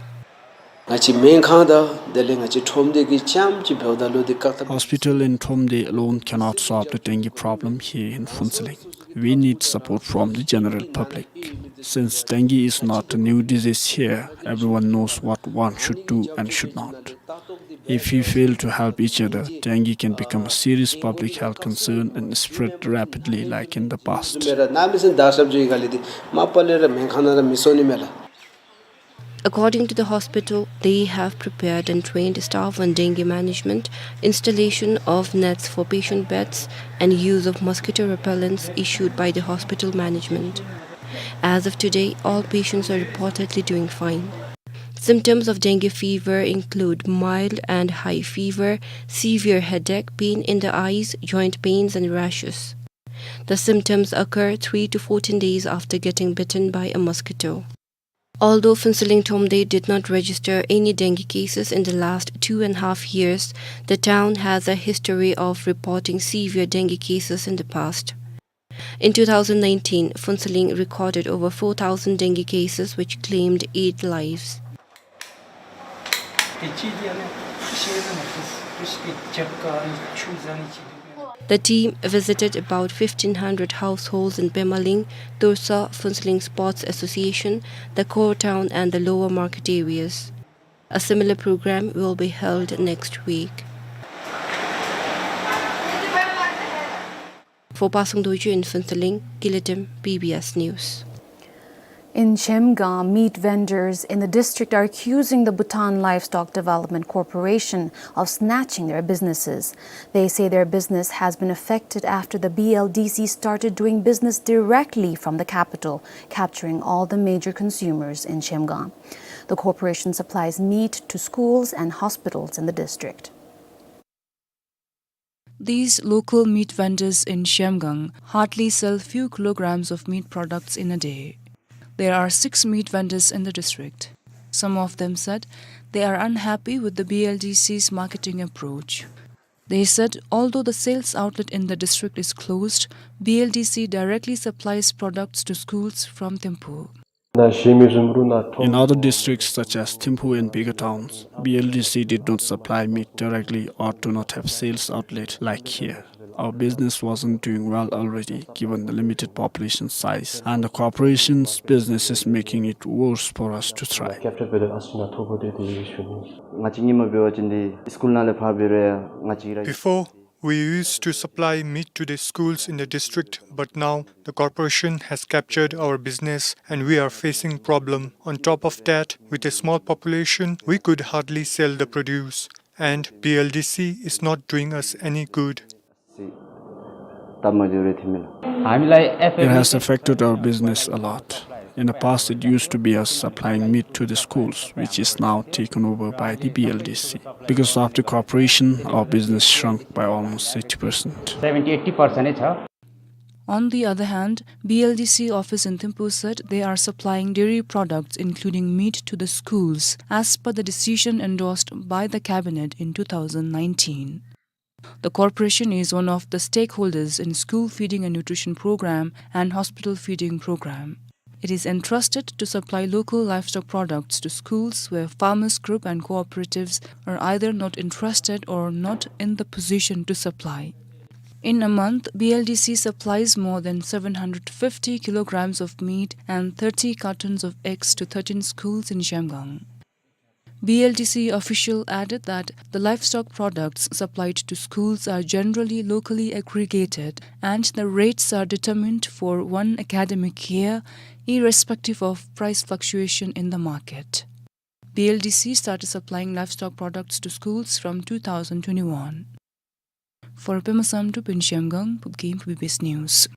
ང་བཅས་སྨན་ཁང་དང་དེ་ལས་ང་བཅས་ཁྲོམ་སྡེ་གིས་རྐྱངམ་ཅིག་འབདཝ་ད་ལུ་འདི་བཀག་ཐབས། Hospital in Thromde alone cannot solve the dengue problem here in Phuentsholing. We need support from the general public. Since dengue is not a new disease here, everyone knows what one should do and should not. If we fail to help each other, dengue can become a serious public health concern and spread rapidly like in the past. According to the hospital, they have prepared and trained staff on dengue management, installation of nets for patient beds, and use of mosquito repellents issued by the hospital management. As of today, all patients are reportedly doing fine. Symptoms of dengue fever include mild and high fever, severe headache, pain in the eyes, joint pains, and rashes. The symptoms occur three to fourteen days after getting bitten by a mosquito. Although Phuentsholing Thromde did not register any dengue cases in the last two and a half years, the town has a history of reporting severe dengue cases in the past. In two thousand nineteen, Phuentsholing recorded over four thousand dengue cases, which claimed eight lives. The team visited about fifteen hundred households in Pemaling, Torsar, Phuentsholing Sports Association, the core town and the lower market areas. A similar program will be held next week. For Pasang Dorji in Phuentsholing, Kiletem, B B S News. In Shemgang, meat vendors in the district are accusing the Bhutan Livestock Development Corporation of snatching their businesses. They say their business has been affected after the B L D C started doing business directly from the capital, capturing all the major consumers in Shemgang. The corporation supplies meat to schools and hospitals in the district. These local meat vendors in Shemgang hardly sell few kilograms of meat products in a day. There are six meat vendors in the district. Some of them said they are unhappy with the B L D C's marketing approach. They said although the sales outlet in the district is closed, B L D C directly supplies products to schools from Thimphu. In other districts such as Thimphu and bigger towns, B L D C did not supply meat directly or do not have sales outlet like here. Our business wasn't doing well already, given the limited population size, and the corporation's business is making it worse for us to thrive. Captured by the Asina Thobo Day, the issue. Before, we used to supply meat to the schools in the district, but now the corporation has captured our business and we are facing problem. On top of that, with a small population, we could hardly sell the produce, and B L D C is not doing us any good. It has affected our business a lot. In the past, it used to be us supplying meat to the schools, which is now taken over by the B L D C. Because of the corporation, our business shrunk by almost eighty percent. Seventy, eighty percent छ। On the other hand, B L D C office in Thimphu said they are supplying dairy products, including meat, to the schools, as per the decision endorsed by the cabinet in two thousand nineteen. The corporation is one of the stakeholders in school feeding and nutrition program and hospital feeding program. It is entrusted to supply local livestock products to schools where farmers group and cooperatives are either not interested or not in the position to supply. In a month, B L D C supplies more than seven hundred fifty kilograms of meat and thirty cartons of eggs to thirteen schools in Zhemgang. B L D C official added that the livestock products supplied to schools are generally locally aggregated and the rates are determined for one academic year, irrespective of price fluctuation in the market. B L D C started supplying livestock products to schools from two thousand twenty-one. For Pema Samdrup in Zhemgang, Phubgim for B B S News.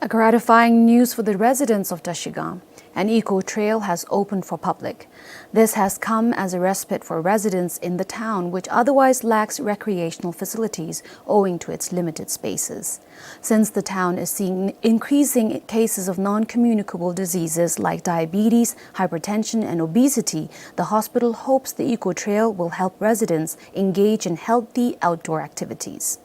A gratifying news for the residents of Trashigang. An eco trail has opened for public. This has come as a respite for residents in the town, which otherwise lacks recreational facilities owing to its limited spaces. Since the town is seeing increasing cases of non-communicable diseases like diabetes, hypertension, and obesity, the hospital hopes the eco trail will help residents engage in healthy outdoor activities.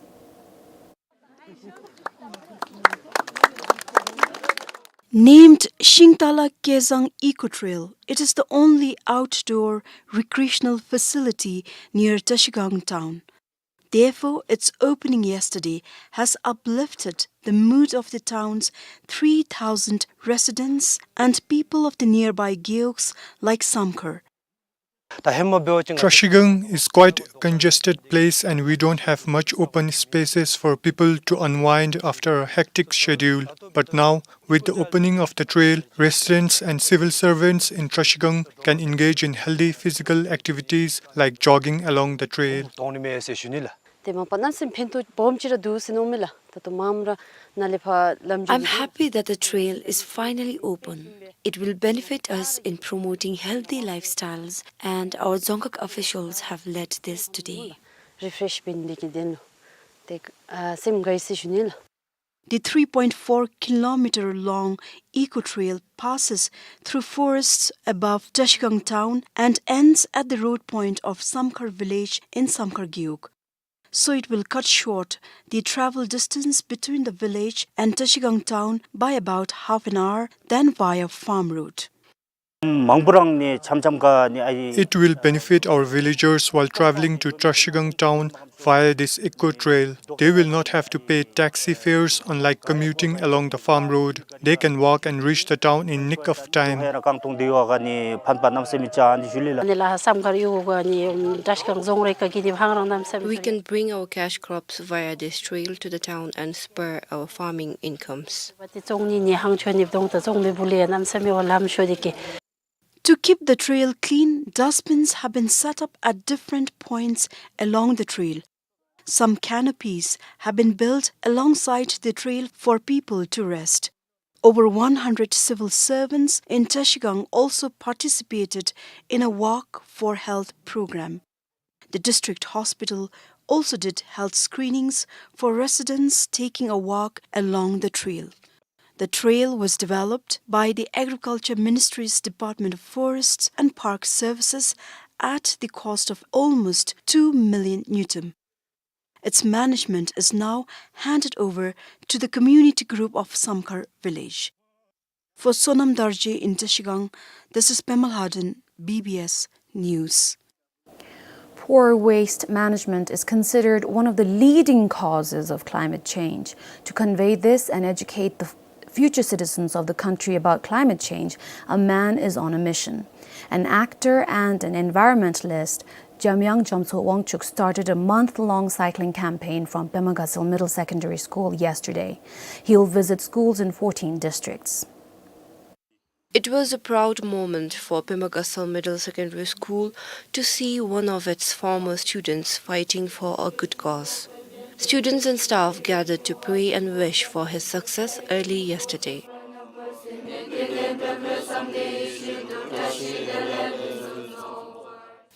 Named Shingtala Kezang Eco Trail, it is the only outdoor recreational facility near Trashigang town. Therefore, its opening yesterday has uplifted the mood of the town's three thousand residents and people of the nearby gewks like Samkhar. Trashigang is quite a congested place and we don't have much open spaces for people to unwind after a hectic schedule. But now, with the opening of the trail, residents and civil servants in Trashigang can engage in healthy physical activities like jogging along the trail. དེ་མ་པ་གནམ་མེད་ས་མེད་ཕན་ཐོགས་སྦོམ་ཅིག་ར་འདུག་ཟེར་མནོཝ་མས་ལགས། ད་ལྟོ་མངམ་ར་ནཱ་ལས་ཕར་ལམ་འཇུག I'm happy that the trail is finally open. It will benefit us in promoting healthy lifestyles, and our Dzongkhag officials have led this today. རི་ཕེ་རེཤ་འབད་ནི་འདི་གིས་དེ་ནུག། དེ་ཨ་སེམས་དགའ་ཡི་ཟེར་ཞུ་ནི་ལགས། The three point four kilometer long eco trail passes through forests above Trashigang town and ends at the road point of Samkhar village in Samkhar Gewog. So it will cut short the travel distance between the village and Trashigang town by about half an hour, then via farm road. མང་པོ་རང་ནི་འཆམ་འཆམ་ག་ནི་ཨ་ཡི། It will benefit our villagers while traveling to Trashigang town via this eco trail. They will not have to pay taxi fares, unlike commuting along the farm road. They can walk and reach the town in nick of time. ཧེ་ར་རྐང་ཐུང་དེ་ཡོད་ག་ནི་ཕན་པ་གནམ་མེད་ས་མེད་ཅིག་ཨ་ནི་ཞུ་ལེ་ལགས། ཨ་ནི་ལགས་སམ་ཁར་ཡོད་ག་ནི་ཏྲ་ཤི་སྒང་རྫོང་རེ་ཁ་གི་ནི་ཧང་རང་གནམ་མེད་ས་མེད། We can bring our cash crops via this trail to the town and spur our farming incomes. ཏེ་བཙོང་ནི་ནི་ཧང་ཆོ་ནི་བདོང་ད་བཙོང་མི་བུ་ལེ་གནམ་མེད་ས་མེད་འོ་ལམ་ཤོ་དེ་ཀེ། To keep the trail clean, dustbins have been set up at different points along the trail. Some canopies have been built alongside the trail for people to rest. Over one hundred civil servants in Trashigang also participated in a walk for health program. The district hospital also did health screenings for residents taking a walk along the trail. The trail was developed by the Agriculture Ministry's Department of Forests and Park Services at the cost of almost two million ngultrum. Its management is now handed over to the community group of Samkhar village. For Sonam Darji in Trashigang, this is Pema Lhaden, B B S News. Poor waste management is considered one of the leading causes of climate change. To convey this and educate the future citizens of the country about climate change, a man is on a mission. An actor and an environmentalist, Jamyang Jamtso Wangchuk started a month-long cycling campaign from Pema Gatshel Middle Secondary School yesterday. He will visit schools in fourteen districts. It was a proud moment for Pema Gatshel Middle Secondary School to see one of its former students fighting for a good cause. Students and staff gathered to pray and wish for his success early yesterday.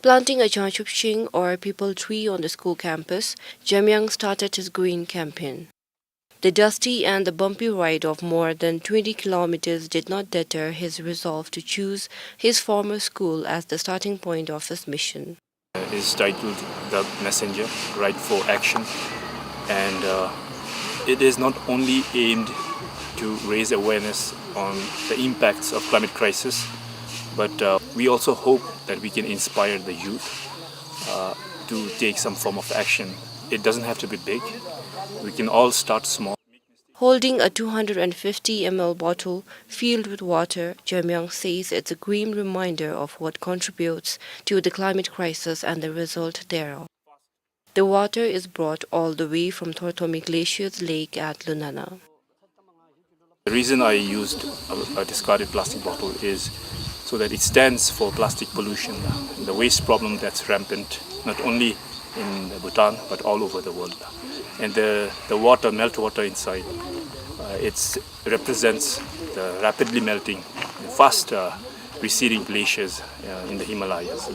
Planting a Changchup Shing or people tree on the school campus, Jamyang started his green campaign. The dusty and the bumpy ride of more than twenty kilometers did not deter his resolve to choose his former school as the starting point of his mission. Is titled The Messenger, Ride for Action, and, uh, it is not only aimed to raise awareness on the impacts of climate crisis, but, uh, we also hope that we can inspire the youth, uh, to take some form of action. It doesn't have to be big. We can all start small. Holding a two hundred fifty M L bottle filled with water, Jamyang says it's a grim reminder of what contributes to the climate crisis and the result thereof. The water is brought all the way from Thorthomi Glacier's lake at Lunana. The reason I used a, a discarded plastic bottle is so that it stands for plastic pollution, the waste problem that's rampant not only in Bhutan but all over the world. And the, the water, melt water inside, uh, it's, represents the rapidly melting, fast, uh, receding glaciers, uh, in the Himalayas.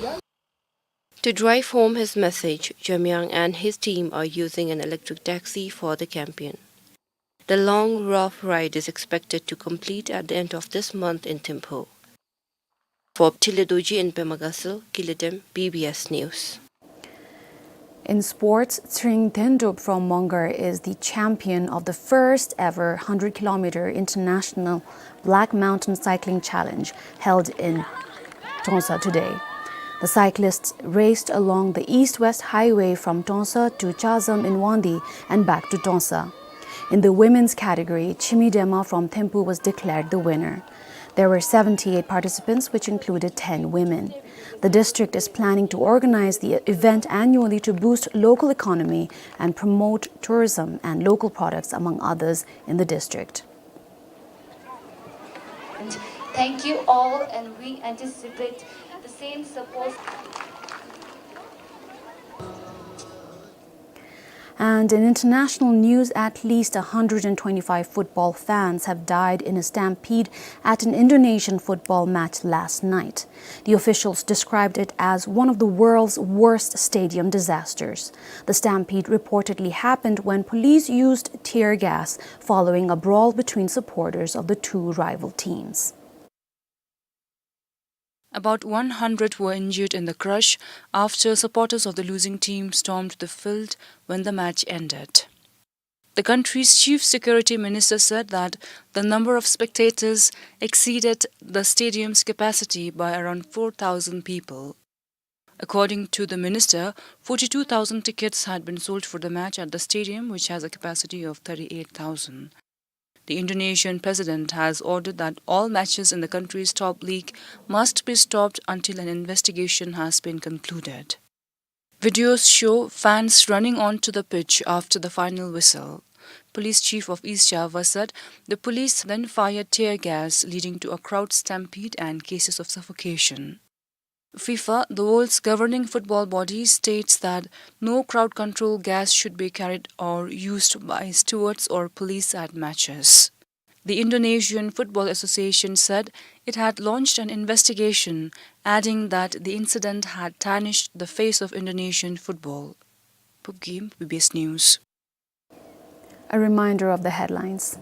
To drive home his message, Jamyang and his team are using an electric taxi for the campaign. The long, rough ride is expected to complete at the end of this month in Thimphu. For Tile Dorji in Pema Gatshel, Kile Dem, B B S News. In sports, Tshering Tendrop from Mongar is the champion of the first ever hundred kilometer international Black Mountain Cycling Challenge held in Tongsa today. The cyclists raced along the east-west highway from Tongsa to Chazam in Wangdue and back to Tongsa. In the women's category, Chimi Dema from Thimphu was declared the winner. There were seventy-eight participants, which included ten women. The district is planning to organize the event annually to boost local economy and promote tourism and local products, among others, in the district. And thank you all, and we anticipate the same support. And in international news, at least a hundred and twenty-five football fans have died in a stampede at an Indonesian football match last night. The officials described it as one of the world's worst stadium disasters. The stampede reportedly happened when police used tear gas following a brawl between supporters of the two rival teams. About one hundred were injured in the crush after supporters of the losing team stormed the field when the match ended. The country's chief security minister said that the number of spectators exceeded the stadium's capacity by around four thousand people. According to the minister, forty-two thousand tickets had been sold for the match at the stadium, which has a capacity of thirty-eight thousand. The Indonesian president has ordered that all matches in the country's top league must be stopped until an investigation has been concluded. Videos show fans running onto the pitch after the final whistle. Police chief of East Java said the police then fired tear gas, leading to a crowd stampede and cases of suffocation. FIFA, the world's governing football body, states that no crowd control gas should be carried or used by stewards or police at matches. The Indonesian Football Association said it had launched an investigation, adding that the incident had tarnished the face of Indonesian football. Pupgim, B B S News. A reminder of the headlines.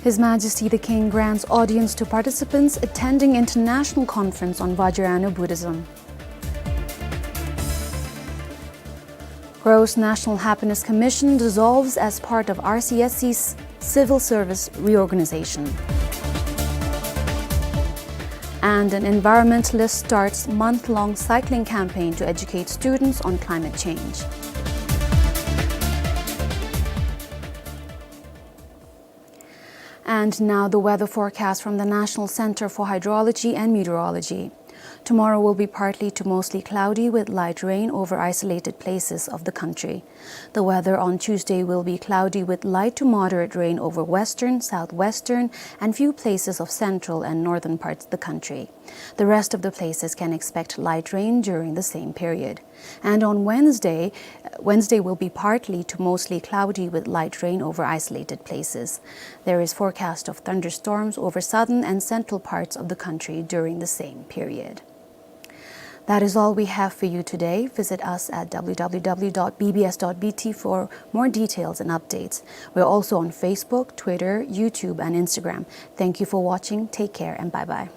His Majesty the King grants audience to participants attending International Conference on Vajrayana Buddhism. Gross National Happiness Commission dissolves as part of R C S C's civil service reorganization. And an environmentalist starts month-long cycling campaign to educate students on climate change. And now the weather forecast from the National Center for Hydrology and Meteorology. Tomorrow will be partly to mostly cloudy with light rain over isolated places of the country. The weather on Tuesday will be cloudy with light to moderate rain over western, southwestern, and few places of central and northern parts of the country. The rest of the places can expect light rain during the same period. And on Wednesday, Wednesday will be partly to mostly cloudy with light rain over isolated places. There is forecast of thunderstorms over southern and central parts of the country during the same period. That is all we have for you today. Visit us at W W W dot B B S dot B T for more details and updates. We're also on Facebook, Twitter, YouTube, and Instagram. Thank you for watching. Take care and bye-bye.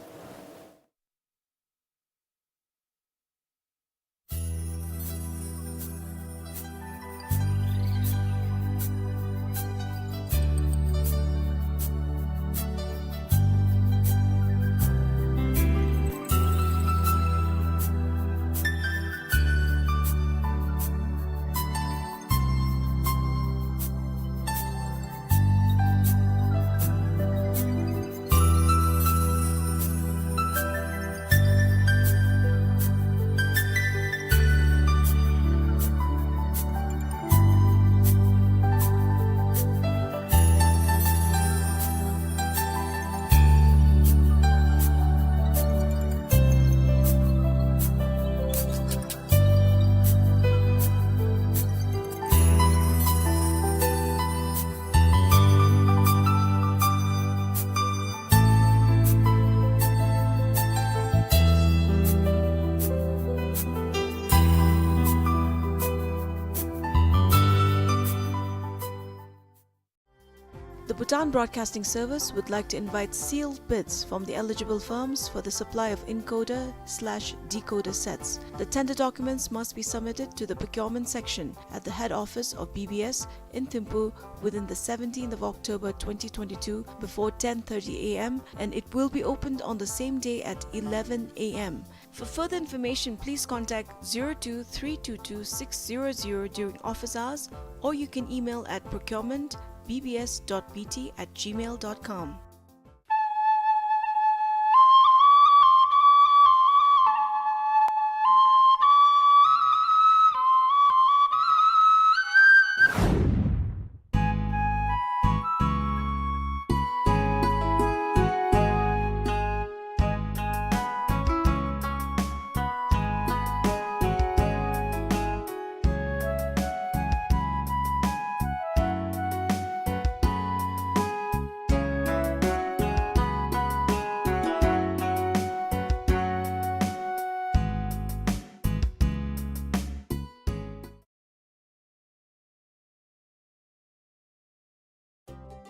The Bhutan Broadcasting Service would like to invite sealed bids from the eligible firms for the supply of encoder slash decoder sets. The tender documents must be submitted to the procurement section at the head office of B B S in Thimphu within the seventeenth of October twenty twenty-two before ten thirty A M, and it will be opened on the same day at eleven A M. For further information, please contact zero two three two two six zero zero during office hours, or you can email at procurement B B S dot B T at gmail dot com.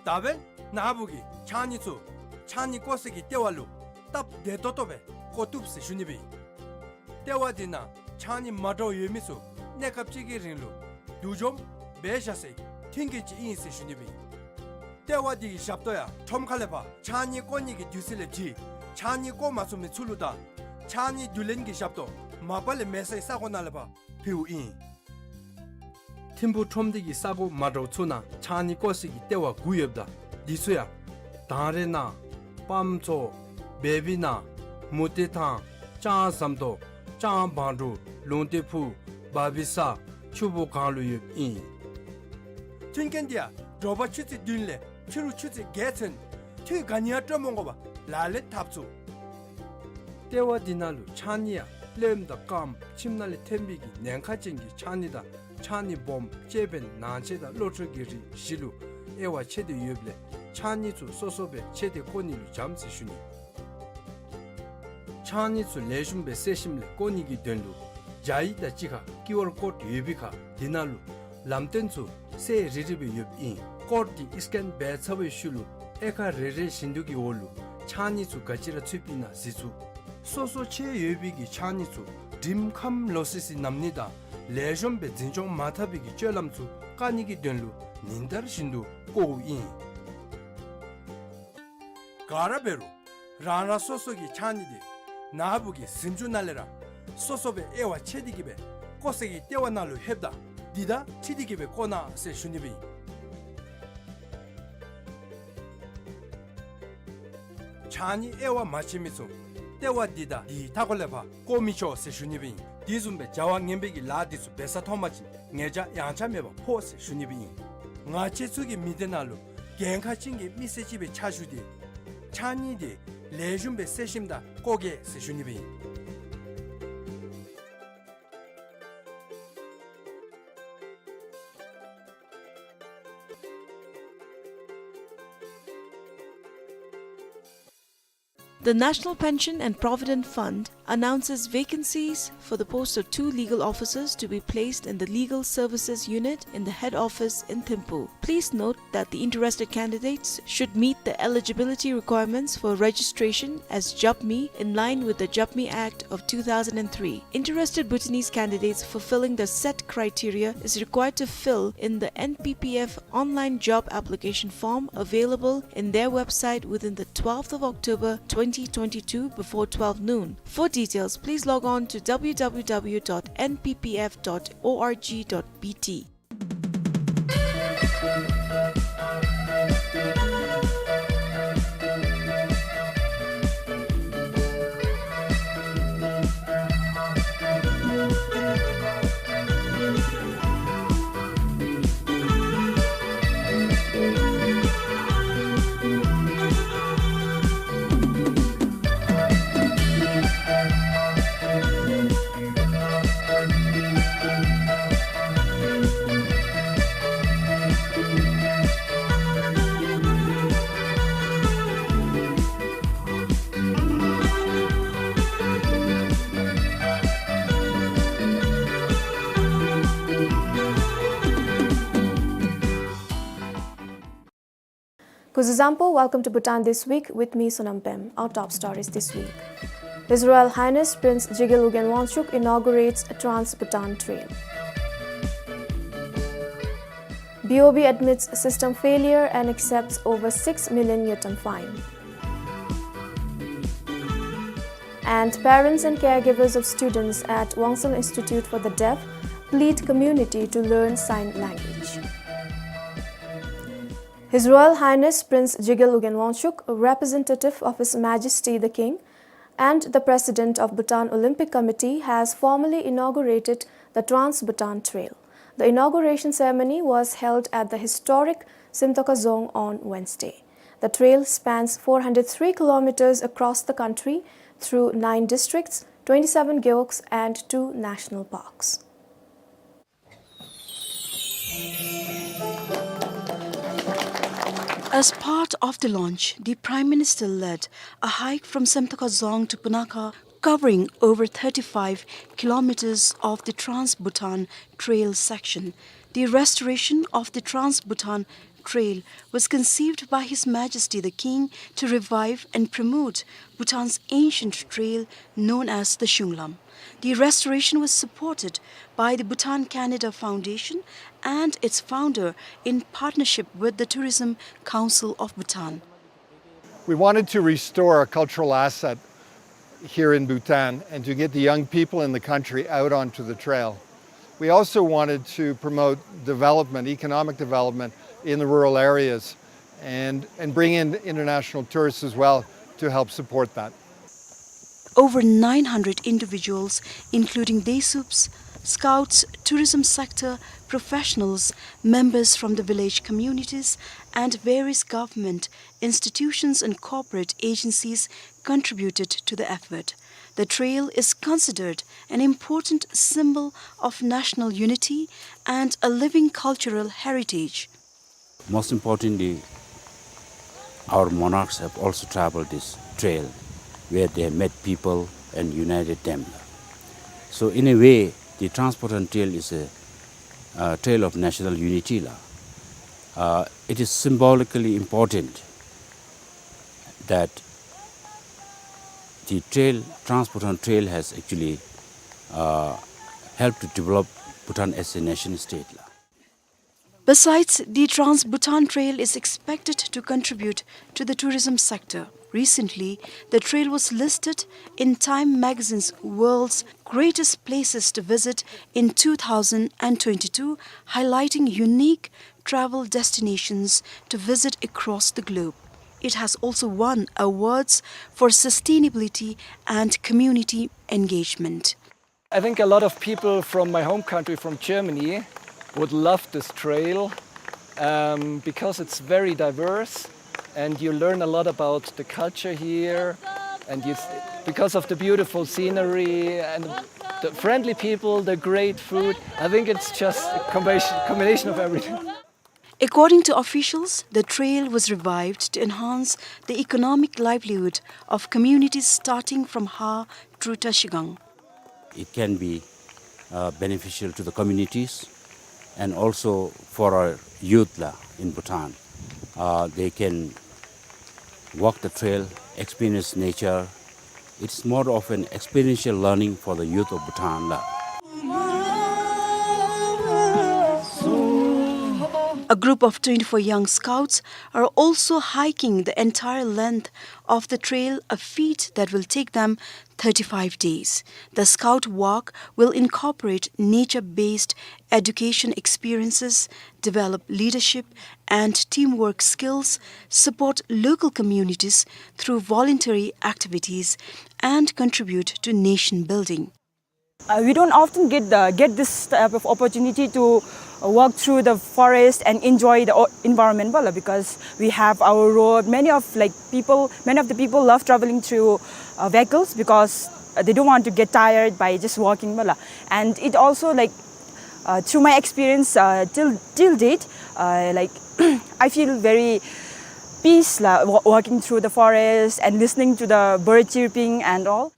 ད་འབདན་ནཱ་བུ་གིས་ཕྱགས་སྙིགས་ཚུ་ཕྱགས་སྙིགས་བཀོ་སའི་གི་ལྟེ་བ་ལུ་སྟབས་བདེ་ཏོག་ཏོ་སྦེ་བཀོ་བཏུབ་ཟེར་ཞུ་ནི་སྦེ་ཨིན། ལྟེ་བ་འདི་ནང་ཕྱགས་སྙིགས་མ་འདྲཝ་ཡོད་མི་ཚུ་གནས་སྐབས་ཅིག་གི་རིང་ལུ་བསྡུ་འཇོམས་འབད་བཞག་སའི་མཐུན་རྐྱེན་ཅིག་ཨིན་ཟེར་ཞུ་ནི་སྦེ་ཨིན། ལྟེ་བ་འདི་གི་ཞབས་ཏོག་ཡང་ཁྲོམ་ཁ་ལས་ཕར་ཕྱགས་སྙིགས་བཀོ་ནི་གི་དུས་ཚོད་ལས་བརྒྱུད་ཕྱགས་སྙིགས་བཀོ་མ་ཚུགས་མི་ཚུ་ལུ་དང་ཕྱགས་སྙིགས་བསྡུ་ལེན་གྱི་ཞབས་ཏོག་མ་པ་ལས་མེད་སའི་ས་གོ་ནང་ལས་ཕར་ཕུལཝ་ཨིན། ཐིམ་ཕུ་ཁྲོམ་སྡེ་གི་ས་གོ་མ་འདྲཝ་ཚུ་ནང་ཕྱགས་སྙིགས་བཀོ་སའི་གི་ལྟེ་བ་དགུ་ཡོདཔ་ད་འདི་ཚུ་ཡང་དང་རེ་ནང་པམ་མཚོ་བེ་བི་ནང་མུ་ཏི་ཐང་ལྕང་ཟམ་ཏོག་ལྕང་བང་འབྲུག་ལུང་བསྟན་ཕུག་བ་བི་ས་ཆུ་བོ་སྒང་ལུ་ཡོདཔ་ཨིན། མཐུན་རྐྱེན་འདི་ཡང་དྲོ་པ་ཆུ་ཚོད་བདུན་ལས་ཕྱི་རུ་ཆུ་ཚོད་བརྒྱད་ཚུན་དུས་ག་ནི་ཡང་སྤྲོད་མ་དགོ་པར་ལག་ལེན་འཐབ་ཚུགས། ལྟེ་བ་འདི་ནང་ལུ་ཕྱགས་སྙིགས་ཡང་གློདམ་དང་རྐངམ་ཁྱིམ་ནང་ལས་ཐོན་པའི་གི་ཉེན་ཁ་ཅན་གྱི་ཕྱགས་སྙིགས་དང་ཕྱགས་སྙིགས་སྦོམ་ཅེ་བེན་ནང་ཆས་དང་གློ་ཁྲོལ་གྱི་རིགས་བཞི་ལུ་དབྱེ་བ་ཕྱེ་སྟེ་ཡོདཔ་ལས་ཕྱགས་སྙིགས་ཚུ་སོ་སོ་སྦེ་ཕྱེ་སྟེ་བཀོ་ནི་ལུ་འཇམ་ཟེར་ཞུ་ནི། ཕྱགས་སྙིགས་ཚུ་ལེགས་ཤོམ་སྦེ་བསལ་ཞིནམ་ལས་བཀོ་ནི་གི་དོན་ལུ་ཇཱ་ཡི་དང་གཅིག་ཁར་ཀིའུ་ཨར་ཀོཌ་ཡོད་པའི་ཁར་འདི་ནང་ལུ་ལམ་སྟོན་ཚུ་གསལ་རི་རི་སྦེ་ཡོདཔ་ཨིན། ཀོཌ་འདི་སི་ཀེན་འབད་ཚར་བའི་ཤུལ་ལུ་དབྱེ་ཁག་རེ་རེ་བཞིན་དུ་གི་འོག་ལུ་ཕྱགས་སྙིགས་ཚུ་ག་ཅི་ར་ཚུདཔ་ཨིན་ན་གཟིགས་ཚུགས། སོ་སོ་ཕྱེ་ཡོད་པའི་གི་ཕྱགས་སྙིགས་ཚུ་དྲིམ་ཁམ་ལོག་སི་སི་ནམ་ནི་དང་ལེགས་ཤོམ་སྦེ་འཛིན་སྐྱོང་མ་འཐབ་པའི་གི་སྤྱོད་ལམ་ཚུ་བཀག་ནི་གི་དོན་ལུ་ཉིན་ལྟར་བཞིན་དུ་བཀོཝ་ཨིན། ག་ར་འབད་རུང་རང་རང་སོ་སོ་གི་ཕྱགས་སྙིགས་འདི་ནཱ་བུ་གིས་གཟིམ་ཅུང་ནང་ལས་ར་སོ་སོ་སྦེ་དབྱེ་བ་ཕྱེ་སྟེ་གི་སྦེ་བཀོ་སའི་གི་ལྟེ་བ་ནང་ལུ་ལྷོདཔ་ད་འདི་དང་འཁྲིལ་ཏེ་གི་སྦེ་བཀོ་གནང་ཟེར་ཞུ་ནི་སྦེ་ཨིན། ཕྱགས་སྙིགས་དབྱེ་བ་མ་ཕྱེ་མི་ཚུ་ལྟེ་བ་འདི་དང་འདི་མཐའ་འཁོར་ལས་ཕར་བཀོ་མི་ཆོག་ཟེར་ཞུ་ནི་སྦེ་ཨིན། དེ་བཟུམ་སྦེ་བྱ་བ་ངན་པའི་གི་ལཱ་འདི་ཚུ་འབད་ས་མཐོང་པ་ཅིན་ཉེས་བྱ་ཡང་ཆགས་མེད་པར་ཕོག་ཟེར་ཞུ་ནི་སྦེ་ཨིན། ང་བཅས་ཚུ་གི་མི་སྡེ་ནང་ལུ་འགན་ཁག་ཅན་གྱི་མི་སེར་ཅིག་སྦེ་ཕྱག་ཞུ་སྟེ་ཕྱགས་སྙིགས་འདི་ལེགས་ཤོམ་སྦེ་བསལ་ཞིནམ་ད་བཀོ་གེ་ཟེར་ཞུ་ནི་སྦེ་ཨིན། The National Pension and Provident Fund announces vacancies for the post of two legal officers to be placed in the Legal Services Unit in the head office in Thimphu. Please note that the interested candidates should meet the eligibility requirements for registration as JobMe in line with the JobMe Act of two thousand and three. Interested Bhutanese candidates fulfilling the set criteria is required to fill in the N P P F online job application form available in their website within the twelfth of October twenty twenty-two before twelve noon. For details, please log on to W W W dot N P P F dot org dot B T. Kuzuzangpo, welcome to Bhutan This Week with me, Sonam Pem. Our top stories this week. His Royal Highness Prince Jigel Ugyen Wangchuck inaugurates Trans-Bhutan Trail. B O B admits system failure and accepts over six million ngultrum fine. And parents and caregivers of students at Wangsel Institute for the Deaf plead community to learn sign language. His Royal Highness Prince Jigel Ugyen Wangchuck, representative of His Majesty the King and the President of Bhutan Olympic Committee, has formally inaugurated the Trans-Bhutan Trail. The inauguration ceremony was held at the historic Simtoka Dzong on Wednesday. The trail spans four hundred three kilometers across the country through nine districts, twenty-seven gewogs, and two national parks. As part of the launch, the Prime Minister led a hike from Simtoka Dzong to Punakha, covering over thirty-five kilometers of the Trans-Bhutan Trail section. The restoration of the Trans-Bhutan Trail was conceived by His Majesty the King to revive and promote Bhutan's ancient trail known as the Shunglam. The restoration was supported by the Bhutan Canada Foundation and its founder in partnership with the Tourism Council of Bhutan. We wanted to restore a cultural asset here in Bhutan and to get the young people in the country out onto the trail. We also wanted to promote development, economic development in the rural areas, and, and bring in international tourists as well to help support that. Over nine hundred individuals, including Desuups, scouts, tourism sector professionals, members from the village communities, and various government institutions and corporate agencies contributed to the effort. The trail is considered an important symbol of national unity and a living cultural heritage. Most importantly, our monarchs have also traveled this trail where they met people and united them. So in a way, the Trans-Bhutan Trail is a, uh, trail of national unity la. Uh, it is symbolically important that the trail, Trans-Bhutan Trail has actually, uh, helped to develop Bhutan as a nation state la. Besides, the Trans-Bhutan Trail is expected to contribute to the tourism sector. Recently, the trail was listed in Time magazine's World's Greatest Places to Visit in two thousand twenty-two, highlighting unique travel destinations to visit across the globe. It has also won awards for sustainability and community engagement. I think a lot of people from my home country, from Germany, would love this trail, um, because it's very diverse and you learn a lot about the culture here. And you, s-, because of the beautiful scenery and the friendly people, the great food, I think it's just a combination, combination of everything. According to officials, the trail was revived to enhance the economic livelihood of communities starting from Har through Trashigang. It can be, uh, beneficial to the communities and also for our youth la in Bhutan. Uh, they can walk the trail, experience nature. It's more of an experiential learning for the youth of Bhutan la. A group of twenty-four young scouts are also hiking the entire length of the trail, a feat that will take them thirty-five days. The scout walk will incorporate nature-based education experiences, develop leadership and teamwork skills, support local communities through voluntary activities, and contribute to nation building. Uh, we don't often get the, get this type of opportunity to, uh, walk through the forest and enjoy the o-, environment, bhola, because we have our road. Many of, like, people, many of the people love traveling through, uh, vehicles because, uh, they don't want to get tired by just walking, bhola. And it also, like, uh, through my experience, uh, till, till date, uh, like, I feel very peace la, wa-, walking through the forest and listening to the bird chirping and all.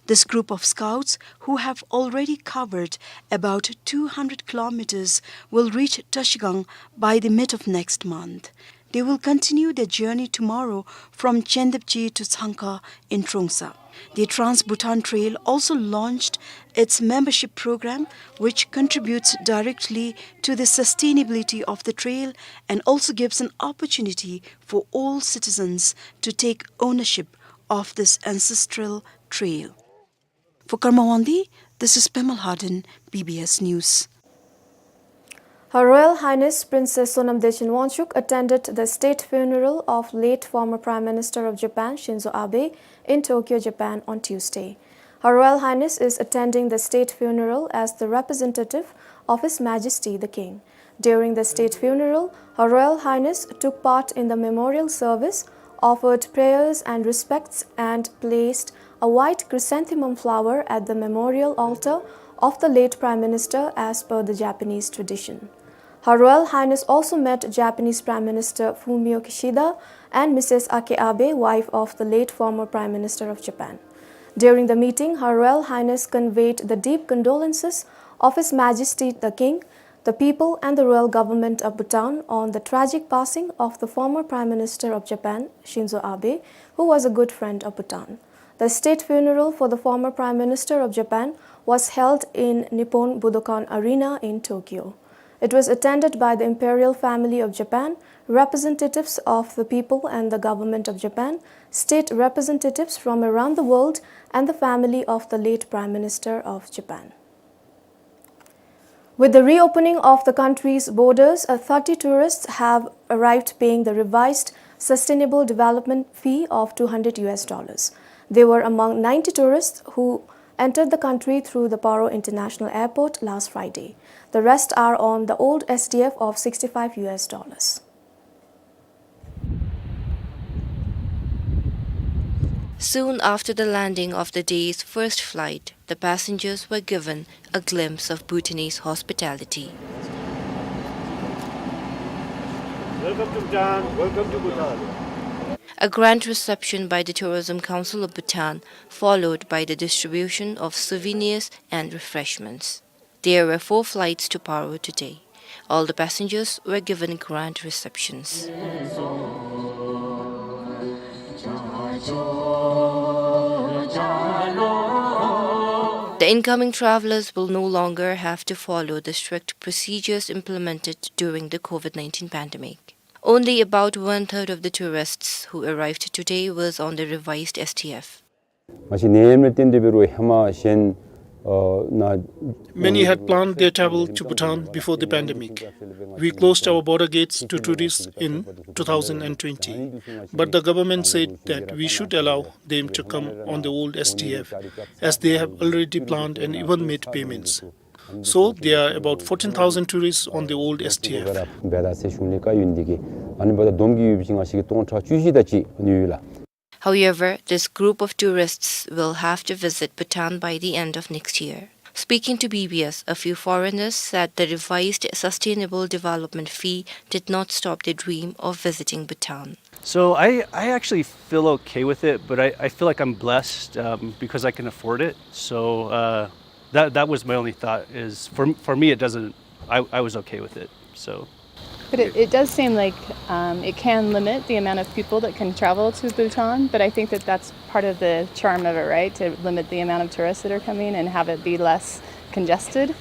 This group of scouts, who have already covered about two hundred kilometers, will reach Trashigang by the mid of next month. They will continue their journey tomorrow from Chendapji to Tsangkha in Trongsa. The Trans-Bhutan Trail also launched its membership program, which contributes directly to the sustainability of the trail and also gives an opportunity for all citizens to take ownership of this ancestral trail. For Karma Wangdi, this is Pema Lhaden, B B S News. Her Royal Highness Princess Sonam Dechen Wangchuck attended the state funeral of late former Prime Minister of Japan, Shinzo Abe, in Tokyo, Japan, on Tuesday. Her Royal Highness is attending the state funeral as the representative of His Majesty the King. During the state funeral, Her Royal Highness took part in the memorial service, offered prayers and respects, and placed a white chrysanthemum flower at the memorial altar of the late Prime Minister as per the Japanese tradition. Her Royal Highness also met Japanese Prime Minister Fumio Kishida and Missus Ake Abe, wife of the late former Prime Minister of Japan. During the meeting, Her Royal Highness conveyed the deep condolences of His Majesty the King, the people and the royal government of Bhutan on the tragic passing of the former Prime Minister of Japan, Shinzo Abe, who was a good friend of Bhutan. The state funeral for the former Prime Minister of Japan was held in Nippon Budokan Arena in Tokyo. It was attended by the imperial family of Japan, representatives of the people and the government of Japan, state representatives from around the world, and the family of the late Prime Minister of Japan. With the reopening of the country's borders, uh, thirty tourists have arrived paying the revised sustainable development fee of two hundred U S dollars. They were among ninety tourists who entered the country through the Paro International Airport last Friday. The rest are on the old S D F of sixty-five U S dollars. Soon after the landing of the day's first flight, the passengers were given a glimpse of Bhutanese hospitality. Welcome to Bhutan. Welcome to Bhutan. A grand reception by the Tourism Council of Bhutan, followed by the distribution of souvenirs and refreshments. There were four flights to Paro today. All the passengers were given grand receptions. The incoming travelers will no longer have to follow the strict procedures implemented during the COVID nineteen pandemic. Only about one-third of the tourists who arrived today was on the revised S T F. Many had planned their travel to Bhutan before the pandemic. We closed our border gates to tourists in two thousand and twenty, but the government said that we should allow them to come on the old S T F, as they have already planned and even made payments. So there are about fourteen thousand tourists on the old S T F. However, this group of tourists will have to visit Bhutan by the end of next year. Speaking to B B S, a few foreigners said the revised sustainable development fee did not stop their dream of visiting Bhutan. So I, I actually feel okay with it, but I, I feel like I'm blessed, um, because I can afford it. So, uh, that, that was my only thought is, for, for me, it doesn't, I, I was okay with it, so. But it, it does seem like, um, it can limit the amount of people that can travel to Bhutan, but I think that that's part of the charm of it, right? To limit the amount of tourists that are coming and have it be less congested.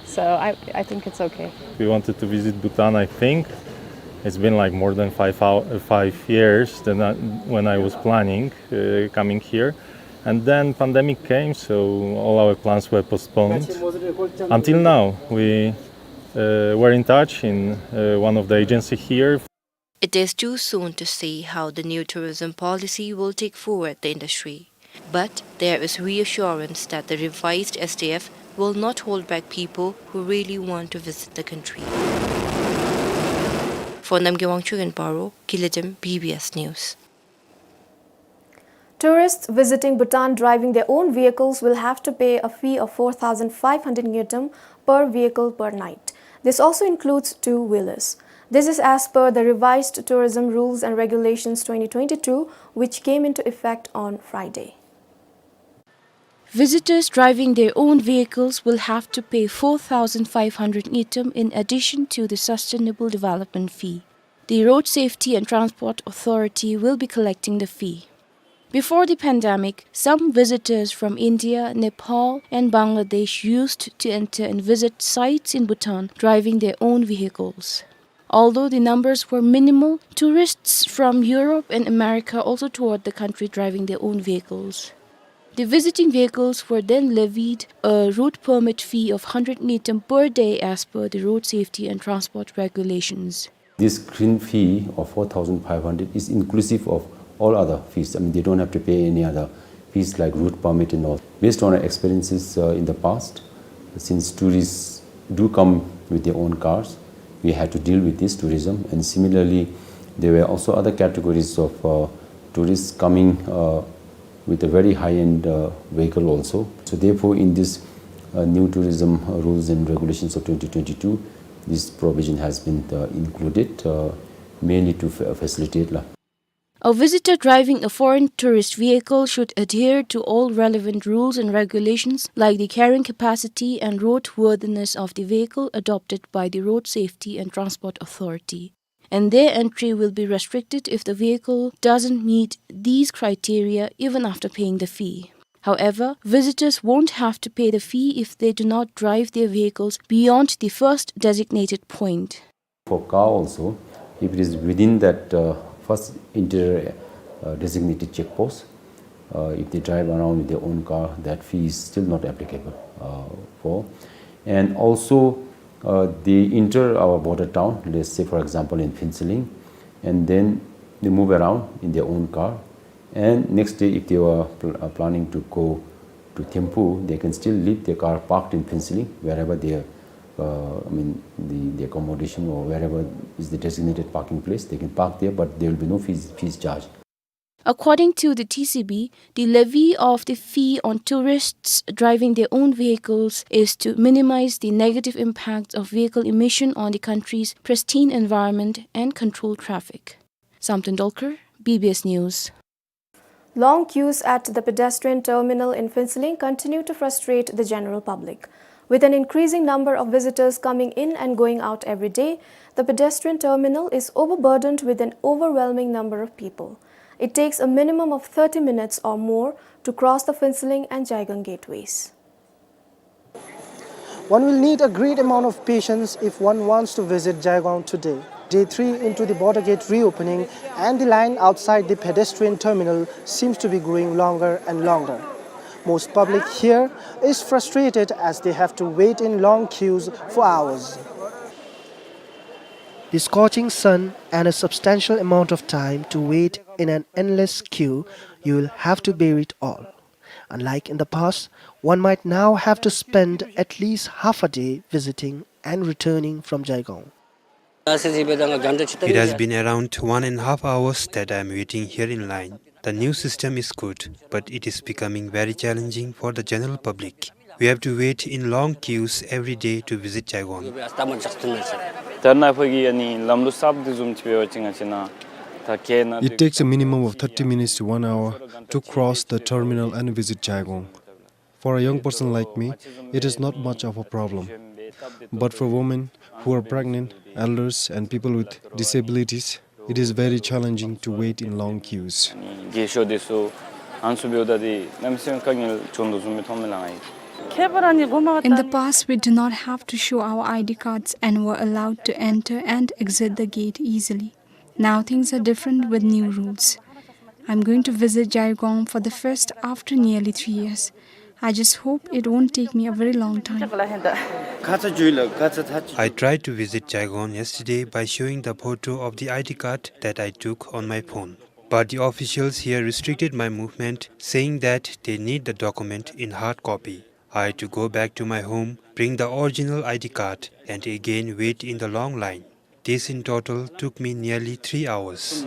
So I, I think it's okay. We wanted to visit Bhutan, I think. It's been, like, more than five hou-, uh, five years than I, when I was planning, uh, coming here. And then pandemic came, so all our plans were postponed. Until now, we, uh, were in touch in, uh, one of the agency here. It is too soon to say how the new tourism policy will take forward the industry, but there is reassurance that the revised S T F will not hold back people who really want to visit the country. For Namgay Wangchuk in Paro, Gilidem, B B S News. Tourists visiting Bhutan driving their own vehicles will have to pay a fee of four thousand five hundred ngultrum per vehicle per night. This also includes two-wheelers. This is as per the revised Tourism Rules and Regulations twenty twenty-two, which came into effect on Friday. Visitors driving their own vehicles will have to pay four thousand five hundred ngultrum in addition to the sustainable development fee. The Road Safety and Transport Authority will be collecting the fee. Before the pandemic, some visitors from India, Nepal, and Bangladesh used to enter and visit sites in Bhutan driving their own vehicles. Although the numbers were minimal, tourists from Europe and America also toured the country driving their own vehicles. The visiting vehicles were then levied a route permit fee of hundred ngultrum per day as per the road safety and transport regulations. This green fee of four thousand five hundred is inclusive of all other fees. I mean, they don't have to pay any other fees like route permit and all. Based on our experiences, uh, in the past, since tourists do come with their own cars, we had to deal with this tourism. And similarly, there were also other categories of, uh, tourists coming, uh, with a very high-end, uh, vehicle also. So therefore, in this, uh, new tourism, uh, rules and regulations of twenty twenty-two, this provision has been, uh, included, uh, mainly to fa-, facilitate la. A visitor driving a foreign tourist vehicle should adhere to all relevant rules and regulations like the carrying capacity and roadworthiness of the vehicle adopted by the Road Safety and Transport Authority. And their entry will be restricted if the vehicle doesn't meet these criteria even after paying the fee. However, visitors won't have to pay the fee if they do not drive their vehicles beyond the first designated point. For car also, if it is within that, uh, first interior, uh, designated check post, uh, if they drive around with their own car, that fee is still not applicable, uh, for. And also, uh, they enter our border town, let's say, for example, in Phuentsholing, and then they move around in their own car. And next day, if they were pl-, uh, planning to go to Thimphu, they can still leave their car parked in Phuentsholing, wherever they are, uh, I mean, the, the accommodation or wherever is the designated parking place, they can park there, but there will be no fees, fees charged. According to the T C B, the levy of the fee on tourists driving their own vehicles is to minimize the negative impacts of vehicle emission on the country's pristine environment and control traffic. Samten Dolkar, B B S News. Long queues at the pedestrian terminal in Phuentsholing continue to frustrate the general public. With an increasing number of visitors coming in and going out every day, the pedestrian terminal is overburdened with an overwhelming number of people. It takes a minimum of thirty minutes or more to cross the Phuentsholing and Jaigaon gateways. One will need a great amount of patience if one wants to visit Jaigaon today. Day three into the border gate reopening, and the line outside the pedestrian terminal seems to be growing longer and longer. Most public here is frustrated as they have to wait in long queues for hours. The scorching sun and a substantial amount of time to wait in an endless queue, you will have to bear it all. Unlike in the past, one might now have to spend at least half a day visiting and returning from Jaigaon. It has been around one and a half hours that I am waiting here in line. The new system is good, but it is becoming very challenging for the general public. We have to wait in long queues every day to visit Jaigaon. It takes a minimum of thirty minutes to one hour to cross the terminal and visit Jaigaon. For a young person like me, it is not much of a problem. But for women who are pregnant, elders, and people with disabilities, it is very challenging to wait in long queues. In the past, we did not have to show our I D cards and were allowed to enter and exit the gate easily. Now things are different with new rules. I'm going to visit Jaigaon for the first after nearly three years. I just hope it won't take me a very long time. I tried to visit Jaigaon yesterday by showing the photo of the I D card that I took on my phone. But the officials here restricted my movement, saying that they need the document in hard copy. I had to go back to my home, bring the original I D card, and again wait in the long line. This in total took me nearly three hours.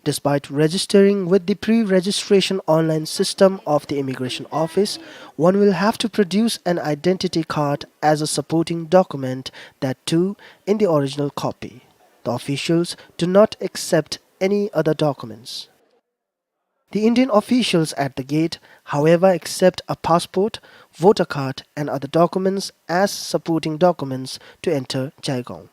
Despite registering with the pre-registration online system of the Immigration Office, one will have to produce an identity card as a supporting document, that too in the original copy. The officials do not accept any other documents. The Indian officials at the gate, however, accept a passport, voter card and other documents as supporting documents to enter Jaigaon.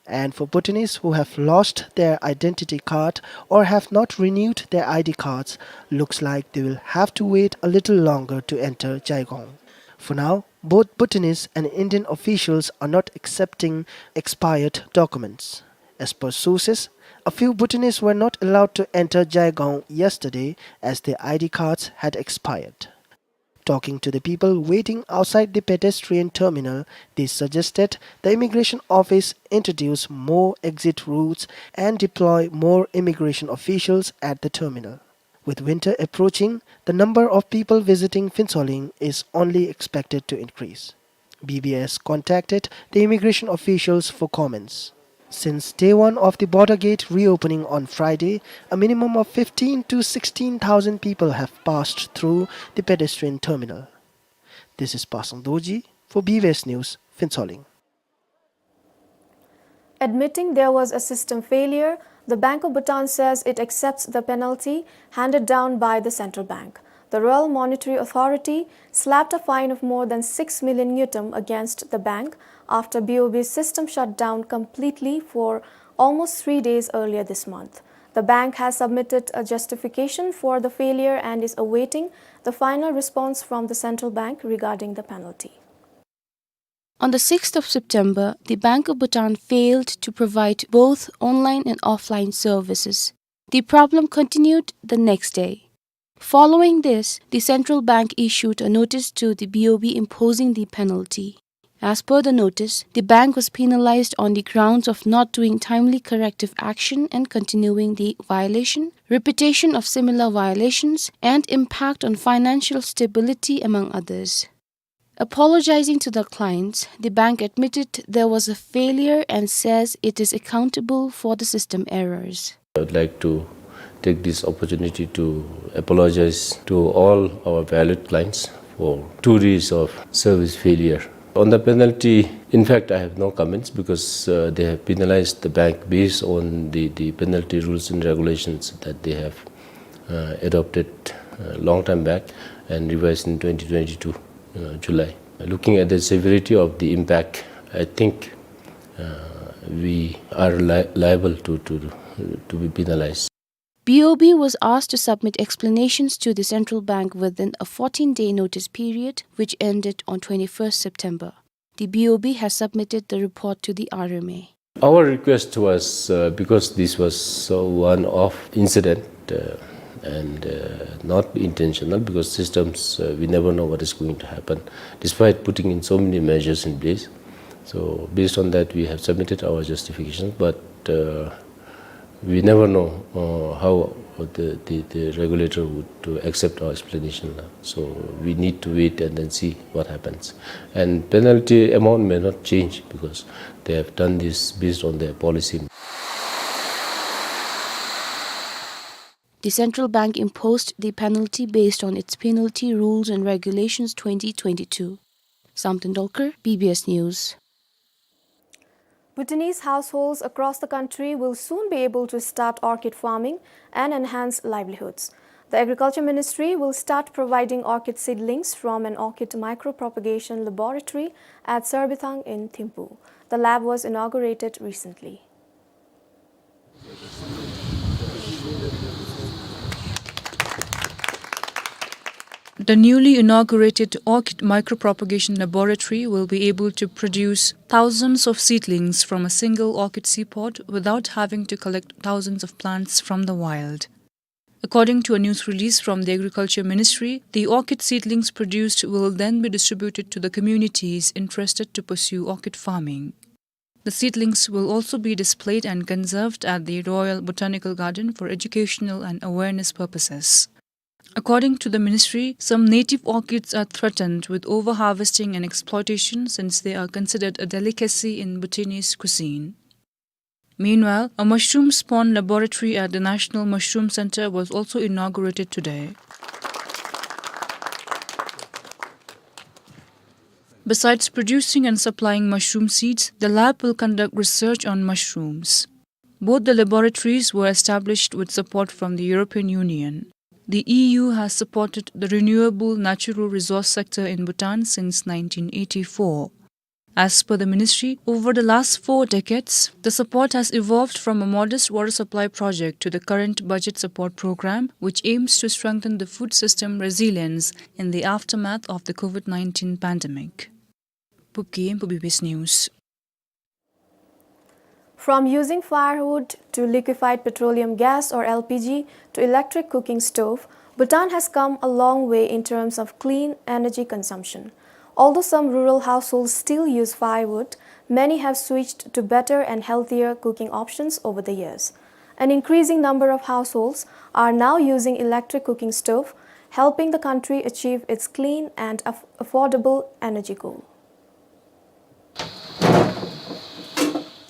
And for Bhutanese who have lost their identity card or have not renewed their I D cards, looks like they will have to wait a little longer to enter Jaigong. For now, both Bhutanese and Indian officials are not accepting expired documents. As per sources, a few Bhutanese were not allowed to enter Jaigong yesterday as their I D cards had expired. Talking to the people waiting outside the pedestrian terminal, they suggested the immigration office introduce more exit routes and deploy more immigration officials at the terminal. With winter approaching, the number of people visiting Phuentsholing is only expected to increase. B B S contacted the immigration officials for comments. Since day one of the border gate reopening on Friday, a minimum of fifteen to sixteen thousand people have passed through the pedestrian terminal. This is Pasang Dorji for B B S News, Phuentsholing. Admitting there was a system failure, the Bank of Bhutan says it accepts the penalty handed down by the central bank. The Royal Monetary Authority slapped a fine of more than six million ngultrum against the bank after B O B's system shut down completely for almost three days earlier this month. The bank has submitted a justification for the failure and is awaiting the final response from the central bank regarding the penalty. On the sixth of September, the Bank of Bhutan failed to provide both online and offline services. The problem continued the next day. Following this, the central bank issued a notice to the B O B imposing the penalty. As per the notice, the bank was penalized on the grounds of not doing timely corrective action and continuing the violation, repetition of similar violations, and impact on financial stability, among others. Apologizing to the clients, the bank admitted there was a failure and says it is accountable for the system errors. I would like to take this opportunity to apologize to all our valued clients for two days of service failure. On the penalty, in fact, I have no comments because, uh, they have penalized the bank based on the, the penalty rules and regulations that they have, uh, adopted, uh, long time back and revised in twenty twenty-two, uh, July. Looking at the severity of the impact, I think, uh, we are li-, liable to, to, to be penalized. B O B was asked to submit explanations to the central bank within a fourteen-day notice period, which ended on twenty-first September. The B O B has submitted the report to the R M A. Our request was, uh, because this was, uh, one-off incident, uh, and, uh, not intentional, because systems, uh, we never know what is going to happen, despite putting in so many measures in place. So based on that, we have submitted our justification, but, uh, we never know, uh, how the, the, the regulator would, uh, accept our explanation. So we need to wait and then see what happens. And penalty amount may not change because they have done this based on their policy. The central bank imposed the penalty based on its penalty rules and regulations twenty twenty-two. Samten Dolkar, B B S News. Bhutanese households across the country will soon be able to start orchid farming and enhance livelihoods. The Agriculture Ministry will start providing orchid seedlings from an orchid micropropagation laboratory at Serbithang in Thimphu. The lab was inaugurated recently. The newly inaugurated Orchid Micropropagation Laboratory will be able to produce thousands of seedlings from a single orchid seed pod without having to collect thousands of plants from the wild. According to a news release from the Agriculture Ministry, the orchid seedlings produced will then be distributed to the communities interested to pursue orchid farming. The seedlings will also be displayed and conserved at the Royal Botanical Garden for educational and awareness purposes. According to the ministry, some native orchids are threatened with overharvesting and exploitation since they are considered a delicacy in Bhutanese cuisine. Meanwhile, a mushroom spawn laboratory at the National Mushroom Centre was also inaugurated today. Besides producing and supplying mushroom seeds, the lab will conduct research on mushrooms. Both the laboratories were established with support from the European Union. The E U has supported the renewable natural resource sector in Bhutan since nineteen eighty-four. As per the ministry, over the last four decades, the support has evolved from a modest water supply project to the current budget support program, which aims to strengthen the food system resilience in the aftermath of the COVID nineteen pandemic. Bubki, B B S News. From using firewood to liquefied petroleum gas or L P G to electric cooking stove, Bhutan has come a long way in terms of clean energy consumption. Although some rural households still use firewood, many have switched to better and healthier cooking options over the years. An increasing number of households are now using electric cooking stove, helping the country achieve its clean and aff-, affordable energy goal.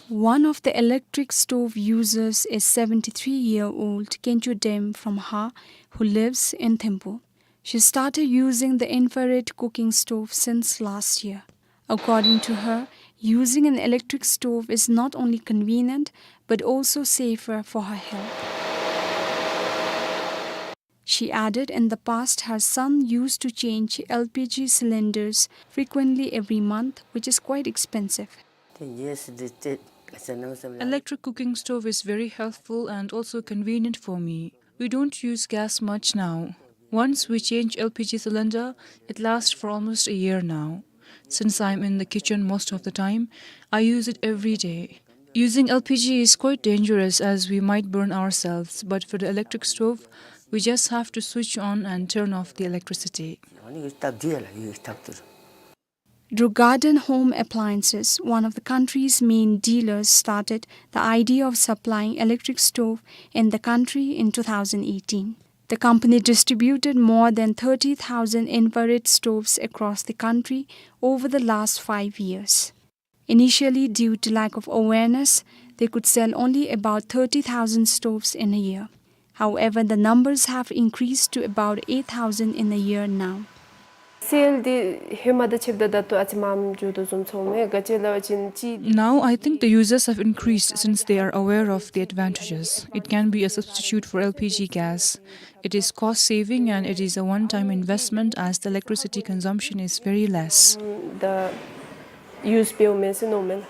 One of the electric stove users is seventy-three-year-old Kencho Dem from Ha, who lives in Thimphu. She started using the infrared cooking stove since last year. According to her, using an electric stove is not only convenient, but also safer for her health. She added in the past her son used to change L P G cylinders frequently every month, which is quite expensive. Electric cooking stove is very helpful and also convenient for me. We don't use gas much now. Once we change L P G cylinder, it lasts for almost a year now. Since I'm in the kitchen most of the time, I use it every day. Using L P G is quite dangerous as we might burn ourselves, but for the electric stove, we just have to switch on and turn off the electricity. Drugarden Home Appliances, one of the country's main dealers, started the idea of supplying electric stove in the country in two thousand eighteen. The company distributed more than thirty thousand infrared stoves across the country over the last five years. Initially, due to lack of awareness, they could sell only about thirty thousand stoves in a year. However, the numbers have increased to about eight thousand in a year now. སེལ་འདི་ཧེ་མ་དང་ཕྱདཔ་ད་ད་ལྟོ་ཨ་ཙི་མངམ་འགྱོ་དོ་བཟུམ་ཚོར་མས། ག་ཅི་ལབ་པ་ཅིན་ཅིག Now, I think the users have increased since they are aware of the advantages. It can be a substitute for L P G gas. It is cost saving and it is a one-time investment as the electricity consumption is very less. The use bill མེད་ཟེར་མནོཝ་མས།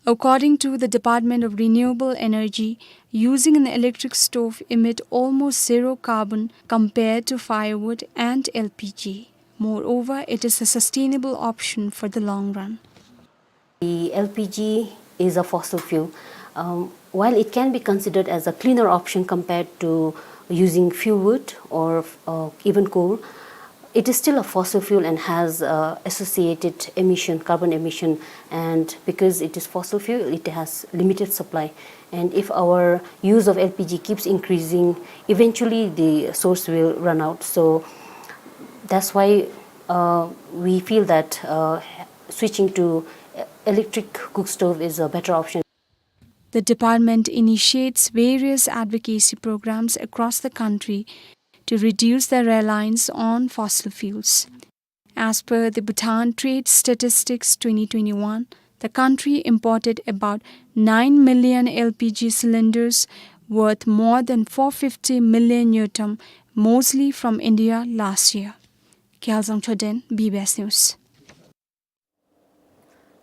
According to the Department of Renewable Energy, using an electric stove emit almost zero carbon compared to firewood and L P G. Moreover, it is a sustainable option for the long run. The L P G is a fossil fuel. Um, while it can be considered as a cleaner option compared to using fuel wood or, uh, even coal, it is still a fossil fuel and has, uh, associated emission, carbon emission, and because it is fossil fuel, it has limited supply. And if our use of L P G keeps increasing, eventually the source will run out. So that's why, uh, we feel that, uh, switching to electric cook stove is a better option. The department initiates various advocacy programs across the country to reduce their reliance on fossil fuels. As per the Bhutan Trade Statistics twenty twenty-one, the country imported about nine million L P G cylinders worth more than four fifty million ngultrum, mostly from India last year. Kyaljang Choden, B B S News.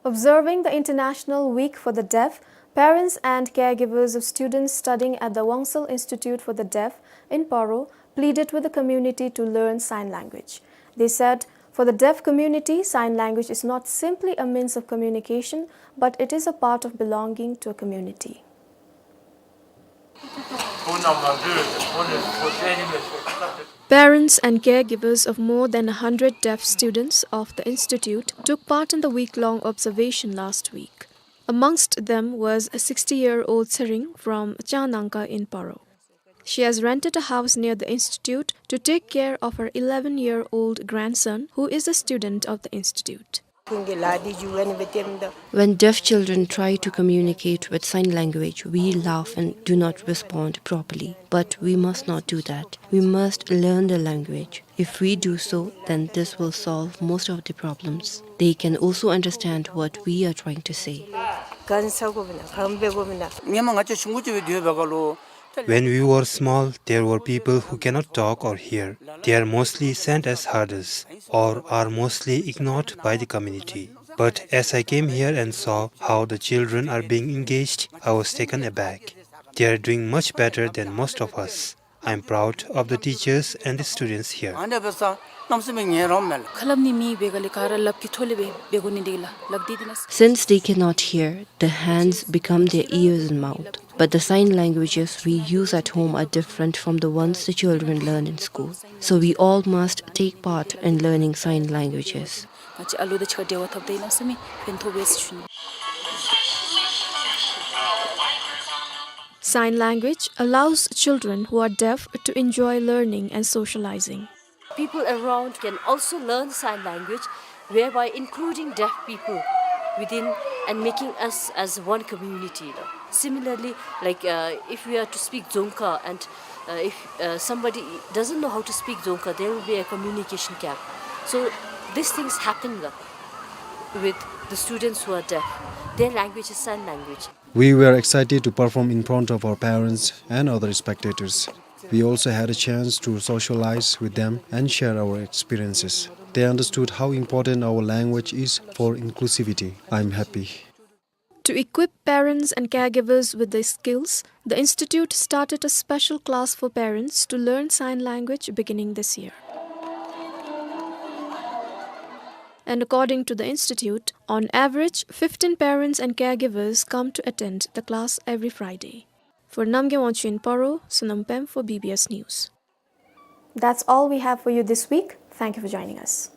Observing the International Week for the Deaf, parents and caregivers of students studying at the Wangsal Institute for the Deaf in Paro pleaded with the community to learn sign language. They said, for the deaf community, sign language is not simply a means of communication, but it is a part of belonging to a community. Parents and caregivers of more than a hundred deaf students of the institute took part in the week-long observation last week. Amongst them was a sixty-year-old Tsering from Changnangka in Paro. She has rented a house near the institute to take care of her eleven-year-old grandson, who is a student of the institute. When deaf children try to communicate with sign language, we laugh and do not respond properly. But we must not do that. We must learn the language. If we do so, then this will solve most of the problems. They can also understand what we are trying to say. When we were small, there were people who cannot talk or hear. They are mostly sent as herders or are mostly ignored by the community. But as I came here and saw how the children are being engaged, I was taken aback. They are doing much better than most of us. I'm proud of the teachers and the students here. ཨ་ནི་འབད་ས་གནམ་མེད་ས་མེད་ངལ་རངས་མས་ལགས། ཁ་སླབ་ནི་མེད་པའི་སྒང་ལས་ག་ར་ལགཔ་གི་ཐོག་ལས་སྦེ་འབད་དགོ་ནི་འདི་ལགས། ལགཔ་འདི་འདི་ནང་། Since they cannot hear, the hands become their ears and mouth. But the sign languages we use at home are different from the ones the children learn in school. So we all must take part in learning sign languages. ང་བཅས་ཨ་ལུ་དང་གཅིག་ཁར་འབྲེལ་བ་འཐབ་ད་ཡི་གནམ་མེད་ས་མེད་ཕན་ཐོགས་པས་ཟེར་ཞུ་ནི། Sign language allows children who are deaf to enjoy learning and socializing. People around can also learn sign language, whereby including deaf people within and making us as one community, you know. Similarly, like, uh, if we are to speak Dzongkha and, uh, if, uh, somebody doesn't know how to speak Dzongkha, there will be a communication gap. So these things happen, uh, with the students who are deaf. Their language is sign language. We were excited to perform in front of our parents and other spectators. We also had a chance to socialize with them and share our experiences. They understood how important our language is for inclusivity. I'm happy. To equip parents and caregivers with these skills, the institute started a special class for parents to learn sign language beginning this year. And according to the institute, on average, fifteen parents and caregivers come to attend the class every Friday. For Namgay Wangchuk in Paro, Sonam Pem for B B S News. That's all we have for you this week. Thank you for joining us.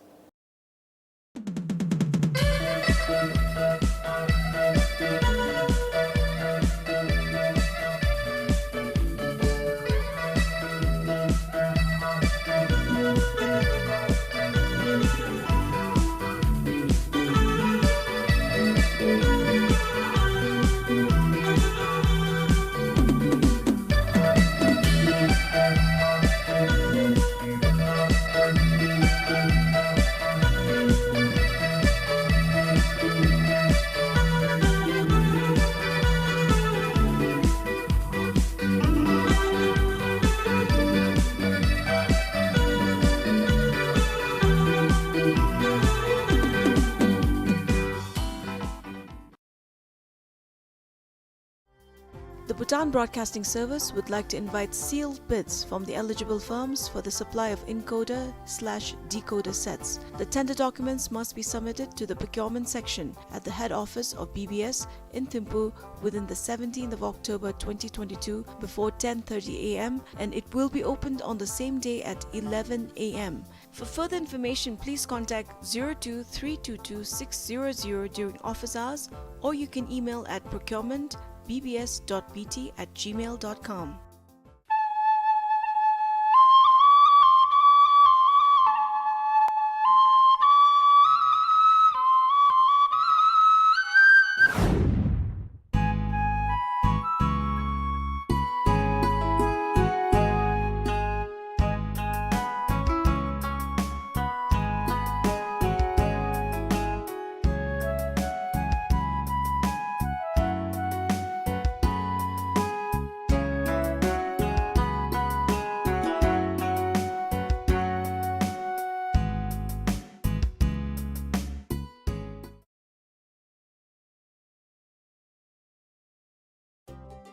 The Bhutan Broadcasting Service would like to invite sealed bids from the eligible firms for the supply of encoder slash decoder sets. The tender documents must be submitted to the procurement section at the head office of B B S in Thimphu within the seventeenth of October twenty twenty-two before ten thirty A M, and it will be opened on the same day at eleven A M. For further information, please contact zero two three two two six zero zero during office hours, or you can email at procurement B B S dot B T at gmail dot com.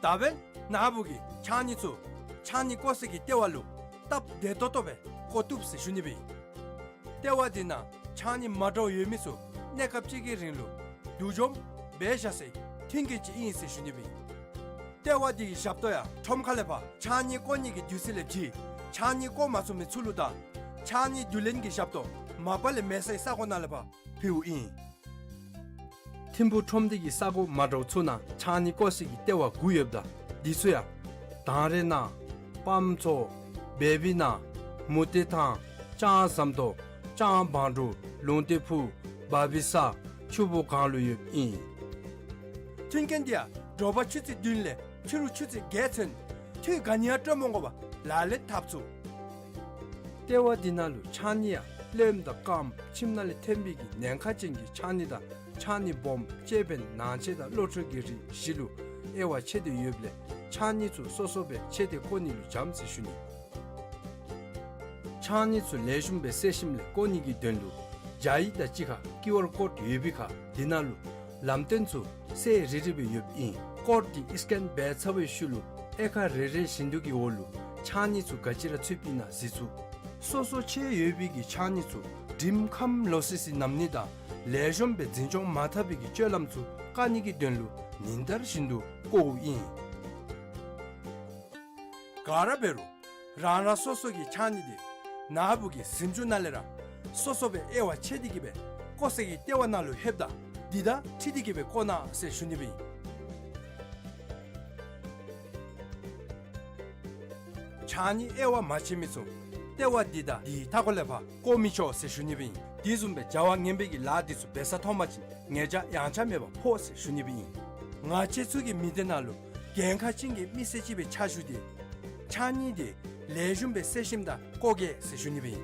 ད་འབདན་ནཱ་བུ་གིས་ཕྱགས་སྙིགས་ཚུ་ཕྱགས་སྙིགས་བཀོ་སའི་ལྟེ་བ་ལུ་སྟབས་བདེ་ཏོག་ཏོ་སྦེ་བཀོ་བཏུབ་ཟེར་ཞུ་ནི་སྦེ་ཨིན། ལྟེ་བ་འདི་ནང་ཕྱགས་སྙིགས་མ་འདྲཝ་ཡོད་མི་ཚུ་གནས་སྐབས་ཅིག་གི་རིང་ལུ་བསྡུ་འཇོམས་འབད་བཞག་སའི་མཐུན་རྐྱེན་ཅིག་ཨིན་ཟེར་ཞུ་ནི་སྦེ་ཨིན། ལྟེ་བ་འདི་གི་ཞབས་ཏོག་ཡང་ཁྲོམ་ཁ་ལས་ཕར་ཕྱགས་སྙིགས་བཀོ་ནི་གི་དུས་ཚོད་ལས་བརྒྱུད་ཕྱགས་སྙིགས་བཀོ་མ་ཚུགས་མི་ཚུ་ལུ་དང་ཕྱགས་སྙིགས་བསྡུ་ལེན་གྱི་ཞབས་ཏོག་མ་པ་ལས་མེད་སའི་ས་གོ་ནང་ལས་ཕར་ཕུལཝ་ཨིན། ཐིམ་ཕུ་ཁྲོམ་སྡེ་གི་ས་གོ་མ་འདྲཝ་ཚུ་ནང་ཕྱགས་སྙིགས་བཀོ་སའི་ལྟེ་བ་དགུ་ཡོདཔ་ད་འདི་ཚུ་ཡང་དང་རེ་ན་པམ་མཚོ་བེ་བི་ན་མུ་ཏེ་ཐང་ལྕང་ཟམ་ཏོག་ལྕང་བང་འབྲུག་ལུང་བསྟན་ཕུག་བ་བི་ས་ཆུ་བོ་སྒང་ལུ་ཡོདཔ་ཨིན། མཐུན་རྐྱེན་འདི་ཡང་དྲོ་པ་ཆུ་ཚོད་བདུན་ལས་ཕྱི་རུ་ཆུ་ཚོད་བརྒྱད་ཚུན་དུས་ག་ནི་ཡང་སྤྲོ་མ་དགོ་པར་ལག་ལེན་འཐབ་ཚུགས། ལྟེ་བ་འདི་ནང་ལུ་ཕྱགས་སྙིགས་ཡང་གློནམ་དང་སྐམ་ཁྱིམ་ནང་ལས་ཐོན་པའི་གི་ཉེན་ཁ་ཅན་གྱི་ཕྱགས་སྙིགས་དང་ཕྱགས་སྙིགས་སྦོམ་ཅེ་བེན་ནང་ཆས་དང་གློ་འཕྲུལ་གྱི་རིགས་བཞི་ལུ་དབྱེ་བ་ཕྱེ་སྟེ་ཡོདཔ་ལས་ཕྱགས་སྙིགས་ཚུ་སོ་སོ་སྦེ་ཕྱེ་སྟེ་བཀོ་ནི་ལུ་འཇམ་ཟེར་ཞུ་ནི། ཕྱགས་སྙིགས་ཚུ་ལེགས་ཤོམ་སྦེ་བསལ་ཞིནམ་ལས་བཀོ་ནི་གི་དོན་ལུ་ ཇ་ཡིག་དང་གཅིག་ཁར་ཀིའུ་ཨར་ཀོཌ་ཡོད་པའི་ཁར་དེ་ནང་ལུ་ལམ་སྟོན་ཚུ་གསལ་རི་རི་སྦེ་ཡོདཔ་ཨིན། ཀོཌ་དེ་སི་ཀེན་འབད་ཚར་བའི་ཤུལ་ལུ་དབྱེ་ཁག་རེ་རེ་བཞིན་དུ་གི་འོག་ལུ་ཕྱགས་སྙིགས་ཚུ་ག་ཅི་ར་ཚུདཔ་ཨིན་ན་གཟིགས་ཚུགས། སོ་སོ་ཕྱད་ཡོད་པའི་གི་ཕྱགས་སྙིགས་ཚུ་འགྲིམ་ཁམས་ལོག་སི་སི་ནམ་ནི་དང་ལེགས་ཤོམ་སྦེ་འཛིན་སྐྱོང་མ་འཐབ་པའི་གི་སྤྱོད་ལམ་ཚུ་བཀག་ནི་གི་དོན་ལུ་ཉིན་ལྟར་བཞིན་དུ་བཀོཝ་ཨིན། ག་ར་འབད་རུང་རང་རང་སོ་སོ་གི་ཕྱགས་སྙིགས་དེ་ནཱ་བུ་གི་གཟིམ་ཅུང་ནང་ལས་ར་སོ་སོ་སྦེ་དབྱེ་བ་ཕྱེ་སྟེ་གི་སྦེ་བཀོ་སའི་གི་ལྟེ་བ་ནང་ལུ་ལྷོདཔ་ད་འདི་དང་འཁྲིལ་ཏེ་གི་སྦེ་བཀོ་གནང་ཟེར་ཞུ་ནི་སྦེ་ཨིན། ཕྱགས་སྙིགས་དབྱེ་བ་མ་ཕྱེ་མི་ཚུ་ལྟེ་བ་འདི་དང་འདི་མཐའ་འཁོར་ལས་ཕར་བཀོ་མི་ཆོག་ཟེར་ཞུ་ནི་སྦེ་ཨིན། དེ་བཟུམ་སྦེ་བྱ་བ་ངན་པའི་གི་ལཱ་འདི་ཚུ་འབད་ས་མཐོང་པ་ཅིན་ཉེས་བྱ་ཡང་ཆ་མེད་པར་ཕོག་ཟེར་ཞུ་ནི་སྦེ་ཨིན། ང་བཅས་ཚུ་གི་མི་སྡེ་ནང་ལུ་འགན་ཁག་ཅན་གྱི་མི་སེར་ཅིག་སྦེ་ཕྱག་ཞུ་སྟེ་ཕྱགས་སྙིགས་དེ་ལེགས་ཤོམ་སྦེ་བསལ་ཞིནམ་ད་བཀོ་གེ་ཟེར་ཞུ་ནི་སྦེ་ཨིན།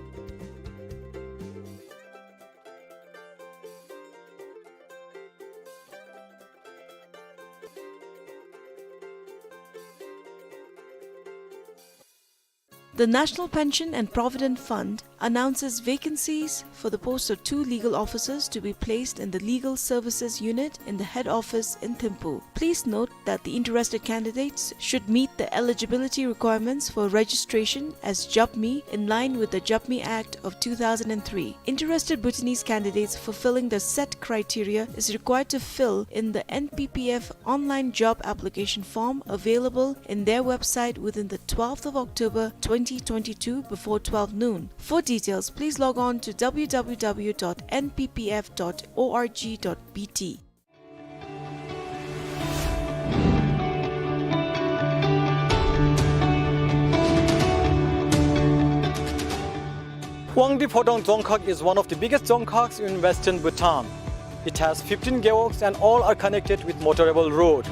The National Pension and Provident Fund announces vacancies for the post of two legal officers to be placed in the Legal Services Unit in the head office in Thimphu. Please note that the interested candidates should meet the eligibility requirements for registration as Jabmi in line with the Jabmi Act of two thousand and three. Interested Bhutanese candidates fulfilling the set criteria is required to fill in the N P P F online job application form available in their website within the twelfth of October twenty twenty-two before twelve noon. For details, please log on to W W W dot N P P F dot org dot B T. Wangdue Phodrang Dzongkhag is one of the biggest dzongkhags in western Bhutan. It has fifteen gewogs and all are connected with motorable road.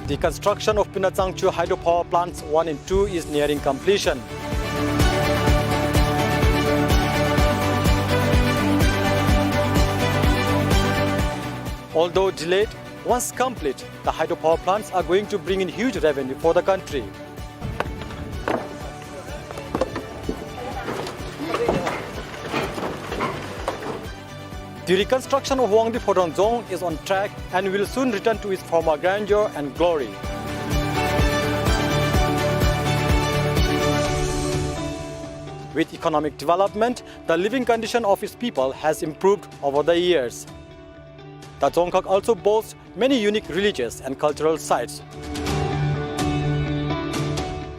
The construction of Pina Tsangchu hydropower plants one and two is nearing completion. Although delayed, once complete, the hydropower plants are going to bring in huge revenue for the country. The reconstruction of Wangdue Phodrang Dzong is on track and will soon return to its former grandeur and glory. With economic development, the living condition of its people has improved over the years. The Dzongkhag also boasts many unique religious and cultural sites.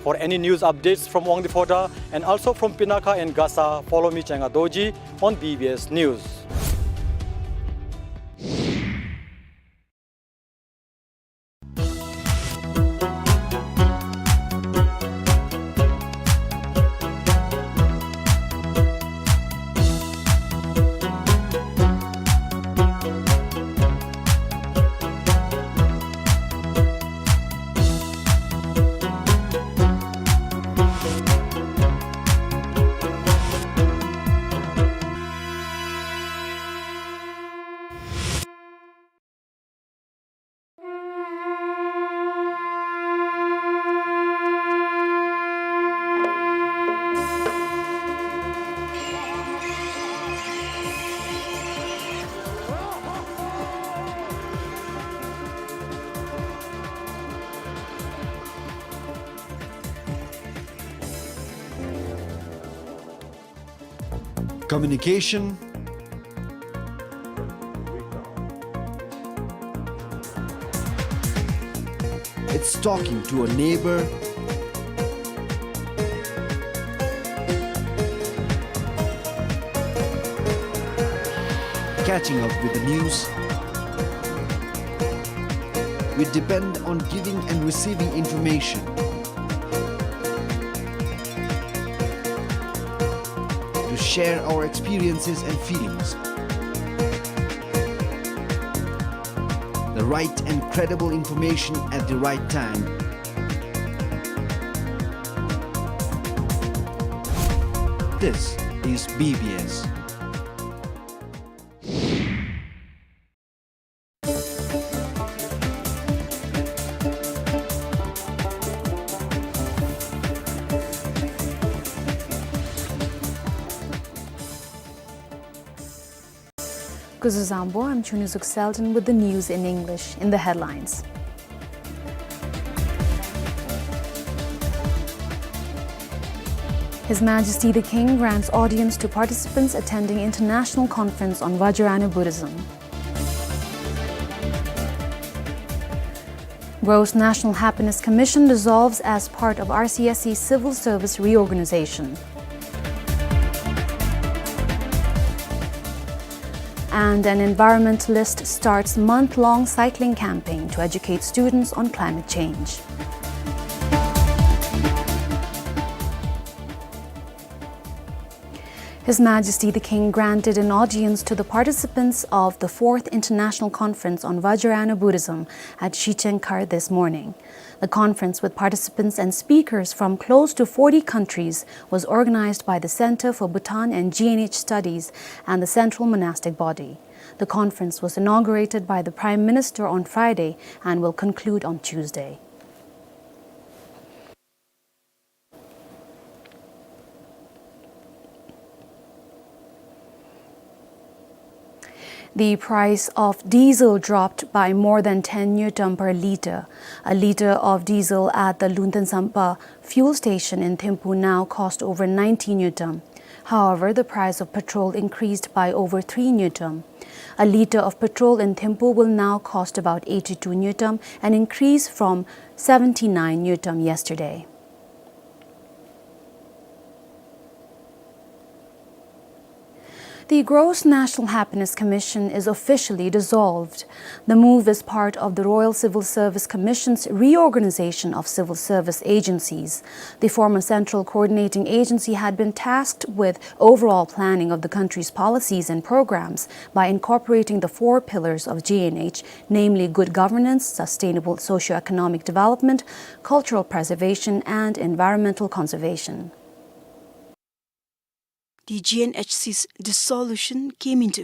For any news updates from Wangdue Phodrang and also from Pinakha and Gasa, follow me, Chenga Dorji, on B B S News. Communication. It's talking to a neighbor, catching up with the news. We depend on giving and receiving information. To share our experiences and feelings. The right and credible information at the right time. This is B B S. This is Ambo. I'm Chunizuk Selden with the news in English. In the headlines, His Majesty the King grants audience to participants attending International Conference on Vajrayana Buddhism. Gross National Happiness Commission dissolves as part of R C S C civil service reorganization. And an environmentalist starts month-long cycling campaign to educate students on climate change. His Majesty the King granted an audience to the participants of the fourth International Conference on Vajrayana Buddhism at Shichengkhar this morning. The conference, with participants and speakers from close to forty countries, was organized by the Center for Bhutan and G N H Studies and the Central Monastic Body. The conference was inaugurated by the Prime Minister on Friday and will conclude on Tuesday. The price of diesel dropped by more than ten ngultrum per litre. A litre of diesel at the Lunten Sampa fuel station in Thimphu now cost over ninety ngultrum. However, the price of petrol increased by over three ngultrum. A litre of petrol in Thimphu will now cost about eighty-two ngultrum, an increase from seventy-nine ngultrum yesterday. The Gross National Happiness Commission is officially dissolved. The move is part of the Royal Civil Service Commission's reorganization of civil service agencies. The former Central Coordinating Agency had been tasked with overall planning of the country's policies and programs by incorporating the four pillars of G N H, namely good governance, sustainable socio-economic development, cultural preservation, and environmental conservation. The G N H C's dissolution came into